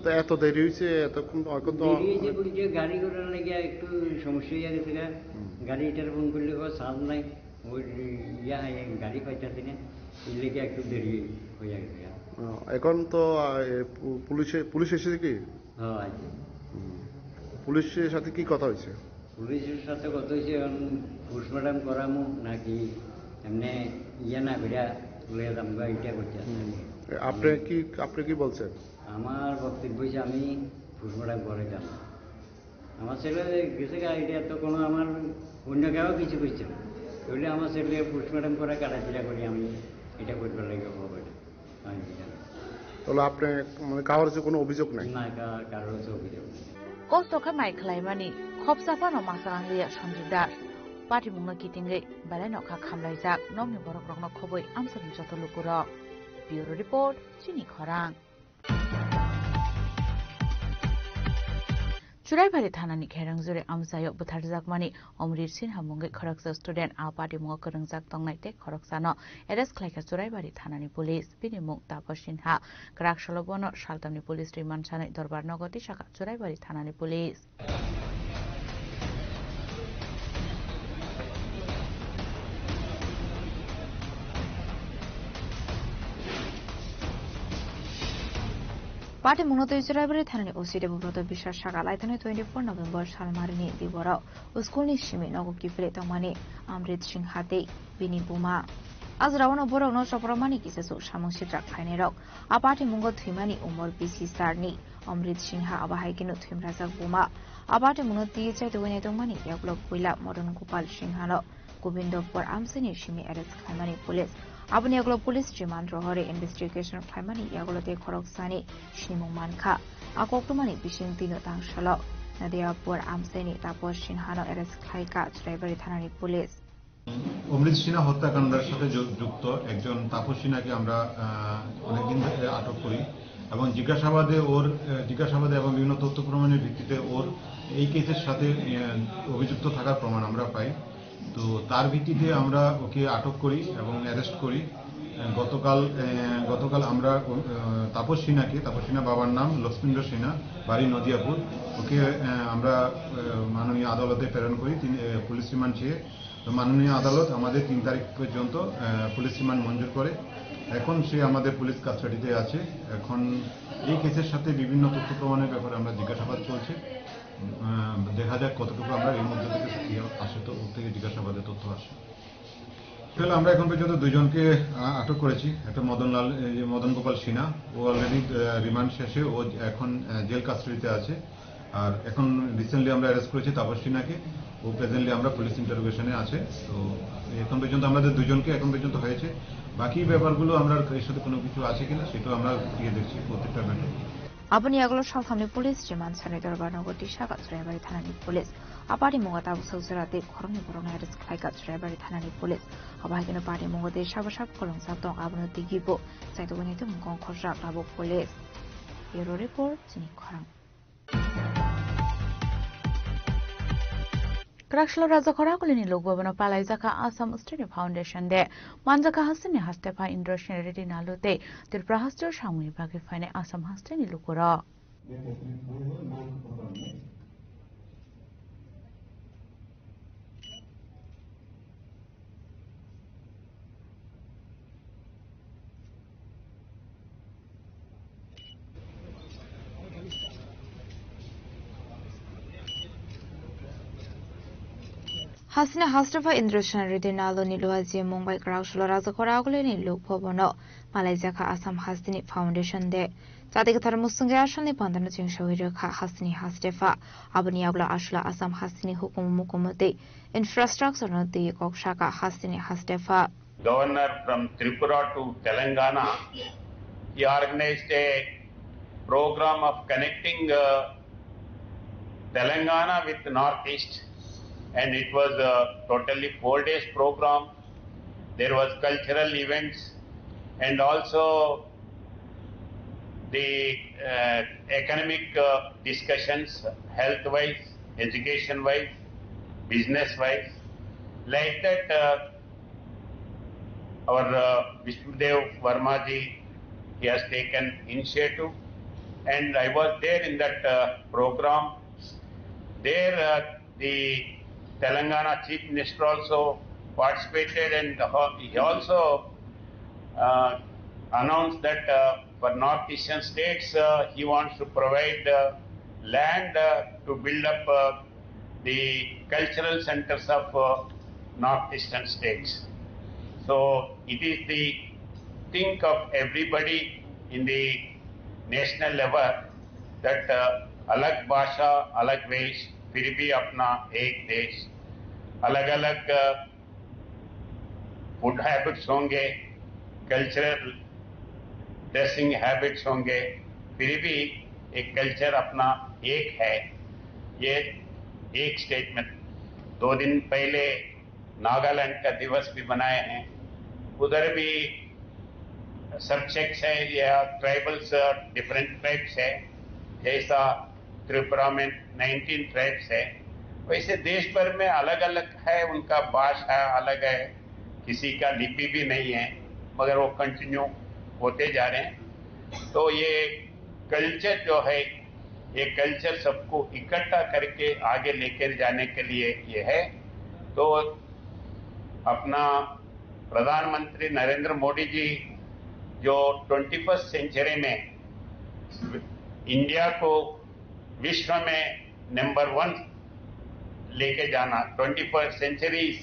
তো এত দেরি হয়েছে, এতক্ষণ তো, এখন তো দেরি হয়েছে বলতে গাড়ি ঘোড়ার লেগে একটু সমস্যা হয়ে গেছে গা। হুম। গাড়ি এটার ফোন করলে কোনো চার্জ নাই, ওই ইয়া, এই গাড়ি পাইতেছি না, এই লেগে একটু দেরি হয়ে গেছে গা। ও, এখন তো, আহ, এ, পু-, পুলিশে, পুলিশ এসেছে কি? হ্যাঁ, আছে। হুম। পুলিশের সাথে কি কথা হয়েছে? পুলিশের সাথে কথা হয়েছে, এখন পোস্টমর্টম করামু নাকি এমনি ইয়ে না করিয়া লইয়া যামগা, এটা করছে। হুম। এ, আপনি কি, আপনি কি বলছেন? আমার বক্তব্য হচ্ছে আমি পোস্টমর্টম করে যাবো। আমার ছেলে গেছে গা, এটা তো কোনো আমার অন্য কেউ কিছু করছে না। তাহলে আমার ছেলে পোস্টমর্টম করে কাটাছিড়া করি আমি এটা করবার লাগে হবে না। আমি জানি। তাহলে আপনি, মানে, কারোর যে কোনো অভিযোগ নাই? না, কা-, কারোর হচ্ছে অভিযোগ নেই। Kosto khe mai khlaimani khopsa phano masa nangliya Sanjit Das. Patimungno kitingwi belai nokha khamlaijak nokni borokrokno khobwi amsani joto lukurok. Bureau Report, Chini Khorang. Churaibari thanani Kherang Juri amchaio butharjakmani Omrit Sinha mungwi khoroksa student a patimungo kwrwngjak tongnai tei khoroksano arrest khlaikha Churaibari thanani police. Bini mung Tapo Sinha. Kwrak salo bono saltamni police remand sanwi dorbar nogo tisakha Churaibari thanani police. Patimungno twi Churaibari thanani O C Debobroto Biswas saka laithani twenty four November salmarini diboro school ni simi nogo kiphilwi tongmani Amrit Singha tei bini buma. A jorao borokno chopramani kisachuk samung sitra khlainairok. A patimungo thwimani umor bisi sarni Amrit Singha, abo hai kheno thwimrajak buma. A patimungno twi chaitugwi naitongmani yagulo puila Madan Gopal Singhano Gobindopur amchaini simi arrest khlaimani police. Aboni yagulo police remand rohorwi investigation khlaimani yagulo tei khoroksani sinimung mankha. A koktwmani bising twino tangsalo Nadiapur amchaini Tapo Singhano arrest khlaikha Churaibari thanani police. অমৃত সিনহা হত্যাকাণ্ডের সাথে যু- যুক্ত একজন তাপস সিনহাকে আমরা আহ, অনেকদিন ধরে আটক করি এবং জিজ্ঞাসাবাদে ওর আহ, জিজ্ঞাসাবাদে এবং বিভিন্ন তথ্য প্রমাণের ভিত্তিতে ওর এই কেসের সাথে আহ, অভিযুক্ত থাকার প্রমাণ আমরা পাই। তো তার ভিত্তিতে আমরা ওকে আটক করি এবং অ্যারেস্ট করি। আহ, গতকাল আহ, গতকাল আমরা আহ, তাপস সিনহাকে, তাপস সিনহা বাবার নাম লক্ষ্মীন্দ্র সিনহা, বাড়ি নদিয়াপুর, ওকে আহ, আমরা আহ, মাননীয় আদালতে প্রেরণ করি। তিনি আহ, পুলিশ রিমান্ড চেয়ে তো মাননীয় আদালত আমাদের তিন তারিখ পর্যন্ত আহ, পুলিশ রিমান্ড মঞ্জুর করে। এখন সে আমাদের পুলিশ কাস্টাডিতে আছে। এখন এই কেসের সাথে বিভিন্ন তথ্য প্রমাণের ব্যাপারে আমরা জিজ্ঞাসাবাদ চলছে। আহ, দেখা যাক কতটুকু আমরা এর মধ্যে থেকে ইয়ে আসে, তো ওর থেকে জিজ্ঞাসাবাদের তথ্য আসে। আসলে আমরা এখন পর্যন্ত দুইজনকে আহ, আটক করেছি। একটা মদনলাল, এই যে মদন গোপাল সিনহা, ও অলরেডি রিমান্ড শেষে ও এখন আহ, জেল কাস্টাডিতে আছে। আর এখন রিসেন্টলি আমরা অ্যারেস্ট করেছি তাপস সিনহাকে। ও প্রেজেন্টলি আমরা পুলিশ ইন্টারোগেশনে আছে। তো এখন পর্যন্ত আমাদের দুজনকে এখন পর্যন্ত হয়েছে। বাকি ব্যাপারগুলো আমরা এর সাথে কোনো কিছু আছে কিনা সেটাও আমরা খতিয়ে দেখছি প্রত্যেকটা matter. Aboni yagulo salthamni police rimand sani dorbar nogo tisa Kachraibari thanani police. A parimungo tabuk sokjora tei khoroknwi borokno arrest khlaikha Churaibari thanani police. Abo hai kheno parimungo tei sabo sabo kolongjak tong, abono twigibo saituguni tongmung kong khorjak labo police. Bureau report, chini khorang. Kwraksalo Raja Khoragulini Lok Bhabono palaijakha Assam State Foundation Day. Manjakha hasteni hastepha Indra Sena Reddy Nalu tei Tripura hasteo samungni bagwi phainai Assam hasteni lukurok. Hasteni hastepha Indra Sena Reddy Nalu ni luaji mungbai kwraksalo Raja Khoragulini Lok Bhabono malaijakha Assam hasteni Foundation Day. Chati kwthar musungwi asalni pandano chengsawi rwkha hasteni hastepha. Aboni yagulo aswla Assam hasteni hukumu mukumu tei infrastructure no twi kok saka hasteni hastepha. Governor from Tripura to Telangana, he organized a program of connecting uh, Telangana with Northeast, and it was a totally four days program. There was cultural events and also the uh, economic uh, discussions, health wise, education wise, business wise. Like that, uh, our uh, Vishnudev Verma ji, he has taken initiative, and I was there in that uh, program. There, uh, the Telangana Chief Minister also participated, and ho- he also uh, announced that uh, for North Eastern states, uh, he wants to provide uh, land uh, to build up uh, the cultural centers of uh, North Eastern states. So it is the think of everybody in the national level that uh, अलग भाषा, अलग वेश, फिर भी अपना एक देश, अलग-अलग uh, फूड हैबिट्स होंगे, कल्चरल ड्रेसिंग हैबिट्स होंगे, फिर भी एक कल्चर अपना एक है। ये एक स्टेटमेंट। दो दिन पहले नागालैंड का दिवस भी मनाए हैं, उधर भी सब सेक्ट्स है या ट्राइबल्स, डिफरेंट ट्राइब्स है, जैसा त्रिपुरा में नाइनटीन ट्राइब्स है, वैसे देश भर में अलग अलग है, उनका भाषा अलग है, किसी का लिपि भी नहीं है, मगर वो कंटिन्यू होते जा रहे हैं। तो ये कल्चर जो है, ये कल्चर सबको इकट्ठा करके आगे लेकर जाने के लिए ये है। तो अपना प्रधानमंत्री नरेंद्र मोदी जी जो ट्वेंटी फर्स्ट सेंचुरी में इंडिया को विश्व में नंबर वन लेके जाना, twenty first century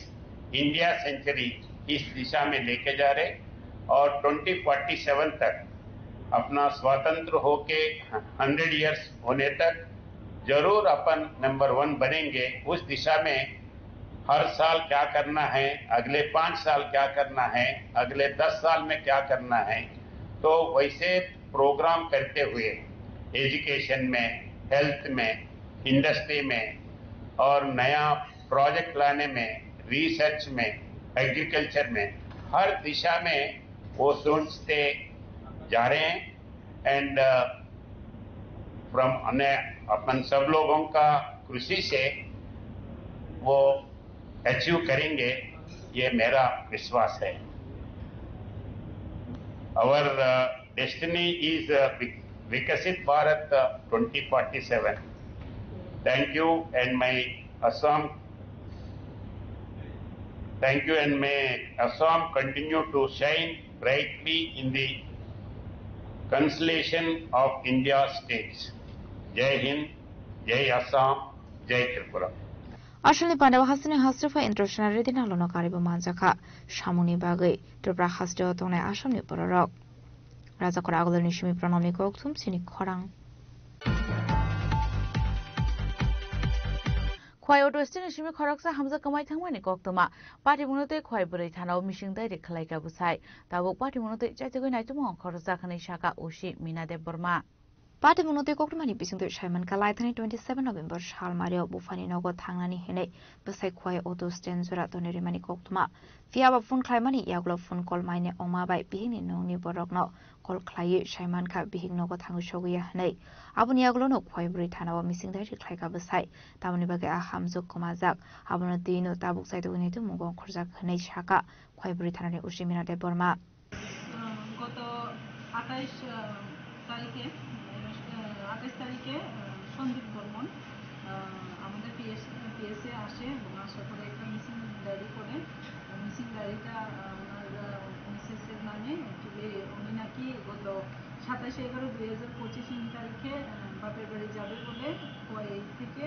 India century, इस दिशा में लेके जा रहे, और ट्वेंटी फोर्टी सेवन तक अपना स्वतंत्र होके हंड्रेड ईयर्स होने तक जरूर अपन नंबर वन बनेंगे। उस दिशा में हर साल क्या करना है, अगले पाँच साल क्या करना है, अगले दस साल में क्या करना है, तो वैसे प्रोग्राम करते हुए एजुकेशन में, हेल्थ में, इंडस्ट्री में और नया प्रोजेक्ट लाने में, रिसर्च में, एग्रीकल्चर में हर दिशा में वो सोचते जा रहे हैं। एंड फ्रॉम, हमने अपन सब लोगों का कृषि से वो अचीव करेंगे, ये मेरा विश्वास है। Our destiny is Viksit Bharat twenty forty seven. Thank you and my Assam Thank you and may Assam continue to shine brightly in the constellation of India states. Jai Hind, Jai Assam, Jai Tripura. Asamni pandao hasteni hastrepha Indrasena Reddy nalono karibo manjakha. Samungni bagwi Tripura hasteo tongnai Asamni bororok. Rajakor Aguloni simi Pranamni kokthum sini khorang. Khwai auto stand ni simi khoroksa hamjak kwmai thangmani koktwma. Patimungno tei Khwai bwrwi thanao missing diary khwlaikha bwsai. Tabuk patimungno tei chaitugwi naitukmung khorokjak hwnwi sakha O C Mina Debbarma. Patimungno tei koktwmani bisingtwi saimankha laithani twenty seven November salmario buphani nogo thangnani hinwi bwsai Khwai auto stand jora tonwi rimani koktwma. Phiya ba phone khlaimani yagulo phone call maine wngma bai bihikni nokni borokno call khlaiwi saimankha bihik nogo thangwi sogwi ya hwnwi. Aboni yagulono Khwai bwrwi thanao missing diary khlaikha bwsai. Tamoni bagwi a hamjwk kwmajak. Abono twi'-no tabuk chaitugwi naitukmungo khorjak hwnwi sakha Khwai bwrwi thanani O C Mina Debbarma. আহ, গত আঠাইশ, আহ, তারিখে, আহ, আঠাইশ তারিখে, আহ, সন্দীপ বর্মন, আহ, আমাদের পিএস, পিএসএ আসে এবং আসার পরে একটা মিসিং ডায়েরি করে। মিসিং ডায়েরিটা, আহ, ওনার, আহ, মিসেসের নামে। অ্যাকচুয়ালি উনি নাকি গত সাতাশে এগারো দুই হাজার পঁচিশ ইং তারিখে, আহ, বাপের বাড়ি যাবে বলে খোয়াই থেকে,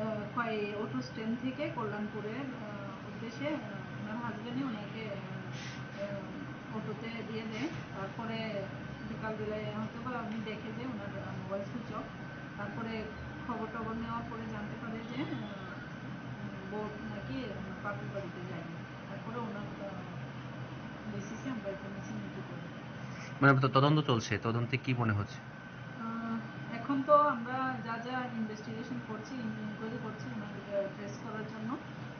আহ, খোয়াই অটো স্ট্যান্ড থেকে কল্যাণপুরের, আহ, উদ্দেশ্যে, আহ, ওনার হাজব্যান্ডই ওনাকে, আহ, আহ, অটোতে দিয়ে দেয়। তারপরে বিকালবেলায় হয়তো বা উনি দেখে যে ওনার, আহ, মোবাইল সুইচ অফ। তারপরে খবর টবর নেওয়ার পরে জানতে পারে যে, আহ, বউ নাকি, আহ, বাপের বাড়িতে যায়নি। তারপরে ওনার, আহ, বেসিসে আমরা একটা মিসিং নোটিশ করি। মানে, তো তদন্ত চলছে, তদন্তে কি মনে হচ্ছে? আহ, এখন তো আমরা যা যা ইনভেস্টিগেশন করছি, ইনকোয়ারি করছি ওনাকে ট্রেস করার জন্য।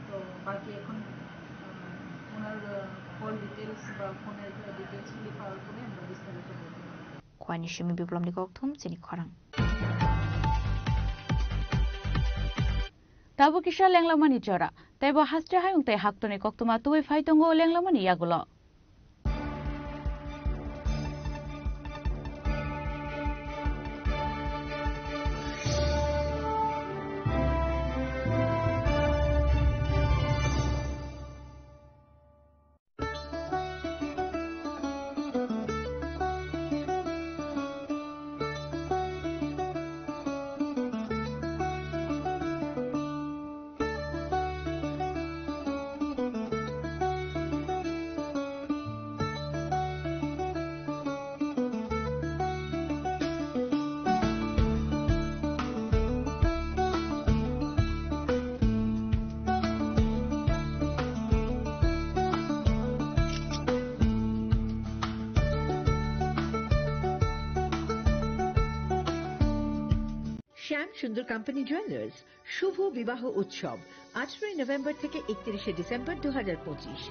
তো বাকি এখন, আহ, ওনার, আহ, কল ডিটেলস বা ফোনের ডিটেলসগুলি পাওয়ার পরে আমরা বিস্তারিত বলতে পারবো। Khwai ni simi Biplopni kokthum sini khorang. Tabuk kisa lenglamani jora. Teibo haste hayung tei haktorni koktwma tubui phai tongo lenglamani yagulo. শ্যাম সুন্দর কোম্পানি জুয়েলার্স, শুভ বিবাহ উৎসব, আঠারোই নভেম্বর থেকে একত্রিশে ডিসেম্বর দু হাজার পঁচিশ।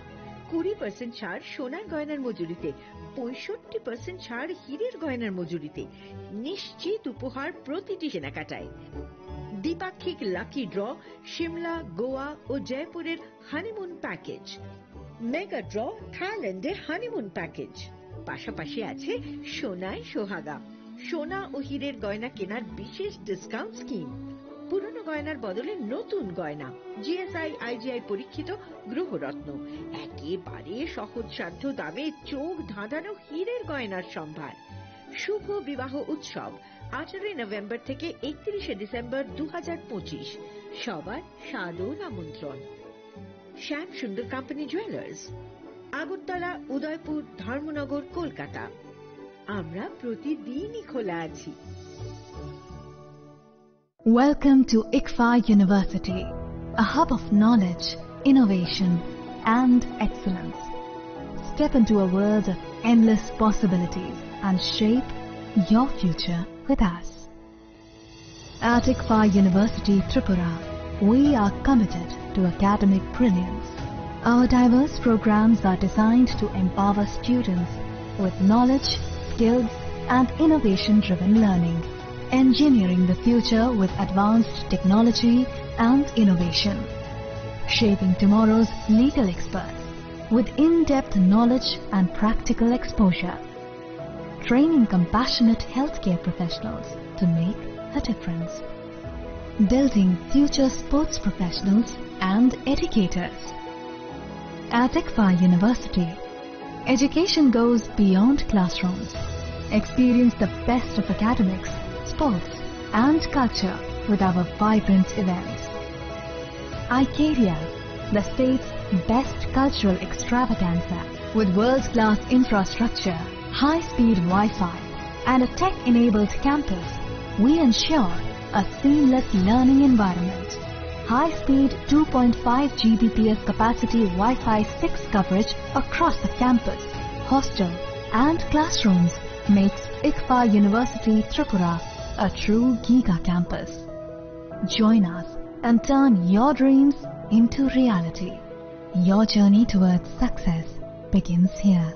কুড়ি পার্সেন্ট ছাড় সোনার গয়নার মজুরিতে, পঁয়ষট্টি পার্সেন্ট ছাড় হীরের গয়নার মজুরিতে, নিশ্চিত উপহার প্রতিটি কেনাকাটায়। দ্বিপাক্ষিক লাকি ড্র, সিমলা, গোয়া ও জয়পুরের হানিমুন প্যাকেজ। মেগা ড্র, থাইল্যান্ডে হানিমুন প্যাকেজ। পাশাপাশি আছে সোনায় সোহাগা, সোনা ও হীরের গয়না কেনার বিশেষ ডিসকাউন্ট স্কিম। পুরনো গয়নার বদলে নতুন গয়না, জিএসআই, আইজিআই পরীক্ষিত গ্রহরত্ন, একেবারে সহজসাধ্য দামে চোখ ধাঁধানো হীরের গয়নার সম্ভার। শুভ বিবাহ উৎসব, আঠারোই নভেম্বর থেকে একত্রিশে ডিসেম্বর দু হাজার পঁচিশ। সবার সাদর আমন্ত্রণ। Shyam Sundar company jewellers, Agartala, Udaipur, Dharmanagar, Kolkata. আমরা প্রতিদিনই খোলা আছি। Welcome to ICFAI University, a hub of knowledge, innovation, and excellence. Step into a world of endless possibilities and shape your future with us. At ICFAI University Tripura, we are committed to academic brilliance, Our diverse programs are designed to empower students with knowledge, skills, and innovation-driven learning, engineering the future with advanced technology and innovation, shaping tomorrow's legal experts with in-depth knowledge and practical exposure, training compassionate healthcare professionals to make a difference, building future sports professionals and educators. At ICFAR University, education goes beyond classrooms. Experience the best of academics, sports, and culture with our vibrant events. Icaria, the state's best cultural extravaganza. With world-class infrastructure, high-speed Wi-Fi, and a tech-enabled campus, we ensure a seamless learning environment. High-speed two point five G B P S capacity Wi-Fi six coverage across the campus, hostel, and classrooms makes ICFAR University Tripura a true giga campus. Join us and turn your dreams into reality. Your journey towards success begins here.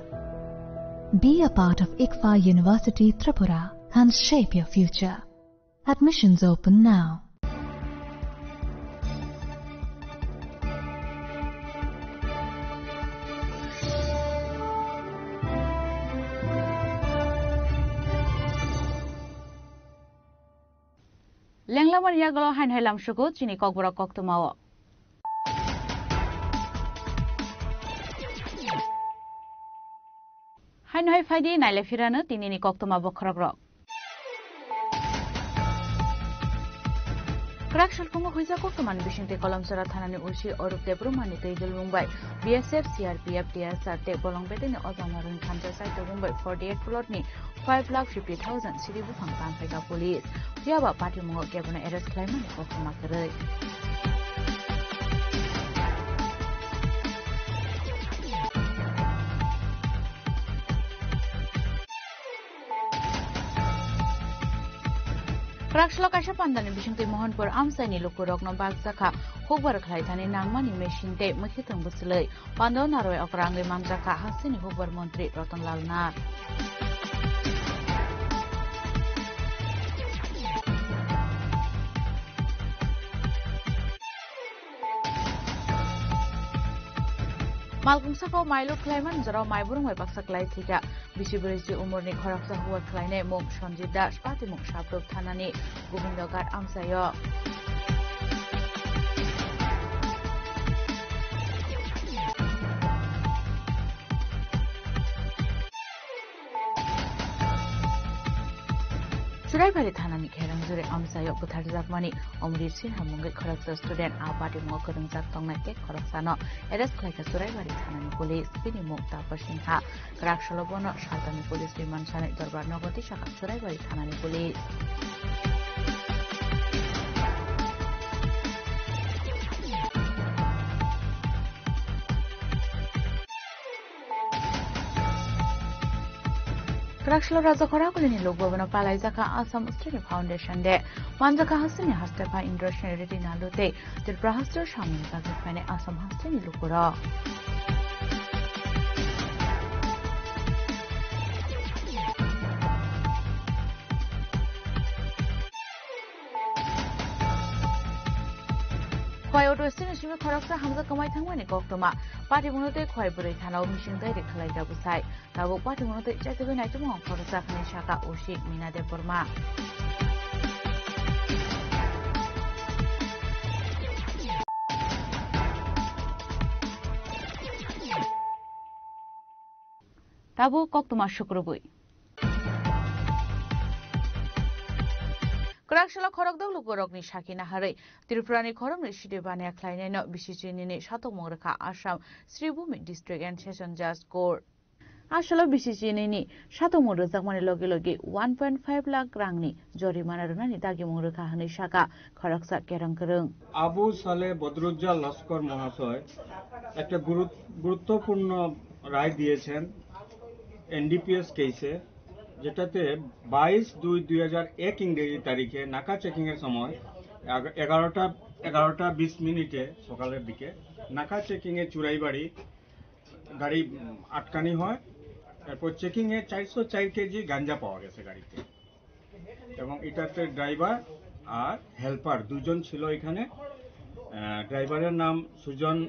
Be a part of ICFAR University Tripura and shape your future. Admissions open now. Lenglamani yagulo haino hai lamsugo chini kokborok koktwmao. Haino hai phaidi nailai phirano tinini koktwma bokhorokrok. Kwrak salkhungo huijak koktwmani bisingtwi Kolomchara thanani O C Orup Debbarmani twi dulmung bai B S F, C R P F, T S R tei bolong beteini ojama rwng thansa sai tubung bai forty eight plot ni five lakh fifty thousand siri buphang tanphaikha police. Phiya ba patimungo kebono arrest khlaimani koktwma kwrwi. Kwraksalo kaisa pandani bisingtwi Mohanpur amchaini lukurokno bakjakha hukbar khlaithani nangmani machine tei mwkhitwng bwchwlwi. Pandao narwai okra wngwi manjakha hasteni hukbar montri Ratan Lal Nath. Malkung saka o mailut khlaimani jorao maiburung bai baksa klai thwikha. Bisi bwrwi si umorni khoroksa hukbar khlainai mung Sanjit Das, patimung Sabrup thanani Gobindo Ghat amchaio. Churaibari thanani Kherang Jure amchaio butharjakmani Omrit Sinha mungwi khoroksa student a patimungo kwrwngjak tongnai tei khoroksano arrest khlaikha Churaibari thanani police, bini mung Tapas Sinha. Kwraksalo bono saltani police ri mansani dorbar nogo tisakha Churaibari thanani police. Kwraksalo Raja Khoragulini lukbabano palaijakha Assam Student Foundation Day. Manjakha hasteni hastepha Indrasena Reddy Nalu tei Tripura hasteo samung tangwi phainai Assam hasteni lukurok. Khowai auto stand ni simi khoroksa hamjak kwmai thangmani koktwma. Patimungno tei Khowai bwrwi thanao missing diary khwlaikha bwsai. Tabuk patimungno tei chatugwi naitukmung khoroksa hwnwi sakha O C Mina Debbarma. Tabuk koktwma sukrubwi. Kwraksalo khorokdok lukurokni sakhi naharwi Tripurani khoroknwi side baniya khlainaino B C C nini satokmung rwkha Assam Sribhumi District and Session Judge Court. Asalo B C C nini satokmung rwjakmani logi logi one point five lakh rangni jorimana rwnani dagimung rwkha hwnwi sakha khoroksa kerong kwrwng. Abu সালে বদরুজ্জাল লস্কর মহাশয় একটা গুরুত-, গুরুত্বপূর্ণ রায় দিয়েছেন এনডিপিএস কেসে, যেটাতে বাইশ দুই দুই হাজার এক ইংরেজি তারিখে নাকা চেকিংয়ের সময় এগা-, এগারোটা, এগারোটা বিশ মিনিটে সকালের দিকে নাকা চেকিং এ চুরাইবাড়ি গাড়ি উম, আটকানি হয়। এরপর চেকিং এ চারশো চার কেজি গাঞ্জা পাওয়া গেছে গাড়িতে, এবং এটাতে ড্রাইভার আর হেল্পার দুজন ছিল এখানে। আহ, ড্রাইভারের নাম সুজন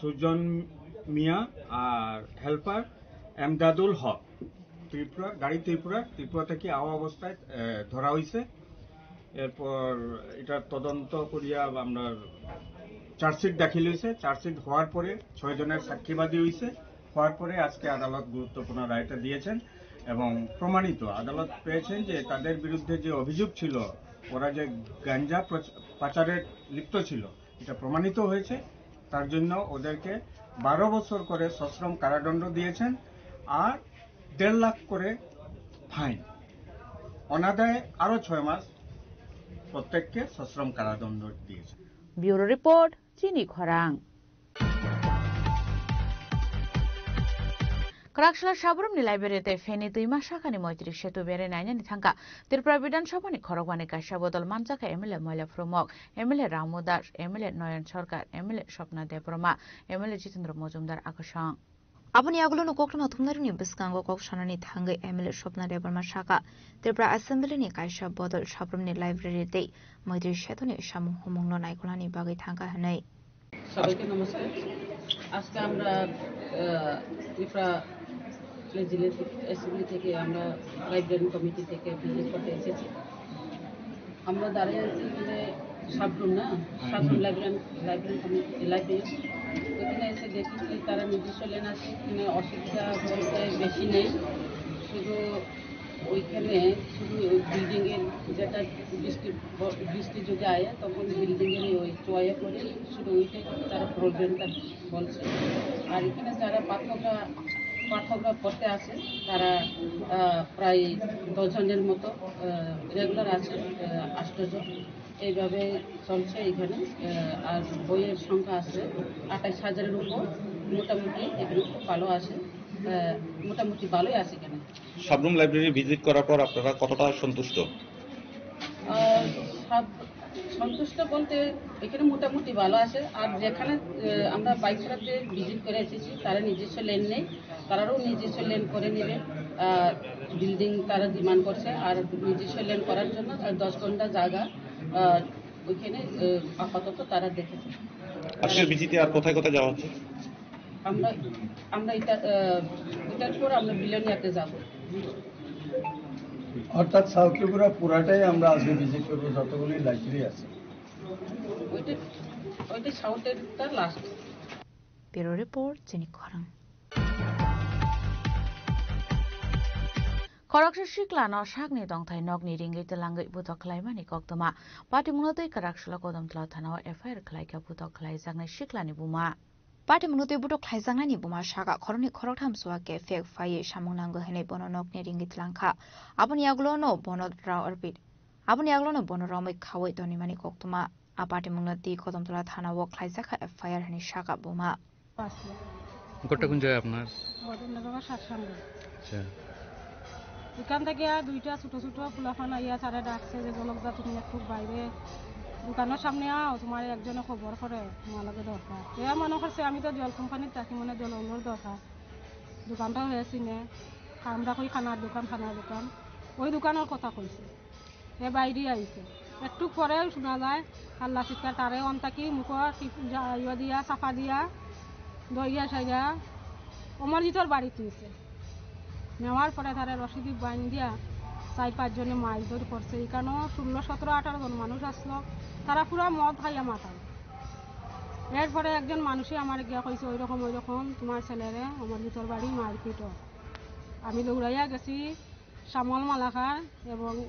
সুজন মিয়া আর হেল্পার এমদাদুল হক। ত্রিপুরা, গাড়ি ত্রিপুরা, ত্রিপুরা থেকে আওয়া অবস্থায় আহ, ধরা হয়েছে। এরপর এটা তদন্ত করিয়া আমরা চার্জশিট দাখিল হয়েছে। চার্জশিট হওয়ার পরে ছয় জনের সাক্ষীবাদী হয়েছে। হওয়ার পরে আজকে আদালত গুরুত্বপূর্ণ রায়টা দিয়েছেন এবং প্রমাণিত আদালত পেয়েছেন যে তাদের বিরুদ্ধে যে অভিযোগ ছিল, ওরা যে গাঞ্জা প্রচ- পাচারে লিপ্ত ছিল, এটা প্রমাণিত হয়েছে। তার জন্য ওদেরকে বারো বছর করে সশ্রম কারাদণ্ড দিয়েছেন আর দেড় লাখ করে ফাইন। অনাদায়ে আরও ছয় মাস প্রত্যেককে সশ্রম কারাদণ্ড দিয়েছেন। Bureau Report, Chini Khorang. Kwraksla Sabrum ni library tei Feni Twima sakani Moitri Setu bere nainani thangkha. Tripura Bidhan Sabha ni khorokbani kaisa bodol manjakha M L A Moila Phrumok, M L A Ramu Das, M L A Noyon Sarkar, M L A Swapna Debbarma, M L A Jitendra Mojumdar akosong. Aboni yagulono koktwma thumnairokni bwskango kok sanani thangwi M L A Swapna Debbarma sakha, Tripura Assembly ni kaisa bodol Sabrumni library tei Moitri Setuni samung humungno naikolnani bagwi thangkha hwnwi. সবাইকে নমস্কার। আজকে আমরা আহ, Tripura legislative assembly থেকে আমরা library committee থেকে ভিজিট করতে এসেছি। আমরা দাঁড়িয়ে আছি এখানে সাবরুম না, Sabroom library, library committee, library. ওখানে এসে দেখেছি তারা নিজস্ব লেন আছে, এখানে অসুবিধা বলতে বেশি নেই। শুধু ওইখানে শুধু ওই বিল্ডিংয়ের যেটা বৃষ্টি ব- বৃষ্টি যদি আয় তখন বিল্ডিংয়ের ওই চয়ে পড়ে শুধু ওইটাই তারা প্রবলেমটা বলছে। আর এখানে যারা পাঠকরা পাঠকরা পড়তে আসে তারা আহ, প্রায় দশ জনের মতো রেগুলার আছে, আহ, আষ্ট জন। এইভাবে চলছে এখানে। আহ, আর বইয়ের সংখ্যা আছে আঠাইশ হাজারের উপর। মোটামুটি এখানে খুব ভালো আছে। আহ, মোটামুটি ভালোই আছে এখানে। সাবরুম লাইব্রেরি ভিজিট করার পর আপনারা কতটা সন্তুষ্ট? আহ, সব সন্তুষ্ট বলতে এখানে মোটামুটি ভালো আছে। আর যেখানে আহ, আমরা বাইক চালাতে ভিজিট করে এসেছি, তারা নিজস্ব লেন নেই, তারারও নিজস্ব লেন করে নেবে। আহ, বিল্ডিং তারা ডিমান্ড করছে, আর নিজস্ব লেন করার জন্য তার দশ ঘন্টা জায়গা আহ, ওইখানে আহ, আপাতত তারা দেখেছে। আজকের ভিজিটে আর কোথায় কোথায় যাওয়া হচ্ছে? আমরা আমরা এটা আহ, এটার পর আমরা বিলোনিয়াতে যাব। অর্থাৎ সাউথ ত্রিপুরা পুরাটাই আমরা আজকে ভিজিট করবো, যতগুলি লাইব্রেরি আছে। ওইটা ওইটা সাউথেরটা last. Bureau Report, Chini Khorang. Khoroksa siklano sakni tongthai nokni ringwi twlangwi butok khlaimani koktwma. Patimungno twi kwraksalo Kodamtala thanao F I R khlaikha butok khlaijaknai siklani buma. Patimungno twi butok khlaijaknaini buma saka khoroknwi khoroktham chuwa khe phek phaiwi samung nango hwnwi bono nokni ringwi twlangkha. Aboni yagulono bono rao arpit. Aboni yagulono bono romwi khaui tonwimani koktwma. A patimungno twi Kodamtala thanao khlaijakha F I R hwnwi saka buma. ঘরটা কোন জায়গায় আপনার? বদননগর সাতসাঙ্গু। আচ্ছা। এখান থেকে আর দুইটা ছোট ছোট পোলাপান আইয়া তারা ডাকছে যে, "জলক দা, তুমি একটু বাইরে দোকানের সামনে আও, তোমার একজনে খবর করে, তোমার লগে দরকার।" এ মনে করছে আমি তো জল কোম্পানির থাকি, মানে জল ওগুলোর দরকার। দোকানটা হয়েছি নে, আমরা কই খানার দোকান, খানার দোকান, ওই দোকানের কথা কইছে। এ বাইরে আইছে। একটু পরে শোনা যায় আল্লাহ চিৎকার, তারে অন্তাকি মুখ টিপ-, জা-, ইয়া দিয়া, চাপা দিয়া, দইয়া সাইয়া অমরজিতর বাড়িত নিছে। নেওয়ার পরে তারা রশিদি বাইন দিয়া চার পাঁচজনে মারধর করছে। এখানেও ষোলো, সতেরো, আঠারো জন মানুষ আসলো, তারা পুরা মদ খাইয়া মাতাল। এরপরে একজন মানুষে আমার গিয়া কইছে, "ওই রকম, ওই রকম তোমার ছেলেরে অমরজিতর বাড়ি মারপিট।" আমি দৌড়াইয়া গেছি। শ্যামল মালাকার এবং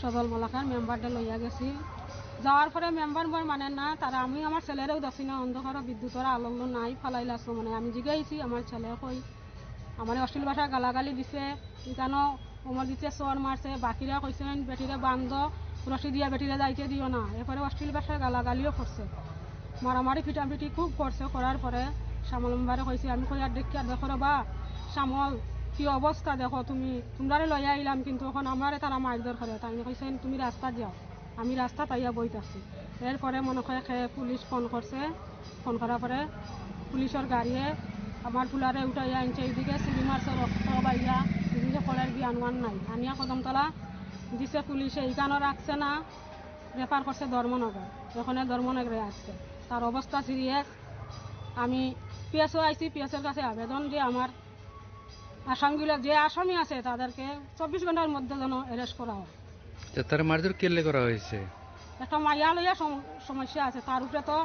সজল মালাকার মেম্বাররে লইয়া গেছি। যাওয়ার পরে মেম্বার বর মানে না, তারা আমি আমার ছেলেরেও দেখছি না, অন্ধকার বিদ্যুতের আলো উলো নাই, ফালাই লাসো মানে আমি জিগাইছি আমার ছেলে কই, আমার অশ্লীল ভাষা গালাগালি দিছে, ইকানো অমর দিছে চর মারছে, বাকিরা কইছেন বেটিরে বান্ধ, রশি দিয়া বেটিরে যাইতে দিও না, এরপরে অশ্লীল ভাষায় গালাগালিও করছে। মারামারি পিটাপিটি খুব করছে, করার পরে শ্যামল মেম্বারে কইছে, আমি কই আর দেখি আর দেখো রে বা শ্যামল কি অবস্থা দেখো তুমি, তোমরারে লইয়া আইলাম কিন্তু এখন আমারে তারা মারধর করে। তাই কইছেন তুমি রাস্তা যাও, আমি রাস্তা তাইয়া বই থাকছি। এরপরে মনে হয় খে পুলিশ ফোন করছে, ফোন করার পরে পুলিশের গাড়িয়ে আমার ফুলারে উঠাইয়া আনছে, এইদিকে সিঁড়ি মারছে, রক্ত বাইয়া, এদিকে পড়ার জ্ঞান ওয়ান নাই। আনিয়া কদমতলা দিছে পুলিশে, এখানেও রাখছে না, রেফার করছে ধর্মনগর, ওখানে ধর্মনগরে আসছে। তার অবস্থা সিরিয়াস। আমি পিএসও আইছি, পিএসওর কাছে আবেদন যে আমার আসামিগুলো, যে আসামি আছে তাদেরকে চব্বিশ ঘন্টার মধ্যে যেন অ্যারেস্ট করা হয়। তো তারা মারধর কেলে করা হয়েছে? একটা মাইয়া লইয়া সম-, সমস্যা আছে, তার উপরে তো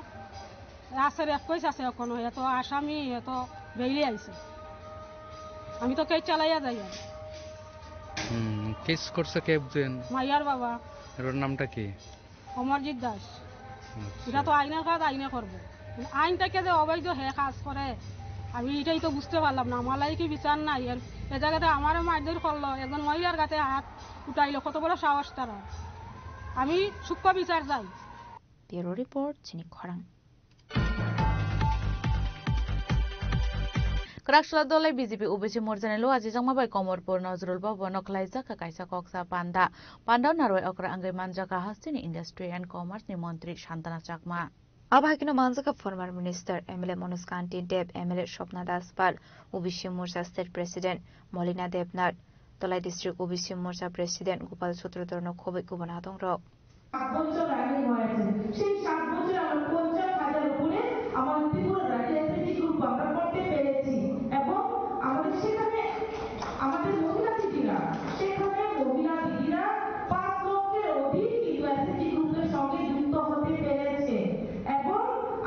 আছে, রেপ কেস আছে এখনো, এত আসামি, এত বেইলি আইছে। আমি তো কেস চালাইয়া যাই আর। হুম, কেস করছে কে একজন? মাইয়ার বাবা। এর নামটা কি? অমরজিৎ দাস। আচ্ছা। এটা তো আইনের কাজ আইনে করবে। আইন থেকে যে অবৈধ হে কাজ করে, আমি এটাই তো বুঝতে পারলাম না। আমার লাগি কি বিচার নাই? এর, এ জায়গাতে আমারও মারধর করলো, একজন মহিলার গাতে হাত উঠাইলো, কত বড় সাহস তারা। আমি সূক্ষ্ম বিচার চাই। Bureau report, Chini Khorang. Kwrak sla dolai B J P O B C morchani lo ajijakma bai Komorpur Nazrul Bhavan o khlaijak kha kaisa koksa panda. Panda o narwai okra wngwi manjak kha hasteni Industry and Commerce ni montri Santana Chakma. Abo hai kheno manjak kha former minister M L A Manoj Kanti Deb, M L A Swapna Das Pal, O B C morcha state president Molina Debnath, Dholai district O B C morcha president Gopal Sutradhar no khobwi kubun adong rok. সাত বছর আগে হয়েছে, সেই সাত বছরে আমরা পঞ্চাশ হাজার উপরে আমাদের ত্রিপুরা রাজ্যে এসএইচজি গ্রুপ আমরা করতে পেরেছি এবং আমাদের সেখানে আমাদের মহিলা দিদিরা, সেখানে মহিলা দিদিরা পাঁচ লক্ষের অধিক কিন্তু এসএইচজি গ্রুপের সঙ্গে যুক্ত হতে পেরেছে এবং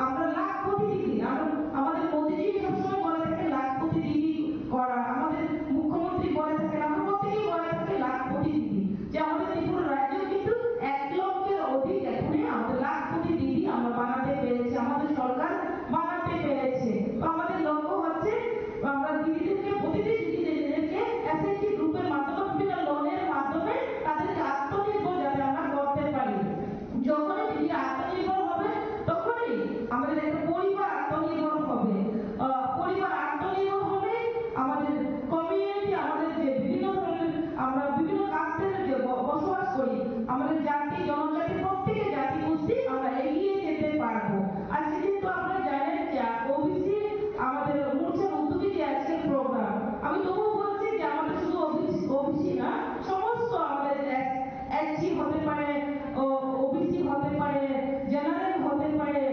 আমরা লাখপতি দিদি, আমরা, আমাদের মোদিজি সবসময় বলে থাকে লাখপতি দিদি করা, আমাদের মুখ্যমন্ত্রী বলে থাকেন, আমরা প্রত্যেকেই বলে থাকি লাখপতি দিদি। যে আমাদের ত্রিপুরা রাজ্যেও কিন্তু এক লক্ষের অধিক এখানে আমাদের লাখপতি দিদি আমরা বানাতে পেরেছি, আমাদের সরকার বানাতে পেরেছে। তো আমাদের লক্ষ্য হচ্ছে আমরা দিদিদেরকে, প্রতিটি দিদিদেরকে এসএইচজি গ্রুপের মাধ্যমে, বিভিন্ন লোনের মাধ্যমে তাদেরকে আত্মনির্ভর যাতে আমরা করতে পারি। যখনই দিদিরা আত্মনির্ভর হবে, তখনই আমাদের একটা পরিবার আত্মনির্ভর হবে। আহ, পরিবার আত্মনির্ভর হলে আমাদের কমিউনিটি, আমাদের যে বিভিন্ন ধরনের আমরা বিভিন্ন কাস্টের যে ব-, বসবাস করি, আমাদের জাতি, জনজাতি, প্রত্যেকের জাতিগোষ্ঠী আমরা এগিয়ে যেতে পারবো। আজকে কিন্তু আপনারা জানেন যে ওবিসি আমাদের মোর্চার উদ্যোগে যে আজকের প্রোগ্রাম, আমি তবুও বলছি যে আমাদের শুধু ওবিসি, ওবিসি না, সমস্ত আমাদের এস-, এসসি হতে পারে, ও, ওবিসি হতে পারে, জেনারেল হতে পারে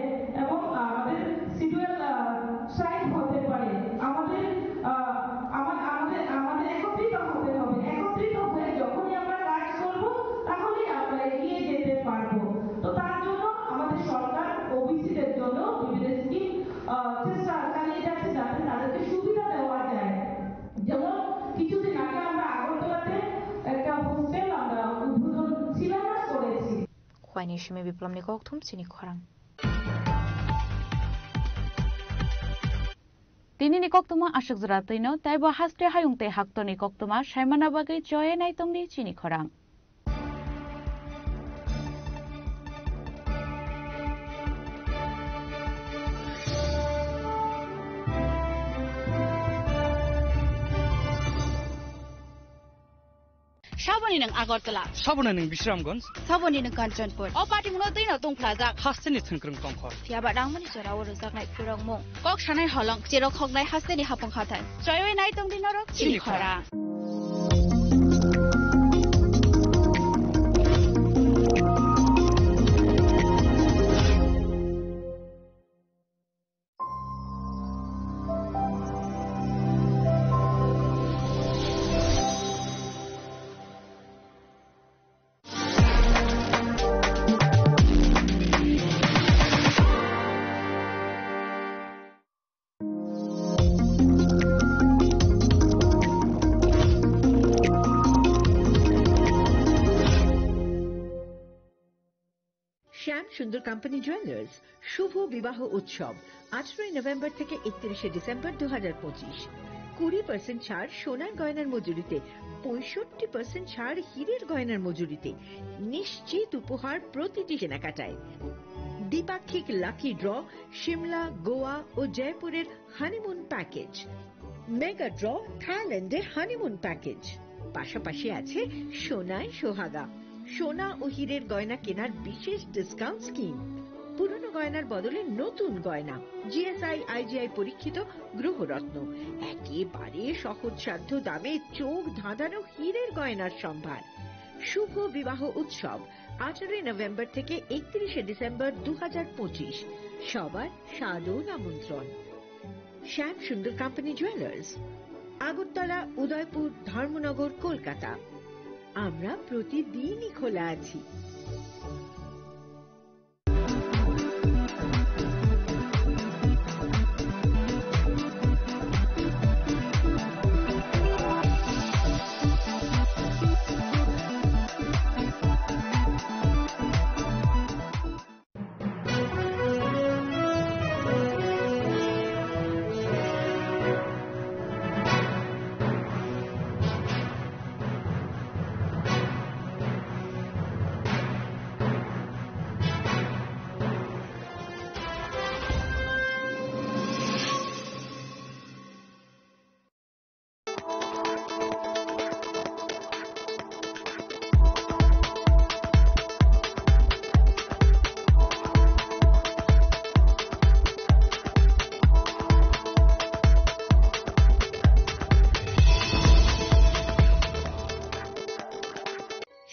এবং আমাদের শিডিউল, আহ, ট্রাইব হতে পারে। আমাদের, আহ, আমা-, আমাদের, আমাদের একত্রিত হতে হবে। একত্রিত হয়ে যখনই আমরা কাজ করব, তাহলেই আমরা এগিয়ে যেতে পারবো। তো তার জন্য আমাদের সরকার ওবিসিদের জন্য বিভিন্ন স্কিম, আহ, চেষ্টা চালিয়ে যাচ্ছে, যাতে তাদেরকে সুবিধা দেওয়া যায়। যেমন কিছুদিন আগে আমরা আগরতলাতে একটা হোস্টেল আমরা উদ্বোধন শিলান্যাস করেছি। Khwaini simi biplomni kokthum chini khorang. Tinini koktwma aswk jora twino, tei bo haste hayung tei haktorni koktwma saimana bagwi choye nai tongdi chini khorang. Saboni nwng Agartala. Saboni nwng Bisramganj. Saboni nwng Kanchanpur. O patimungno twino tongphlajak. Hasteni thwngkwrwng tongkhor. Phiyaba rangmani jora o rwjaknai phwrwngmung. Kok sanai holong, cherok hoknai hasteni hapung hathai. Choiwi nai tongdi norok chini khorang. শ্যাম Sundar company jewellers শুভ বিবাহ উৎসব আঠারোই নভেম্বর থেকে একত্রিশে ডিসেম্বর দু হাজার পঁচিশ। কুড়ি পার্সেন্ট ছাড় সোনার গয়নার মজুরিতে, পঁয়ষট্টি পার্সেন্ট ছাড় হীরের গয়নার মজুরিতে, নিশ্চিত উপহার প্রতিটি কেনাকাটায়। দ্বিপাক্ষিক লাকি ড্র, সিমলা, গোয়া ও জয়পুরের হানিমুন প্যাকেজ। মেগা ড্র, থাইল্যান্ডে হানিমুন প্যাকেজ। পাশাপাশি আছে সোনায় সোহাগা, সোনা ও হীরের গয়না কেনার বিশেষ ডিসকাউন্ট স্কিম। পুরনো গয়নার বদলে নতুন গয়না, জিএসআই আইজিআই পরীক্ষিত গ্রহরত্ন, একেবারে সহজসাধ্য দামে চোখ ধাঁধানো হীরের গয়নার সম্ভার। শুভ বিবাহ উৎসব আঠারোই নভেম্বর থেকে একত্রিশে ডিসেম্বর দু হাজার পঁচিশ। সবার সাদর আমন্ত্রণ। Shyam Sundar company jewellers, Agartala, Udaipur, Dharmanagar, Kolkata. আমরা প্রতিদিনই খোলা আছি।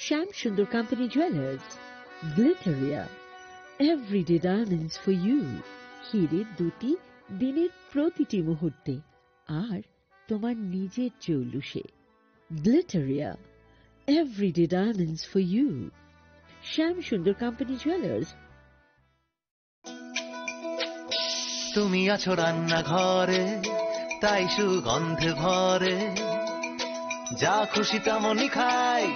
Shyam Sundar company jewellers, Glitteria, everyday diamonds for you. হিরের দুটি দিনের প্রতিটি মুহূর্তে আর তোমার নিজের চৌলুসে। Glitteria, everyday diamonds for you. Shyam Sundar company jewellers. তুমি আছো রান্নাঘরে, তাই সুগন্ধে ভরে। যা খুশি তেমনই খাই,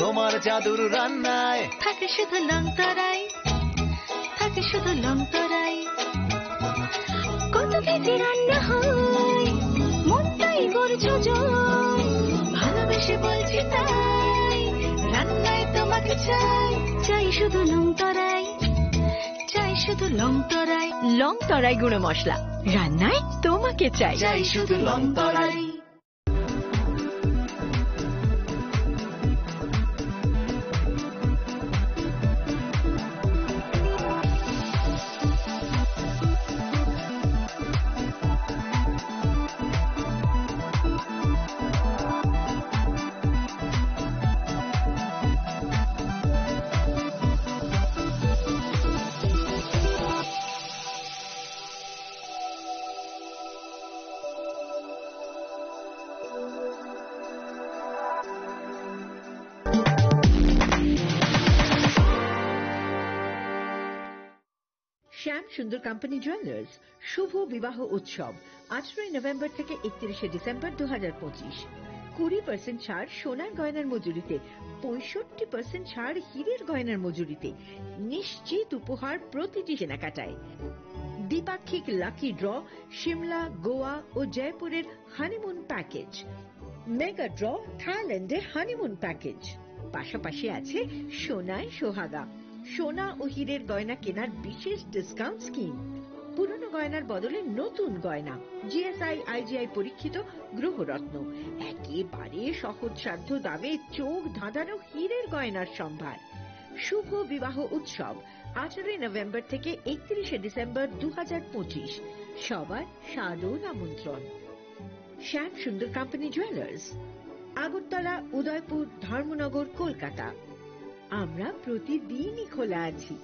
তোমার জাদুর রান্নায়। থাকে শুধু লং তরাই, থাকে শুধু লং তরাই। কত ভেজে রান্না হয়, মনটাই করছো জয়। ভালোবেসে বলছি তাই, রান্নায় তোমাকে চাই। চাই শুধু লং তরাই, চাই শুধু লং তরাই। লং তরাই গুঁড়ো মশলা, রান্নায় তোমাকে চাই। চাই শুধু লং তরাই। শ্যাম সুন্দর কোম্পানি জুয়েলার্স, শুভ বিবাহ উৎসব, আঠারোই নভেম্বর থেকে একত্রিশে ডিসেম্বর দু হাজার পঁচিশ। কুড়ি পার্সেন্ট ছাড় সোনার গয়নার মজুরিতে, পঁয়ষট্টি পার্সেন্ট ছাড় হীরের গয়নার মজুরিতে। নিশ্চিত উপহার প্রতিটি কেনাকাটায়। দ্বিপাক্ষিক লাকি ড্র, সিমলা, গোয়া ও জয়পুরের হানিমুন প্যাকেজ। মেগা ড্র, থাইল্যান্ডে হানিমুন প্যাকেজ। পাশাপাশি আছে সোনায় সোহাগা, সোনা ও হীরের গয়না কেনার বিশেষ ডিসকাউন্ট স্কিম। পুরনো গয়নার বদলে নতুন গয়না, জিএসআই আইজিআই পরীক্ষিত গ্রহরত্ন, একেবারে সহজসাধ্য দামে চোখ ধাঁধানো হীরের গয়নার সম্ভার। শুভ বিবাহ উৎসব আঠারোই নভেম্বর থেকে একত্রিশে ডিসেম্বর দু হাজার পঁচিশ। সবার সাদর আমন্ত্রণ। Shyam Sundar company jewellers, Agartala, Udaipur, Dharmanagar, Kolkata. আমরা প্রতিদিনই খোলা আছি।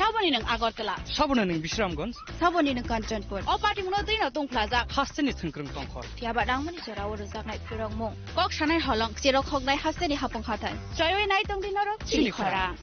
Saboni nwng Agartala. Saboni nwng Bisramganj. Saboni nwng Kanchanpur. O party muno twi no tongphlajak. Hasteni thwngkwrwng tongkhor. Phiya ba nangmani jora o rwjaknai phwrwngmung. Kok sanai holong, cherok khoknai hasteni hapung hathai. Choiwi nai tongdi norok chini khorang.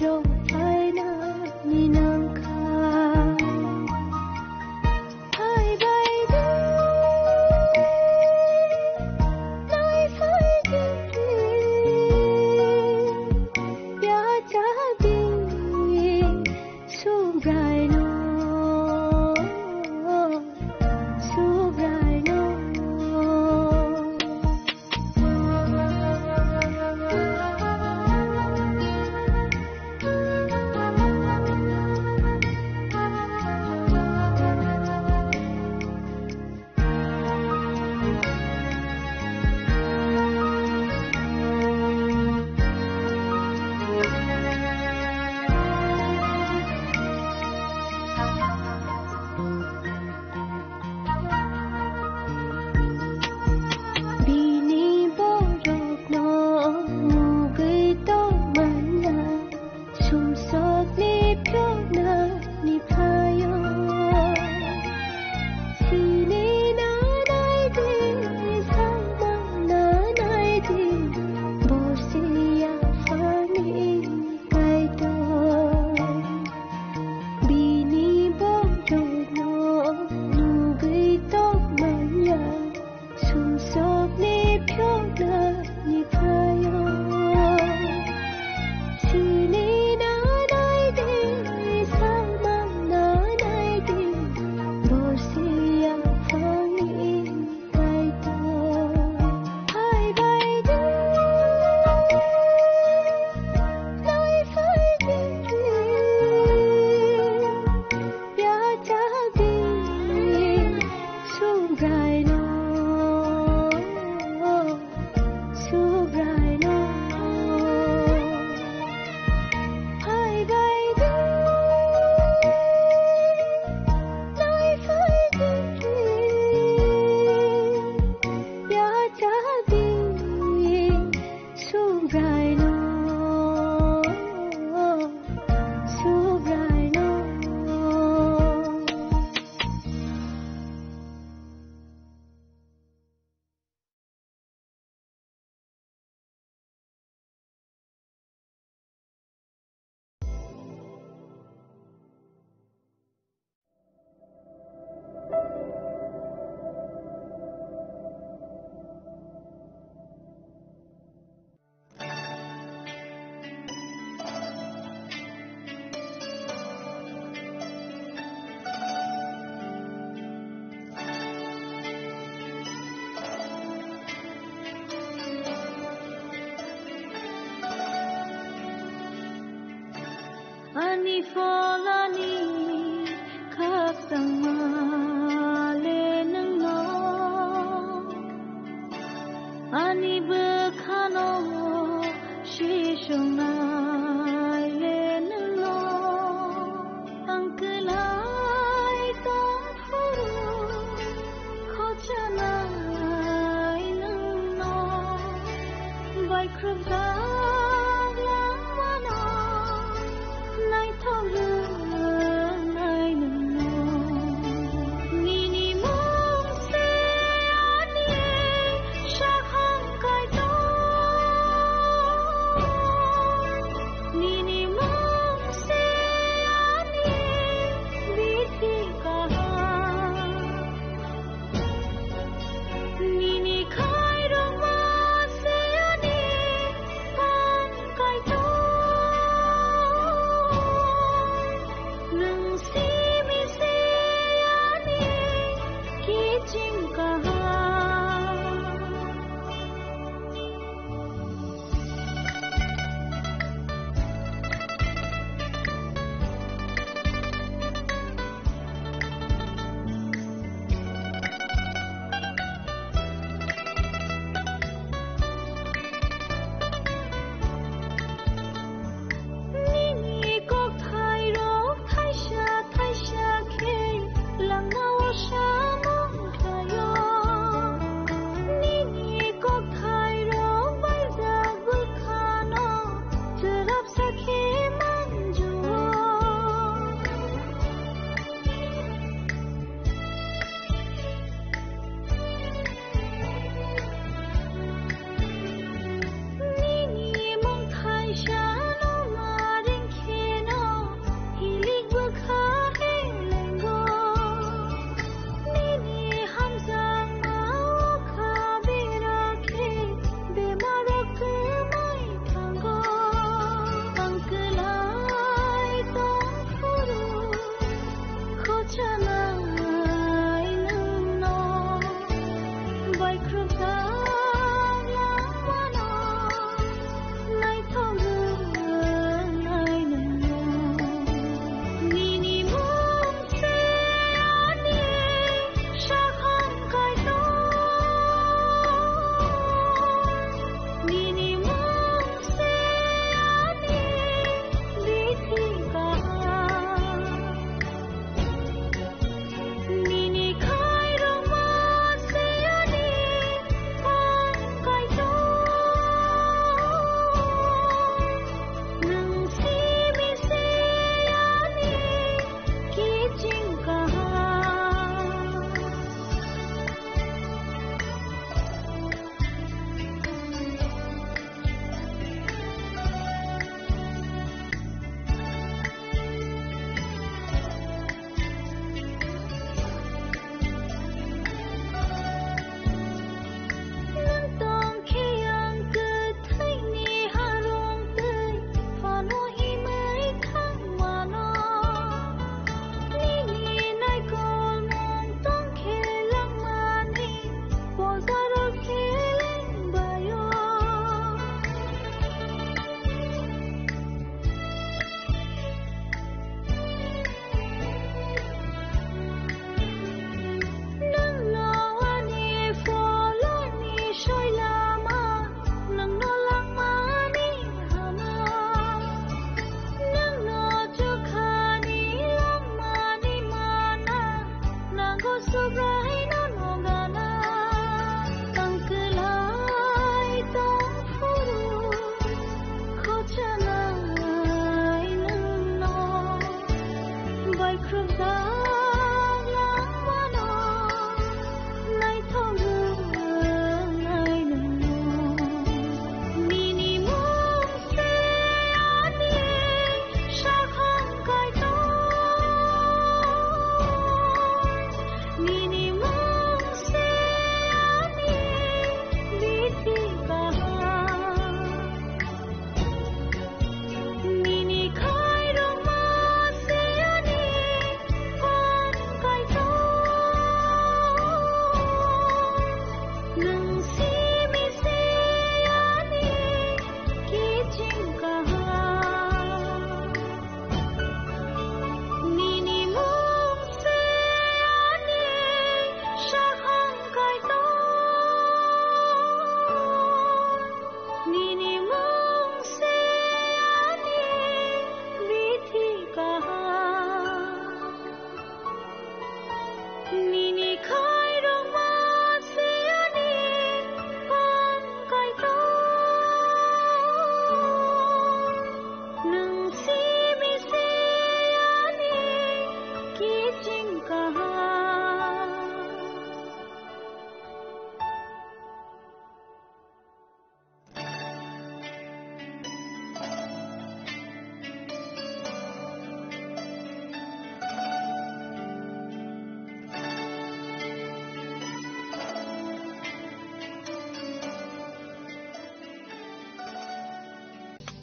Rok phainani nangkha. Phaibai di, naiphai di, yachak di, Subraino, Subraino. Bini borokno nugwi tongmanya. Sumsokni phioknani phaio. Sini nanai di, samang nanai di, bo se yaphangni Kaitor. Bini borokno nugwi tongmanya. Sumsokni phioknani phaio. Sini nanai di, samang nanai di, bo se yaphangni Kaitor. Phaibai di, naiphai di, yachak di, Subraino, Subraino. Phaibai di, naiphai di, yachak di, Subraino, Subraino. Ani pholani khakchangma le nwngno, ani bwkhano sisongnai le nwngno, ang kwlai tong phuru khochanai nwngno, baikhrupjak langmano naithok rwnai nwngno. Nini mung se ani sakhang Kaitor.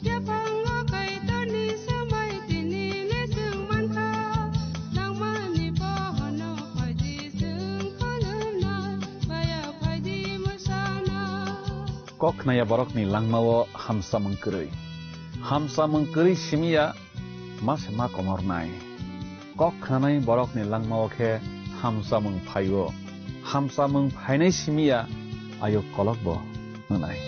Yaphango Kaitorni swmai tini le chwng mankha, nangmani bohono phaidi chwng khulumnai, baya phaidi mwsana. Kok khnaya borokni langmao hamsamung kwrwi. Hamsamung kwrwi simiya ma se ma komornai. Kok khnanai borokni langmao khe hamsamung phaio. Hamsamung phainai simiya ayuk kolokbo wngnai.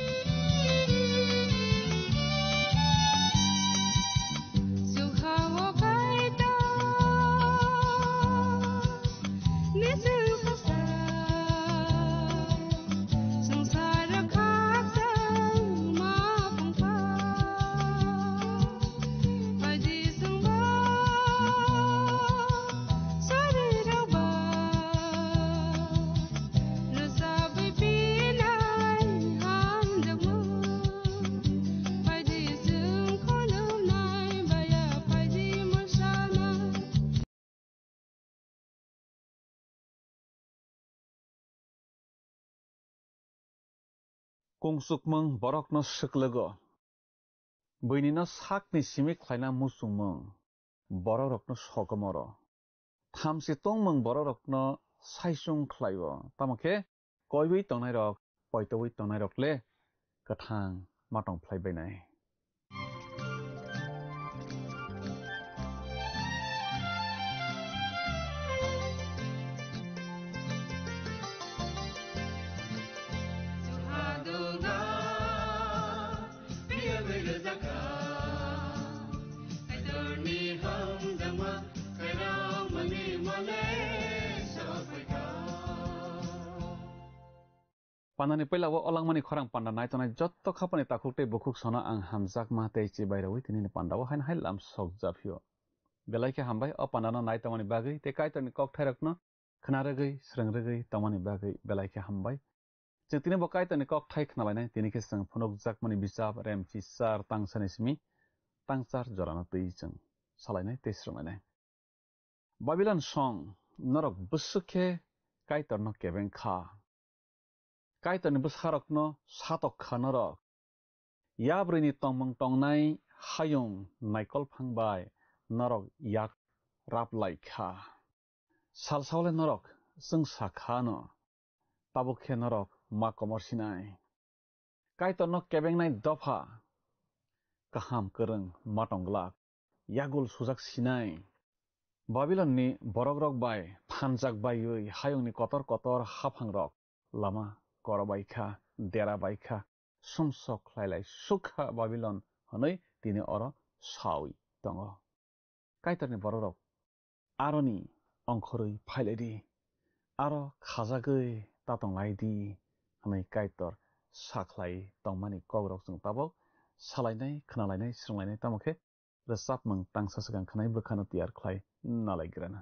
Kungsukmung borokno swklugo. Buinino sakni simi khlaina muchungmung borokrokno sokomoro. Thamchi tongmung borokrokno saichung khlaio. Tamo khe koiwi tongnairok, poitowi tongnairok le kwthang ma tong phlai bainai. Pandani puila o langmani khorang panda nai tongnai jotto khapani takhuk tei bukhuk sono ang hamjakma tei chibai rwi tinini pandao haino hai lam sok japhio. Belai khe hambai o pandano nai tongmani bagwi tei Kaitorni kokthairokno khna rwgwi, srwng rwgwi tongmani bagwi belai khe hambai. Chwng tini bo Kaitorni kokthai khna lainai, tini khe chwng phunukjakmani bichap Remchi char tangsani simi tangchar jorano twi chwng salainai tei srwnglainai. Babilon song, norok bwswk khe Kaitorno kebeng kha. Kaitorni bwsarokno satok kha norok. Yabrwini tongmung tongnai hayung naikolphang bai norok yak rap lai kha. Salsao le norok chwngsa kha no, tabuk khe norok ma komor sinai. Kaitorno kebengnai dopha kaham kwrwng ma tong glak, yagul sujak sinai. Babilonni borokrok bai thanjak baiwi hayungni kotor kotor haphangrok lama korobai kha, dera bai kha, sumsok khlai lai suk kha Babilon hwnwi tini oro saui tongo. Kaitorni borokrok aroni ongkhorwi phai lai di, aro khajagwi ta tong lai di, hwnwi Kaitor sa khlai tongmani kokrok chwng tabuk salainai, khnalainai, srwnglainai, tamo khe rwchapmung tangsa swkang khnai bwkhano tiyar khlai nalaigrana.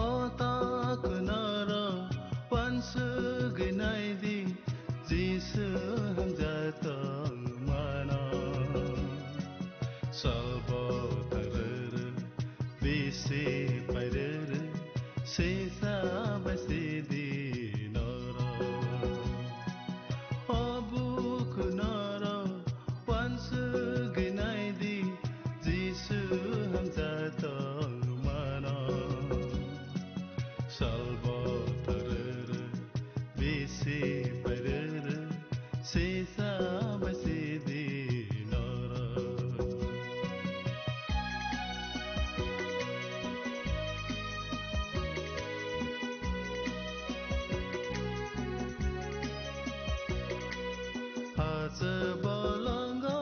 O ta kwnaro wansugwi nai di, Jisu hamjak tongmano. Salbo taruru, bisi pairuru, sisa bai sidi noro. O buku noro, wansugwi nai di, Jisu hamjak tongmano. Salbo taruru, bisi pairuru, sisa bai sidi noro. Hache bolongo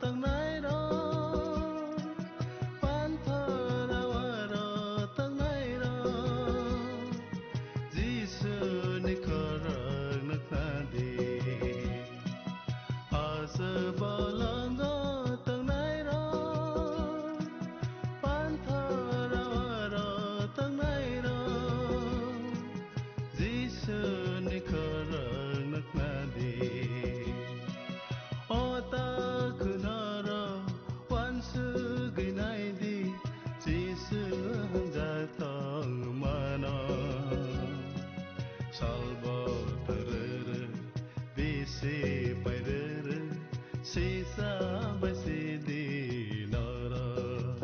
tongnairok, panthor awaro tongnairok, Jisuni khorokno khna di. Hache bolongo tongnairok, panthor awaro tongnairok, Jisuni Sisa bai sidi norok.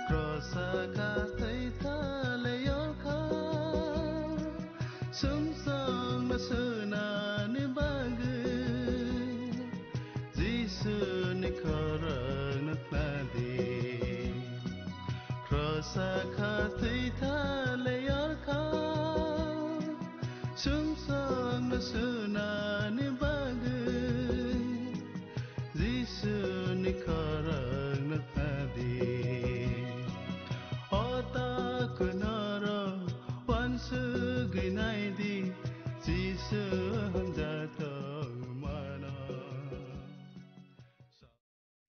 Krosa kathai thale yorkha. Sumsong no sunani bagwi. Jisuni khorang no khna di. Krosa kha thwi thale yorkha. Sumsong no sunani bagwi. Jisuni khorang no khna di. O ta kunaro wansugwi nai di. Jisu hamjathok mano.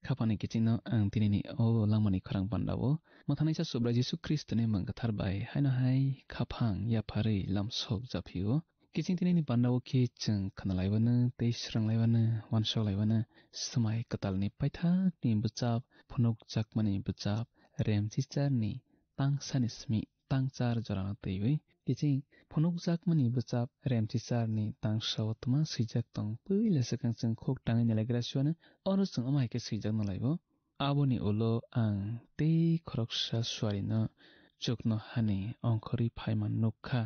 Khapani kichingno ang tinini o langmani khorang pandao mwthanaisa Subrai Jisu Khristoni mwng kwthar bai haino hai khaphang yapharwi lamsok japhio. Kiching tinini pandao khe chwng khnalaibano tei swranglaibano wansoklaibano swmai kwtalni paithakni bwchap phunukjakmani bwchap Remchicharni tangsani simi tangchar jorano twiwi. Kiching phunukjakmani bwchap Remchicharni tangsao twma swijak tong. Puila swkang chwng khuk tangwi nalaigra siwano, oro chwng omo hai khe swijak nalaibo. Aboni ulo ang tei khoroksa suarino chuknohani ongkhorwi phaima nukkha.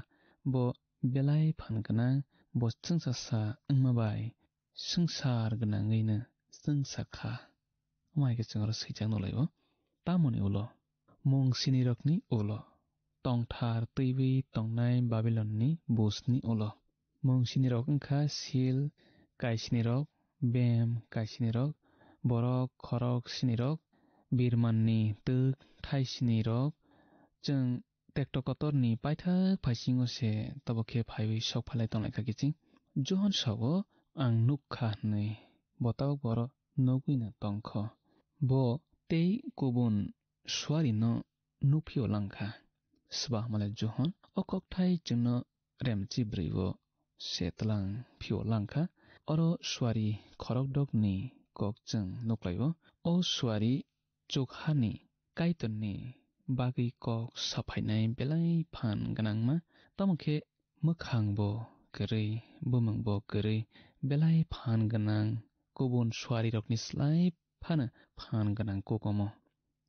Bo belai phan gwnang, bo chwngsasa wngma bai swngchar gwnangwino chwngsa kha. Omo hai khe chwng oro swijak nukhlaio. Tamoni ulo, mung sinirokni ulo, tongthar twiwi tongnai Babilonni busni ulo. Mung sinirok wngkha sil kaisinirok, bem kaisinirok, borok khorok sinirok, birmanni twk thai sinirok. Chwng Tekto kotorni paithak phaisingo se tabok khe phaiwi sok phalai tonglaikha kiching. Johon sao, "Ang nuk kha," hwnwi. Bo tabok boro nugwino tongkho. Bo tei kubun suarino nukphio langkha. Swbahmale Johon o kokthai chwngno remchi bwrwi-o se tlang phio langkha. Oro suari khorokdokni kok chwng nuklaio. O suari chukhani Kaitorni bagwi kok saphainai belai phan gwnangma, tamo khe mwkhangbo kwrwi, bumungbo kwrwi, belai phan gwnang, kubun suarirokni slai phano phan gwnang kok omo.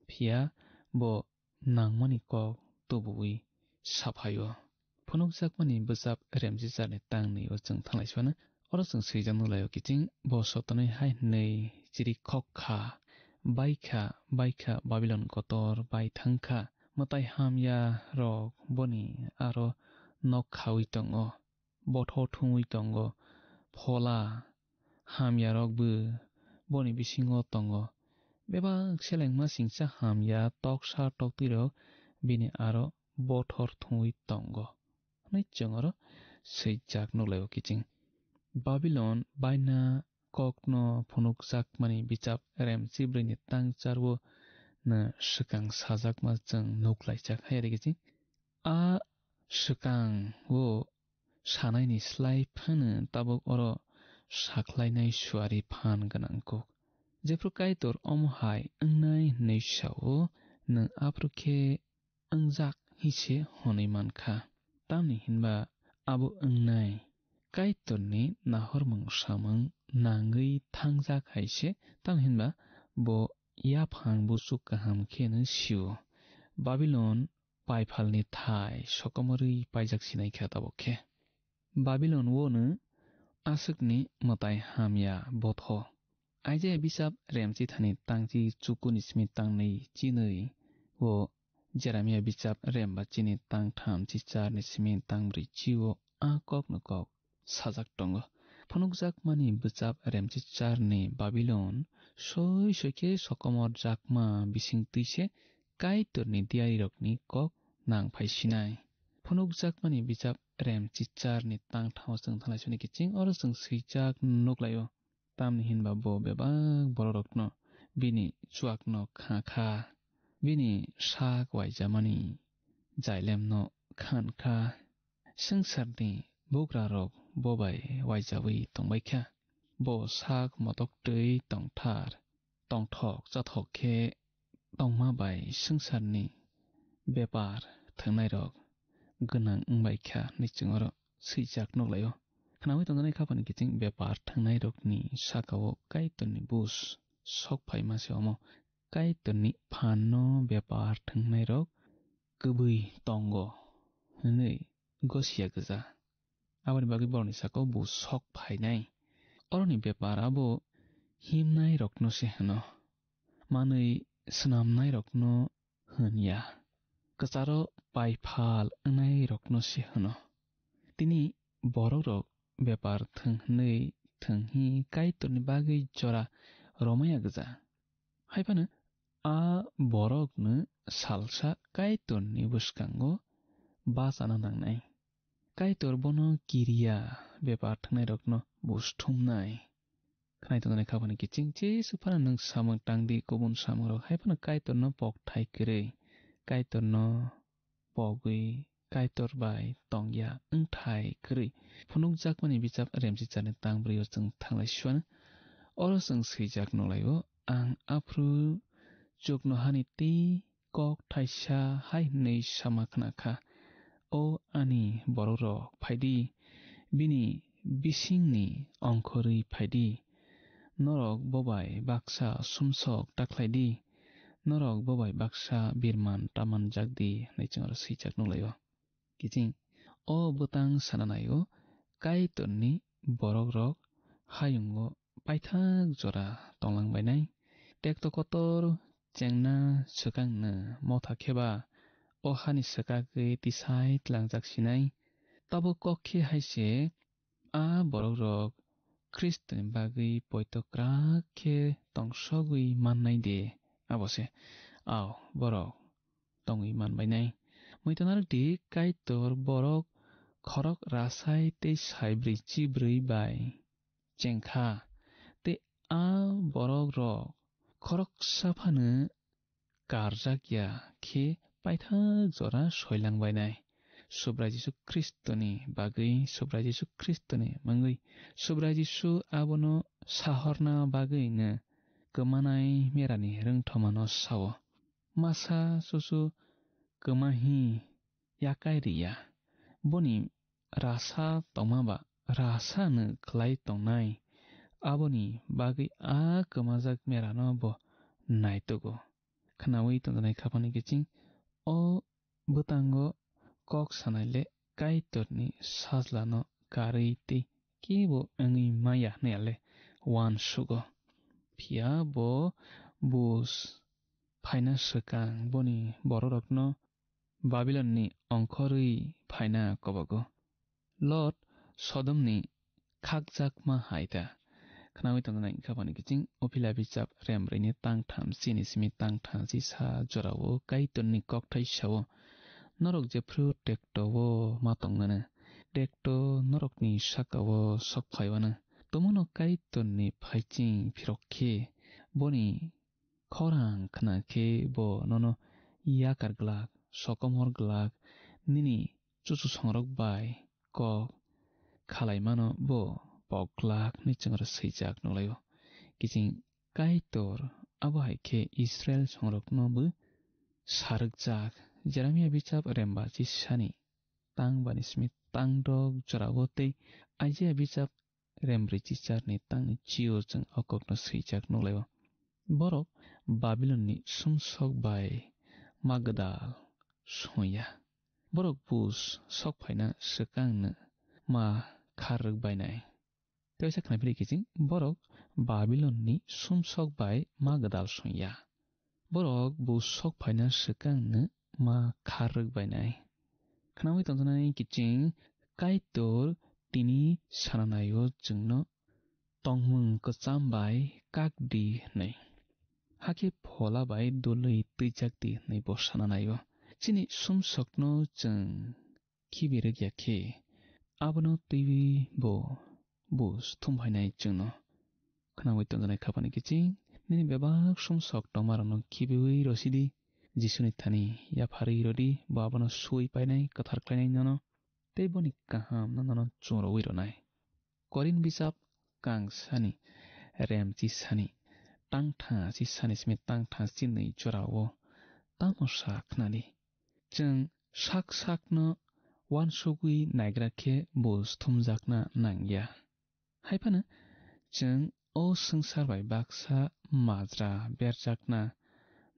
Phiya bo nangmani kok tubuwi saphaio. Phunukjakmani bwchap remchicharni tang nwi-o chwng thanglai sibano. Oro chwng swijak nukhlaio kiching, bo sotonwi hai hwnwi chirikhok kha, "Baikha, baikha, Babilon kotor bai thang kha. Mwtai hamya rok boni aro nok khaui tongo, bothor thumui tongo, phola hamya rok bo boni bisingo tongo. Bebak selengma singcha hamya toksa toktwirok bini aro bothor thumui tongo," hwnwi chwng oro swijak nukhlaio kiching. Babilon baina kokno phunukjakmani bichap remchi bwrwini tang charwo no swkang sajakma chwng nuklaijak hai ri kiching. A swkang o sanaini slai phano tabuk oro sakhlainai suari phan gwnang kuk. Jephru Kaitor omo hai wngnai hwnwi sao, nwng aphuru khe wngjak hwnwi se hwnwi man kha. Tamni hinba abo wngnai Kaitorni nahormung samung nangwi thangjak hai se, tamni hinba bo yaphang buchuk kaham kheno sio. Babilon paiphalni thai sokomorwi paijak sinai kha tabuk khe. Babilon o no aswkni mwtai hamya botho. Isaiah bisap remchithani tangchi chukuni simi tangnwi chinwi o Jeremiah bisap remba chini tangtham chi charni simi tangbrwi chi o a kokno kok sajak tongo. Phunukjakmani bwchap remchi charni Babilon soi soi khe sokomor jakma bising twi se Kaitorni diyarirokni kok nang phai sinai. Phunukjakmani bijap rem chicharni tangthao chwng thanglai soni kiching oro chwng swijak nuklaio. Tamni hinba bo bebak bororokno bini chuakno kha kha, bini sak waijamani jailemno khan kha. Swngcharni bugrarok bo bai waijawi tongbai kha. Bo sak motok twi tongthar, tongthok chathok khe tongma bai swngcharni bepar thwngnairok gwnang wngbai kha hinwi chwng oro swijak nuklaio. Khnaui tongjaknai khaphani kiching bepar thwngnairokni sakao Kaitorni bus sok phaima se omo. Kaitorni phanno bepar thwngnairok kwbwi tongo hwnwi gosiya gwja. Aboni bagwi borokni sakao bo sok phainai. Oroni bepar abo himnairokno se hwno, manwi swnamnairokno hwn ya, kwcharo paiphal wngnairokno se hwno. Tini borokrok bepar thwng hwnwi thwng hi Kaitorni bagwi jora romaya gwja. Hai phano a borokno salsa Kaitorni bwskango bachana nangnai. Kaitor bono kiriya bepar thwngnairokno buj thumnai. Khnai tongjaknai khaphani kiching Jisu phano nwng samung tang di, kubun samungrok hai phano Kaitorno pok thai kwrwi, Kaitorno pogwi Kaitor bai tongya wngthai kwrwi phunukjakmani bichap Remchicharni tang bwrwi o chwng thanglai suan. Oro chwng swijak nukhlaio, ang aphuru chuknohani tei kok thaisa hai hwnwi sama khna kha, "O ani borokrok, phai di, bini bisingni ongkhorwi phai di, norok bo bai baksa sumsok ta khlai di, norok bo bai baksa birman ta manjak di," hwnwi chwng oro swijak nukhlaio. Kiching o bwtang sana naio, Kaitorni borokrok hayungo paithak jora tonglang bainai. Tekto kotor chengna swkangno motha khe ba o hani swkagwi tisai tlangjak sinai. Tabuk kok khe hai se a borokrok Khristoni bagwi poito kwrak khe tongsogwi mannai de, abo se ao borok tongwi man bainai. Muitanarok di Kaitor borok khorok rasai tei saibrwi chibrwi bai chengkha, tei a borokrok khoroksa phano karjak ya khe paithak jora soilang bainai. Subrai Jisu Khristoni bagwi, Subrai Jisu Khristoni mungwi, Subrai Jisu abono sahorna bagwino kwmanai merani rwngthomano sao. Masa susu kwmahi yakai riya. Boni rasa tongma ba rasa no khlai tongnai. Aboni bagwi a kwmajak merano bo naitugo. Khnaui tongjaknai khaphani kiching o bwtango kok sanai le Kaitorni sajlano karwi tei kebo wngwi maya hwnwi le uansugo. Phiya bo bus phaina swkang boni bororokno Babilonni ongkhorwi phaina kobogo. Lot Sodomni khakjakma hai ta. Khnaui tongjaknai wngkha boni kiching o phila bichap remrwini tang tham chini simi tang tham chisa jorao Kaitorni kokthai sao, "Norok jephru tekto-o ma tongmano, tekto norokni saka-o sok phaiwano. Tomono Kaitorni phaiching phirok khe boni khorang khna khe bo nono yakar glak, sokomor glak, nini chuchusongrok bai kok khalaimano bo pok glak," hwnwi chwng oro swijak nukhlaio. Kiching Kaitor abo hai khe Israil songrokno bo sarwkjak. Jeremia bichap remba chisani tang bani simi tang dok jorao tei Aijia bichap rembrwi chicharni tangni chio chwng o kokno swijak nukhlaio. Borok Babilonni sumsok bai ma gwdal songya. Borok bus sok phaina swkangno ma khar rwk bainai. Teisa khnaphili kiching borok Babilonni sumsok bai ma gwdal songya. Borok bus sok phaina swkangno ma khar rwk bainai. Khnaui tongjaknai kiching Kaitor tini sananaio chwngno tongmung kwcham bai kak di hwnwi. Hakhe phola bai dului twijak di hwnwi bo sananaio. Chini sumsokno chwng khibi rwk ya khe, abono twiwi bo bus thum phainai chwngno. Khnaui tongjaknai khaphani kiching, nini bebak sumsok tongmarokno khibiui rwsidi, Jisuni thani yapharwi rwdi, bo abono sui painai, kwthar khlainai nono, tei boni kahamno nono chumrwi rwnai. Korin bichap kangsani, remchisani, tangtha si sani simi tangtha sinwi jorao tamo sa khnadi. Chwng sak sakno uansugwi naigra khe buj thumjakna nangya. Hai phano chwng o swngchar bai baksa majra berjakna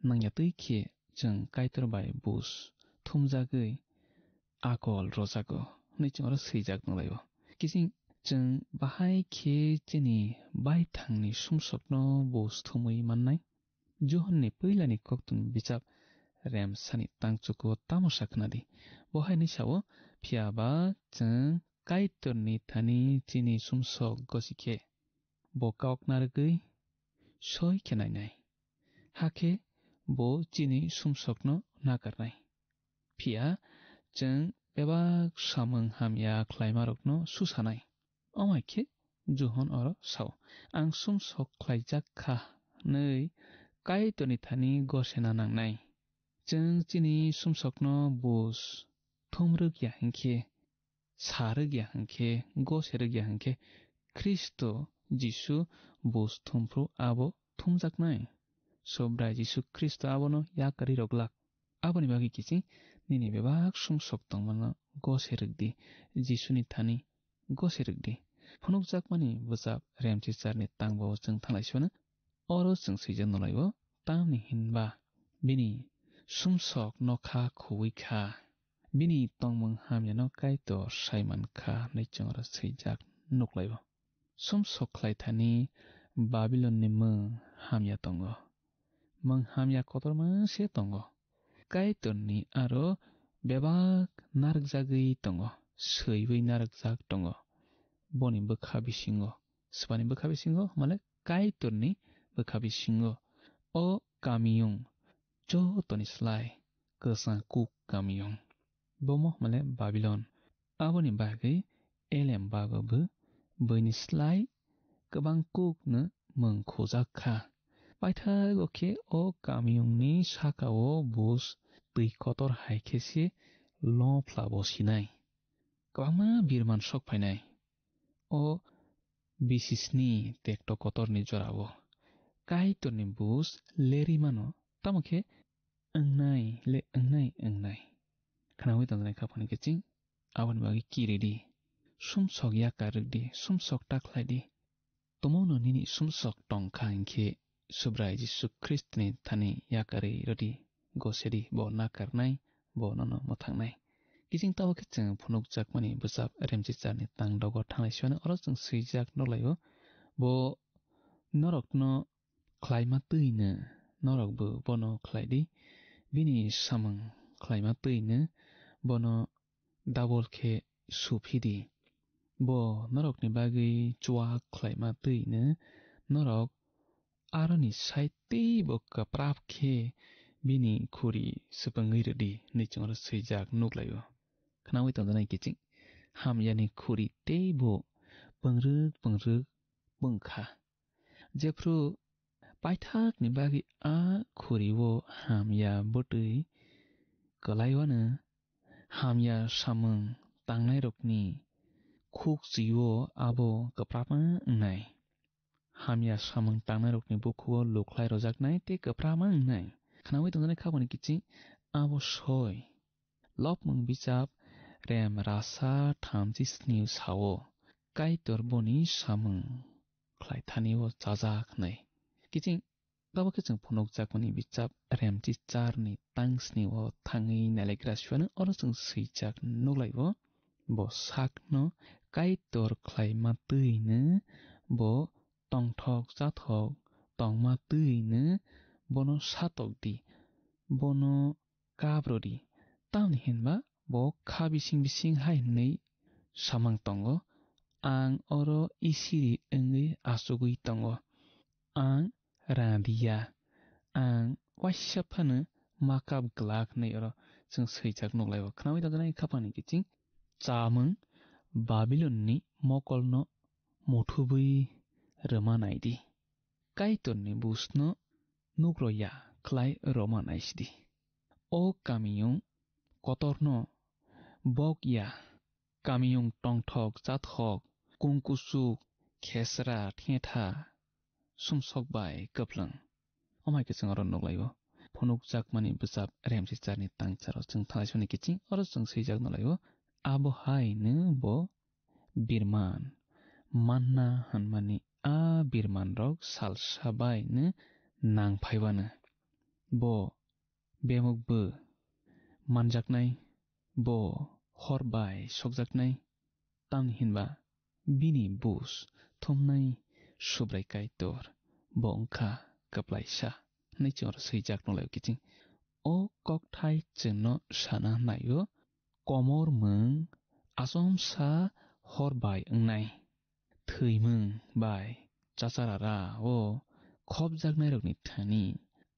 nangya twi khe chwng Kaitor bai buj thumjagwi akol rwjago hwnwi chwng oro swijak nukhlaio. Kiching chwng bahai khe chini baithangni sumsokno buj thumwi mannai. Johonni puilani koktwmni bijap remsani tangchuko tamo sa khnadi. Bo hai hwnwi sao, phiya ba chwng Kaitorni thani chini sumsok gosi khe bo kok narwgwi soi khe nainai. Hakhe bo chini sumsokno nakarnai. Phiya chwng bebak samung hamya khlaimarokno susanai. Omai khe Johon oro sao, "Ang sumsok khlaijak kha," hwnwi Kaitorni thani gosena nangnai. Chwng chini sumsokno buj thumrwk ya hinkhe, sa rwk ya hinkhe, gose rwk ya hinkhe, Khristo Jisu buj thumphru abo thumjaknai. Subrai Jisu Khristo abono yakarwi rwglak. Aboni bagwi kiching nini bebak sumsok tongmano gose rwk di, Jisuni thani gose rwk di. Phunukjakmani bwchap remchicharni tangbo chwng thanglai sibano. Oro chwng swijak nukhlaio, tamni hinba bini sumsok nokha khuwi kha, bini tongmung hamyano Kaitor sai man kha hwnwi chwng oro swijak nukhlaio. Sumsok khlai thani Babilonni mung hamya tongo. Mung hamya kotorma se tongo. Kaitorni aro bebak narwkjagwi tongo, swiwi narwkjak tongo. Boni bwkha bisingo, swbani bwkha bisingo, male Kaitorni bwkha bisingo. O kamiyung jotoni slai kwchang kuk kamiyung. Bomo male Babilon. Aboni bagwi elem bago bo buini slai kwbang kukno mung khujak kha. Paithago khe o kamiyungni saka-o buj twi kotor hai khe se lophlabo sinai. Kwbangma birman sok phainai. O bisisni tekto kotorni jorao Kaitorni buj lerwi mano, tamo khe wngnai le wngnai, wngnai. Khnaui tongjaknai kha phano kiching, aboni bagwi kiridi. Sumsok yakar rwdi, sumsok ta khlaidi. Tumungno nini sumsok tong kha hinkhe Subrai Jisu Khristoni thani yakarwi rwdi, gosedi bo nakarnai, bo nono mwthangnai. Kiching tabo khe chwng phunukjakmani bwchap remchicharni tang dogo thanglai siyano oro chwng swijak nukhlaio. Bo norokno khlaima twino norokbo bono khlaidi, bini samung khlaima twino bono double khe suphidi. Bo norokni bagwi chuak khlaima twino norok aroni sai teibo kwprap khe bini khuri swpwngwi rwdi hwnwi chwng oro swijak nukhlaio. Khnaui tongjaknai kiching, hamyani khuri teibo pwngrwk pwngrwk pwng kha. Jephru paithakni bagwi a khuri-o hamya bwtwi kwlaiwano hamya samung tangnairokni khukchwi-o abo kwprapma wngnai. Hamya samung tangnairokni bukhugo lukhlai rojaknai tei kwprapma wngnai. Khnaui tongjaknai khaboni kiching abo soi. Lopmung bichap rem rasa thamchi snio sao, Kaitor boni samung khlai thani-o chajak hwnwi. Kiching tabo khe chwng phunukjakmani bichap remchi charni tang snio thangwi nailaikra siphano oro chwng swijak nuklaio. Bo sakno Kaitor khlaima twino bo tongthok chathok tongma twino bono satok di, bono kap rwdi. Tamni hinba bo kha bising bising hai hwnwi samang tongo, "Ang oro isiri wngwi achugwi tongo. Ang radiya, ang waisa phano ma kap glak," hwnwi oro chwng swijak nuklaio. Khnaui tongjaknai khaphangni kiching chamung Babilonni mokolno muthubwi rwma naidi. Kaitorni bujno nukroya khlai rwma naisidi. O kamiyung kotorno bok ya, kamiyung tongthok chathok, kung kuchuk, khesra, thetha, sumsok bai kwplwng. Omo hai khe chwng oro nuk lai-o. Phunukjakmani bwchap Remsicharni tangcharo chwng thanglai soni kiching, oro chwng swijak nuk lai-o. Abo hai no bo birman manna hwnmani a birmanrok salsa bai no nang phaiwano. Bo bemuk bo manjaknai, bo hor bai sokjaknai, tamni hinba bini bus thumnai Subrai Kaitor bo wngkha kwplaisa, hwnwi chwng oro swijak nukhlaio kiching. O kokthai chwngno sana naio, komor mwng achomsa hor bai wngnai. Thwimung bai chacharara o khopjaknairokni thani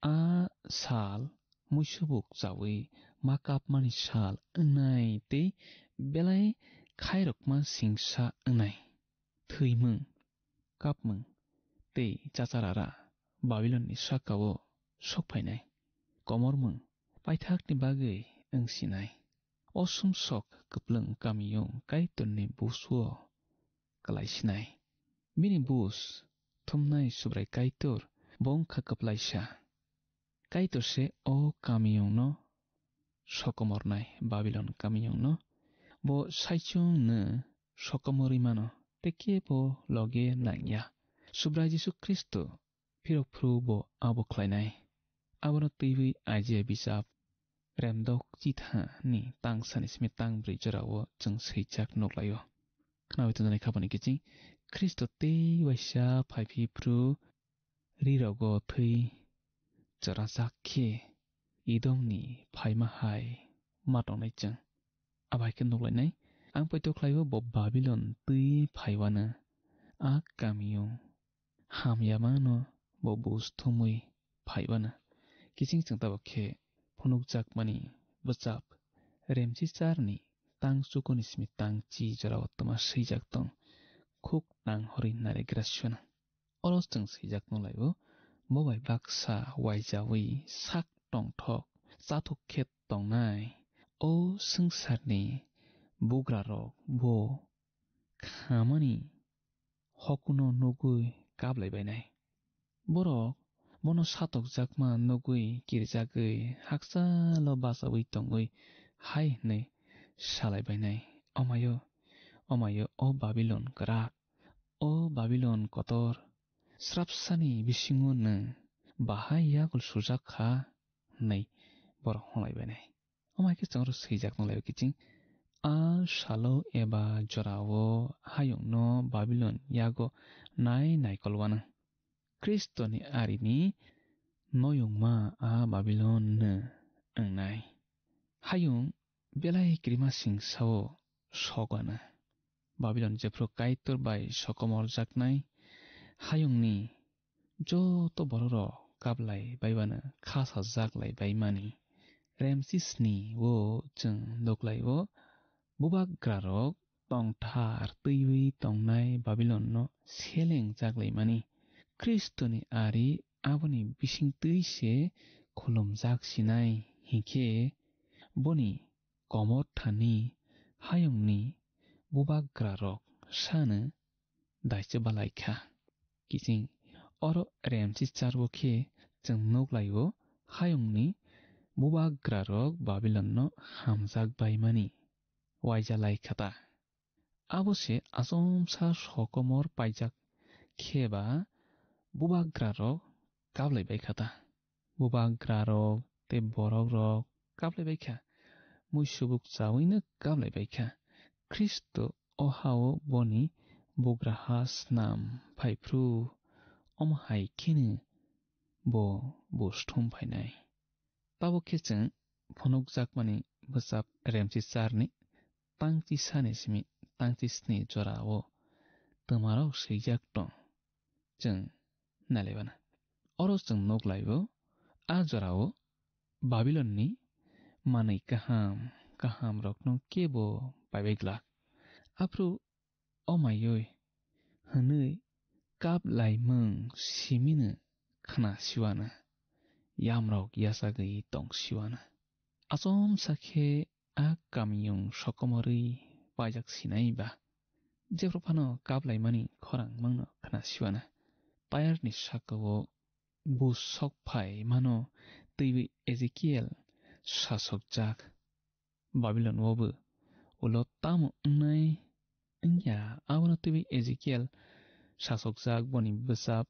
a sal muisubuk chaui ma kapmani sal wngnai tei belai khairokma singsa wngnai. Thwimung, kapmung tei chacharara Babilonni saka-o sok phainai. Komormung paithakni bagwi wng sinai. O sumsok kwplwng kamiyung Kaitorni busuo kwlai sinai. Bini bus thumnai Subrai Kaitor bo wngkha kwplaisa. Kaitor se o kamiyungno sokomornai, Babilon kamiyungno. Bo saichungno sokomorwi mano, tei kebo loge nangya. Subrai Jisu Khristo phirok phuru bo abo khlainai. Abono twiwi Isaiah bijap remdok chithani tang sani simi tang brwi jorao chwng swijak nuklaio. Khnawi tongjaknai khabani kiching Khristo tei waisa phaiphi phuru rirogo thwi chorajak khe Edomni phaima hai ma tongnai chwng. Abo hai khe nuklainai, ang poito khlaio bo Babilon twi phaiwano a kamiyung hamyamano bo bus thumwi phaiwano. Kiching chwng tabuk khe phunukjakmani bwchap Remsicharni tang chukuni simi tang chi jorao twma swijak tong, khuk nang horwi narigra swana. Oro chwng swijak nukhlaio, bo bai baksa waijawi sak tongthok chathuk khe tongnai o swngcharni bugrarok bo khamani hokuno nugwi kaplai bainai. Borok bono satokjakma nugwi kirjagwi hakchalo bachaui tongwi hai hwnwi salai bainai, "Omaio, omaio, o Babilon kwrak, o Babilon kotor, srapsani bisingo nwng bahai yakul sujak kha," hwnwi borok hwnlai bainai. Omo hai khe chwng oro swijak nukhlaio kiching, a salo eba jorao hayungno Babilon yago nai naikol wano. Khristoni arini noyungma a Babilon no wngnai. Hayung belai kirima singsao sok ano. Babilon jephru Kaitor bai sokomorjaknai hayungni joto bororok kaplai baibano khasajak lai baimani. Remsisni o chwng nuklaio, bubagrarok tongthar twiwi tongnai Babilonno selengjak laimani. Khristoni ari aboni bisingtwi se khulumjak sinai, hinkhe boni komor thani hayungni bubagrarok sano daise balai kha. Kiching oro Remsisar bo khe chwng nuklaio, hayungni bubagrarok Babilonno hamjak baimani waija lai kha ta. Abo se achomsa sokomor paijak khe ba bubagrarok kaplai bai kha ta. Bubagrarok tei borokrok kaplai bai kha. Muisubuk chawino kaplai bai kha. Khristo o hao boni bugraha snam phaiphru, omo hai kheno bo bus thum phainai. Tabuk khe chwng phunukjakmani bwchap Remsisarni tangchi sani simi tangchi sni jorao twmarok swijak tong. Chwng nailaibana. Oro chwng nuklaio, a jorao Babilonni manwi kaham kahamrokno kebo paibai glak. Aphuru omaioi hwnwi kap laimung simino khna siwana, yamrok yachagwi tong siwana. Achomsa khe a kamiyung sokomorwi paijak sinai ba, jephru phano kap laimani khorang mungno khna siwana. tayarni saka-o bu sok phai mano twiwi Ezekiel sasokjak. Babilon-o bo ulo tamo wngnai wngya, abono twiwi Ezekiel sasokjak boni bwchap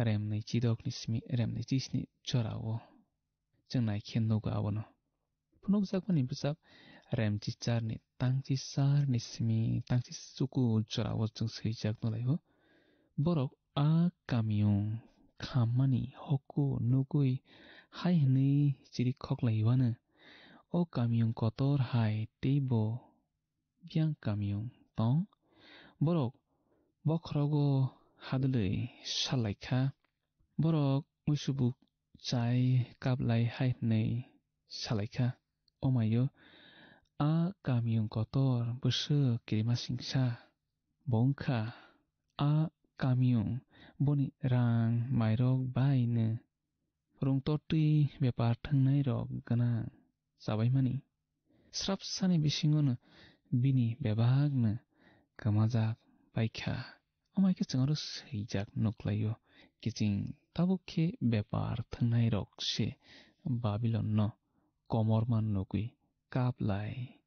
remnwi chidokni simi remnwi chisni jora-o. Chwng nai khe nugo abono. Phunukjakmani bwchap remchicharni tangchicharni simi tangchichuku jora-o chwng swijak nukhlaio. Borok a kamiyung khammani hokku nugwi hai hwnwi chiri khoklaio ano, "O kamiyung kotor hai teibo biyang kamiyung tong? Borok bokhorogo hadwlwi salaikha, borok muisubuk chai kaplai hai hwnwi salaikha. Omaio a kamiyung kotor bwswk kirima singsa bo wngkha. A kamiyung boni rang mairok baino rungtotwi bepar thwngnairok gwnang chabaimani. Srapsani bisingono bini bebakno kwmajak baikha." Omo hai khe chwng aro swijak nukhlaio, kiching tabuk khe bepar thwngnairok se Babilonno komorma nugwi kaplai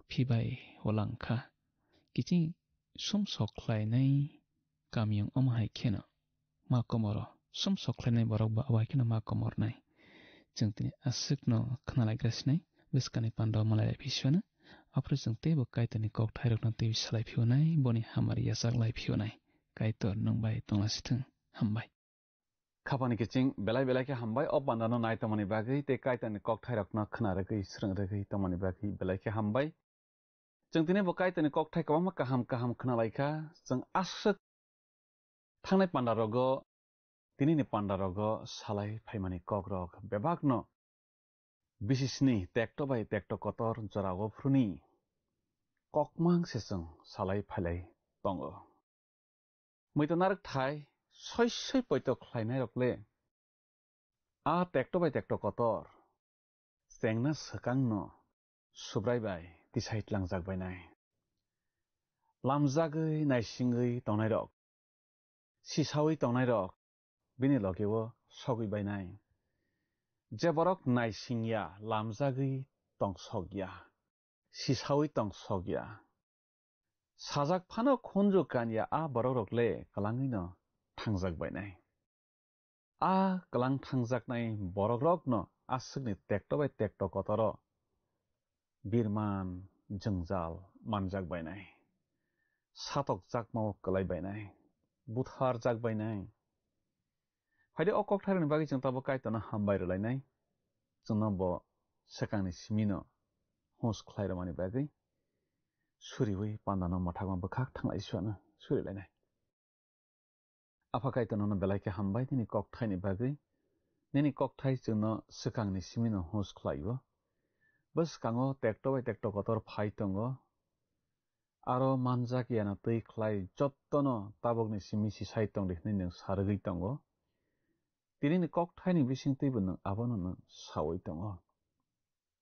phibai holangkha. Kiching sumsok khlainai kamiyung omo hai kheno ma komoro, sumsok khlainai borok bo abo hai kheno ma komornai. Chwng tini aswkno khnalaigra sinai, bwskangni panda o malai lai phi siphano, aphuru chwng teibo Kaitorni kokthairokno teibo salai phiyonai, boni hamari yachak lai phiyonai. Kaitor nwng bai tonglasithwng. Hambai. Khapangni kiching belai belai khe hambai o pandano nai tongmani bagwi tei Kaitorni kokthairokno khna rwgwi, srwng rwgwi tongmani bagwi belai khe hambai. Chwng tini bo Kaitorni kokthai kwbangma kaham kaham khna lai kha. Chwng aswk thangnai panda rogo, tinini panda rogo salai phaimani kok rok bebakno bisisni tekto bai tekto kotor jorao phuruni kokmang se chwng salai phailai tongo. Muitu narwk thai soi soi poito khlainai rok le a tekto bai tekto kotor chengna swkangno Subrai bai tisai tlangjak bainai. Lamjagwi naisingwi tongnairok, sisaui tongnairok bini logeo sogwi bainai. Je borok naisingya, lamjagwi tongsokya, sisaui tongsokya, sajak phano khunju kanya a borokrok le kwlangwino thangjak bainai. A kwlang thangjaknai borokrokno aswkni tekto bai tekto kotoro birman jwngjal manjak bainai, satokjakmao kwlai bainai, butharjak bainai. Phaidi o kokthairokni bagwi chwng tabuk Kaitorno hambai rwlainai, chwngno bo swkangni simino hus khlai rwmani bagwi suriui pandano mwthangma bwkhak thanglai suano surilainai. Apha Kaitor nono belai khe hambai nini kokthaini bagwi. Nini kokthai chwngno swkangni simino hus khlaio. Bwskango tekto bai tekto kotor phai tongo. Aro manjak yana twi khlai jottono tabukni simi sisai tongdi hwnwi nwng sarwgwi tongo. Tinini kokthaini bisingtwibo nwng abono nwng saui tongo.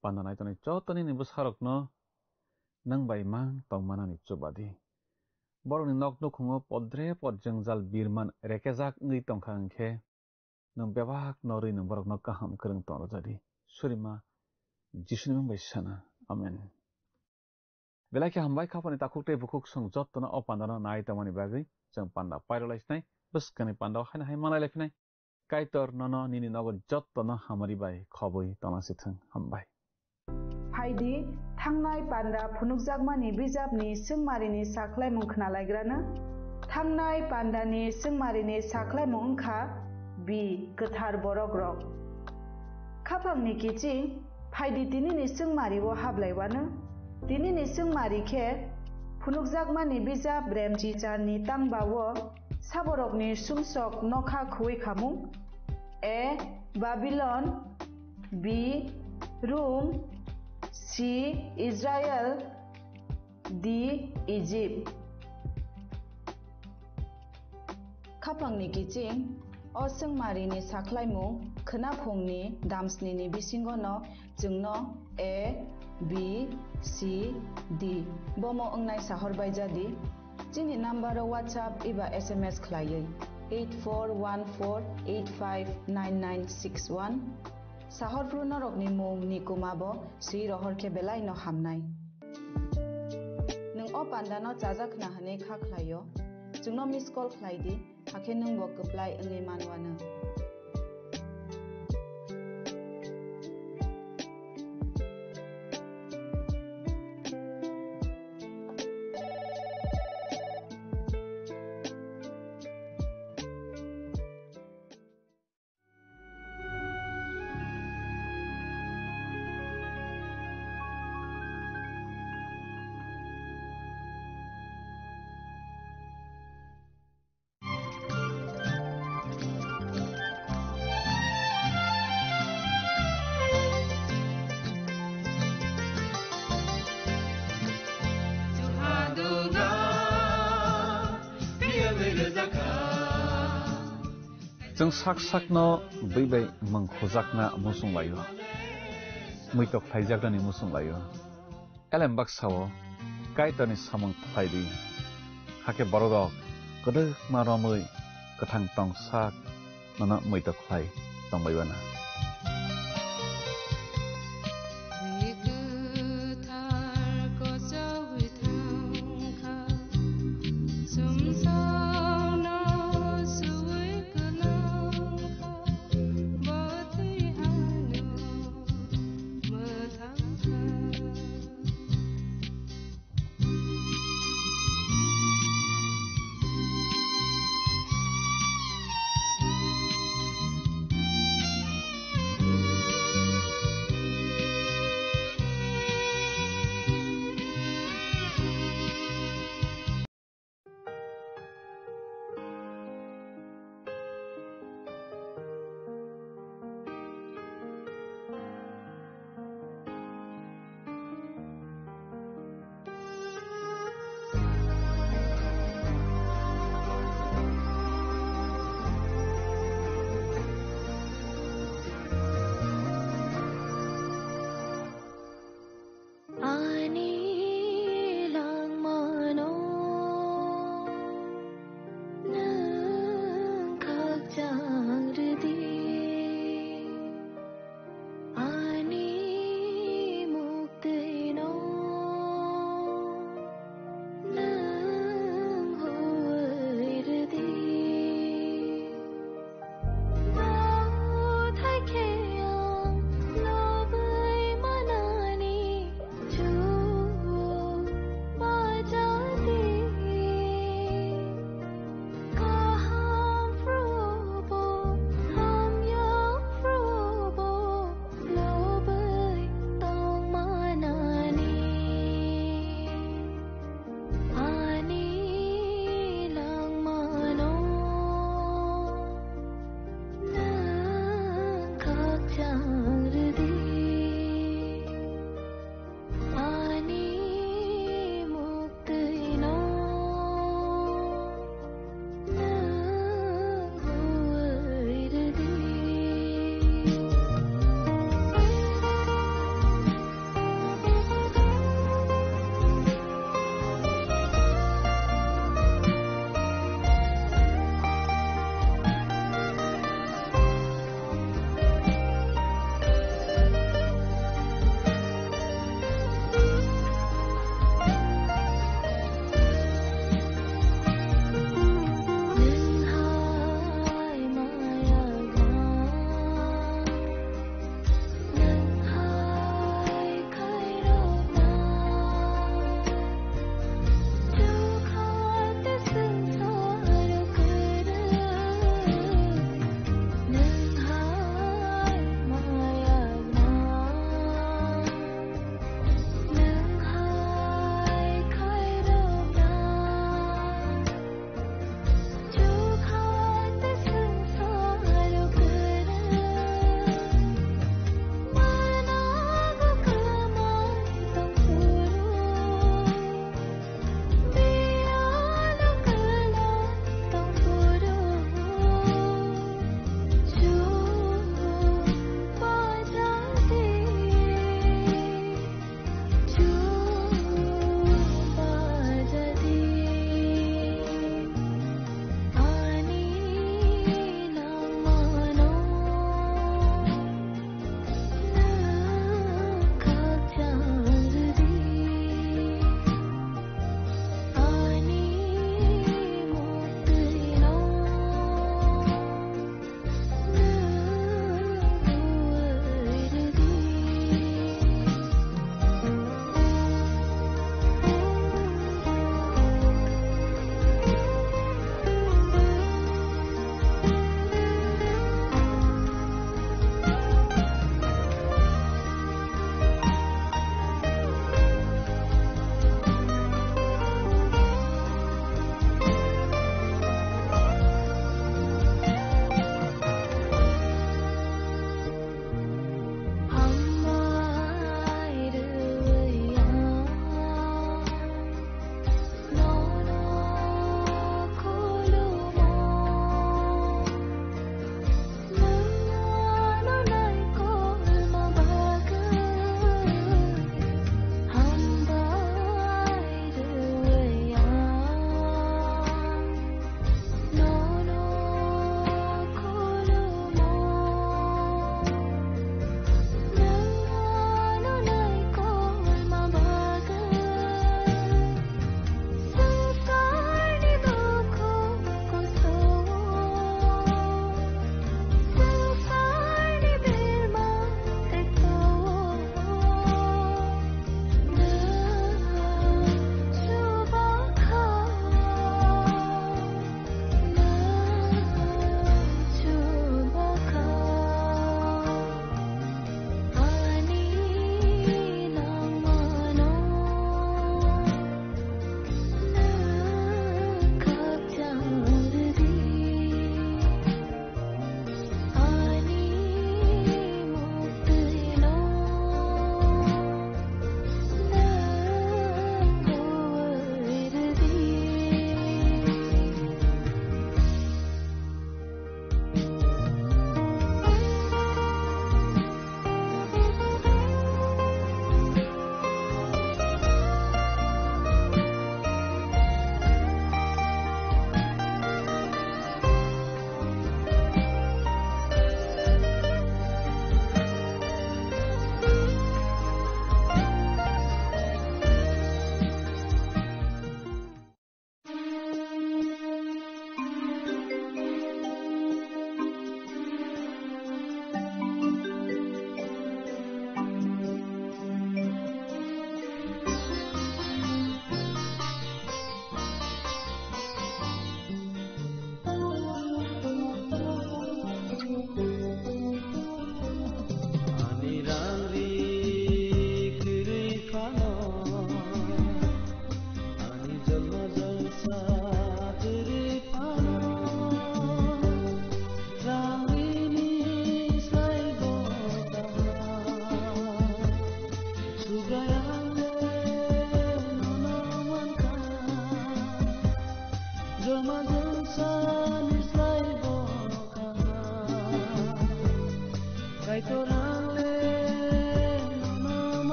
Panda naitongnai joto nini bwsarokno nwng bai mang tongmanani chuba di. Borokni nok nukhungo podre pod jwngjal birman rekejak wngwi tongkha hwnkhe, nwng bebak norwi nwng borokno kaham kwrwng tong rwja di. Surima Jisuni mung bai sana. Amen. Belai khe hambai, khapani takhuk tei bukhuk chwng jotono o pandano nai tongmani bagwi. Chwng panda pairwlai sinai, bwskangni pandao haino hai manlai lai phinai. Kaitor nono nini nogo jotono hamari bai khobwi tongna sithwng. Hambai. Phaidi, thangnai panda phunukjakmani bijapni swngmarini sakhlaimung khnalaigrano. Thangnai pandani swngmarini sakhlaimung wngkha B, kwthar borokrok. Khapangni kiching, phaidi tinini swngmario hablaiwano. Tinini swngmari khe phunukjakmani bijap Remchicharni tangbao saborokni sumsok nokha khuwi khamung. A, Babilon. B, Rum. C, Israel. D, Egypt. Khapangni kiching, o swngmarini sakhlaimung khwnaphungni damsnini bisingono chwngno A, B, C, D bomo wngnai sahor baijadi. Chini number-o WhatsApp eba S M S khlaiwi. eight four one four eight five nine nine six one. Sahorphru norokni mung Nikuma bo swi rohor khe belai no hamnai. Nwng o panda no chajak khna hwnwi kha khlaio, chwngno miss call khlai di, hakhe nwng bo kwplai wngwi manwano. Chwng sak sakno bwi bai mwng khujakna muchung laio, muitok khlaijaknani muchung laio. Elem baksa-o Kaitorni samung khlai di, hakhe bororok kwdwkma romwi kwthang tong sak nono muitok khlai tongbai uanw.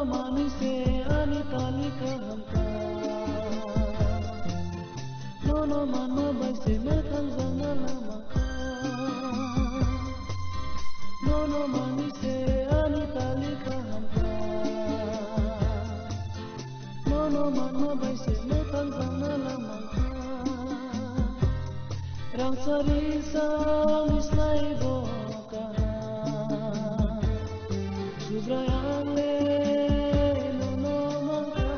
Manwi se ani tali kaham kha. Nono manma bai se mwthang jakna lama kha. Nono manwi se ani tali kaham kha. Nono manma bai se mwthang jakna lama kha. Rang sari sani slai bo kaham. Subrai ang le nono mankha.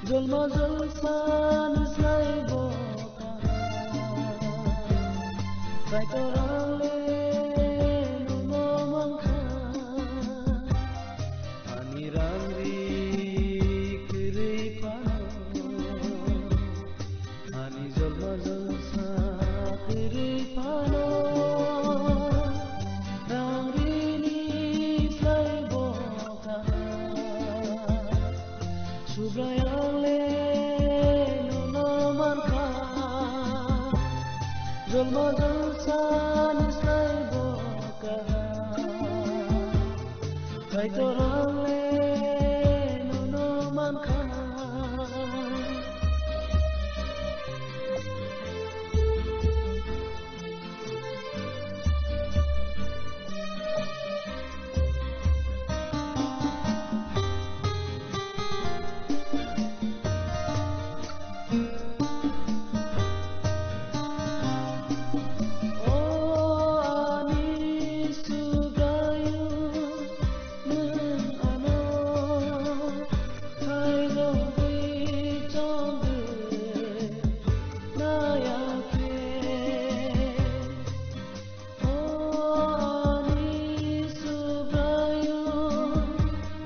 Jolma jolsani slai bo kaham. Kaitor ang le nono mankha. Ani rang ri kwrwi phano, ani jolma jolsa kwrwi phano, rang rini slai bo kaham. Subrai ang le nono mankha, jolma jolsani slai bo kaham. Kaitor ang le nono mankha. O ani Subraiyung, nwng ano khairogwi chongwi naiya khe. O ani Subraiyung,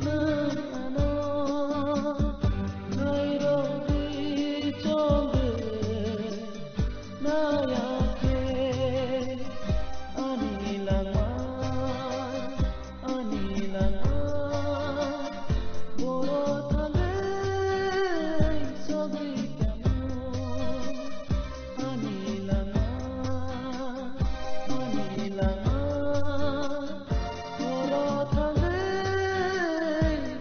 nwng ano khairogwi chongwi naiya khe. Ani langma, ani langma, boro thangwi sogwi tamo. Ani langma, ani langma, boro thangwi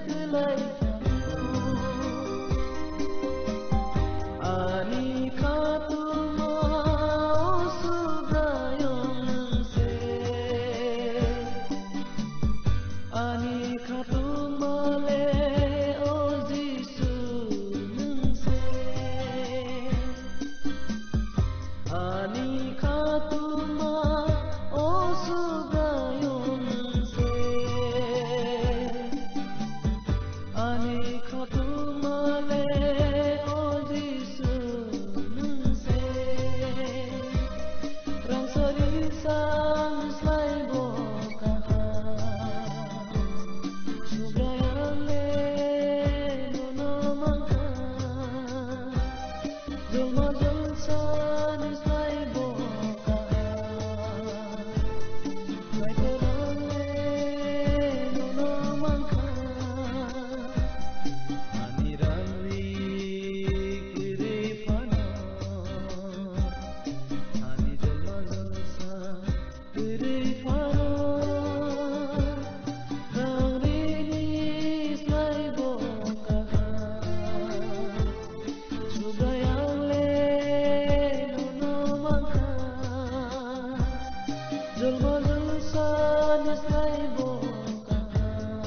kwlai tamo. Ani khatungma o Subraiyung nwng se. Ani khatungma le o Jisu nwng se. Ani khatungma o Subraiyung nwng se. Ani khatungma le o Jisu nwng se. Rang sari sani slai bo kaham. Subraiyung le nono mankha. Jolma jolsani slai bo kaham. Kaitor ang le nono mankha. Ani rang ri kwrwi phano, ani jolma jolsa kwrwi phano, rang rini slai bo kaham. Subraiyung le nono mankha. Jolma jolsani slai bo kaham.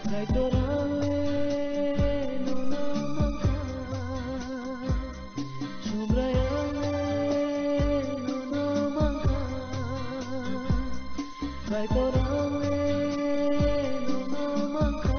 Kaitor ang le nono mankha. Subraiyung le nono mankha. Kaitor ang le nono mankha.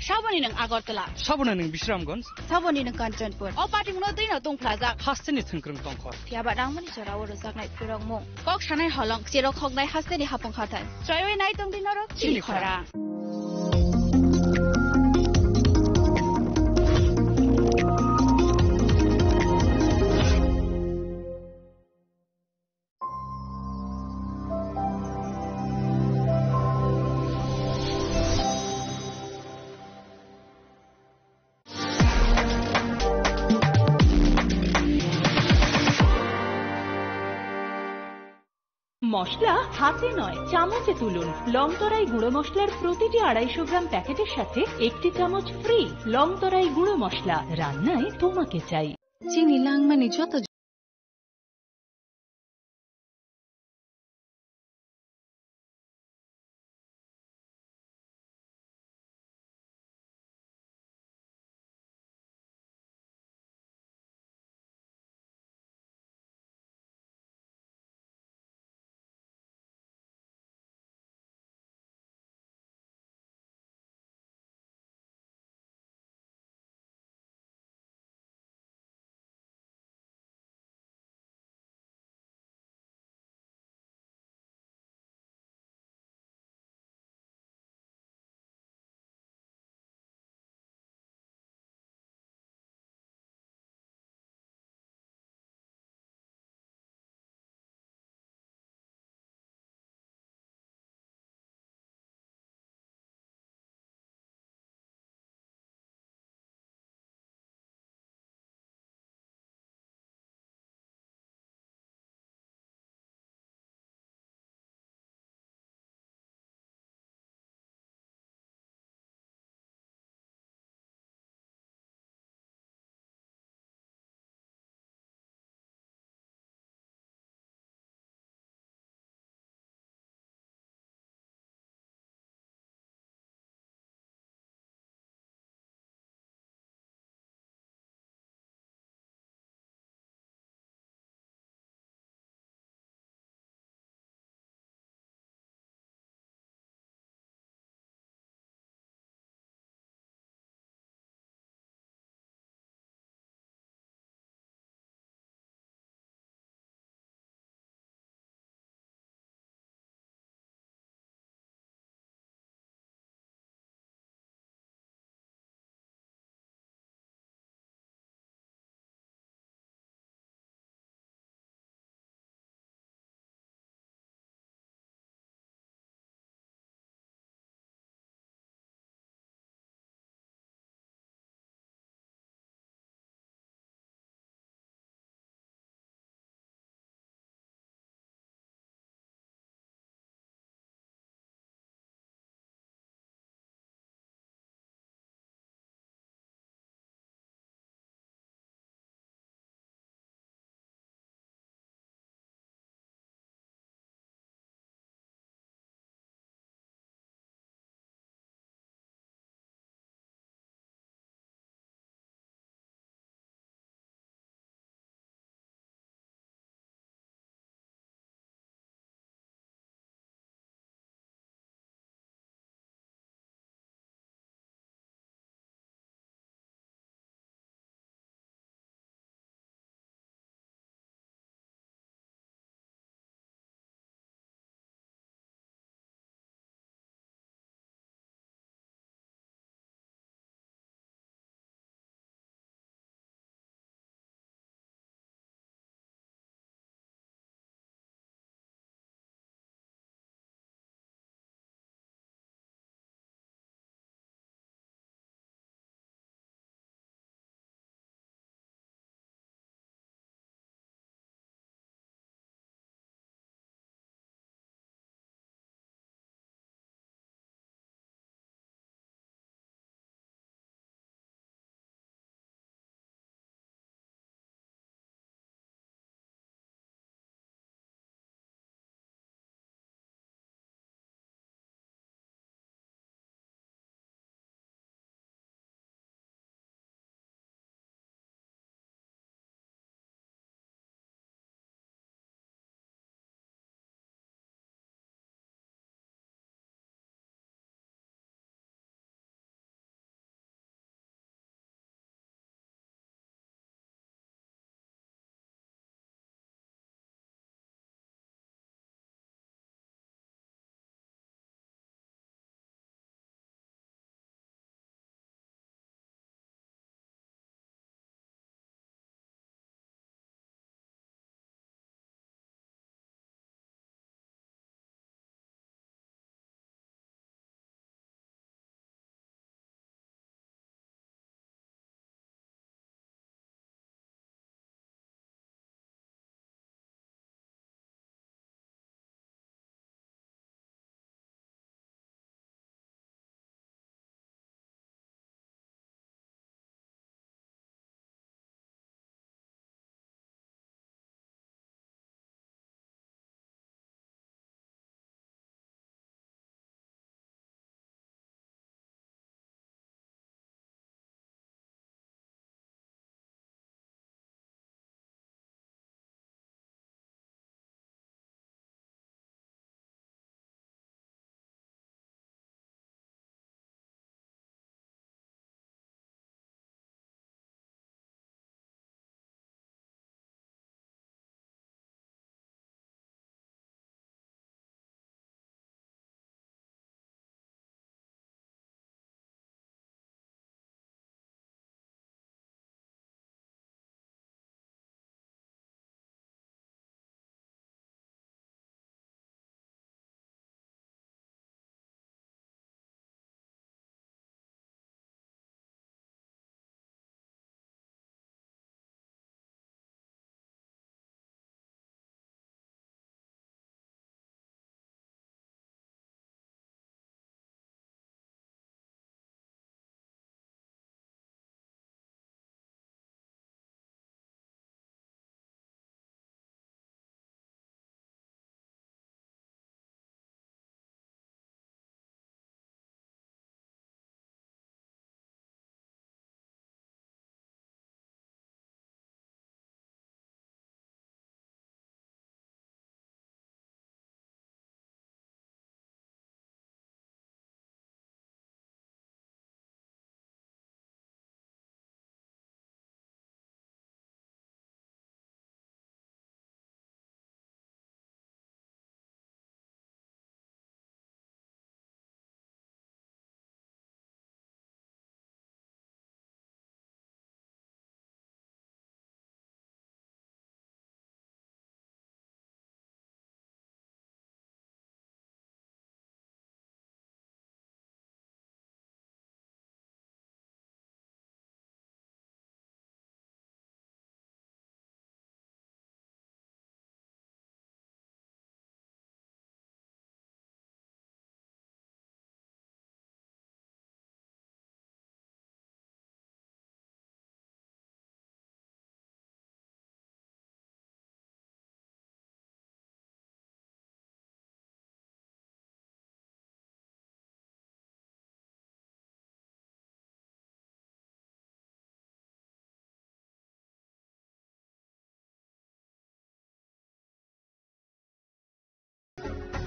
Saboni nwng Agartala. Saboni nwng Bisramganj. Saboni nwng Kanchanpur. O patimungno twino tungphlajak. Hasteni thwngkwrwng tongkha. Phiyaba nangmani jorao rwjaknai phirokmung. Kok sanai holong, cherok hoknai hasteni hapung hathai. Choiwi nai tongdi norok chini khorang. মশলা হাতে নয়, চামচে তুলুন। লং তরাই গুঁড়ো মশলার প্রতিটি আড়াইশো গ্রাম প্যাকেটের সাথে একটি চামচ ফ্রি। লং তরাই গুঁড়ো মশলা, রান্নায় তোমাকে চাই। Chini langmani joto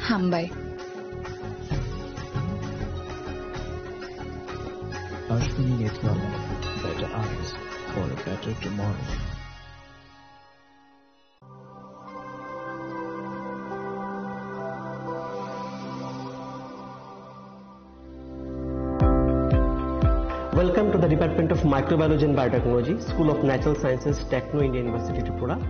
Hambai. Ashwini Network, better eyes for a better tomorrow. Welcome to the Department of Microbiology and Biotechnology, School of Natural Sciences, Techno India University, Tripura.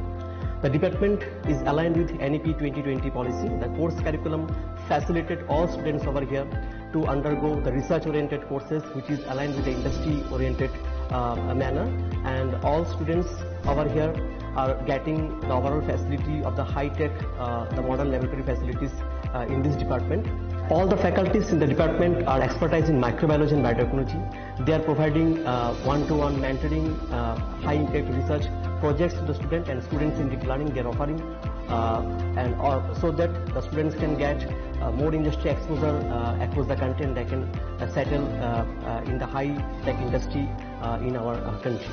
The department is aligned with N E P twenty twenty policy. The course curriculum facilitated all students over here to undergo the research-oriented courses, which is aligned with the industry-oriented, uh, manner. And all students over here are getting the overall facility of the high-tech, uh, the modern laboratory facilities, uh, in this department. All the faculties in the department are expertise in microbiology and biotechnology. They are providing, uh, one-to-one mentoring, uh, high-impact research projects to the student, and students in deep learning, they are offering, uh, and all, so that the students can get, uh, more industry exposure, uh, across the country, and they can, uh, settle, uh, uh, in the high-tech industry, uh, in our, uh, country.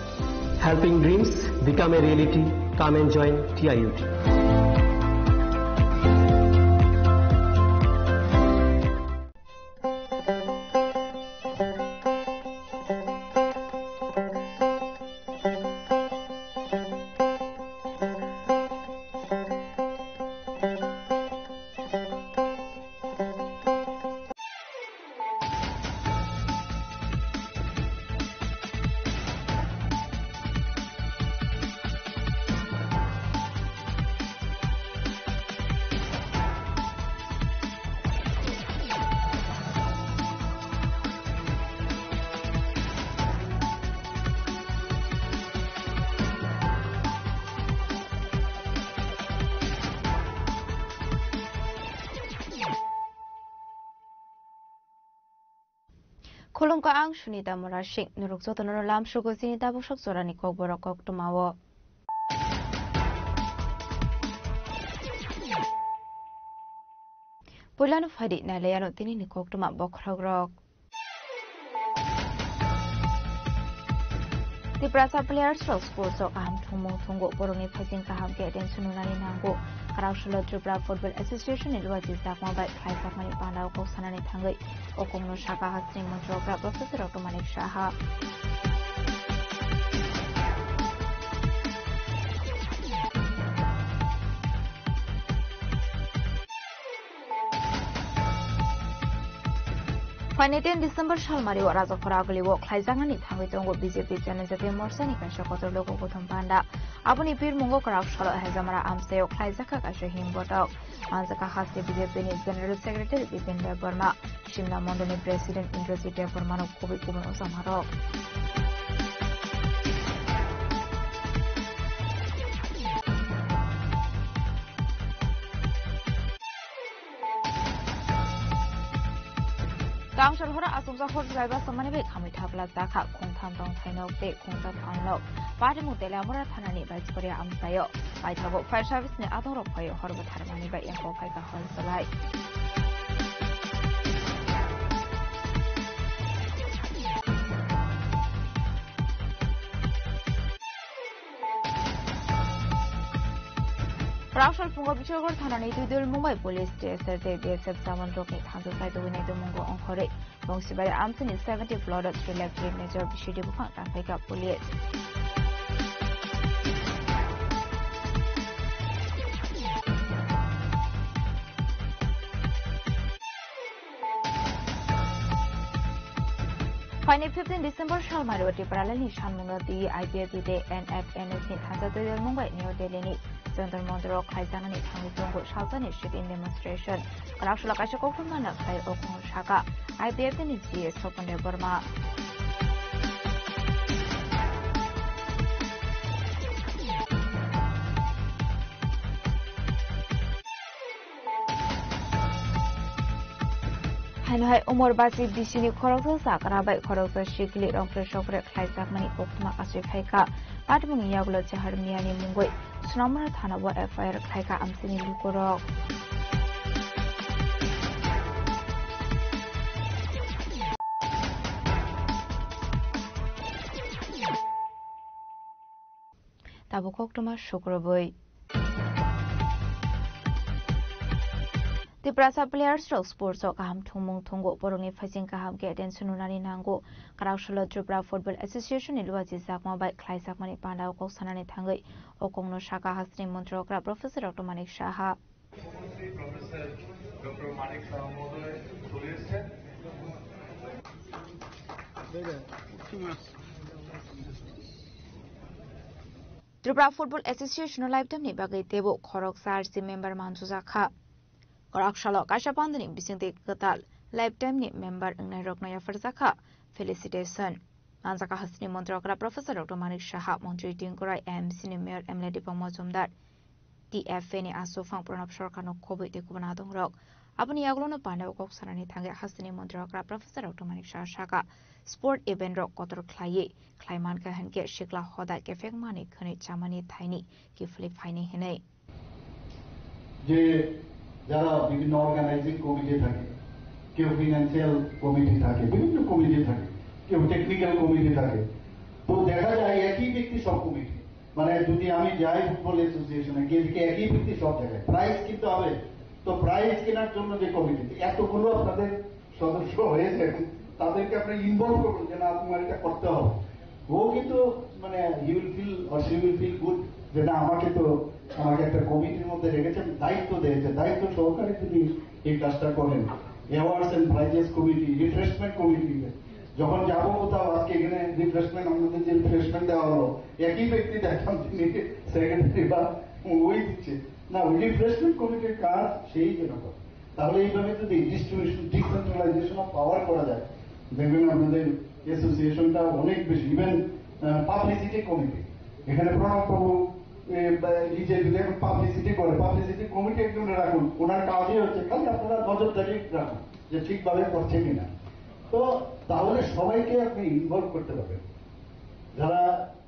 Helping dreams become a reality. Come and join T I U T. Khulumkha, ang Sunita Murasing. Norok jotono lamsugo chini tabuk sok jorani kokborok koktwmao. Puilano phaidi nailaiano tinini koktwma bokhorokrok. Tiprasa players rok sports o kaham thwngmung thwngo, borokni phaising kaham khe attention rwnani nango. Kwraksalo Tripura Football Association ni luachi chakma bai khlaijakmani panda o kok sanani thangwi o kokno sakha Hasing Montri Okra Professor Doctor Manik Saha. Phainai ten December salmari o Rajakhora aguli o khlaijaknani thangwi tongo B J P Janajati Morcha ni kaisa kotor logo kothom panda. Aboni pirmungo kwraksalo Hejamara amchai o khlaijakha kaisa himbotok. Manjakha haste B J P ni General Secretary Bipin Debbarma, Simna Mondol ni President Indrajit Debbarma no kubui kubun ojamarok. Tangsar hora achukjak hor jaiba samani bai khamwi thapla jakha khungtham tongthai nok tei khungsa thang nok. Patimung Teliamura thanani Baisparia amchaio paithago fire service ni adongrok phai hor bwtharmani bai yangkok phaikha hor salai. Rausal phungo Biswakor thanani Tuidul Mumbai Police T S R tei B S F jawan rokni thansa saitugwi naitukmungo ongkhorwi Bongsibari amchini seventy plot o three lakh three major B C D buphang tangphaikha police. Phaini fifteen December salmari o Tipralani sanmungno D I P F T tei N F N S ni thansa twi Mumbai New Delhi ni Jantar Mantar o khlaijaknani thangwi tongo salsani sit-in demonstration. Kwraksalo kaisa koktwma no khlai o khung saka I P F T ni G A Sopon Debbarma. Haino hai Umor Basi B C ni khoroksa chakra bai khoroksa sikli rongphre sokphre khlaijakmani koktwma kasui phaikha. Patmungni yagulo Chahar Miani mungwi Sonamura thana o F I R khlaikha amchini lukurok. Tabuk koktwma sukrubwi. Tiprasa players rok sports o kaham thwngmung thwngo, borokni phaising kaham khe attention rwnani nango. Kwrak salo Tripura Football Association ni luachi jakma bai khlaijakmani panda o kok sanani thangwi o kokno saka hasteni montri okra Professor Doctor Manik Saha. Tripura Football Association o lifetime ni bagwi teibo khoroksa R C member mansujakha. Kwrak salo kaisa pandani bisingtwi kwtal lifetime ni member wngnairokno yapharjakha felicitation. Manjaka hasteni montri okra Professor Doctor Manik Saha, montri Tinku Roy, M C ni mayor, M L A Dipang Mojumdar, T F A ni aswk phang Pranab Sarkarno khobwi tei kubun adongrok. Aboni yagulono panda o kok sanani thangwi hasteni montri okra Professor Doctor Manik Saha saka, sport event rok kotor khlaiwi khlai mankha hinkhe sikla hoda kephek mani khwnwi chamani thaini kiphilwi phaini hinwi. যে যারা বিভিন্ন organising committee থাকে, কেউ financial committee থাকে, বিভিন্ন কমিটি থাকে, কেউ technical committee থাকে, তো দেখা যায় একই ব্যক্তি সব কমিটি। মানে যদি আমি যাই ফুটবল অ্যাসোসিয়েশনে, গিয়ে দেখি একই ব্যক্তি সব জায়গায়, প্রাইজ কিনতে হবে, তো প্রাইজ কেনার জন্য যে কমিটি, এতগুলো আপনাদের সদস্য হয়েছেন, তাদেরকে আপনি ইনভলভ করুন যে না, তোমার এটা করতে হবে। ও কিন্তু মানে he will feel or she will feel good যে না, আমাকে তো আমাকে একটা কমিটির মধ্যে রেখেছেন, দায়িত্ব দিয়েছে, দায়িত্ব সহকারে যদি এই কাজটা করেন। Awards and prizes committee, refreshment committee, যখন যাবো কোথাও, আজকে এখানে রিফ্রেশমেন্ট, আমাদের যে রিফ্রেশমেন্ট দেওয়া হলো, একই ব্যক্তি দেখলাম তিনি সেক্রেটারি বা ওই দিচ্ছে। না, ওই রিফ্রেশমেন্ট কমিটির কাজ সেই যেন করে। তাহলে এইভাবে যদি ডিস্ট্রিবিউশন, ডিসেন্ট্রালাইজেশন অফ পাওয়ার করা যায়, দেখবেন আপনাদের অ্যাসোসিয়েশনটা অনেক বেশি, ইভেন পাবলিসিটি কমিটি, এখানে প্রণব বাবু নিজে যদি এখন পাবলিসিটি করে, পাবলিসিটি কমিটি একজন রাখুন, ওনার কাজই হচ্ছে খালি আপনারা নজরদারি রাখুন যে ঠিকভাবে করছে কিনা। তো তাহলে সবাইকে আপনি ইনভলভ করতে পারবেন। যারা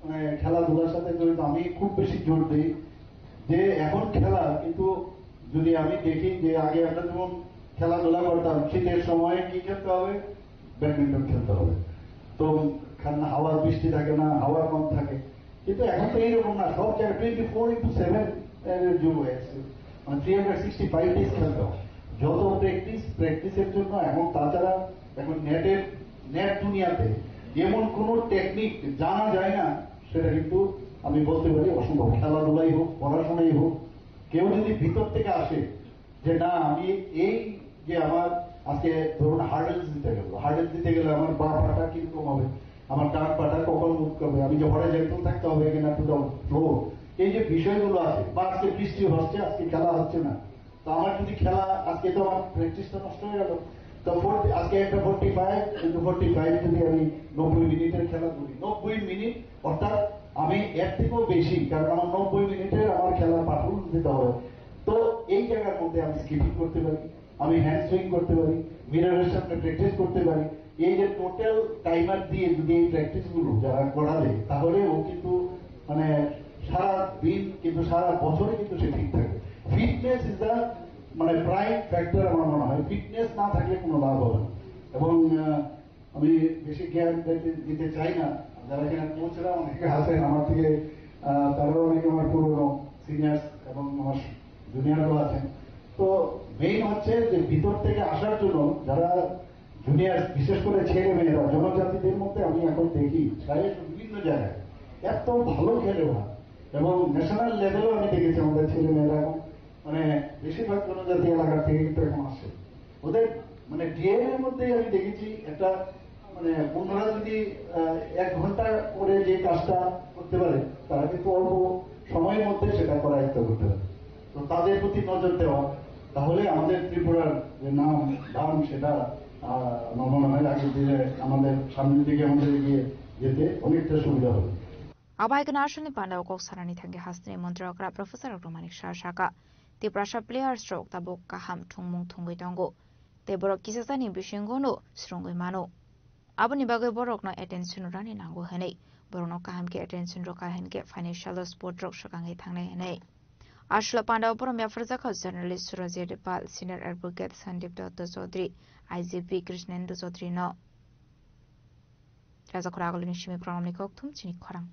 মানে খেলাধুলার সাথে জড়িত, আমি খুব বেশি জোর দিই যে এখন খেলা, কিন্তু যদি আমি দেখি যে আগে আমরা যেমন খেলাধুলা করতাম, শীতের সময় কি খেলতে হবে? ব্যাডমিন্টন খেলতে হবে। তো কারণ হাওয়া, বৃষ্টি থাকে না, হাওয়া কম থাকে। কিন্তু এখন তো এইরকম না, সব জায়গায় টোয়েন্টি ফোর ইন্টু সেভেন যুগ হয়ে গেছে, মানে three hundred sixty five days খেলতে হয়। যত প্র্যাকটিস, প্র্যাকটিসের জন্য। এবং তাছাড়া এখন নেটের, নেট দুনিয়াতে এমন কোনো টেকনিক জানা যায় না, সেটা কিন্তু আমি বলতে পারি অসম্ভব। খেলাধুলাই হোক, পড়াশোনাই হোক, কেউ যদি ভিতর থেকে আসে যে না, আমি এই যে আমার আজকে ধরুন হার্ডেলস দিতে গেল, হার্ডেলস দিতে গেলে আমার বা পাটা কিরকম হবে, আমার ডান পাটা কখন মুভ করবে, আমি যে হরিজন্টাল থাকতে হবে কিনা টু দ্য ফ্লোর, এই যে বিষয়গুলো আছে, বা আজকে বৃষ্টি হচ্ছে, আজকে খেলা হচ্ছে না, তো আমার যদি খেলা আজকে, তো আমার প্র্যাকটিসটা নষ্ট হয়ে গেল। তো ফোর্টি, আজকে একটা forty five into forty five যদি আমি নব্বই মিনিটের খেলা করি, নব্বই মিনিট, অর্থাৎ আমি এর থেকেও বেশি, কারণ আমার নব্বই মিনিটের আমার খেলার পারফরমেন্স দিতে হবে। তো এই জায়গার মধ্যে আমি স্কিপিং করতে পারি, আমি হ্যান্ড সুইং করতে পারি, মিররের সামনে প্র্যাকটিস করতে পারি। এই যে টোটাল টাইমার দিয়ে যদি এই প্র্যাকটিসগুলো যারা করা যায়, তাহলে ও কিন্তু মানে সারা দিন কিন্তু, সারা বছরই কিন্তু সে ফিট থাকে। ফিটনেস ইজ দ্য মানে প্রাইম ফ্যাক্টর আমার মনে হয়। ফিটনেস না থাকলে কোনো লাভ হবে না। এবং আহ, আমি বেশি জ্ঞান দিতে, দিতে চাই না। যারা এখানে কোচরা অনেকে আছেন আমার থেকে, আহ, তারাও অনেকে আমার পুরনো সিনিয়র্স এবং আমার জুনিয়রও আছেন। তো মেইন হচ্ছে যে ভিতর থেকে আসার জন্য যারা জুনিয়র্স, বিশেষ করে ছেলে মেয়েরা, জনজাতিদের মধ্যে আমি এখন দেখি প্রায় বিভিন্ন জায়গায় এত ভালো খেলে ওরা, এবং ন্যাশনাল লেভেলেও আমি দেখেছি আমাদের ছেলে মেয়েরা এখন মানে বেশিরভাগ জনজাতি এলাকা থেকে কিন্তু এখন আসে। ওদের মানে ডিএনএ এর মধ্যেই আমি দেখেছি একটা মানে অন্যরা যদি আহ, এক ঘন্টা করে যে কাজটা করতে পারে, তারা কিন্তু অল্প সময়ের মধ্যে সেটা করায়ত্ত করতে পারে। তো তাদের প্রতি নজর দেওয়া, তাহলে আমাদের ত্রিপুরার যে নাম ধাম সেটা আহ, আমার মনে হয় আগের দিনে আমাদের সামনের দিকে আমাদের এগিয়ে যেতে অনেকটা সুবিধা হবে। Abai khe national ni panda o kok sanani thangwi hasteni montri okra Professor Doctor Manik Saha saka, Tiprasa players rok tabuk kaham thwngmung thwngwi tongo, tei borok kisasani bisingo no swrwngwi mano. Aboni bagwi borokno attention rwna nango hwnwi, borokno kaham khe attention rwkha hinkhe financial sport rok swkangwi thangnai hwnwi. Aswla panda o borom yapharjakha journalist Surajit Pal, senior advocate Sandeep Datta Chaudhary, I G P Krishnendu Chaudhary no. Rajakhor Agulini simi programni kokthum chini khorang.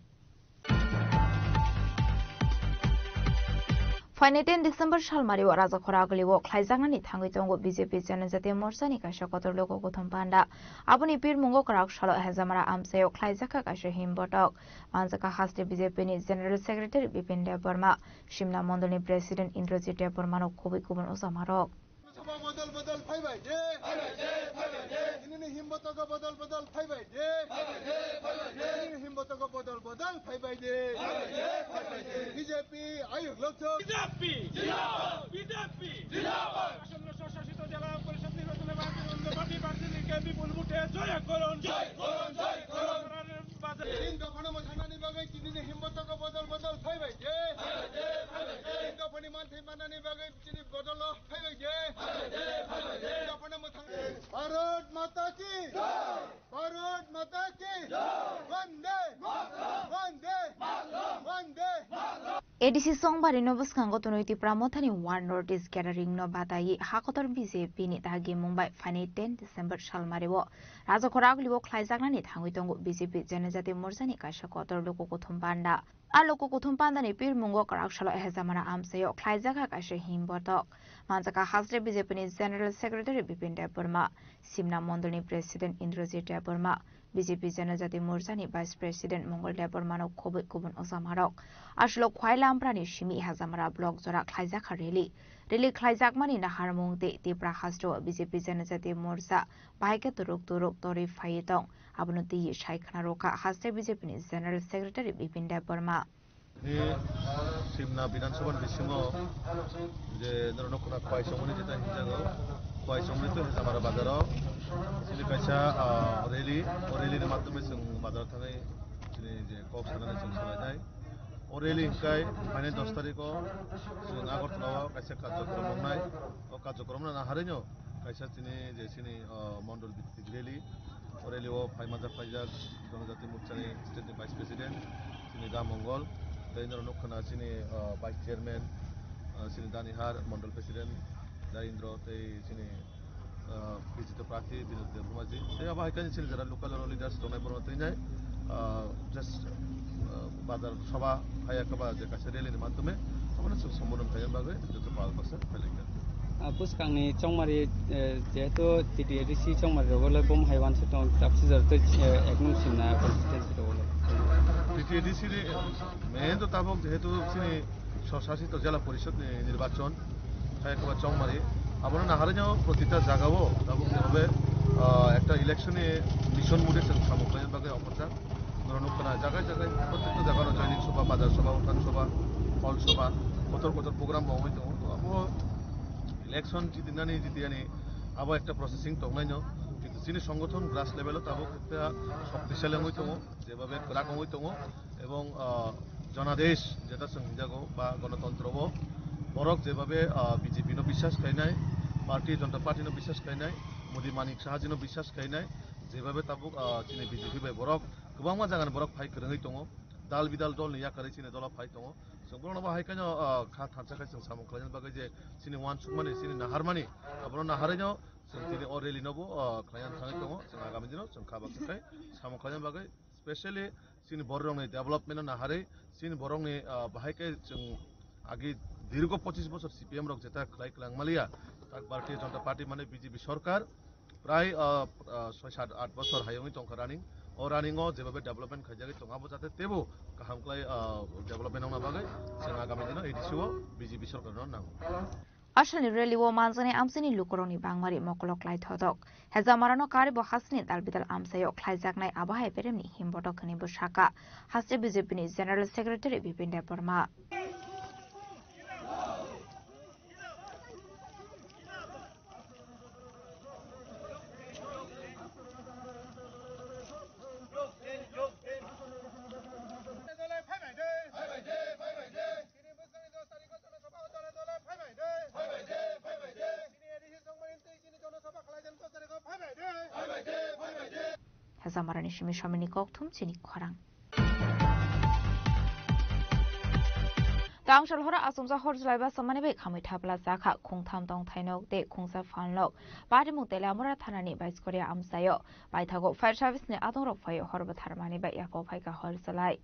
Phainai ten December salmari o Rajakhora aguli o khlaijaknani thangwi tongo B J P Janajati Morcha ni kaisa kotor logo kuthum panda. Aboni pirmungo kwrak salo Hezamara amchai o khlaijakha kaisa himbotok. Manjakha haste B J P ni General Secretary Bipin Debbarma, Simna Mondol ni President Indrajit Debbarma no khobwi kubun ojamarok. Sabha bodol bodol phaibai de. Phaibai de, phaibai de. Nini himbotogo bodol bodol phaibai de. Phaibai de, phaibai de. Nini himbotogo bodol bodol phaibai de. Phaibai de, phaibai de. B J P ayuk lokchok. B J P zindabad, B J P zindabad. আসন্ন স্বশাসিত জেলা পরিষদ নির্বাচনে ভারতীয় জনতা পার্টি প্রার্থীদেরকে বিপুল ভোটে জয় করুন। জয় করুন, জয় করুন। তিন দফানো mwthangnani bagwi tinini himbotogo bodol bodol phaibai de. Tin dophani manthai mannani bagwi chini bodolo phaibai de. Bharat Mata ki! Bharat Mata ki! Vande! Vande! Vande! A D C Chongmari no bwskango tonwi Tipra Mothani One North East Gathering no bataiwi hakotor B J P ni dagi mung bai phainai ten December salmari o Rajakhora aguli o khlaijaknani thangwi tongo B J P Janajati Morcha ni kaisa kotor logo kuthum panda. A logo kuthum pandani pirmungo kwrak salo Hezamara amchaio khlaijakha kaisa himbotok. Manjakha haste B J P ni General Secretary Bipin Debbarma, Simna Mondol ni President Indrajit Debbarma, B J P Janajati Morcha ni Vice President Mongol Debbarma no khobwi kubun ojamarok. Aswlok Khwai Lamprani simi Hezamara block jora khlaijakha rally. Rally khlaijakmani naharmung tei Tipra hasteo B J P Janajati Morcha bahai khe turuk turuk torwi phaiwi tong. Abono twiwi sai khna rwkha haste B J P ni General Secretary Bipin Debbarma. Ni Simna Bidhan Sabha ni bisingo je norok nukho na Khwai Chongmani jeta hinjago, Khwai Chongmani to Hezamara bazaro chini kaisa, ah, rally, o rally ni madhyome chwng bazar thangwi chini je kok sanani chwng salainai. O rally hwnkhe phainai dos tarikh o chwng Agartala o kaisa karjokrom wngnai. O karjokrom no naharwi no kaisa chini je chini, ah, mondol bhitthic rally. O rally o phai manjak paijak Janajati Morcha ni state ni Vice President chini Da Mongol, tei norok nukho na chini, ah, Vice Chairman, ah, chini Danihar Mondol President Da Indro tei chini, ah, bijito prarthi Binod Debbarma ji. Tei abo hai khe chini jara local leaders tongnai borok twi nai, ah, just, ah, bazar sabha hai khe ba je kaisa rally ni madhyome abono chwng sombodon khaina bagwi joto pal baksa phailaikha. Ah, bwskangni Chongmari, eh, jehetu T T A D C Chongmari rogo le bom hai uansuk tong, tapsi jora tei, eh, ek nung Simna constituency rogo le. T T A D C ni main to tabuk jehetu chini Swsasito Jela Porishod ni nirbachon, hai khe ba Chongmari. Abono naharwi no protita jaga o tabuk jebabe, ah, ekta election ni mission mode chwng samung khlaina bagwi okhorjak. Norok nukho na jaga jaga, prottekta jaga no joining sabha, bazar sabha, uthan sabha, hall sabha, kotor kotor program bo wngwi tongo. To abo election jitinani jitiyani abo ekta processing tongnai no. Kintu chini songothon grass level o tabuk ekta shoktisali wngwi tongo, jebabe kwrak wngwi tongo. Ebong, ah, Janadesh jeta chwng hinjago ba gonotontro o borok jebabe, ah, B J P no biswas khlainai, Bharatiya Janata Party no biswas khlainai, Modi Manik Saha ji no biswas khlainai, jebabe tabuk, ah, chini B J P bai borok kwbangma jagani borok phai kwrwngwi tongo, dal bidal dol ni yakarwi chini dolo phai tongo. Chwng borokno bo hai khe no, ah, kha thansa khe chwng samung khlaina bagwi je chini uansukmani, chini naharmani, abono naharwi no chwng chini o rally no bo, ah, khlaina thangwi tongo. Chwng agami dino chwng kha baksa khai samung khlaina bagwi specially chini borok rokni development no naharwi chini borokni, ah, bahai khe chwng agi dirgo pochis bochor C P M rok jeta khlai kwlang maliya, tak Bharatiya Janata Party mane B J P sorkar prai, ah, ah, soi sat at bochor hayungwi tongkha running. O running o jebabe development khaijagwi tongo, abo jate teibo kaham khlai, ah, development wngna bagwi chwng agami dino A D C o B J P sorkar no nango. Asalni rally o manjaknai amchaini lukurokni bangmari mokolo klai thotok. Hezamarano karibo hasteni dalbidal amchaio khlaijaknai abo hai beremni himbotok hwnwi bo sakha, haste B J P ni General Secretary Bipin Debbarma. Hezamarani simi somini kokthum chini khorang. Tangshal hora asumsa hor jlai ba samani bai khamwi thapla jakha khungtham tongthai nok tei khungsa phan nok. Patimung Teliamura thanani Baiskoria amchaio paithago fire service ni adongrok phaio hor bwtharmani bai yako phaikha hor jlai.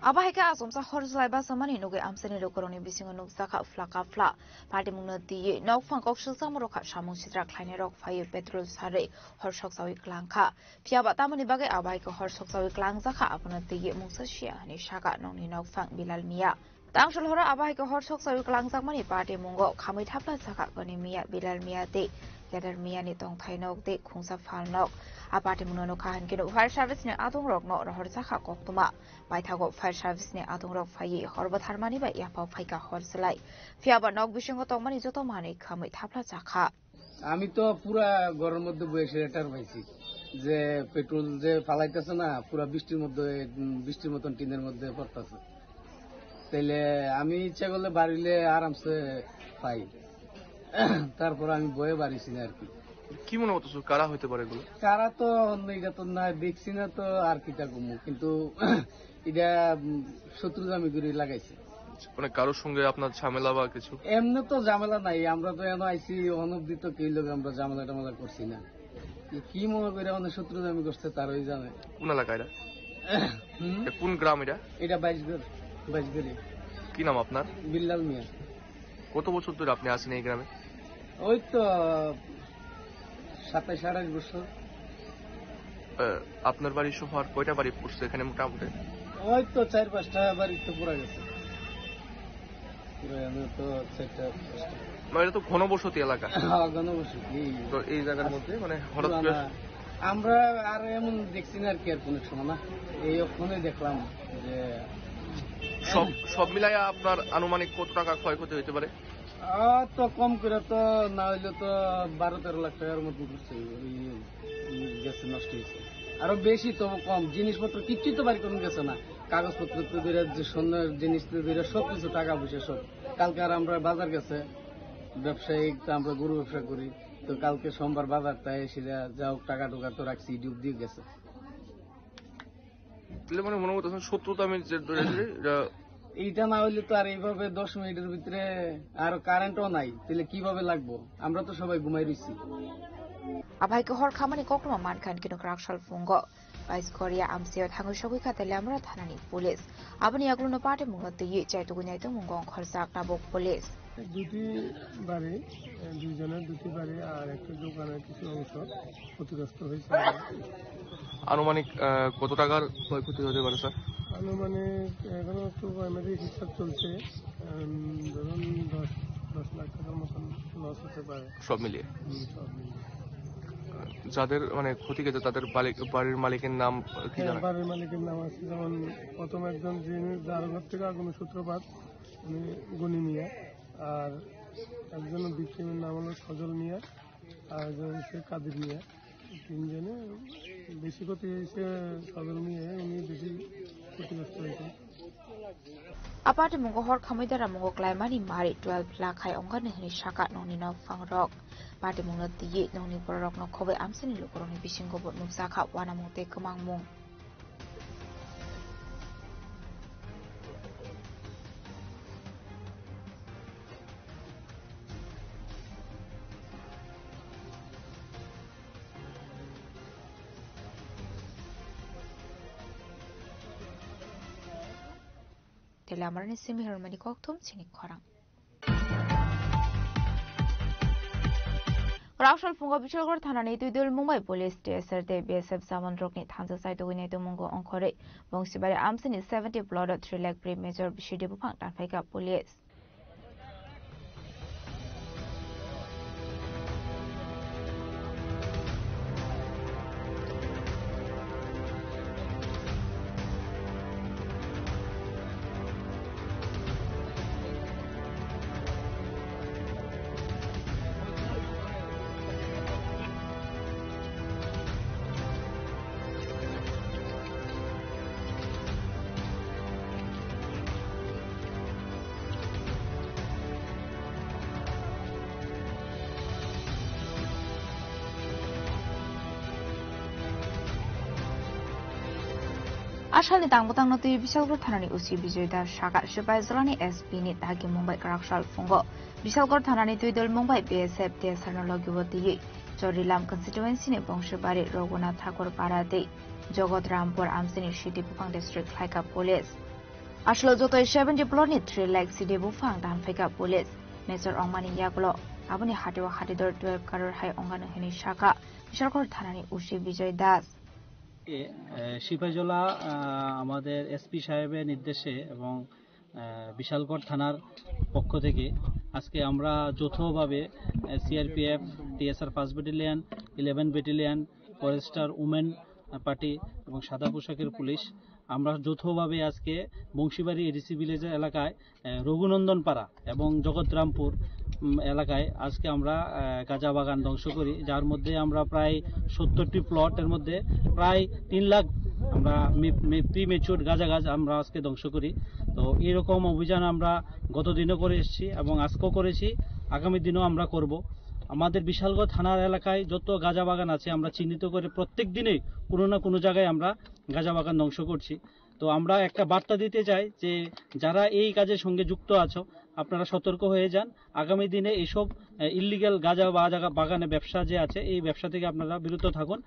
Abo hai khe achomsa hor jwlai bachamani nugwi amchaini lukurokni bisingo nukjakha phlaka phla. Patimungno twiwi nokphang kok silchakmarok kha samung sitra khlainairok phaiwi petrol sarwi hor sokchawi klangkha. Phiyaba tamoni bagwi abo hai khe hor sokchawi klangjakha, abono twiwi mungsa siya hwnwi sakha nokni nokphang Bilal Miya. Tangsul horo abo hai khe hor sokchawi klangjakmani patimungo khamwi thapla jakha Goni Miya, Bilal Miya tei Kedar Miyani tongthai nok tei khungsa phal nok. A patimungno nukha hwn khe fire service ni adongrokno rohorjakha koktwma. Paithago fire service ni adongrok phaiwi hor bwtharmani bai yaphao phaikha hor chwlai. Phiyaba nok bisingo tongmani joto manwi khamwi thapla jakha. আমি তো পুরা ঘরের মধ্যে বসে লেটার পাইছি যে পেট্রোল যে ফালাইতেছে না, পুরা বৃষ্টির মধ্যে, উম, বৃষ্টির মতন টিনের মধ্যে পড়তেছে। তাইলে আমি ইচ্ছা করলে বাড়িলে আরামসে পাই। তারপর আমি বয়ে বাড়িছি না আর কি। কি মনে করতেছো, কারা হইতে পারে এগুলো? কারা তো অন্য, এটা তো না দেখছি না তো আর কিতা কমু, কিন্তু এটা, উম, শত্রু আমি করে লাগাইছে। মানে কারোর সঙ্গে আপনার ঝামেলা বা কিছু? এমনি তো ঝামেলা নাই, আমরা তো এনে আইছি অনবধি তো কেউ লোক আমরা ঝামেলা টামেলা করছি না। এ কি মনে করে অনেক শত্রু আমি করছে তার ওই জানে। কোন এলাকা এটা? হুম? এটা কোন গ্রাম এটা? এটা বাইশগড়, বাইশগড়ি। কি নাম আপনার? বিল্লাল মিয়া। কত বছর ধরে আপনি আছেন এই গ্রামে? ওই তো সাতাইশ আঠাইশ বছর। আহ, আপনার বাড়ি সহ আর কয়টা বাড়ি পড়ছে এখানে মোটামুটি? ওই তো চার পাঁচটা বাড়ি তো পুরা গেছে। পুরা এমনি তো চারটা পাঁচটা। মানে এটা তো ঘনবসতি এলাকা। হ্যাঁ, ঘনবসতি। তো এই জায়গার মধ্যে মানে হঠাৎ করে পুরানা। আমরা আর এমন দেখছি না আর কি আর কোনো সময় না। এই ওখানে দেখলাম যে সব, সব মিলাইয়া আপনার আনুমানিক কত টাকা ক্ষয়ক্ষতি হইতে পারে? আহ, তো কম করে তো না হইলে তো বারো তেরো লাখ টাকার মতন করছে, ওই, ওই গেছে, নষ্ট হয়েছে। আরো বেশি তো কম, জিনিসপত্র কিচ্ছু তো বাড়ি কোনো গেছে না, কাগজপত্র তো ধরে, যে স্বর্ণের জিনিস তো ধরে সব কিছু, টাকা পয়সা সব। কালকে আর আমরা বাজার গেছে, ব্যবসায়িক তো আমরা গরু ব্যবসা করি, তো কালকে সোমবার বাজার তাই এসে যা, যা হোক টাকা টুকা তো রাখছি, ডুব দিয়ে গেছে। তাহলে মানে মনে করতেছেন শত্রুতা আমি যে ধরে ধরে এটা এইটা না হইলে তো আর এইভাবে দশ মিনিটের ভিতরে আর কারেন্টও নাই, তাহলে কিভাবে লাগবো? আমরা তো সবাই ঘুমাই রইছি। Abai khe hor khamani koktwma mankha hwn khe no kwrak sal phungo. Bais Korea amsio thangwi sogwi kha Teliamura thanani police. Aboni yagulo no patimungno twiwi chaitugwi naitongmungo ongkhorjak tabuk police. দুটি বাড়ি, এ, দুইজনের দুটি বাড়ি আর একটা দোকানের কিছু অংশ ক্ষতিগ্রস্ত হয়েছে। আনুমানিক, আহ, কত টাকার ক্ষয়ক্ষতি হতে পারে, স্যার? আনুমানিক এখনো তো প্রাইমারি হিসাব চলছে, উম, ধরুন দশ, দশ লাখ টাকার মতন লস হতে পারে। সব মিলিয়ে? হুম, সব মিলিয়ে। যাদের মানে ক্ষতি গেছে তাদের বালি-, বাড়ির মালিকের নাম কি হ্যাঁ, জানা? বাড়ির মালিকের নাম আছে, যেমন প্রথম একজন যিনি, যার ঘর থেকে আগুনের সূত্রপাত, উনি গনি মিয়া, আর একজন ভিকটিমের নাম হলো সজল মিয়া, আর একজন হচ্ছে কাদির মিয়া। তিনজনে বেশি ক্ষতি হয়েছে, সজল মিয়া, উনি বেশি ক্ষতিগ্রস্ত হয়েছে। A patimungo hor khamwi dara mungo klaimani mari twelve lakh hai ongkha hwnwi sakha nokni nokphangrok. Patimungno twiwi nokni bororokno khobwi amchaini lukurokni bisingo bo nukjakha uanamung tei kwmangmung. Teliamarani simi hwnmani kokthum chini khorang. Raksol phungo Bicholgor thanani Tuidul Mumbai Police T S R tei B S F jawan rokni thansa saitugwi naitongmungo ongkhorwi Bongsibari amsini seventy plot o three lakh pre major bisi de buphang tanphaikha police. Asalni tang bwtangno twi Bisalgor thanani O C Bijoy Das sakha, Sipaijolani S P ni dagi Mumbai kwrak sal phungo. Bisalgor thanani Tuidol Mumbai B S F T S R no logi o twiwi Chorilam constituency ni Bongsibari, Raghunath Thakur Para tei Jogot Rampur amchini city buphang district khlaikha police. Aswk jotoi seventy plot ni three lakh sidi buphang dan phaikha police. Nature ongmani yagulo aboni hatio hatidor twelve crore hai ongano hinwi sakha Bishalgarh thanani O C Bijoy Das. এ, এ, সিপাহীজলা, আহ, আমাদের এসপি সাহেবের নির্দেশে এবং, আহ, বিশালগড় থানার পক্ষ থেকে আজকে আমরা যৌথভাবে, আহ, CRPF, TSR first battalion, eleven battalion, forester women party এবং সাদা পোশাকের পুলিশ, আমরা যৌথভাবে আজকে বংশীবাড়ি এডিসি ভিলেজ এলাকায়, আহ, রঘুনন্দন পাড়া এবং জগৎরামপুর, উম, এলাকায় আজকে আমরা, আহ, গাঁজা বাগান ধ্বংস করি, যার মধ্যে আমরা প্রায় সত্তরটি প্লট, এর মধ্যে প্রায় তিন লাখ আমরা মে-, মে-, প্রি ম্যাচিউরড গাঁজা গাছ আমরা আজকে ধ্বংস করি। তো এইরকম অভিযান আমরা গত দিনও করে এসেছি এবং আজকেও করেছি, আগামী দিনও আমরা করব। আমাদের বিশালগড় থানার এলাকায় যত গাঁজা বাগান আছে আমরা চিহ্নিত করে প্রত্যেক দিনই কোনো না কোনো জায়গায় আমরা গাঁজা বাগান ধ্বংস করছি। তো আমরা একটা বার্তা দিতে চাই যে যারা এই কাজের সঙ্গে যুক্ত আছো, আপনারা সতর্ক হয়ে যান। আগামী দিনে এইসব, আহ, ইলিগ্যাল গাঁজা বা জায়গা বাগানে ব্যবসা যে আছে, এই ব্যবসা থেকে আপনারা বিরত থাকুন।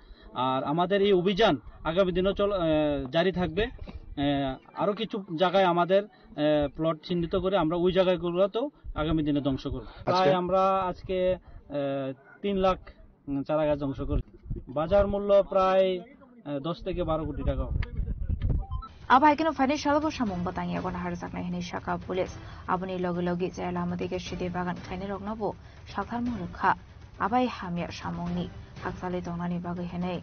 আর আমাদের এই অভিযান আগামী দিনও চল-, আহ, জারি থাকবে। আহ, আরো কিছু জায়গায় আমাদের, আহ, প্লট চিহ্নিত করে আমরা ওই জায়গাগুলোতেও আগামী দিনে ধ্বংস করব। আজকে প্রায় আমরা আজকে, আহ, তিন লাখ উম, চারা গাছ ধ্বংস করে। বাজার মূল্য প্রায়, আহ, দশ থেকে বারো কোটি টাকা হবে। Abo hai kheno phaini salo bo samung bwtang yago naharjaknai hinwi sakha police. Aboni logi logi chaya lama dige sidi bagan khlainai rokno bo saktharmung rwkha. Abai hamya samungni hakchalwi tongnani bagwi hinwi.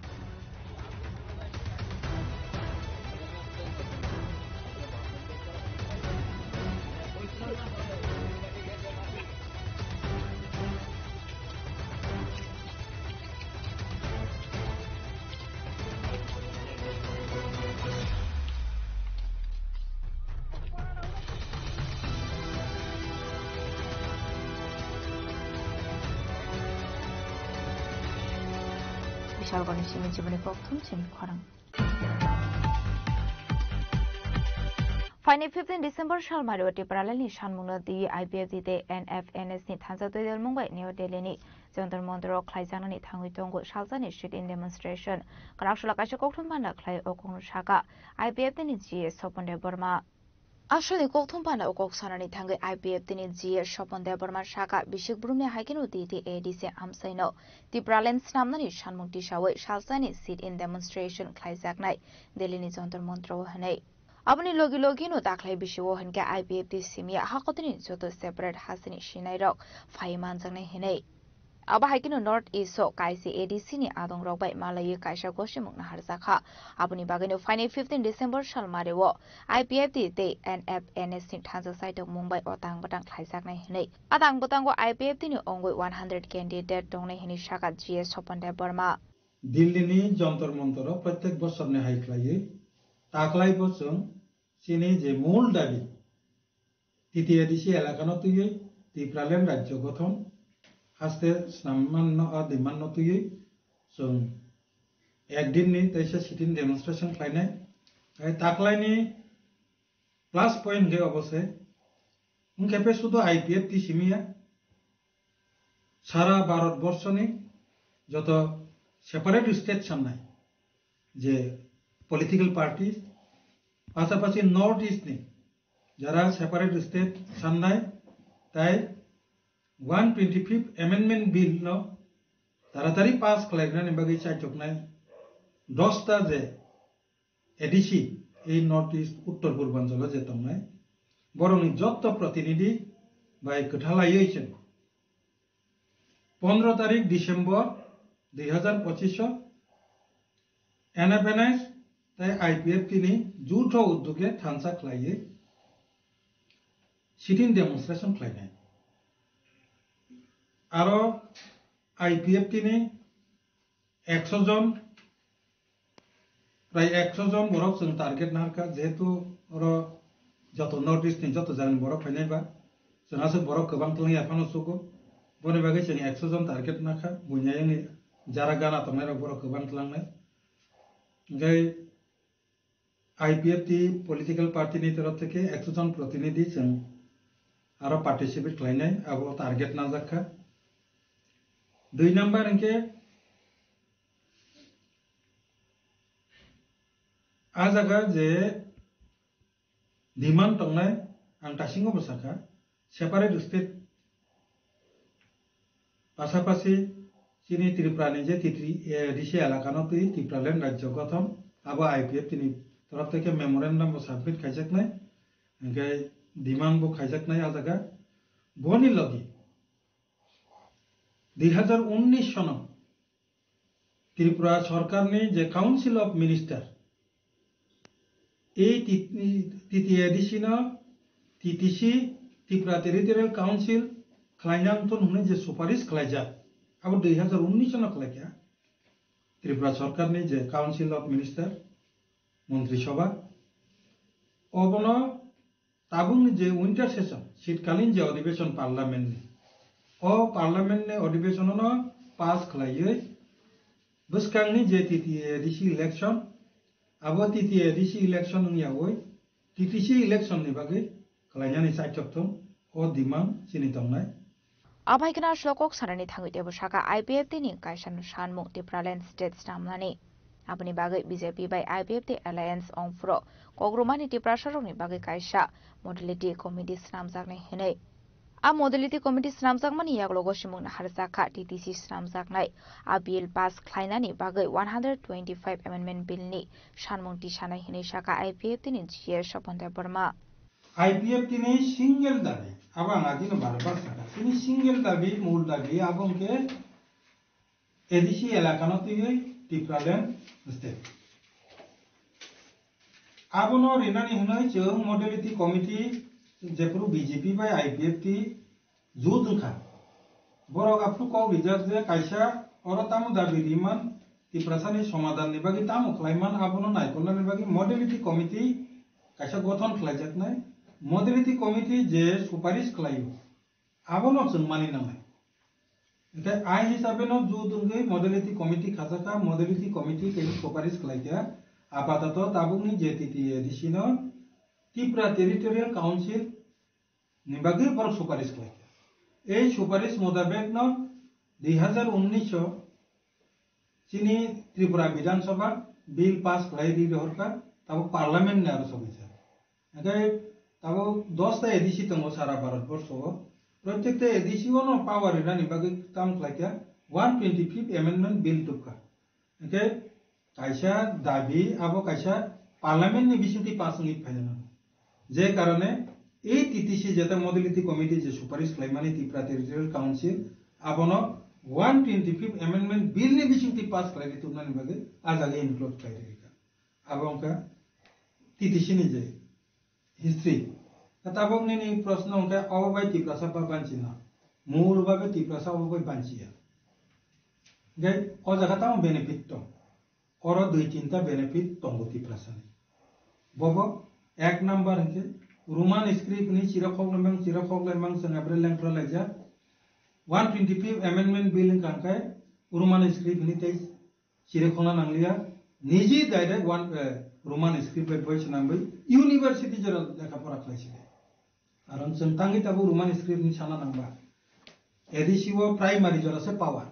Bishalgarhni simi jiboni kokthum chini khorang. Phaini fifteen December sal mario Tipralandni sanmungno twi I P F T tei N F N S ni thansa twi dalmung bai New Delhi ni Jantar Mantar o khlaijaknani thangwi tongo salsani sit-in demonstration. Kwraksula kaisa kokthum panda khlai o kokno saka I P F T ni G S Sopon Debbarma. Aswkni kokthum panda o kok sanani thangwi I P F T ni G S Sopon Debbarma saka bisik brumni hai kheno T T A D C amchaino Tipraland snamnani sanmung tisawi salsani sit-in demonstration khlaijaknai Delhi ni Jantar Mantar o hwnwi. Aboni logi logino daklai bisio hinkhe I P F T simi hakotini joto separate hasini sinairok phai manjaknai hinwi. Abo hai kheno North East o kaisi A D C ni adongrok bai malaiwi kaisa gosimung naharjakha. Aboni bagwino phaini fifteen December sal mario I P F T tei N F N S ni thansa saitok mung bai o tang bwtang khlaijaknai hinwi. A tang bwtango I P F T ni ongwi one hundred candidate tongnai hinwi saka G S Sopon Debbarma. Delhi ni Jantar Mantar o protek bosor ni hai khlaiwi taklai bo chwng chini je mul dabi T T A D C elakano twiwi Tipraland rajyo gothon haste snammanno a demand no twiwi chwng ekdin ni teisa sit-in demonstration khlainai. Hai taklaini plus point khe obo se, wngkhe pe sudo I P F T simiya, sara Bharat borso ni joto separate state sannai je political parties, pasapasi North East ni jara separate state sannai, tai one twenty-fifth Amendment Bill no taratari pass khlainani bagwi chaichoknai dosta je A D C, ei North East Uttor Purbanchalo je tongnai, borokni jotto protinidhi bai kwthalaiwi chwng pondro tarik December dui hazar pochish o N F N S tei I P F T ni jutho uddoge thansa khlaiwi sit-in demonstration khlainai. Aro I P F T ni ekso jon, prai ekso jon borok chwng target narwkha, jehetu oro joto North East ni joto jagani borok phainai ba, chwng aswk borok kwbang twlangya phano sugo, boni bagwi chwng ekso jon target nakha, buini ayangni jara gana tongnairok borok kwbang twlangnai. Hwnkhe I P F T political party ni torof theke ekso jon protinidhi chwng aro participate khlainai, abo target najakha. Dui number hwnkhe a jaga je demand tongnai, ang tasingo bo sakha, separate state pasapasi chini Tripura ni je T T A D C elaka no twi Tipraland rajyo gothon, abo I P F T ni torof theke memorandum bo submit khaijaknai, hingke demand bo khaijaknai a jaga. Boni logi dui hazar unnish sono Tripura sorkarni je Council of Minister, ei T-, T T A D C no T T C, Tripura Territorial Council khlaina wngthun hwnwi je suparis khlaijak, abo dui hazar unnish no khlaikha Tripura sorkarni je Council of Minister, Montri Sabha, obono tabukni je winter session, shitkalin je odhibeson parliament ni, o parliament ni odhibeson no pass khlaiwi bwskangni je T T A D C election, abo T T A D C election wngyawi T T C election ni bagwi khlainani chaitok thung, o demand chini tongnai. Abai kheno aswk kok sanani thangwi teibo sakha I P F T ni kaisa no sanmung Tipraland state snamnani. Aboni bagwi B J P bai I P F T alliance ongphuru kokrumani Tiprasarokni bagwi kaisa modality committee snamjaknai hinwi. A modality committee snamjakmani yaklogo simung naharjakha T T C snamjaknai a bill pass khlainani bagwi one hundred twenty-five amendment bill ni sanmung tisanai hinwi sakha I P F T ni G A Sopon Debbarma. I P F T ni single dabi, abo ang agino bar bar sakha, chini single dabi, mul dabi, abo hwnkhe A D C elakano twiwi Tipraland state. Abono rinani hwnwi chwng modality committee jephuru B J P bai I P F T jut wngkha. Borok aphuru kok rijak je kaisa oro tamo dabi riman Tiprasani somadhanni bagwi tamo khlaiman abono naikolnani bagwi modality committee kaisa gothon khlaijaknai. Modality committee je suparis khlaio, abono chwng mani nangnai. Hwnkhe ai hisabe no jut wngwi modality committee khajaka, modality committee tei suparis khlaikha. Apatoto tabukni je T T A D C no Tripura Territorial Council ni bagwi borok suparis khlaikha. Ei suparis motabek no dui hazar unnish o chini Tripura Bidhan Sabha bill pass khlai ri rohorkha, tabuk parliament ni aro sobaijak. Hwnkhe tabuk dosta A D C tongo sara Bharat borsho o. Protekta A D C o no power rinani bagwi kam khlaikha, one twenty-fifth amendment bill tubkha. Hwnkhe kaisa dabi, abo kaisa parliament ni bisingtwi pass wngwi phaina nango. Je karone ei T T C jeta modality committee je suparis khlaimani Tripura Territorial Council, abono one twenty-fifth amendment bill ni bisingtwi pass khlaiwi tubnani bagwi a jaga include khlai rikha. Abo wngkha T T C ni je history. Tabuk nini proshno hwnkhe obo bai Tiprasa ba banchina? Mul babe Tiprasa obo bai banchiya. Hwnkhe o jaga tamo benefit tong? Oro dui tinta benefit tongo Tiprasani. Bobo ek number hwnkhe Roman script ni chira khok lemang, chira khok lemang chwng abre lengthra laijak. One twenty-fifth amendment bill wngkha hwnkhe Roman script hwnwi tei chiri khona nangliya, niji direct one, eh, Roman script bai boi swnamwi university jora lekha pora khlai sidi. Karon chwng tangwi tabuk Roman script ni sana nangba. A D C o primary jora se power.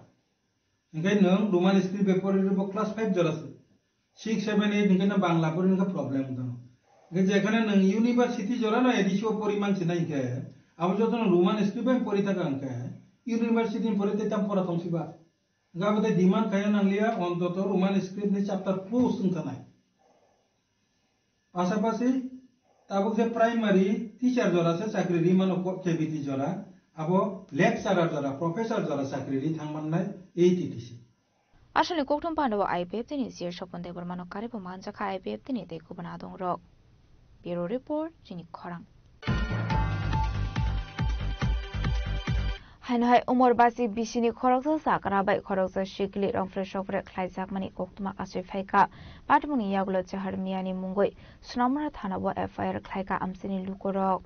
Hingke nwng Roman script bai pori rwbo class five jora se. Six, seven, eight hingke no Bangla pori hingke problem wng tong. Hingke jekhane nwng university jora no A D C o pori man sinai hingke, abo joto no Roman script bai pori thaka hingke, university ni pori tei tam pora tong siba. Hingke abo tei demand khaina nangliya, ontoto Roman script ni chapter close wng thanai. Pasapasi tabuk je primary teacher jora se chakri ri mano ko-, K B T jora, abo lecturer jora, professor jora chakri ri thang mannai ei T T C. Aswkni kokthum pandao I P F T ni G A Sopon Debbarmano karibo manjakha I P F T ni tei kubun adongrok. Bureau Report, chini khorang. Haino hai umor basi bisini khoroksa sakra bai khoroksa sikli rongphre sokphre khlaijakmani koktwma achoi phaikha. Patmungni yagulo Chahar Miyani mungwi Sonamura thanao F I R khlaikha amchini lukurok.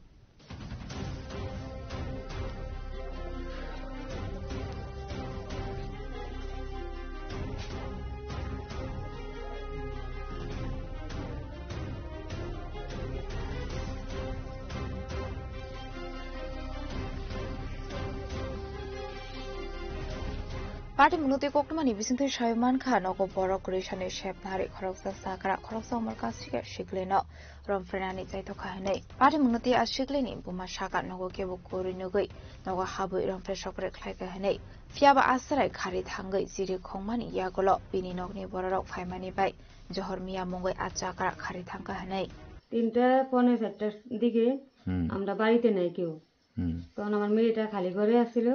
Patimungno tei koktwmani bisingtwi sawi mankha, nogo borok kwrwi sani sep nari, khoroksa sakra, khoroksa umor kasika siklino romphrenani chaitokha hwnwi. Patimungno tei a siklini buma saka nogo kebo kwrwi nugwi nogo habwi romphre sokre khlaikha hwnwi. Phiyaba a chwrai khari thangwi chiri khongmani yagulo bini nokni bororok phaimani bai Johor Miya mungwi a chakra khari thangkha hwnwi. তিনটা পৌনে চারটার দিকে হুম। আমরা বাড়িতে নাই কেউ। হুম। তখন আমার মেয়েটা খালি ঘরে আসছিল।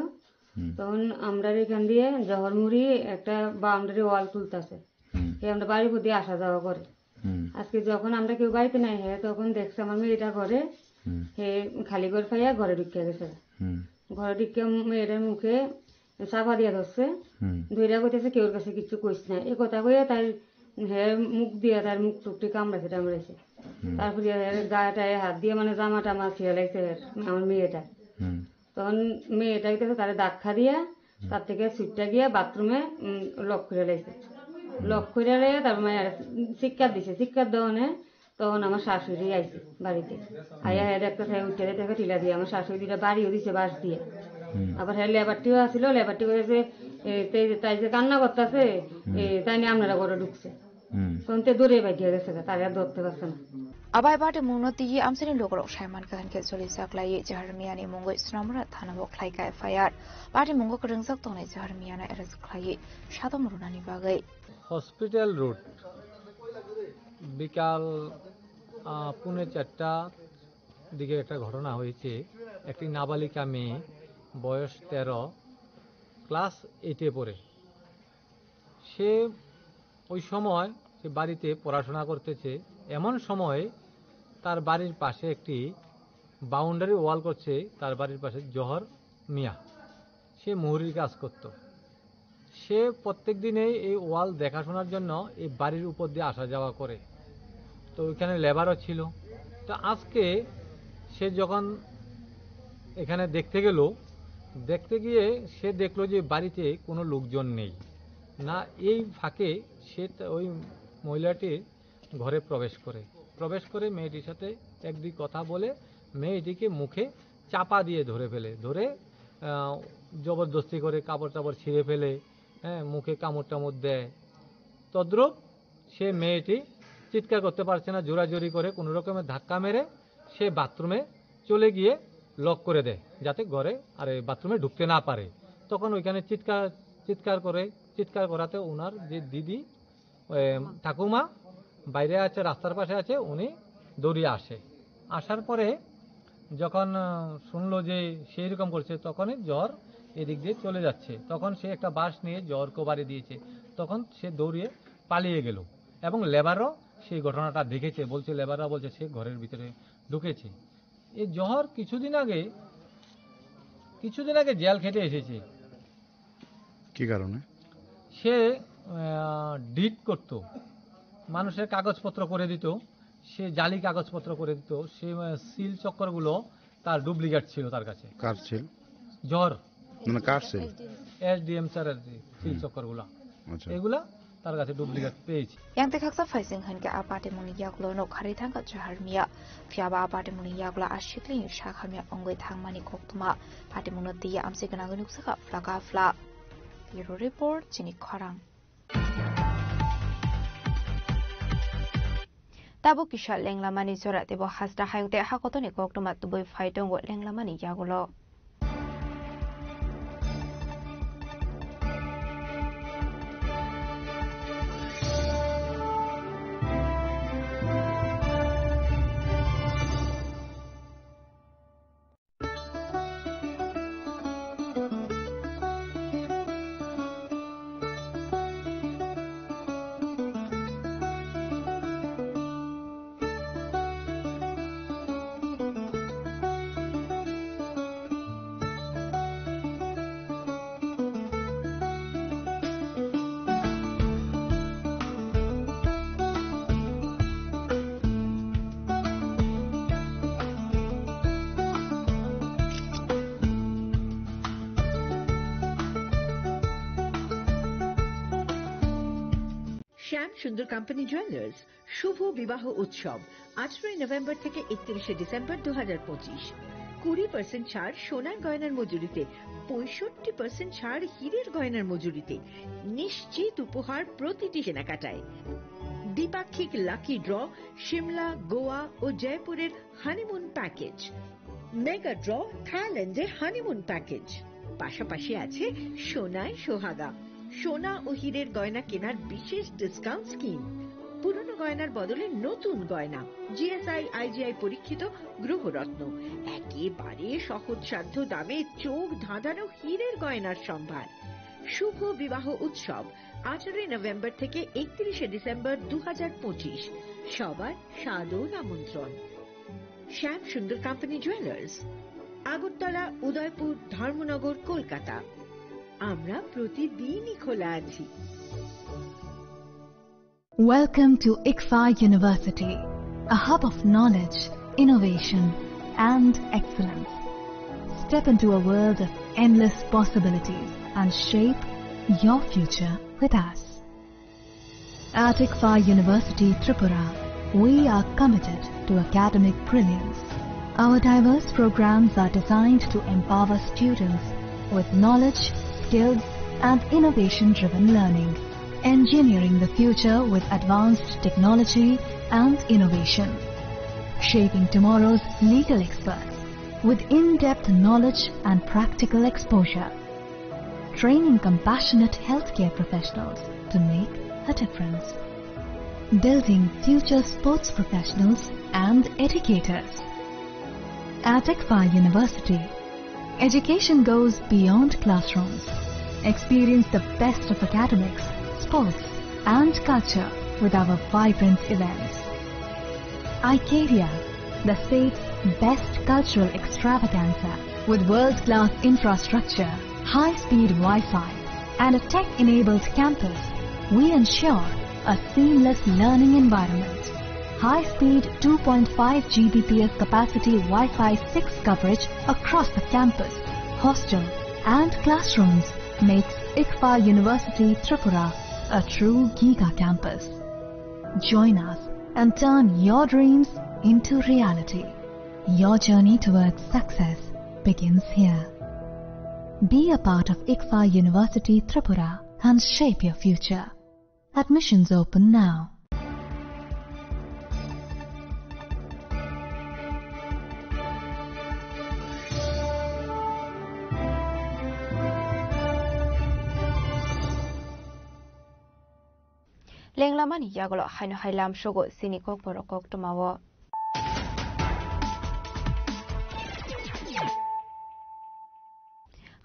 হুম। তখন আমরা এখান দিয়ে জহর মুড়ি একটা বাউন্ডারি ওয়াল তুলতেছে। হুম। হে আমরা বাড়ির মধ্যে আসা যাওয়া করে। হুম। আজকে যখন আমরা কেউ বাড়িতে নাই, হে তখন দেখছে আমার মেয়েটা ঘরে, হুম। হে খালি ঘর পাইয়া ঘরে ঢুকিয়া গেছে। হুম। ঘরে ঢুকিয়া মেয়েটার মুখে চাপা দিয়া ধরছে। হুম। ধইরা কইতেছে, "কেউর কাছে কিচ্ছু কইস না।" এই কথা কইয়া তাই হে মুখ দিয়া তার মুখ টুকটি কামড়াইছে টামড়াইছে। হুম। তারপরে এর গায়ে টায়ে হাত দিয়ে মানে জামা টামা ছিঁড়ে লাগছে এর, আমার মেয়েটা। হুম। তখন মেয়েটা কইতেছে তারে ধাক্কা দিয়া হুম। তার থেকে ছুটটা গিয়া বাথরুমে, উম, লক করে লাইছে। হুম। লক করে লাইয়া তার মানে চিৎকার দিছে, চিৎকার দেওয়ানে তখন আমার শাশুড়ি আইছে বাড়িতে। আইয়া হে দেখতে থাকে, উঠে দেখতে টিলা দিয়ে আমার শাশুড়ি দুইটা বাড়িও দিছে বাঁশ দিয়ে। হুম। আবার হে লেবারটিও আসিল, লেবারটি কইছে, "এ, তে-, তাই যে কান্না করতেছে, হুম। এ, তাই নিয়ে আপনারা ঘরে ঢুকছে।" হুম। তখন তে দৌড়ে বাইকে গেছে গা, তারে আর ধরতে পারছে না। Abai patimungno tigi amsani lukurok saiman kahan khe choli chaklai Jahar Miyani mungwi Snamra thanao khlaika F I R. Patimungno kwrwngjak tongnai Jahar Miyano arrest khlai sadom runani bagwi. Hospital road, বিকাল, আহ, পৌনে চারটা দিকে একটা ঘটনা হয়েছে। একটি নাবালিকা মেয়ে, বয়স তেরো, ক্লাস এইটে পড়ে। সে ওই সময় সে বাড়িতে পড়াশোনা করতেছে। এমন সময় তার বাড়ির পাশে একটি বাউন্ডারি ওয়াল করছে তার বাড়ির পাশে জহর মিয়া। সে মুহুরির কাজ করত। সে প্রত্যেক দিনেই এই ওয়াল দেখাশোনার জন্য এই বাড়ির উপর দিয়ে আসা যাওয়া করে। তো ওইখানে লেবারও ছিল। তো আজকে সে যখন এখানে দেখতে গেল, দেখতে গিয়ে সে দেখলো যে বাড়িতে কোনো লোকজন নেই। না, এই ফাঁকে সে তা-, ওই মহিলাটির ঘরে প্রবেশ করে। প্রবেশ করে মেয়েটির সাথে এক দুই কথা বলে মেয়েটিকে মুখে চাপা দিয়ে ধরে ফেলে। ধরে, আহ, জবরদস্তি করে কাপড় টাপড় ছিঁড়ে ফেলে, হ্যাঁ, মুখে কামড় টামড় দেয়। তদ্রূপ সে মেয়েটি চিৎকার করতে পারছে না, জোরাজোরি করে কোনো রকমের ধাক্কা মেরে সে বাথরুমে চলে গিয়ে লক করে দেয়, যাতে ঘরে আর এই বাথরুমে ঢুকতে না পারে। তখন ওইখানে চিৎকার, চিৎকার করে, চিৎকার করাতে ওনার যে দিদি, এ, ঠাকুমা বাইরে আছে, রাস্তার পাশে আছে, উনি দৌড়িয়ে আসে। আসার পরে যখন, আহ, শুনলো যে সেই রকম করছে, তখনই জহর এদিক দিয়ে চলে যাচ্ছে। তখন সে একটা বাঁশ নিয়ে জহরকে বাড়ি দিয়েছে। তখন সে দৌড়িয়ে পালিয়ে গেল এবং লেবারও সেই ঘটনাটা দেখেছে, বলছে, লেবাররা বলছে সে ঘরের ভিতরে ঢুকেছে। এই জহর কিছুদিন আগে, কিছুদিন আগে জেল খেটে এসেছে। কি কারণে? সে, আহ, ডিট করত, মানুষের কাগজপত্র করে দিত, সে জালি কাগজপত্র করে দিত, সে, আহ, সিল চক্করগুলো তার ডুপ্লিকেট ছিল তার কাছে। কার সিল? জহর। মানে কার সিল? এসডিএম স্যারের যে সিল হুম। চক্করগুলো, আচ্ছা। এগুলা তার কাছে ডুপ্লিকেট পেয়েছি। Yang tei khaksa phaising hinkhe a patimungni yagulo no kharwi thangkha Jahar Miya. Phiyaba a patimungni yagulo a siklini sakhamya wngwi thangmani koktwma. Patimungno twiwi amchai gwnangwi nuksakha phlaka phla. Bureau Report, chini khorang. Tabuk kisa lenglamani jora teibo hasta hayung tei hakotoni koktwma tubui phai tongo lenglamani yagulo. Shyam Sundar company jewellers শুভ বিবাহ উৎসব, আঠারোই নভেম্বর থেকে একত্রিশে ডিসেম্বর দু হাজার পঁচিশ। কুড়ি পার্সেন্ট ছাড় সোনার গয়নার মজুরিতে, পঁয়ষট্টি পার্সেন্ট ছাড় হীরের গয়নার মজুরিতে, নিশ্চিত উপহার প্রতিটি কেনাকাটায়। দ্বিপাক্ষিক লাকি ড্র, সিমলা, গোয়া ও জয়পুরের হানিমুন প্যাকেজ, মেগা ড্র, থাইল্যান্ডে হানিমুন প্যাকেজ, পাশাপাশি আছে সোনায় সোহাগা, সোনা ও হীরের গয়না কেনার বিশেষ ডিসকাউন্ট স্কিম, পুরনো গয়নার বদলে নতুন গয়না, জিএসআই আইজিআই পরীক্ষিত গ্রহরত্ন, একেবারে সহজসাধ্য দামে চোখ ধাঁধানো হীরের গয়নার সম্ভার। শুভ বিবাহ উৎসব আঠারোই নভেম্বর থেকে একত্রিশে ডিসেম্বর দু হাজার পঁচিশ। সবার সাদর আমন্ত্রণ। Shyam Sundar company jewellers, Agartala, Udaipur, Dharmanagar, Kolkata. আমরা প্রতিদিনই খোলা আছি। Welcome to ICFAI University, a hub of knowledge, innovation, and excellence. Step into a world of endless possibilities and shape your future with us. At ICFAI University Tripura, we are committed to academic brilliance. Our diverse programs are designed to empower students with knowledge, skills, and innovation-driven learning, engineering the future with advanced technology and innovation, shaping tomorrow's legal experts with in-depth knowledge and practical exposure, training compassionate healthcare professionals to make a difference, building future sports professionals and educators. At ICFAI University, education goes beyond classrooms. Experience the best of academics, sports, and culture with our vibrant events. Icaria, the state's best cultural extravaganza. With world-class infrastructure, high-speed Wi-Fi, and a tech-enabled campus, we ensure a seamless learning environment. High-speed two point five G B P S capacity Wi-Fi six coverage across the campus, hostel, and classrooms makes ICFAI University Tripura a true giga campus. Join us and turn your dreams into reality. Your journey towards success begins here. Be a part of ICFAI University Tripura and shape your future. Admissions open now. Lenglamani yagulo haino hai lamsogo chini kokborok koktwmao.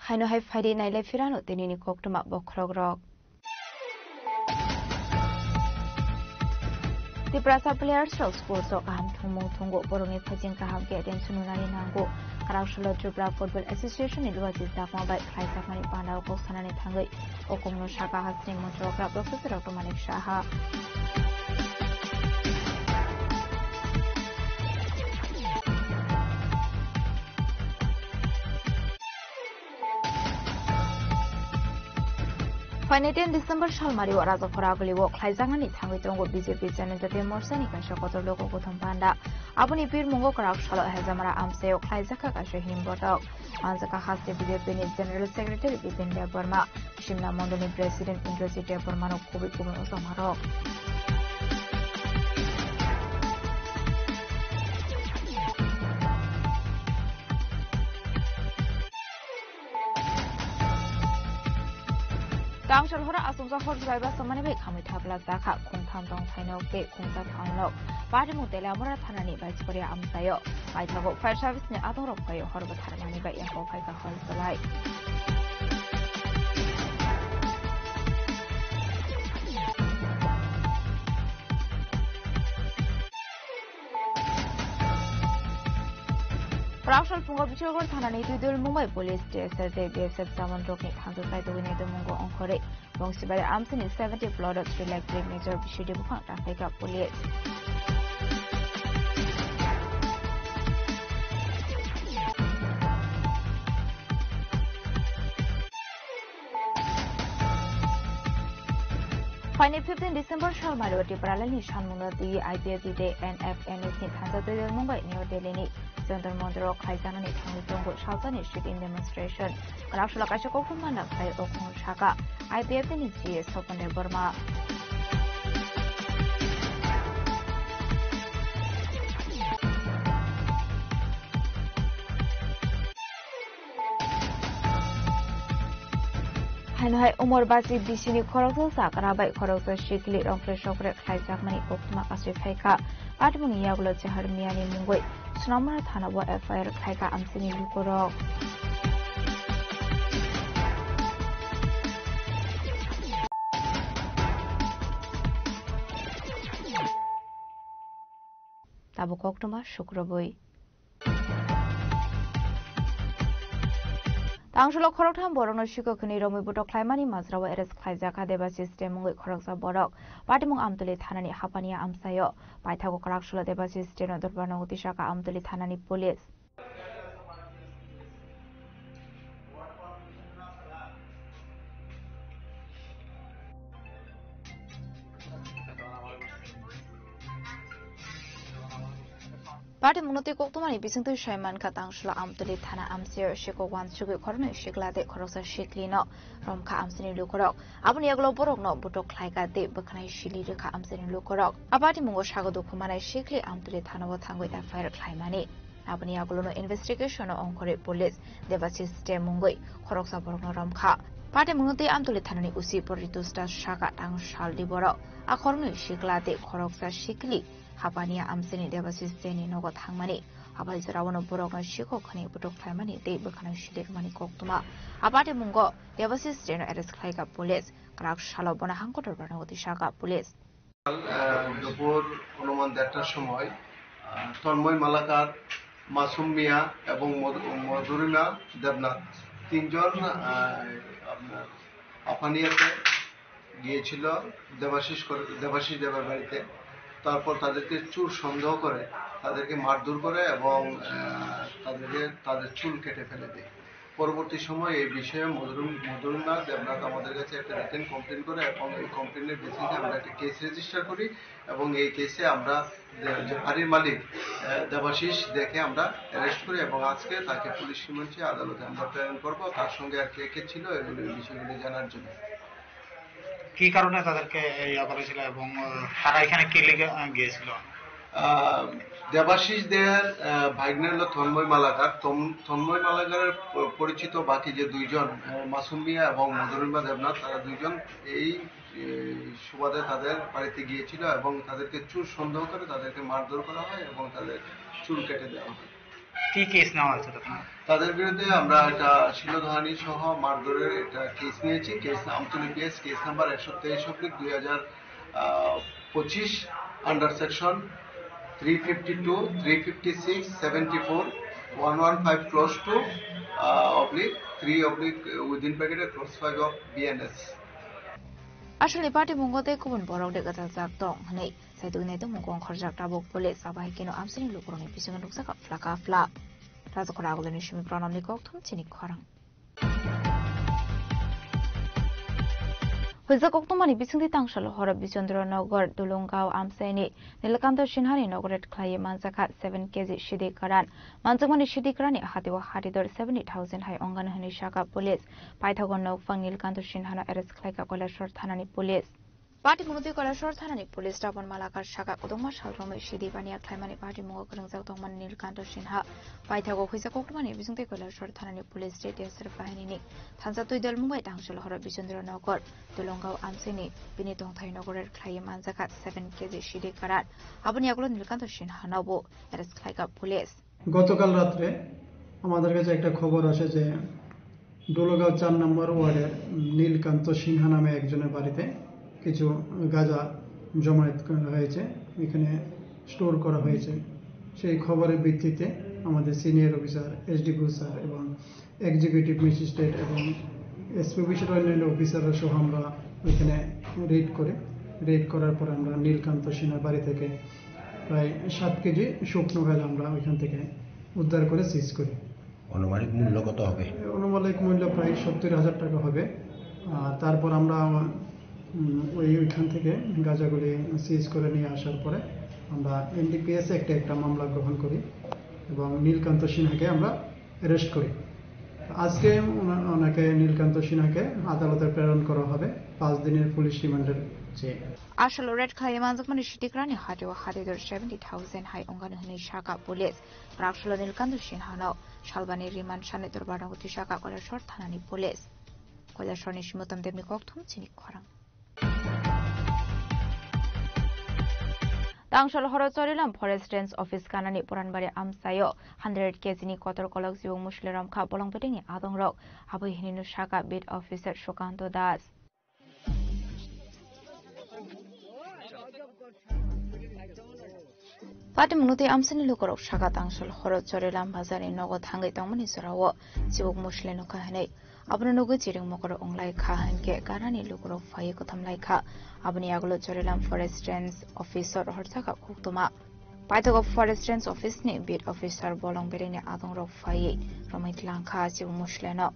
Haino hai phaidi nailai phirano tinini koktwma bokhorokrok. Tiprasa players rok sports o kaham thwngmung thwngo, borokni phaising kaham khe attention rwnani nango. Kwrak salo Tripura Football Association ni luachi chakma bai khlaijakmani pandao kok sanani thangwi o kokno saka hasning montri okra Professor Doctor Manik Saha. Phainai ten December salmari o Rajakhora aguli o khlaijaknani thangwi tongo B J P Janajati Morcha ni kaisa kotor logo kothom panda. Aboni birmungo kwrak salo Hejamara amchai o khlaijakha kaisa himbotok. Manjakha haste B J P ni General Secretary Bipin Debbarma, Simla Mondol ni President Indrajit Debbarma no kubui kubui o tongmarok. Tangsal hora asongsa hor jwlaiba samani bai khamwi thapla jakha khungtham tong thaino ke khungta thawnok. Party mung tele amora thanani bai chikoriya amchaio. Maithago fire service ni adong rok bai hor bwthar mani bai yako phaika hor jwlai. Rangsol phungo Bishogor thanani Tuidul Mumbai Police T S R tei B S F jawan rokni thansa saitogwi naidomungo ongkhorwi Bongsibari amchini seventy plot o three lakh three major bisi de buphang tangkhaika police. Phaini fifteen December sal Mairoti Paralelni sanmungno twi I P F T tei N F N S ni thansa twi mung bai New Delhi ni Jantar Mantar o khlaijaknani thangwi tongo salsani sit-in demonstration. Kwrak salo kaisa koktwma na khlai o khung saka I P F T ni G S Sopon Debbarma. Haino hai Umor Basi bisini khoroksa sakra bai khoroksa sikli rongkre sokre khlaijakmani koktwma kasui phaikha. Patmungni yagulo Chehar Miyani mungwi Snamra thana o F I R khlaikha amchini lukurok. Tabuk koktwma sukrubwi. Tangsulo khoroktham borokno sikok hwnwi romwi butok khlaimani majrao arrest khlaijak kha Debashish Dey mungwi khoroksa borok. Patimung Amtuli thanani Hapania amchaio. Paithago kwrak sulo Debashish Deyno dorbarno utisaka Amtuli thanani police. Patimungno tei koktwmani bisingtwi sai mankha Tangsulo Amtuli thana amchaio sikok wansugwi khoroknwi sikla tei khoroksa siklino romkha amchaini lukurok. Aboni yagulo borokno butok khlaikha tei bwkhanai sili rwkha amchaini lukurok. A patimungo sago dukhu manai sikli Amtuli thanao thangwi F I R khlaimani. Aboni yagulono investigation-o ongkhorwi police Debashish Dey mungwi khoroksa borokno romkha. Patimungno tei Amtuli thanani O C Poritos Das saka tang salni borok a khoroknwi sikla tei khoroksa sikli Hapania amchaini Debashish Deyni nogo thangmani. Abai joraono borokno sikok hwnwi butok khlaimani tei bwkhanai sili rwmani koktwma. A patimungo Debashish Deyno arrest khlaikha police. Kwrak salo bono hang kotor barno utisaka police. আহ, দুপুর অনুমান দেড়টার সময়, আহ, তন্ময় মালাকার, মাসুম মিয়া এবং মধু-, মধুরিমা দেবনাথ তিনজন, আহ, আপনার আফানিয়াতে গিয়েছিল দেবাশিস করে, দেবাশিস দেবের বাড়িতে। তারপর তাদেরকে চুর সন্দেহ করে তাদেরকে মারধর করে এবং, আহ, তাদেরকে, তাদের চুল কেটে ফেলে দেয়। পরবর্তী সময়ে এই বিষয়ে মধুর-, মধুরনা দেবনাথ আমাদের কাছে একটা রিটেন কমপ্লেন করে এবং এই কমপ্লেনের বেসিসে আমরা একটা কেস রেজিস্টার করি এবং এই কেসে আমরা দে-, যে বাড়ির মালিক, আহ, দেবাশিস দেখে আমরা অ্যারেস্ট করি এবং আজকে তাকে পুলিশ রিমান্ডে আদালতে আমরা প্রেরণ করব। তার সঙ্গে আর কে কে ছিল এগুলো, এই বিষয়গুলো জানার জন্য। কি কারণে তাদেরকে ইয়া করেছিল এবং, আহ, তারা এখানে কি লিগে, আহ, গিয়েছিল? আহ, দেবাশিস দেয়ার, আহ, ভাগ্নে হলো তন্ময় মালাকার। তন-, তন্ময় মালাকারের প-, পরিচিত বাকি যে দুইজন, আহ, মাসুম মিয়া এবং মধুরিমা দেবনাথ, তারা দুইজন এই, এই সুবাদে তাদের বাড়িতে গিয়েছিল এবং তাদেরকে চুর সন্দেহ করে তাদেরকে মারধর করা হয় এবং তাদের চুল কেটে দেওয়া হয়। কি কেস নেওয়া হয়েছে তখন? তাদের বিরুদ্ধে আমরা একটা শ্লীলতাহানি সহ মারধরের একটা কেস নিয়েছি। Case Amtali PS, case number একশো তেইশ অব্লিক দুই হাজার পঁচিশ, under section three fifty two, three fifty six, seventy four, one one five close two, oblique three oblique within ব্র্যাকেটে close five of BNS. Aswkni patimungo tei kubun borok de gwdajak tong hwnwi. Saitukni tongmung kong khorjak tabuk police, abo hai kheno amchaini lukurokni bisingo nukjak phlaka phla. Rajakhor agulini simi pranamni kokthum chini khorang. Huijak koktwmani bisingtwi tangsalo horo Bichandra Nagar, Dulungao amchaini Nilkanto Sinhani inaugurate khlaiwi manjakha seven K G sidi kwran. Manjakmani sidi kwranni hatio hatidor seventy thousand hai ongano hwnwi sakha police. Paithago nokphang Nilkanto Sinhano arrest khlaikha Koilashahar thanani police. Patimungo tei Koilashahar thanani police Tapon Malakar saka kwdwkma sal romwi sidi baniya khlaimani patimungo kwrwngjak tongmani Nilkanto Sinha. Paithago huijak koktwmani bisingtwi Koilashahar thanani police tei T S R bahinini thansa twi dol mungbai tangsil horo Bichandra Nagar, Dulungao amchaini bini tongthai inaugurate khlaiwi manjakha seven K G sidi kwran. Aboni yagulo Nilkanto Sinhanobo arrest khlaikha police. গতকাল রাত্রে আমাদের কাছে একটা খবর আসে যে ডোলোগাঁও চার নম্বর ওয়ার্ডের নীলকান্ত সিনহা নামে একজনের বাড়িতে কিছু গাঁজা জমায়েত করা হয়েছে, এখানে স্টোর করা হয়েছে। সেই খবরের ভিত্তিতে আমাদের সিনিয়র অফিসার, এসডিপিও স্যার এবং এক্সিকিউটিভ ম্যাজিস্ট্রেট এবং এসপি অফিসের অন্যান্য অফিসাররা সহ আমরা ওইখানে রেড করে, রেড করার পর আমরা নীলকান্ত সিনহার বাড়ি থেকে প্রায় সাত কেজি শুকনো গাঁজা আমরা ওইখান থেকে উদ্ধার করে সিজ করি। আনুমানিক মূল্য কত হবে? আনুমানিক মূল্য প্রায় সত্তর হাজার টাকা হবে। আর তারপর আমরা উম, ওই ওইখান থেকে গাঁজাগুলি সিজ করে নিয়ে আসার পরে আমরা এনডিপিএস অ্যাক্টে একটা মামলা গ্রহণ করি এবং নীলকান্ত সিনহাকে আমরা অ্যারেস্ট করি। আজকে ওনা- ওনাকে, নীলকান্ত সিনহাকে আদালতে প্রেরণ করা হবে পাঁচ দিনের পুলিশ রিমান্ডের চেয়ে। Asalo red khlai manjakmani sitikrani hatio hatidor seventy thousand hai ongani hwnwi saka police. Raksalo Nilkanto Sinhano salbani remand sanwi dorbarno tisaka Koilashor thanani police. Koilasor ni Simotom Debni kokthum chini khorang. Tangsal horo Chorilam Forest Range Office kanani Puranbari amchaio hundred kg ni kotor kolok jibung musli romkha bolong bedengni adongrok. Aboi hinino saka Beat Officer Sukanto Das. Patimungno tei amchaini lukurok saka tangsal horo Chorilam bazarni nogo thangwi tongmani jorao chibuk musle nukha hwnwi. Abono nugwi chiring mokoro wnglai kha hinkhe ganani lukurok phaiwi kothom lai kha. Aboni yagulo Chorilam Forest Range Officer horjaka koktwma. Paithago Forest Range Office ni Beat Officer bolong berengni adongrok phaiwi romwi tlang kha chibuk musleno.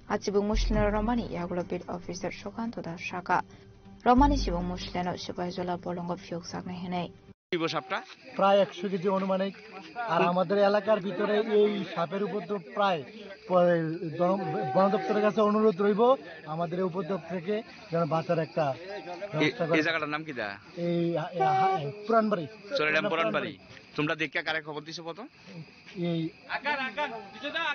A chibuk musleno romani yagulo Beat Officer Sukanto Das saka. Romani chibuk musleno Sipaijala bolongo phiyok saknai hwnwi. এই সাপটা? প্রায় একশো কেজি আনুমানিক। আর আমাদের এলাকার ভিতরে এই সাপের উপদ্রব প্রায় প-, জন-, বন দপ্তরের কাছে অনুরোধ রইব আমাদের এই উপদ্রব থেকে যেন বাঁচার একটা এ- ব্যবস্থা করে। এই জায়গাটার নাম কি দা? এই হা- এই হা- পুরানবাড়ি। চরিলাম পুরানবাড়ি। তোমরা দেখিয়া কারে খবর দিছো প্রথম? এই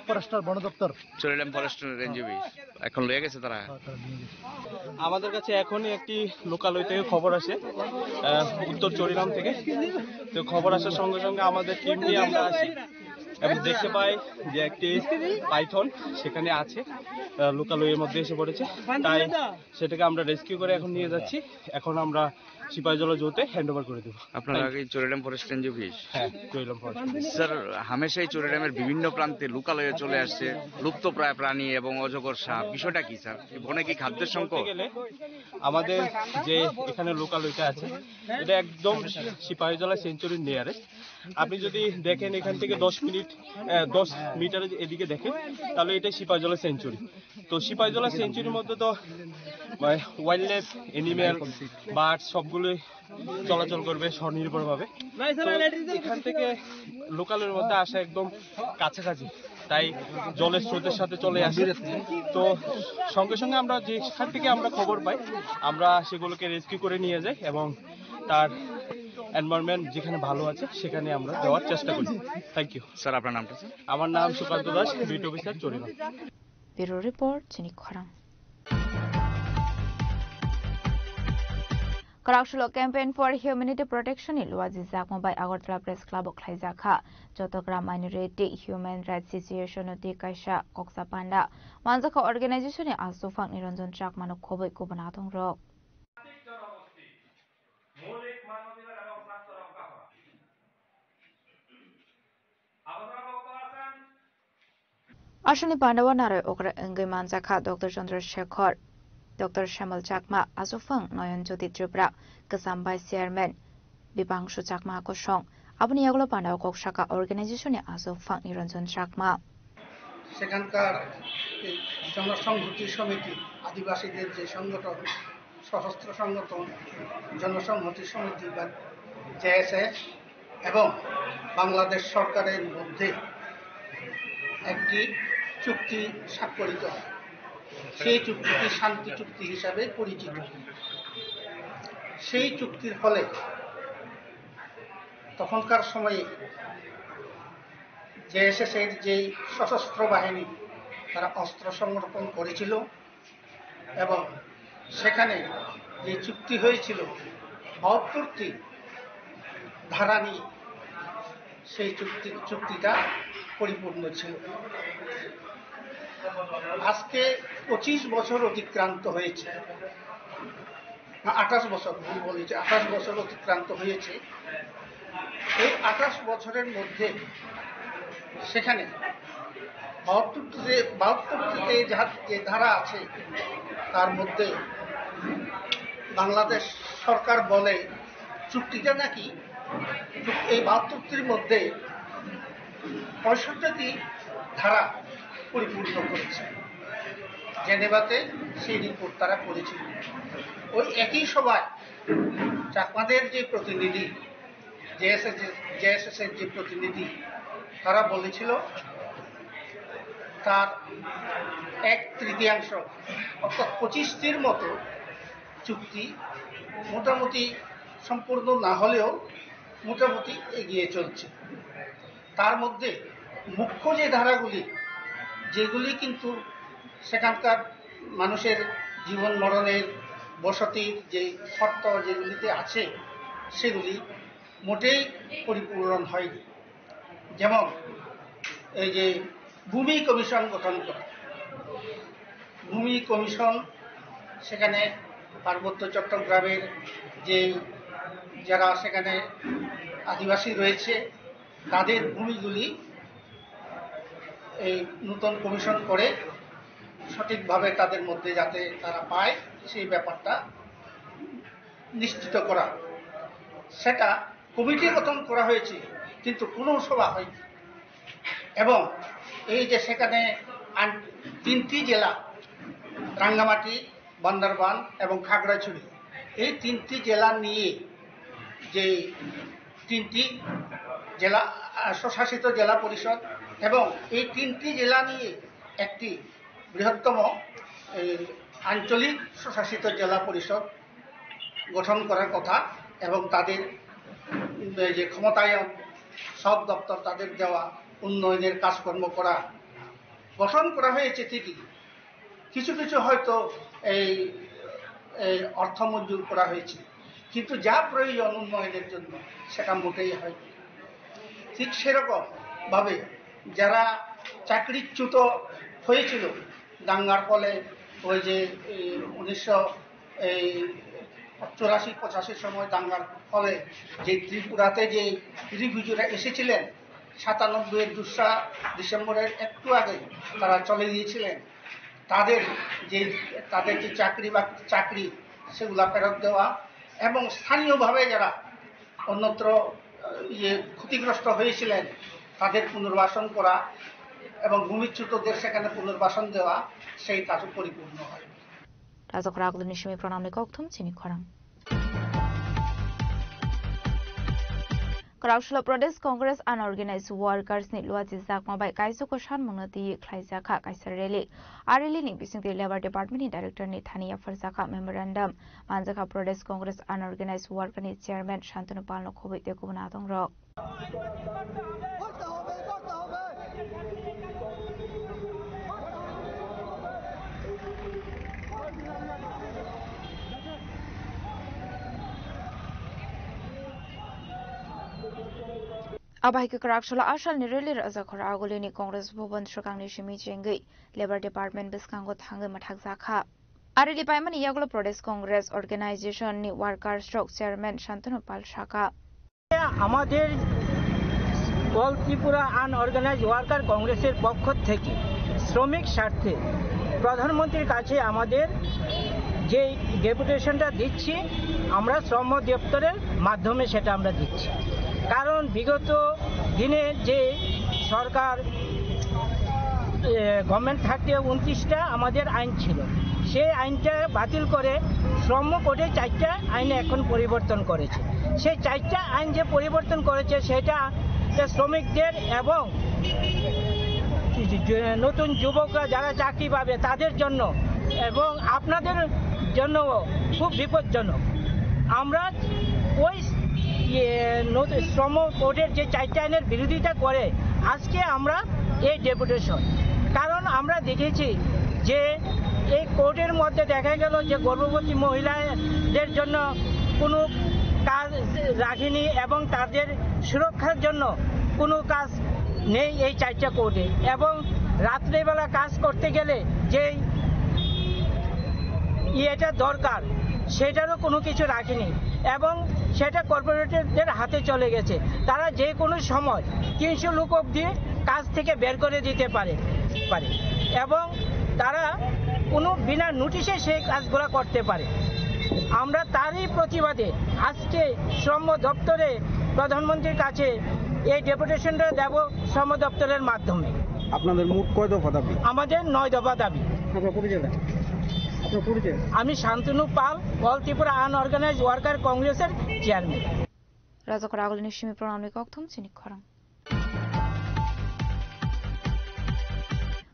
ফরেস্টার বন দপ্তর। Charilam forest range office. এখন লয়ে গেছে তারা। হ্যাঁ, তারা নিয়ে গেছে। আমাদের কাছে এখনই একটি লোকালয় থেকে খবর আসে, আহ, উত্তর চরিলাম থেকে। তো খবর আসার সঙ্গে সঙ্গে আমাদের টিম নিয়ে আমরা আসি এবং দেখতে পাই যে একটি পাইথন সেখানে আছে, আহ, লোকালয়ের মধ্যে এসে পড়েছে। তাই সেটাকে আমরা রেস্কিউ করে এখন নিয়ে যাচ্ছি। এখন আমরা সিপাহীজলা জোতে হ্যান্ড ওভার করে দেবো। আপনারা কি চরিলাম ফরেস্ট রেঞ্জ অফিস? হ্যাঁ, চরিলাম ফরেস্ট রেঞ্জ। স্যার, হামেশাই চরিলামের বিভিন্ন প্রান্তে লোকালয়ে চলে আসছে লুপ্তপ্রায় প্রাণী এবং অজগর সাপ। বিষয়টা কি স্যার? এই বনে কি খাদ্যের সংকট? বলতে গেলে আমাদের যে এখানে লোকালয়টা আছে, এটা একদম সিপাহীজলা সেঞ্চুরির নিয়ারেস্ট। আপনি যদি দেখেন এখান থেকে দশ মিনিট, আহ, দশ মিটার এদিকে দেখেন, তাহলে এটা সিপাহীজলা সেঞ্চুরি। তো সিপাহীজলা সেঞ্চুরির মধ্যে তো, মানে, ওয়াইল্ড লাইফ, অ্যানিমেল, বার্ড সবগুলোই চলাচল করবে স্বনির্ভরভাবে। তো এখান থেকে লোকালয়ের মধ্যে আসা একদম কাছাকাছি, তাই জলের স্রোতের সাথে চলে আসে। তো সঙ্গে সঙ্গে আমরা যেখান থেকে আমরা খবর পাই, আমরা সেগুলোকে রেস্কিউ করে নিয়ে যাই এবং তার এনভায়রনমেন্ট যেখানে ভালো আছে সেখানে আমরা দেওয়ার চেষ্টা করি। Thank you. স্যার, আপনার নামটা স্যার? আমার নাম সুকান্ত Das, beat officer Charilam. Bureau Report, Chini Khorang. Kwraksulo Campaign for Humanity Protection ni luajijakma bai Agartala Press Club o khlaijakha. Jotogram Minority Human Rights Situation no twi kaisa koksa panda manjakha organization ni aswk phang Niranjan Chakma no khobwi kubun adongrok. Aswkni pandao narwi okra wngwi manjakha Doctor Chandra Shekhar, Doctor Shamal Chakma, aswkphang Noyon Jyoti Tripura, kwcham Vice Chairman Bipangsu Chakma kosong. Aboni yagulo pandao kok saka organization ni aswkphang Niranjan Chakma. সেখানকার এই জনসংহতি সমিতি, আদিবাসীদের যে সংগঠন, সশস্ত্র সংগঠন, জনসংহতি সমিতি বা জেএসএস এবং বাংলাদেশ সরকারের মধ্যে একটি চুক্তি স্বাক্ষরিত হয়। সেই চুক্তিটি শান্তি চুক্তি হিসাবে পরিচিত। সেই চুক্তির ফলে তখনকার সময়ে জেএসএস এর যেই সশস্ত্র বাহিনী, তারা অস্ত্র সমর্পণ করেছিল এবং সেখানে যে চুক্তি হয়েছিল, বাহাত্তরটি ধারা নিয়ে সেই চুক্তি, চুক্তিটা পরিপূর্ণ ছিল। আজকে পঁচিশ বছর অতিক্রান্ত হয়েছে, না, আঠাশ বছর, ভুল বলেছি, আঠাশ বছর অতিক্রান্ত হয়েছে। এই আঠাশ বছরের মধ্যে সেখানে বাহাত্তর যে, বাহাত্তরটিতে যে ধারা আছে, তার মধ্যে বাংলাদেশ সরকার বলে চুক্তিটা নাকি এই বাহাত্তরটির মধ্যে পঁয়ষট্টিটি ধারা পরিপূর্ণ করেছে। জেনেভাতে সেই রিপোর্ট তারা করেছিল। ওই একই সভায় চাকমাদের যে প্রতিনিধি, জেএসএস, জেএসএস এর যে প্রতিনিধি, তারা বলেছিল তার এক তৃতীয়াংশ, অর্থাৎ পঁচিশটির মতো চুক্তি মোটামুটি সম্পূর্ণ না হলেও মোটামুটি এগিয়ে চলছে। তার মধ্যে মুখ্য যে ধারাগুলি, যেগুলি কিন্তু সেখানকার মানুষের জীবন মরণের, বসতির যে শর্ত যেগুলিতে আছে, সেগুলি মোটেই পরিপূরণ হয়নি। যেমন এই যে ভূমি কমিশন গঠন করা, ভূমি কমিশন সেখানে পার্বত্য চট্টগ্রামের যে যারা সেখানে আদিবাসী রয়েছে, তাদের ভূমিগুলি এই নতুন কমিশন করে সঠিকভাবে তাদের মধ্যে যাতে তারা পায়, সেই ব্যাপারটা নিশ্চিত করা। সেটা কমিটি গঠন করা হয়েছে, কিন্তু কোনো সভা হয়নি। এবং এই যে সেখানে আন-, তিনটি জেলা, রাঙ্গামাটি, বান্দরবান এবং খাগড়াছড়ি, এই তিনটি জেলা নিয়ে যে তিনটি জেলা, আহ, স্বশাসিত জেলা পরিষদ এবং এই তিনটি জেলা নিয়ে একটি বৃহত্তম এই আঞ্চলিক স্বশাসিত জেলা পরিষদ গঠন করার কথা এবং তাদের, উম, এই যে ক্ষমতায়ন, সব দপ্তর তাদের দেওয়া, উন্নয়নের কাজকর্ম করা, গঠন করা হয়েছে ঠিকই, কিছু কিছু হয়তো এই, এই অর্থ মঞ্জুর করা হয়েছে, কিন্তু যা প্রয়োজন উন্নয়নের জন্য সেটা মোটেই হয়নি। ঠিক সেরকম ভাবে যারা চাকরিচ্যুত হয়েছিল দাঙ্গার ফলে, ওই যে এই উনিশশো এই চুরাশি পঁচাশির সময় দাঙ্গার ফলে যে ত্রিপুরাতে যে রিফিউজিরা এসেছিলেন, সাতানব্বই এর দোসরা ডিসেম্বরের একটু আগে তারা চলে গিয়েছিলেন, তাদের যে, তাদের যে চাকরি বা চাকরি, সেগুলা ফেরত দেওয়া এবং স্থানীয়ভাবে যারা অন্যত্র, আহ, ইয়ে, ক্ষতিগ্রস্ত হয়েছিলেন, তাদের পুনর্বাসন করা এবং ভূমিচ্যুতদের সেখানে পুনর্বাসন দেওয়া, সেই কাজও পরিপূর্ণ হয়। Rajakhor Agulini simi pranamni kokthum chini khorang. Kwraksalo Pradesh Congress Unorganized Workers ni luachi jakma bai kaisoko sanmungno twi khlaijakha kaisa rally. A rally ni bisingtwi Labour Department ni Director ni thani yapharjakha memorandum. Manjakha Pradesh Congress Unorganized Worker ni Chairman Shantanu Pal no khobwi tei kubun adong rok. Abahaikhe kwraksalo asalni rally Rajakhor Agulini Congress Bhavan swkangni simi chengwi Labour Department bwskango thangwi mwthakjakha. A rally paimani yagulo Pradesh Congress Organization ni workers rok chairman Shantanu Pal sakha. আমাদের অল Tripura unorganised worker কংগ্রেসের পক্ষ থেকে শ্রমিক স্বার্থে প্রধানমন্ত্রীর কাছে আমাদের যে ডেপুটেশনটা দিচ্ছি, আমরা শ্রম দপ্তরের মাধ্যমে সেটা আমরা দিচ্ছি। কারণ বিগত দিনে যে সরকার, এ, গভর্নমেন্ট থাকতে ঊনত্রিশটা আমাদের আইন ছিল, সেই আইনটা বাতিল করে শ্রম কোডে চারটা আইন এখন পরিবর্তন করেছে। সেই চারটা আইন যে পরিবর্তন করেছে, সেটা শ্রমিকদের এবং নতুন যুবকরা যারা চাকরি পাবে তাদের জন্য এবং আপনাদের জন্য খুব বিপজ্জনক। আমরা ওই, ইয়ে, নতুন শ্রম কোডের যে চারটা আইনের বিরোধিতা করে আজকে আমরা এই ডেপুটেশন। কারণ আমরা দেখেছি যে এই কোডের মধ্যে দেখা গেল যে গর্ভবতী মহিলাদের জন্য কোনো কাজ রাখেনি এবং তাদের সুরক্ষার জন্য কোনো কাজ নেই এই চারটা কোডে। এবং রাত্রেবেলা কাজ করতে গেলে যেই ইয়েটা দরকার, সেটারও কোনো কিছু রাখেনি এবং সেটা কর্পোরেটরদের হাতে চলে গেছে। তারা যে কোনো সময় তিনশো লোক অবধি কাজ থেকে বের করে দিতে পারে, পারে এবং তারা কোনো বিনা নোটিশে সেই কাজগুলো করতে পারে। আমরা তারই প্রতিবাদে আজকে শ্রম দপ্তরে প্রধানমন্ত্রীর কাছে এই ডেপুটেশনটা দেব শ্রম দপ্তরের মাধ্যমে। আপনাদের মোট কয় দফা দাবি? আমাদের নয় দফা দাবি। আপনার পরিচয়টা? আমি শান্তনু পাল, অল ত্রিপুরা আনঅর্গানাইজড ওয়ার্কার কংগ্রেসের chairman. Rajakhor agulini simi pranamni kokthum chini khorang.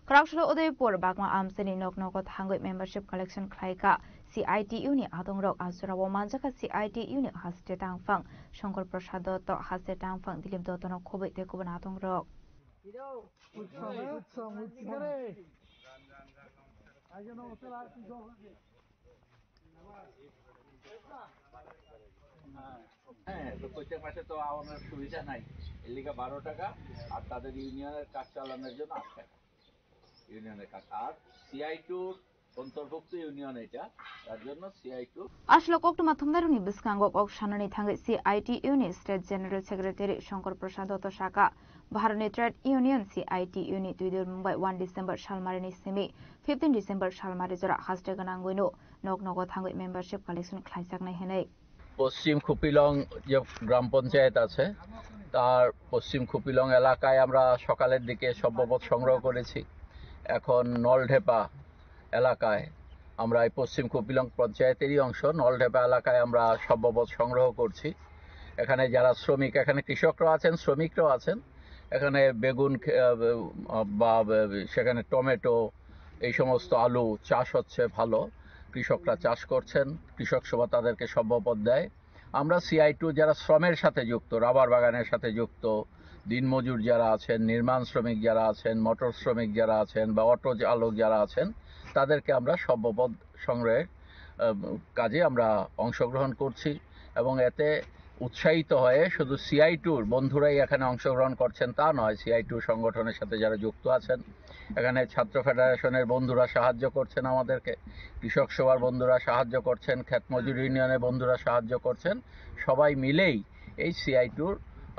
Kwraksalo Udaipur Bagma Amchaini nok nogo thangwi membership collection khlaikha C I T U ni adongrok. Ajorao manjakha C I T U ni haste tangphang Shankar Prasad Dotto, haste tangphang Dilip Dotto no khobwi tei kubun adongrok. হ্যাঁ, তো প্রত্যেক মাসে তো আমার সুবিধা নাই, এর লিগে বারো টাকা। আর তাদের ইউনিয়নের কাজ চালানোর জন্য আট টাকা, ইউনিয়নের কাজ। আর সিআই টুর অন্তর্ভুক্ত ইউনিয়ন এটা, তার জন্য CITU. Aswk koktwma thumnairokni bwskango kok sanani thangwi C I T U ni State General Secretary Shankar Prasad Dotto sakha, Bharatni Trade Union C I T U ni twidirmung bai one December salmarini simi fifteen December salmari jora haste gwnangwino nok nogo thangwi membership collection khlaijaknai hwnwi. পশ্চিম খুপিলং যে গ্রাম পঞ্চায়েত আছে, তার পশ্চিম খুপিলং এলাকায় আমরা সকালের দিকে সভ্যপদ সংগ্রহ করেছি। এখন নলঢেপা এলাকায় আমরা এই পশ্চিম খুপিলং পঞ্চায়েতেরই অংশ, নলঢেপা এলাকায় আমরা সভ্যপদ সংগ্রহ করছি। এখানে যারা শ্রমিক, এখানে কৃষকরাও আছেন, শ্রমিকরাও আছেন। এখানে বেগুন খে-, আহ, বা, বা সেখানে টমেটো, এই সমস্ত আলু চাষ হচ্ছে ভালো, কৃষকরা চাষ করছেন, কৃষক সভা তাদেরকে সভ্যপদ দেয়। আমরা সিআই টু যারা শ্রমের সাথে যুক্ত, রাবার বাগানের সাথে যুক্ত, দিনমজুর যারা আছেন, নির্মাণ শ্রমিক যারা আছেন, মোটর শ্রমিক যারা আছেন বা অটো চালক যারা আছেন, তাদেরকে আমরা সভ্যপদ সংগ্রহের, আহ, কাজে আমরা অংশগ্রহণ করছি এবং এতে উৎসাহিত হয়ে শুধু সিআই টুর বন্ধুরাই এখানে অংশগ্রহণ করছেন তা নয়, সিআই টু সংগঠনের সাথে যারা যুক্ত আছেন, এখানে ছাত্র ফেডারেশনের বন্ধুরা সাহায্য করছেন আমাদেরকে, কৃষক সভার বন্ধুরা সাহায্য করছেন, ক্ষেত মজুর ইউনিয়নের বন্ধুরা সাহায্য করছেন। সবাই মিলেই এই সিআই টুর,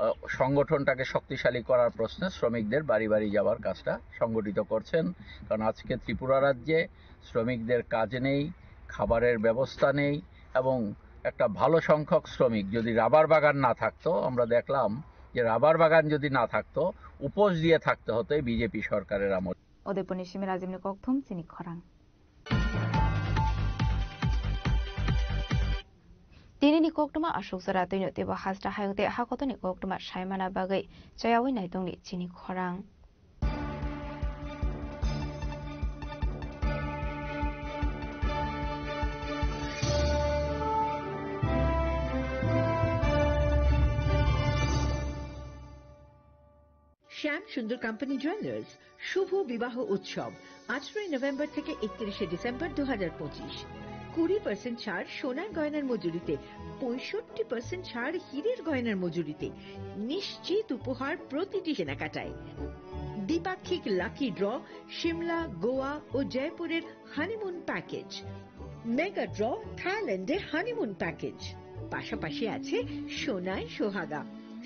আহ, সংগঠনটাকে শক্তিশালী করার প্রশ্নে শ্রমিকদের বাড়ি বাড়ি যাওয়ার কাজটা সংগঠিত করছেন। কারণ আজকে ত্রিপুরা রাজ্যে শ্রমিকদের কাজ নেই, খাবারের ব্যবস্থা নেই এবং একটা ভালো সংখ্যক শ্রমিক যদি রাবার বাগান না থাকতো, আমরা দেখলাম যে রাবার বাগান যদি না থাকতো, উপোস দিয়ে থাকতে হতো এই বিজেপি সরকারের আমলে। Udaipurni simi Rajibni kokthum chini khorang. Tinini koktwma aswk jora twino teibo hasta hayung tei hakotoni koktwma saimana bagwi chayawi naitongni chini khorang. শ্যাম সুন্দর কোম্পানি জুয়েলার্স শুভ বিবাহ উৎসব আঠারোই নভেম্বর থেকে একত্রিশে ডিসেম্বর দু হাজার পঁচিশ। কুড়ি পার্সেন্ট ছাড় সোনার গয়নার মজুরিতে, পঁয়ষট্টি পার্সেন্ট ছাড় হীরের গয়নার মজুরিতে, নিশ্চিত উপহার প্রতিটি কেনাকাটায়। দ্বিপাক্ষিক লাকি ড্র, সিমলা, গোয়া ও জয়পুরের হানিমুন প্যাকেজ, মেগা ড্র, থাইল্যান্ডের হানিমুন প্যাকেজ, পাশাপাশি আছে সোনায় সোহাগা,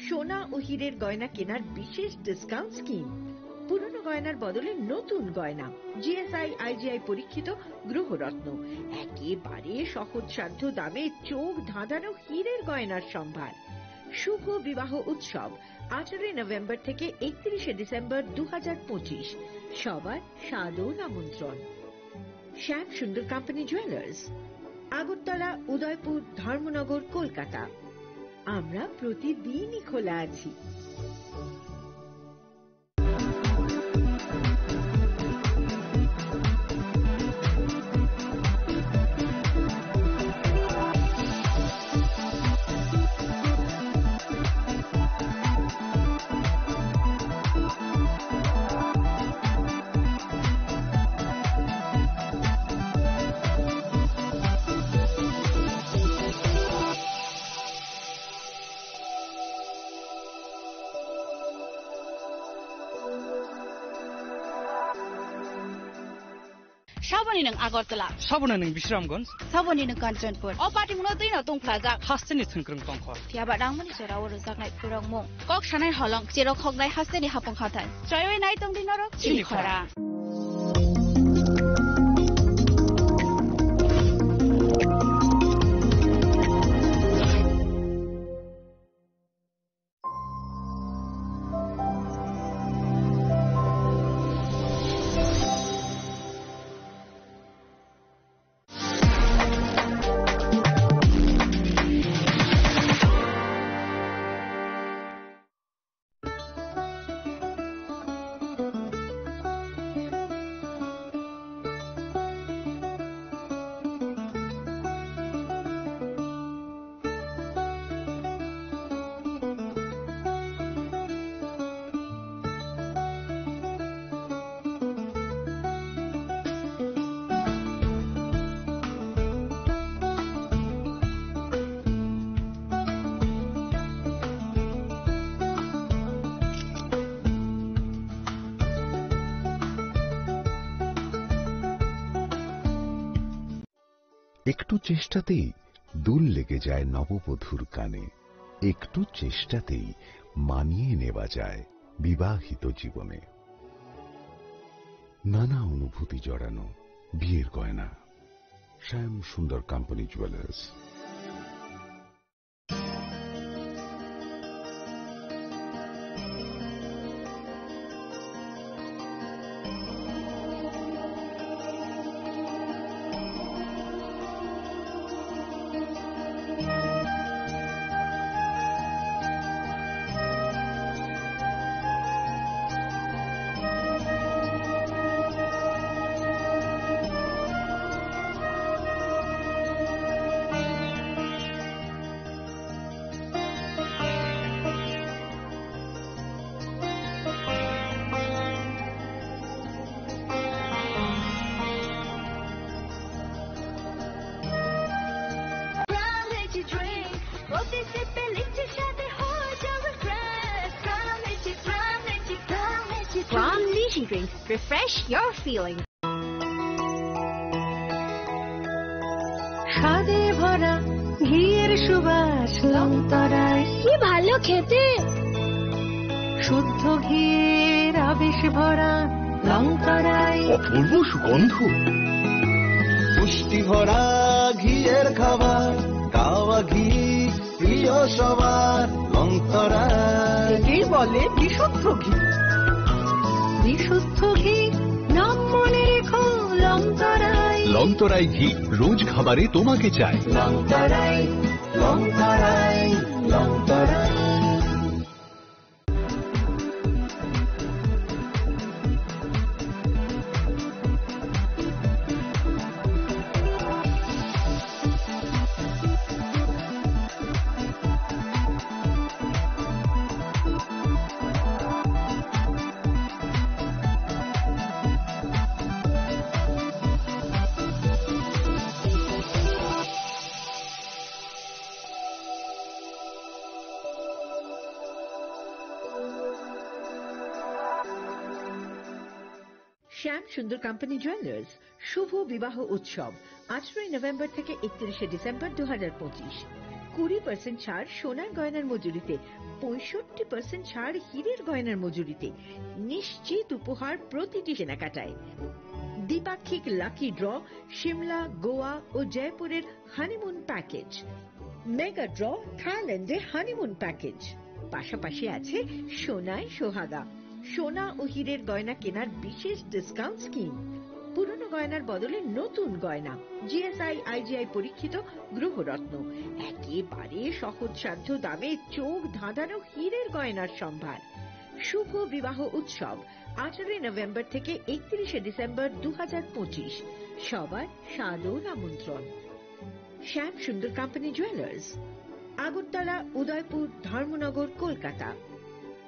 সোনা ও হীরের গয়না কেনার বিশেষ ডিসকাউন্ট স্কিম, পুরনো গয়নার বদলে নতুন গয়না, জিএসআই আইজিআই পরীক্ষিত গ্রহরত্ন, একেবারে সহজসাধ্য দামে চোখ ধাঁধানো হীরের গয়নার সম্ভার। শুভ বিবাহ উৎসব আঠারোই নভেম্বর থেকে একত্রিশে ডিসেম্বর দু হাজার পঁচিশ। সবার সাদর আমন্ত্রণ। Shyam Sundar company jewellers, Agartala, Udaipur, Dharmanagar, Kolkata. আমরা প্রতিদিনই খোলা আছি। Saboni nwng Agartala. Saboni nwng Bisramganj. Saboni nwng Kanchanpur. O patimungno twino tungphlajak. Hasteni thwngkwrwng tongkho. Phiyaba rangmani jorao rwjaknai phwrwngmung. Kok sanai holong, cherok hoknai hasteni hapung hathai. Chaywi nai tongdi norok chini khorang. একটু চেষ্টাতেই দুল লেগে যায় নববধূর কানে, একটু চেষ্টাতেই মানিয়ে নেওয়া যায় বিবাহিত জীবনে। নানা অনুভূতি জড়ানো বিয়ের গয়না। শ্যাম Sundar company jewellers. Plum Lychee Drink. প্রতি সিপে লিচি স্বাদে হয়ে যাবে fresh. Plum Lychee, Plum Lychee, Plum Lychee, Plum Lychee Drink. Refresh your feeling. স্বাদে ভরা ঘিয়ের সুবাস লংতরায়। কি ভালো খেতে। শুদ্ধ ঘিয়ের আবেশ ভরা লংতরায়। অপূর্ব সুগন্ধ। পুষ্টি ভরা ঘিয়ের খাবার, গাওয়া ঘি প্রিয় সবার, লংতরায়। একেই বলে বিশুদ্ধ ঘি। বিশুদ্ধ ঘি, নাম মনে রেখো, লংতরায়। লংতরায় ঘি, রোজ খাবারে তোমাকে চাই। লংতরায়, লংতরায়, লংতরায়। শ্যাম সুন্দর কোম্পানি জুয়েলার্স, শুভ বিবাহ উৎসব, আঠারোই নভেম্বর থেকে একত্রিশে ডিসেম্বর দু হাজার পঁচিশ। কুড়ি পার্সেন্ট ছাড় সোনার গয়নার মজুরিতে, পঁয়ষট্টি পার্সেন্ট ছাড় হীরের গয়নার মজুরিতে, নিশ্চিত উপহার প্রতিটি কেনাকাটায়। দ্বিপাক্ষিক লাকি ড্র, সিমলা, গোয়া ও জয়পুরের হানিমুন প্যাকেজ। মেগা ড্র, থাইল্যান্ডে হানিমুন প্যাকেজ। পাশাপাশি আছে সোনায় সোহাগা, সোনা ও হীরের গয়না কেনার বিশেষ ডিসকাউন্ট স্কিম। পুরনো গয়নার বদলে নতুন গয়না, জিএসআই, আইজিআই পরীক্ষিত গ্রহরত্ন, একেবারে সহজসাধ্য দামে চোখ ধাঁধানো হীরের গয়নার সম্ভার। শুভ বিবাহ উৎসব, আঠারোই নভেম্বর থেকে একত্রিশে ডিসেম্বর দু হাজার পঁচিশ। সবার সাদর আমন্ত্রণ। Shyam Sundar company jewellers, Agartala, Udaipur, Dharmanagar, Kolkata.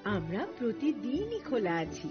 আমরা প্রতিদিনই খোলা আছি।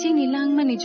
Chini langmani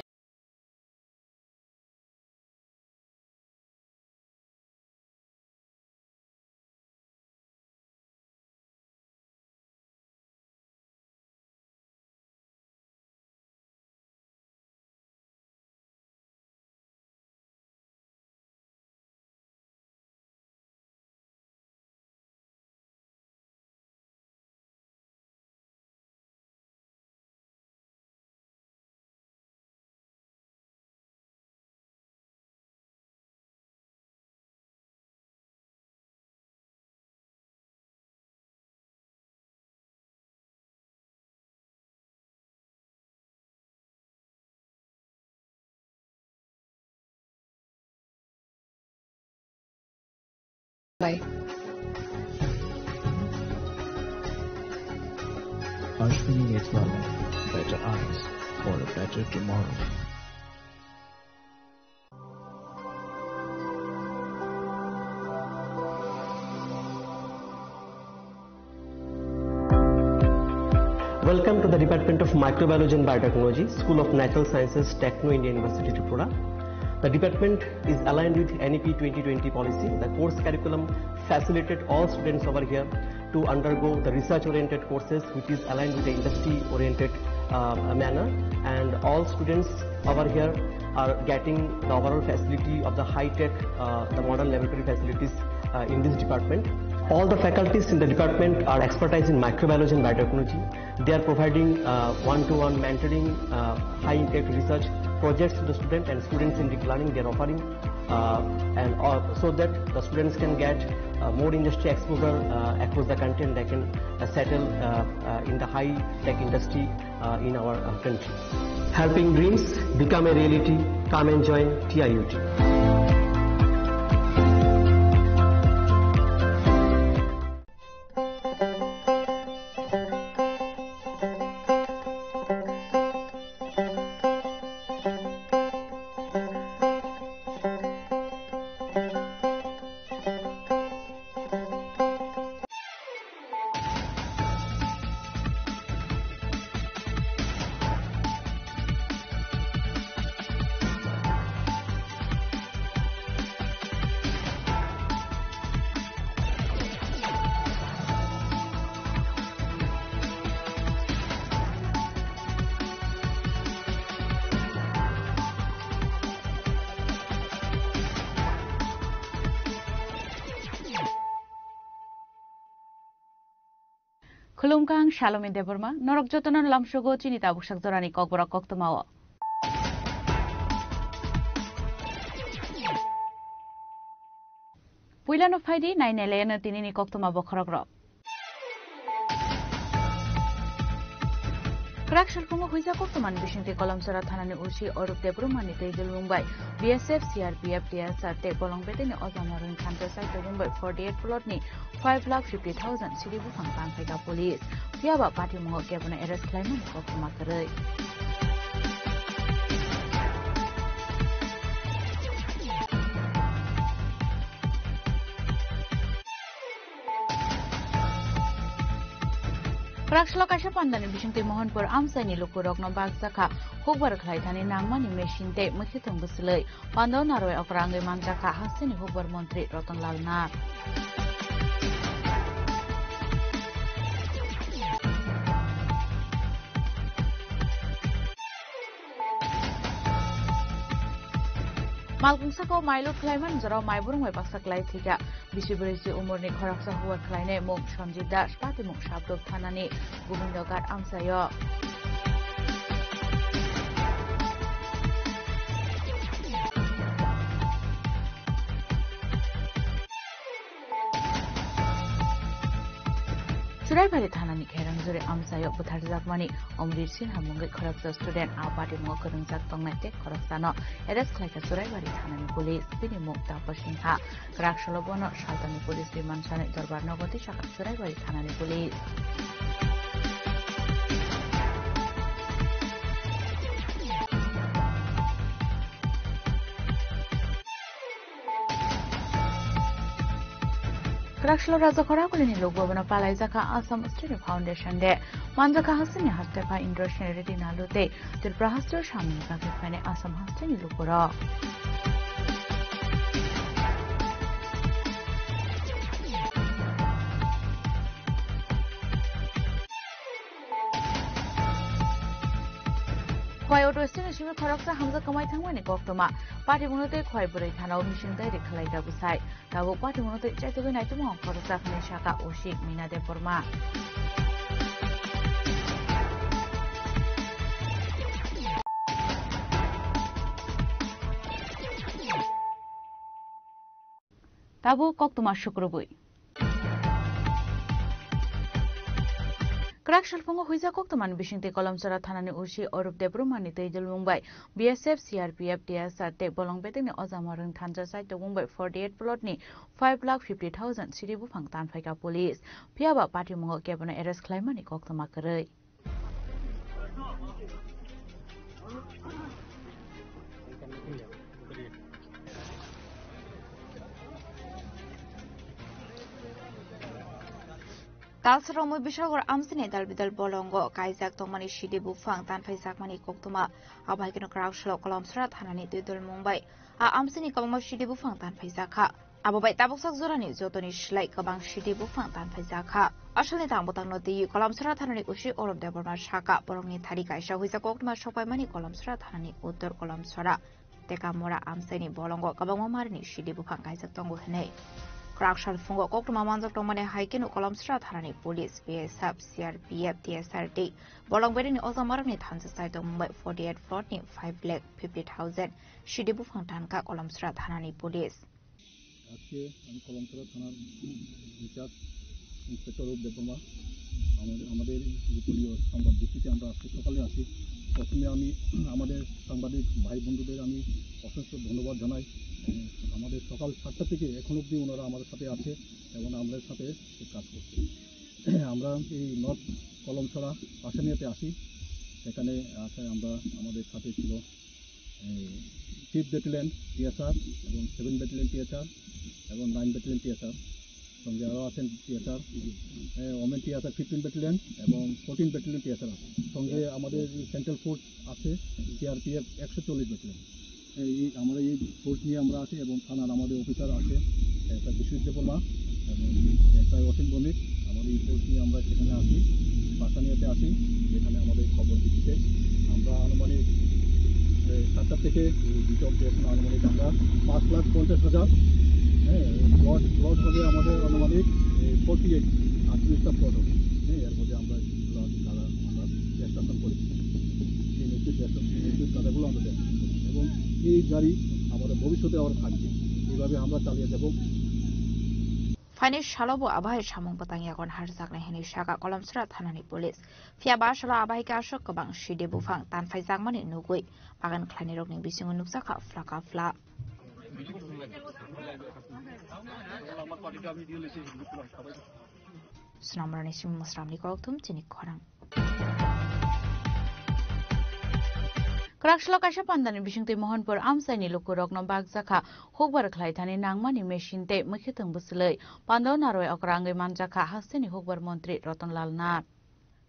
Bye. Ashwini Netwala, better eyes for a better tomorrow. Welcome to the Department of Microbiology and Biotechnology, School of Natural Sciences, Techno India University, Tripura. The department is aligned with N E P twenty twenty policy. The course curriculum facilitated all students over here to undergo the research-oriented courses, which is aligned with the industry-oriented, uh, manner. And all students over here are getting the overall facility of the high-tech, uh, the modern laboratory facilities, uh, in this department. All the faculties in the department are expertise in microbiology and biotechnology. They are providing, uh, one-to-one mentoring, uh, high-impact research projects to the student and student-centric learning they are offering, uh, and, uh, so that the students can get, uh, more industry exposure, uh, across the country, and they can, uh, settle, uh, uh, in the high-tech industry, uh, in our, uh, country. Helping dreams become a reality. Come and join T I U T. Khulumkha, ang Salome Debbarma, norok jotono lamsogo chini tabuk sak jorani kokborok koktwmao. Puilano phaidi, nainai layano tinini koktwma bokhorokrok. Kwrak salphungo huijak koktwmani bisingtwi Kolomchara thanani O C Orup Debbarmani twi dulmung bai B S F, C R P F, T S R tei bolong betekni ojama rwng thansa chai tongmung bai forty eight plot ni five lakh fifty thousand siri buphang tanphaikha police. Phiyaba patimungo kebono arrest khlaimani koktwma kwrwi. Kwraksalo kaisa pandani bisingtwi Mohanpur amchaini lukurokno bakjakha hukbar khlaithani nangmani machine tei mwkhwtwng bwswlwi. Pandao narwai okra wngwi manjakha hasteni hukbar montri Ratan Lal Nath. Malkung saka o mai lut khlaimani jorao mai burung bai baksa klai thwikha. Bisi brwichi umorni khoroksa hukbar khlainai mung Sanjit Das, patimung Sabdop thanani Gobindo Ghat amchaio. Churaibari thanani Kherang Juri amchaio butharjakmani Omrit Sinha mungwi khoroksa student a patimungo kwrwngjak tongnai tei khoroksano arrest khlaikha Churaibari thanani police. Bini mung Tapas Sinha. Kwraksalo bono saltani police remand sanwi dorbar nogo tisakha Churaibari thanani police. Kwraksalo Rajakhor Akulini lukbo bono palaijakha Assam Student Foundation Day. Manjakha hasteni hastepha Indrasen Reddy Nalu tei Tripura hasteo samungni bagwi phainai Assam hasteni lukurok. Khowai auto stand-o simi khoroksa hamjak kwmai thangmani koktwma. Patimungno tei Khowai bwrwi thanao mising tairik khlaikha bwsai. Tabuk patimungno tei chaitugwi naitugmao khoroksa hwnwi sakha O C Mina Debbarma. Tabuk koktwma sukrubwi. Kwrak salphungo huijak koktwmani bisingtwi Kolomchara thanani O C Orup Debbarmani twi dulmung bai B S F, C R P F, T S R tei bolong betekni ojama rwng thansa chai tongmung bai forty eight plot ni five lakh fifty thousand siri buphang tanphaikha police. Phiyaba patimungo kebono arrest khlaimani koktwma kwrwi. Talsaromwi Bishalgarh amchini dalbidal bolongo kaijak tongmani sidi buphang tanphaijakmani koktwma, abo hai kheno Kwraksalo Kolomsora thanani twidulmung bai a amchini kwbangma sidi buphang tanphaijakha. Abo bai tabuksak jorani jotoni slai kwbang sidi buphang tanphaijakha. Asalni tang bwtangno twiwi Kolomsora thanani O C Orop Debbarma sakha, borokni thari kaisa huijak koktwma sokpaimani Kolomsora thanani uttor Kolomsora Tekamura amchaini bolongo kwbangma marini sidi buphang kaijak tongo hwnwi. Kwraksal phungo koktwma manjak tongmani hai kheno Kolomsora thanani police, B S F, C R P F, T S R tei bolong berini ojamarokni thansa chai tongmung bai forty eight plot ni five lakh fifty thousand sidi buphang tankha Kolomsora thanani police. আজকে আমি কলমছড়া থানার in charge inspector রূপ দেববর্মা, আমাদের আমাদের গোপনীয় সংবাদ ভিত্তিতে আমরা আজকে সকালে আসি। প্রথমে আমি আমাদের সাংবাদিক ভাই বন্ধুদের আমি অসংখ্য ধন্যবাদ জানাই। আমাদের সকাল সাতটা থেকে এখন অবধি ওনারা আমাদের সাথে আছে এবং আমাদের সাথে কাজ করছে। আমরা এই নর্থ কলমছড়া পাশানিয়াতে আসি। সেখানে আছে, আমরা আমাদের সাথে ছিল ফিফথ ব্যাটালিয়ন টিএসআর এবং সেভেন ব্যাটালিয়ন টিএসআর এবং নাইন ব্যাটালিয়ন টিএসআর। সঙ্গে আরও আছেন TSR, women TSR fifteen battalion এবং ফোরটিন ব্যাটালিয়ন টিএসআর আছে। সঙ্গে আমাদের সেন্ট্রাল ফোর্স আছে, সিআরপিএফ একশো চল্লিশ ব্যাটালিয়ন। এই আমরা এই ফোর্স নিয়ে আমরা আছি এবং থানার আমাদের অফিসার আছে, একটা বিশ্বজিৎ দেববর্মা এবং একটা অসীম ভৌমিক। আমাদের এই ফোর্স নিয়ে আমরা সেখানে আসি, পাশানিয়াতে আসি, যেখানে আমাদের খবর ভিত্তিতে আমরা আনুমানিক, এ, সাতটা থেকে দুটো অবধি এখন আনুমানিক আমরা পাঁচ লাখ পঞ্চাশ হাজার, হ্যাঁ, প্লট, প্লট হবে আমাদের আনুমানিক ফোর্টি এইট, আটত্রিশটা প্লট হবে। হ্যাঁ, এর মধ্যে আমরা যেগুলো আছে তারা আমরা এক্সট্রাকশন করেছি, সেই নির্দিষ্ট এক্সট্রাকশন, সেই নির্দিষ্ট কাদাগুলো আমরা এক্সট্রাকশন করেছি এবং এই জারি আমাদের ভবিষ্যতে আবার থাকবে। এইভাবে আমরা চালিয়ে যাব। Phaini salo bo abo hai samung bwtang yago naharjaknai hwnwi sakha Kolomsora thanani police. Phiya ba salo abo hai khe aswk kwbang sidi buphang tanphaijakmani nugwi bagan khlainirokni bisingo nukjakha phlaka phla. Swnamrani simi mwsramni kokthum chini khorang. Kwraksalo kaisa pandani bisingtwi Mohanpur amchaini lukurokno bakjakha hukbar khlaithani nangmani machine tei mwkhwtwng bwchwlwi. Pandao narwi okra wngwi manjakha hasteni hukbar montri Ratan Lal Nath.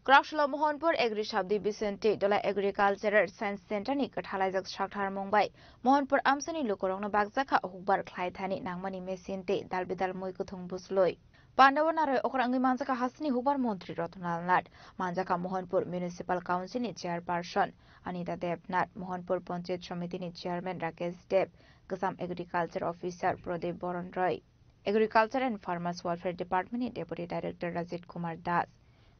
Kwraksalo Mohanpur Agri Sub Division tei Dola Agricultural Science Center ni kwthalaijak saktharmung bai Mohanpur amchaini lukurokno bakjakha hukbar khlaithani nangmani machine tei dalbidal mwi kwthwng bwchwlwi. Pandao narwi okra wngwi manjakha hasteni hukbar montri Ratan Lal Nath, manjakha Mohanpur Municipal Council ni chairperson Anita Debnath, Mohanpur Panchayat Samiti ni chairman Rakesh Deb, Gwsam Agriculture Officer Pradip Baran Roy, Agriculture and Farmers Welfare Department ni Deputy Director Rajit Kumar Das,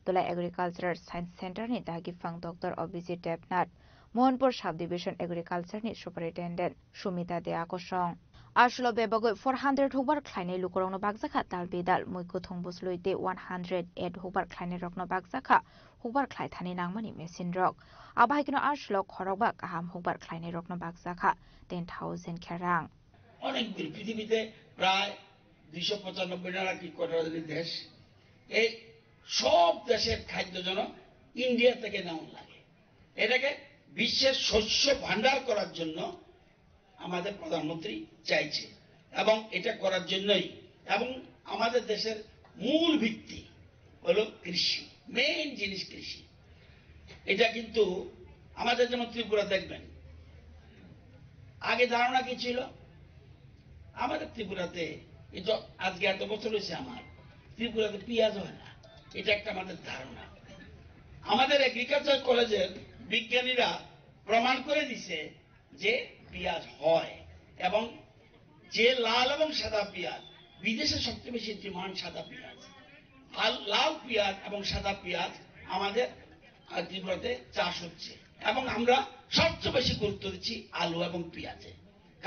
Dola Agricultural Science Center ni dagi phang Doctor Abhijit Debnath, Mohanpur Subdivision Agriculture ni Superintendent Sumita Dea Kosong. Aswlo bebagwi four hundred hukbar khlainai lukurokno bakjakha tal bidal, mui kwthwng bwchwlwi tei one hundred eight hukbar khlainairokno bakjakha hukbar khlaithani nangmani machine rok. Abo hai kheno aswlo khorokba kaham hukbar khlainairokno bakjakha ten thousand khe rang. অনেক দূর পৃথিবীতে প্রায় দুইশো পঁচানব্বই না কি কত দেশ, এই সব দেশের খাদ্য যেন ইন্ডিয়া থেকে নেওয়া লাগে। এটাকে বিশ্বের শস্য ভাণ্ডার করার জন্য আমাদের প্রধানমন্ত্রী চাইছে এবং এটা করার জন্যই, এবং আমাদের দেশের মূল ভিত্তি হলো কৃষি, মেইন জিনিস কৃষি। এটা কিন্তু আমাদের যেমন ত্রিপুরা দেখবেন, আগে ধারণা কি ছিল? আমাদের ত্রিপুরাতে, এই তো আজকে এত বছর হয়েছে আমার, ত্রিপুরাতে পেঁয়াজ হয় না, এটা একটা আমাদের ধারণা। আমাদের এগ্রিকালচার কলেজের বিজ্ঞানীরা প্রমাণ করে দিছে যে পেঁয়াজ হয়, এবং যে লাল এবং সাদা পেঁয়াজ, বিদেশে সবচেয়ে বেশি ডিমান্ড সাদা পেঁয়াজ। আর লাল পেঁয়াজ এবং সাদা পেঁয়াজ আমাদের ত্রিপুরাতে চাষ হচ্ছে, এবং আমরা সবচেয়ে বেশি গুরুত্ব দিচ্ছি আলু এবং পেঁয়াজে।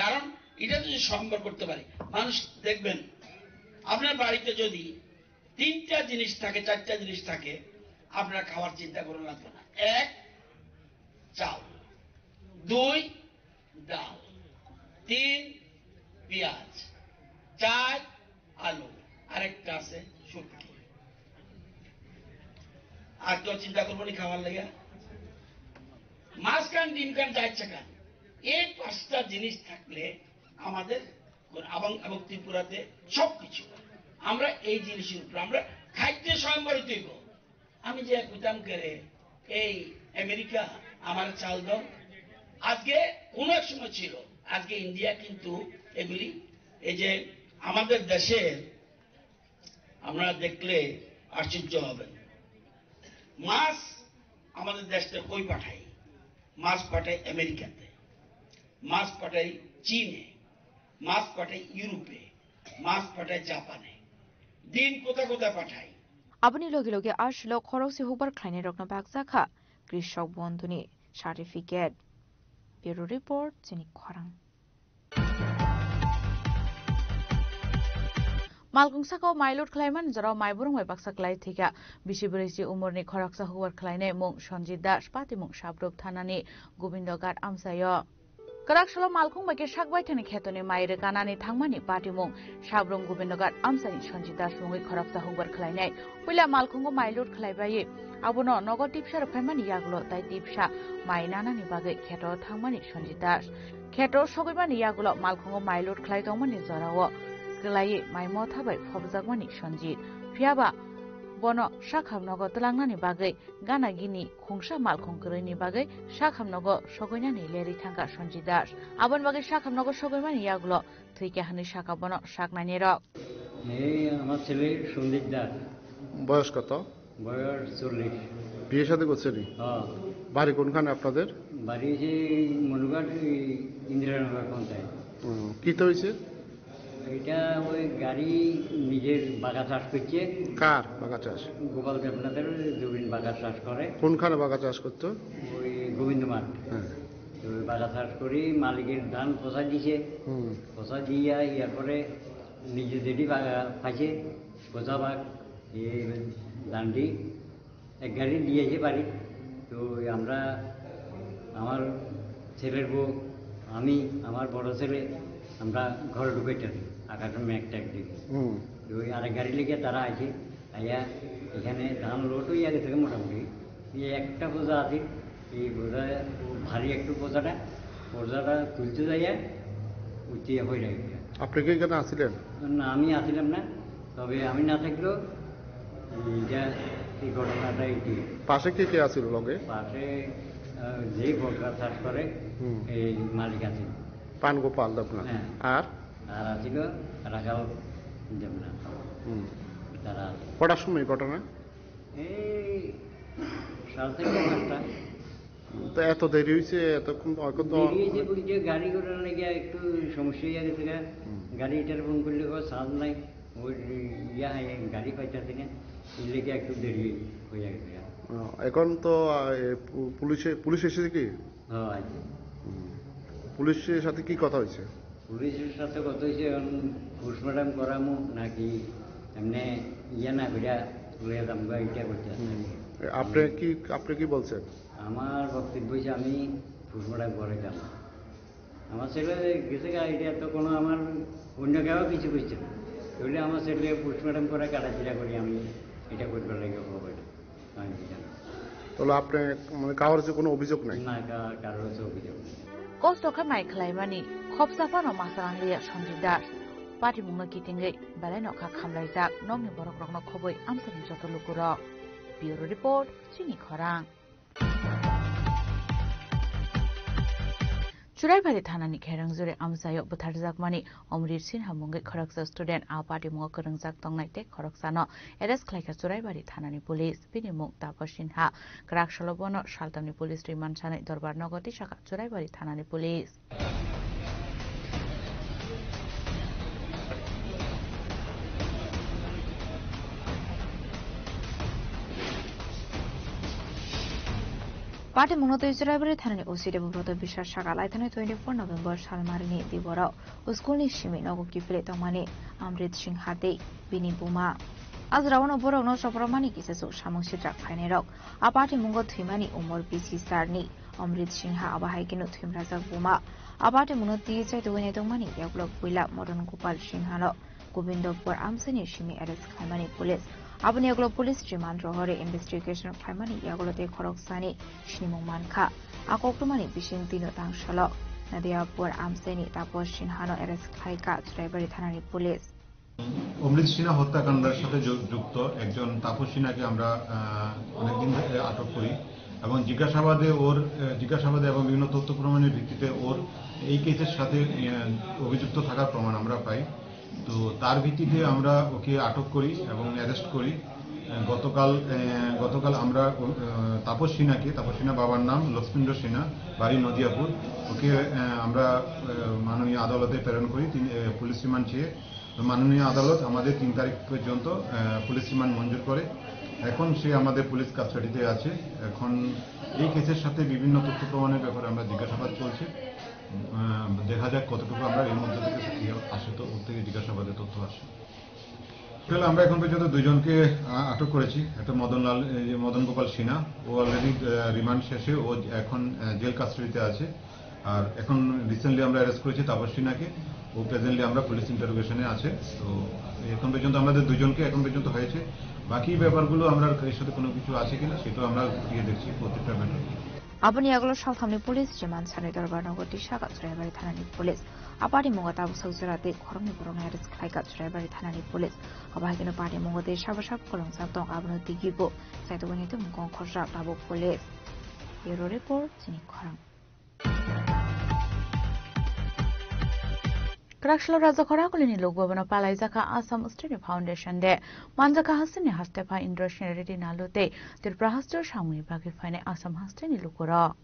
কারণ এটা যদি সম্ভব করতে পারি, মানুষ দেখবেন, আপনার বাড়িতে যদি তিনটা জিনিস থাকে, চারটা জিনিস থাকে, আপনার খাওয়ার চিন্তা করা লাগবে না। এক, চাল, দুই, ডাল, তিন, পেঁয়াজ, চার, আলু, আরেকটা আছে শুটকি। আর কেউ চিন্তা করবো নি খাওয়ার লেগে? মাছ খান, ডিম খান, যা ইচ্ছা খান, এই পাঁচটা জিনিস থাকলে আমাদের এবং, এবং ত্রিপুরাতে সবকিছু। আমরা এই জিনিসের উপরে আমরা খাদ্য স্বয়ংবর হইতে হইব। আমি যে কইতাম করে এই আমেরিকা আমার চাল দাও, আজকে কোন এক সময় ছিল, আজকে ইন্ডিয়া কিন্তু এগুলি এই যে আমাদের দেশে আপনারা দেখলে আশ্চর্য হবেন। মাছ আমাদের দেশ থেকে কই পাঠাই? মাছ পাঠাই আমেরিকাতে, মাছ পাঠাই চীনে, মাছ পাঠাই ইউরোপে, মাছ পাঠাই জাপানে। ডিম কোথা কোথা পাঠাই? Aboni logi logi a silok khorokse hukbar khlainairokno baksa kha Krishok Bondhuni certificate. Bureau Report, Chini Khorang. Malkung saka o mai load khlaimani jorao mai burung bai baksa klai thwikha. Bisi bwrwi si umorni khoroksa hukbar khlainai mung Sanjit Das, patimung Sabrup thanani Gobindoghat amchaio. Kwrak salo malkung bai khe sak baithani khetoni mai rwkanani thangmani patimung Sabrup Gobindoghat amchaini Sanjit Das mungwi khoroksa hukbar khlainai. Puila malkhungo mai load khlaibai abono nogo tipsa rwphaimani yagulo tai tipsa mai nanani bagwi kheto thangmani Sanjit Das. Kheto sogwimani yagulo malkhungo mai load khlai tongmani jorao kwlaiwi mai motha bai phobjakmani Sanjit. Phiyaba bono sakham nogo twlangnani bagwi gana gini khungsa malkhung kwrwini bagwi sakham nogo sogwinani lerwi thangkha Sanjit Das. Aboni bagwi sakham nogo sogwimani yagulo thwikha hwnwi sakha bono saknainirok. এই আমার ছেলে সন্দীপ দাস। বয়স কত? বয়স চল্লিশ। বিয়ে শাদী করছেনি? হ্যাঁ। বাড়ি কোনখানে আপনাদের? বাড়ি যে মনুঘাট, এই ইন্দিরানগর পঞ্চায়েত। হুম, কি তো হয়েছে? এটা ওই গাড়ি নিজের বাগা চাষ করছে। কার বাগা চাষ? গোপাল দেবনাথের জমিন বাগা চাষ করে। কোনখানে বাগা চাষ করতো? ওই গোবিন্দ মাঠ। হ্যাঁ। তো ওই বাগা চাষ করি মালিকের ধান পচা দিছে। হুম। পচা দিয়া ইয়ার পরে নিজে যেটি বাগা পাইছে, পচা বাগ, এই ধানটি এক গাড়ি দিয়েছে বাড়ি। তো ওই আমরা, আমার ছেলের বউ, আমি, আমার বড় ছেলে, আমরা ঘরে ঢুকেছি আকাশের মেঘ টেঘ দেখে। হুম। তো ওই আরেক গাড়ি লেগে তারা আছে, আইয়া এখানে ধান লোড হইয়া গেছে মোটামুটি। এই একটা বোঝা আছে, এই বোঝা ভারী একটু বোঝাটা, বোঝাটা তুলতে যাইয়া উঠিয়া হয়ে যায়। আপনি কি এখানে আছিলেন? না, আমি আছিলাম না, তবে আমি না থাকলেও এটা, এই ঘটনাটা এটি। পাশে কে কে আছিল লগে? পাশে, আহ, যে বকরা চাষ করে, হুম। এই মালিক আছে। পান গোপাল দেবনাথ। হ্যাঁ। আর? আর আছিল রাখাল দেবনাথ। হুম। তারা আছে। কটার সময় ঘটনা? এই সাড়ে চারটা, পাঁচটা। তো এত দেরি হইছে, এতক্ষণ তো, এখন তো দেরি হইছে বলতে গাড়ি ঘোড়া লেগে একটু সমস্যা হয়ে গেছে গা। হুম। গাড়ি এটার ফোন করলে কেউ চার্জ নাই, ওই ইয়া, গাড়ি পাইতেছি না, এই লেগে একটু দেরি হয়ে গেছে গা। ও, এখন তো, আহ, এ, পু-, পুলিশে, পুলিশ এসেছে কি? হ্যাঁ, আইছে। হুম। পুলিশের সাথে কি কথা হয়েছে? পুলিশের সাথে কথা হয়েছে, এখন পোস্টমর্টম করামু নাকি এমনি ইয়ে না করিয়া লইয়া যাম গো, এটা করতে আছে। হুম। এ, আপনি কি, আপনি কি বলছেন? আমার বক্তব্য হচ্ছে আমি পোস্টমর্টম করে যাব। আমার ছেলে গেছে গা, এটা তো কোনো আমার অন্য কেউ কিছু করছে না। তাহলে আমার ছেলে পোস্টমর্টম করে কাটাছিড়া করি আমি এটা করবার লাগে হবে। তাহলে আপনি, মানে, কারোর যে কোনো অভিযোগ নাই? না, কা-, কারোর হচ্ছে অভিযোগ নেই। Kosto khe mai khlaimani khopsa phano ma swrang liya Sanjit Das. Patimungno kitingwi belai nokha khamlaijak nokni borokrokno khobwi amchaini joto lukurok. Bureau Report, Chini Khorang. Churaibari thanani Kherang Juri amchaio butharjakmani Omrit Sinha mungwi khoroksa student a patimungo kwrwngjak tongnai tei khoroksano arrest khlaikha Churaibari thanani police. Bini mung Tapo Sinha. Kwrak salo bono saltamni police remand sanai dorbar nogo tisakha Churaibari thanani police. Patimungno twi Churaibari thanani O C Debabrata Biswas saka laithani twenty four November salmarini diboro schoolni simi nogo kiphilwi tongmani Amrit Singha tei bini buma. A jorao borokno chopropmani kisa chuk samung sitrak phainairok. A patimungo thwimani umor bisi sarni Amrit Singha, abo hai kheno thwimrajak buma. A patimungno twi chaitugwi naitokmani yagulo puila Madan Gopal Singhano Gobindopur amchaini simi arrest khlaimani police. Aboni yagulo police remand rohorwi investigation khlaimani yagulo tei khoroksani sinimung mankha. A koktwmani bising twino tang salo Nadiapur amchaini Tapo Sinhano arrest khlaikha Churaibari thanani police. অমৃত সিনহা হত্যাকাণ্ডের সাথে যু- যুক্ত একজন তাপস সিনহাকে আমরা আহ, অনেকদিন ধরে আটক করি এবং জিজ্ঞাসাবাদে ওর আহ, জিজ্ঞাসাবাদে এবং বিভিন্ন তথ্য প্রমাণের ভিত্তিতে ওর এই কেসের সাথে আহ, অভিযুক্ত থাকার প্রমাণ আমরা পাই। তো তার ভিত্তিতে আমরা ওকে আটক করি এবং অ্যারেস্ট করি। আহ, গতকাল আহ, গতকাল আমরা আহ, তাপস সিনহাকে, তাপস সিনহা বাবার নাম লক্ষ্মীন্দ্র সিনহা, বাড়ি নদিয়াপুর, ওকে আহ, আমরা আহ, মাননীয় আদালতে প্রেরণ করি। তিনি আহ, পুলিশ রিমান্ড চেয়ে তো মাননীয় আদালত আমাদের তিন তারিখ পর্যন্ত আহ, পুলিশ রিমান্ড মঞ্জুর করে। এখন সে আমাদের পুলিশ কাস্টাডিতে আছে। এখন এই কেসের সাথে বিভিন্ন তথ্য প্রমাণের ব্যাপারে আমরা জিজ্ঞাসাবাদ চলছে। আহ, দেখা যাক কতটুকু আমরা এর মধ্যে থেকে ইয়ে আসে, তো ওর থেকে জিজ্ঞাসাবাদের তথ্য আসে। আসলে আমরা এখন পর্যন্ত দুইজনকে আহ, আটক করেছি। একটা মদনলাল, এই যে মদন গোপাল সিনহা, ও অলরেডি রিমান্ড শেষে ও এখন আহ, জেল কাস্টাডিতে আছে। আর এখন রিসেন্টলি আমরা অ্যারেস্ট করেছি তাপস সিনহাকে। ও প্রেজেন্টলি আমরা পুলিশ ইন্টারোগেশনে আছে। তো এখন পর্যন্ত আমাদের দুজনকে এখন পর্যন্ত হয়েছে। বাকি ব্যাপারগুলো আমরা এর সাথে কোনো কিছু আছে কিনা সেটাও আমরা খতিয়ে দেখছি প্রত্যেকটা matter. Aboni yagulo salthamni police remand sanwi dorbar nogo tisa Kachraibari thanani police. Apari mungo tabuk sok jora tei khoroknwi borokno arrest khlaikha Churaibari thanani police. Abo hai kheno party mungo tei sabo sabo kwrwngjak tong abono digibo. Saituguni tei mukong khorsa tabuk police. Bureau report, chini khorang. Kwraksalo Rajakhor Akulini Lok Bhabono palaijakha Assam Student Foundation Day. Manjakha hasteni hastepha Indra Singh Reddy Nalu tei Tripura haste samungni bagwi phainai Assam hasteni lukurok.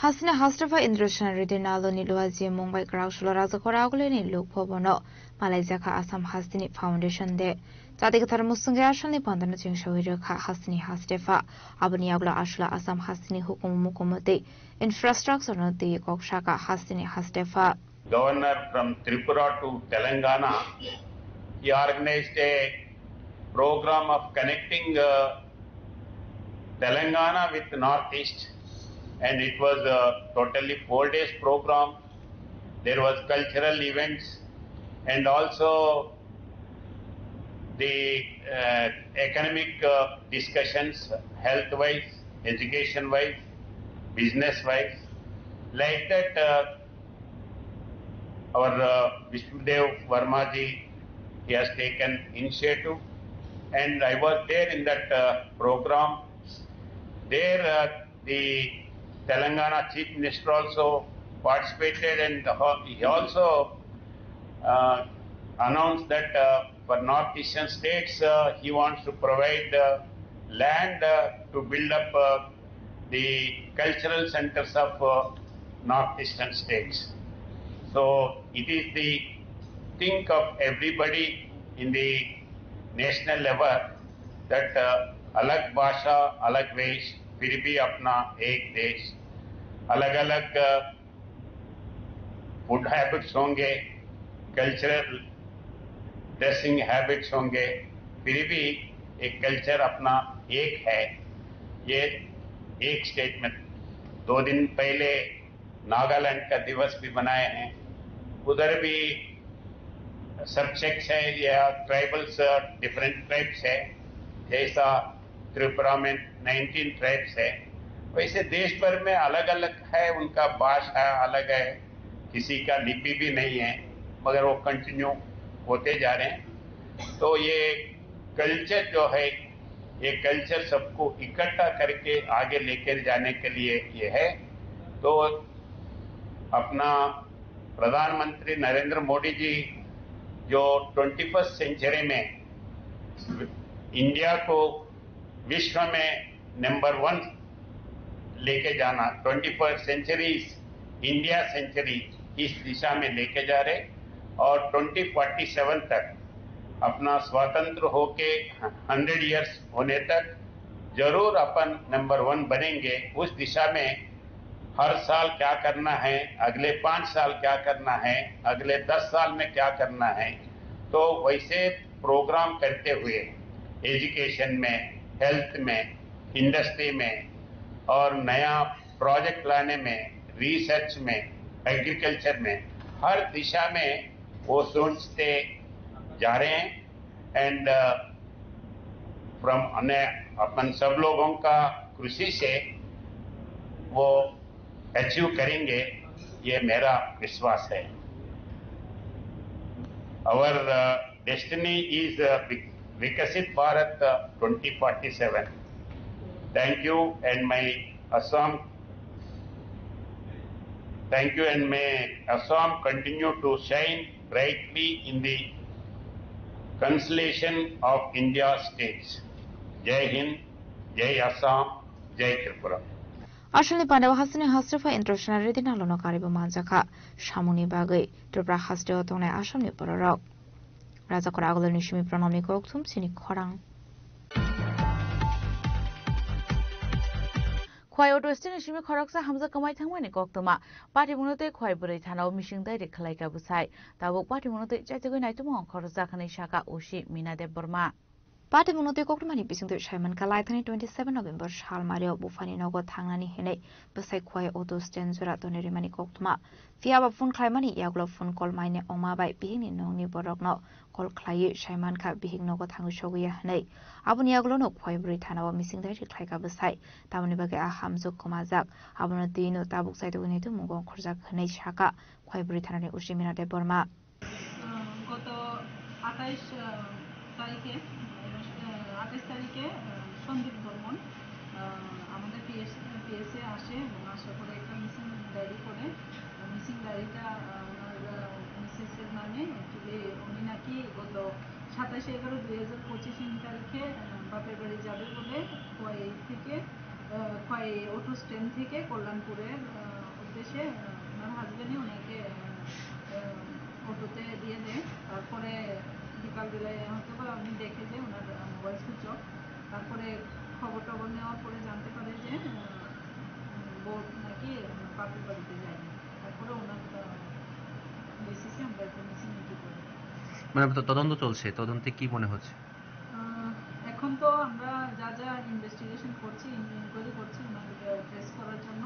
Hasteni hastepha Indra Singh Reddy Nalu ni luaji mung bai kwraksalo Rajakhor Akulini Lok Bhabono palaijakha Assam hasteni Foundation Day. Chati kwthar musungwi asalni pandano chengsawi rwkha hasteni hastepha. Aboni yagulo asalo Assam hasteni hukumu mukumu tei infrastructure no twi kok saka hasteni hastepha. Governor from Tripura to Telangana, he organized a program of connecting uh, Telangana with Northeast, and it was a totally four days program. There was cultural events and also the uh, economic uh, discussions, health-wise, education-wise, business-wise, like that. Uh, our uh, Vishnudev Verma ji, he has taken initiative, and I was there in that uh, program. There, uh, the Telangana Chief Minister also participated, and ho- he also uh, announced that uh, for North Eastern states, uh, he wants to provide uh, land uh, to build up uh, the cultural centers of uh, North Eastern states. So it is the think of everybody in the national level that uh, अलग भाषा, अलग वेश, फिर भी अपना एक देश। अलग-अलग uh, फूड हैबिट्स होंगे, कल्चरल ड्रेसिंग हैबिट्स होंगे, फिर भी एक कल्चर अपना एक है। ये एक स्टेट में दो दिन पहले नागालैंड का दिवस भी मनाए हैं, उधर भी सब सेक्स है या ट्राइबल्स, डिफरेंट ट्राइब्स है, जैसा त्रिपुरा में नाइनटीन ट्राइब्स है, वैसे देश भर में अलग अलग है, उनका भाषा अलग है, किसी का लिपि भी नहीं है, मगर वो कंटिन्यू होते जा रहे हैं। तो ये कल्चर जो है, ये कल्चर सबको इकट्ठा करके आगे लेकर जाने के लिए ये है। तो अपना प्रधानमंत्री नरेंद्र मोदी जी जो ट्वेंटी फर्स्ट सेंचुरी में इंडिया को विश्व में नंबर वन लेके जाना, twenty first century India century, इस दिशा में लेके जा रहे और ट्वेंटी फोर्टी सेवन तक अपना स्वतंत्र होके हंड्रेड ईयर्स होने तक जरूर अपन नंबर वन बनेंगे। उस दिशा में हर साल क्या करना है, अगले पाँच साल क्या करना है, अगले दस साल में क्या करना है, तो वैसे प्रोग्राम करते हुए एजुकेशन में, हेल्थ में, इंडस्ट्री में और नया प्रोजेक्ट लाने में, रिसर्च में, एग्रीकल्चर में हर दिशा में वो सोचते जा रहे हैं। एंड फ्रॉम, हमने अपन सब लोगों का कृषि से वो अचीव करेंगे, ये मेरा विश्वास है। Our destiny is Viksit Bharat twenty forty-seven. Thank you and my Assam Thank you and may Assam continue to shine brightly in the constellation of India states. Jai Hind, Jai Assam, Jai Tripura. Asalni pandao hasteni hastrepha International Redi Nalono karibo manjakha. Samungni bagwi Tripura hasteo tongnai Assamni bororok. Rajakor Aguloni simi Pranamni kokthum chini khorang. Khwai auto stand ni simi khoroksa hamjak kwmai thangmani koktwma. Patimungno tei Khwai bwrwi thanao missing diary khwlaikha bwsai. Tabuk patimungno tei chaitugwi naitugmung khorokjak hwnwi sakha O C Mina Debbarma. Patimungno tei koktwmani bisingtwi saimankha laithani twenty seven November salmario buphani nogo thangnani hinwi bwsai Khwai auto stand jora tonwi rimani koktwma. Phiya ba phone khlaimani yagulo phone call maine wngma bai bihikni nokni borokno call khlaiwi saimankha bihik nogo thangwi sogwi ya hwnwi. Aboni yagulono Khwai bwrwi thanao missing diary khlaikha bwsai. Tamoni bagwi a hamjwk kwmajak. Abono twino tabuk chaitugwi naitugmungo khorjak hwnwi sakha Khwai bwrwi thanani O C Mina Debbarma. আহ, গত আঠাইশ, আহ, তারিখে, আহ, আঠাইশ তারিখে, আহ, সন্দীপ বর্মন, আহ, আমাদের পিএস, পিএসএ আসে এবং আসার পরে একটা মিসিং ডায়েরি করে। মিসিং ডায়েরিটা, আহ, ওনার, আহ, মিসেসের নামে। অ্যাকচুয়ালি উনি নাকি গত সাতাশে এগারো দুই হাজার পঁচিশ ইং তারিখে, আহ, বাপের বাড়ি যাবে বলে খোয়াই থেকে, আহ, খোয়াই অটো স্ট্যান্ড থেকে কল্যাণপুরের, আহ, উদ্দেশ্যে, আহ, ওনার হাজব্যান্ডই ওনাকে, আহ, আহ, অটোতে দিয়ে দেয়। তারপরে বিকালবেলায় হয়তো বা উনি দেখে যে ওনার, আহ, মোবাইল সুইচ অফ। তারপরে খবর টবর নেওয়ার পরে জানতে পারে যে, আহ, বউ নাকি, আহ, বাপের বাড়িতে যায়নি। তারপরে ওনার, আহ, বেসিসে আমরা একটা মিসিং এন্ট্রি করি। মানে, তো তদন্ত চলছে, তদন্তে কি মনে হচ্ছে? আহ, এখন তো আমরা যা যা ইনভেস্টিগেশন করছি, ইন-, ইনকোয়ারি করছি ওনাকে ট্রেস করার জন্য।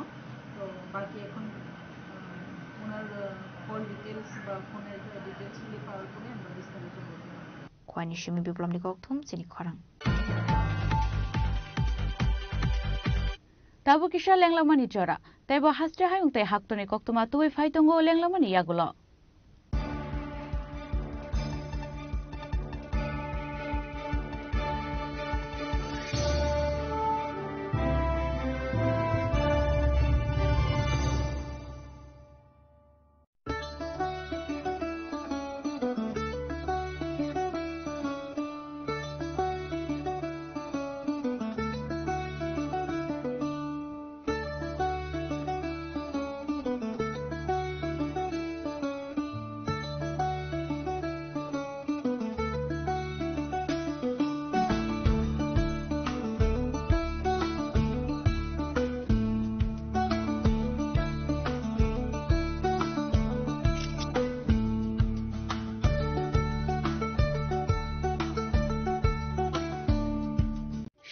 তো বাকি এখন, আহ, ওনার, আহ, কল ডিটেলস বা ফোনের ডিটেলসগুলি পাওয়ার পরে আমরা বিস্তারিত বলতে পারবো। Khwani simi Biplomni kokthum chini khorang. Tabuk kisa lenglamani jora, teibo haste hayung tei haktorni koktwma tubui phai tongo lenglamani yagulo.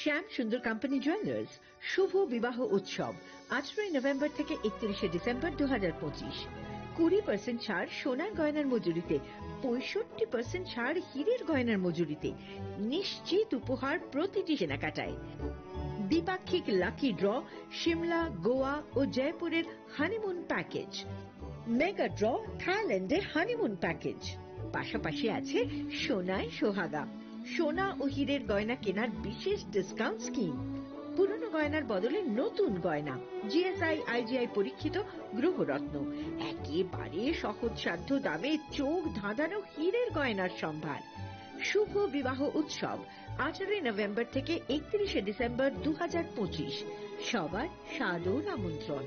শ্যাম সুন্দর কোম্পানি জুয়েলার্স, শুভ বিবাহ উৎসব, আঠারোই নভেম্বর থেকে একত্রিশে ডিসেম্বর দু হাজার পঁচিশ। কুড়ি পার্সেন্ট ছাড় সোনার গয়নার মজুরিতে, পঁয়ষট্টি পার্সেন্ট ছাড় হীরের গয়নার মজুরিতে, নিশ্চিত উপহার প্রতিটি কেনাকাটায়। দ্বিপাক্ষিক লাকি ড্র, সিমলা, গোয়া ও জয়পুরের হানিমুন প্যাকেজ, মেগা ড্র, থাইল্যান্ডে হানিমুন প্যাকেজ। পাশাপাশি আছে সোনায় সোহাগা, সোনা ও হীরের গয়না কেনার বিশেষ ডিসকাউন্ট স্কিম। পুরনো গয়নার বদলে নতুন গয়না, জিএসআই, আইজিআই পরীক্ষিত গ্রহরত্ন, একেবারে সহজসাধ্য দামে চোখ ধাঁধানো হীরের গয়নার সম্ভার। শুভ বিবাহ উৎসব, আঠারোই নভেম্বর থেকে একত্রিশে ডিসেম্বর দু হাজার পঁচিশ। সবার সাদর আমন্ত্রণ।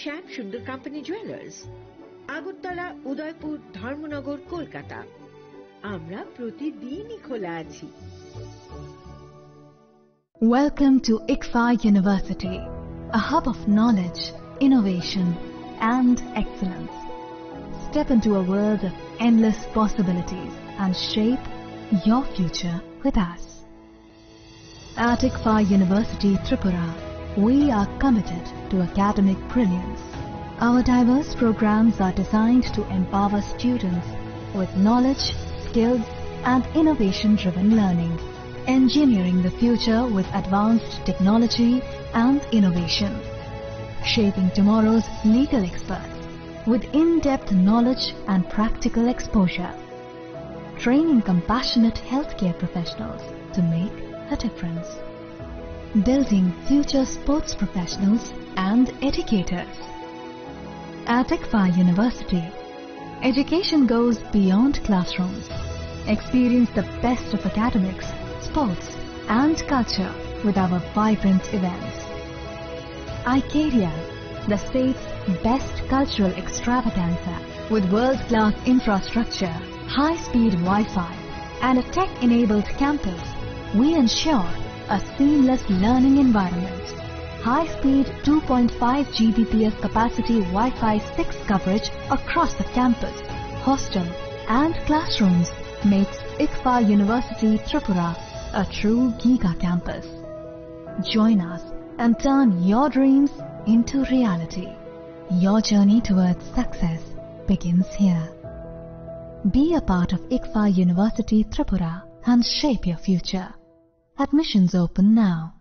Shyam Sundar company jewellers, Agartala, Udaipur, Dharmanagar, Kolkata. আমরা প্রতিদিনই খোলা আছি। Welcome to ICFAI University, a hub of knowledge, innovation, and excellence. Step into a world of endless possibilities and shape your future with us. At ICFAI University Tripura, we are committed to academic brilliance, Our diverse programs are designed to empower students with knowledge, skills, and innovation-driven learning, engineering the future with advanced technology and innovation, shaping tomorrow's legal experts with in-depth knowledge and practical exposure, training compassionate healthcare professionals to make a difference, building future sports professionals and educators. At ICFAR University, education goes beyond classrooms. Experience the best of academics, sports, and culture with our vibrant events. Icaria, the state's best cultural extravaganza, with world-class infrastructure, high-speed Wi-Fi, and a tech-enabled campus, we ensure a seamless learning environment. High-speed two point five G B P S capacity Wi-Fi six coverage across the campus, hostel, and classrooms makes ICFAR University Tripura a true giga campus. Join us and turn your dreams into reality. Your journey towards success begins here. Be a part of ICFAR University Tripura and shape your future. Admissions open now.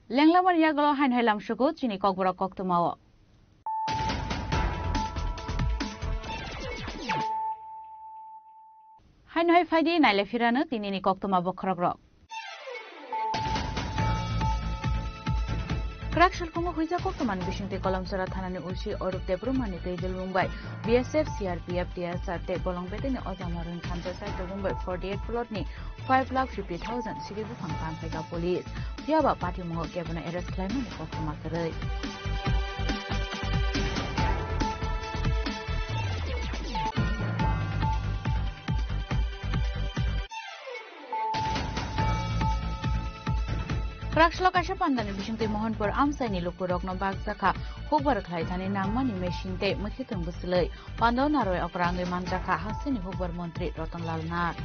Lenglamani yagulo haino hai lamsugo chini kokborok koktwmao. Haino hai phaidi naile phirano tinini koktwma bokhorokrok. Kwrak salphungo huijak koktwmani bisingtwi Kolomchara thanani O C Orup Debbarmani tei Dilbung bai B S F, C R P F, T S R tei bolong beteini oja marwin thansa saichobung bai forty eight plot ni five lakh fifty thousand siri buphang tanphaikha police. Phiyaba patimungo kebono arrest khlaimani koktwma kwrwi. Kwraksalo kaisa pandani bisingtwi Mohanpur amchaini lukurokno bakjakha hukbar khlai thani nangmani machine tei mwkhitwng bwswlwi. Pandao narwai okra wngwi manjakha hasteni hukbar montri Ratan Lal Nath.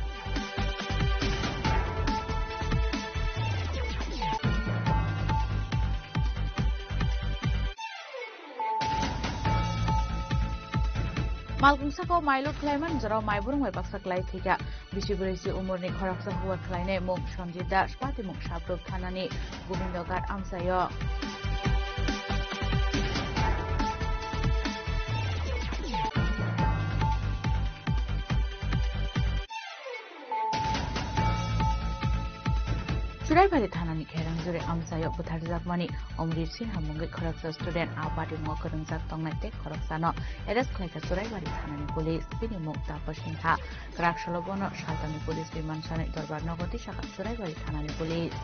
Malkung saka o mai lut khlaimani jorao mai burung bai baksa klai thwikha. Bisi bwrwi si umorni khoroksa hukbar khlainai mung Sanjit Das, patimung Sabruk thanani Gobindoghat amchaio. Churaibari thanani Kherangjuri amchaio butharjakmani Omrit Sinha mungwi khoroksa student a patimungo kwrwngjak tongnai tei khoroksano arrest khlaikha Churaibari thanani police. Bini mung Tapas Sinha. Kwraksalo bono saltamni police ri mansani dorbar nogo tisakha Churaibari thanani police.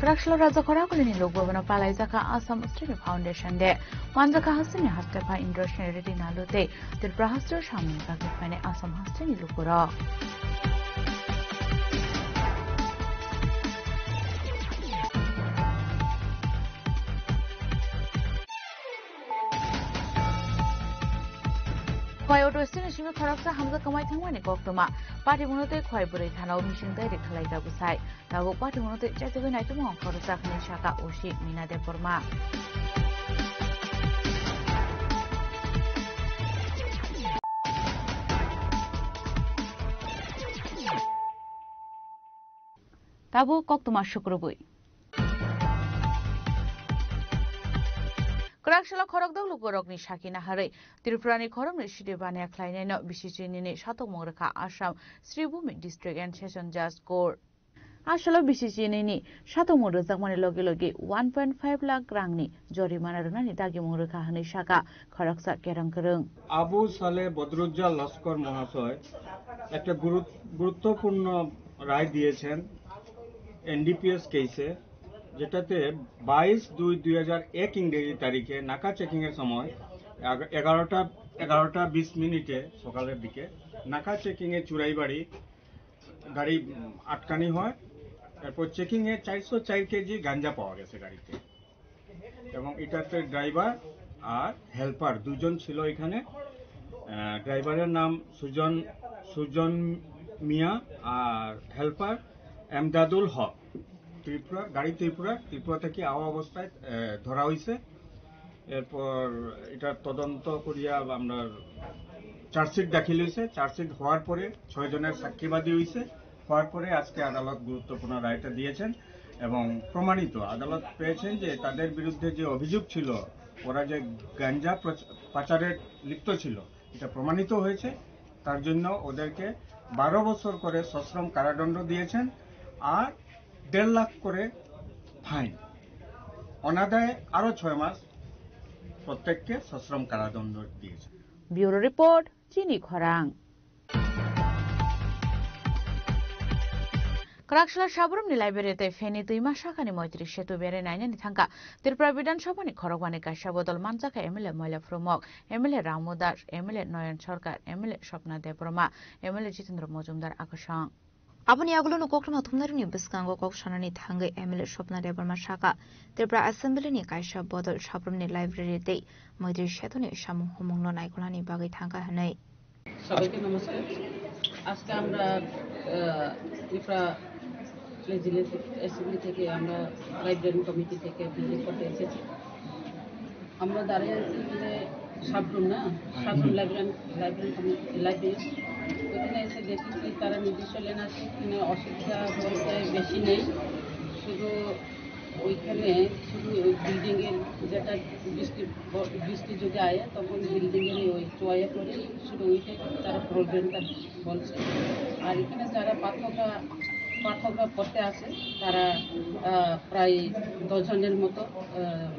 Kwraksalo Raja Khoragulini lukbabano palaijakha Assam Australia Foundation Day. Manjakha hasteni hastepha Indrasena Reddy Nalu tei Tripura hasteo samungni bagwi phainai Assam hasteni lukurok. Khowai auto stand-ni simi khoroksa hamjak kwmai thangmani koktwma. Patimungno tei Khowai bwrwi thanao missing diary khwlaijak bwsai. Tabuk patimungno tei chaitugwi naitukmung khoroksa hwnwi sakha O C Mina Debbarma. Tabuk koktwma sukrubwi. Kwraksalo khorokdok lukurokni sakhi naharwi Tripurani khoroknwi sidi baniya khlainaino B C C nini satokmung rwkha Assam Sribhumi District and Session Judge Court. Asolo B C C nini satokmung rwjakmani logi logi one point five lakh rangni jorimana rwnani dagimung rwkha hwnwi sakha khoroksa kerong kwrwng. Abu সালে বদরুজ্জাল লস্কর মহাশয় একটা গুরুত-, গুরুত্বপূর্ণ রায় দিয়েছেন এনডিপিএস কেসে, যেটাতে বাইশ দুই দুই হাজার এক ইংরেজি তারিখে নাকা চেকিং এর সময় এগা-, এগারোটা এগারোটা বিশ মিনিটে সকালের দিকে নাকা চেকিং এ চুরাইবাড়ি গাড়ি উম, আটকানি হয়। এরপর চেকিং এ চারশো চার কেজি গাঞ্জা পাওয়া গেছে গাড়িতে, এবং এটাতে ড্রাইভার আর হেল্পার দুজন ছিল এখানে। আহ, ড্রাইভারের নাম সুজন সুজন মিয়া আর হেল্পার এমদাদুল হক। ত্রিপুরা, গাড়ি ত্রিপুরা, ত্রিপুরা থেকে আওয়া অবস্থায় আহ, ধরা হয়েছে। এরপর এটা তদন্ত করিয়া আমরা চার্জশিট দাখিল হয়েছে। চার্জশিট হওয়ার পরে ছয় জনের সাক্ষীবাদী হয়েছে। হওয়ার পরে আজকে আদালত গুরুত্বপূর্ণ রায়টা দিয়েছেন এবং প্রমাণিত, আদালত পেয়েছেন যে তাদের বিরুদ্ধে যে অভিযোগ ছিল, ওরা যে গাঞ্জা প্রচ- পাচারে লিপ্ত ছিল, এটা প্রমাণিত হয়েছে। তার জন্য ওদেরকে বারো বছর করে সশ্রম কারাদণ্ড দিয়েছেন আর দেড় লাখ করে ফাইন, অনাদায়ে আরও ছয় মাস প্রত্যেককে সশ্রম কারাদণ্ড দিয়েছেন। Bureau Report, Chini Khorang. Kwraksla Sabrumni library tei Feni twima sakani Moitri Setu bere nainani thangkha Tripura Bidhan Sabhani khorokbani kaisa bodol manjakha M L A Moila Phrumok, M L A Ramu Das, M L A Noyon Sarkar, M L A Swapna Debbarma, M L A Jitendra Mojumdar akosong. Aboni yagulo no koktwma thumnairokni bwskango kok sanani thangwi M L A Swapna Debbarma sakha, Tripura Assembly ni kaisa bodol Sabrumni library tei Moitri Setuni samung humungno naikolnani bagwi thangkha hwnwi. সবাইকে নমস্কার। আজকে আমরা আহ, Tripura legislative assembly থেকে আমরা library committee থেকে ভিজিট করতে এসেছি। আমরা দাঁড়িয়ে আছি এখানে সাবরুম না, Sabroom library, library committee, library. ওখানে এসে দেখেছি তারা নিজস্ব লেন আছে, এখানে অসুবিধা বলতে বেশি নেই। শুধু ওইখানে শুধু ওই বিল্ডিংয়ের যেটা বৃষ্টি ব- বৃষ্টি যদি আয় তখন বিল্ডিংয়ের ওই চয়ে পড়ে, শুধু ওইটাই তারা প্রবলেমটা বলছে। আর এখানে যারা পাঠকরা পাঠকরা পড়তে আসে তারা আহ, প্রায় দশ জনের মতো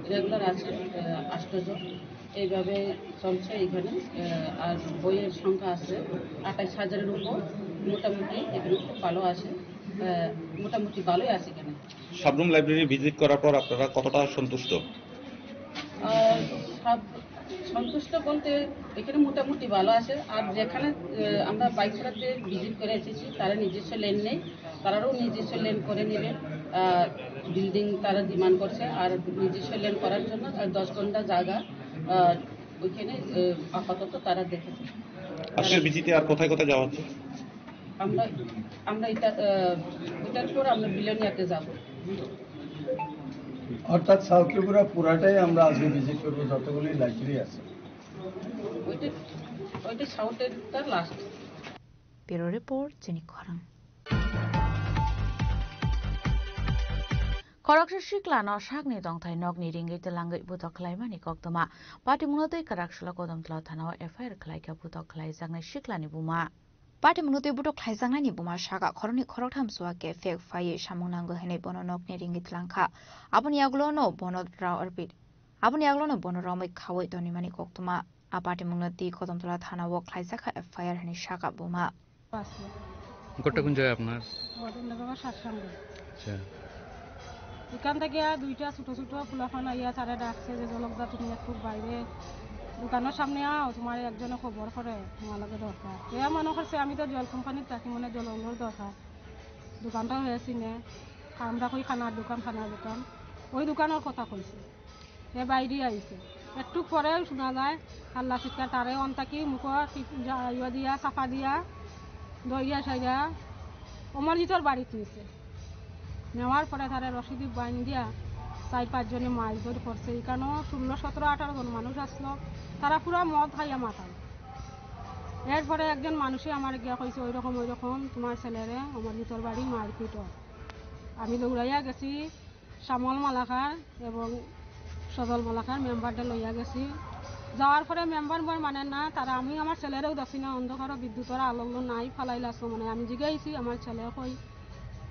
রেগুলার আছে, আহ, আষ্ট জন। এইভাবে চলছে এখানে। আহ, আর বইয়ের সংখ্যা আছে আঠাইশ হাজারের উপর। মোটামুটি এখানে খুব ভালো আছে। আহ, মোটামুটি ভালোই আছে এখানে। সাবরুম লাইব্রেরি ভিজিট করার পর আপনারা কতটা সন্তুষ্ট? আহ, সব সন্তুষ্ট বলতে এখানে মোটামুটি ভালো আছে। আর যেখানে আহ, আমরা বাইক চালাতে ভিজিট করে এসেছি, তারা নিজস্ব লেন নেই, তারারও নিজস্ব লেন করে নেবে। বিল্ডিং তারা ডিমান্ড করছে, আর নিজস্ব লেন করার জন্য আর দশ ঘন্টা জায়গা আহ, ওইখানে আহ, আপাতত তারা দেখেছে। আজকের ভিজিটে আর কোথায় কোথায় যাওয়া হচ্ছে? আমরা আমরা এটা আহ, এটার পর আমরা বিলোনিয়াতে যাব। অর্থাৎ সাউথ ত্রিপুরা পুরাটাই আমরা আজকে ভিজিট করবো, যতগুলি লাইব্রেরি আছে। ওইটা ওইটা সাউথেরটা last. Bureau Report, Chini Khorang. Khoroksa siklano sakni tongthai nokni ringwi twlangwi butok khlaimani koktwma. Patimungno twi kwraksalo Kodomtla thanao F I R khlaikha butok khlaijaknai siklani buma. Patimungno twi butok khlaijaknaini buma saka khoroknwi khoroktham chuwa khe phek phaiwi samung nango hwnwi bono nokni ringwi twlangkha. Aboni yagulono bono rao arpit. Aboni yagulono bono romwi khawi tonimani koktwma. A patimungno twi Kodomtla thanao khlaijakha F I R hwnwi saka buma. ঘরটা কোন জায়গায় আপনার? ঘটনা বাবা সাতসাঙ্গে। আচ্ছা। এখান থেকে দুইটা ছোট ছোট ফুলাফান আইয়া তারা ডাকছে যে জলকদা তুমি একটু বাইরে দোকানের সামনে আও, তোমার একজনে খবর করে, তোমার লগে দরকার। এ মনে করছে আমি তো জল কোম্পানির থাকি, মনে জল অন্যর দরকার। দোকানটা হয়েছি নে, আমরা কই খানার দোকান, খানার দোকান, ওই দোকানের কথা কইছে। এ বাইরে আইছে। একটু পরে শোনা যায় হাল্লা চিৎকার, তারে অন্তাকি মুখ ইয়া দিয়া চাপা দিয়া দইয়া সাইয়া অমরজিতর বাড়িত নিছে। নেওয়ার পরে তারে রশিদি বাইন দিয়া চার পাঁচজনে মারধর করছে। এখানেও ষোলো, সতেরো, আঠারো জন মানুষ আসলো, তারা পুরা মদ খাইয়া মাতাল। এরপরে একজন মানুষে আমার গিয়া কইছে, "ওই রকম, ওই রকম তোমার ছেলেরে অমরজিতর বাড়ি মারপিট হয়।" আমি দৌড়াইয়া গেছি, শ্যামল মালাকার এবং সজল মালাকার মেম্বারটা লইয়া গেছি। যাওয়ার পরে মেম্বার বর মানে না, তারা আমি আমার ছেলেরেও দেখছি না, অন্ধকারও বিদ্যুতের আলো নাই, ফালাইলা আসলো মানে। আমি জিগাইছি আমার ছেলে কই,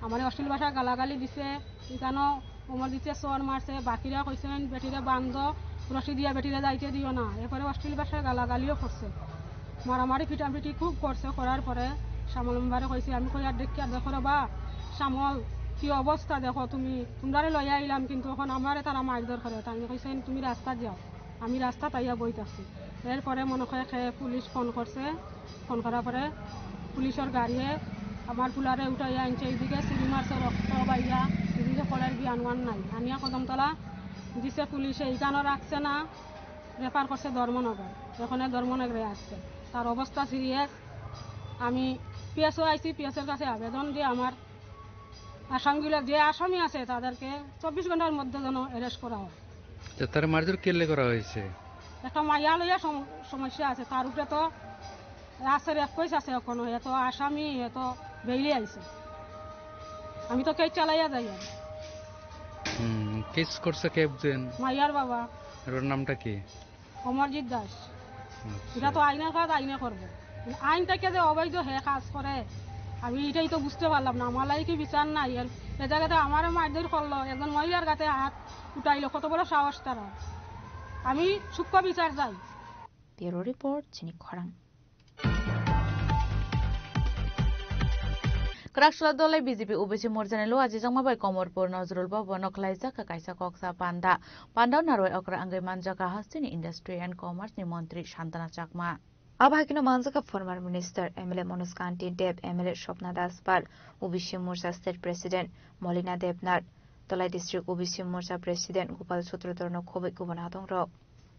আমার অশ্লীল ভাষা গালাগালি দিছে, এখানেও অমরজিতে চর মারছে, বাকিরা কইছেন বেটিরে বান্ধ, রশি দিয়া বেটিরে যাইতে দিও না। এরপরে অশ্লীল ভাষায় গালাগালিও করছে, মারামারি পিটাপিটি খুব করছে। করার পরে শ্যামল মেম্বারে কইছে, আমি কই আর দেখি আর দেখো রে বা শ্যামল, কি অবস্থা দেখো তুমি, তোমরারে লইয়া আইলাম কিন্তু এখন আমারে তারা মারধর করে। তাই কইছেন তুমি রাস্তাত যাও, আমি রাস্তাত আইয়া বই থাকছি। এরপরে মনে হয় সে পুলিশ ফোন করছে, ফোন করার পরে পুলিশের গাড়িয়ে আমার পোলারে উঠাইয়া আনছে, এইদিকে ছুরি মারছে, রক্ত বাইয়া, এদিকে পড়ার জ্ঞান ওয়ান নাই, আনিয়া কদমতলা দিছে পুলিশে, এইখানে রাখছে না, রেফার করছে ধর্মনগর, এখানে ধর্মনগরে আসছে, তার অবস্থা সিরিয়াস। আমি পিএসও আইছি, পিএসওর কাছে আবেদন যে আমার আসামিগুলো, যে আসামি আছে তাদেরকে চব্বিশ ঘন্টার মধ্যে যেন অ্যারেস্ট করা হয়। তো তারা মারধর কেলে করা হয়েছে? একটা মাইয়া লইয়া সম-, সমস্যা আছে, তার উপরে তো আছে, রেপ কেস আছে এখনো, এত আসামি, এত বেইলে আইছে। আমি তো কেস চালাইয়া যাই আর। হুম, কেস করছে কে একজন? মাইয়ার বাবা। আর ওর নামটা কি? অমরজিৎ দাস। আচ্ছা। এটা তো আইনের কাজ আইনে করবে। আইন থেকে যে অবৈধ হে কাজ করে, আমি এটাই তো বুঝতে পারলাম না। আমার লাগি কি বিচার নাই? এর, এ জায়গাতে আমারও মারধর করলো, একজন মহিলার গাতে হাত উঠাইলো, কত বড় সাহস তারা। আমি সূক্ষ্ম বিচার চাই। Bureau Report, Chini Khorang. Kwrak salo dolai B J P O B C morchani lo ajijakma bai Komorpur Nazrul Bhavan o khlaijak kha kaisa koksa panda. Panda o narwai okra wngwi manjak kha hasteni Industry and Commerce ni montri Santana Chakma. Abo hai kheno manjak kha former minister M L A Manoj Kanti Deb, M L A Swapna Das Pal, O B C Morcha State President Molina Debnath, Dhalai District O B C Morcha President Gopal Sutradhar no khobwi kubun adong rok.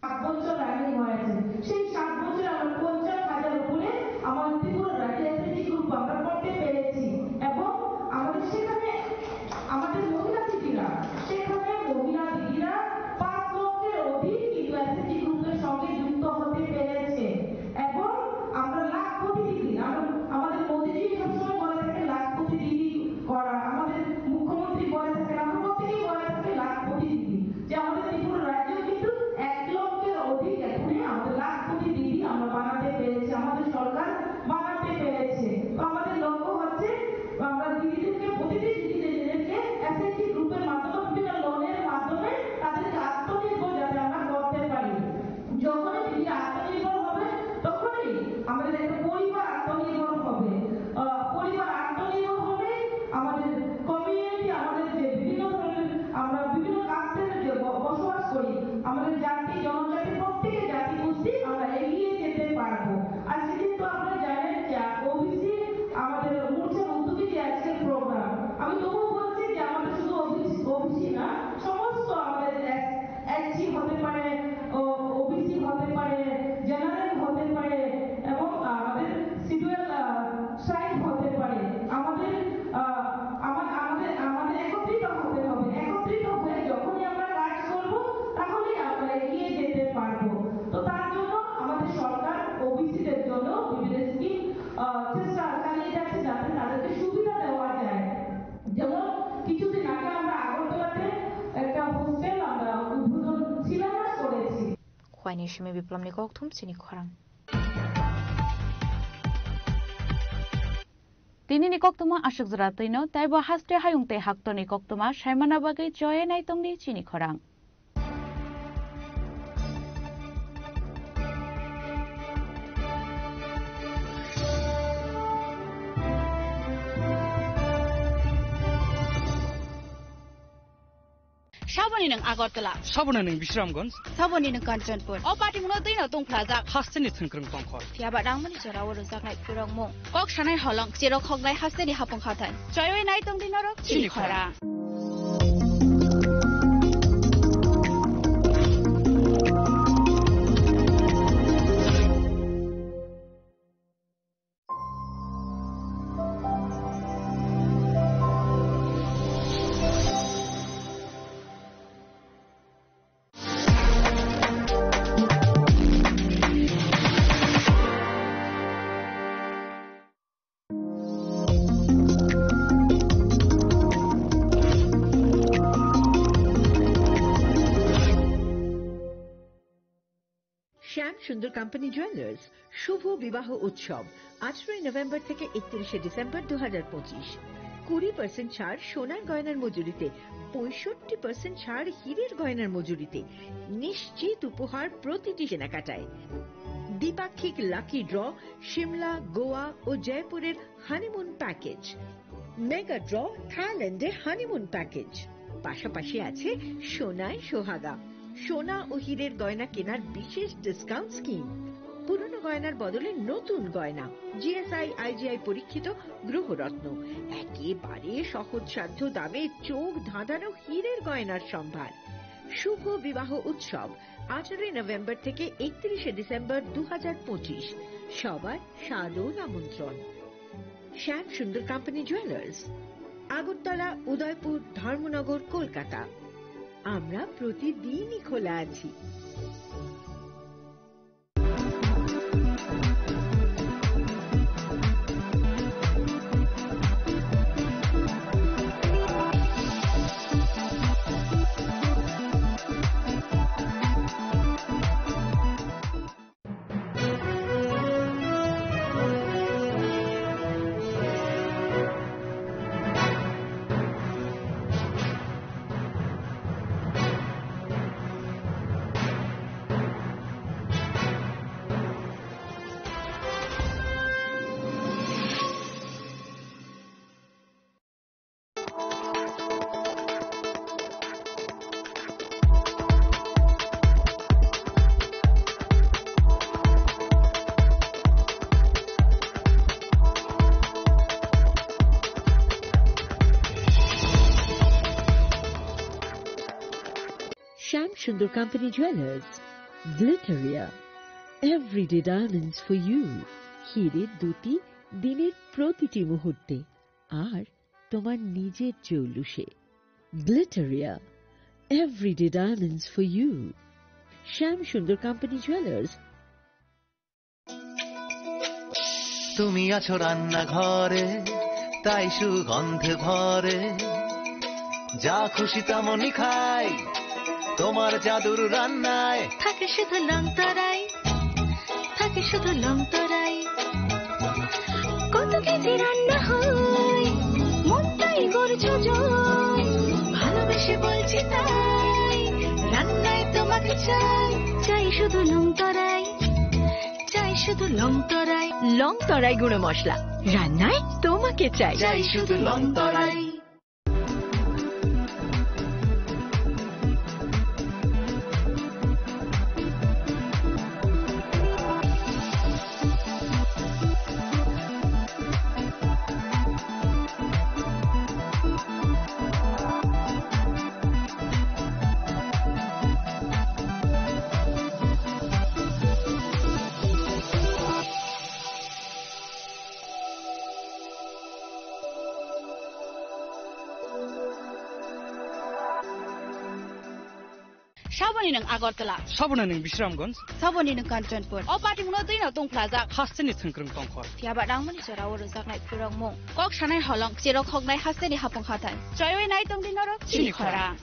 সাত বছর আগে হয়েছে। সেই সাত বছরে আমরা পঞ্চাশ হাজার উপরে আমাদের ত্রিপুরা রাজ্যে এসএইচজি গ্রুপ আমরা করতে পেরেছি। এবং আমাদের সেখানে আমাদের মহিলা দিদিরা, সেখানে মহিলা দিদিরা পাঁচ লক্ষের অধিক কিন্তু এসএইচজি গ্রুপের সঙ্গে যুক্ত হতে পেরেছে। এবং আমরা লাখপতি দিদি, আমরা, আমাদের মোদিজি সবসময় বলে থাকে লাখপতি দিদি করা, আমাদের মুখ্যমন্ত্রী বলে থাকেন, আমরা প্রত্যেকেই বলে থাকি লাখপতি দিদি। যে আমাদের ত্রিপুরা রাজ্যেও কিন্তু এক লক্ষের অধিক এখনই আমাদের লাখপতি দিদি আমরা বানাতে পেরেছি, আমাদের সরকার বানাতে পেরেছে। তো আমাদের লক্ষ্য হচ্ছে আমরা দিদিদেরকে, প্রতিটি দিদিদেরকে এসএইচজি গ্রুপের মাধ্যমে বিভিন্ন লোনের মাধ্যমে তাদেরকে আত্মনির্ভর যাতে আমরা করতে পারি। যখনই দিদি আত্মনির্ভর হবে, তখনই আমাদের একটা পরিবার আত্মনির্ভর হবে। আহ, পরিবার আত্মনির্ভর হবে, আমাদের কমিউনিটি, আমাদের যে বিভিন্ন ধরনের আমরা বিভিন্ন কাস্টের যে ব-, বসবাস করি, আমাদের জাতি, জনজাতি, প্রত্যেকের জাতিগোষ্ঠী আমরা এগিয়ে যেতে পারবো। আজকে কিন্তু আপনারা জানেন যে ওবিসি আমাদের মোর্চার উদ্যোগে যে আজকের প্রোগ্রাম, আমি তবুও বলছি যে আমাদের শুধু ওবিসি, ওবিসি না, সমস্ত আমাদের এস-, এসসি হতে পারে, ও, ওবিসি হতে পারে, জেনারেল হতে পারে এবং আমাদের শিডিউল, আহ, ট্রাইব হতে পারে। আমাদের, আহ, আমা-, আমাদের, আমাদের একত্রিত হতে হবে। একত্রিত হয়ে যখনই আমরা কাজ করব, তাহলেই আমরা এগিয়ে যেতে পারবো। তো তার জন্য আমাদের সরকার ওবিসিদের জন্য বিভিন্ন স্কিম, আহ, চেষ্টা চালিয়ে যাচ্ছে, যাতে তাদেরকে সুবিধা দেওয়া যায়। যেমন কিছুদিন আগে আমরা আগরতলাতে একটা হোস্টেল আমরা উদ্বোধন শিলান্যাস করেছি। Khwaini simi Biplomni kokthum chini khorang. Tinini koktuma aswk jora twino, taibo haste hayung tei haktorni koktuma saimana bagwi choye naitongdi chini khorang. Saboni nwng Agartala. Saboni nwng Bisramganj. Saboni nwng Kanchanpur. O patimungno twino tongphlajak. Hasteni thwngkwrwng tongkhor. Phiyaba nangmani jorao rwjaknai phirokmung. Kok sanai holong, cherok hoknai hasteni hapung hathai. Choiwi nai tongdi norok chini khorang. শ্যাম Sundar company jewellers শুভ বিবাহ উৎসব আঠারোই নভেম্বর থেকে একত্রিশে ডিসেম্বর দু হাজার পঁচিশ। কুড়ি পার্সেন্ট ছাড় সোনার গয়নার মজুরিতে, পঁয়ষট্টি পার্সেন্ট ছাড় হীরের গয়নার মজুরিতে, নিশ্চিত উপহার প্রতিটি কেনাকাটায়। দ্বিপাক্ষিক লাকি ড্র, সিমলা, গোয়া ও জয়পুরের হানিমুন প্যাকেজ, মেগা ড্র, থাইল্যান্ডে হানিমুন প্যাকেজ, পাশাপাশি আছে সোনায় সোহাগা। সোনা ও হীরের গয়না কেনার বিশেষ ডিসকাউন্ট স্কিম। পুরনো গয়নার বদলে নতুন গয়না। জিএসআই আইজিআই পরীক্ষিত গ্রহরত্ন, একেবারে সহজসাধ্য দামে চোখ ধাঁধানো হীরের গয়নার সম্ভার। শুভ বিবাহ উৎসব, আঠারোই নভেম্বর থেকে একত্রিশে ডিসেম্বর দু হাজার পঁচিশ। সবার সাদর আমন্ত্রণ। Shyam Sundar company jewellers, Agartala, Udaipur, Dharmanagar, Kolkata. আমরা প্রতিদিনই খোলা আছি। Shyam Sundar company jewellers, Glitteria, everyday diamonds for you. হিরে দুটি দিনের প্রতিটি মুহূর্তে, আর তোমার নিজের জৌলুসে। Glitteria, everyday diamonds for you. Shyam Sundar company jewellers. তুমি আছো রান্নাঘরে, তাই সুগন্ধে ভরে। যা খুশি তেমনই খাই, তোমার জাদুর রান্নায়। থাকে শুধু লং তরাই, থাকে শুধু লং তরাই। কত কেজি রান্না হয়, মনটাই করছো জয়। ভালোবেসে বলছি তাই, রান্নায় তোমাকে চাই। চাই শুধু লং তরাই, চাই শুধু লং তরাই। লং তরাই গুঁড়ো মশলা, রান্নায় তোমাকে চাই। চাই শুধু লং তরাই। Saboni nwng Agartala. Saboni nwng Bisramganj. Saboni nwng Kanchanpur. O patimungno twi no tongphlajak. Hasteni thwngkwrwng tongkhor. Phiya ba nangmani jora o rwjaknai khurokmung. Kok sanai holong, cherok hoknai hasteni hapung hathai. Choiwi nai tongdi norok chini khorang.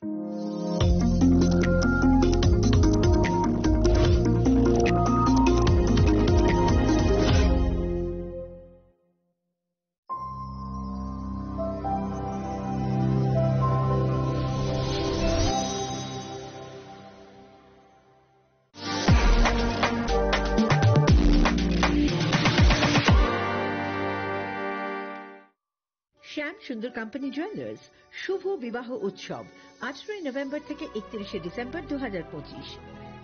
শ্যাম Sundar company jewellers, শুভ বিবাহ উৎসব, আঠারোই নভেম্বর থেকে একত্রিশে ডিসেম্বর দু হাজার পঁচিশ।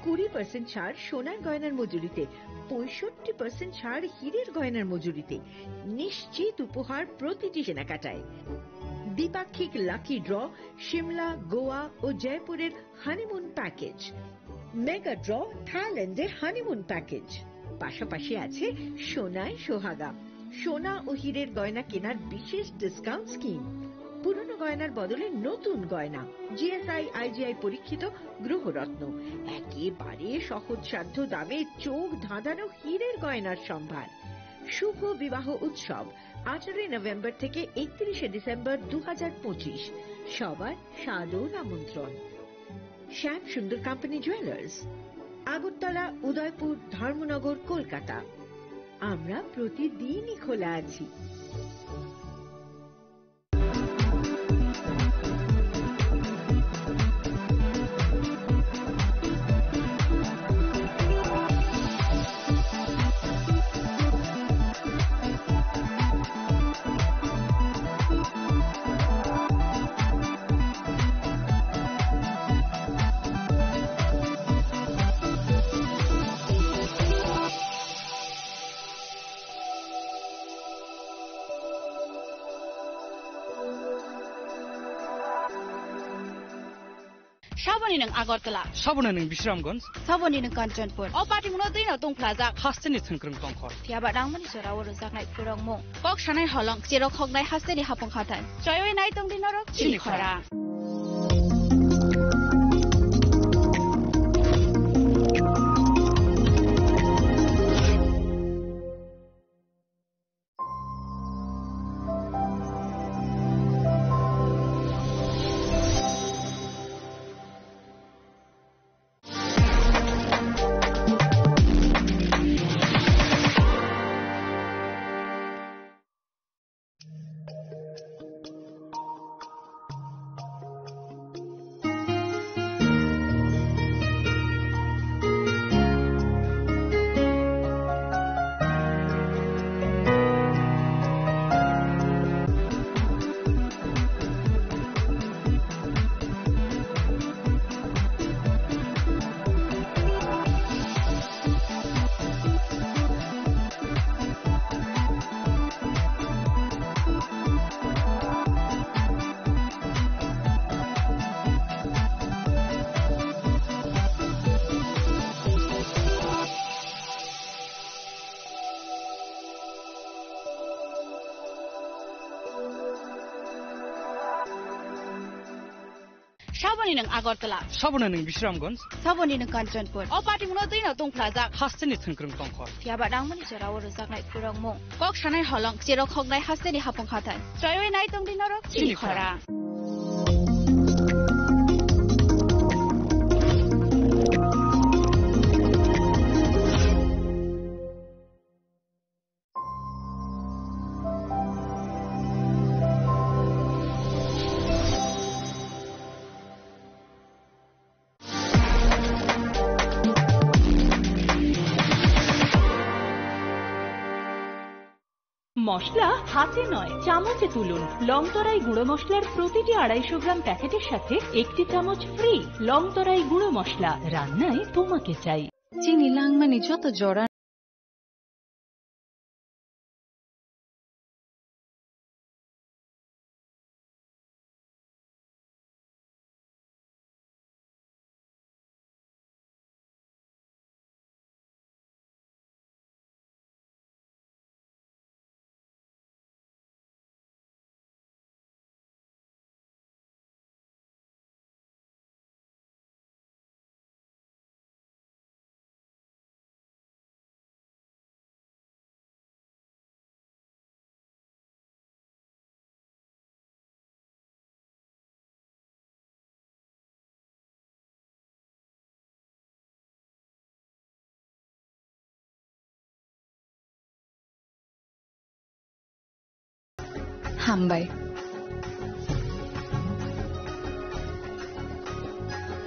কুড়ি পার্সেন্ট ছাড় সোনার গয়নার মজুরিতে, পঁয়ষট্টি পার্সেন্ট ছাড় হীরের গয়নার মজুরিতে। নিশ্চিত উপহার প্রতিটি কেনাকাটায়। দ্বিপাক্ষিক লাকি ড্র, সিমলা, গোয়া ও জয়পুরের হানিমুন প্যাকেজ। মেগা ড্র, থাইল্যান্ডের হানিমুন প্যাকেজ। পাশাপাশি আছে সোনায় সোহাগা, সোনা ও হীরের গয়না কেনার বিশেষ ডিসকাউন্ট স্কিম। পুরনো গয়নার বদলে নতুন গয়না। জিএসআই আইজিআই পরীক্ষিত গ্রহরত্ন, একেবারে সহজসাধ্য দামে চোখ ধাঁধানো হীরের গয়নার সম্ভার। শুভ বিবাহ উৎসব, আঠারোই নভেম্বর থেকে একত্রিশে ডিসেম্বর দু হাজার পঁচিশ। সবার সাদর আমন্ত্রণ। Shyam Sundar company jewellers, Agartala, Udaipur, Dharmanagar, Kolkata. আমরা প্রতিদিনই খোলা আছি। Saboni nwng Agartala. Saboni nwng Bisramganj. Saboni nwng Kanchanpur. O patimungno twino tungphlajak. Hasteni thwngkwrwng tongkhor. Phiyaba nangmani jorao rwjaknai phwrwngmung. Kok sanai holong, cherok hoknai hasteni hapung hathai. Choiwi nai tongdi norok chini chini khorang. Saboni nwng Agartala. Saboni nwng Bisramganj. Saboni nwng Kanchanpur. O patimungno twino tungphlajak. Hasteni thwngkwrwng tongkhor. Phiyaba nangmani jorao rwjaknai phwrwngmung. Kok sanai holong, cherok hoknai hasteni hapung hathai. Choiwi nai tongdi norok chini chini khorang. মশলা হাতে নয়, চামচে তুলুন। লংতরাই গুঁড়ো মশলার প্রতিটি আড়াইশো গ্রাম প্যাকেটের সাথে একটি চামচ ফ্রি। লংতরাই গুঁড়ো মশলা, রান্নায় তোমাকে চাই। Chini langmani joto jora. Hambai.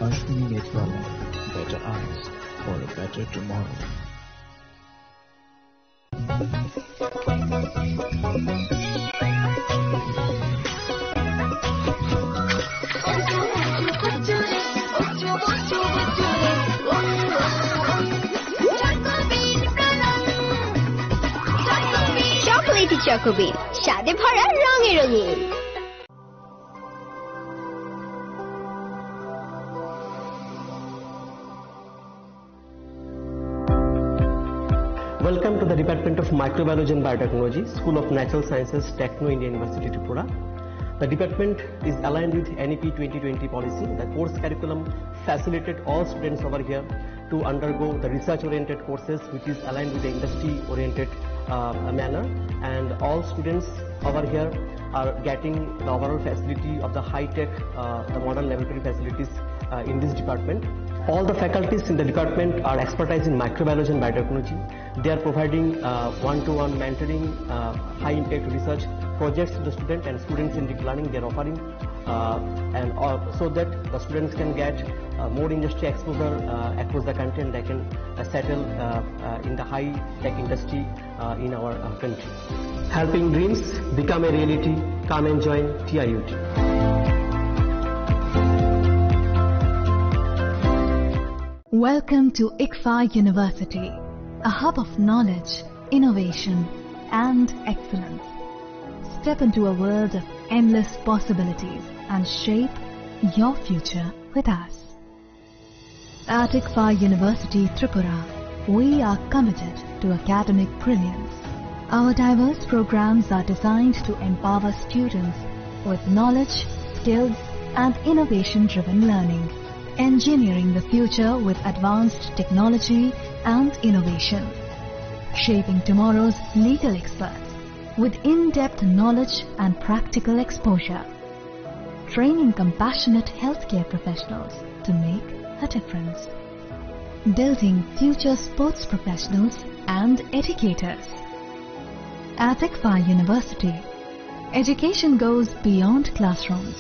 Ashwini Netwala, better eyes for a better tomorrow. Chocolatey Choco Bean, স্বাদে ভরা, রঙে রঙিন। Welcome to the Department of Microbiology and Biotechnology, School of Natural Sciences, Techno India University, Tripura. The department is aligned with N E P twenty twenty policy. The course curriculum facilitate all students over here to undergo the research-oriented courses, which is aligned with the industry-oriented, uh, manner. And all students over here are getting the overall facility of the high-tech, uh, the modern laboratory facilities, uh, in this department. All the faculties in the department are expertise in microbiology and biotechnology. They are providing, uh, one-to-one mentoring, uh, high-impact research projects to the student and student-centric learning they are offering, uh, and, uh, so that the students can get, uh, more industry exposure, uh, across the country, and they can, uh, settle, uh, uh, in the high-tech industry, uh, in our, uh, country. Helping dreams become a reality. Come and join T I U T. Welcome to ICFAI University, a hub of knowledge, innovation, and excellence. Step into a world of endless possibilities and shape your future with us. At ICFAR University Tripura, we are committed to academic brilliance. Our diverse programs are designed to empower students with knowledge, skills, and innovation-driven learning, engineering the future with advanced technology and innovation, shaping tomorrow's legal experts with in-depth knowledge and practical exposure, training compassionate healthcare professionals to make a difference, building future sports professionals and educators. At ICFAR University, education goes beyond classrooms.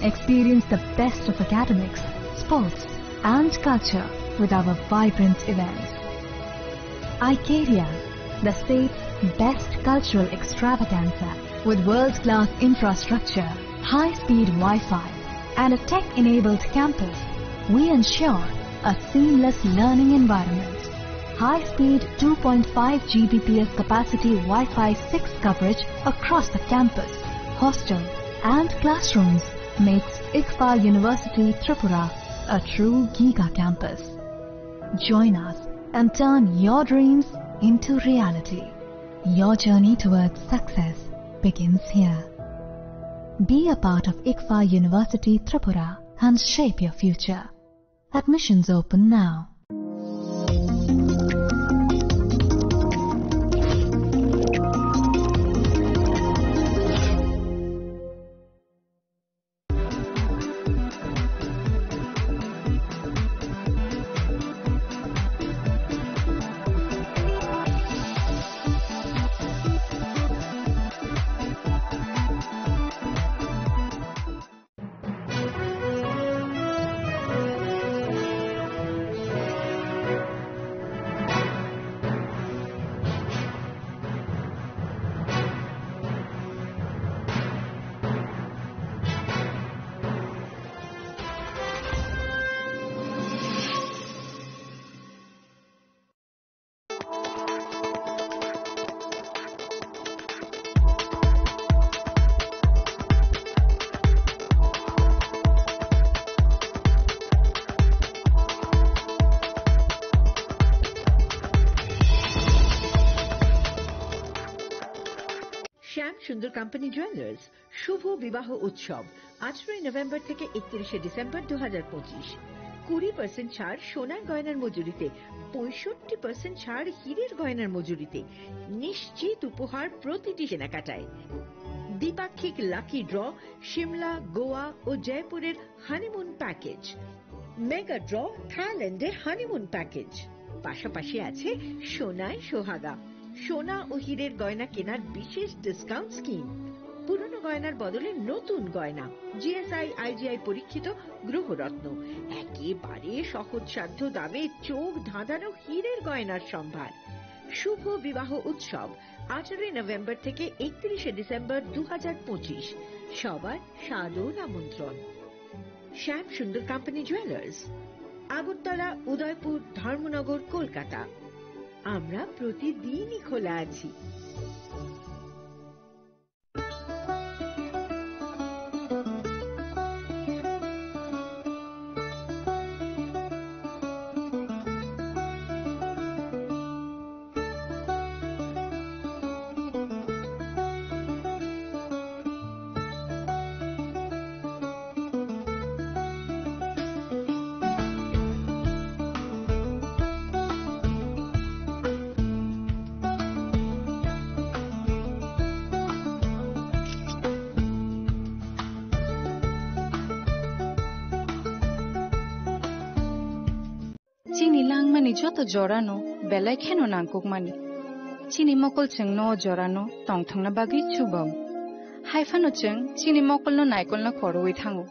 Experience the best of academics, sports, and culture with our vibrant events. Icaria, the state's best cultural extravaganza, with world-class infrastructure, high-speed Wi-Fi, and a tech-enabled campus, we ensure a seamless learning environment. High-speed two point five G B P S capacity Wi-Fi six coverage across the campus, hostel, and classrooms makes ICFAR University Tripura a true giga campus. Join us and turn your dreams into reality. Your journey towards success begins here. Be a part of ICFAR University Tripura and shape your future. Admissions open now. Shyam Sundar company jewellers শুভ বিবাহ উৎসব, আঠারোই নভেম্বর থেকে একত্রিশে ডিসেম্বর দু হাজার পঁচিশ। কুড়ি পার্সেন্ট ছাড় সোনার গয়নার মজুরিতে, পঁয়ষট্টি পার্সেন্ট ছাড় হীরের গয়নার মজুরিতে, নিশ্চিত উপহার প্রতিটি কেনাকাটায়। দ্বিপাক্ষিক লাকি ড্র, সিমলা, গোয়া ও জয়পুরের হানিমুন প্যাকেজ, মেগা ড্র, থাইল্যান্ডে হানিমুন প্যাকেজ। পাশাপাশি আছে সোনায় সোহাগা, সোনা ও হীরের গয়না কেনার বিশেষ ডিসকাউন্ট স্কিম। পুরনো গয়নার বদলে নতুন গয়না, জিএসআই, আইজিআই পরীক্ষিত গ্রহরত্ন, একেবারে সহজসাধ্য দামে চোখ ধাঁধানো হীরের গয়নার সম্ভার। শুভ বিবাহ উৎসব, আঠারোই নভেম্বর থেকে একত্রিশে ডিসেম্বর দু হাজার পঁচিশ। সবার সাদর আমন্ত্রণ। Shyam Sundar company jewellers, Agartala, Udaipur, Dharmanagar, Kolkata. আমরা প্রতিদিনই খোলা আছি। Chini langmani joto jorano belai kheno nangkukmani. Chini mokol chwngno o jorano tongthokna bagwi chubago. Hai phano chwng chini mokolno naikolno khorwi thango.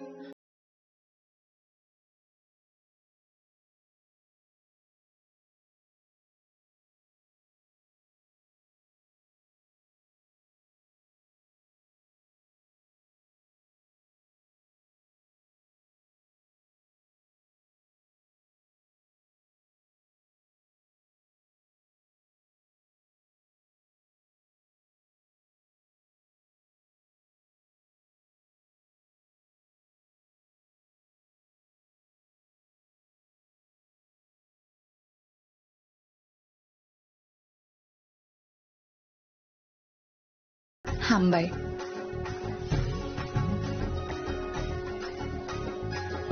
Hambai.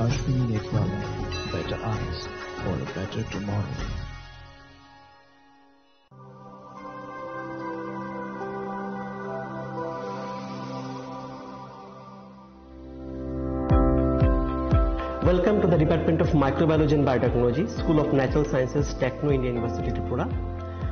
Ashwini Network, better eyes for a better tomorrow. Welcome to the Department of Microbiology and Biotechnology, School of Natural Sciences, Techno India University, Tripura.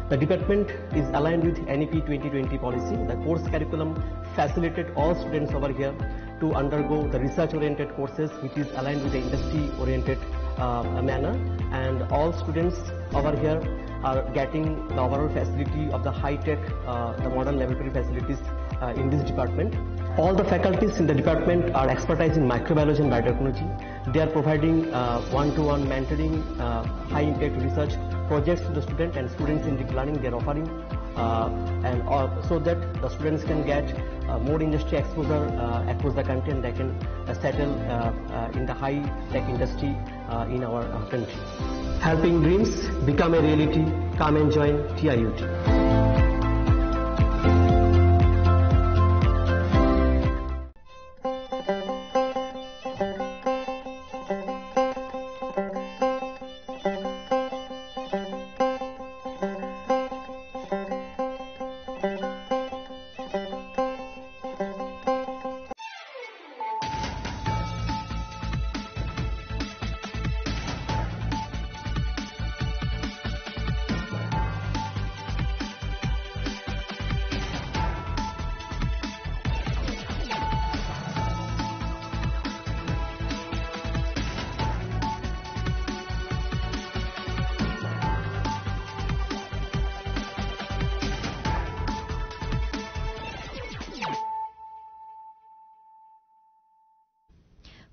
The department is aligned with N E P twenty twenty policy. The course curriculum facilitate all students over here to undergo the research-oriented courses, which is aligned with the industry-oriented, uh, manner. And all students over here are getting the overall facility of the high-tech, uh, the modern laboratory facilities, uh, in this department. All the faculties in the department are expertise in microbiology and biotechnology. They are providing, uh, one-to-one mentoring, uh, high-impact research projects to the student, and students in deep learning, they are offering, uh, and all, so that the students can get, uh, more industry exposure, uh, across the country, and they can, uh, settle, uh, uh, in the high-tech industry, uh, in our, uh, country. Helping dreams become a reality. Come and join T I U T.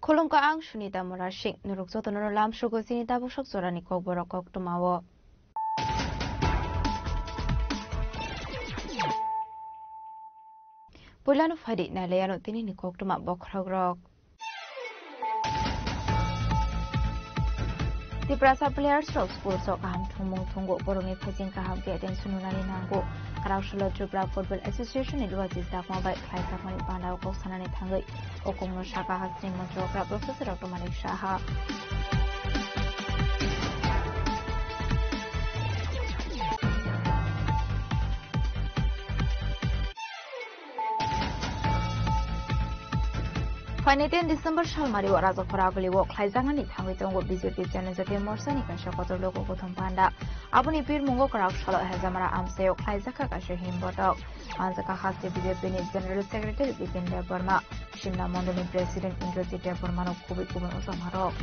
Khulumkha, ang Sunita Murasing. Norok jotono lamsogo chini tabuk sok jorani kokborok koktwmao. Puilano phaidi nailaiano tinini koktwma bokhorokrok. Tiprasa players rok sports o kaham thwngmung thwngo, borokni phaising kaham khe attention rwnani nango. Kwraksalo Tripura Football Association ni luachi chakma bai khlaijakmani panda o kok sanani thangwi o kokno saka hasini montri okra Professor Doctor Manik Saha. Phainai ten December salmari o Rajakhor Aguli o khlaijaknani thangwi tongo B J P Janajati Morcha ni kaisa kotor logo kothom panda. Aboni birmungo kwraksalo Hejamara amchai o khlaijakha kaisa himbotok. Manjakha haste B J P ni General Secretary Bipin Debbarma, Simla Mondol ni President Indrajit Debbarma no kubui kubui o jamarok.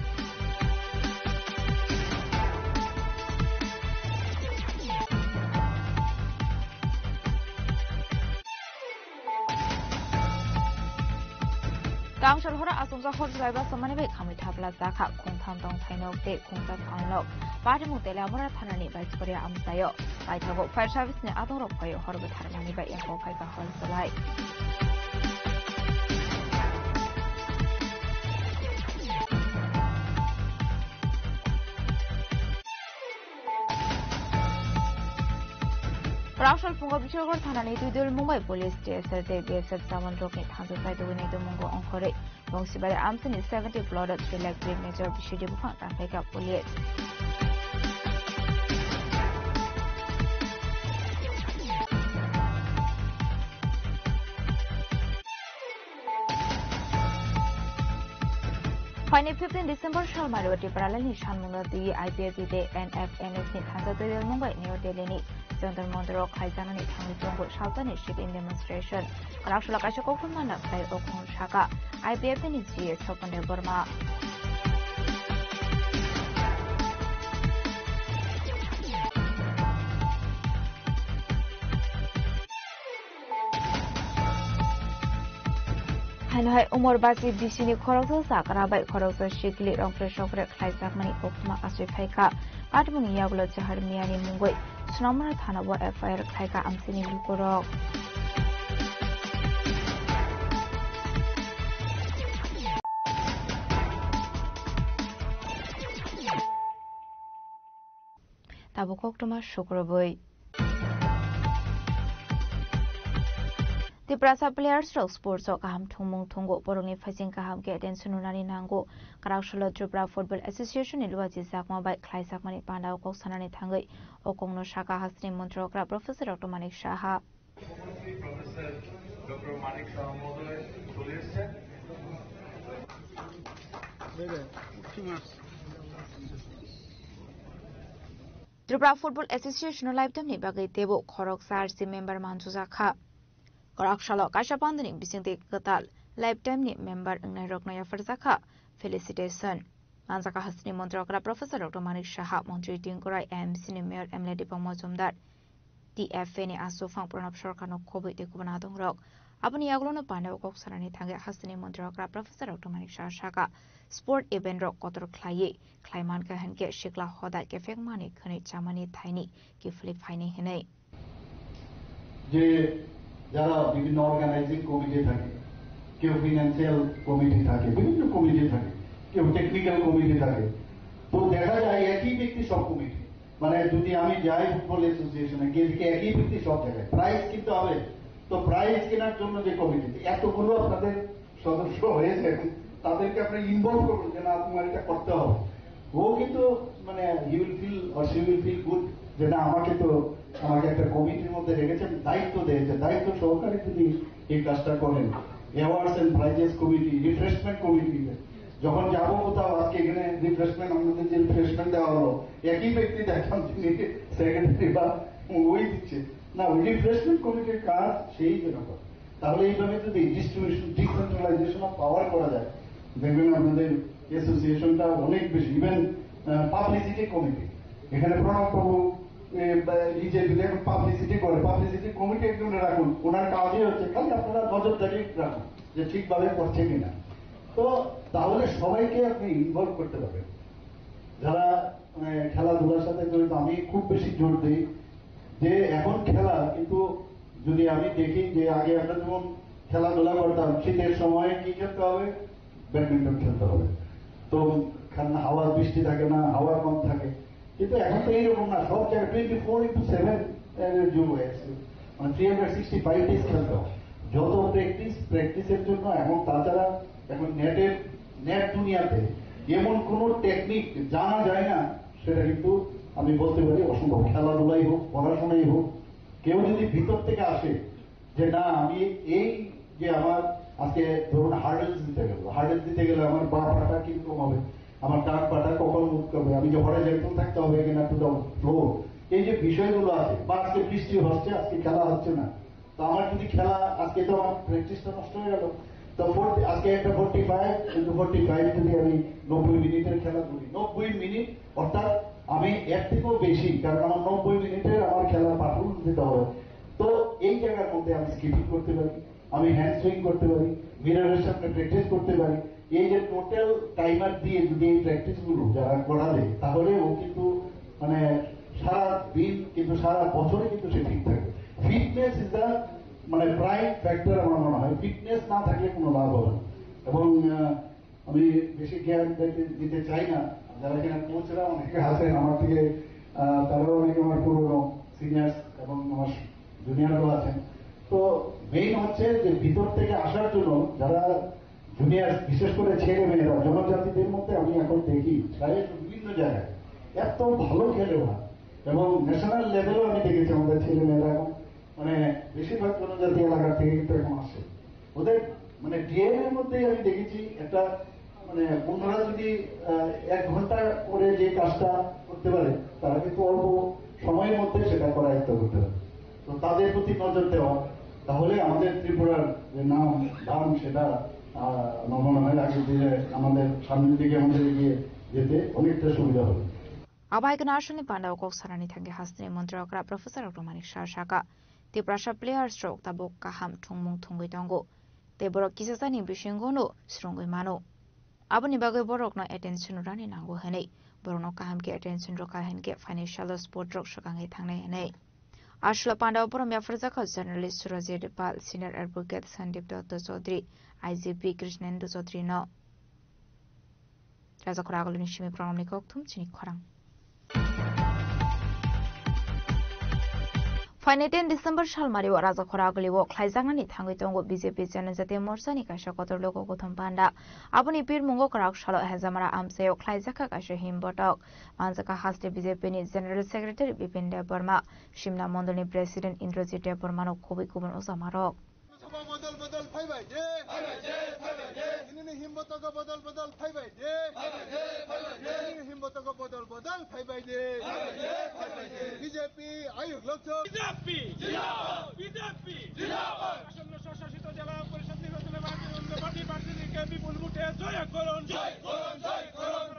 Tangsal hora achomjak hor jwlai basa mani bai khamwi thapla jakha khungtham tong thainok tei khungsa thainok. Patimung Teliamura thanani Baisukria amchaio paithago fire service ni adongrok phai hor bwtharmani bai yakho phaikha hor jwlai. Rausal phungo Bishalgarh thanani Tuidul Mumbai Police, T S R tei B S F jawan rokni thansa saitugwi naitukmungo ongkhorwi Bongsibari amchini seventy plot three lakh three major B C D buphang tangkhaikha police. Phaini fifteen December salmari o Tipralani sanmungno twi I P F T tei N F N S ni thansa twi Mumbai New Delhi ni Jantar Mantar o khlaijaknani thangwi tongo salsani sit-in demonstration. Kwraksalo kaisa koktwma nokthai o khung saka I P F T ni G A Sopon Debbarma. Haino hai Umor Bachi B C ni khoroksa chakra bai khoroksa sikli rongphre songphre khlaijakmani koktwma asoi phaikha. Patmungni yagulo Chahar Miyani mungwi Snamra thana o F I R khlaikha amchini lukurok. Tabuk koktwma sukrubwi. Tiprasa players rok sports o kaham thwngmung thwngo, borokni phaising kaham khe attention rwnani nango. Kwrak salo Tripura Football Association ni luachi jakma bai khlaijakmani panda o kok sanani thangwi o kokno sakha hasteni montri okra Professor Doctor Manik Saha. Tripura Football Association o lifetime ni bagwi teibo khoroksa R C member mansujakha. Kwrak salo kaisa pandani bisingtwi kwtal lifetime ni member wngnairokno yapharjakha felicitation. Manjakha hasteni montri okra Professor Doctor Manik Saha, montri Tinku Roy, M C ni mayor, M L A Deepak Majumdar, T F A ni aswk phang Pranab Sarkarno khobwi tei kubun adongrok. Aboni yagulono panda o kok sanani thangwi hasteni montri okra Professor Doctor Manik Saha sakha, sport event rok kotor khlaiwi khlai mankha hinkhe sikla hoda kephek mani khwnwi chamani thaini kiphilwi phaini hinwi. যে যারা বিভিন্ন organising committee থাকে, কেউ financial committee থাকে, বিভিন্ন কমিটি থাকে, কেউ technical committee থাকে, তো দেখা যায় একই ব্যক্তি সব কমিটি। মানে যদি আমি যাই ফুটবল অ্যাসোসিয়েশনে, গিয়ে দেখি একই ব্যক্তি সব জায়গায়, প্রাইজ কিনতে হবে, তো প্রাইজ কেনার জন্য যে কমিটি, এতগুলো আপনাদের সদস্য হয়েছে, তাদেরকে আপনি ইনভলভ করুন যে না, তোমার এটা করতে হবে। ও কিন্তু মানে he will feel or she will feel good যে না, আমাকে তো আমাকে একটা কমিটির মধ্যে রেখেছেন, দায়িত্ব দিয়েছে, দায়িত্ব সহকারে যদি এই কাজটা করেন। Awards and prizes committee, refreshment committee, যখন যাবো কোথাও, আজকে এখানে রিফ্রেশমেন্ট, আমাদের যে রিফ্রেশমেন্ট দেওয়া হলো, একই ব্যক্তি দেখলাম তিনি সেক্রেটারি বা ওই দিচ্ছে। না, ওই রিফ্রেশমেন্ট কমিটির কাজ সেই যেন করে। তাহলে এইভাবে যদি ডিস্ট্রিবিউশন, ডিসেন্ট্রালাইজেশন অফ পাওয়ার করা যায়, দেখবেন আপনাদের অ্যাসোসিয়েশনটা অনেক বেশি, ইভেন পাবলিসিটি কমিটি, এখানে প্রণব বাবু নিজে যদি এখন পাবলিসিটি করে, পাবলিসিটি কমিটি একজন রাখুন, ওনার কাজই হচ্ছে খালি আপনারা নজরদারি রাখুন যে ঠিকভাবে করছে কিনা। তো তাহলে সবাইকে আপনি ইনভলভ করতে পারবেন। যারা মানে খেলাধুলার সাথে জড়িত, আমি খুব বেশি জোর দিই যে এখন খেলা, কিন্তু যদি আমি দেখি যে আগে আমরা যেমন খেলাধুলা করতাম, শীতের সময় কি খেলতে হবে? ব্যাডমিন্টন খেলতে হবে। তো কারণ হাওয়া, বৃষ্টি থাকে না, হাওয়া কম থাকে। কিন্তু এখন তো এইরকম না, সব জায়গায় টোয়েন্টি ফোর ইন্টু সেভেন যুগ হয়ে গেছে, মানে three hundred sixty five days খেলতে হয়। যত প্র্যাকটিস, প্র্যাকটিসের জন্য। এবং তাছাড়া এখন নেটের, নেট দুনিয়াতে এমন কোনো টেকনিক জানা যায় না, সেটা কিন্তু আমি বলতে পারি অসম্ভব। খেলাধুলাই হোক, পড়াশোনাই হোক, কেউ যদি ভিতর থেকে আসে যে না, আমি এই যে আমার আজকে ধরুন হার্ডেলস দিতে গেল, হার্ডেলস দিতে গেলে আমার বা পাটা কিরকম হবে, আমার ডান পাটা কখন মুভ করবে, আমি যে হরিজন্টাল থাকতে হবে কিনা টু দ্য ফ্লোর, এই যে বিষয়গুলো আছে, বা আজকে বৃষ্টি হচ্ছে, আজকে খেলা হচ্ছে না, তো আমার যদি খেলা, আজকে তো আমার প্র্যাকটিসটা নষ্ট হয়ে গেল। তো ফোর্টি, আজকে একটা forty five into forty five যদি আমি নব্বই মিনিটের খেলা ধরি, নব্বই মিনিট, অর্থাৎ আমি এর থেকেও বেশি, কারণ আমার নব্বই মিনিটের আমার খেলার পারফরমেন্স দিতে হবে। তো এই জায়গার মধ্যে আমি স্কিপিং করতে পারি, আমি হ্যান্ড সুইং করতে পারি, মিররের সামনে প্র্যাকটিস করতে পারি। এই যে টোটাল টাইমার দিয়ে যদি এই প্র্যাকটিসগুলো যারা করা যায়, তাহলে ও কিন্তু মানে সারা দিন কিন্তু, সারা বছরই কিন্তু সে ফিট থাকবে। ফিটনেস ইজ দ্য মানে প্রাইম ফ্যাক্টর আমার মনে হয়। ফিটনেস না থাকলে কোনো লাভ হবে না। এবং আহ, আমি বেশি জ্ঞান দিতে, দিতে চাই না। যারা কিনা কোচরা অনেকে আছেন আমার থেকে, আহ, তারাও অনেকে আমার পুরনো সিনিয়র্স এবং আমার জুনিয়ররাও আছেন। তো মেইন হচ্ছে যে ভিতর থেকে আসার জন্য যারা জুনিয়র, বিশেষ করে ছেলে মেয়েরা, জনজাতিদের মধ্যে আমি এখন দেখি প্রায় বিভিন্ন জায়গায় এত ভালো খেলে ওরা, এবং ন্যাশনাল লেভেলও আমি দেখেছি আমাদের ছেলে মেয়েরা এখন মানে বেশিরভাগ জনজাতি এলাকা থেকে কিন্তু এখন আসে। ওদের মানে ডিএনএর মধ্যেই আমি দেখেছি একটা মানে বন্ধুরা যদি আহ, এক ঘন্টা করে যে কাজটা করতে পারে, তারা কিন্তু অল্প সময়ের মধ্যে সেটা করায়ত্ত করতে পারে। তো তাদের প্রতি নজর দেওয়া, তাহলে আমাদের ত্রিপুরার যে নাম দাম সেটা আহ, আমার মনে হয় আগের দিকে আমাদের সামনের দিকে আমাদের এগিয়ে যেতে অনেকটা সুবিধা হবে। Abai khe national panda o kok sanani thangwi hasteni montri okra Professor Doctor Manik Saha sakha, Tiprasa players rok tabuk kaham thwngmung thwngwi tongo, tei borok kisasani bisingo no swrwngwi mano. Aboni bagwi borokno attention rwna nango hwnwi, borokno kaham khe attention rwkha hinkhe financial support rok swkangwi thangnai hwnwi. Aswla panda o borom yapharjakha journalist Surajit Pal, senior advocate Sandeep Dutta Chaudhary, I G P Krishnendu Chaudhary no. Rajakhor Agulini simi program ni kokthum chini khorang. Phainai ten December salmario Rajakhora agulio khlaijaknani thangwi tongo B J P Janajati Morchani kaisa kotor logo kothom panda. Aboni pirmungo kwrak salo Hezamara amchaio khlaijakha kaisa himbotok. Manjakha haste B J P ni General Secretary Bipin Debbarma, Simna Mondolni President Indrajit Debbarmano khobwi kubun ojamarok. Sabha bodol bodol phaibai de. Phaibai de, phaibai de. Tinini himbotogo bodol bodol phaibai de. Phaibai de, phaibai de. Tinini himbotogo bodol bodol phaibai de. Phaibai de, phaibai de. B J P ayuk lokto. B J P zindabad, B J P zindabad. আসন্ন স্বশাসিত জেলা পরিষদ নির্বাচনে ভারতীয় জনতা পার্টি প্রার্থীদেরকে বিপুল ভোটে জয় করুন। জয় করুন, জয় করুন।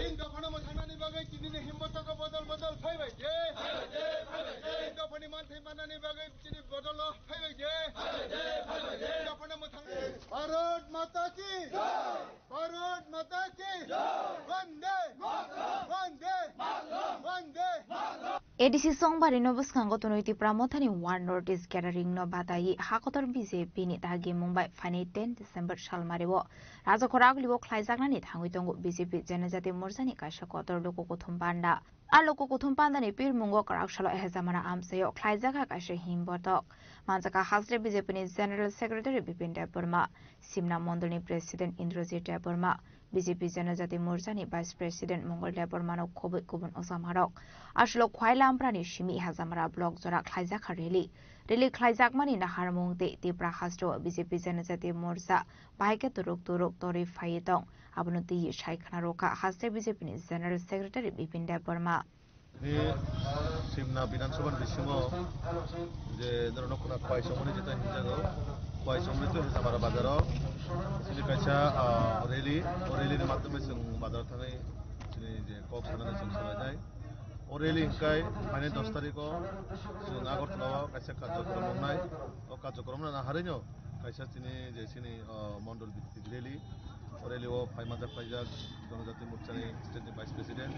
তিন দফানো mwthangnani bagwi tinini himbotogo bodol bodol phaibai de. Phaibai de, phaibai de. তিন দফানি manthai mannani bagwi tini bodolo phaibai de. Phaibai de, phaibai de. Dafano mwthang. Bharat Mata ki jai. Bharat Mata ki jai. Vande Mataram. Vande Mataram. Vande Mataram. A D C Chongmari no bwskango tonwi Tipra Mothani One North East Gathering no badai hakotor B J P ni dagi mung bai phainai ten December salmario Rajakhora agulio khlaijaknani thangwi tongo B J P Janajati Morchani kaisa kotor logo kothom panda. A logo kothom pandani pirmungo kwrak salo Hezamara amchaio khlaijakha kaisa himbotok. Manjakha haste B J P ni General Secretary Bipin Debbarma, Simna Mondolni President Indrajit Debbarma, B J P Janajati Morchani Vice President Mongol Debbarmano khobwi kubun ojamarok. Aswlok Khwai Lamprani simi Hezamara block jora khlaijakha rally. Rally khlaijakmani naharmung tei Tipra hasteo B J P Janajati Morcha bahai khe turuk turuk torwi phaiwi tong. Abono twiwi sai khna rwkha haste B J P ni General Secretary Bipin Debbarma. Ni Simna Bidhan Sabha ni bisingo je norok khna Khwai Chongmari jeta hinjago, Khwai Chongmari to Hezamara bazaro chini kaisa, ah, rally, o rally ni madhyome chwng bazar thangwi chini je kok sanani chwng salainai. O rally hwnkhe phainai dos tarikh o chwng Agartala o kaisa karjokrom wngnai. O karjokrom no naharwi no kaisa chini je chini, ah, mondol bhittik rally. O rally o phai manjak paijak Janajati Morchani State ni Vice President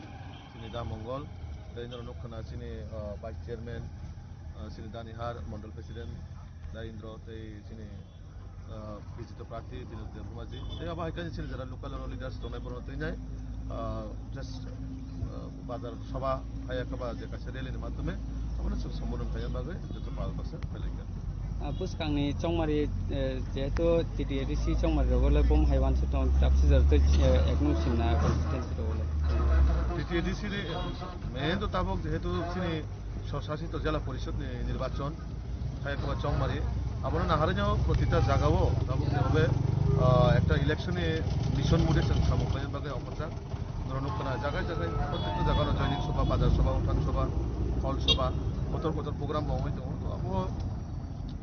chini Da Mongol, tei norok nukha na chini, ah, Vice Chairman, ah, chini Danihar Mondol President Da Indro tei chini, ah, bijito prarthi Binod Debbarma ji. Tei abo hai khe chini jara local leaders tongnai borok twi nai, ah, just, ah, bazar sabha hai khe ba je kaisa rally ni madhyome abono chwng sambodhon khaina bagwi joto Bharat borso phailaikha. Ah, bwskangni Chongmari, eh, jehetu T T A D C Chongmari rogo le bom hai uansuk tongo, tapsi jar tei, eh, ek nung Simna constituency rogo le. T T A D C ni main to tabuk jehetu chini Swshasit Jela Porishod ni nirbachon, hai khe ba Chongmari. Abono naharino protita jagao tabuk jebobe, ah, ekta election ni mission mode chwng samung khlaina bagwi ongkhorjak. Norok nukha na jaga jaga, protita jagano joining sabha, bazar sabha, uthan sabha, hall sabha, kotor kotor program bo wngwi tongo. To abo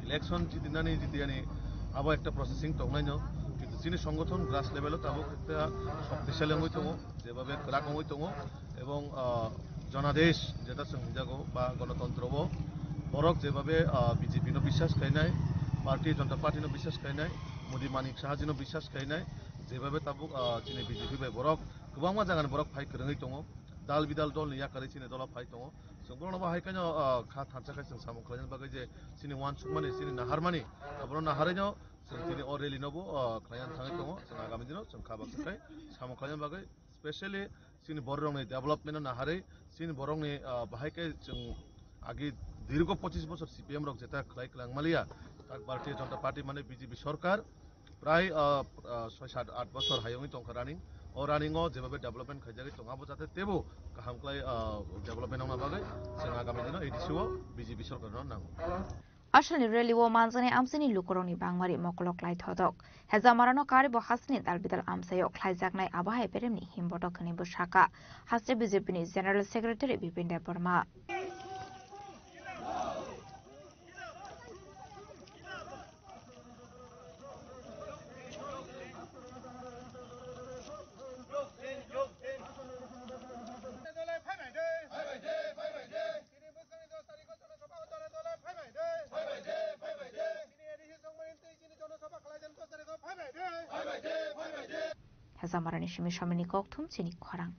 election jidinani jidiyani abo ekta processing tongnaino. Kintu chini songothon grass level o tabuk ekta shoktisali wngwi tongo, jebabe kwrak wngwi tongo. Ebong, ah, Janadesh jeta chwng hinjago ba gonotontro o borok jebabe, ah, B J P no biswas khainai, Bharatiya Janata Party no biswas khainai, Modi Manik Saha ji no biswas khainai, jebabe tabuk, ah, chini B J P bai borok kwbangma jagani borok phai kwrwngwi tongo, dal bidal dol ni yakarwi chini dolo phai tongo. Chwng borokno bo hai kheno, ah, kha thansa khai chwng samung khlaina bagwi je chini uansukmani, chini naharmani, abono naharwino chwng chini o rally no bo, ah, khlaina thangwi tongo. Chwng agami dino chwng kha baksa khai samung khlaina bagwi specially chini bororokni development no naharwi, chini borokni, ah, bahai khe chwng agi dirgo pochis bochor C P M rok jeta khlai kwlang maliya, tak Bharatiya Janata Party mane B J P sorkar prai, ah, ah, soi sat at bochor hai wngwi tongkha running. O running o jebabe development khaijagwi tongo, abo jate teibo kaham khlai, ah, development wngna bagwi chwng agami dino A D C o B J P sorkar no nango. Asalni rally o manjaknai amchaini lukurokni bangmari mokolok lai thotok. Hejamarano karibo hasteni dalbidal amchaio khlaijaknai abo hai beremni himbotok hwnwi bwsakha haste B J P ni General Secretary Bipin Debbarma. Hejamarani simi samani kokthum chini khorang.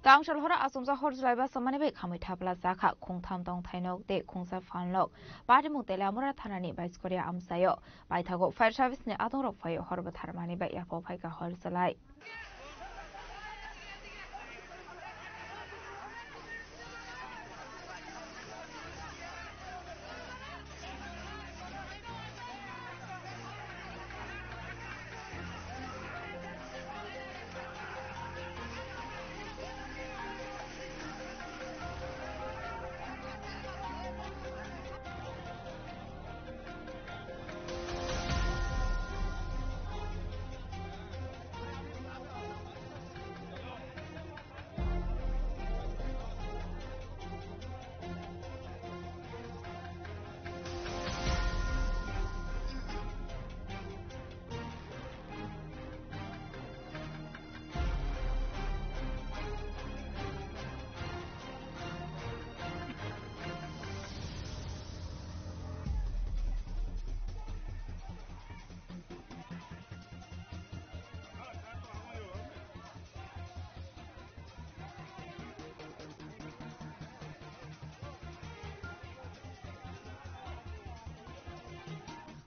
Tangsal hora achomjak hor jwlai basa mani bai khamwi thapla jakha khungtham tongthai nok tei khungsa phan nok. Patimung Teliamura thanani Baiskoria amchaio paithago fire service ni adongrok phai hor bwthar mani bai yapo phaikha hor jwlai.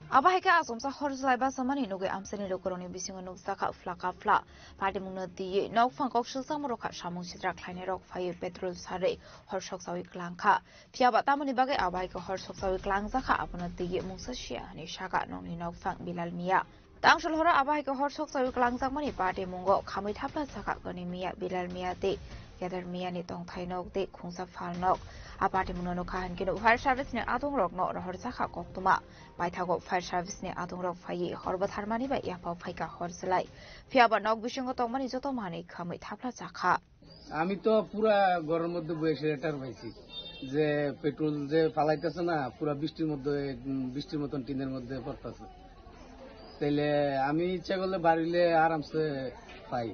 Abo hai khe achomsa hor jwlai bachamani nugwi amchaini lukurokni bisingo nukjakha phlaka phla. Patimungno twiwi nokphang kok swljakma rokha samung sitra khlainairok phaiwi petrol sarwi hor soksawi klangkha. Phiyaba tamoni bagwi abo hai khe hor soksawi klangjakha, abono twiwi mungsa siya hwnwi sakha nokni nokphang Bilal Miya. Tangshol horo abo hai khe hor soksawi klangjakmani patimungo khamwi thapla jakha Goni Miya, Bilal Miya tei Kedar Miyani tongthai nok tei khungsa phal nok. A patimungno nukha hinkhe fire service ni adongrokno rohorjakha koktwma. Paithago fire service ni adongrok phaiwi hor bwtharmani bai yaphao phaikha hor jwlai. Phiyaba nok bisingo tongmani joto manwi khamwi thapla jakha. আমি তো পুরা ঘরের মধ্যে বসে টের পাইছি যে পেট্রোল যে ফালাইতেছে না, পুরা বৃষ্টির মধ্যে, উম, বৃষ্টির মতন টিনের মধ্যে পড়তেছে। তাইলে আমি ইচ্ছা করলে বাড়িলে আরামসে পাই।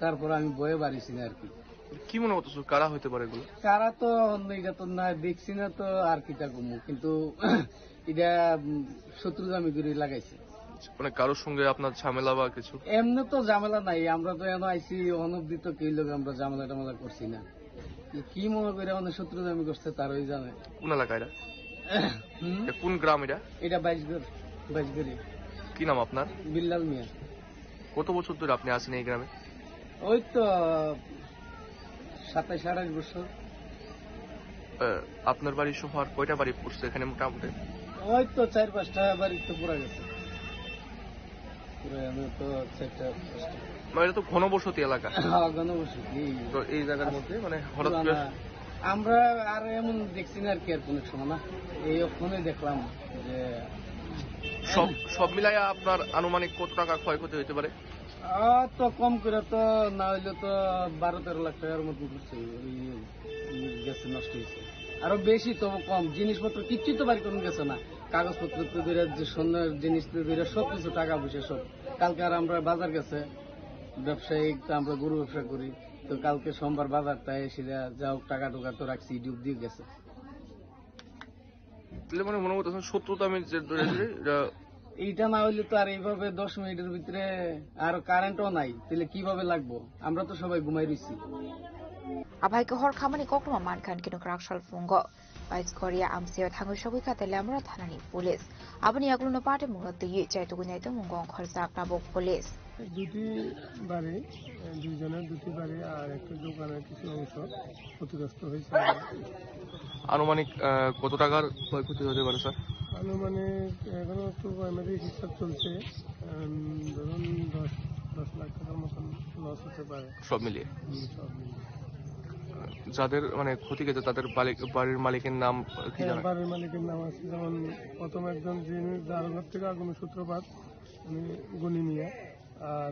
তারপর আমি বয়ে বাড়িছি না আর কি। কি মনে করতেছো, কারা হইতে পারে এগুলো? কারা তো অন্য, এটা তো না দেখছি না তো, আর কিতা কমু, কিন্তু এটা, উম, শত্রুতা আমি করে লাগাইছি। মানে কারোর সঙ্গে আপনার ঝামেলা বা কিছু? এমনি তো ঝামেলা নাই, আমরা তো এনে আইছি, অনবধি তো কেউ লোক আমরা ঝামেলা টামেলা করছি না। কি, কি মনে করে আমাদের শত্রুতা আমি করছে, তারই জানে। কোন এলাকা এটা? হুম? এটা কোন গ্রাম এটা? এটা বাইশগড়, বাইশগড়ি। কি নাম আপনার? বিল্লাল মিয়া। কত বছর ধরে আপনি আছেন এই গ্রামে? ওই তো সাতাইশ আঠাইশ বছর। আহ, আপনার বাড়ি সহ আর কয়টা বাড়ি পড়ছে এখানে মোটামুটি? ওই তো চার পাঁচটা বাড়ি তো পুরা গেছে। পুরা আমি তো চারটা পাঁচটা। মানে এটা তো ঘনবসতি এলাকা। হ্যাঁ, ঘনবসতি। তো এই জায়গার মধ্যে মানে হঠাৎ করে পুরানা। আমরা আর এমন দেখছি না আর কি, আর কোনো সময় না। এই ওখানে দেখলাম যে সব, সব মিলাইয়া আপনার আনুমানিক কত টাকা ক্ষয়ক্ষতি হইতে পারে? আহ, তো কম করে তো না হইলে তো বারো তেরো লাখ টাকার মতন করছে, ওই গেছে, নষ্ট হয়েছে। আরো বেশি তো কম, জিনিসপত্র কিচ্ছু তো বাড়ি কোনো গেছে না, কাগজপত্র তো ধরে, যে স্বর্ণের জিনিস তো ধরে সব কিছু, টাকা পয়সা সব। কালকে আর আমরা বাজার গেছে, ব্যবসায়িক তো আমরা গরু ব্যবসা করি, তো কালকে সোমবার বাজার, তাই সেটা যা হোক টাকা টুকা তো রাখছি, ডুব দিয়ে গেছে। তাহলে মানে মনে করতেছেন শত্রুতা আমি যে ধরে ধরে এটা এইটা না হইলে তো আর এইভাবে দশ মিনিটের ভিতরে আর কারেন্টও নাই, তাহলে কিভাবে লাগবো? আমরা তো সবাই ঘুমাই রইছি। Abai khe hor khamani koktwma mankha hinkhe no kwrak sal phungo. Baiskor ya amsio thangwi sogwi kha Teliamura thanani police. Aboni yagulo no patimungno twiwi chaitugwi naitukmung ongkhorjak tabuk police. দুটি বাড়ি, দুইজনের দুটি বাড়ি আর একটি দোকানের কিছু অংশ ক্ষতিগ্রস্ত হয়েছে। আনুমানিক, আহ, কত টাকার ক্ষয়ক্ষতি হতে পারে, স্যার? আনুমানিক এখনো একটু প্রাইমারি হিসাব চলছে, উম, ধরুন দশ, দশ লাখ টাকার মতন লস হতে পারে। সব মিলিয়ে? হুম, সব মিলিয়ে। যাদের মানে ক্ষতি গেছে তাদের বালিক-, বাড়ির মালিকের নাম কি হ্যাঁ, জানা? বাড়ির মালিকের নাম আছে, যেমন প্রথম একজন যিনি, যার ঘর থেকে আগুনের সূত্রপাত, উনি গনি মিয়া। আর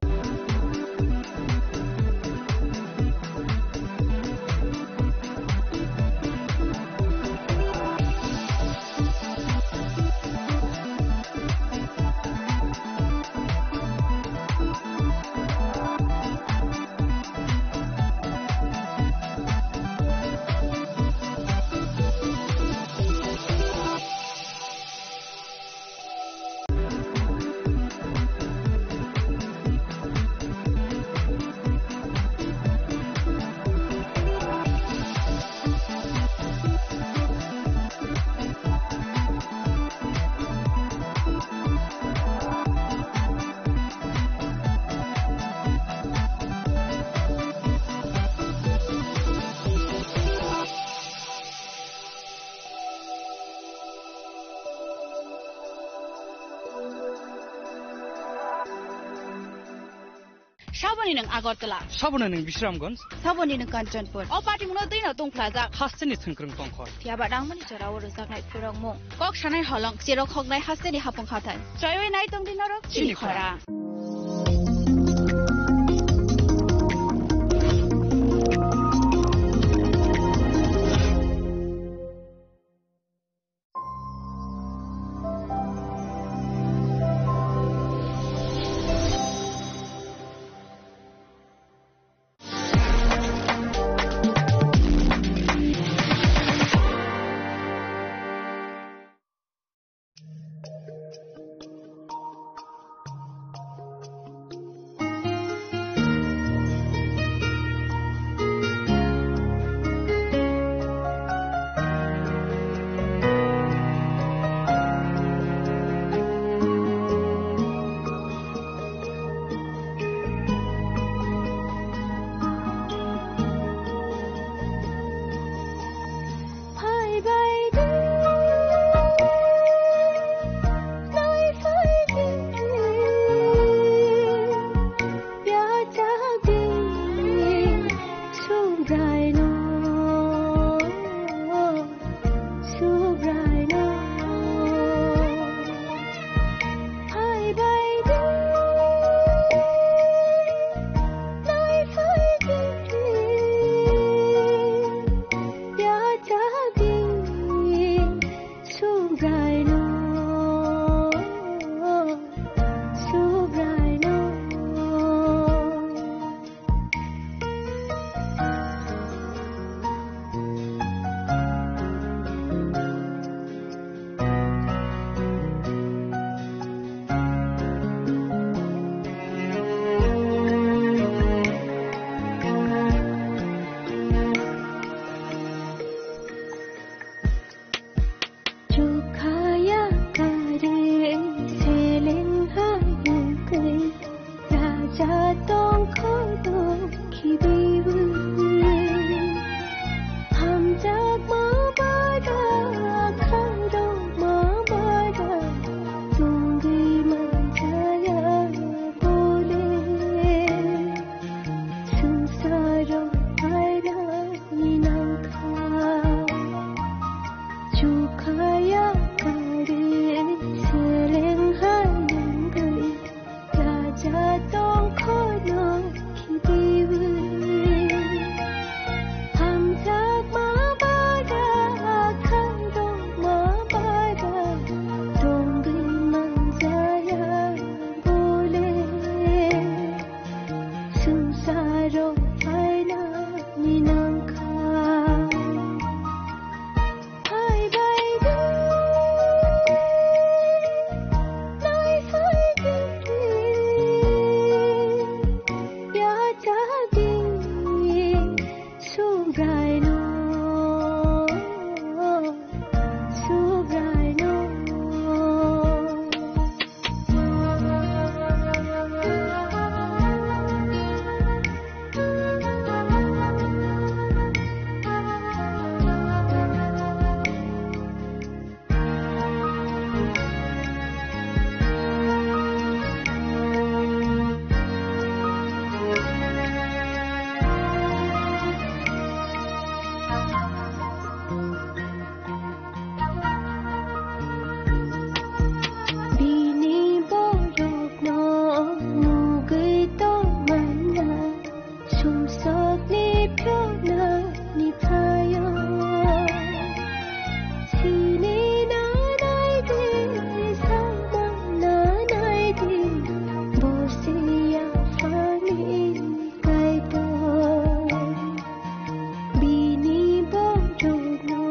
Saboni nwng Agartala. Saboni nwng Bisramganj. Saboni nwng Kanchanpur. O patimungno twino tungphlajak. Hasteni thwngkwrwng tongkhor. Phiyaba nangmani jorao rwjaknai phwrwngmung. Kok sanai holong, cherok hoknai hasteni hapung hathai. Choiwi nai tongdi norok chini chini khora. Khora. Khaya karwi seleng hai nangwi raja tongkhono khibiwi. Hamjakma bara, khairokma bara tongwi manjaya bole. Swngcharo phainani nangkha. Phaibaidi, naisaidi, yachadi, Subraino, Subraino. Bini borokno nugwi tongmanya, sumsokni phioknani phaio. Sini nanai di, samang nanai di, bo siya phani Kaitor. Bini borokno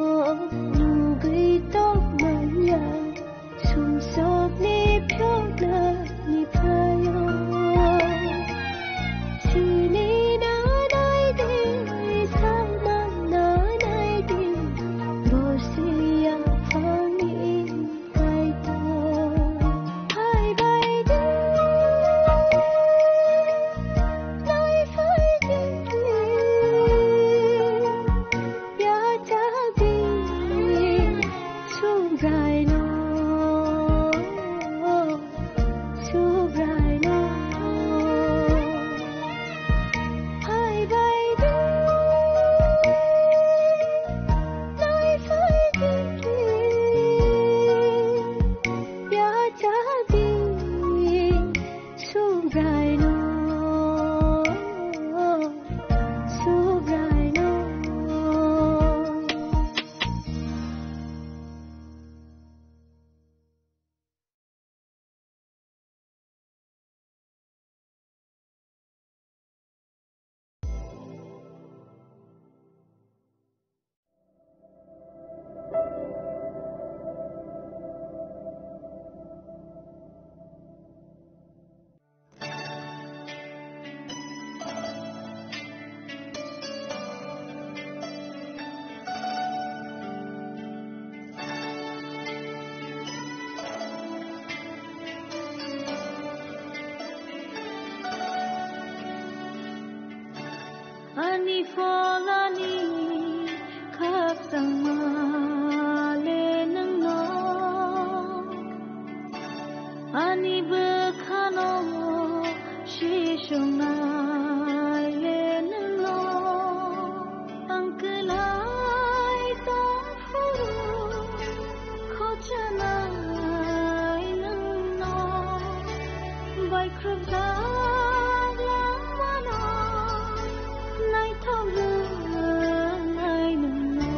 nugwi tongmanya, sumsokni phioknani phaio. Sini nanai di, samang nanai di, bo siya phani Kaitor. Phaibaidi, naisaidi, yachadi, Subraino, Subraino. Phaibaidi, naisaidi, yachadi, Subraino, Subraino. Ani pholani khakchangma le nwngno, ani bwkhano sisongnai le nwngno, ang kwlai tong Khochanai nwngno baikhrupjak langmano naithok rwnai nwngno.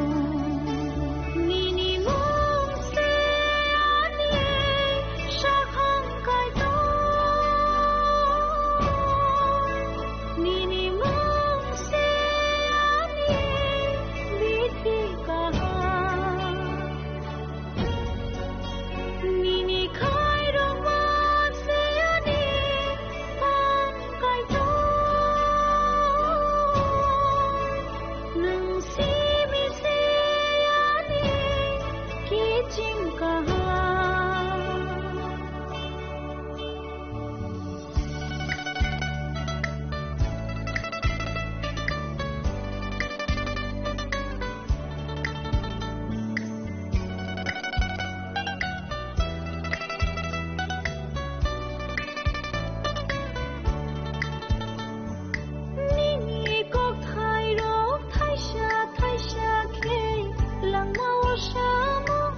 Nini mung se ani sakhang Kaitor, nini mung se ani bithi kaham. Nini khairokma se ani phan Kaitor. Nwng simi se ani kiching kaham. Nini kokthairok thaisa thaisa khe langmao samung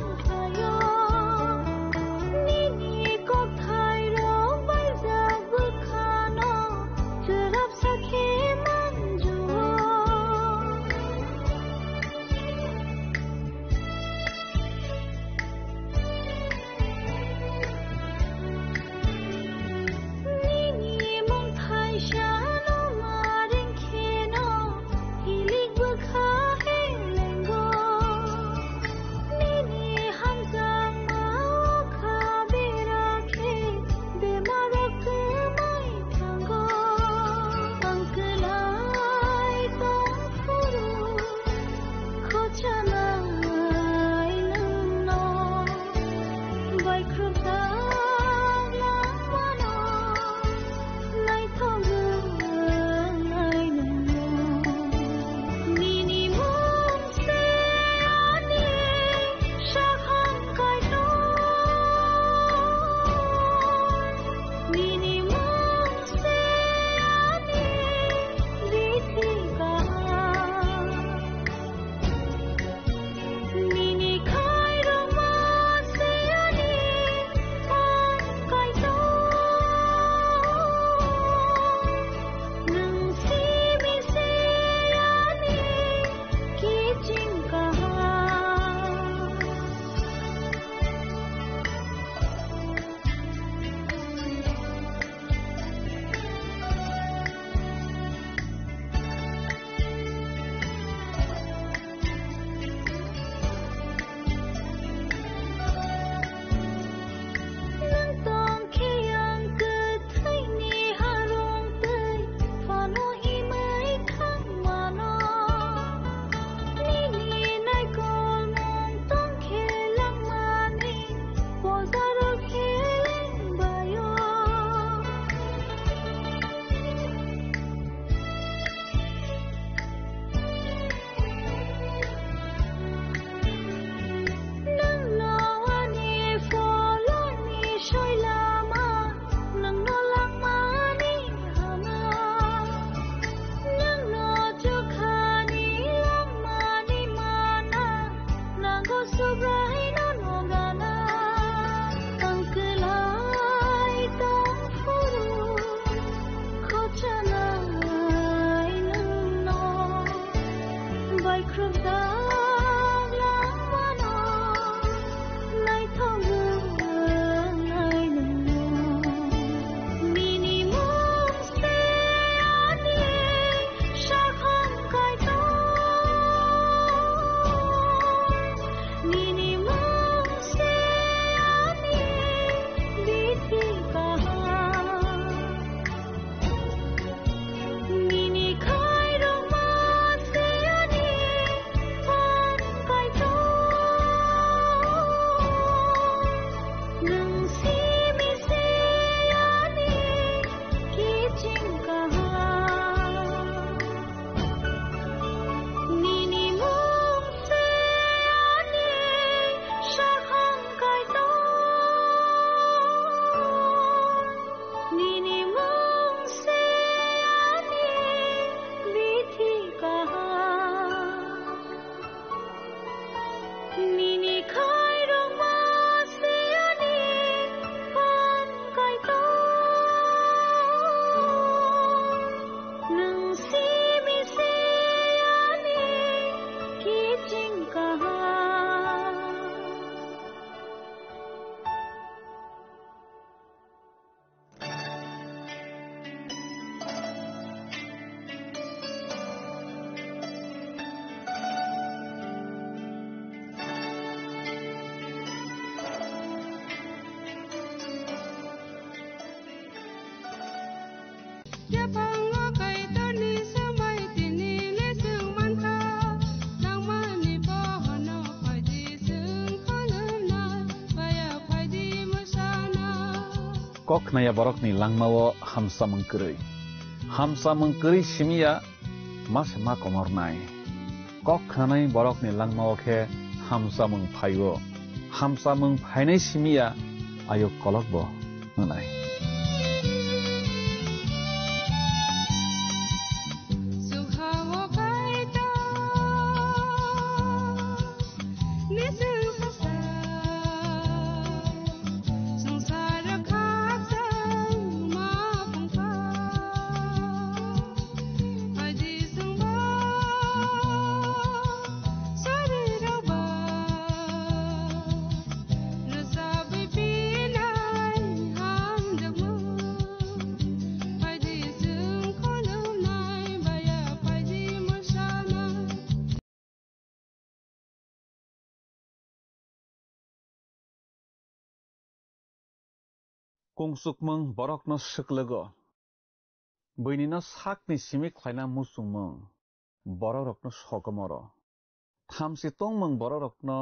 Kok khnaya borokni langmao hamsamung kwrwi. Hamsamung kwrwi simiya ma se ma komornai. Kok khnanai borokni langmao khe hamsamung phaio. Hamsamung phainai simiya ayuk kolokbo wngnai. Kungsukmung borokno swklugo. Buinino sakni simi khlaina muchungmung borokrokno sokomoro. Thamchi tongmung borokrokno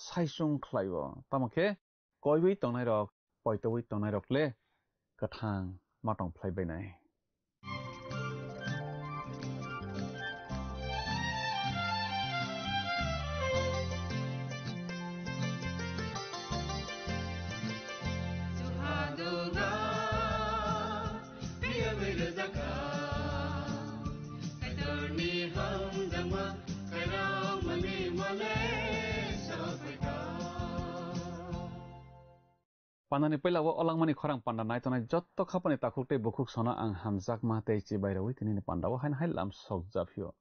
saichung khlaio. Tamo khe koiwi tongnairok, poitowi tongnairok le kwthang ma tong phlai bainai. Pandani puila o langmani khorang panda nai tongnai jotto khapani takhuk tei bukhuk sono ang hamjakma tei chibai rwi tinini panda o haino hai lam sok japhio.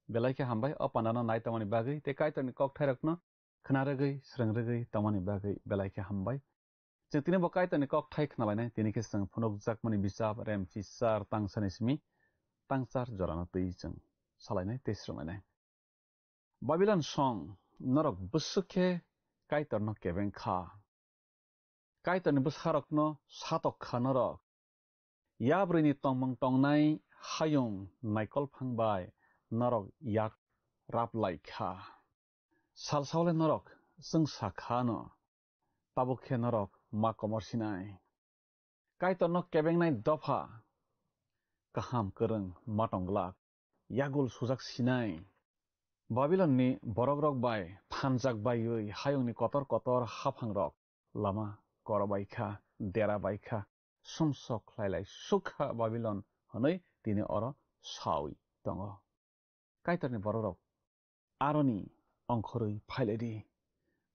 Belai khe hambai o panda no nai tongmani bagwi tei Kaitorni kokthairokno khna rwgwi, srwng rwgwi tongmani bagwi belai khe hambai. Chwng tini bo Kaitorni kokthai khna lainai, tini khe chwng phunukjakmani bichap Remchi char tangsani simi tangchar jorano twi chwng salainai tei srwnglainai. Babilon song, norok bwswk khe Kaitorno kebeng kha. Kaitorni bwsarokno satok kha norok. Yabrwini tongmung tongnai hayung naikolphang bai norok yak rap lai kha. Salsao le norok chwngsa kha no, tabuk khe norok ma komor sinai. Kaitorno kebengnai dopha kaham kwrwng ma tong glak, yagul sujak sinai. Babilonni borokrok bai thanjak baiwi hayungni kotor kotor haphangrok lama korobai kha, dera bai kha, sumsok khlai lai suk kha Babilon hwnwi tini oro saui tongo. Kaitorni borokrok aroni ongkhorwi phailaidi.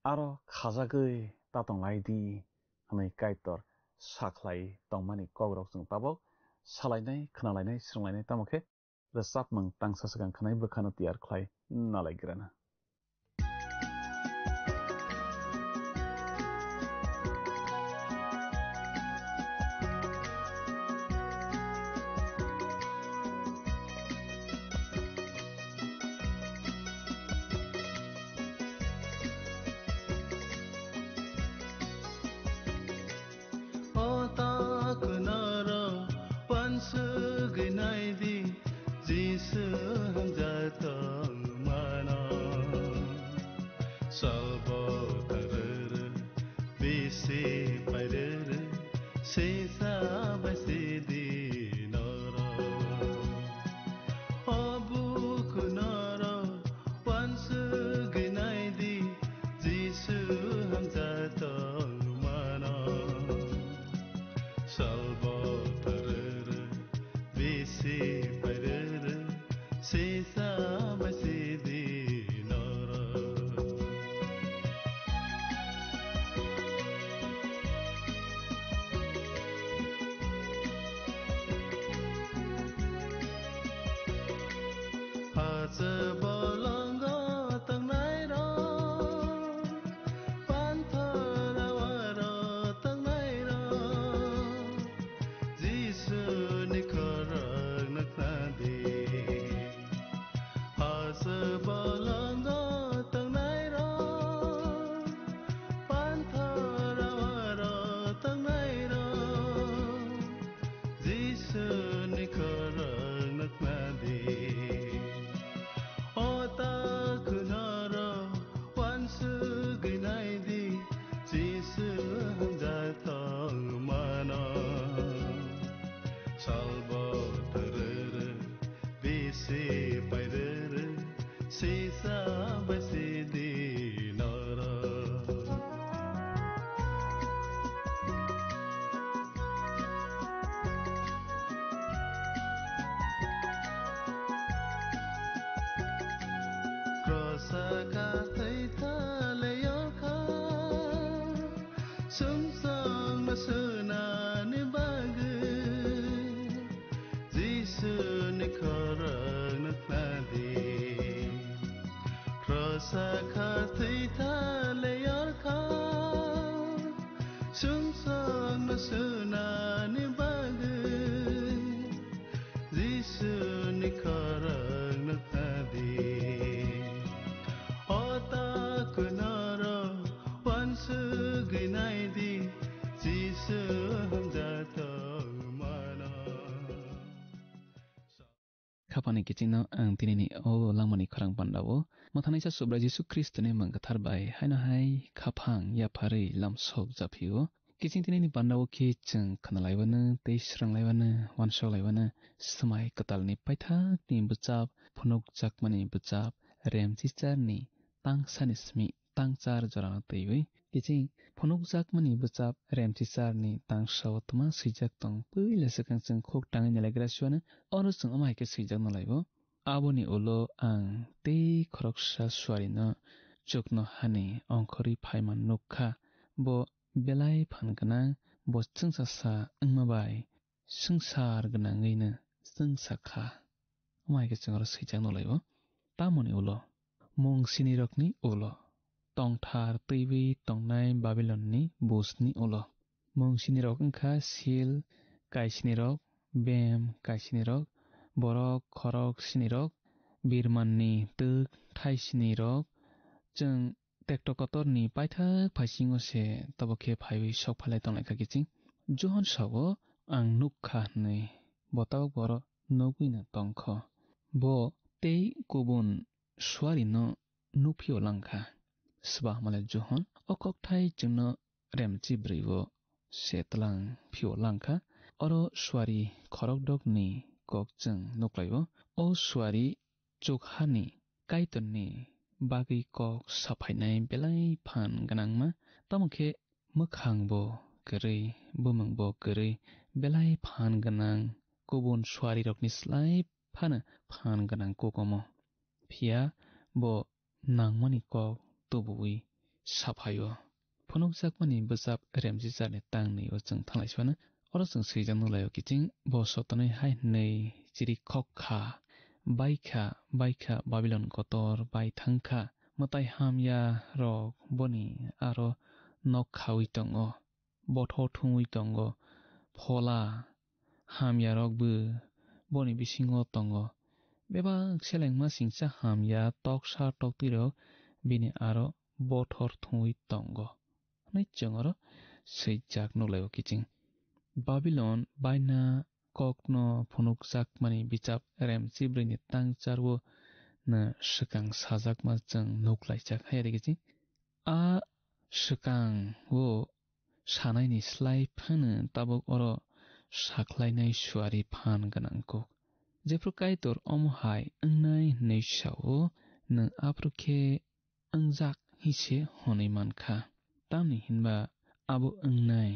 aro khajagwi ta tong lai di hwnwi Kaitor sakhlai tongmani kokrok chwng tabok salainai, khnalainai, swrwnglainai, tamo khe rwchapmung tangsa swkang khanai bwkhano tiyar khlai nalaigrana. O ta kunaro wansugwi naidi, Jisu hamjak tongmano. Salbo tarere, bisi pairere, sisa bai sidi noro. O buku noro wansugwi naidi, Jisu hamjak tongmano. Salbo tarere, bisi pairere, sisa bai sidi noro. Hache bolongo tangnai rok, panthor awaro tangnai rok, Jisu ni khorang nakna di. Hache bolongo tangnai rok, panthor awaro tangnai rok, Jisu ni khorang nakna di. O ta kunaro wansugwi naidi, Jisu hamjak tongmano. Salbo tarere, bisi pairere, sisa bai sidi noro. Krosa ka thwi thale yorkha, sumsokno sunani bagwi, Jisuni khorang nakna di. Krosa ka thwi thale yorkha, sumsokno sunani bagwi, Jisuni khorang nakna di. O ta kunaro wansugwi naidi, Jisu hamjak tongmano. Khapani kichingno ang tinini o langmani khorang pandao mwthanaisa Subrai Jisu Khristoni mwng kwthar bai haino hai khaphang yapharwi lamsok japhio. Kiching tinini pandao khe chwng khnalaibano tei swrwnglaibano, uansukhlaibano swmai kwtalni paithakni bwchap, phunukjakmani bwchap, remchicharni tangsani simi tangchar jorano twiwi. Kiching phunukjakmani bwchap remchicharni tangsao twma swijak tong. Puila swkang chwng khuk tangwi nalaigra siwano, oro chwng omo hai khe swijak nalaibo. Aboni ulo ang tei khoroksa suarino chuknohani ongkhorwi phaima nukkha. Bo belai phan gwnang, bo chwngsasa wngma bai swngchar gwnangwino chwngsa kha. Omo hai khe chwng oro swijak nalaibo. Tamoni ulo, mung sinirokni ulo, tongthar twiwi tongnai Babilonni busni ulo. Mung sinirok wngkha sil kaisinirok, bem kaisinirok, borok khorok sinirok, birmanni twk thai sinirok. Chwng tekto kotorni paithak phaisingo se tobo khe phaiwi sok phalai tonglaikha kiching. Johon sao, "Ang nukkha," hwnwi, bo tabok boro nugwino tongkho. Bo tei kubun suarino nukphio langkha. Swbahmale Johon o kokthai chwngno remchi bwrwibo se tlang phio langkha. Oro suari khorokdokni kok chwng nuklaio. O suari chukhani Kaitorni bagwi kok saphainai belai phan gwnangma. Tamo khe mwkhangbo kwrwi, bumungbo kwrwi, belai phan gwnang, kubun suarirokni slai phano phan gwnang kokomo. Phiya bo nangmani kok tubuwi saphaio. Phunukjakmani bwchap remjicharni tang nwi o chwng thanglai sibano. Oro chwng swijak nukhlaio kiching, bo sotonwi hai hwnwi chiri khok kha, "Baikha, baikha, Babilon kotor bai thangkha, mwtai hamya rok boni aro nok khaui tongo, bothor thungwi tongo, phola hamya rok bo boni bisingo tongo, bebak selengma singcha hamya toksa toktwi rok bini aro bothor thungwi tongo," hwnwi chwng oro swijak nukhlaio kiching. Babilon baina kokno phunukjakmani bichap rem chibrwini tang charwo no swkang sajakma chwng nuklaijak hai ri kiching. A swkang o sanaini slai phano tabuk oro sakhlainai suari phan gwnang kuk. Jephru Kaitor omo hai wngnai hwnwi sao, nwng aphuru khe wngjak hinse hwnwi mankha. Tamni hinba abo wngnai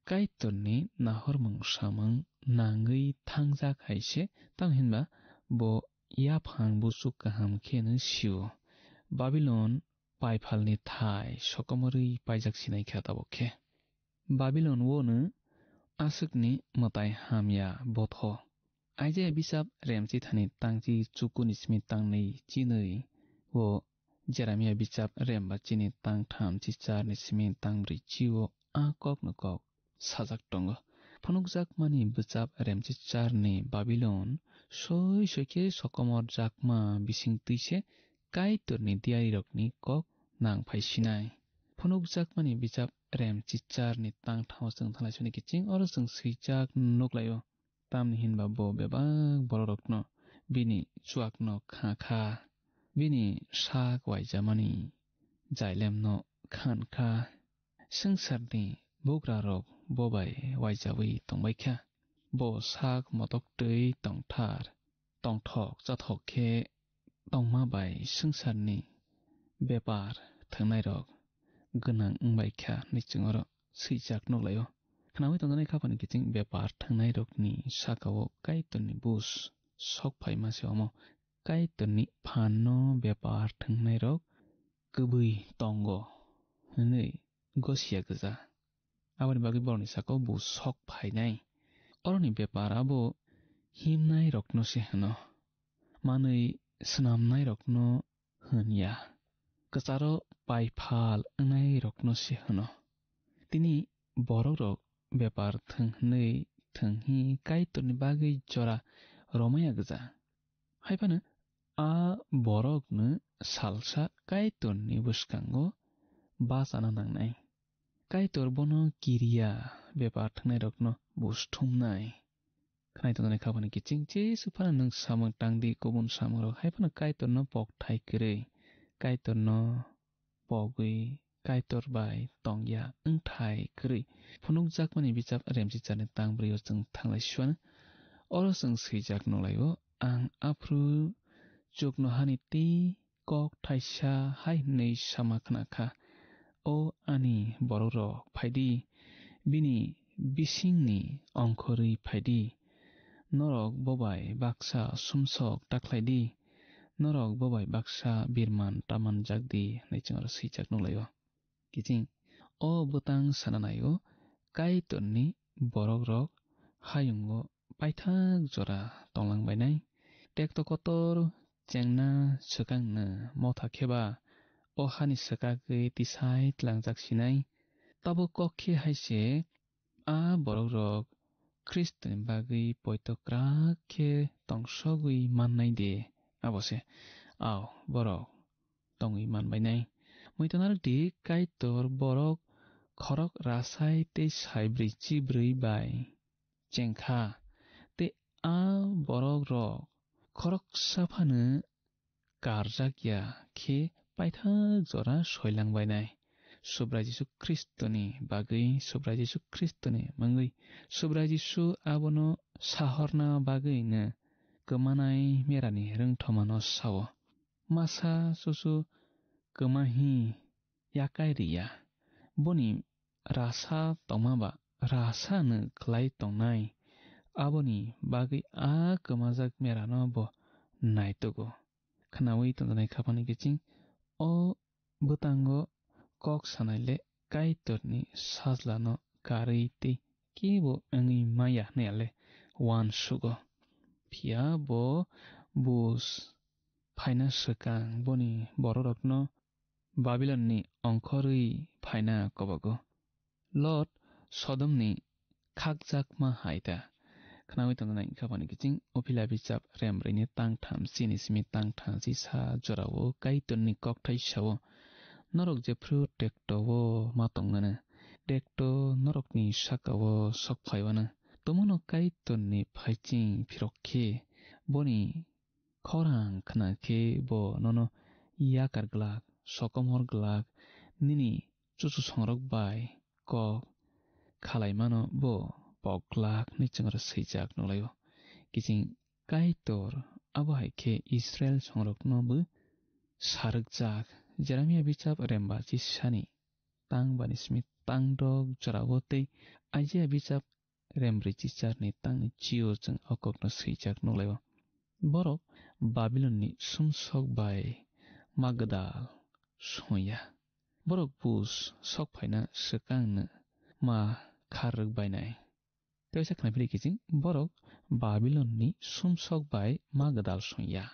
Kaitorni nahormung samung nangwi thangjak hai se, tamni hinba bo yaphang buchuk kaham kheno sio. Babilon paiphalni thai sokomorwi paijak sinai kha tabuk khe. Babilon wono aswkni mwtai hamya botho. Isaiah bisap remchi thani tangchi chukuni simi tangnwi chinwi o Jeremiah bisap remba chini tangtham chi charni simi tangbrwi chio a kokno kok sajak tongo. Phunukjakmani bwchap remchi charni Babilon soi soi khe sokomor jakma bising twi se Kaitorni diyarirokni kok nang phai sinai. Phunukjakmani bwchap remchi charni tangthamo chwng thanglai soni kiching oro chwng swijak nuklaio. Tamni hinba bo bebak bororokno bini chuakno kha kha, bini sak waijamani jailemno khan kha. Swngcharni bugrarok bo bai waijawi tongbai kha. Bo sak motoktwi tongthar, tongthok chathok khe tongma bai swngcharni bepar thwngnairok gwnang wngbai kha hwnwi chwng oro swijak nuklaio. Khnaui tongjaknai khaphani kiching bepar thwngnairokni sakao Kaitorni bus sok phaima se omo. Kaitorni phanno bepar thwngnairok kwbwi tongo hwnwi gosiya gwja. Aboni bagwi borokni sakao bo sok phainai. Oroni bepar abo himnairokno se hwno, manwi snamnairokno hwn ya, kwcharo paiphal wngnairokno se hwno. Tini borokrok bepar thwng hwnwi thwng hi Kaitorni bagwi jora romaya gwja. Hai phano a borokno salsa Kaitorni bwskango bachana nangnai. Kaitor bono kiriya bepar thwngnairokno buj thumnai. Khwnai tongjaknai khaphani kiching, jesu phano nwng samung tang di, kubun samungrok hai phano Kaitorno pokthai kwrwi, Kaitorno pogwi Kaitor bai tongya wngthai kwrwi phunukjakmani bichap remchicharni tang bwrwi o chwng thanglai suano. Oro chwng swijak nukhlaio, ang aphuru chuknohani tei kok thaisa hai hwnwi sama khna kha, "O ani borokrok, phai di, bini bisingni ongkhorwi phai di. Norok bo bai baksa sumsok ta khlai di, norok bo bai baksa birman ta manjak di," hwnwi chwng oro swijak nukhlaio. Kiching, o bwtang sana naio, Kaitorni borokrok hayungo paithak jora tonglang bainai. Tekto kotor chengna swkangno motha khe ba o hani swkagwi tisai tlangjak sinai. Tabuk kok khe hai se a borokrok Khristoni bagwi poito kwrak khe tongsogwi mannai de. Abo se, ao, borok tongwi man bainai. Muitu narwk di, Kaitor borok khorok rasai tei saibrwi chibrwi bai cheng kha, tei a borokrok khoroksa phano karjak ya khe paithak jora soilang bainai. Subrai Jisu Khristoni bagwi, Subrai Jisu Khristoni mungwi, Subrai Jisu abono sahorna bagwino kwmanai merani rwngthomano sao. Masa susu kwma hi yakai ri ya. Boni rasa tongma ba rasa no khlai tongnai. Aboni bagwi a kwmajak merano bo naitugo. Khnaui tongjaknai khaphani kiching o bwtango kok sanai le Kaitorni sajlano karwi tei kebo wngwi maya hwnwi le uansugo. Phiya bo bus phaina swkang boni bororokno Babilonni ongkhorwi phaina kobogo. Lot Sodomni khakjakma hai ta. Khnaui tongjaknai wngkha boni kiching, o phila bichap rembrwini tangtham chini simi tangtham chisa jorao Kaitorni kokthai sao, norok jephru tekto-o ma tongmano, tekto norokni saka-o sok phaiwano. Tomono Kaitorni phaiching phirok khe boni khorang khna khe bo nono yakar glak, sokomor glak, nini chuchusongrok bai kok khalaimano bo pok glak hwnwi chwngno swijak nukhlaio. Kiching Kaitor abo hai khe Israil songrokno bo sarwkjak. Jeremia bichap remba chisani tang bani simi tang dok jorao tei Aijia bichap rembrwi chicharni tangni chio chwng o kokno swijak nukhlaio. Borok Babilonni sumsok bai ma gwdal songya. Borok bus sok phaina swkangno ma kharrwk bainai. Teisa khnaphili kiching, borok Babilonni sumsok bai ma gwdal songya.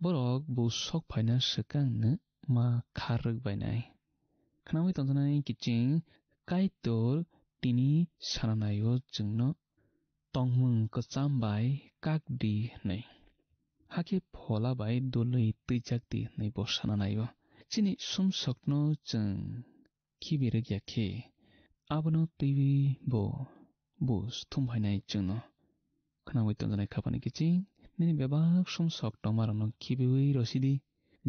Borok bus sok phaina swkangno ma kharrwk bainai. Khnaui tongjaknai kiching Kaitor tini sananaio chwngno tongmung kwcham bai kak di hwnwi. Hakhe phola bai dului twijak di hwnwi bo sananaio. Chini sumsokno chwng khibi rwkya khe, abono twiwi bo bus thum phainai chwngno. Khnaui tongjaknai khapani kiching, nini bebak sumsok tongmarokno khibiui rwsidi,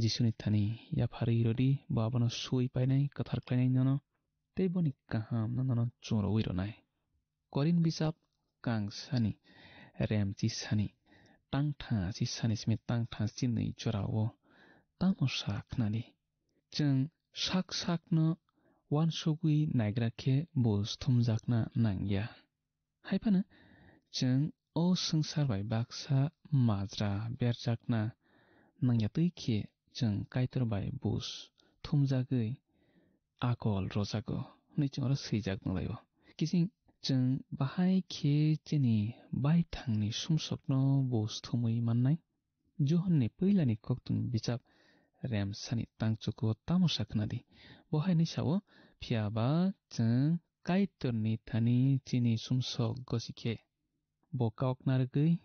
Jisuni thani yapharwi rwdi, bo abono sui painai, kwthar khlainai nono, tei boni kahamno nono chungrwi rwnai. Korin bisap kangsani, remchi sani, tangtha si sani simi tangtha chinwi jorao tamo sa khnadi. Chwng sak sakno uansugwi naigra khe bus thumjakna nangya. Hai phano chwng o swngchar bai baksa majra berjakna nangya twi khe chwng Kaitor bai bus thumjagwi akol rwjago hwnwi chwng oro swijak nukhlaio. Kiching chwng bahai khe chini baithangni sumsokno bus thumwi mannai? Johonni puilani koktun bichap remsani tangchuko tamo sa khnadi. Bo hai hwnwi sao, phiya ba chwng Kaitorni thani chini sumsok gosi khe bo kok narwgwi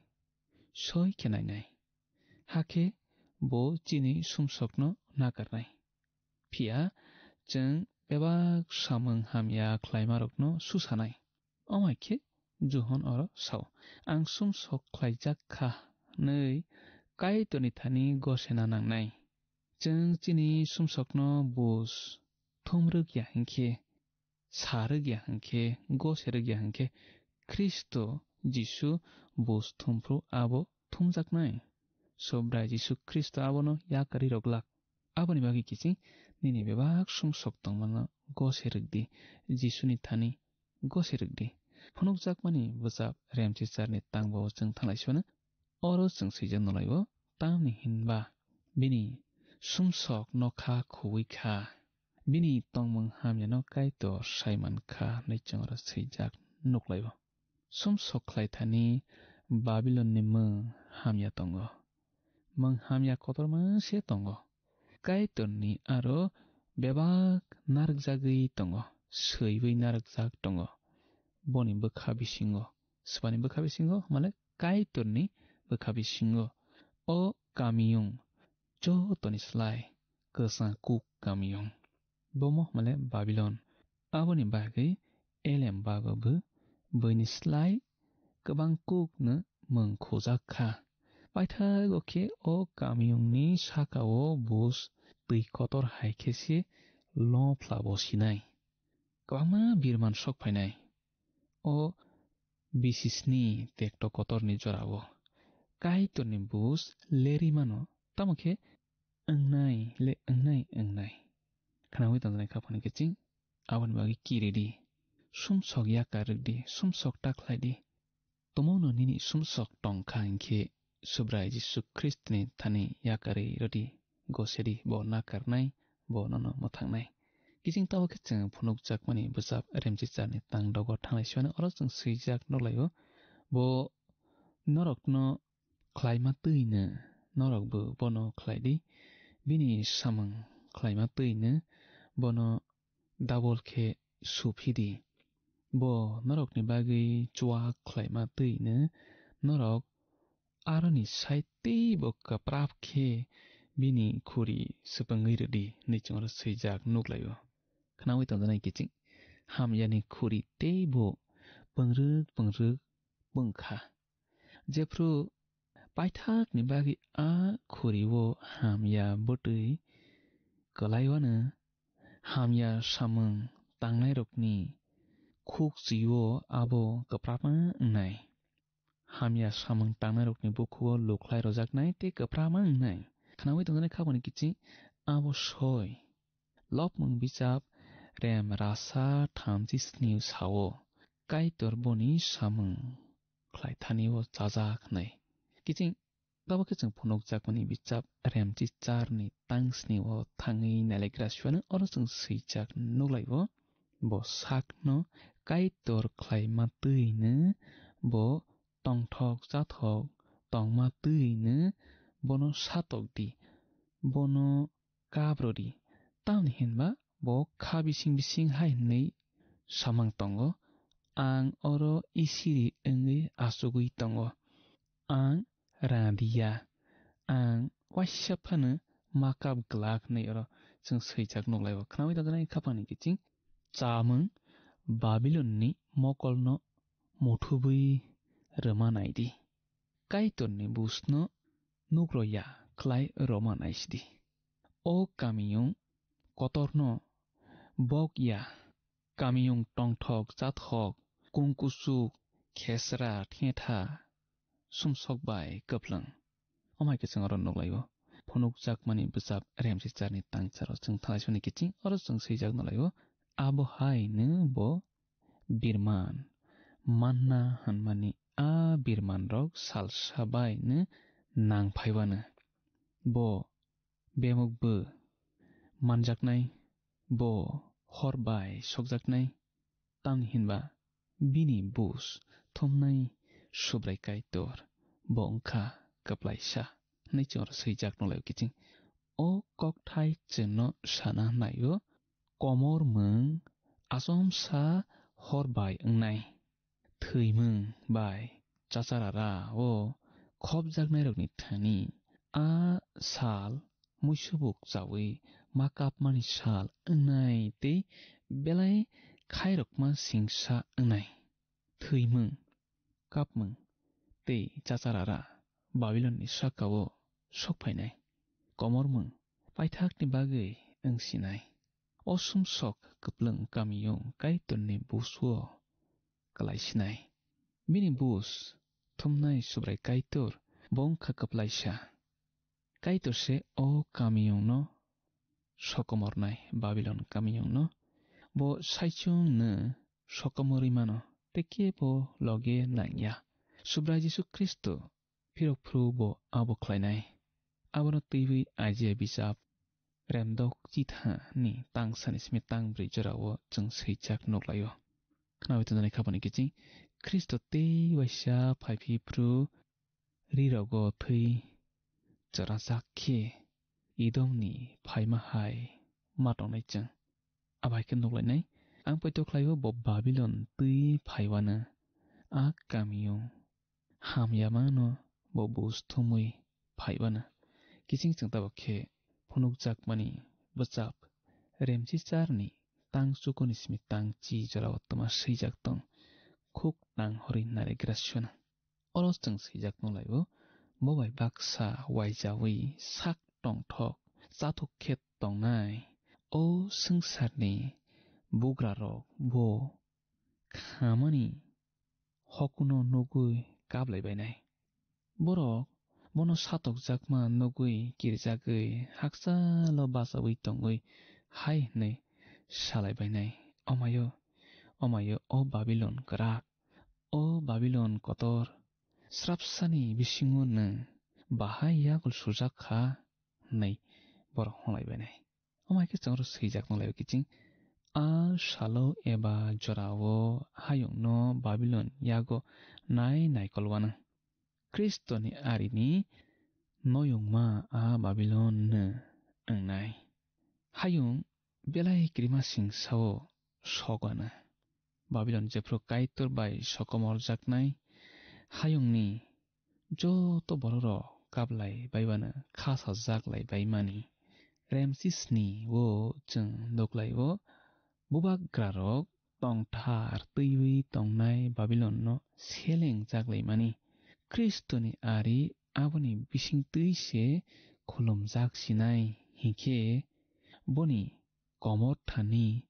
soi khe nainai. Hakhe bo chini sumsokno nakarnai. Phiya chwng bebak samung hamya khlaimarokno susanai. Omo hai khe Johon oro sao, "Ang sumsok khlaijak kha," hwnwi Kaitorni thani gosena nangnai. Chwng chini sumsokno bus thumrwk ya hinkhe, sa rwk ya hinkhe, gose rwk ya hinkhe, Khristo Jisu bus thumphru abo thumjaknai. Subrai Jisu Khristo abono yakarwi rwglak. Aboni bagwi kiching nini bebak sumsok tongmano gose rwk di, Jisuni thani gose rwk di. Phunukjakmani bwchap remchicharni tangbo chwng thanglai sibano. Oro chwng swijak nukhlaio, tamni hinba bini sumsok nokha khuwi kha, bini tongmung hamyano Kaitor sai man kha hwnwi chwng oro swijak nukhlaio. Sumsok khlai thani Babilonni mung hamya tongo. Mung hamya kotorma se tongo. Kaitorni aro bebak narwkjagwi tongo, swiwi narwkjak tongo. Boni bwkha bisingo, swbani bwkha bisingo, male Kaitorni bwkha bisingo. O kamiyung jotoni slai kwchang kuk kamiyung. Bomo hwnmale Babilon. Aboni bagwi elem bago bo buini slai kwbang kukno mung khujak kha. Paithago khe o kamiyungni saka-o bus twi kotor hai khe se longphla bo sinai. Kwbangma birman sok phainai. O bisisni tekto kotorni jorao Kaitorni bus lerwi mano, tamo khe wngnai le wngnai, wngnai. Khnaui tongjaknai kha phano khe ching, aboni bagwi kiridi, sumsok yakar rwkdi, sumsok ta khlaidi. Tomono nini sumsok tong kha hinkhe Subrai Jisu Khristoni thani yakarwi rwdi, gosedi, bo nakarnai, bo nono mwthangnai. Kiching tabo khe chwng phunukjakmani bwchap Remchicharni tang dogo thanglai siwano oro chwng swijak nukhlaio, bo norokno khlaima twino norokbo bono khlai di, bini samung khlaima twino bono double khe suphi di. Bo norokni bagwi chuak khlaima twino norok aroni sai teibo kwprap khe bini khuri swpwngwi rwdi, hinwi chwng oro swijak nukhlaio. Khnaui tongjaknai kiching hamyani khuri teibo pwngrwk pwngrwk pwngkha. Jephru paithakni bagwi a khuri-o hamya bwtwi kwlaiwano hamya samung tangnairokni khukchwi-o abo kwprapma wngnai. Hamya samung tangnairokni bukhugo lukhlai rojaknai tei kwprapma wngnai. Khnaui tongjaknai khabangni kiching abo soi. Lopmung bichap rem rasa thamchi snio sao, Kaitor boni samung khlai thani-o chajak hwnwi. Kiching tabo khe chwng phunukjakmani bichap Remchicharni tang snio thangwi nailaikra suiano oro chwng swijak nukhlaio. Bo sakno Kaitor khlaima twino bo tongthok chathok tongma twino bono satok di, bono kap rw di. Tamni hinba bo kha bising bising hai hwnwi samang tongo, "Ang oro isiri wngwi achugwi tongo. Ang rang di ya, ang waisa phano ma kap glak," hwnwi oro chwng swijak nukhlaio. Khnaui tongjaknai khaphangni kiching chamung Babilonni mokolno muthubwi rwma nai di. Kaitorni busno nukro ya khlai rwma nai sidi. O kamiyung kotorno bok ya, kamiyung tongthok chathok, kung kuchuk, khesra, thetha, sumsok bai kwplwng. Omai khe chwng oro nukhlaio. Phunukjakmani bwchap Remchicharni tangcharo chwng thanglai soni kiching oro chwng swijak nukhlaio. Abo hai no bo birman manna hwnmani a birmanrok salsa bai no nang phaiwano. Bo bemukbo manjaknai, bo hor bai sokjaknai, tamni hinba bini bus thumnai Subrai Kaitor, bo wngkha kwplaisa, hwnwi chwng oro swijak nukhlaio kiching. O kokthai chwngno sana naio, komor mwng achomsa hor bai wngnai. Thwimung bai chacharara o khopjaknairokni thani a sal muisubuk chaui ma kapmani sal wngnai tei belai khairokma singsa wngnai. Thwimung, kapmung tei chacharara Babilonni sakao sok phainai. Komormung paithakni bagwi wng sinai. O sumsok kwplwng kamiyung Kaitorni busuo kwlai sinai. Bini bus thumnai Subrai Kaitor bo wngkha kwplaisa. Kaitor se o kamiyungno sokomornai, Babilon kamiyungno. Bo saichung no sokomorwi mano, tei kebo loge nangya. Subrai Jisu Khristo phirok phuru bo abo khlainai. Abono twiwi Isaiah bijap remdok chithani tang sani simi tang brwi jorao chwng swijak nuklaio. Khnawi tongjaknai khabani kiching, Khristo tei waisa phai phi phuru rirogo thwi chwrajak khe Edomni phaima hai ma tongnai chwng. Abai khe nuklainai, ang poito khlaio bo Babilon twi phaiwano, a kamiyung hamyamano bo bus thumwi phaiwano. Kiching chwng tabuk khe phunukjakmani bwchap remchicharni tang chukuni simi tang chi jorao twma swijak tong, khuk tang horwi narigra swana. Oro chwng swijak nukhlaio, bo bai baksa waijawi sak tongthok chathuk khe tongnai. O swngcharni bugrarok bo khamani hokuno nugwi kaplai bainai. Borok bono satokjakma nugwi kirjagwi hakchalo bachaui tongwi hai hwnwi salai bainai, "Omayo, omayo, o Babilon kwrak, o Babilon kotor, srapsani bisingo nwng bahai yakul sujak kha," hwnwi borok hwnlai bainai. Omo hai khe chwng oro swijak nukhlaio kiching, A salo eba jorao hayungno Babilon yago nai naikol wano. Khristoni arini noyungma a Babilon no wngnai. Hayung belai kirima singsao sogana. Babilon jephru Kaitor bai sokomorjaknai hayungni joto bororok kaplai baibano khasajak lai baimani. Remsisni o chwng nuklaio, bubagrarok tongthar twiwi tongnai Babilonno selengjak laimani. Khristoni ari aboni bisingtwi se khulumjak sinai, hinkhe boni komor thani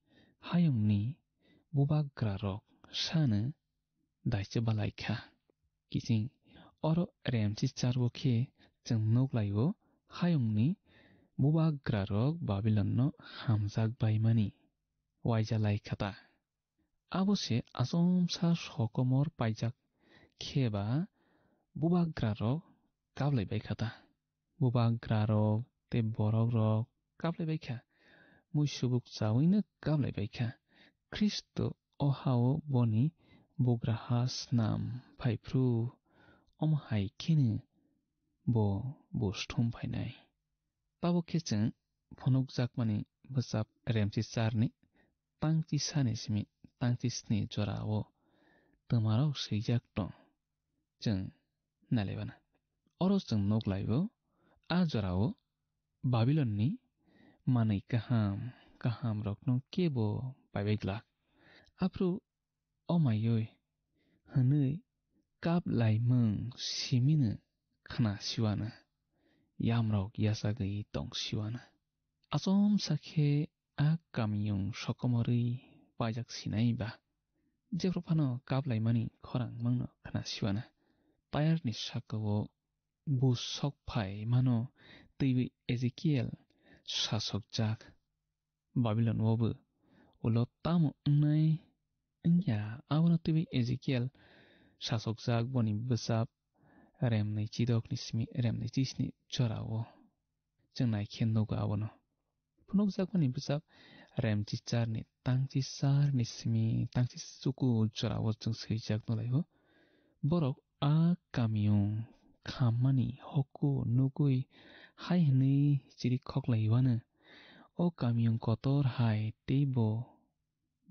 hayungni bubagrarok sano daise balaikha. Kiching oro remsi charbo khe chwng nuklaio, hayungni bubagrarok Babilonno hamjak baimani waija laikha ta. Abo se achomsa sokomor paijak khe ba bubagrarok kaplai baikha ta. Bubagrarok tei borokrok kaplai baikha, muisubuk chawino kaplai baikha. Khristo o hao boni bugraha snam phaiphru, omo hai kheno bo buj thum phainai. Tabuk khe chwng phunukjakmani bwchap remsi charni tangchi sani simi tangchi sni jorao twmarok swijak tong. Chwng nailaibana. Oro chwng nuk laibo, a jorao Babilonni manwi kaham kahamrokno kebo paibai glak. Aphuru o maiwi hwnwi kap laimung simino khna siwana, yamrok yachagwi tong siwana. Achomsa khe a kamiyung sokomorwi paijak sinai ba. Jephru phano kap laimani khorang mangno khna siwana. Tayarni sakao bus sok phai mano twiwi Ezekiel sasokjak. Babilon o bo ulo tamo wngnai wngya, abono twiwi Ezekiel sasokjak boni bwchap remnwi chidokni simi remnwi chisni jorao. Chwng nai khe nugo abono. Phunukjakmani bwchap remchi charni tangchi charni simi tangchi chuku jorao chwng swijak nulaio. Borok a kamiyung khammani hoku nugwi hai hwnwi chiri khoklaiwano, "O kamiyung kotor hai teibo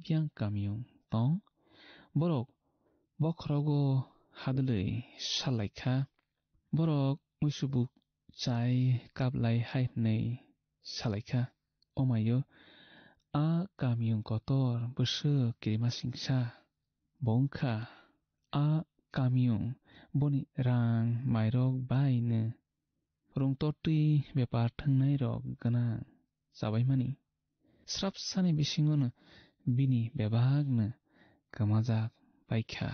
biyang kamiyung tong? Borok bokhorogo hadwlwi salaikha, borok muisubuk chai kaplai hai hwnwi salaikha. Omaio a kamiyung kotor bwswk kirimasingsa bo wngkha. A kamiyung boni rang mairok baino rwngtotwi bepar thwngnairok gwnang chabaimani. Srapsani bisingono bini bebakno kwmajak paikha."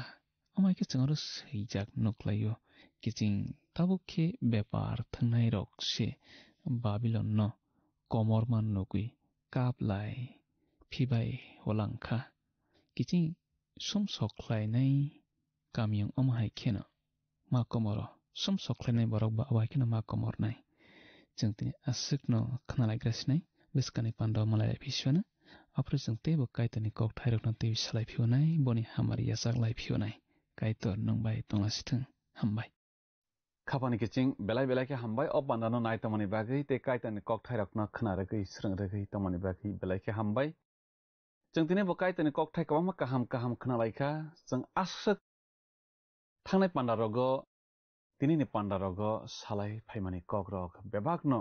Omo hai khe chwng oro swijak nuklaio, kiching tabuk khe bepar thwngnairok se Babilonno komorma nugwi kaplai phibai olangkha. Kiching sumsok khlainai kamiyung omo hai kheno ma komoro. Sumsok khlainai borok ba abo hai kheno ma komornai. Chwng tini aswkno khnalaigra sinai, bwskangni panda malai phisiwano. Aphuru chwng teibo Kaitorni kokthairokno teiwi salai phiyonai, boni hamari yachak lai phiyonai. Kaitor nwng bai tonglasithwng. Hambai. Khapani kiching belai belai khe hambai, o pandano nai tongmani bagwi tei Kaitorni kokthairokno khna rwgwi, srwng rwgwi tongmani bagwi belai khe hambai. Chwng tini bo Kaitorni kokthai kwbangma kaham kaham khna lai kha. Chwng aswk thangnai panda rogo, tinini panda rogo salai phaimani kokrok bebakno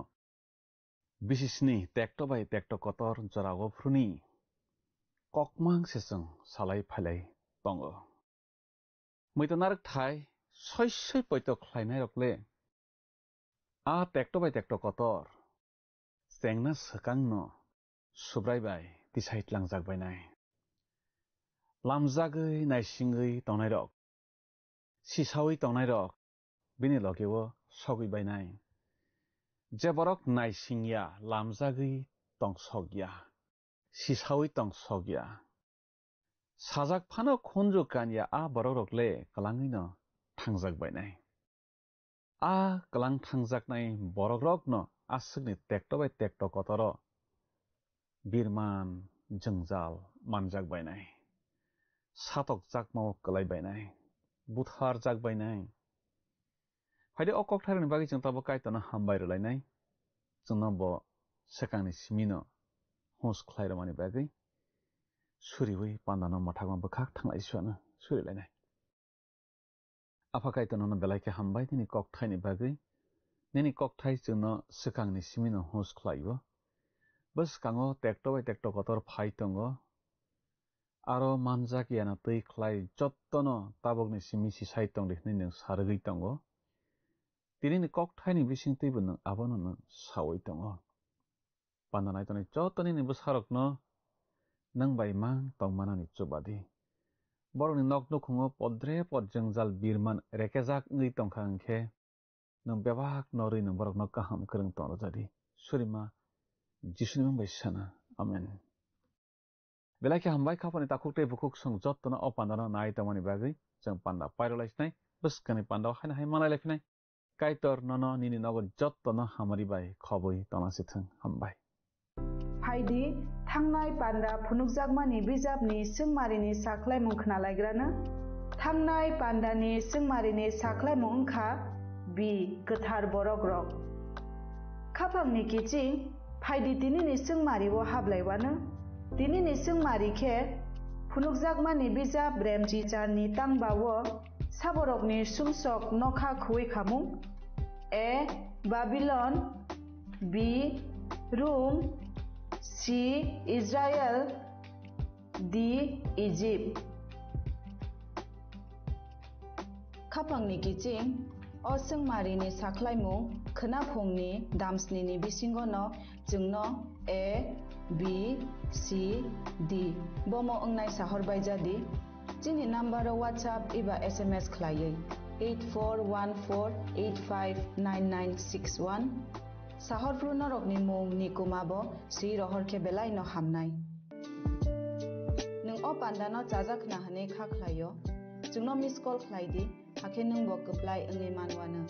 bisisni tekto bai tekto kotor jorao phuruni kokmang se chwng salai phailai tongo. Muitu narwk thai soi soi poito khlainairok le a tekto bai tekto kotor chengna swkangno Subrai bai tisai tlangjak bainai. Lamjagwi naisingwi tongnairok, sisaui tongnairok bini logeo sogwi bainai. Je borok naisingya, lamjagwi tongsokya, sisaui tongsokya, sajak phano khunju kanya a borokrok le kwlangwino thangjak bainai. A kwlang thangjaknai borokrokno aswkni tekto bai tekto kotoro birman jwngjal manjak bainai, satok chakmao kwlai bainai, buthar jak bainai. Phaidi o kokthairokni bagwi chwng tabuk Kaitorno hambai rwlainai, chwngno bo swkangni simino hus khlai rwmani bagwi suriwi pandano mwthangma bwkhak thanglai suano surilainai. Apha Kaitor nono belai khe hambai nini kokthaini bagwi. Nini kokthai chwngno swkangni simino hus khlaio. Bwskango tekto bai tekto kotor phai tongo. Aro manjak yana twi khlai jottono tabukni simi sisai tongdi hwnwi nwng sa rwgwi tongo. Tinini kokthaini bisingtwibo nwng abono nwng saui tongo. Panda naitonwi joto nini bwsarokno nwng bai mang tongmanani chubadi. Borokni nok nukhungo podre pod jwngjal birman rekejak wngwi tongkha hwnkhe, nwng bebak norwi nwng borokno kaham kwrwng tong rwjadi. Surima Jisuni mung bai sana. Amen. Belai khe hambai, khapani takhuk tei bukhuk chwng jottono o pandano nai tongmani bagwi. Chwng panda pairwlai sinai, bwskangni pandao haino hai manai lai phinai. Kaitor nono nini nogo jottono hamari bai khobwi tongna sithwng. Hambai. Phaidi, thangnai panda phunukjakmani bijapni swngmarini sakhlaimung khnalaigrano. Thangnai pandani swngmarini sakhlaimung wngkha B, kwthar borokrok. Khapangni kiching, phaidi tinini swngmario hablaiwano. Tinini swngmari khe phunukjakmani bijap Remchicharni tangbao saborokni sumsok nokha khuwi khamung. A, Babylon, B, Rome, C, Israel, D, Egypt. Khapangni kiching, o swngmarini sakhlaimung khwnaphungni damsnini bisingono chwngno A, B, C, D bomo wngnai sahor baijadi. Chini number-o WhatsApp eba S M S khlaiwi eight four one four eight five nine nine six one. Sahorphru norokni mung ni kuma bo swi rohor khe belai no hamnai. Nwng o panda no chajak khna hwnwi kha khlaio, chwngno miss call khlai di, hakhe nwng bo kwplai wngwi man wano.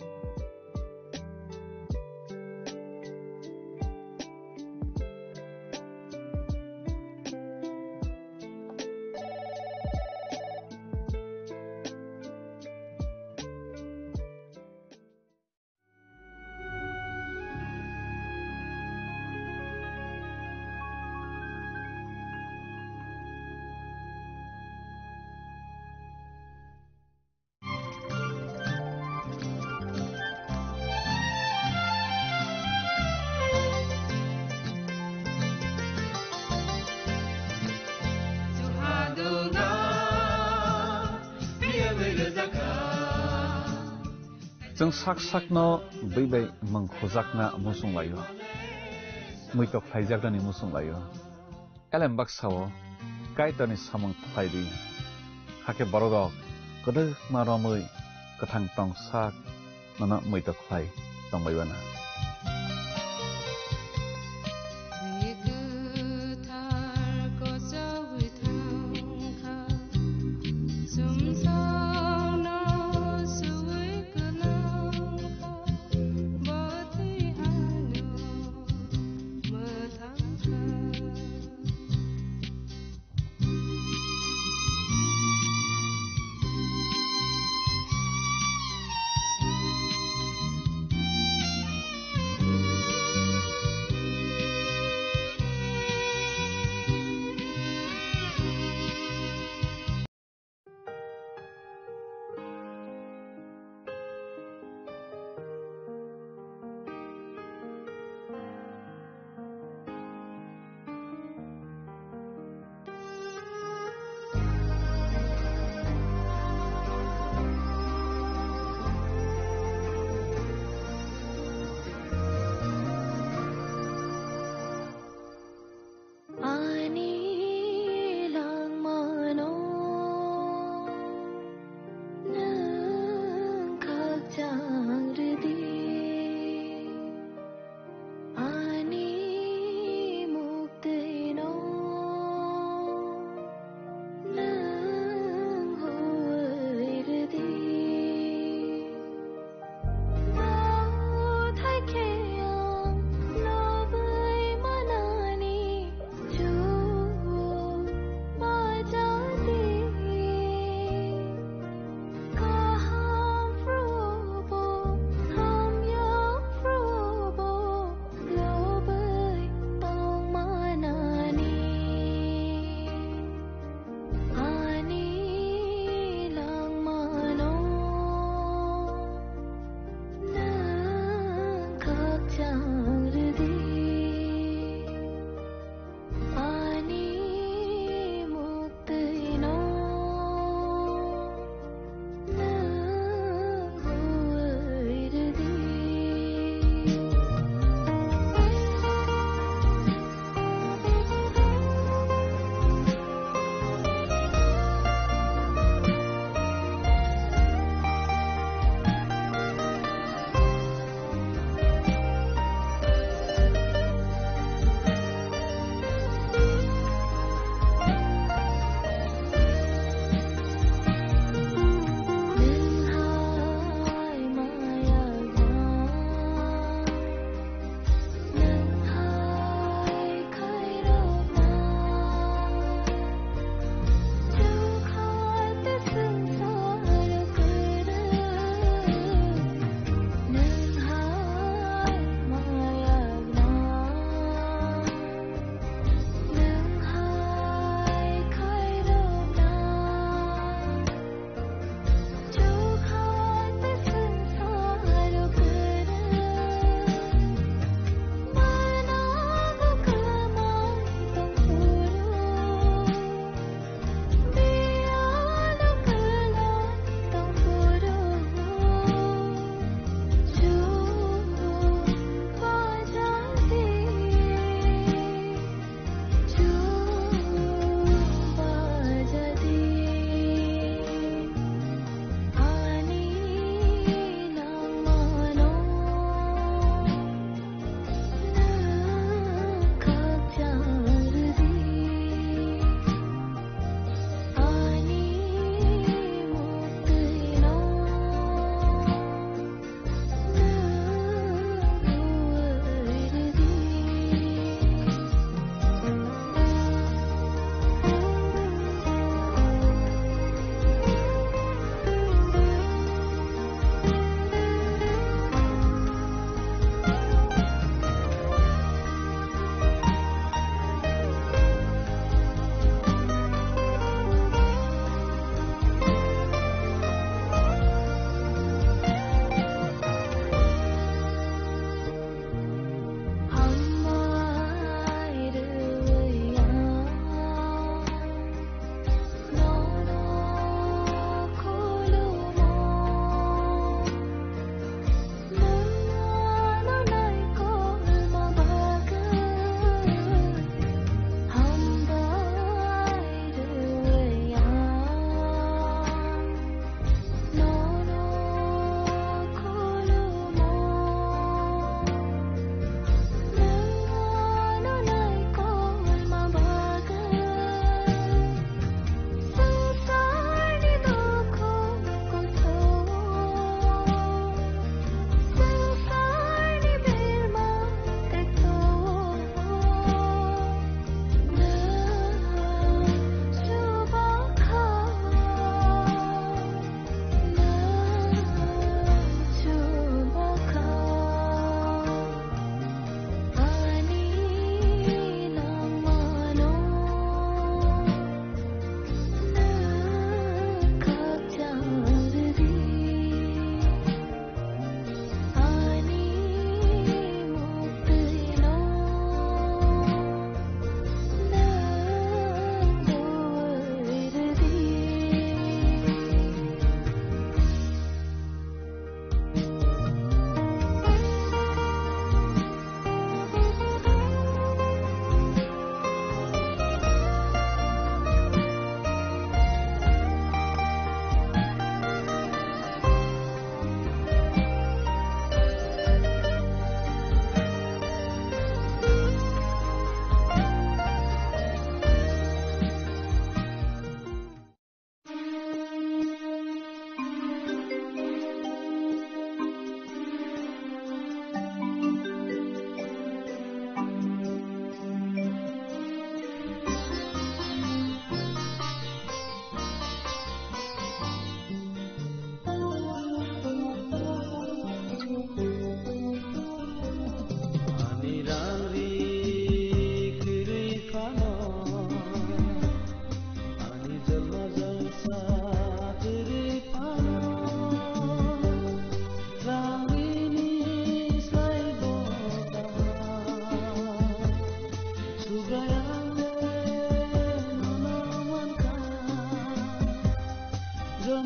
Chwng sak sakno bwi bai mung khujakna muchung laio, muitok khlaijaknani muchung laio. Elem baksa-o Kaitorni samung khlai di, hakhe bororok kwdwkma romwi kwthang tong sak nono muitok khlai tongbai uana.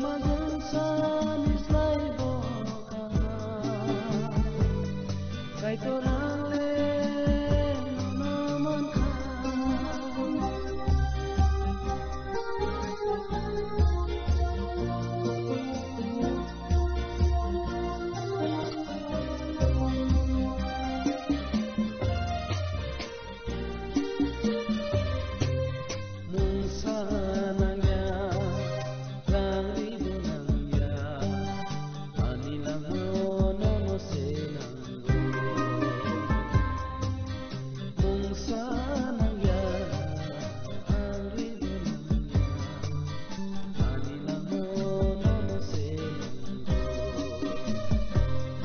Majwng sani slai bo kaham. Kaitor ang le nono mankha. Mungsa nangya, rang ribo nangya, ani langmao nono se nango. Mungsa nangya, rang ribo nangya, ani langmao nono se nango.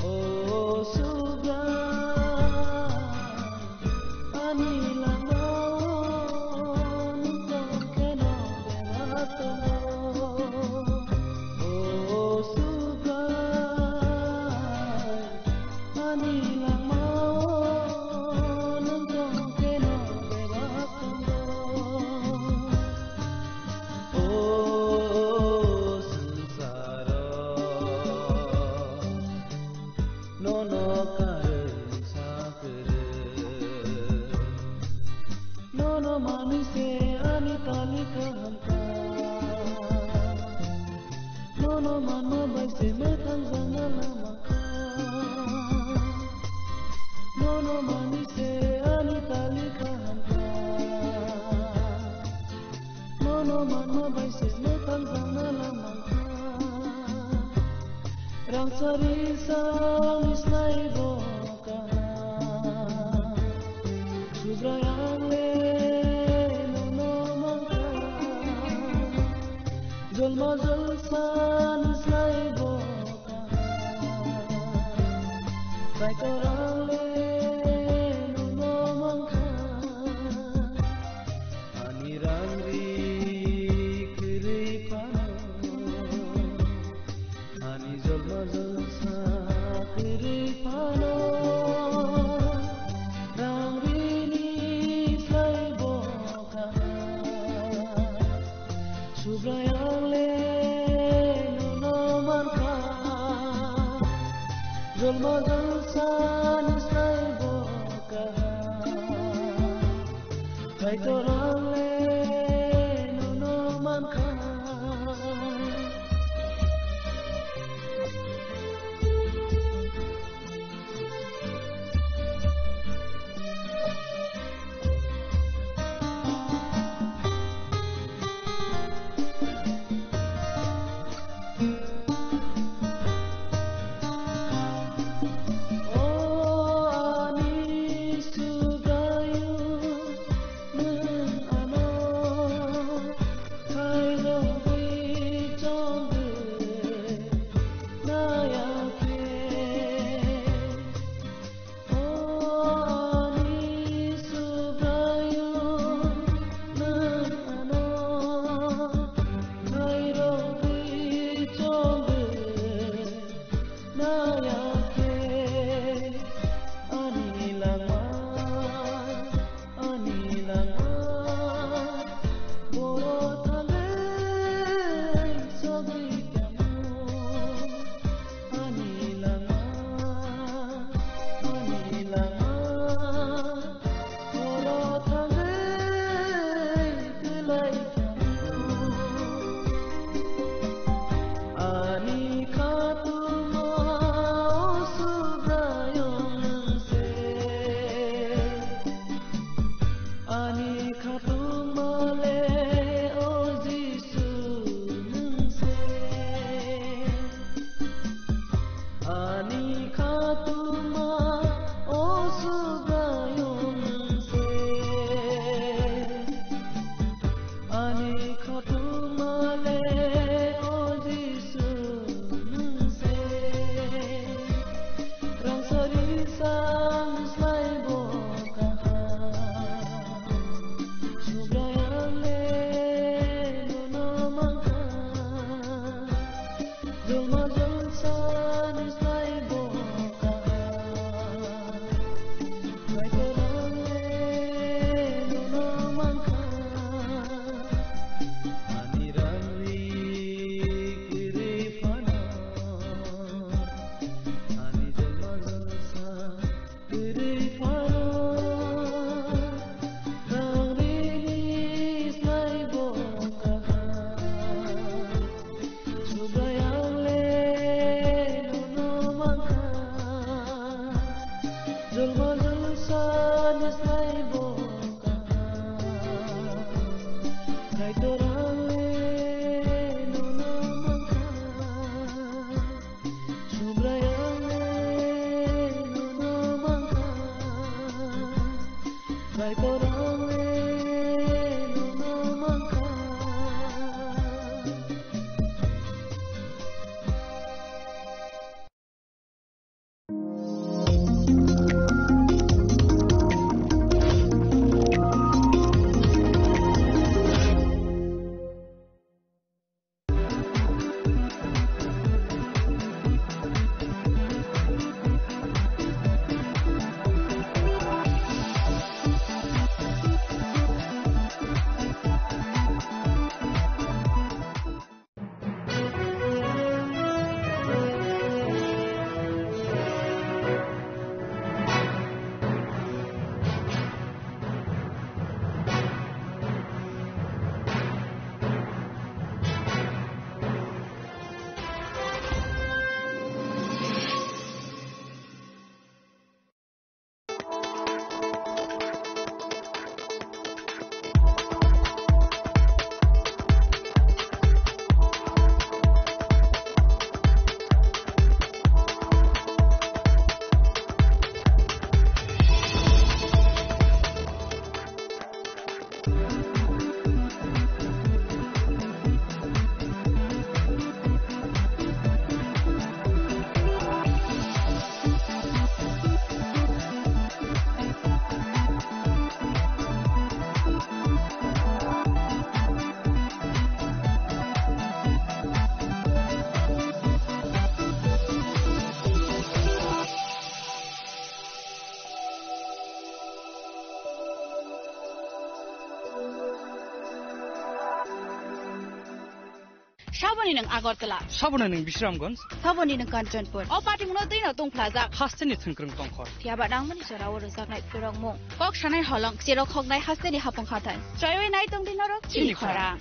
O Subrai, ani langmao nwng tong kheno bebak tongo. O Subrai, ani langmao nwng tong kheno bebak tongo. O swngcharo nono karwi sa kwrwi. Nono manwi se ani tali kaham kha. Nono manma bai se mwthang jangna lama kha. Nono manwi se ani tali kaham kha. Nono manma bai se mwthang jangna lama kha. Rangchari sani slai bo kaham. Subrai ang le nono mankha. Jolma jolsani slai bo kaham. Kaitor ang le nono mankha. Ani rang ri kwrwi phano, ani jolma jolsa kwrwi phano, rang rini slai bo kaham. Subrai ang le nono mankha, jolma jolsani slai bo kaham. Kaitor ang le nono mankha. O ani Subraiyung, nwng Saboni nwng Agartala. Saboni nwng Bisramganj. Saboni nwng Kanchanpur. O patimungno twino tungphlajak. Hasteni thwngkwrwng tongkhor. Phiyaba nangmani jorao rwjaknai phirokmung. Kok sanai holong, cherok hoknai hasteni hapung hathai. Chaiwi nai tongdi norok chini khorang.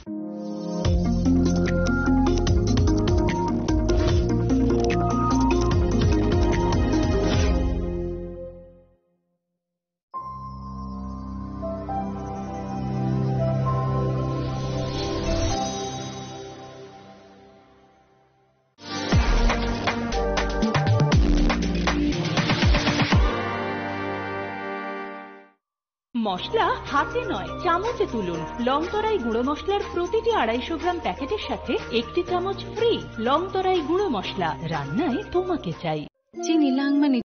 মশলা হাতে নয়, চামচে তুলুন। লং তরাই গুঁড়ো মশলার প্রতিটি আড়াইশো গ্রাম প্যাকেটের সাথে একটি চামচ ফ্রি। লং তরাই গুঁড়ো মশলা, রান্নায় তোমাকে চাই। চিনি লাংমানি।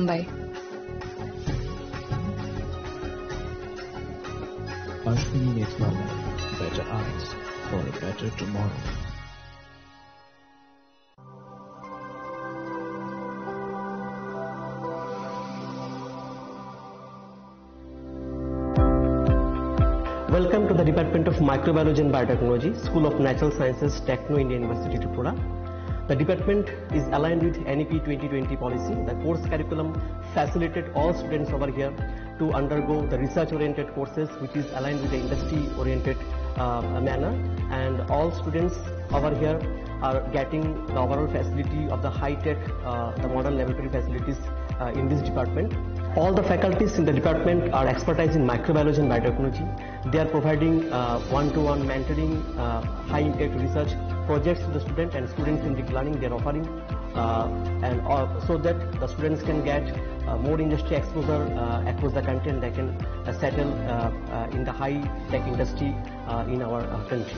Bye. Ashwini Netwala, better eyes for a better tomorrow. Welcome to the Department of Microbiology and Biotechnology, School of Natural Sciences, Techno India University, Tripura. The department is aligned with N E P twenty twenty policy. The course curriculum facilitated all students over here to undergo the research-oriented courses, which is aligned with the industry-oriented, uh, manner. And all students over here are getting the overall facility of the high-tech, uh, the modern laboratory facilities, uh, in this department. All the faculties in the department are expertise in microbiology and biotechnology. They are providing, uh, one-to-one mentoring, uh, high-impact research projects to the student and students-centric learning they are offering, uh, and, uh, so that the students can get, uh, more industry exposure, uh, across the country, and they can, uh, settle, uh, uh, in the high-tech industry, uh, in our, uh, country.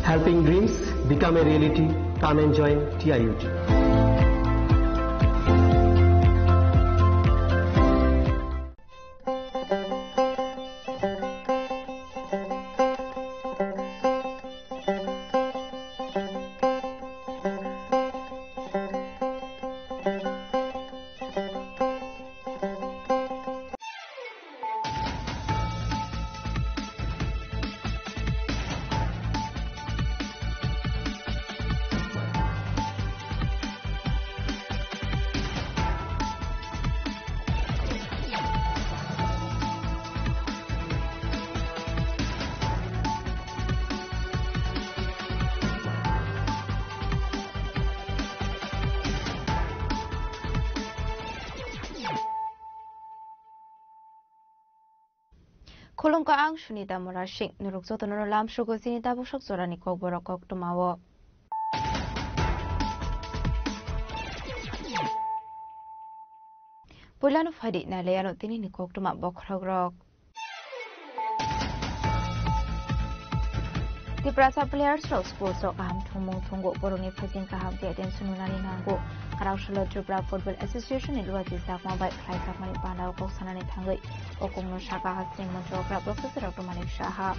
Helping dreams become a reality. Come and join T I U T. Khulumkha, ang Sunita Murasing. Norok jotono lamsogo chini tabuk sok jorani kokborok koktwmao. Puilano phaidi nailaiano tinini koktwma bokhorokrok. Tiprasa players rok sports o kaham thwngmung thwngo, borokni phaising kaham khe attention rwnani nango. Kwrak salo Tripura Football Association ni luachi chakma bai khlaijakmani panda o kok sanani thangwi o kokno sakha hasteni montri okra Professor Doctor Manik Saha.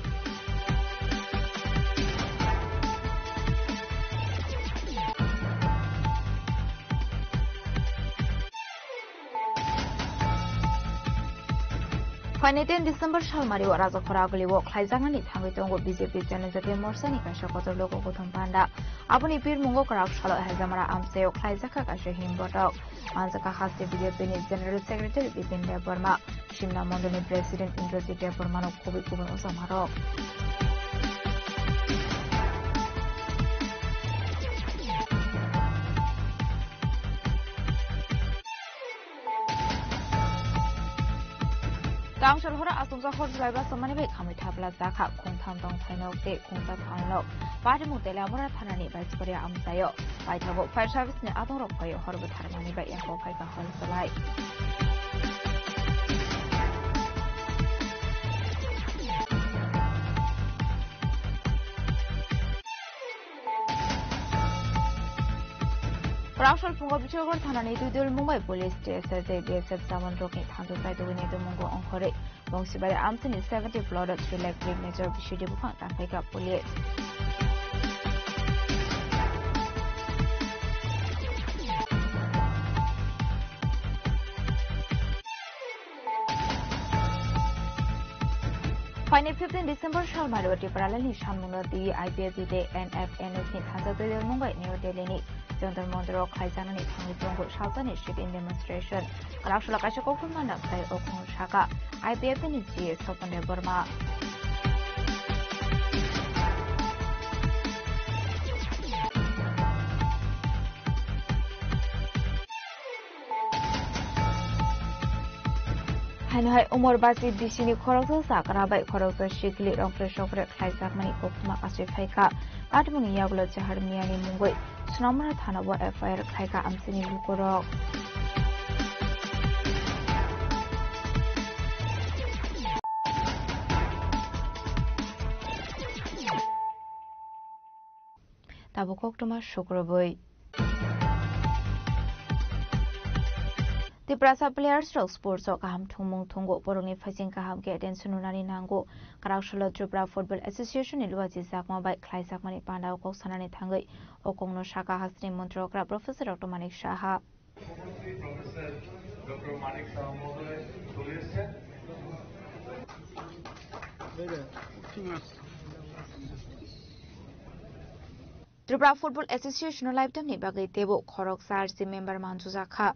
Phainai ten December salmari o Rajakhor aguli o khlaijaknani thangwi tongo B J P Janajatiya Morcha ni kaisa kotor logo gothon panda. Aboni birmungo kwrak salo Hezamara amchai o khlaijakha kaisa himbotok. Manjakha haste B J P ni General Secretary Bipin Debbarma, Simna Mondol ni President Indrajit Debbarma no kubui kubui ojamarok. Tangshal hora asongsa hor jwlai bwsa mani bai khamwi thapla jakha, khungtham tongthai nok tei khungsa thal nok. Patimung Teliamura thanani Baisparia amchaio paithago fire service ni adongrok phaiwi hor bwtharmani bai yakho phaikha hor jwlai. Kwrak sal phungo Bichogor thanani Duidul Mumbai Police T S R tei B S F jawan rokni thansa chaitugwi naitukmungo ongkhorwi Bongsibari amchaini seventy plot o three lakh brick major bisidi buphang tangkhaikha police. Phaini fifteen December salmari o Tipraland ni sanmungno twi I P F T tei N F N S ni thansa Duidul Mumbai New Delhi ni Jantar Mantar o khlaijaknani thangwi tongo salsani sit-in demonstration. Kwrak salo kaisa koktwma nokthai o khung saka I P F T ni C E Swapan Debbarma. Haino hai Umor Basi D C ni khoroksa chakra bai khoroksa sikli rongphre sokphre khlaijakmani koktwma kasui phaikha. Patmungni yagulo Chahar Miyani mungwi Sonamura thana o F I R khlaikha amchaini lukurok. Tabuk koktwma sukrubwi. Tiprasa players rok sports o kaham thwngmung thwngo, borokni phaising kaham khe attention rwnani nango. Kwrak salo Tripura Football Association ni luachi jakma bai khlaijakmani pandao kok sanani thangwi o kokno sakha hasteni montri okra Professor Doctor Manik Saha. Tripura Football Association o lifetime ni bagwi teibo khoroksa R C member mansujakha.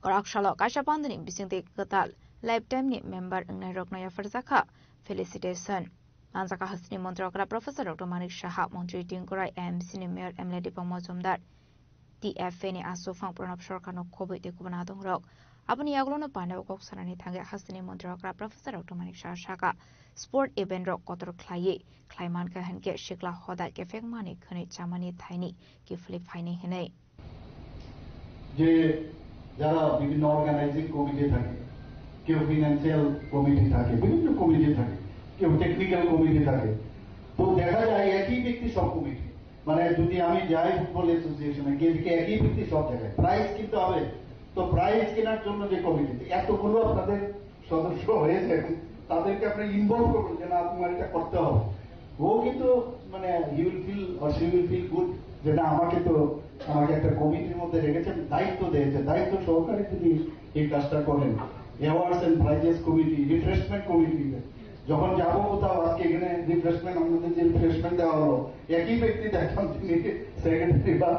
Kwrak salo kaisa pandani bisingtwi kwtal lifetime ni member wngnairokno yapharjakha felicitation. Manjakha hasteni montri okra Professor Doctor Manik Saha, montri Tinku Roy, M C ni mayor M L A Dipang Mojumdar, T F A ni aswk phang Pranab Sarkarno khobwi tei kubun adongrok. Aboni yagulono pandao kok sanani thangwi hasteni montri okra Professor Doctor Manik Saha sakha, sport event rok kotor khlaiwi khlai mankha hinkhe sikla hoda kephek mani khwnwi chamani thaini kiphilwi phainai hinwi. যে যারা বিভিন্ন organising committee থাকে, কেউ financial committee থাকে, বিভিন্ন কমিটি থাকে, কেউ technical committee থাকে, তো দেখা যায় একই ব্যক্তি সব কমিটি। মানে যদি আমি যাই ফুটবল অ্যাসোসিয়েশনে গিয়ে দেখি একই ব্যক্তি সব জায়গায় প্রাইজ কিনতে হবে, তো প্রাইজ কেনার জন্য যে কমিটি, এতগুলো আপনাদের সদস্য হয়েছে, তাদেরকে আপনি ইনভলভ করবেন যে না তোমার এটা করতে হবে। ও কিন্তু মানে he will feel or she will feel good যে না আমাকে তো আমাকে একটা কমিটির মধ্যে রেখেছেন, দায়িত্ব দিয়েছে, দায়িত্ব সহকারে যদি এই কাজটা করেন। Awards and prizes committee, refreshment committee, যখন যাবো কোথাও, আজকে এখানে রিফ্রেশমেন্ট, আমাদের যে রিফ্রেশমেন্ট দেওয়া হলো, একই ব্যক্তি দেখলাম তিনি সেক্রেটারি বা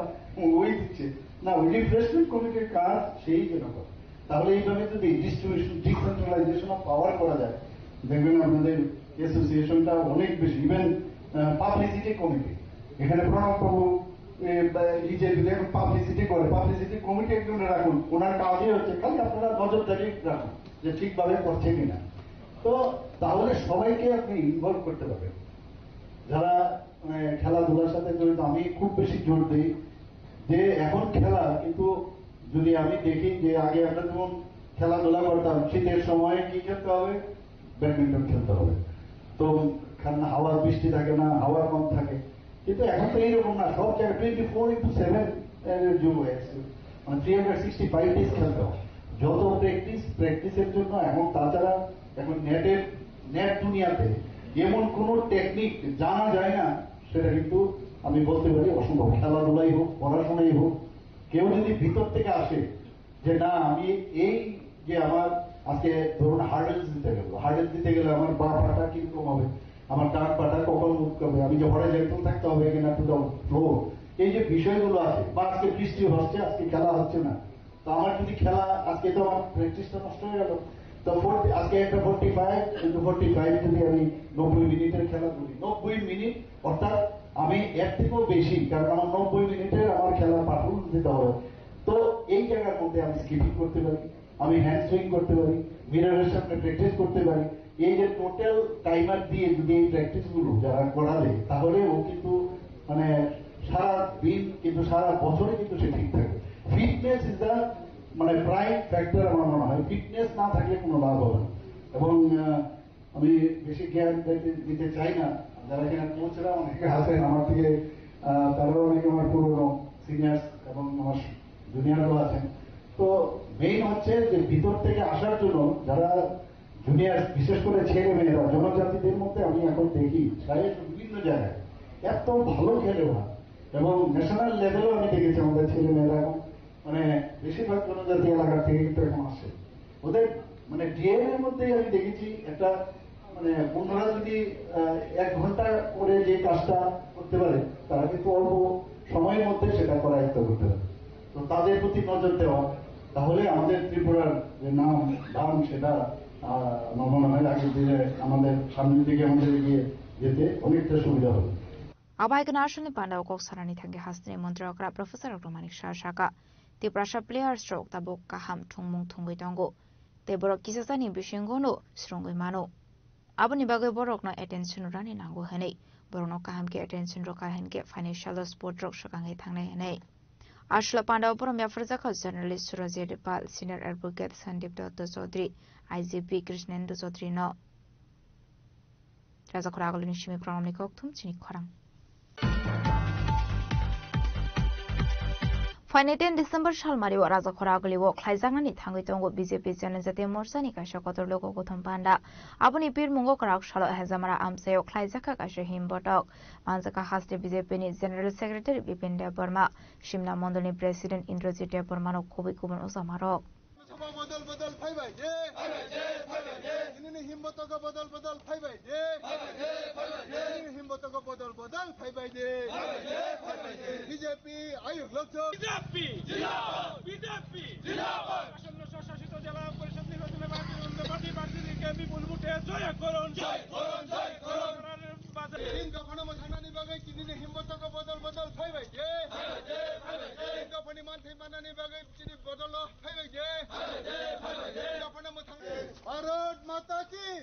ওই দিচ্ছে। না, ওই রিফ্রেশমেন্ট কমিটির কাজ সেই যেন করে। তাহলে এইভাবে যদি ডিস্ট্রিবিউশন, ডিসেন্ট্রালাইজেশন অফ পাওয়ার করা যায়, দেখবেন আপনাদের অ্যাসোসিয়েশনটা অনেক বেশি, ইভেন পাবলিসিটি কমিটি, এখানে প্রণব বাবু এ, বা, এই যে যদি এখন পাবলিসিটি করে, পাবলিসিটি কমিটি একজন রাখুন, ওনার কাজই হচ্ছে খালি আপনারা নজরদারি রাখুন যে ঠিকভাবে করছে কিনা। তো তাহলে সবাইকে আপনি ইনভলভ করতে পারবেন। যারা মানে খেলাধুলার সাথে জড়িত, আমি খুব বেশি জোর দিই যে এখন খেলা, কিন্তু যদি আমি দেখি যে আগে আমরা যেমন খেলাধুলা করতাম, শীতের সময় কি খেলতে হবে? ব্যাডমিন্টন খেলতে হবে। তো কারণ হাওয়া, বৃষ্টি থাকে না, হাওয়া কম থাকে। কিন্তু এখন তো এইরকম না, সব জায়গায় টোয়েন্টি ফোর ইন্টু সেভেন এর যুগ হয়ে গেছে, মানে three hundred sixty five days খেলতে হয়। যত প্র্যাকটিস, প্র্যাকটিসের জন্য। এবং তাছাড়া এখন নেটের, নেট দুনিয়াতে এমন কোনো টেকনিক জানা যায় না, সেটা কিন্তু আমি বলতে পারি অসম্ভব। খেলাধুলাই হোক, পড়াশোনাই হোক, কেউ যদি ভিতর থেকে আসে যে না, আমি এই যে আমার আজকে ধরুন হার্ডেলস দিতে গেল, হার্ডেলস দিতে গেলে আমার বা পাটা কিরকম হবে, আমার ডান পাটা কখন মুভ করবে, আমি যে হরিজন্টাল থাকতে হবে কিনা টু দ্য ফ্লোর, এই যে বিষয়গুলো আছে, বা আজকে বৃষ্টি হচ্ছে, আজকে খেলা হচ্ছে না, তো আমার যদি খেলা, আজকে তো আমার প্র্যাকটিসটা নষ্ট হয়ে গেল। তো ফোর্টি, আজকে একটা forty five into forty five যদি আমি নব্বই মিনিটের খেলা করি, নব্বই মিনিট, অর্থাৎ আমি এর থেকেও বেশি, কারণ আমার নব্বই মিনিটের আমার খেলার পারফরমেন্স দিতে হবে। তো এই জায়গার মধ্যে আমি স্কিপিং করতে পারি, আমি হ্যান্ড সুইং করতে পারি, মিররের সামনে প্র্যাকটিস করতে পারি। এই যে টোটাল টাইমার দিয়ে যদি এই প্র্যাকটিসগুলো যারা করা যায়, তাহলে ও কিন্তু মানে সারা দিন কিন্তু সারা বছরে কিন্তু সে ঠিক থাকে। ফিটনেস ইজ দ্য মানে প্রাইম ফ্যাক্টর আমার মনে হয়। ফিটনেস না থাকলে কোনো লাভ হবে না। এবং আহ, আমি বেশি জ্ঞান দিতে, দিতে চাই না। যারা এখানে কোচরা অনেকে আছেন আমার থেকে, আহ, তারাও অনেকে আমার পুরনো সিনিয়র্স এবং আমার জুনিয়রও আছেন। তো মেইন হচ্ছে যে ভিতর থেকে আসার জন্য যারা জুনিয়র, বিশেষ করে ছেলে মেয়েরা, জনজাতিদের মধ্যে আমি এখন দেখি সারা বিভিন্ন জায়গায় এত ভালো খেলে ওরা, এবং ন্যাশনাল লেভেলও আমি দেখেছি আমাদের ছেলে মেয়েরা এখন মানে বেশিরভাগ জনজাতি এলাকা থেকে কিন্তু এখন আসে। ওদের মানে ডিএনএর মধ্যেই আমি দেখেছি একটা মানে অন্যরা যদি আহ, এক ঘন্টা করে যে কাজটা করতে পারে, তারা কিন্তু অল্প সময়ের মধ্যে সেটা করায়ত্ত করতে পারে। তো তাদের প্রতি নজর দেওয়া, তাহলে আমাদের ত্রিপুরার যে নাম দাম সেটা আহ, আমার মনে হয় আগের দিনে আমাদের সামনের দিকে আমাদের এগিয়ে যেতে অনেকটা সুবিধা হবে। Abai khe national ni pandao kok sanani thangwi hasteni montri okra Professor Doctor Manik Saha sakha, Tiprasa players rok tabuk kaham thwngmung thwngwi tongo, tei borok kisasani bisingo no swrwngwi mano. Aboni bagwi borokno attention rwna nango hwnwi, borokno kaham khe attention rwkha hinkhe phainai salo sport rok swkangwi thangnai hwnwi. Aswla pandao borom yapharjakha journalist Surajit Pal, senior advocate Sandeep Datta Chaudhary, I G P Krishnendu Chaudhary no. Rajakhor agulini simi programni kokthum chini khorang. Phainai ten December salmario Rajakhora agulio khlaijaknani thangwi tongo B J P Janajatiya Morchani kaisa kotor logo gothon panda. Aboni birmungo kwrak salo Hejamara amchaio khlaijakha kaisa himbotok. Manjakha haste B J P ni General Secretary Bipin Debbarma, Simna Mondolni President Indrajit Debbarmano kubui kubun ujamarok. Sabha bodol bodol phaibai de. Phaibai de, phaibai de. Tinini himbotogo bodol bodol phaibai de. Phaibai de, phaibai de. Tinini himbotogo bodol bodol phaibai de. Phaibai de, phaibai de. B J P ayuk lokchok. B J P zindabad, B J P zindabad. আসন্ন স্বশাসিত জেলা পরিষদ নির্বাচনে ভারতীয় জনতা পার্টি প্রার্থীদেরকে বিপুল ভোটে জয় করুন। জয় করুন, জয় করুন। তিন দফানো mwthangnani bagwi tinini himbotogo bodol bodol phaibai de. Phaibai de, phaibai de. Tin dophani manthai mannani bagwi Chini bodolo phaibai de. Phaibai de, phaibai de. Dophano mwthang. Bharat Mata ki.